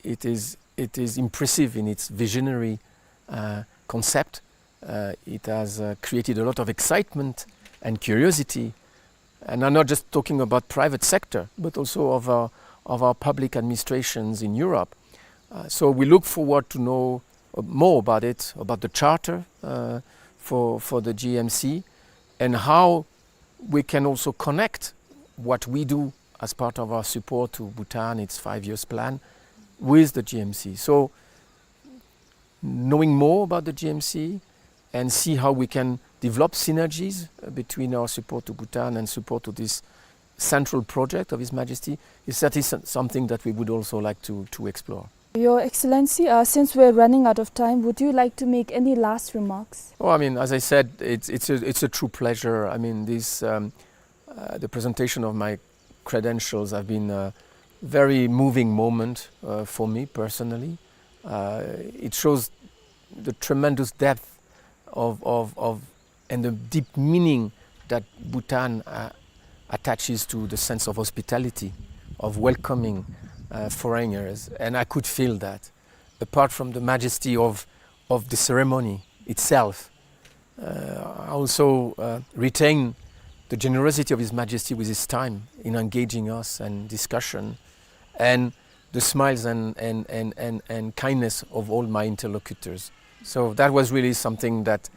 It is, it is impressive in its visionary, uh, concept. Uh, it has, uh, created a lot of excitement and curiosity. And I'm not just talking about private sector, but also of our, of our public administrations in Europe. Uh, so we look forward to know, uh, more about it, about the charter, uh, for, for the G M C, and how we can also connect what we do as part of our support to Bhutan, its five years plan, with the G M C. So knowing more about the G M C and see how we can develop synergies, uh, between our support to Bhutan and support to this central project of His Majesty is, that is some-, something that we would also like to, to explore. Your Excellency, uh, since we're running out of time, would you like to make any last remarks? Oh, I mean, as I said, it's, it's a, it's a true pleasure. I mean, this, um, uh, the presentation of my credentials have been a very moving moment, uh, for me personally. Uh, it shows the tremendous depth of, of, of, and the deep meaning that Bhutan, uh, attaches to the sense of hospitality, of welcoming, uh, foreigners. And I could feel that, apart from the majesty of, of the ceremony itself. Uh, I also, uh, retain the generosity of His Majesty with his time in engaging us and discussion, and the smiles and, and, and, and, and kindness of all my interlocutors. So that was really something that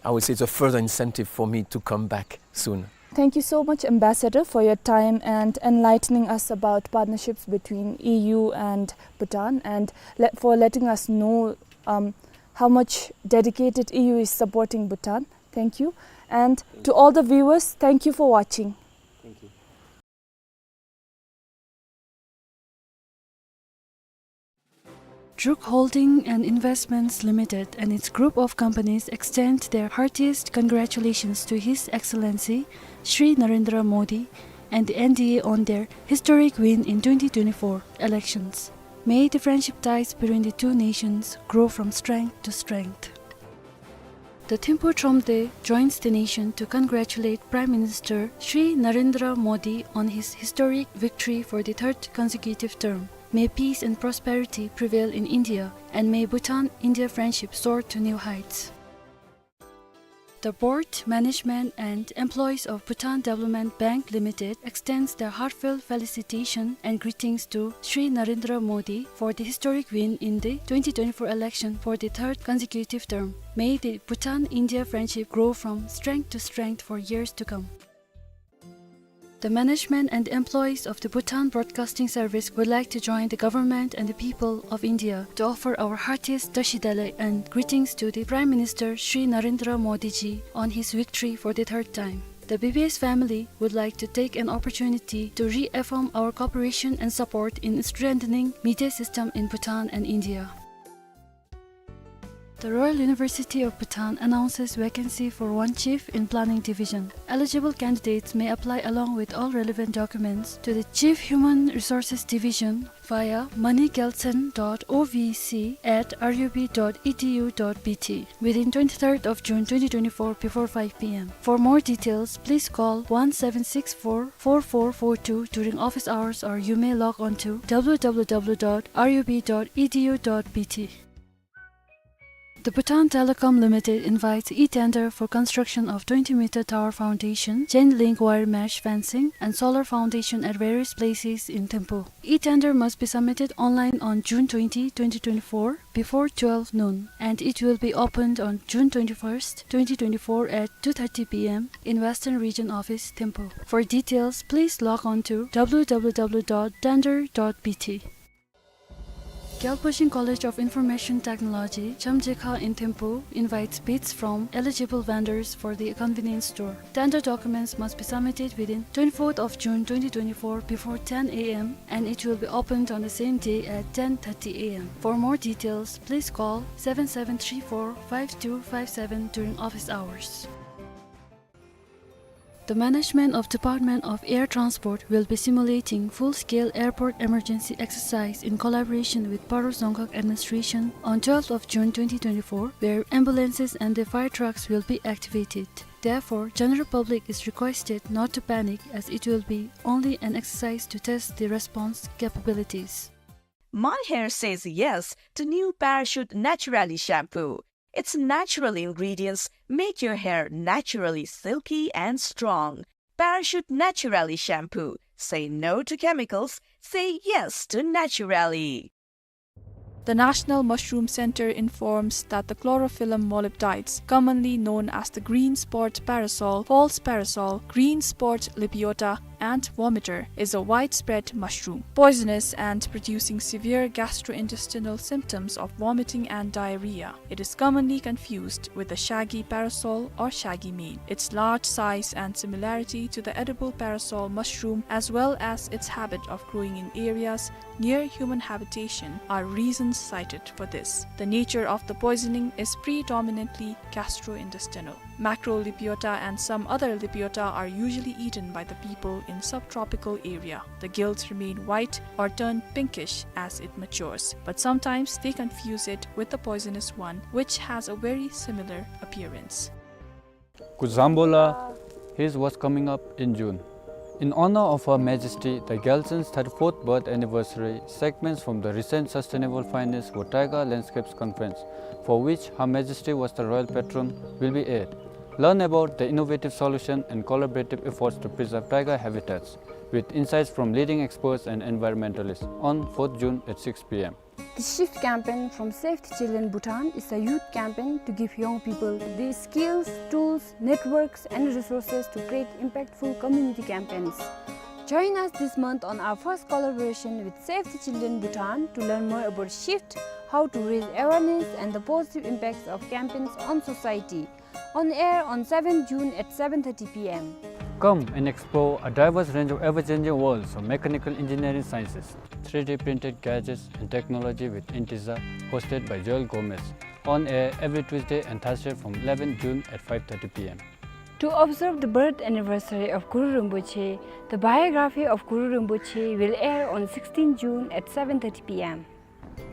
I would say is a further incentive for me to come back soon. Thank you so much, Ambassador, for your time and enlightening us about partnerships between E U and Bhutan, and le-, for letting us know, um, how much dedicated E U is supporting Bhutan. Thank you. And to all the viewers, thank you for watching. Thank you. Druk Holding and Investments Limited and its group of companies extend their heartiest congratulations to His Excellency Shri Narendra Modi and the N D A on their historic win in twenty twenty-four elections. May the friendship ties between the two nations grow from strength to strength. The Thimphu Thromde joins the nation to congratulate Prime Minister Shri Narendra Modi on his historic victory for the third consecutive term. May peace and prosperity prevail in India, and may Bhutan-India friendship soar to new heights. The board, management, and employees of Bhutan Development Bank Limited extends their heartfelt felicitation and greetings to Shri Narendra Modi for the historic win in the twenty twenty-four election for the third consecutive term. May the Bhutan-India friendship grow from strength to strength for years to come. The management and employees of the Bhutan Broadcasting Service would like to join the government and the people of India to offer our heartiest Tashi Delek and greetings to the Prime Minister Shri Narendra Modi ji on his victory for the third time. The B B S family would like to take an opportunity to reaffirm our cooperation and support in strengthening media system in Bhutan and India. The Royal University of Bhutan announces vacancy for one chief in Planning Division. Eligible candidates may apply along with all relevant documents to the Chief Human Resources Division via moneygelson dot O V C at R U B dot E D U dot B T within twenty-third of June twenty twenty-four before five P M. For more details, please call one seven six four four four four two during office hours, or you may log on to W W W dot R U B dot E D U dot B T. The Bhutan Telecom Limited invites e-tender for construction of twenty meter tower foundation, chain link wire mesh fencing, and solar foundation at various places in Thimphu. E-tender must be submitted online on June twenty, twenty twenty-four, before twelve noon, and it will be opened on June twenty-first, twenty twenty-four at two thirty P M in Western Region Office, Thimphu. For details, please log on to W W W dot tender dot B T. Gyalpo Shing College of Information Technology, Chamjekha in Thimphu, invites bids from eligible vendors for the convenience store. Tender documents must be submitted within twenty-fourth of June twenty twenty-four before ten A M, and it will be opened on the same day at ten thirty A M. For more details, please call seven seven three four five two five seven during office hours. The management of Department of Air Transport will be simulating full-scale airport emergency exercise in collaboration with Paro Dzongkhag Administration on twelfth of June twenty twenty-four, where ambulances and the fire trucks will be activated. Therefore, general public is requested not to panic, as it will be only an exercise to test the response capabilities. My hair says yes to new Parachute Naturally shampoo. Its natural ingredients make your hair naturally silky and strong. Parachute Naturally shampoo. Say no to chemicals. Say yes to Naturally. The National Mushroom Center informs that the chlorophyllum molybdites, commonly known as the green spot parasol, false parasol, green spot lepiota, and vomiter, is a widespread mushroom, poisonous and producing severe gastrointestinal symptoms of vomiting and diarrhea. It is commonly confused with the shaggy parasol or shaggy mane. Its large size and similarity to the edible parasol mushroom, as well as its habit of growing in areas near human habitation, are reasons cited for this. The nature of the poisoning is predominantly gastrointestinal. Macro lepiota and some other lepiota are usually eaten by the people in subtropical area. The gills remain white or turn pinkish as it matures, but sometimes they confuse it with the poisonous one, which has a very similar appearance. Kuzambola, his was coming up in June. In honor of Her Majesty the Gyaltsen's thirty-fourth birth anniversary, segments from the recent Sustainable Finance for Taiga Landscapes Conference, for which Her Majesty was the royal patron, will be aired. Learn about the innovative solution and collaborative efforts to preserve taiga habitats, with insights from leading experts and environmentalists, on fourth June at six P M. The Shift campaign from Save the Children Bhutan is a youth campaign to give young people the skills, tools, networks, and resources to create impactful community campaigns. Join us this month on our first collaboration with Save the Children Bhutan to learn more about Shift, how to raise awareness, and the positive impacts of campaigns on society. On air on seventh June at seven thirty P M. Come and explore a diverse range of ever-changing worlds of mechanical engineering sciences, three D printed gadgets and technology with Intiza, hosted by Joel Gomez. On air every Tuesday and Thursday from eleventh June at five thirty P M. To observe the birth anniversary of Guru Rinpoche, the biography of Guru Rinpoche will air on sixteenth June at seven thirty P M.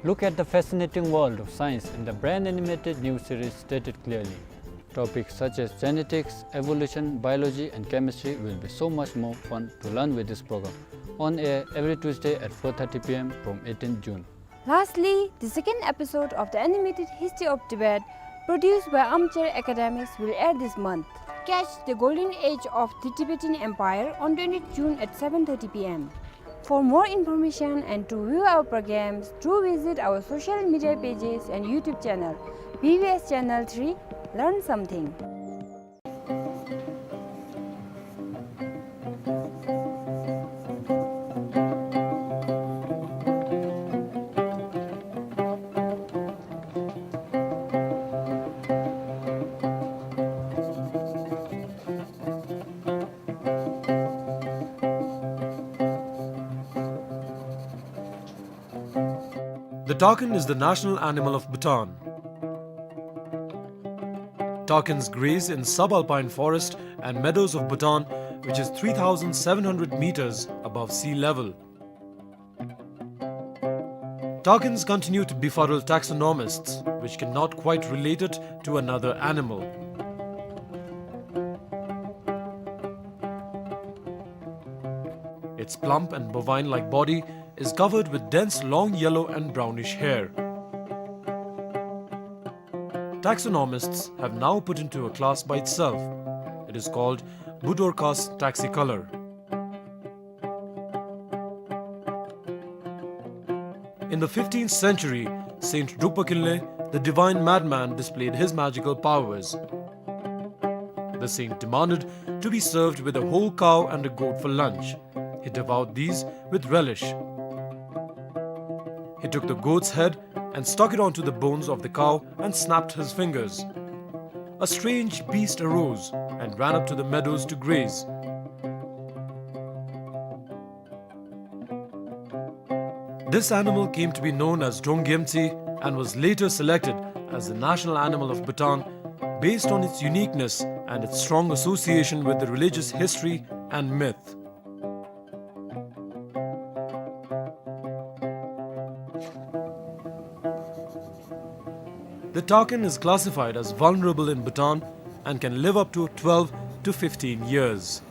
Look at the fascinating world of science in the brain animated new series Stated Clearly. Topics such as genetics, evolution, biology, and chemistry will be so much more fun to learn with this program. On air every Tuesday at four thirty P M from eighteenth June. Lastly, the second episode of the animated History of Tibet, produced by Armchair Academics, will air this month. Catch the golden age of the Tibetan Empire on twentieth June at seven thirty P M. For more information and to view our programs, do visit our social media pages and YouTube channel, B B S Channel three, Learn Something. The takin is the national animal of Bhutan. Takins graze in subalpine forest and meadows of Bhutan, which is three thousand seven hundred meters above sea level. Takins continue to befuddle taxonomists, which cannot quite relate it to another animal. Its plump and bovine-like body is covered with dense long yellow and brownish hair. Taxonomists have now put into a class by itself. It is called Budorcas taxicolor. In the fifteenth century, Saint Drukpa Kinley, the divine madman, displayed his magical powers. The saint demanded to be served with a whole cow and a goat for lunch. He devoured these with relish. He took the goat's head and stuck it onto the bones of the cow and snapped his fingers. A strange beast arose and ran up to the meadows to graze. This animal came to be known as Drongyemtsi and was later selected as the national animal of Bhutan based on its uniqueness and its strong association with the religious history and myth. The takin is classified as vulnerable in Bhutan and can live up to twelve to fifteen years.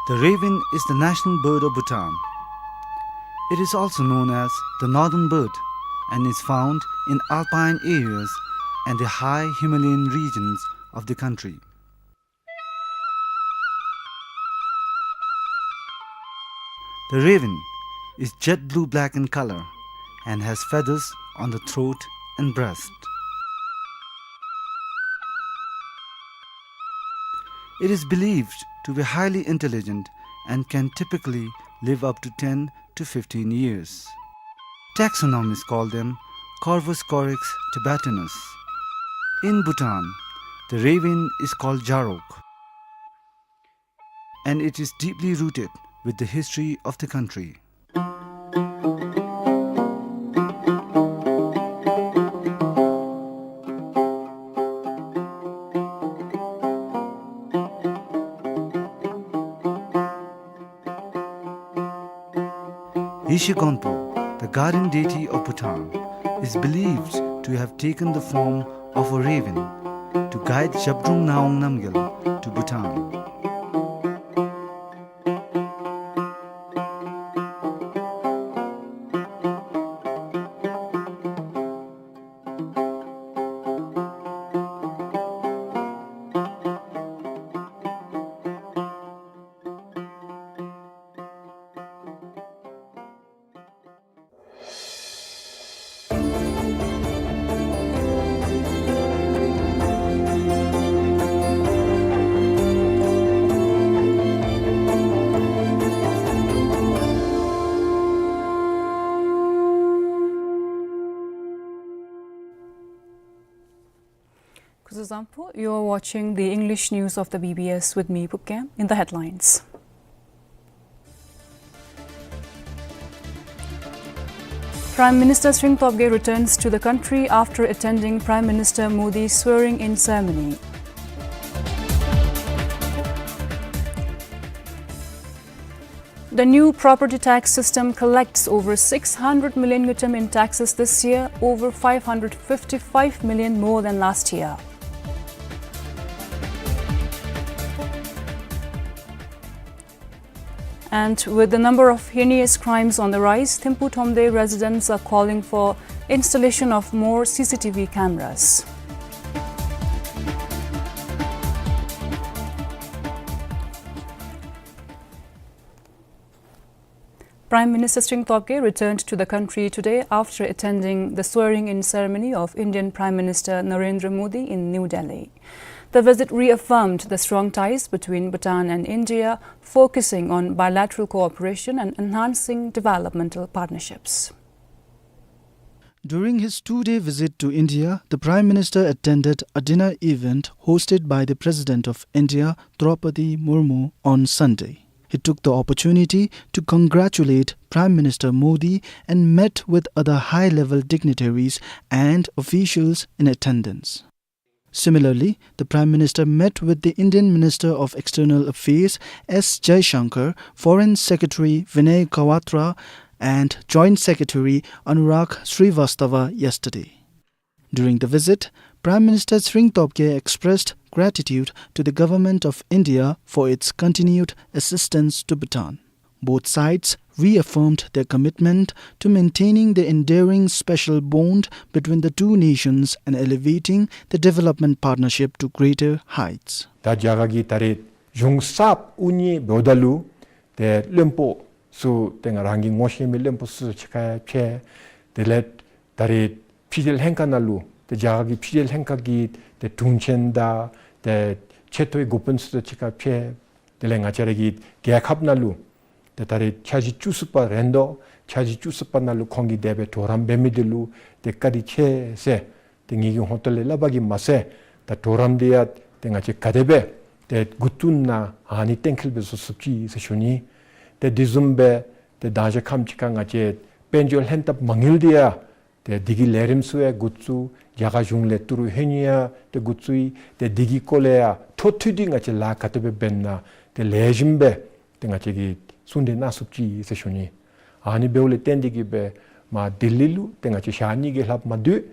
The raven is the national bird of Bhutan. It is also known as the northern bird and is found in alpine areas and the high Himalayan regions of the country. The raven is jet blue-black in color and has feathers on the throat and breast. It is believed to be highly intelligent and can typically live up to ten to fifteen years. Taxonomists call them Corvus corax tibetanus. In Bhutan, the raven is called Jarok, and it is deeply rooted with the history of the country. Yeshe Gonpo, the guardian deity of Bhutan, is believed to have taken the form of a raven to guide Zhabdrung Ngawang Namgyal to Bhutan. Kuzuzangpo, you are watching the English news of the B B S with me, Pukkem. In the headlines. Prime Minister Tshering Tobgay returns to the country after attending Prime Minister Modi's swearing-in ceremony. The new property tax system collects over six hundred million ngultrum in taxes this year, over five hundred fifty-five million more than last year. And with the number of heinous crimes on the rise, Thimphu Thromde residents are calling for installation of more C C T V cameras. Prime Minister Tshering Tobgay returned to the country today after attending the swearing-in ceremony of Indian Prime Minister Narendra Modi in New Delhi. The visit reaffirmed the strong ties between Bhutan and India, focusing on bilateral cooperation and enhancing developmental partnerships. During his two-day visit to India, the Prime Minister attended a dinner event hosted by the President of India, Droupadi Murmu, on Sunday. He took the opportunity to congratulate Prime Minister Modi and met with other high-level dignitaries and officials in attendance. Similarly, the Prime Minister met with the Indian Minister of External Affairs S Jaishankar, Foreign Secretary Vinay Kwatra, and Joint Secretary Anurag Srivastava yesterday. During the visit, Prime Minister Tshering Tobgay expressed gratitude to the Government of India for its continued assistance to Bhutan. Both sides reaffirmed their commitment to maintaining the enduring special bond between the two nations and elevating the development partnership to greater heights. ད་རྒྱ་གར་གྱི་ད་རེས་གཞུང་གསརཔ་དབུ་བརྙེས་འབདཝ་ད་ལུ་ཏེ་བློན་པོ་ཚུ་ཏེ་ང་རང་གི་ངོ་ཤེས་མི་བློན་པོ་ཚུ་གཅིག་ཁར་ཕྱད། དེ་ལས་ད་རེས་ཕྱི་འབྲེལ་ལྷན་ཁག་ནང་ལུ་ཏེ་རྒྱ་གར་གྱི་ཕྱི་འབྲེལ་ལྷན་ཁག་གི་ཏེ་དྲུང་ཆེན་དང་ཏེ་ཆེ་མཐོའི་འགོ་དཔོན་ཚུ་དང་གཅིག་ཁར་ཕྱད། དེ་ལས་ང་བཅས་ར་གི་རྒྱལ་ཁབ་ནང་ལུ་ཏེ་ད་རེས་འཆར་གཞི་བཅུ་གསུམ་པ་རན་དོ། འཆར་གཞི་བཅུ་གསུམ་པ་ནང་ལུ་ཁོང་གིས་དེ་སྦེ་གྲོགས་རམ་འབད་མི་འདི་ལུ་ཏེ་བཀའ་དྲིན་ཆེ་ཟེར་ཏེ་ངེ་གི་ཧོངས་ཏོ་ལས་སླབ་པ་གིས་མ་ཚད་ད་གྲོགས་རམ་འདི་ཡང་ཏེ་ང་བཅས་ག་དེ་སྦེ་ཏེ་འགོ་བཙུགས་ན་ཨ་ནི་གཏན་འཁེལ་འབད་བཟོ་ཚུགས་ཅི་ཟེར་ཞུ་ནི། ཏེ་དེ་བཟུམ་སྦེ་ཏེ་ད་ཅི་ཁམས་ཅིག་ཁར་ང་བཅས་དཔལ་འབྱོར་ལྷན་ཐབས་མ་དངུལ་འདི་ཡང་ཏེ་འདི་གི་ལས་རིམ་ཚུ་ཡང་འགོ་བཙུགས། རྒྱ་གར་གཞུང་ལས་ཏི་རུ་ཧེ་ནི་ཡང་ཏེ་འགོ་བཙུགས་ཡི། ཏེ་འདི་གི་སྐོར་ལས་ཡང་འཕྲོ་མཐུད་དེ་ང་བཅས་ལཱ་ག་དེ་སྦེ་འབད་ན་ཏེ་ལེགས་ཤོམ་སྦེ་ཏེ་ང་བཅས་ཀྱིས་གསུང་གྲོས་གནང་ཚུགས་ཅི་ཟེར་ཞུ་ནི། ཨ་ནི་འབདཝ་ལས་བརྟེན་ཏེ་གིས་སྦེ་མར་ལྡི་ལི་ལུ་ཏེ་ང་བཅས་ཞག་གཉིས་ཀྱི་ལྷགཔ་མ་སྡོད།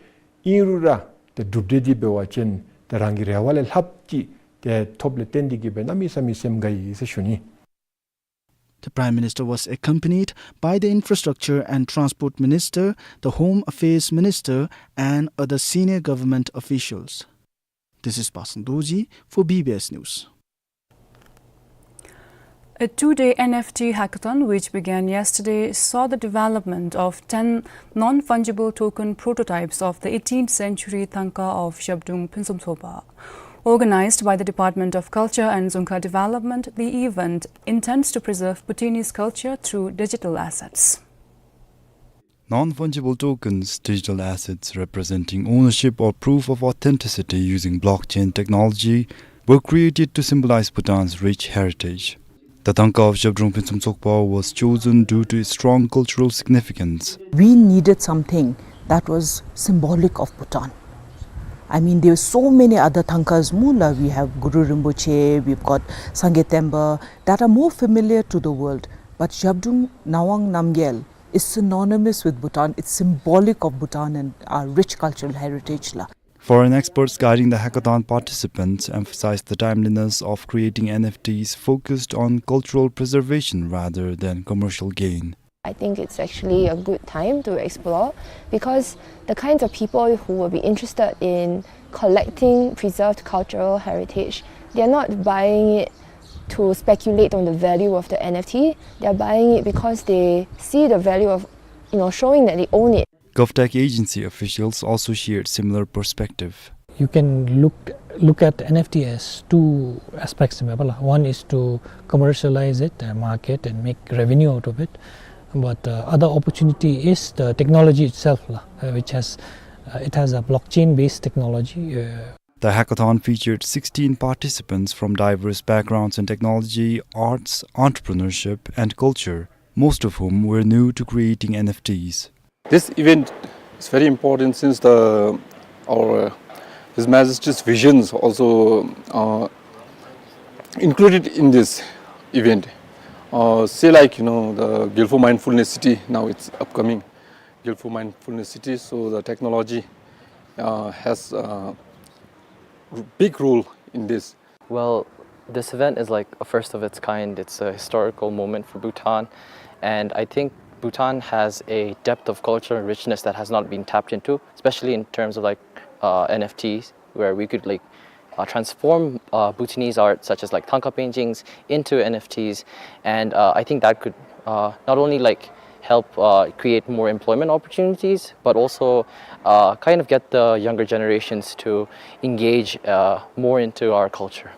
ཨིན་རུང་ར་ཏེ་གྲུབ་འབྲས་འདི་འབད་བ་ཅིན་ཏེ་རང་གི་རེ་བ་ལས་ལྷགཔ་ཅིག་ཏེ་ཐོབ་ལས་བརྟེན་ཏེ་གིས་སྦེ་གནམ་མེད་ས་མེད་སེམས་དགའ་ཡི་ཟེར་ཞུ་ནི། The Prime Minister was accompanied by the Infrastructure and Transport Minister, the Home Affairs Minister, and other senior government officials. This is Pasang Dorji for B B S News. A two-day N F T hackathon, which began yesterday, saw the development of ten non-fungible token prototypes of the eighteenth century thangka of Zhabdrung Phuntsum Tsokpa. Organized by the Department of Culture and Dzongkha Development, the event intends to preserve Bhutanese culture through digital assets. Non-fungible tokens, digital assets representing ownership or proof of authenticity using blockchain technology, were created to symbolize Bhutan's rich heritage. The thangka of Zhabdrung Phuntsum Tsokpa was chosen due to its strong cultural significance. We needed something that was symbolic of Bhutan. I mean, there were so many other thangkas, mu la. We have Guru Rinpoche, we've got Sangay Tenpa, that are more familiar to the world. But Zhabdrung Ngawang Namgyel is synonymous with Bhutan. It's symbolic of Bhutan and our rich cultural heritage la. Foreign experts guiding the hackathon participants emphasized the timeliness of creating N F Ts focused on cultural preservation rather than commercial gain. I think it's actually a good time to explore because the kinds of people who will be interested in collecting preserved cultural heritage, they're not buying it to speculate on the value of the N F T. They're buying it because they see the value of, you know, showing that they own it. GovTech agency officials also shared similar perspective. You can look, look at N F T as two aspects. One is to commercialize it, uh, market and make revenue out of it. But, uh, other opportunity is the technology itself, la, uh, which has, uh, it has a blockchain-based technology, uh, The hackathon featured sixteen participants from diverse backgrounds in technology, arts, entrepreneurship, and culture, most of whom were new to creating N F Ts. This event is very important since the, our, uh, His Majesty's visions also, uh, included in this event. Uh, say like, you know, the Gelfo Mindfulness City, now it's upcoming Gelfo Mindfulness City, so the technology, uh, has a big role in this. Well, this event is like a first of its kind. It's a historical moment for Bhutan. And I think Bhutan has a depth of culture and richness that has not been tapped into, especially in terms of, like, uh, N F Ts, where we could, like, uh, transform, uh, Bhutanese art, such as, like, Thangka paintings, into N F Ts. And, uh, I think that could, uh, not only, like, help, uh, create more employment opportunities, but also, uh, kind of get the younger generations to engage, uh, more into our culture.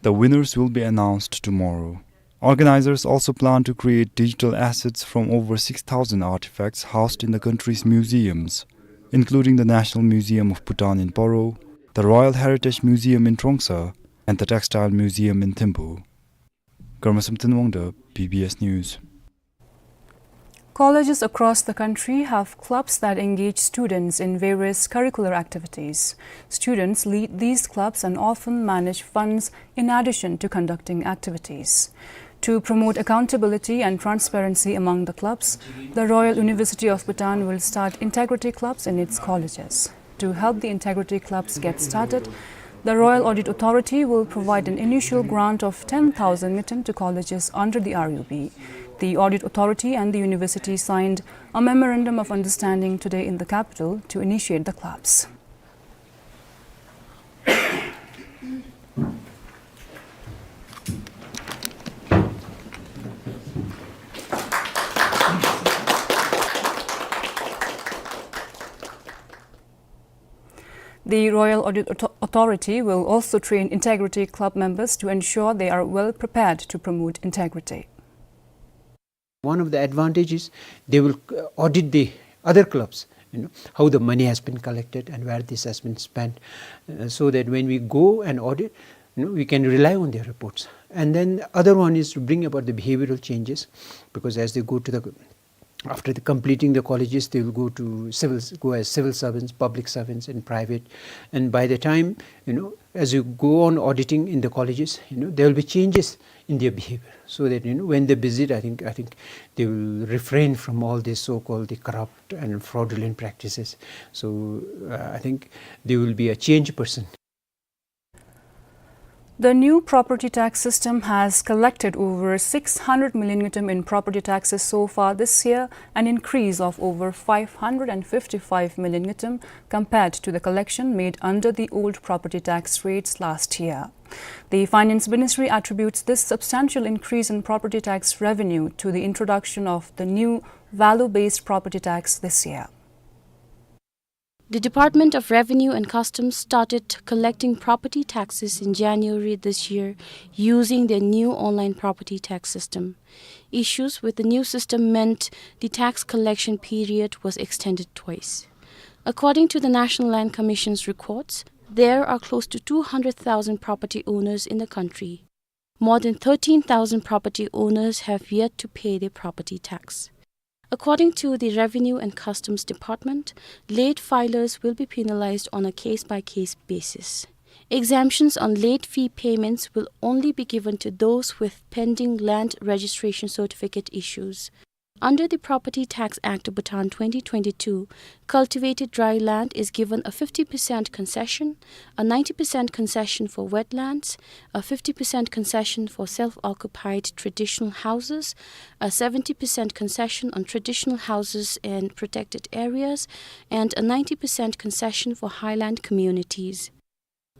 The winners will be announced tomorrow. Organizers also plan to create digital assets from over six thousand artifacts housed in the country's museums, including the National Museum of Bhutan in Paro, the Royal Heritage Museum in Trongsa, and the Textile Museum in Thimphu. Karmasam Thanwangda, B B S News. Colleges across the country have clubs that engage students in various curricular activities. Students lead these clubs and often manage funds in addition to conducting activities. To promote accountability and transparency among the clubs, the Royal University of Bhutan will start integrity clubs in its colleges. To help the integrity clubs get started, the Royal Audit Authority will provide an initial grant of ten thousand ngultrum to colleges under the R U B. The Audit Authority and the university signed a memorandum of understanding today in the capital to initiate the clubs. The Royal Audit Author-, Authority will also train Integrity Club members to ensure they are well prepared to promote integrity. One of the advantages, they will, uh, audit the other clubs, you know, how the money has been collected and where this has been spent, uh, so that when we go and audit, you know, we can rely on their reports. And then the other one is to bring about the behavioral changes, because as they go to the, after the completing the colleges, they will go to civil, go as civil servants, public servants in private. And by the time, you know, as you go on auditing in the colleges, you know, there will be changes in their behavior, so that, you know, when they visit, I think, I think they will refrain from all this so-called the corrupt and fraudulent practices. So, uh, I think they will be a changed person. The new property tax system has collected over six hundred million ngultrum in property taxes so far this year, an increase of over five hundred and fifty-five million ngultrum compared to the collection made under the old property tax rates last year. The Finance Ministry attributes this substantial increase in property tax revenue to the introduction of the new value-based property tax this year. The Department of Revenue and Customs started collecting property taxes in January this year using their new online property tax system. Issues with the new system meant the tax collection period was extended twice. According to the National Land Commission's records, there are close to two hundred thousand property owners in the country. More than thirteen thousand property owners have yet to pay their property tax. According to the Revenue and Customs Department, late filers will be penalized on a case-by-case basis. Exemptions on late fee payments will only be given to those with pending land registration certificate issues. Under the Property Tax Act of Bhutan twenty twenty-two, cultivated dry land is given a fifty percent concession, a ninety percent concession for wetlands, a fifty percent concession for self-occupied traditional houses, a seventy percent concession on traditional houses in protected areas, and a ninety percent concession for highland communities.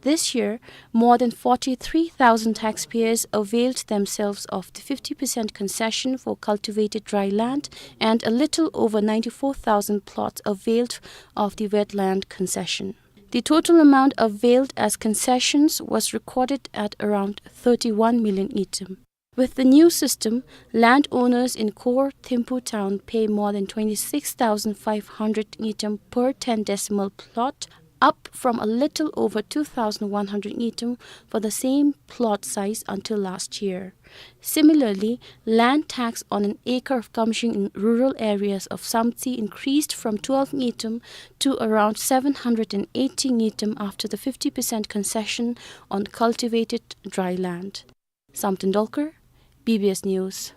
This year, more than forty-three thousand taxpayers availed themselves of the fifty percent concession for cultivated dry land, and a little over ninety-four thousand plots availed of the wetland concession. The total amount availed as concessions was recorded at around thirty-one million ngultrum. With the new system, landowners in core Thimphu town pay more than twenty-six thousand five hundred ngultrum per ten decimal plot up from a little over two thousand one hundred ngultrum for the same plot size until last year. Similarly, land tax on an acre of kamjing in rural areas of Samtse increased from twelve ngultrum to around seven hundred and eighty ngultrum after the fifty percent concession on cultivated dry land. Samten Dolkar, B B S News.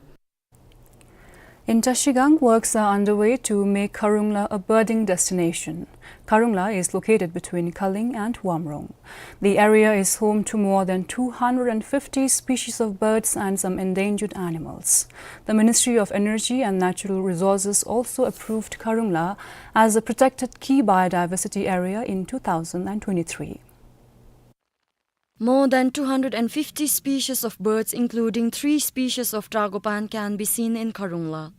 In Trashigang, works are underway to make Kharungla a birding destination. Kharungla is located between Khaling and Wamrung. The area is home to more than two hundred and fifty species of birds and some endangered animals. The Ministry of Energy and Natural Resources also approved Kharungla as a protected key biodiversity area in two thousand and twenty-three. More than two hundred and fifty species of birds, including three species of tragopan, can be seen in Kharungla.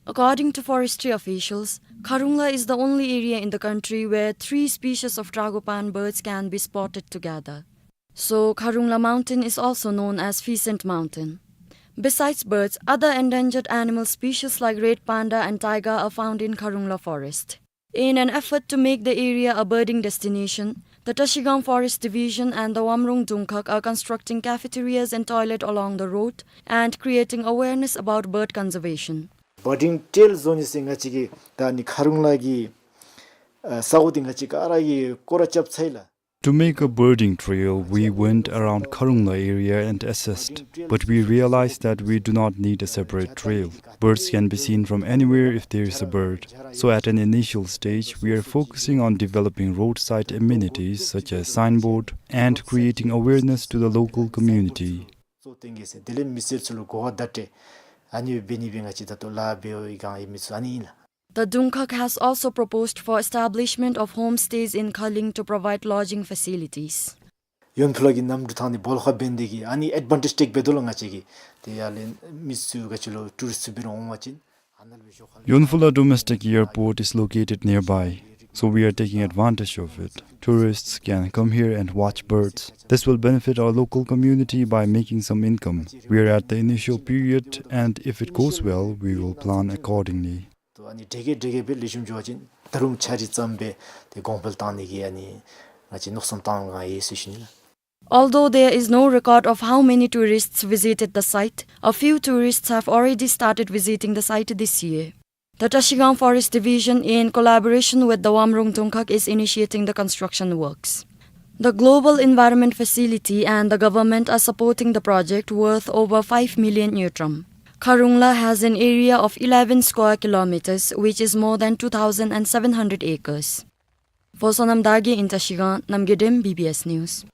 According to forestry officials, Kharungla is the only area in the country where three species of tragopan birds can be spotted together. So, Kharungla Mountain is also known as Pheasant Mountain. Besides birds, other endangered animal species like red panda and taiga are found in Kharungla forest. In an effort to make the area a birding destination, the Trashigang Forest Division and the Wamrung Dungkhag are constructing cafeterias and toilet along the road and creating awareness about bird conservation. Birding trail བཟོ་ནི་ཟེར་ང་བཅས་ཀྱིས་ད་ནི་ཁ་རུང་ལ་གི་ཨ་ས་གོ་འདི་ང་བཅས་ག་ར་གིས་སྐོར་ར་རྐྱབ་ཚར་ཡི་ལགས། To make a birding trail, we went around Kharungla area and assessed, but we realized that we do not need a separate trail. Birds can be seen from anywhere if there is a bird. So at an initial stage, we are focusing on developing roadside amenities such as signboard and creating awareness to the local community. གཙོ་བོ་དེ་ཨིན་ཟེར། དེ་ལས་མི་སེར་ཚུ་ལུ་གོ་བ་བརྡ་སྤྲོད་ཨ་ནི་འབད་ནི་སྦེ་ང་བཅས་ད་ལྟོ་ལཱ་འབད་བའི་སྒང་ཨིན་མི་ཚུ་ཨ་ནི་ཨིན་ལགས། The Dungkhag has also proposed for establishment of homestays in Khaling to provide lodging facilities. ཡོན་ཕུ་ལ་གི་གནམ་གྲུ་ཐང་འདི་བོལ་ཁ་འབད་ནི་དེ་གིས་ཨ་ནི་ཨེཌ་ཝན་ཊེཇ་ཊེཀ་འབད་དོ་ལགས། ང་བཅས་ཀྱིས་དེ་ཡར་ལས་མི་ཚུ་ག་ཅི་ལོ་ཊུ་རིསཊ་ཚུ་འབད་རུང་འོང་བ་ཅིན་ཨ་ནཱ་ལུ་འབད་ཤོག་ཁ་ལགས། Yonphula Domestic Airport is located nearby, so we are taking advantage of it. Tourists can come here and watch birds. This will benefit our local community by making some income. We are at the initial period, and if it goes well, we will plan accordingly. ཏེ་ཨ་ནི་དེ་གིས་དེ་གིས་འབད་ལེགས་ཤོམ་འགྱོ་བ་ཅིན་ད་རུང་ཆ་རེ་ཙམ་སྦེ་ཏེ་གོང་འཕེལ་བཏང་ནི་གི་ཨ་ནི་ང་བཅས་མནོ་བསམ་བཏང་ག་ཡི་ཟེར་ཞུ་ནི་ལགས། Although there is no record of how many tourists visited the site, a few tourists have already started visiting the site this year. The Trashigang Forest Division, in collaboration with the Wamrung Dungkhag, is initiating the construction works. The Global Environment Facility and the government are supporting the project worth over five million ngultrum. Kharungla has an area of eleven square kilometers, which is more than two thousand and seven hundred acres. For Sonam Dagi in Trashigang, Namgay Dem, B B S News.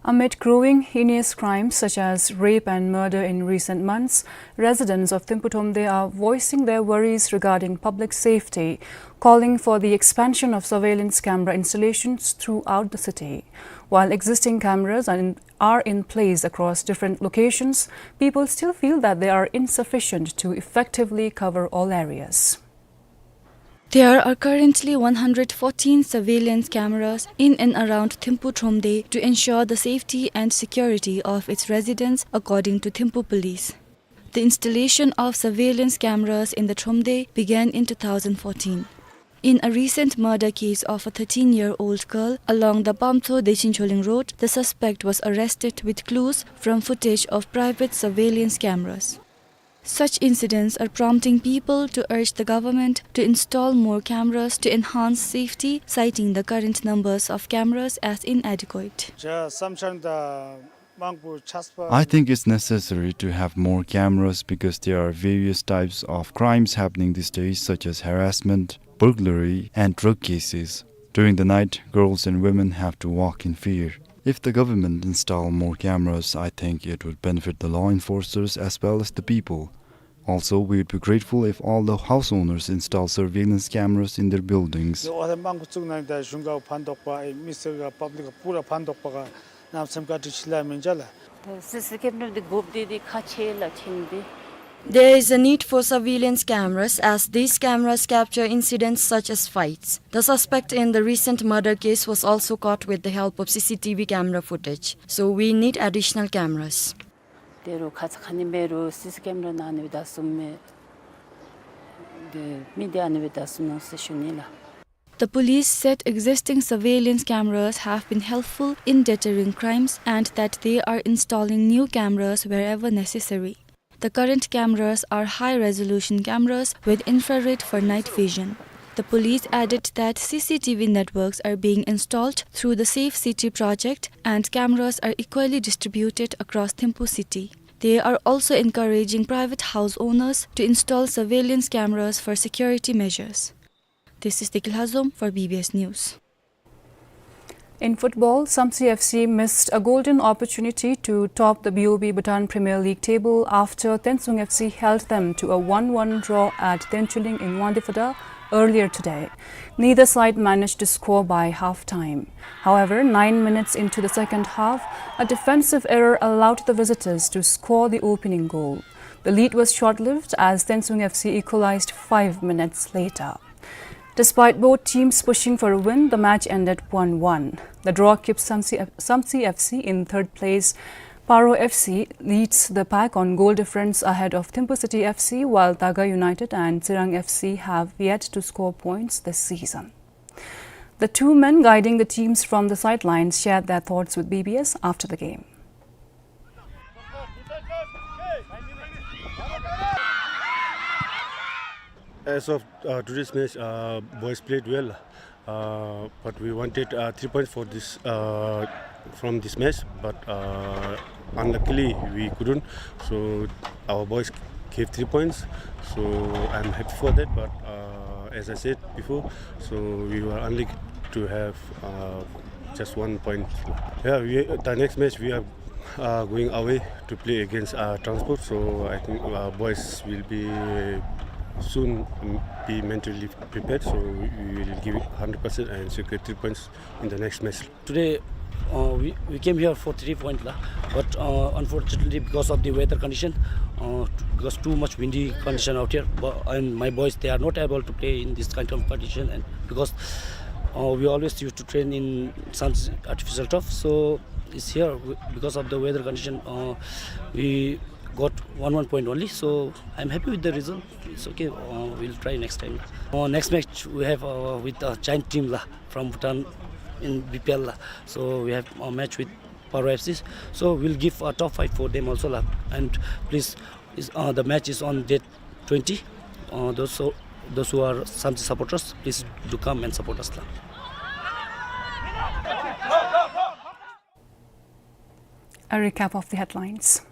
Amid growing heinous crimes such as rape and murder in recent months, residents of Thimphu Thromde are voicing their worries regarding public safety, calling for the expansion of surveillance camera installations throughout the city. While existing cameras are in, are in place across different locations, people still feel that they are insufficient to effectively cover all areas. There are currently one hundred fourteen surveillance cameras in and around Thimphu Thromde to ensure the safety and security of its residents, according to Thimphu Police. The installation of surveillance cameras in the Thromde began in two thousand fourteen. In a recent murder case of a thirteen-year-old girl along the Pamtho-Dechin Choling Road, the suspect was arrested with clues from footage of private surveillance cameras. Such incidents are prompting people to urge the government to install more cameras to enhance safety, citing the current numbers of cameras as inadequate. I think it's necessary to have more cameras because there are various types of crimes happening these days, such as harassment, burglary, and drug cases. During the night, girls and women have to walk in fear. If the government install more cameras, I think it would benefit the law enforcers as well as the people. Also, we would be grateful if all the house owners install surveillance cameras in their buildings. ཨོ་ཐེ་མང་པོ་བཙུགས་གནང་ད་གཞུང་ག་ཕན་ཐོགས་པ་ཨིན། མི་སེར་ག་པབ་ལིཀ་ག་པུ་ར་ཕན་ཐོགས་པ་ག་གནམ་མེད་ས་མེད་བཀའ་དྲིན་ཆེ་ལགས་མི་འཇའ་ལགས། ད་སི་སི་ཀེམ་ར་འདི་དགོཔ་འདི་འདི་ཁག་ཆེ་ལགས་ཅིག་འདི། There is a need for surveillance cameras, as these cameras capture incidents such as fights. The suspect in the recent murder case was also caught with the help of C C T V camera footage. So we need additional cameras. ད་རུང་ཁ་ཙ་ཁ་ཉིནམ་འབད་རུང་སི་སི་ཀེམ་ར་ནང་ཨ་ནི་སྦེ་བདའ་ཚུགས་མས། ཏེ་མི་འདི་ཨ་ནི་སྦེ་བདའ་ཚུགས་ནུག་ཟེར་ཞུ་ནི་ལགས། The police said existing surveillance cameras have been helpful in deterring crimes and that they are installing new cameras wherever necessary. The current cameras are high-resolution cameras with infrared for night vision. The police added that C C T V networks are being installed through the Safe City project and cameras are equally distributed across Thimphu city. They are also encouraging private house owners to install surveillance cameras for security measures. This is Degil Hazom for B B S News. In football, Samtse F C missed a golden opportunity to top the B O B Bhutan Premier League table after Tensung F C held them to a one one draw at Tenchuling in Wangdue Phodrang earlier today. Neither side managed to score by half-time. However, nine minutes into the second half, a defensive error allowed the visitors to score the opening goal. The lead was short-lived as Tensung F C equalized five minutes later. Despite both teams pushing for a win, the match ended one one. The draw keeps Samtse, Samtse F C in third place. Paro F C leads the pack on goal difference ahead of Thimphu City F C, while Daga United and Tsirang F C have yet to score points this season. The two men guiding the teams from the sidelines shared their thoughts with B B S after the game. As of, uh, today's match, uh, boys played well, uh, but we wanted, uh, three points for this, uh, from this match, but, uh, unluckily we couldn't. So our boys gave three points, so I'm happy for that. But, uh, as I said before, so we were unlucky to have, uh, just one point. Yeah, we, the next match we are, uh, going away to play against, uh, Transport. So I think, uh, boys will be soon, um, be mentally prepared. So we will give it hundred percent and secure three points in the next match. Today, uh, we, we came here for three point la, but, uh, unfortunately because of the weather condition, uh, t-, because too much windy condition out here, but, and my boys, they are not able to play in this kind of condition, and because, uh, we always used to train in some artificial turf, so it's here w-, because of the weather condition, uh, we got one one point only, so I'm happy with the result. It's okay. Uh, we'll try next time. Uh, next match we have, uh, with a giant team la, from Bhutan in B P L la. So we have a match with Paro F C. So we'll give a tough fight for them also la. And please, is, uh, the match is on date twenty. Uh, those, so, those who are Samtse supporters, please do come and support us la. A recap of the headlines.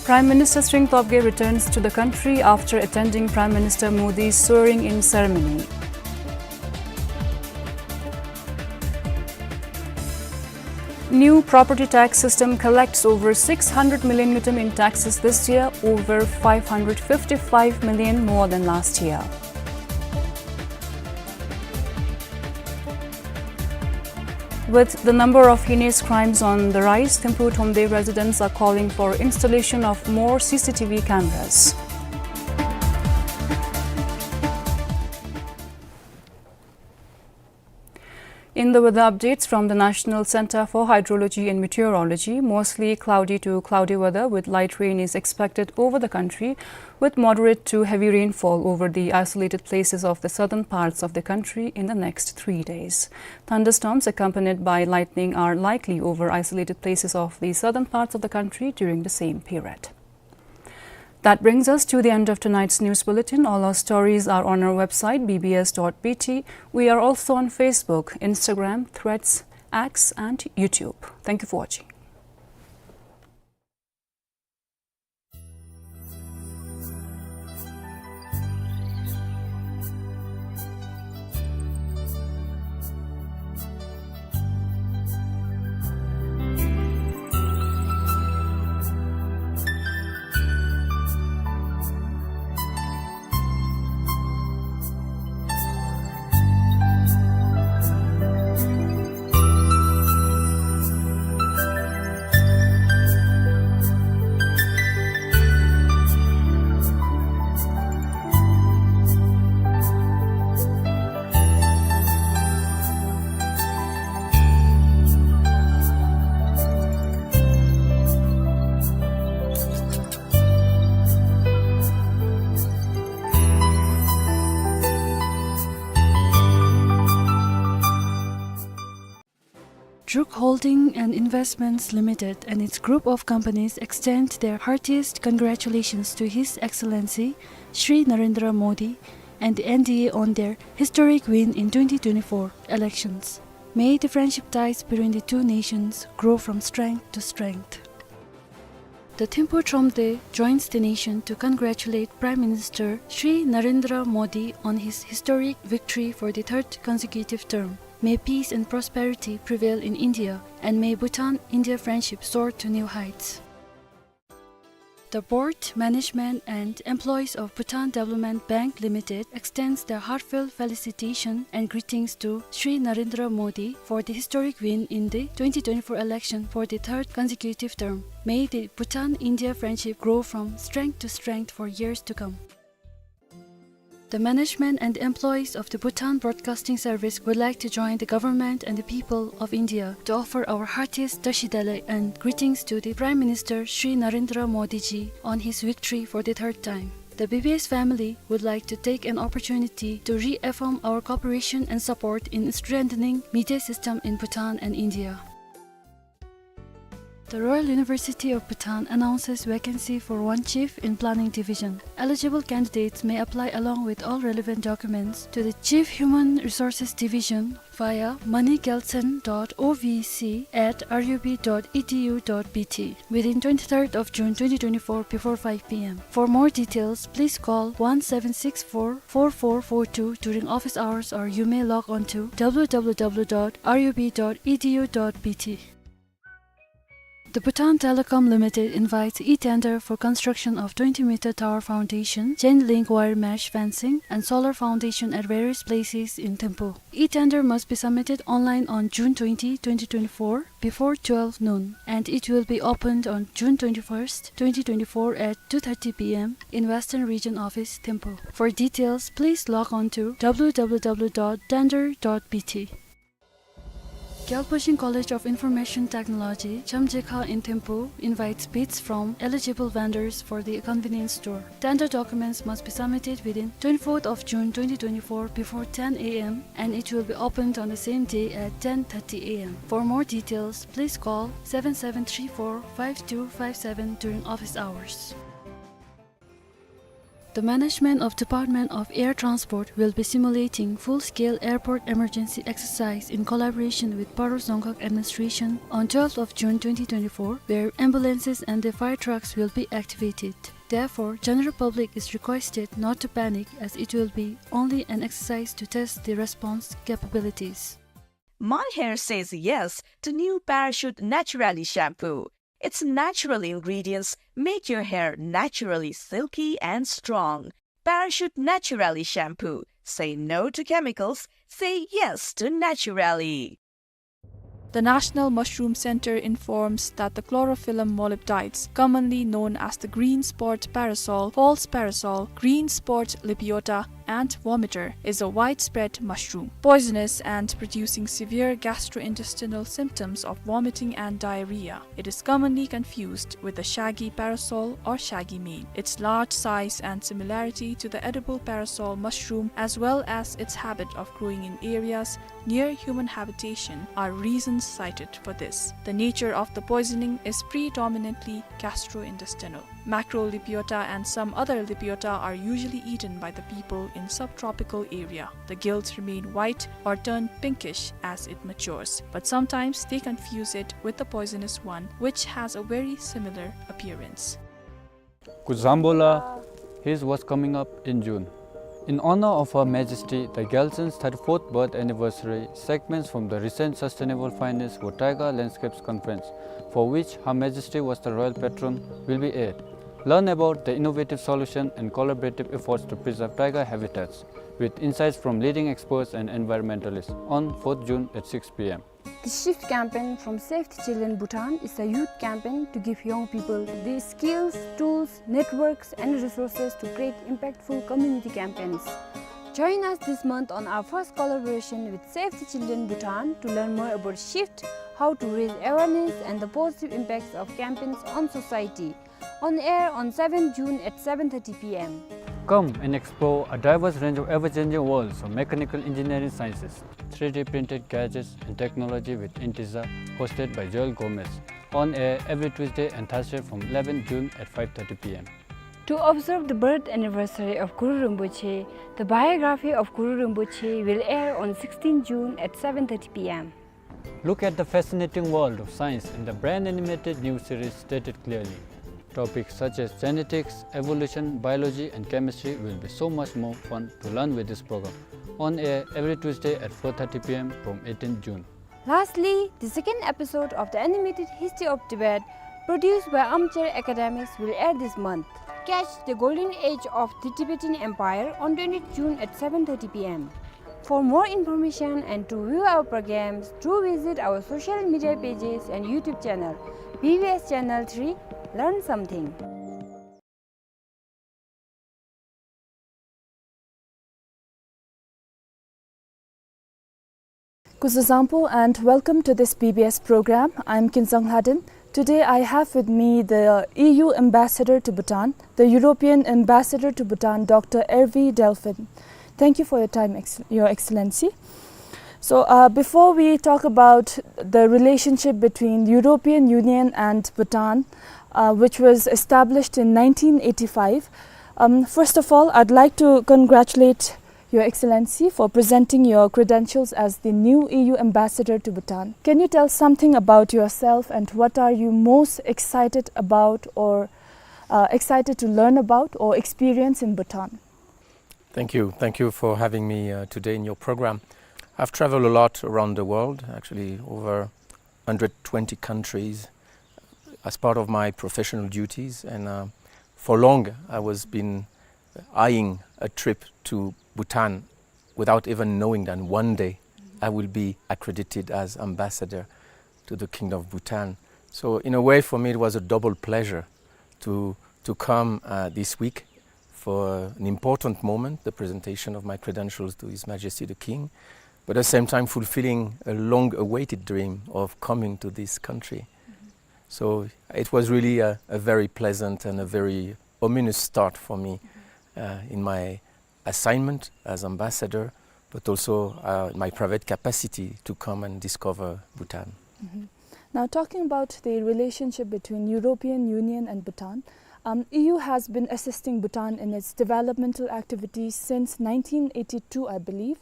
Prime Minister Tshering Tobgay returns to the country after attending Prime Minister Modi's swearing-in ceremony. New property tax system collects over six hundred million ngultrum in taxes this year, over five hundred fifty-five million more than last year. With the number of heinous crimes on the rise, Thimphu Thromde residents are calling for installation of more C C T V cameras. In the weather updates from the National Centre for Hydrology and Meteorology, mostly cloudy to cloudy weather with light rain is expected over the country, with moderate to heavy rainfall over the isolated places of the southern parts of the country in the next three days. Thunderstorms accompanied by lightning are likely over isolated places of the southern parts of the country during the same period. That brings us to the end of tonight's news bulletin. All our stories are on our website, B B S dot B T. We are also on Facebook, Instagram, Threads, X, and YouTube. Thank you for watching. Druk Holding and Investments Limited and its group of companies extend their heartiest congratulations to His Excellency Shri Narendra Modi and the N D A on their historic win in twenty twenty-four elections. May the friendship ties between the two nations grow from strength to strength. The Thimphu Thromde joins the nation to congratulate Prime Minister Shri Narendra Modi on his historic victory for the third consecutive term. May peace and prosperity prevail in India, and may Bhutan-India friendship soar to new heights. The board, management, and employees of Bhutan Development Bank Limited extends their heartfelt felicitation and greetings to Shri Narendra Modi for the historic win in the twenty twenty-four election for the third consecutive term. May the Bhutan-India friendship grow from strength to strength for years to come. The management and employees of the Bhutan Broadcasting Service would like to join the government and the people of India to offer our heartiest tashi delek and greetings to the Prime Minister Shri Narendra Modi ji on his victory for the third time. The B B S family would like to take an opportunity to reaffirm our cooperation and support in strengthening media system in Bhutan and India. The Royal University of Bhutan announces vacancy for one chief in Planning Division. Eligible candidates may apply along with all relevant documents to the Chief Human Resources Division via money gyaltshen dot O V C at R U B dot E D U dot B T within twenty-third of June twenty twenty-four before five P M. For more details, please call one seven six four, four four four two during office hours, or you may log on to W W W dot R U B dot E D U dot B T. The Bhutan Telecom Limited invites e-tender for construction of twenty meter tower foundation, chain link wire mesh fencing, and solar foundation at various places in Thimphu. E-tender must be submitted online on June twenty, twenty twenty-four, before twelve noon, and it will be opened on June twenty-first, twenty twenty-four at two thirty P M in Western Region Office, Thimphu. For details, please log on to W W W dot tender dot B T. Gyalpo Shing College of Information Technology, Chamjekha in Thimphu invites bids from eligible vendors for the convenience store. Tender documents must be submitted within twenty-fourth of June twenty twenty-four before ten A M, and it will be opened on the same day at ten thirty A M. For more details, please call seven seven three four, five two five seven during office hours. The management of Department of Air Transport will be simulating full-scale airport emergency exercise in collaboration with Paro Dzongkhag Administration on twelfth of June twenty twenty-four, where ambulances and the fire trucks will be activated. Therefore, general public is requested not to panic, as it will be only an exercise to test the response capabilities. My hair says yes to new Parachute Naturally shampoo. Its natural ingredients make your hair naturally silky and strong. Parachute Naturally shampoo. Say no to chemicals. Say yes to Naturally. The National Mushroom Center informs that the chlorophyllum molybdites, commonly known as the green spot parasol, false parasol, green spot lepiota, and vomiter, is a widespread mushroom, poisonous and producing severe gastrointestinal symptoms of vomiting and diarrhea. It is commonly confused with the shaggy parasol or shaggy mane. Its large size and similarity to the edible parasol mushroom, as well as its habit of growing in areas near human habitation, are reasons cited for this. The nature of the poisoning is predominantly gastrointestinal. Macrolepiota and some other lepiota are usually eaten by the people in subtropical area. The gills remain white or turn pinkish as it matures, but sometimes they confuse it with the poisonous one, which has a very similar appearance. Kuzambola, here's what's coming up in June. In honor of Her Majesty the Gyaltsen's thirty-fourth birth anniversary, segments from the recent Sustainable Finance for Taiga Landscapes Conference, for which Her Majesty was the royal patron, will be aired. Learn about the innovative solution and collaborative efforts to preserve taiga habitats, with insights from leading experts and environmentalists, on fourth June at six P M. The Shift campaign from Save the Children Bhutan is a youth campaign to give young people the skills, tools, networks, and resources to create impactful community campaigns. Join us this month on our first collaboration with Save the Children Bhutan to learn more about Shift, how to raise awareness, and the positive impacts of campaigns on society. On air on seventh June at seven thirty P M. Come and explore a diverse range of ever-changing worlds of mechanical engineering sciences, three D printed gadgets and technology with Intiza, hosted by Joel Gomez. On air every Tuesday and Thursday from eleventh June at five thirty P M. To observe the birth anniversary of Guru Rinpoche, the biography of Guru Rinpoche will air on sixteenth June at seven thirty P M. Look at the fascinating world of science in the brand animated new series Stated Clearly. Topics such as genetics, evolution, biology, and chemistry will be so much more fun to learn with this program. On air every Tuesday at four thirty P M from eighteenth June. Lastly, the second episode of the animated History of Tibet, produced by Armchair Academics, will air this month. Catch the golden age of the Tibetan Empire on twentieth June at seven thirty P M. For more information and to view our programs, do visit our social media pages and YouTube channel, B B S Channel three, Learn Something. Kuzuzangpo and welcome to this B B S program. I'm Kinzang Lhaden. Today I have with me the E U ambassador to Bhutan, the European ambassador to Bhutan, Doctor Hervé Delphin. Thank you for your time, Ex-, Your Excellency. So, uh, before we talk about the relationship between the European Union and Bhutan, uh, which was established in nineteen eighty-five, um, first of all, I'd like to congratulate Your Excellency for presenting your credentials as the new E U ambassador to Bhutan. Can you tell something about yourself and what are you most excited about or, uh, excited to learn about or experience in Bhutan? Thank you. Thank you for having me, uh, today in your program. I've traveled a lot around the world, actually over hundred twenty countries as part of my professional duties. And, uh, for long, I was been eyeing a trip to Bhutan without even knowing that one day I will be accredited as ambassador to the Kingdom of Bhutan. So in a way, for me, it was a double pleasure to, to come, uh, this week for an important moment, the presentation of my credentials to His Majesty the King, but at the same time fulfilling a long-awaited dream of coming to this country. So it was really a, a very pleasant and a very ominous start for me, uh, in my assignment as ambassador, but also, uh, my private capacity to come and discover Bhutan. Mm-hmm. Now, talking about the relationship between European Union and Bhutan, um, E U has been assisting Bhutan in its developmental activities since nineteen eighty-two, I believe.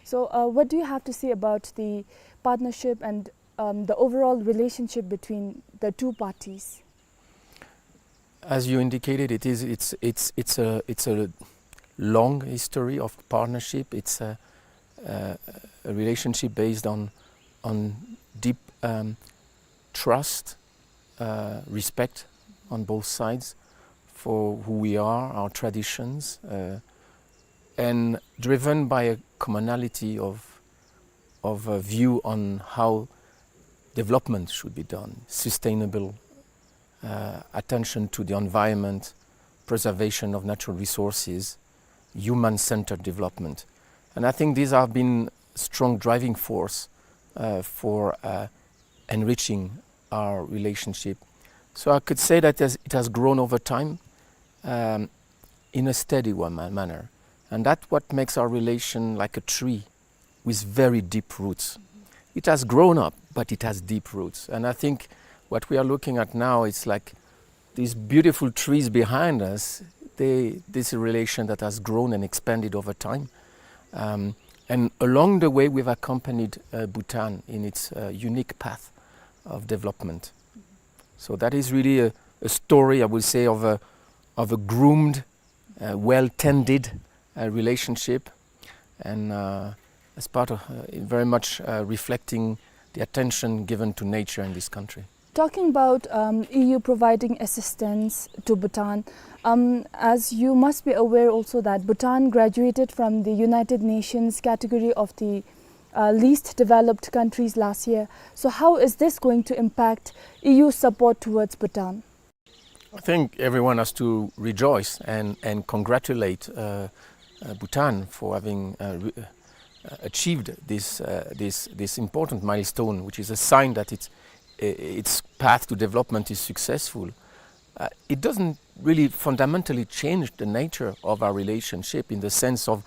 So, uh, what do you have to say about the partnership and, um, the overall relationship between the two parties? As you indicated, it is, it's, it's, it's a, it's a long history of partnership. It's a, a, a relationship based on, on deep, um, trust, uh, respect on both sides for who we are, our traditions, uh, and driven by a commonality of, of a view on how development should be done, sustainable, uh, attention to the environment, preservation of natural resources, human-centered development. And I think these have been strong driving force, uh, for, uh, enriching our relationship. So I could say that as it has grown over time, um, in a steady one ma-, manner. And that's what makes our relation like a tree with very deep roots. It has grown up, but it has deep roots. And I think what we are looking at now is like these beautiful trees behind us, they, this relation that has grown and expanded over time. Um, and along the way, we've accompanied, uh, Bhutan in its, uh, unique path of development. So that is really a, a story, I would say, of a, of a groomed, uh, well-tended, uh, relationship, and, uh, as part of, uh, very much, uh, reflecting the attention given to nature in this country. Talking about, um, E U providing assistance to Bhutan, um, as you must be aware also that Bhutan graduated from the United Nations category of the, uh, least developed countries last year. So how is this going to impact E U support towards Bhutan? I think everyone has to rejoice and, and congratulate, uh, uh, Bhutan for having, uh, re-, uh, achieved this, uh, this, this important milestone, which is a sign that it's, i-, its path to development is successful. Uh, it doesn't really fundamentally change the nature of our relationship in the sense of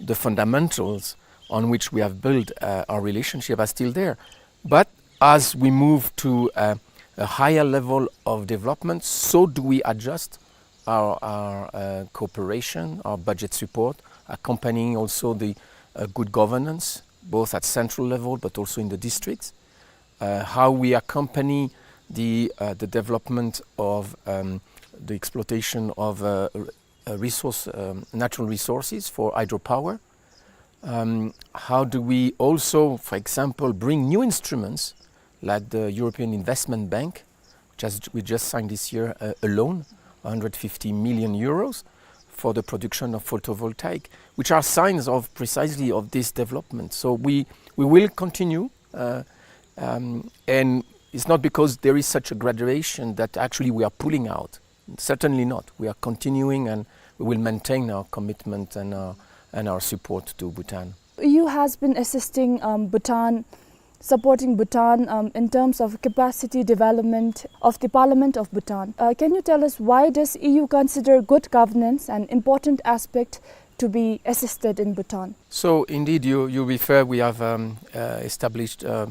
the fundamentals on which we have built, uh, our relationship are still there. But as we move to, uh, a higher level of development, so do we adjust our, our, uh, cooperation, our budget support, accompanying also the, uh, good governance, both at central level but also in the districts. Uh, how we accompany the, uh, the development of, um, the exploitation of, uh, r-, uh, resource, um, natural resources for hydropower. Um, how do we also, for example, bring new instruments like the European Investment Bank, which has, we just signed this year, uh, a loan, hundred fifty million euros, for the production of photovoltaic, which are signs of precisely of this development. So we, we will continue, uh, um, and it's not because there is such a graduation that actually we are pulling out. Certainly not. We are continuing and we will maintain our commitment and our, and our support to Bhutan. E U has been assisting, um, Bhutan, supporting Bhutan, um, in terms of capacity development of the Parliament of Bhutan. Uh, can you tell us, why does E U consider good governance an important aspect to be assisted in Bhutan? So indeed, you, you refer, we have, um, uh, established, uh,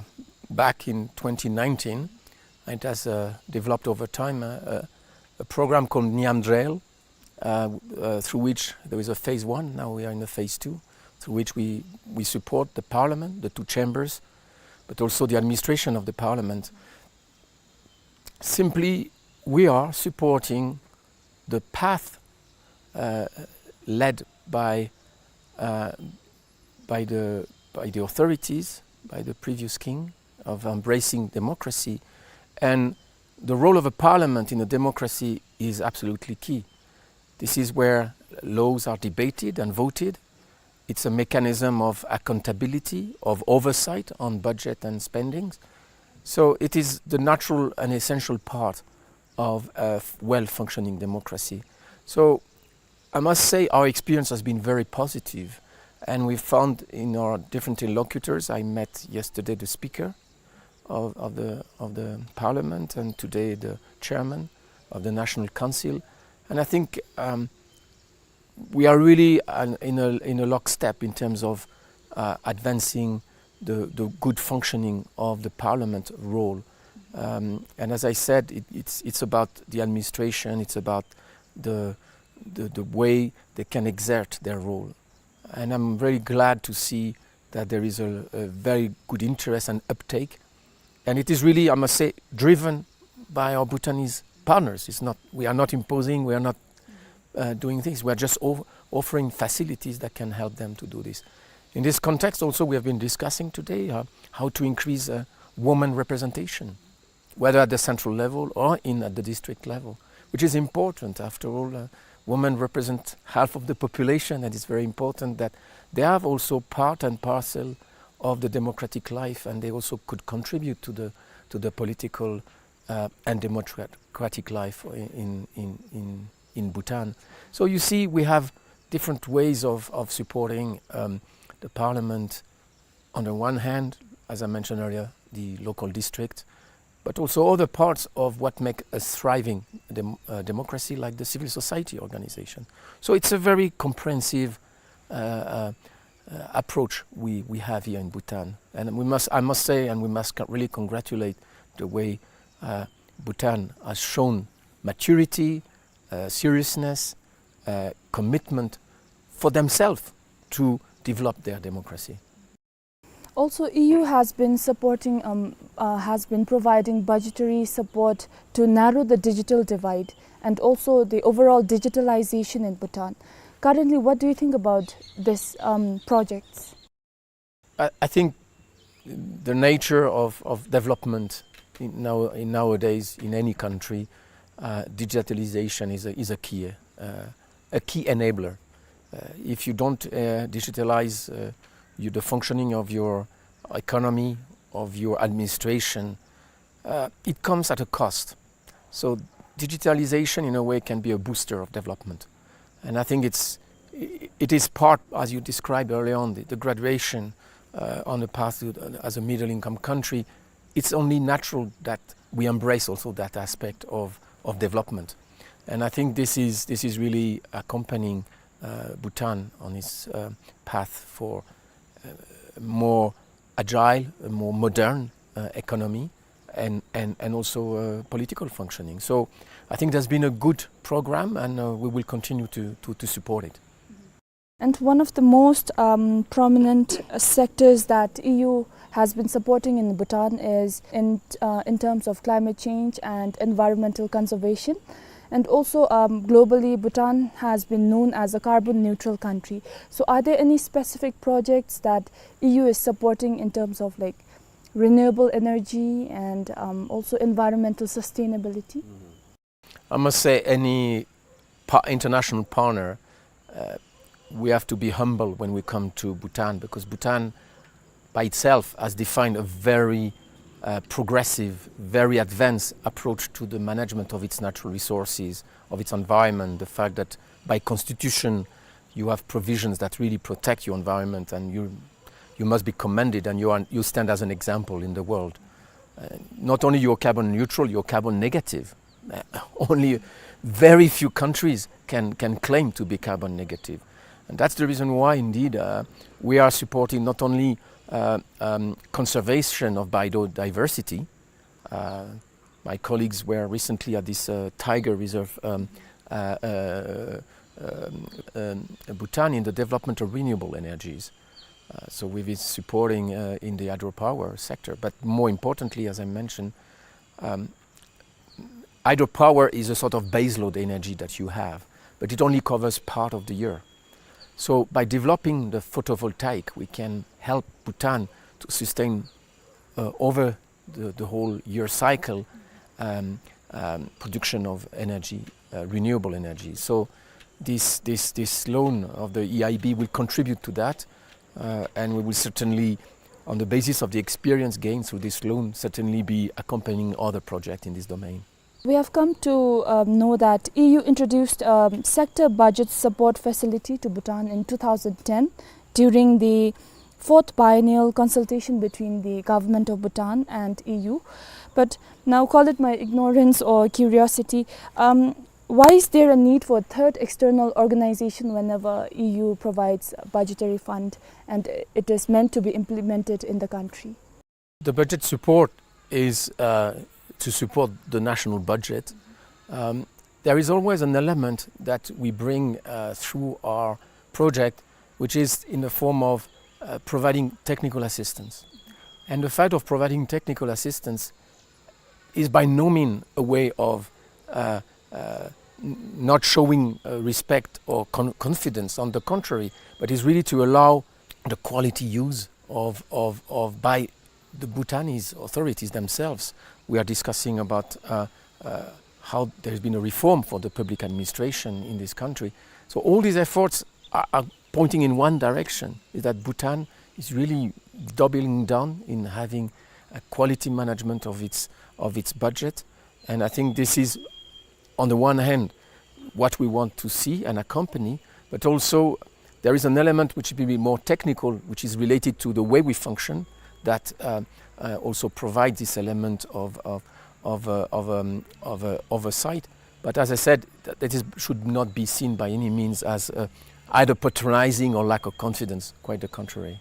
back in twenty nineteen, and it has, uh, developed over time, uh, a, a program called Niamdrel, uh, uh, through which there is a phase one, now we are in the phase two, through which we, we support the parliament, the two chambers, but also the administration of the parliament. Simply, we are supporting the path, uh, led by, uh, by the, by the authorities, by the previous king, of embracing democracy. And the role of a parliament in a democracy is absolutely key. This is where laws are debated and voted. It's a mechanism of accountability, of oversight on budget and spendings. So it is the natural and essential part of a f-, well-functioning democracy. So I must say our experience has been very positive, and we found in our different interlocutors, I met yesterday the speaker of, of the, of the parliament, and today the chairman of the National Council. And I think, um, we are really an, in a, in a lockstep in terms of, uh, advancing the, the good functioning of the parliament role. Um, and as I said, it, it's, it's about the administration, it's about the, the, the way they can exert their role. And I'm very glad to see that there is a, a very good interest and uptake. And it is really, I must say, driven by our Bhutanese partners. It's not, we are not imposing, we are not, uh, doing things. We are just o-, offering facilities that can help them to do this. In this context also, we have been discussing today, uh, how to increase, uh, woman representation, whether at the central level or in, at the district level, which is important. After all, uh, women represent half of the population, and it's very important that they have also part and parcel of the democratic life, and they also could contribute to the, to the political, uh, and democratic life in, in, in, in, in Bhutan. So you see, we have different ways of, of supporting, um, the parliament. On the one hand, as I mentioned earlier, the local district, but also other parts of what make a thriving dem-, uh, democracy, like the civil society organization. So it's a very comprehensive, uh, uh, uh, approach we, we have here in Bhutan. And we must, I must say, and we must co-, really congratulate the way, uh, Bhutan has shown maturity, uh, seriousness, uh, commitment for themselves to develop their democracy. Also, E U has been supporting, um, uh, has been providing budgetary support to narrow the digital divide and also the overall digitalization in Bhutan. Currently, what do you think about this, um, projects? I, I think the nature of, of development in now, in nowadays in any country, uh, digitalization is a, is a key, uh, a key enabler. Uh, if you don't, uh, digitalize, uh, you, the functioning of your economy, of your administration, uh, it comes at a cost. So digitalization, in a way, can be a booster of development. And I think it's, i-, it is part, as you described earlier on, the, the graduation, uh, on the path to, as a middle income country. It's only natural that we embrace also that aspect of, of development. And I think this is, this is really accompanying, uh, Bhutan on its, uh, path for, uh, more agile, a more modern, uh, economy and, and, and also, uh, political functioning. So I think there's been a good program and, uh, we will continue to, to, to support it. And one of the most, um, prominent, uh, sectors that E U has been supporting in Bhutan is in, uh, in terms of climate change and environmental conservation. And also, um, globally, Bhutan has been known as a carbon neutral country. So are there any specific projects that E U is supporting in terms of, like, renewable energy and, um, also environmental sustainability? I must say, any pa-, international partner, uh, we have to be humble when we come to Bhutan, because Bhutan by itself has defined a very, uh, progressive, very advanced approach to the management of its natural resources, of its environment, the fact that by constitution you have provisions that really protect your environment, and you, you must be commended, and you are, you stand as an example in the world. Uh, not only you're carbon neutral, you're carbon negative. Uh, only very few countries can, can claim to be carbon negative. And that's the reason why, indeed, uh, we are supporting not only, uh, um, conservation of biodiversity. Uh, my colleagues were recently at this, uh, tiger reserve, um, uh, uh, um, um, Bhutan, in the development of renewable energies. Uh, so we've been supporting, uh, in the hydropower sector. But more importantly, as I mentioned, um, hydropower is a sort of baseload energy that you have, but it only covers part of the year. So by developing the photovoltaic, we can help Bhutan to sustain, uh, over the, the whole year cycle, um, um, production of energy, uh, renewable energy. So this, this, this loan of the E I B will contribute to that, uh, and we will certainly, on the basis of the experience gained through this loan, certainly be accompanying other projects in this domain. We have come to, um, know that E U introduced, um, sector budget support facility to Bhutan in two thousand ten during the fourth biennial consultation between the government of Bhutan and E U. But now, call it my ignorance or curiosity, um, why is there a need for a third external organization whenever E U provides budgetary fund and it is meant to be implemented in the country? The budget support is, uh, to support the national budget. Um, there is always an element that we bring, uh, through our project, which is in the form of, uh, providing technical assistance. And the fact of providing technical assistance is by no means a way of, uh, uh, n-, not showing, uh, respect or con-, confidence. On the contrary, but is really to allow the quality use of, of, of, by the Bhutanese authorities themselves. We are discussing about, uh, uh, how there's been a reform for the public administration in this country. So all these efforts are, are pointing in one direction, is that Bhutan is really doubling down in having a quality management of its, of its budget. And I think this is, on the one hand, what we want to see and accompany, but also there is an element which will be more technical, which is related to the way we function, that, uh, uh, also provides this element of, of, of, uh, of, um, of, uh, oversight. But as I said, that, that is, should not be seen by any means as, uh, either patronizing or lack of confidence. Quite the contrary.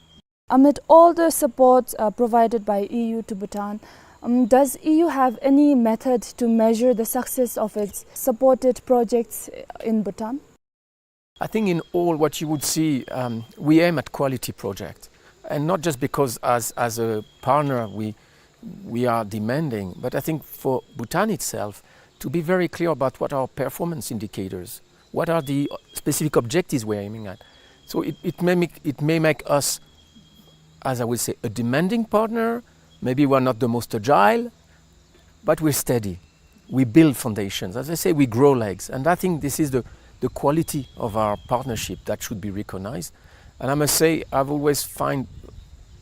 Amid all the support, uh, provided by E U to Bhutan, um, does E U have any method to measure the success of its supported projects in Bhutan? I think in all what you would see, um, we aim at quality project, and not just because as, as a partner we, we are demanding, but I think for Bhutan itself to be very clear about what our performance indicators, what are the specific objectives we're aiming at. So it, it may make, it may make us, as I would say, a demanding partner. Maybe we're not the most agile, but we're steady. We build foundations. As I say, we grow legs. And I think this is the, the quality of our partnership that should be recognized. And I must say, I've always find,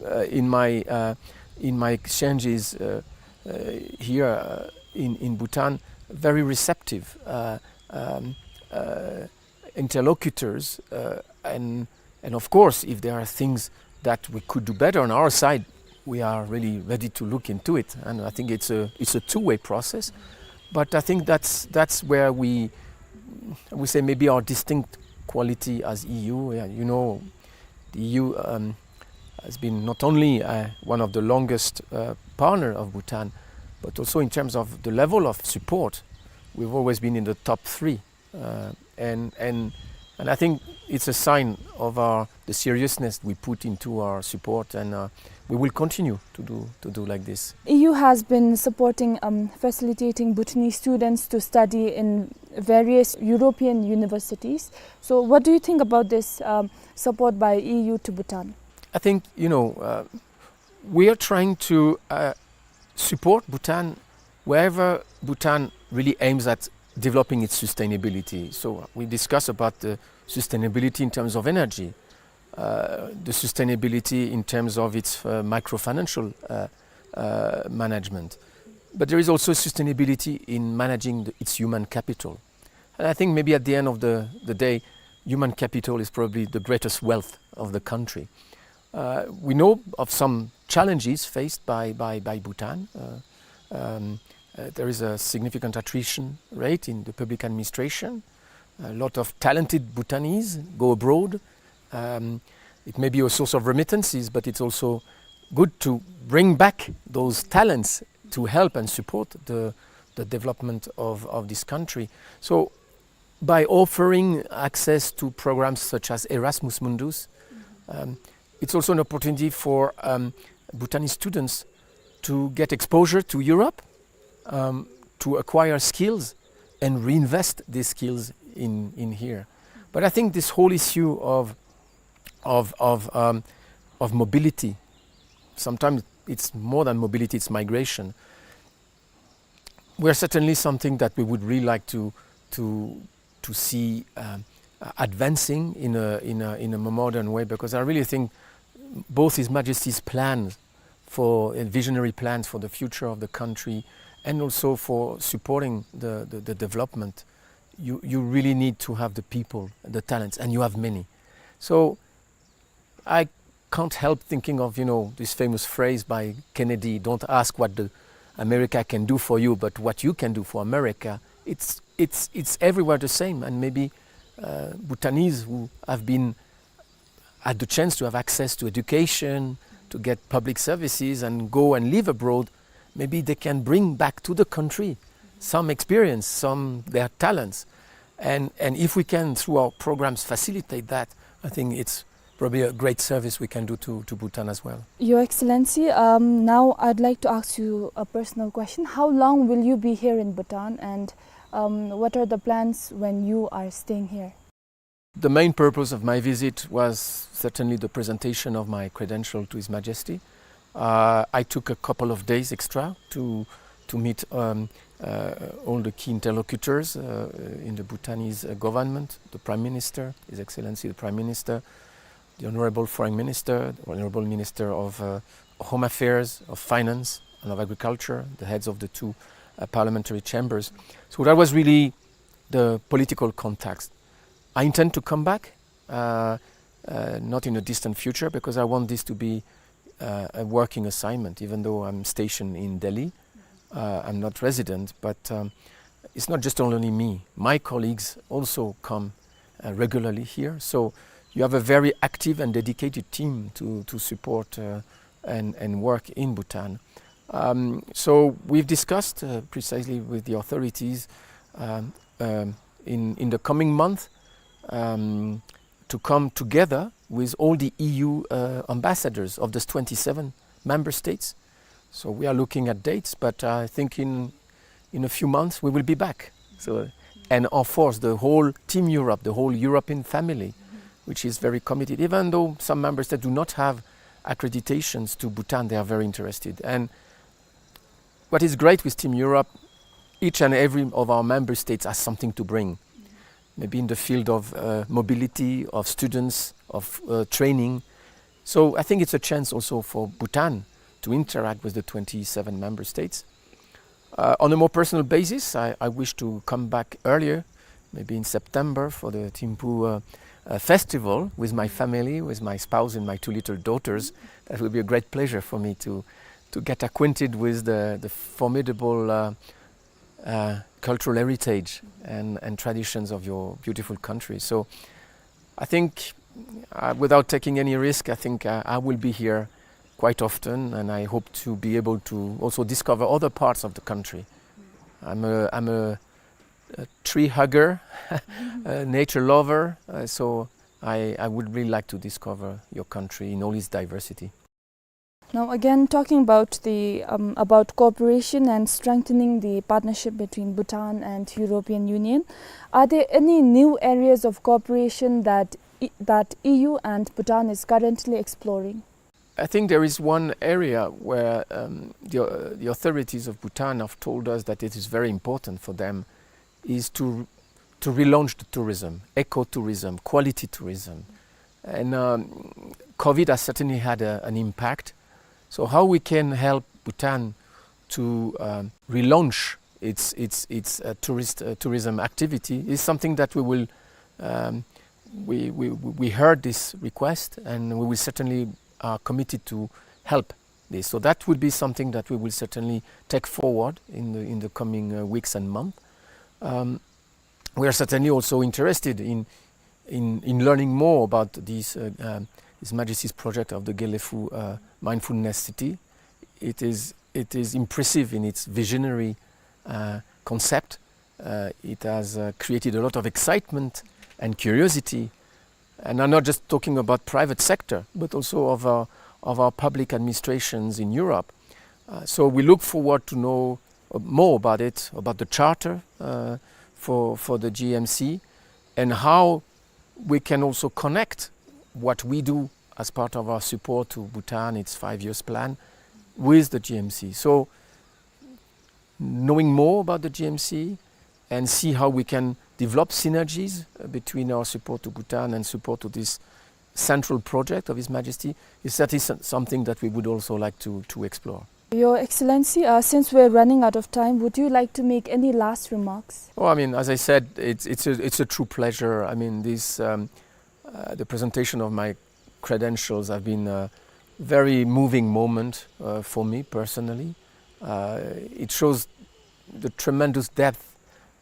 uh, in my, uh, in my exchanges, uh, uh, here, uh, in, in Bhutan, very receptive, uh, um, uh, interlocutors, uh, and, and of course, if there are things that we could do better on our side, we are really ready to look into it. And I think it's a, it's a two-way process. But I think that's, that's where we, we say maybe our distinct quality as E U. Yeah, you know, the E U, um, has been not only, uh, one of the longest, uh, partner of Bhutan, but also in terms of the level of support, we've always been in the top three. Uh, and, and, and I think it's a sign of our, the seriousness we put into our support, and, uh, we will continue to do, to do like this. E U has been supporting, um, facilitating Bhutanese students to study in various European universities. So what do you think about this, um, support by E U to Bhutan? I think, you know, uh, we are trying to, uh, support Bhutan wherever Bhutan really aims at developing its sustainability. So we discuss about the sustainability in terms of energy, uh, the sustainability in terms of its, uh, microfinancial, uh, uh, management. But there is also sustainability in managing the, its human capital. And I think maybe at the end of the, the day, human capital is probably the greatest wealth of the country. Uh, we know of some challenges faced by, by, by Bhutan. Uh, um, uh, there is a significant attrition rate in the public administration. A lot of talented Bhutanese go abroad. Um, it may be a source of remittances, but it's also good to bring back those talents to help and support the, the development of, of this country. So by offering access to programs such as Erasmus Mundus, um, it's also an opportunity for, um, Bhutanese students to get exposure to Europe, um, to acquire skills and reinvest these skills in, in here. But I think this whole issue of, of, of, um, of mobility, sometimes it's more than mobility, it's migration. Were certainly something that we would really like to, to, to see, um, uh, advancing in a, in a, in a more modern way, because I really think both His Majesty's plans for, uh, visionary plans for the future of the country and also for supporting the, the, the development, you, you really need to have the people, the talents, and you have many. So I can't help thinking of, you know, this famous phrase by Kennedy, "Don't ask what the America can do for you, but what you can do for America." It's, it's, it's everywhere the same, and maybe, uh, Bhutanese who have been, had the chance to have access to education, to get public services, and go and live abroad, maybe they can bring back to the country some experience, some their talents. And, and if we can, through our programs, facilitate that, I think it's probably a great service we can do to, to Bhutan as well. Your Excellency, um, now I'd like to ask you a personal question. How long will you be here in Bhutan, and, um, what are the plans when you are staying here? The main purpose of my visit was certainly the presentation of my credential to His Majesty. Uh, I took a couple of days extra to, to meet, um, uh, all the key interlocutors, uh, in the Bhutanese, uh, government, the Prime Minister, His Excellency the Prime Minister, the Honorable Foreign Minister, the Honorable Minister of, uh, Home Affairs, of Finance, and of Agriculture, the heads of the two, uh, parliamentary chambers. So that was really the political context. I intend to come back, uh, uh, not in a distant future, because I want this to be, uh, a working assignment, even though I'm stationed in Delhi. Uh, I'm not resident, but, um, it's not just only me. My colleagues also come, uh, regularly here. So you have a very active and dedicated team to, to support, uh, and, and work in Bhutan. Um, so we've discussed, uh, precisely with the authorities, um, um, in, in the coming month, um, to come together with all the E U, uh, ambassadors of the twenty-seven member states. So we are looking at dates, but I think in, in a few months we will be back. So, and of course, the whole Team Europe, the whole European family, which is very committed. Even though some member states do not have accreditations to Bhutan, they are very interested. And what is great with Team Europe, each and every of our member states has something to bring. Maybe in the field of, uh, mobility, of students, of, uh, training. So I think it's a chance also for Bhutan to interact with the twenty-seven member states. Uh, on a more personal basis, I, I wish to come back earlier, maybe in September, for the Thimphu, uh, uh, festival with my family, with my spouse and my two little daughters. That will be a great pleasure for me to, to get acquainted with the, the formidable, uh, uh, cultural heritage and, and traditions of your beautiful country. So I think, uh, without taking any risk, I think, uh, I will be here quite often, and I hope to be able to also discover other parts of the country. I'm a, I'm a, a tree hugger, a nature lover, uh, so I, I would really like to discover your country in all its diversity. Now, again, talking about the, um, about cooperation and strengthening the partnership between Bhutan and European Union, are there any new areas of cooperation that E-, that E U and Bhutan is currently exploring? I think there is one area where, um, the, uh, the authorities of Bhutan have told us that it is very important for them, is to, to relaunch the tourism, eco-tourism, quality tourism. And, um, COVID has certainly had a, an impact. So how we can help Bhutan to, um, relaunch its, its, its, uh, tourist, uh, tourism activity is something that we will, um, we, we, we heard this request, and we will certainly are committed to help this. So that would be something that we will certainly take forward in the, in the coming, uh, weeks and months. Um, we are certainly also interested in, in, in learning more about this, uh, um, His Majesty's project of the Gelephu, uh, Mindfulness City. It is, it is impressive in its visionary, uh, concept. Uh, it has, uh, created a lot of excitement and curiosity. And I'm not just talking about private sector, but also of our, of our public administrations in Europe. Uh, so we look forward to know, uh, more about it, about the charter, uh, for, for the G M C, and how we can also connect what we do as part of our support to Bhutan, its five years plan, with the G M C. So knowing more about the G M C and see how we can develop synergies, uh, between our support to Bhutan and support to this central project of His Majesty is, that is some-, something that we would also like to, to explore. Your Excellency, uh, since we're running out of time, would you like to make any last remarks? Oh, I mean, as I said, it's, it's a, it's a true pleasure. I mean, this, um, uh, the presentation of my credentials have been a very moving moment, uh, for me personally. Uh, it shows the tremendous depth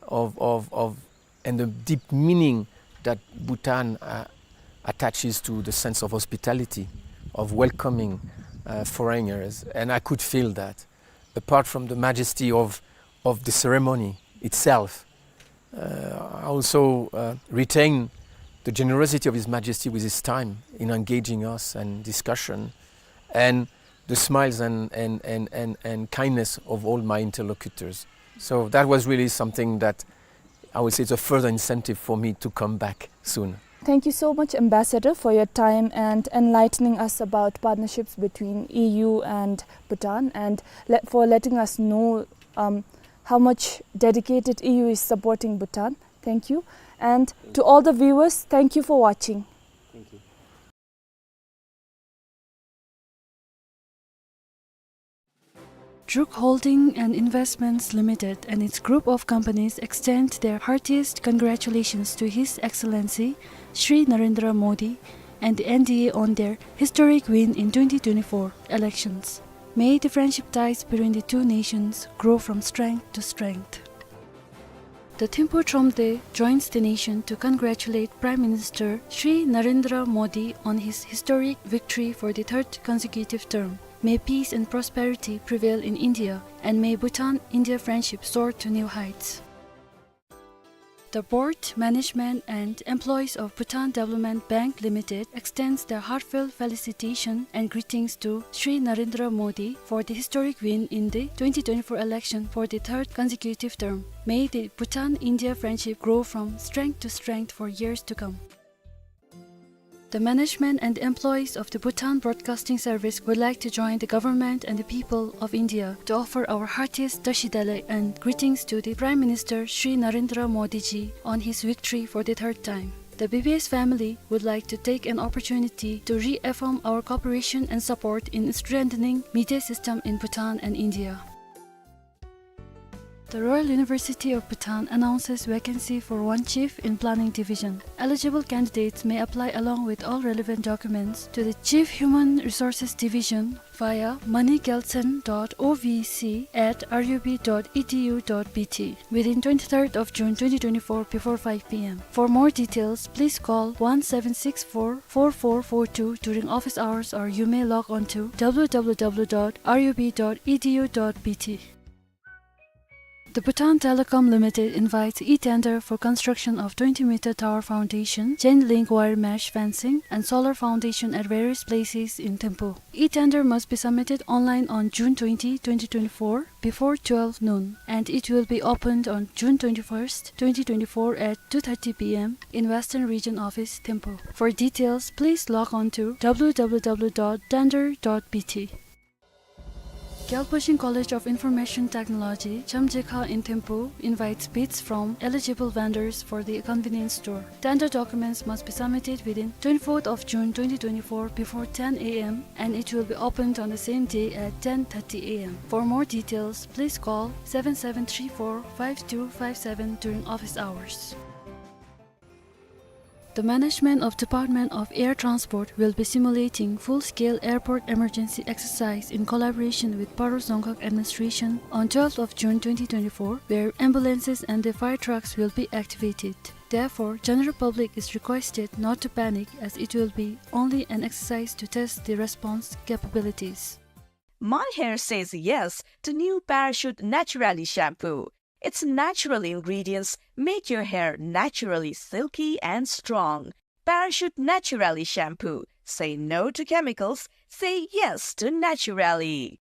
of, of, of, and the deep meaning that Bhutan, uh, attaches to the sense of hospitality, of welcoming, uh, foreigners. And I could feel that, apart from the majesty of, of the ceremony itself. Uh, I also, uh, retain the generosity of His Majesty with his time in engaging us and discussion, and the smiles and, and, and, and, and kindness of all my interlocutors. So that was really something that I would say it's a further incentive for me to come back soon. Thank you so much, Ambassador, for your time and enlightening us about partnerships between E U and Bhutan, and le-, for letting us know, um, how much dedicated E U is supporting Bhutan. Thank you. And to all the viewers, thank you for watching. Thank you. Druk Holding and Investments Limited and its group of companies extend their heartiest congratulations to His Excellency Shri Narendra Modi and the N D A on their historic win in twenty twenty-four elections. May the friendship ties between the two nations grow from strength to strength. The Thimphu Thromde joins the nation to congratulate Prime Minister Shri Narendra Modi on his historic victory for the third consecutive term. May peace and prosperity prevail in India, and may Bhutan-India friendship soar to new heights. The board, management, and employees of Bhutan Development Bank Limited extends their heartfelt felicitation and greetings to Shri Narendra Modi for the historic win in the twenty twenty-four election for the third consecutive term. May the Bhutan-India friendship grow from strength to strength for years to come. The management and employees of the Bhutan Broadcasting Service would like to join the government and the people of India to offer our heartiest Tashi Delek and greetings to the Prime Minister Shri Narendra Modi ji on his victory for the third time. The B B S family would like to take an opportunity to reaffirm our cooperation and support in strengthening media system in Bhutan and India. The Royal University of Bhutan announces vacancy for one chief in Planning Division. Eligible candidates may apply along with all relevant documents to the Chief Human Resources Division via money gyaltshen dot O V C at R U B dot E D U dot B T within twenty-third of June twenty twenty-four before five P M. For more details, please call one seven six four, four four four two during office hours, or you may log on to W W W dot R U B dot E D U dot B T. The Bhutan Telecom Limited invites e-tender for construction of twenty meter tower foundation, chain link wire mesh fencing, and solar foundation at various places in Thimphu. E-tender must be submitted online on June twenty, twenty twenty-four, before twelve noon, and it will be opened on June twenty-first, twenty twenty-four at two thirty P M in Western Region Office, Thimphu. For details, please log on to W W W dot tender dot B T. Gyalpo Shing College of Information Technology, Chamjekha in Thimphu, invites bids from eligible vendors for the convenience store. Tender documents must be submitted within twenty-fourth of June twenty twenty-four before ten A M, and it will be opened on the same day at ten thirty A M. For more details, please call seven seven three four, five two five seven during office hours. The management of Department of Air Transport will be simulating full-scale airport emergency exercise in collaboration with Paro Dzongkhag Administration on twelfth of June twenty twenty-four, where ambulances and the fire trucks will be activated. Therefore, general public is requested not to panic, as it will be only an exercise to test the response capabilities. My hair says yes to new Parachute Naturally shampoo. Its natural ingredients make your hair naturally silky and strong. Parachute Naturally shampoo. Say no to chemicals. Say yes to Naturally.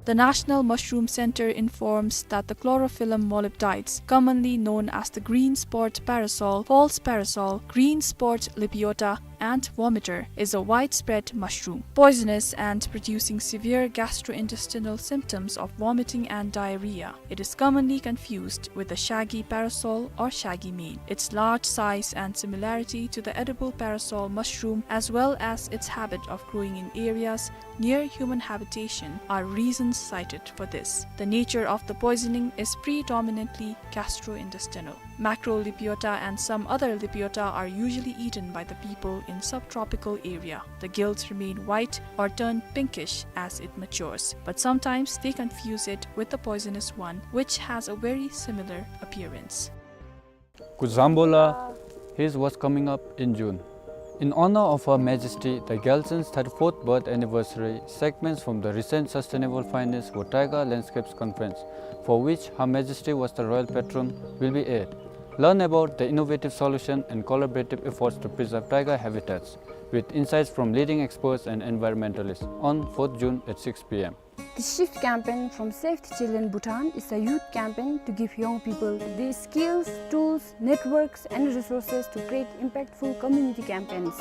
The National Mushroom Center informs that the chlorophyllum molybdites, commonly known as the green spot parasol, false parasol, green spot lepiota, and vomiter, is a widespread mushroom, poisonous and producing severe gastrointestinal symptoms of vomiting and diarrhea. It is commonly confused with the shaggy parasol or shaggy mane. Its large size and similarity to the edible parasol mushroom, as well as its habit of growing in areas near human habitation, are reasons cited for this. The nature of the poisoning is predominantly gastrointestinal. Macro lepiota and some other lepiota are usually eaten by the people in subtropical area. The gills remain white or turn pinkish as it matures, but sometimes they confuse it with the poisonous one, which has a very similar appearance. Kuzambola, here's what's coming up in June. In honor of Her Majesty the Gyaltshen's thirty-fourth birth anniversary, segments from the recent Sustainable Finance for Taiga Landscapes conference, for which Her Majesty was the royal patron, will be aired. Learn about the innovative solution and collaborative efforts to preserve taiga habitats, with insights from leading experts and environmentalists, on fourth June at six P M. The SHIFT campaign from Save the Children Bhutan is a youth campaign to give young people the skills, tools, networks, and resources to create impactful community campaigns.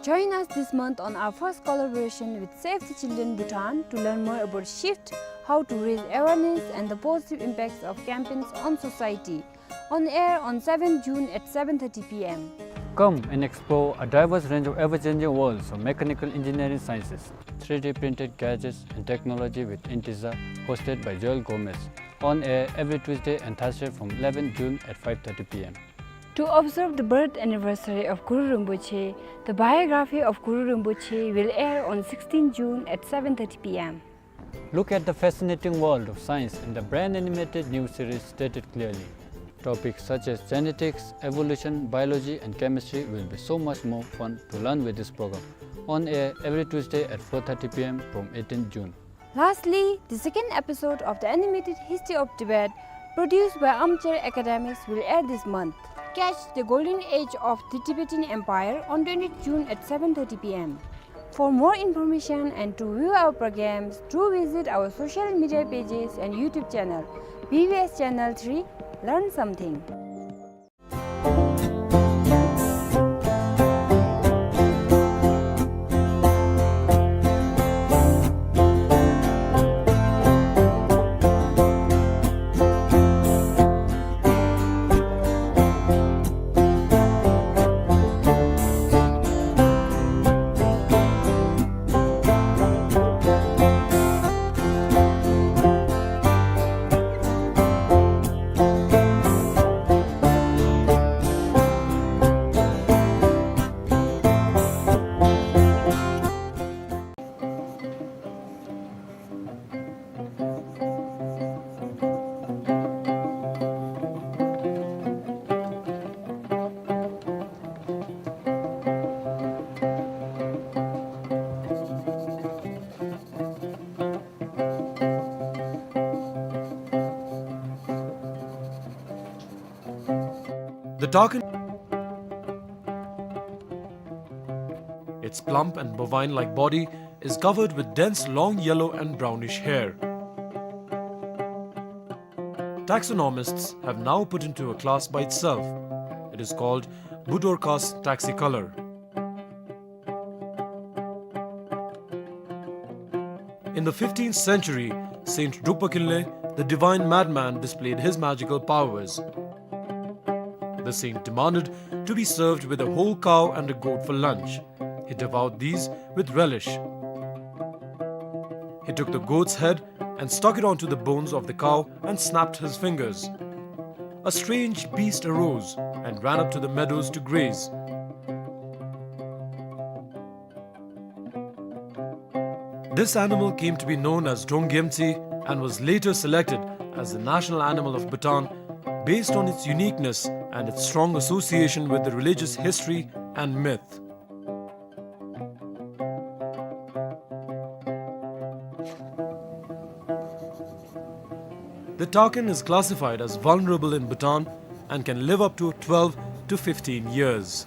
Join us this month on our first collaboration with Save the Children Bhutan to learn more about SHIFT, how to raise awareness, and the positive impacts of campaigns on society. On air on seventh June at seven thirty P M. Come and explore a diverse range of ever-changing worlds of mechanical engineering sciences, three D printed gadgets and technology with Integer, hosted by Joel Gomez. On air every Tuesday and Thursday from eleventh June at five thirty P M. To observe the birth anniversary of Guru Rinpoche, the biography of Guru Rinpoche will air on sixteenth June at seven thirty P M. Look at the fascinating world of science in the brain animated new series Stated Clearly. Topics such as genetics, evolution, biology, and chemistry will be so much more fun to learn with this program. On air every Tuesday at four thirty P M from eighteenth June. Lastly, the second episode of the animated History of Tibet, produced by Armchair Academics, will air this month. Catch the golden age of the Tibetan Empire on twentieth June at seven thirty P M. For more information and to view our programs, do visit our social media pages and YouTube channel, B B S Channel three, Learn Something. Takin. Its plump and bovine-like body is covered with dense long yellow and brownish hair. Taxonomists have now put into a class by itself. It is called Budorcas taxicolor. In the fifteenth century, Saint Drukpa Kinley, the divine madman, displayed his magical powers. The saint demanded to be served with a whole cow and a goat for lunch. He devoured these with relish. He took the goat's head and stuck it onto the bones of the cow and snapped his fingers. A strange beast arose and ran up to the meadows to graze. This animal came to be known as Drongyemtsi and was later selected as the national animal of Bhutan based on its uniqueness and its strong association with the religious history and myth. The takin is classified as vulnerable in Bhutan and can live up to twelve to fifteen years.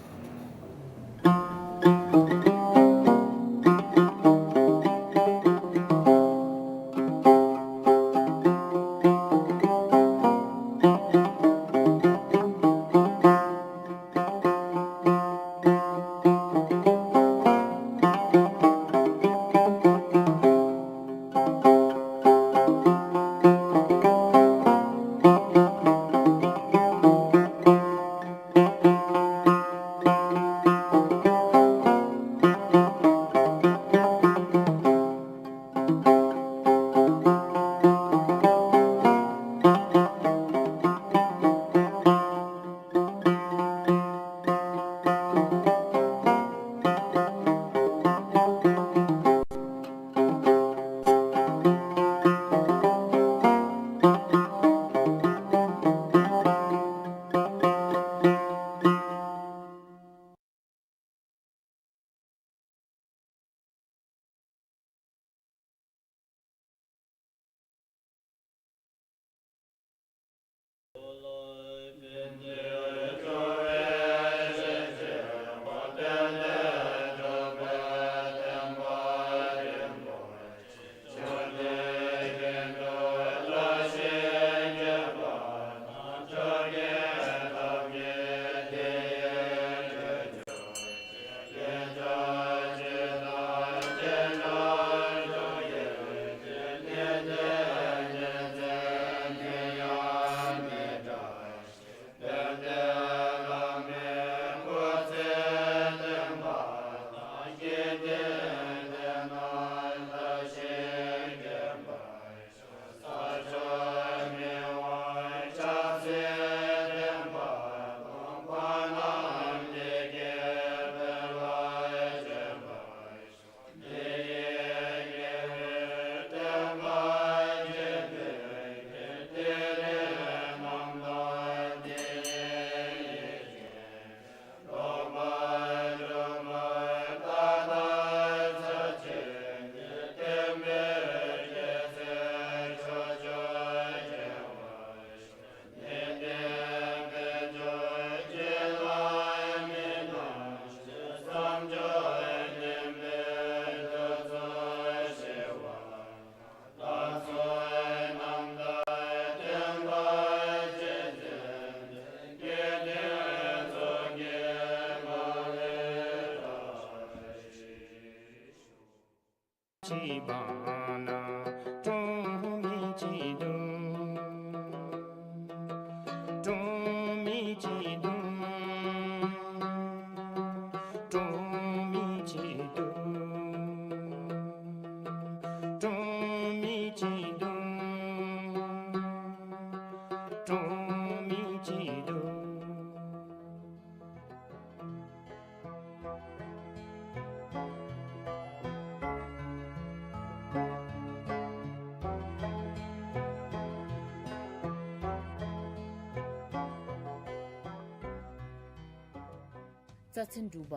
རྩ་ཚན་དྲུག་པ།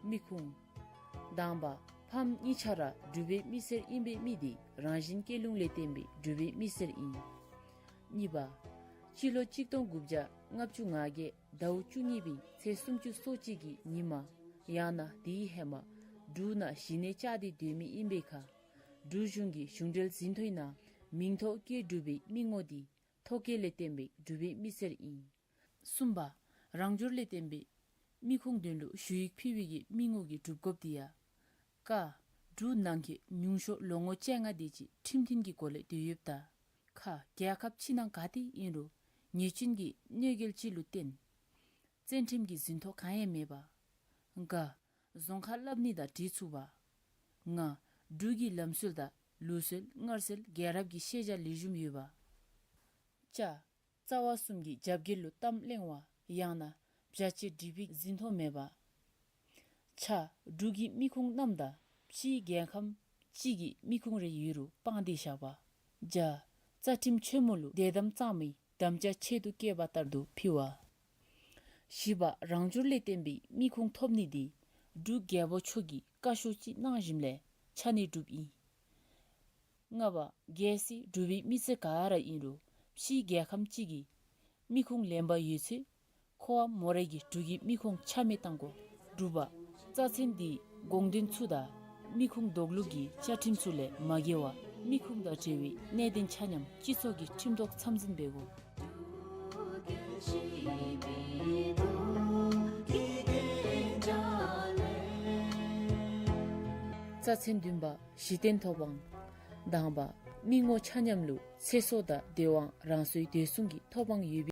མིག་ཁུང་། དང་པ། ཕམ་གཉིས་ཆ་ར་གྲུབ་པའི་མིག་སེར་ཨིན་པའི་མི་དེ་རང་བཞིན་སྐྱེ་ལུགས་ལས་བརྟེན་པའི་གྲུབ་པའི་མིག་སེར་ཨིན། གཉིས་པ། སྤྱི་ལོ་གཅིག་སྟོང་དགུ་བརྒྱ་ ལྔ་བཅུ་ང་བརྒྱད་ཟླཝ་བཅུ་གཉིས་པའི་ཚེས་སུམ་ཅུ་སོ་གཅིག་གི་ཉིན་མ་ཡང་ན་དེའི་ཧེ་མ་འབྲུག་ནང་གཞི་གནས་བཅའ་སྟེ་སྡོད་མི་ཨིན་པའི་ཁར་འབྲུག་གཞུང་གི་གཞུང་འབྲེལ་ཟིན་ཐོའི་ནང་མིང་ཐོ་བཀོད་གྲུབ་པའི་མི་ངོ་འདི་ཐོ་བཀོད་ལས་བརྟེན་པའི་འབྲུག་པའི་མི་སེར་ཨིན། གསུམ་པ། རང་འབྱོར་ལས་བརྟེན་པའི་མི་ཁུངས་དོན་ལུ་ཞུ་ཡིག་ཕུལ་བའི་གི་མི་ངོ་གི་སྒྲུབ་དགོཔ་འདི་ཡང་། ཀ། འབྲུག་ནང་འཁོད་ཉུང་ཤོས་ལོ་ངོ་བཅོ་ལྔ་དེ་ཅིག་ཁྲིམས་མཐུན་གྱི་སྒོ་ལས་སྡོད་ཡོདཔ་ད། ཁ། རྒྱལ་ཁབ་ཕྱི་ནང་ག་ཏེ་ཨིན་རུང་ཉེས་སྐྱོན་གྱི་གནོད་འགེལ་ཅིག་ལུ་བརྟེན་བཙན་ཁྲིམས་ཀྱི་ཟིན་ཐོ་གང་ཡང་མེད་པ། ག། རྫོང་ཁ་ལྷབ་ནི་དང་འབྲེལ་ཚུགས་པ། ང་། འབྲུག་གི་ལམ་སྲོལ་དང་ལུགས་སྲོལ་སྔར་སྲོལ་རྒྱལ་རབས་ཀྱི་ཤེས་བྱ་ལེགས་ཤོམ་ཡོད་པ། ཅ། རྩ་བ་གསུམ་གྱི་རྒྱབ་འགལ་ལུ་གཏམ་གླེང་བ་ཡང་ན་བྱ་བྱེད་སྒྲིག་པའི་ཟིན་ཐོ་མེད་པ། ཆ། འབྲུག་གི་མི་ཁུངས་རྣམས་དང་ཕྱིའི་རྒྱལ་ཁམས་ཅིག་གི་མི་ཁུངས་རེ་ཡོད་རུང་སྤང་སྟེ་བཞག་པ། ཇ། རྩ་ཁྲིམས་ཆེན་མོ་ལུ་དད་དམ་གཙང་མའི་དམ་བཅའ་ཆེད་དུ་བཀོད་པ་ལྟར་དུ་ཕུལ་བ། བཞི་པ། རང་འབྱོར་ལས་བརྟེན་པའི་མི་ཁུངས་ཐོབ་ནི་འདི་འབྲུག་རྒྱལ་པོ་མཆོག་གིས་བཀའ་ཤོག་ཅིག་གནང་ཞིནམ་ལས་ཆ་གནས་གྲུབ་ཨིན། ལྔ་པ། གལ་སྲིད་འབྲུག་པའི་མི་སེར་ག་ར་ཨིན་རུང་ཕྱིའི་རྒྱལ་ཁམས་ཅིག་གི་མི་ཁུངས་ལེན་པ་ཡོད་ཚེ་ཁོ་བ་མོ་ར་གིས་འབྲུག་གི་མི་ཁུངས་ཆ་མེད་གཏང་དགོ། དྲུག་པ། རྩ་ཚན་འདིའི་དགོངས་དོན་ཚུ་དང་མི་ཁུངས་འདོགས་ལུགས་ཀྱི་བཅའ་ཁྲིམས་ཚུ་ལས་མ་འགལ་བར་མི་ཁུངས་དང་འབྲེལ་བའི་གནད་དོན་ཆ་མཉམ་སྤྱི་ཚོགས་ཀྱི་ཁྲིམས་ཐོག་འཚམས་འཛིན་འབད་དགོ། རྩ་ཚན་བདུན་པ། གཞི་རྟེན་ཐོབ་དབང་། དང་པ། མི་ངོ་ཆ་མཉམ་ལུ་ཚེ་སྲོག་དང་སྡོད་དབང་རང་སོའི་སྡོད་སྲུང་གི་ཐོབ་དབང་ཡོད་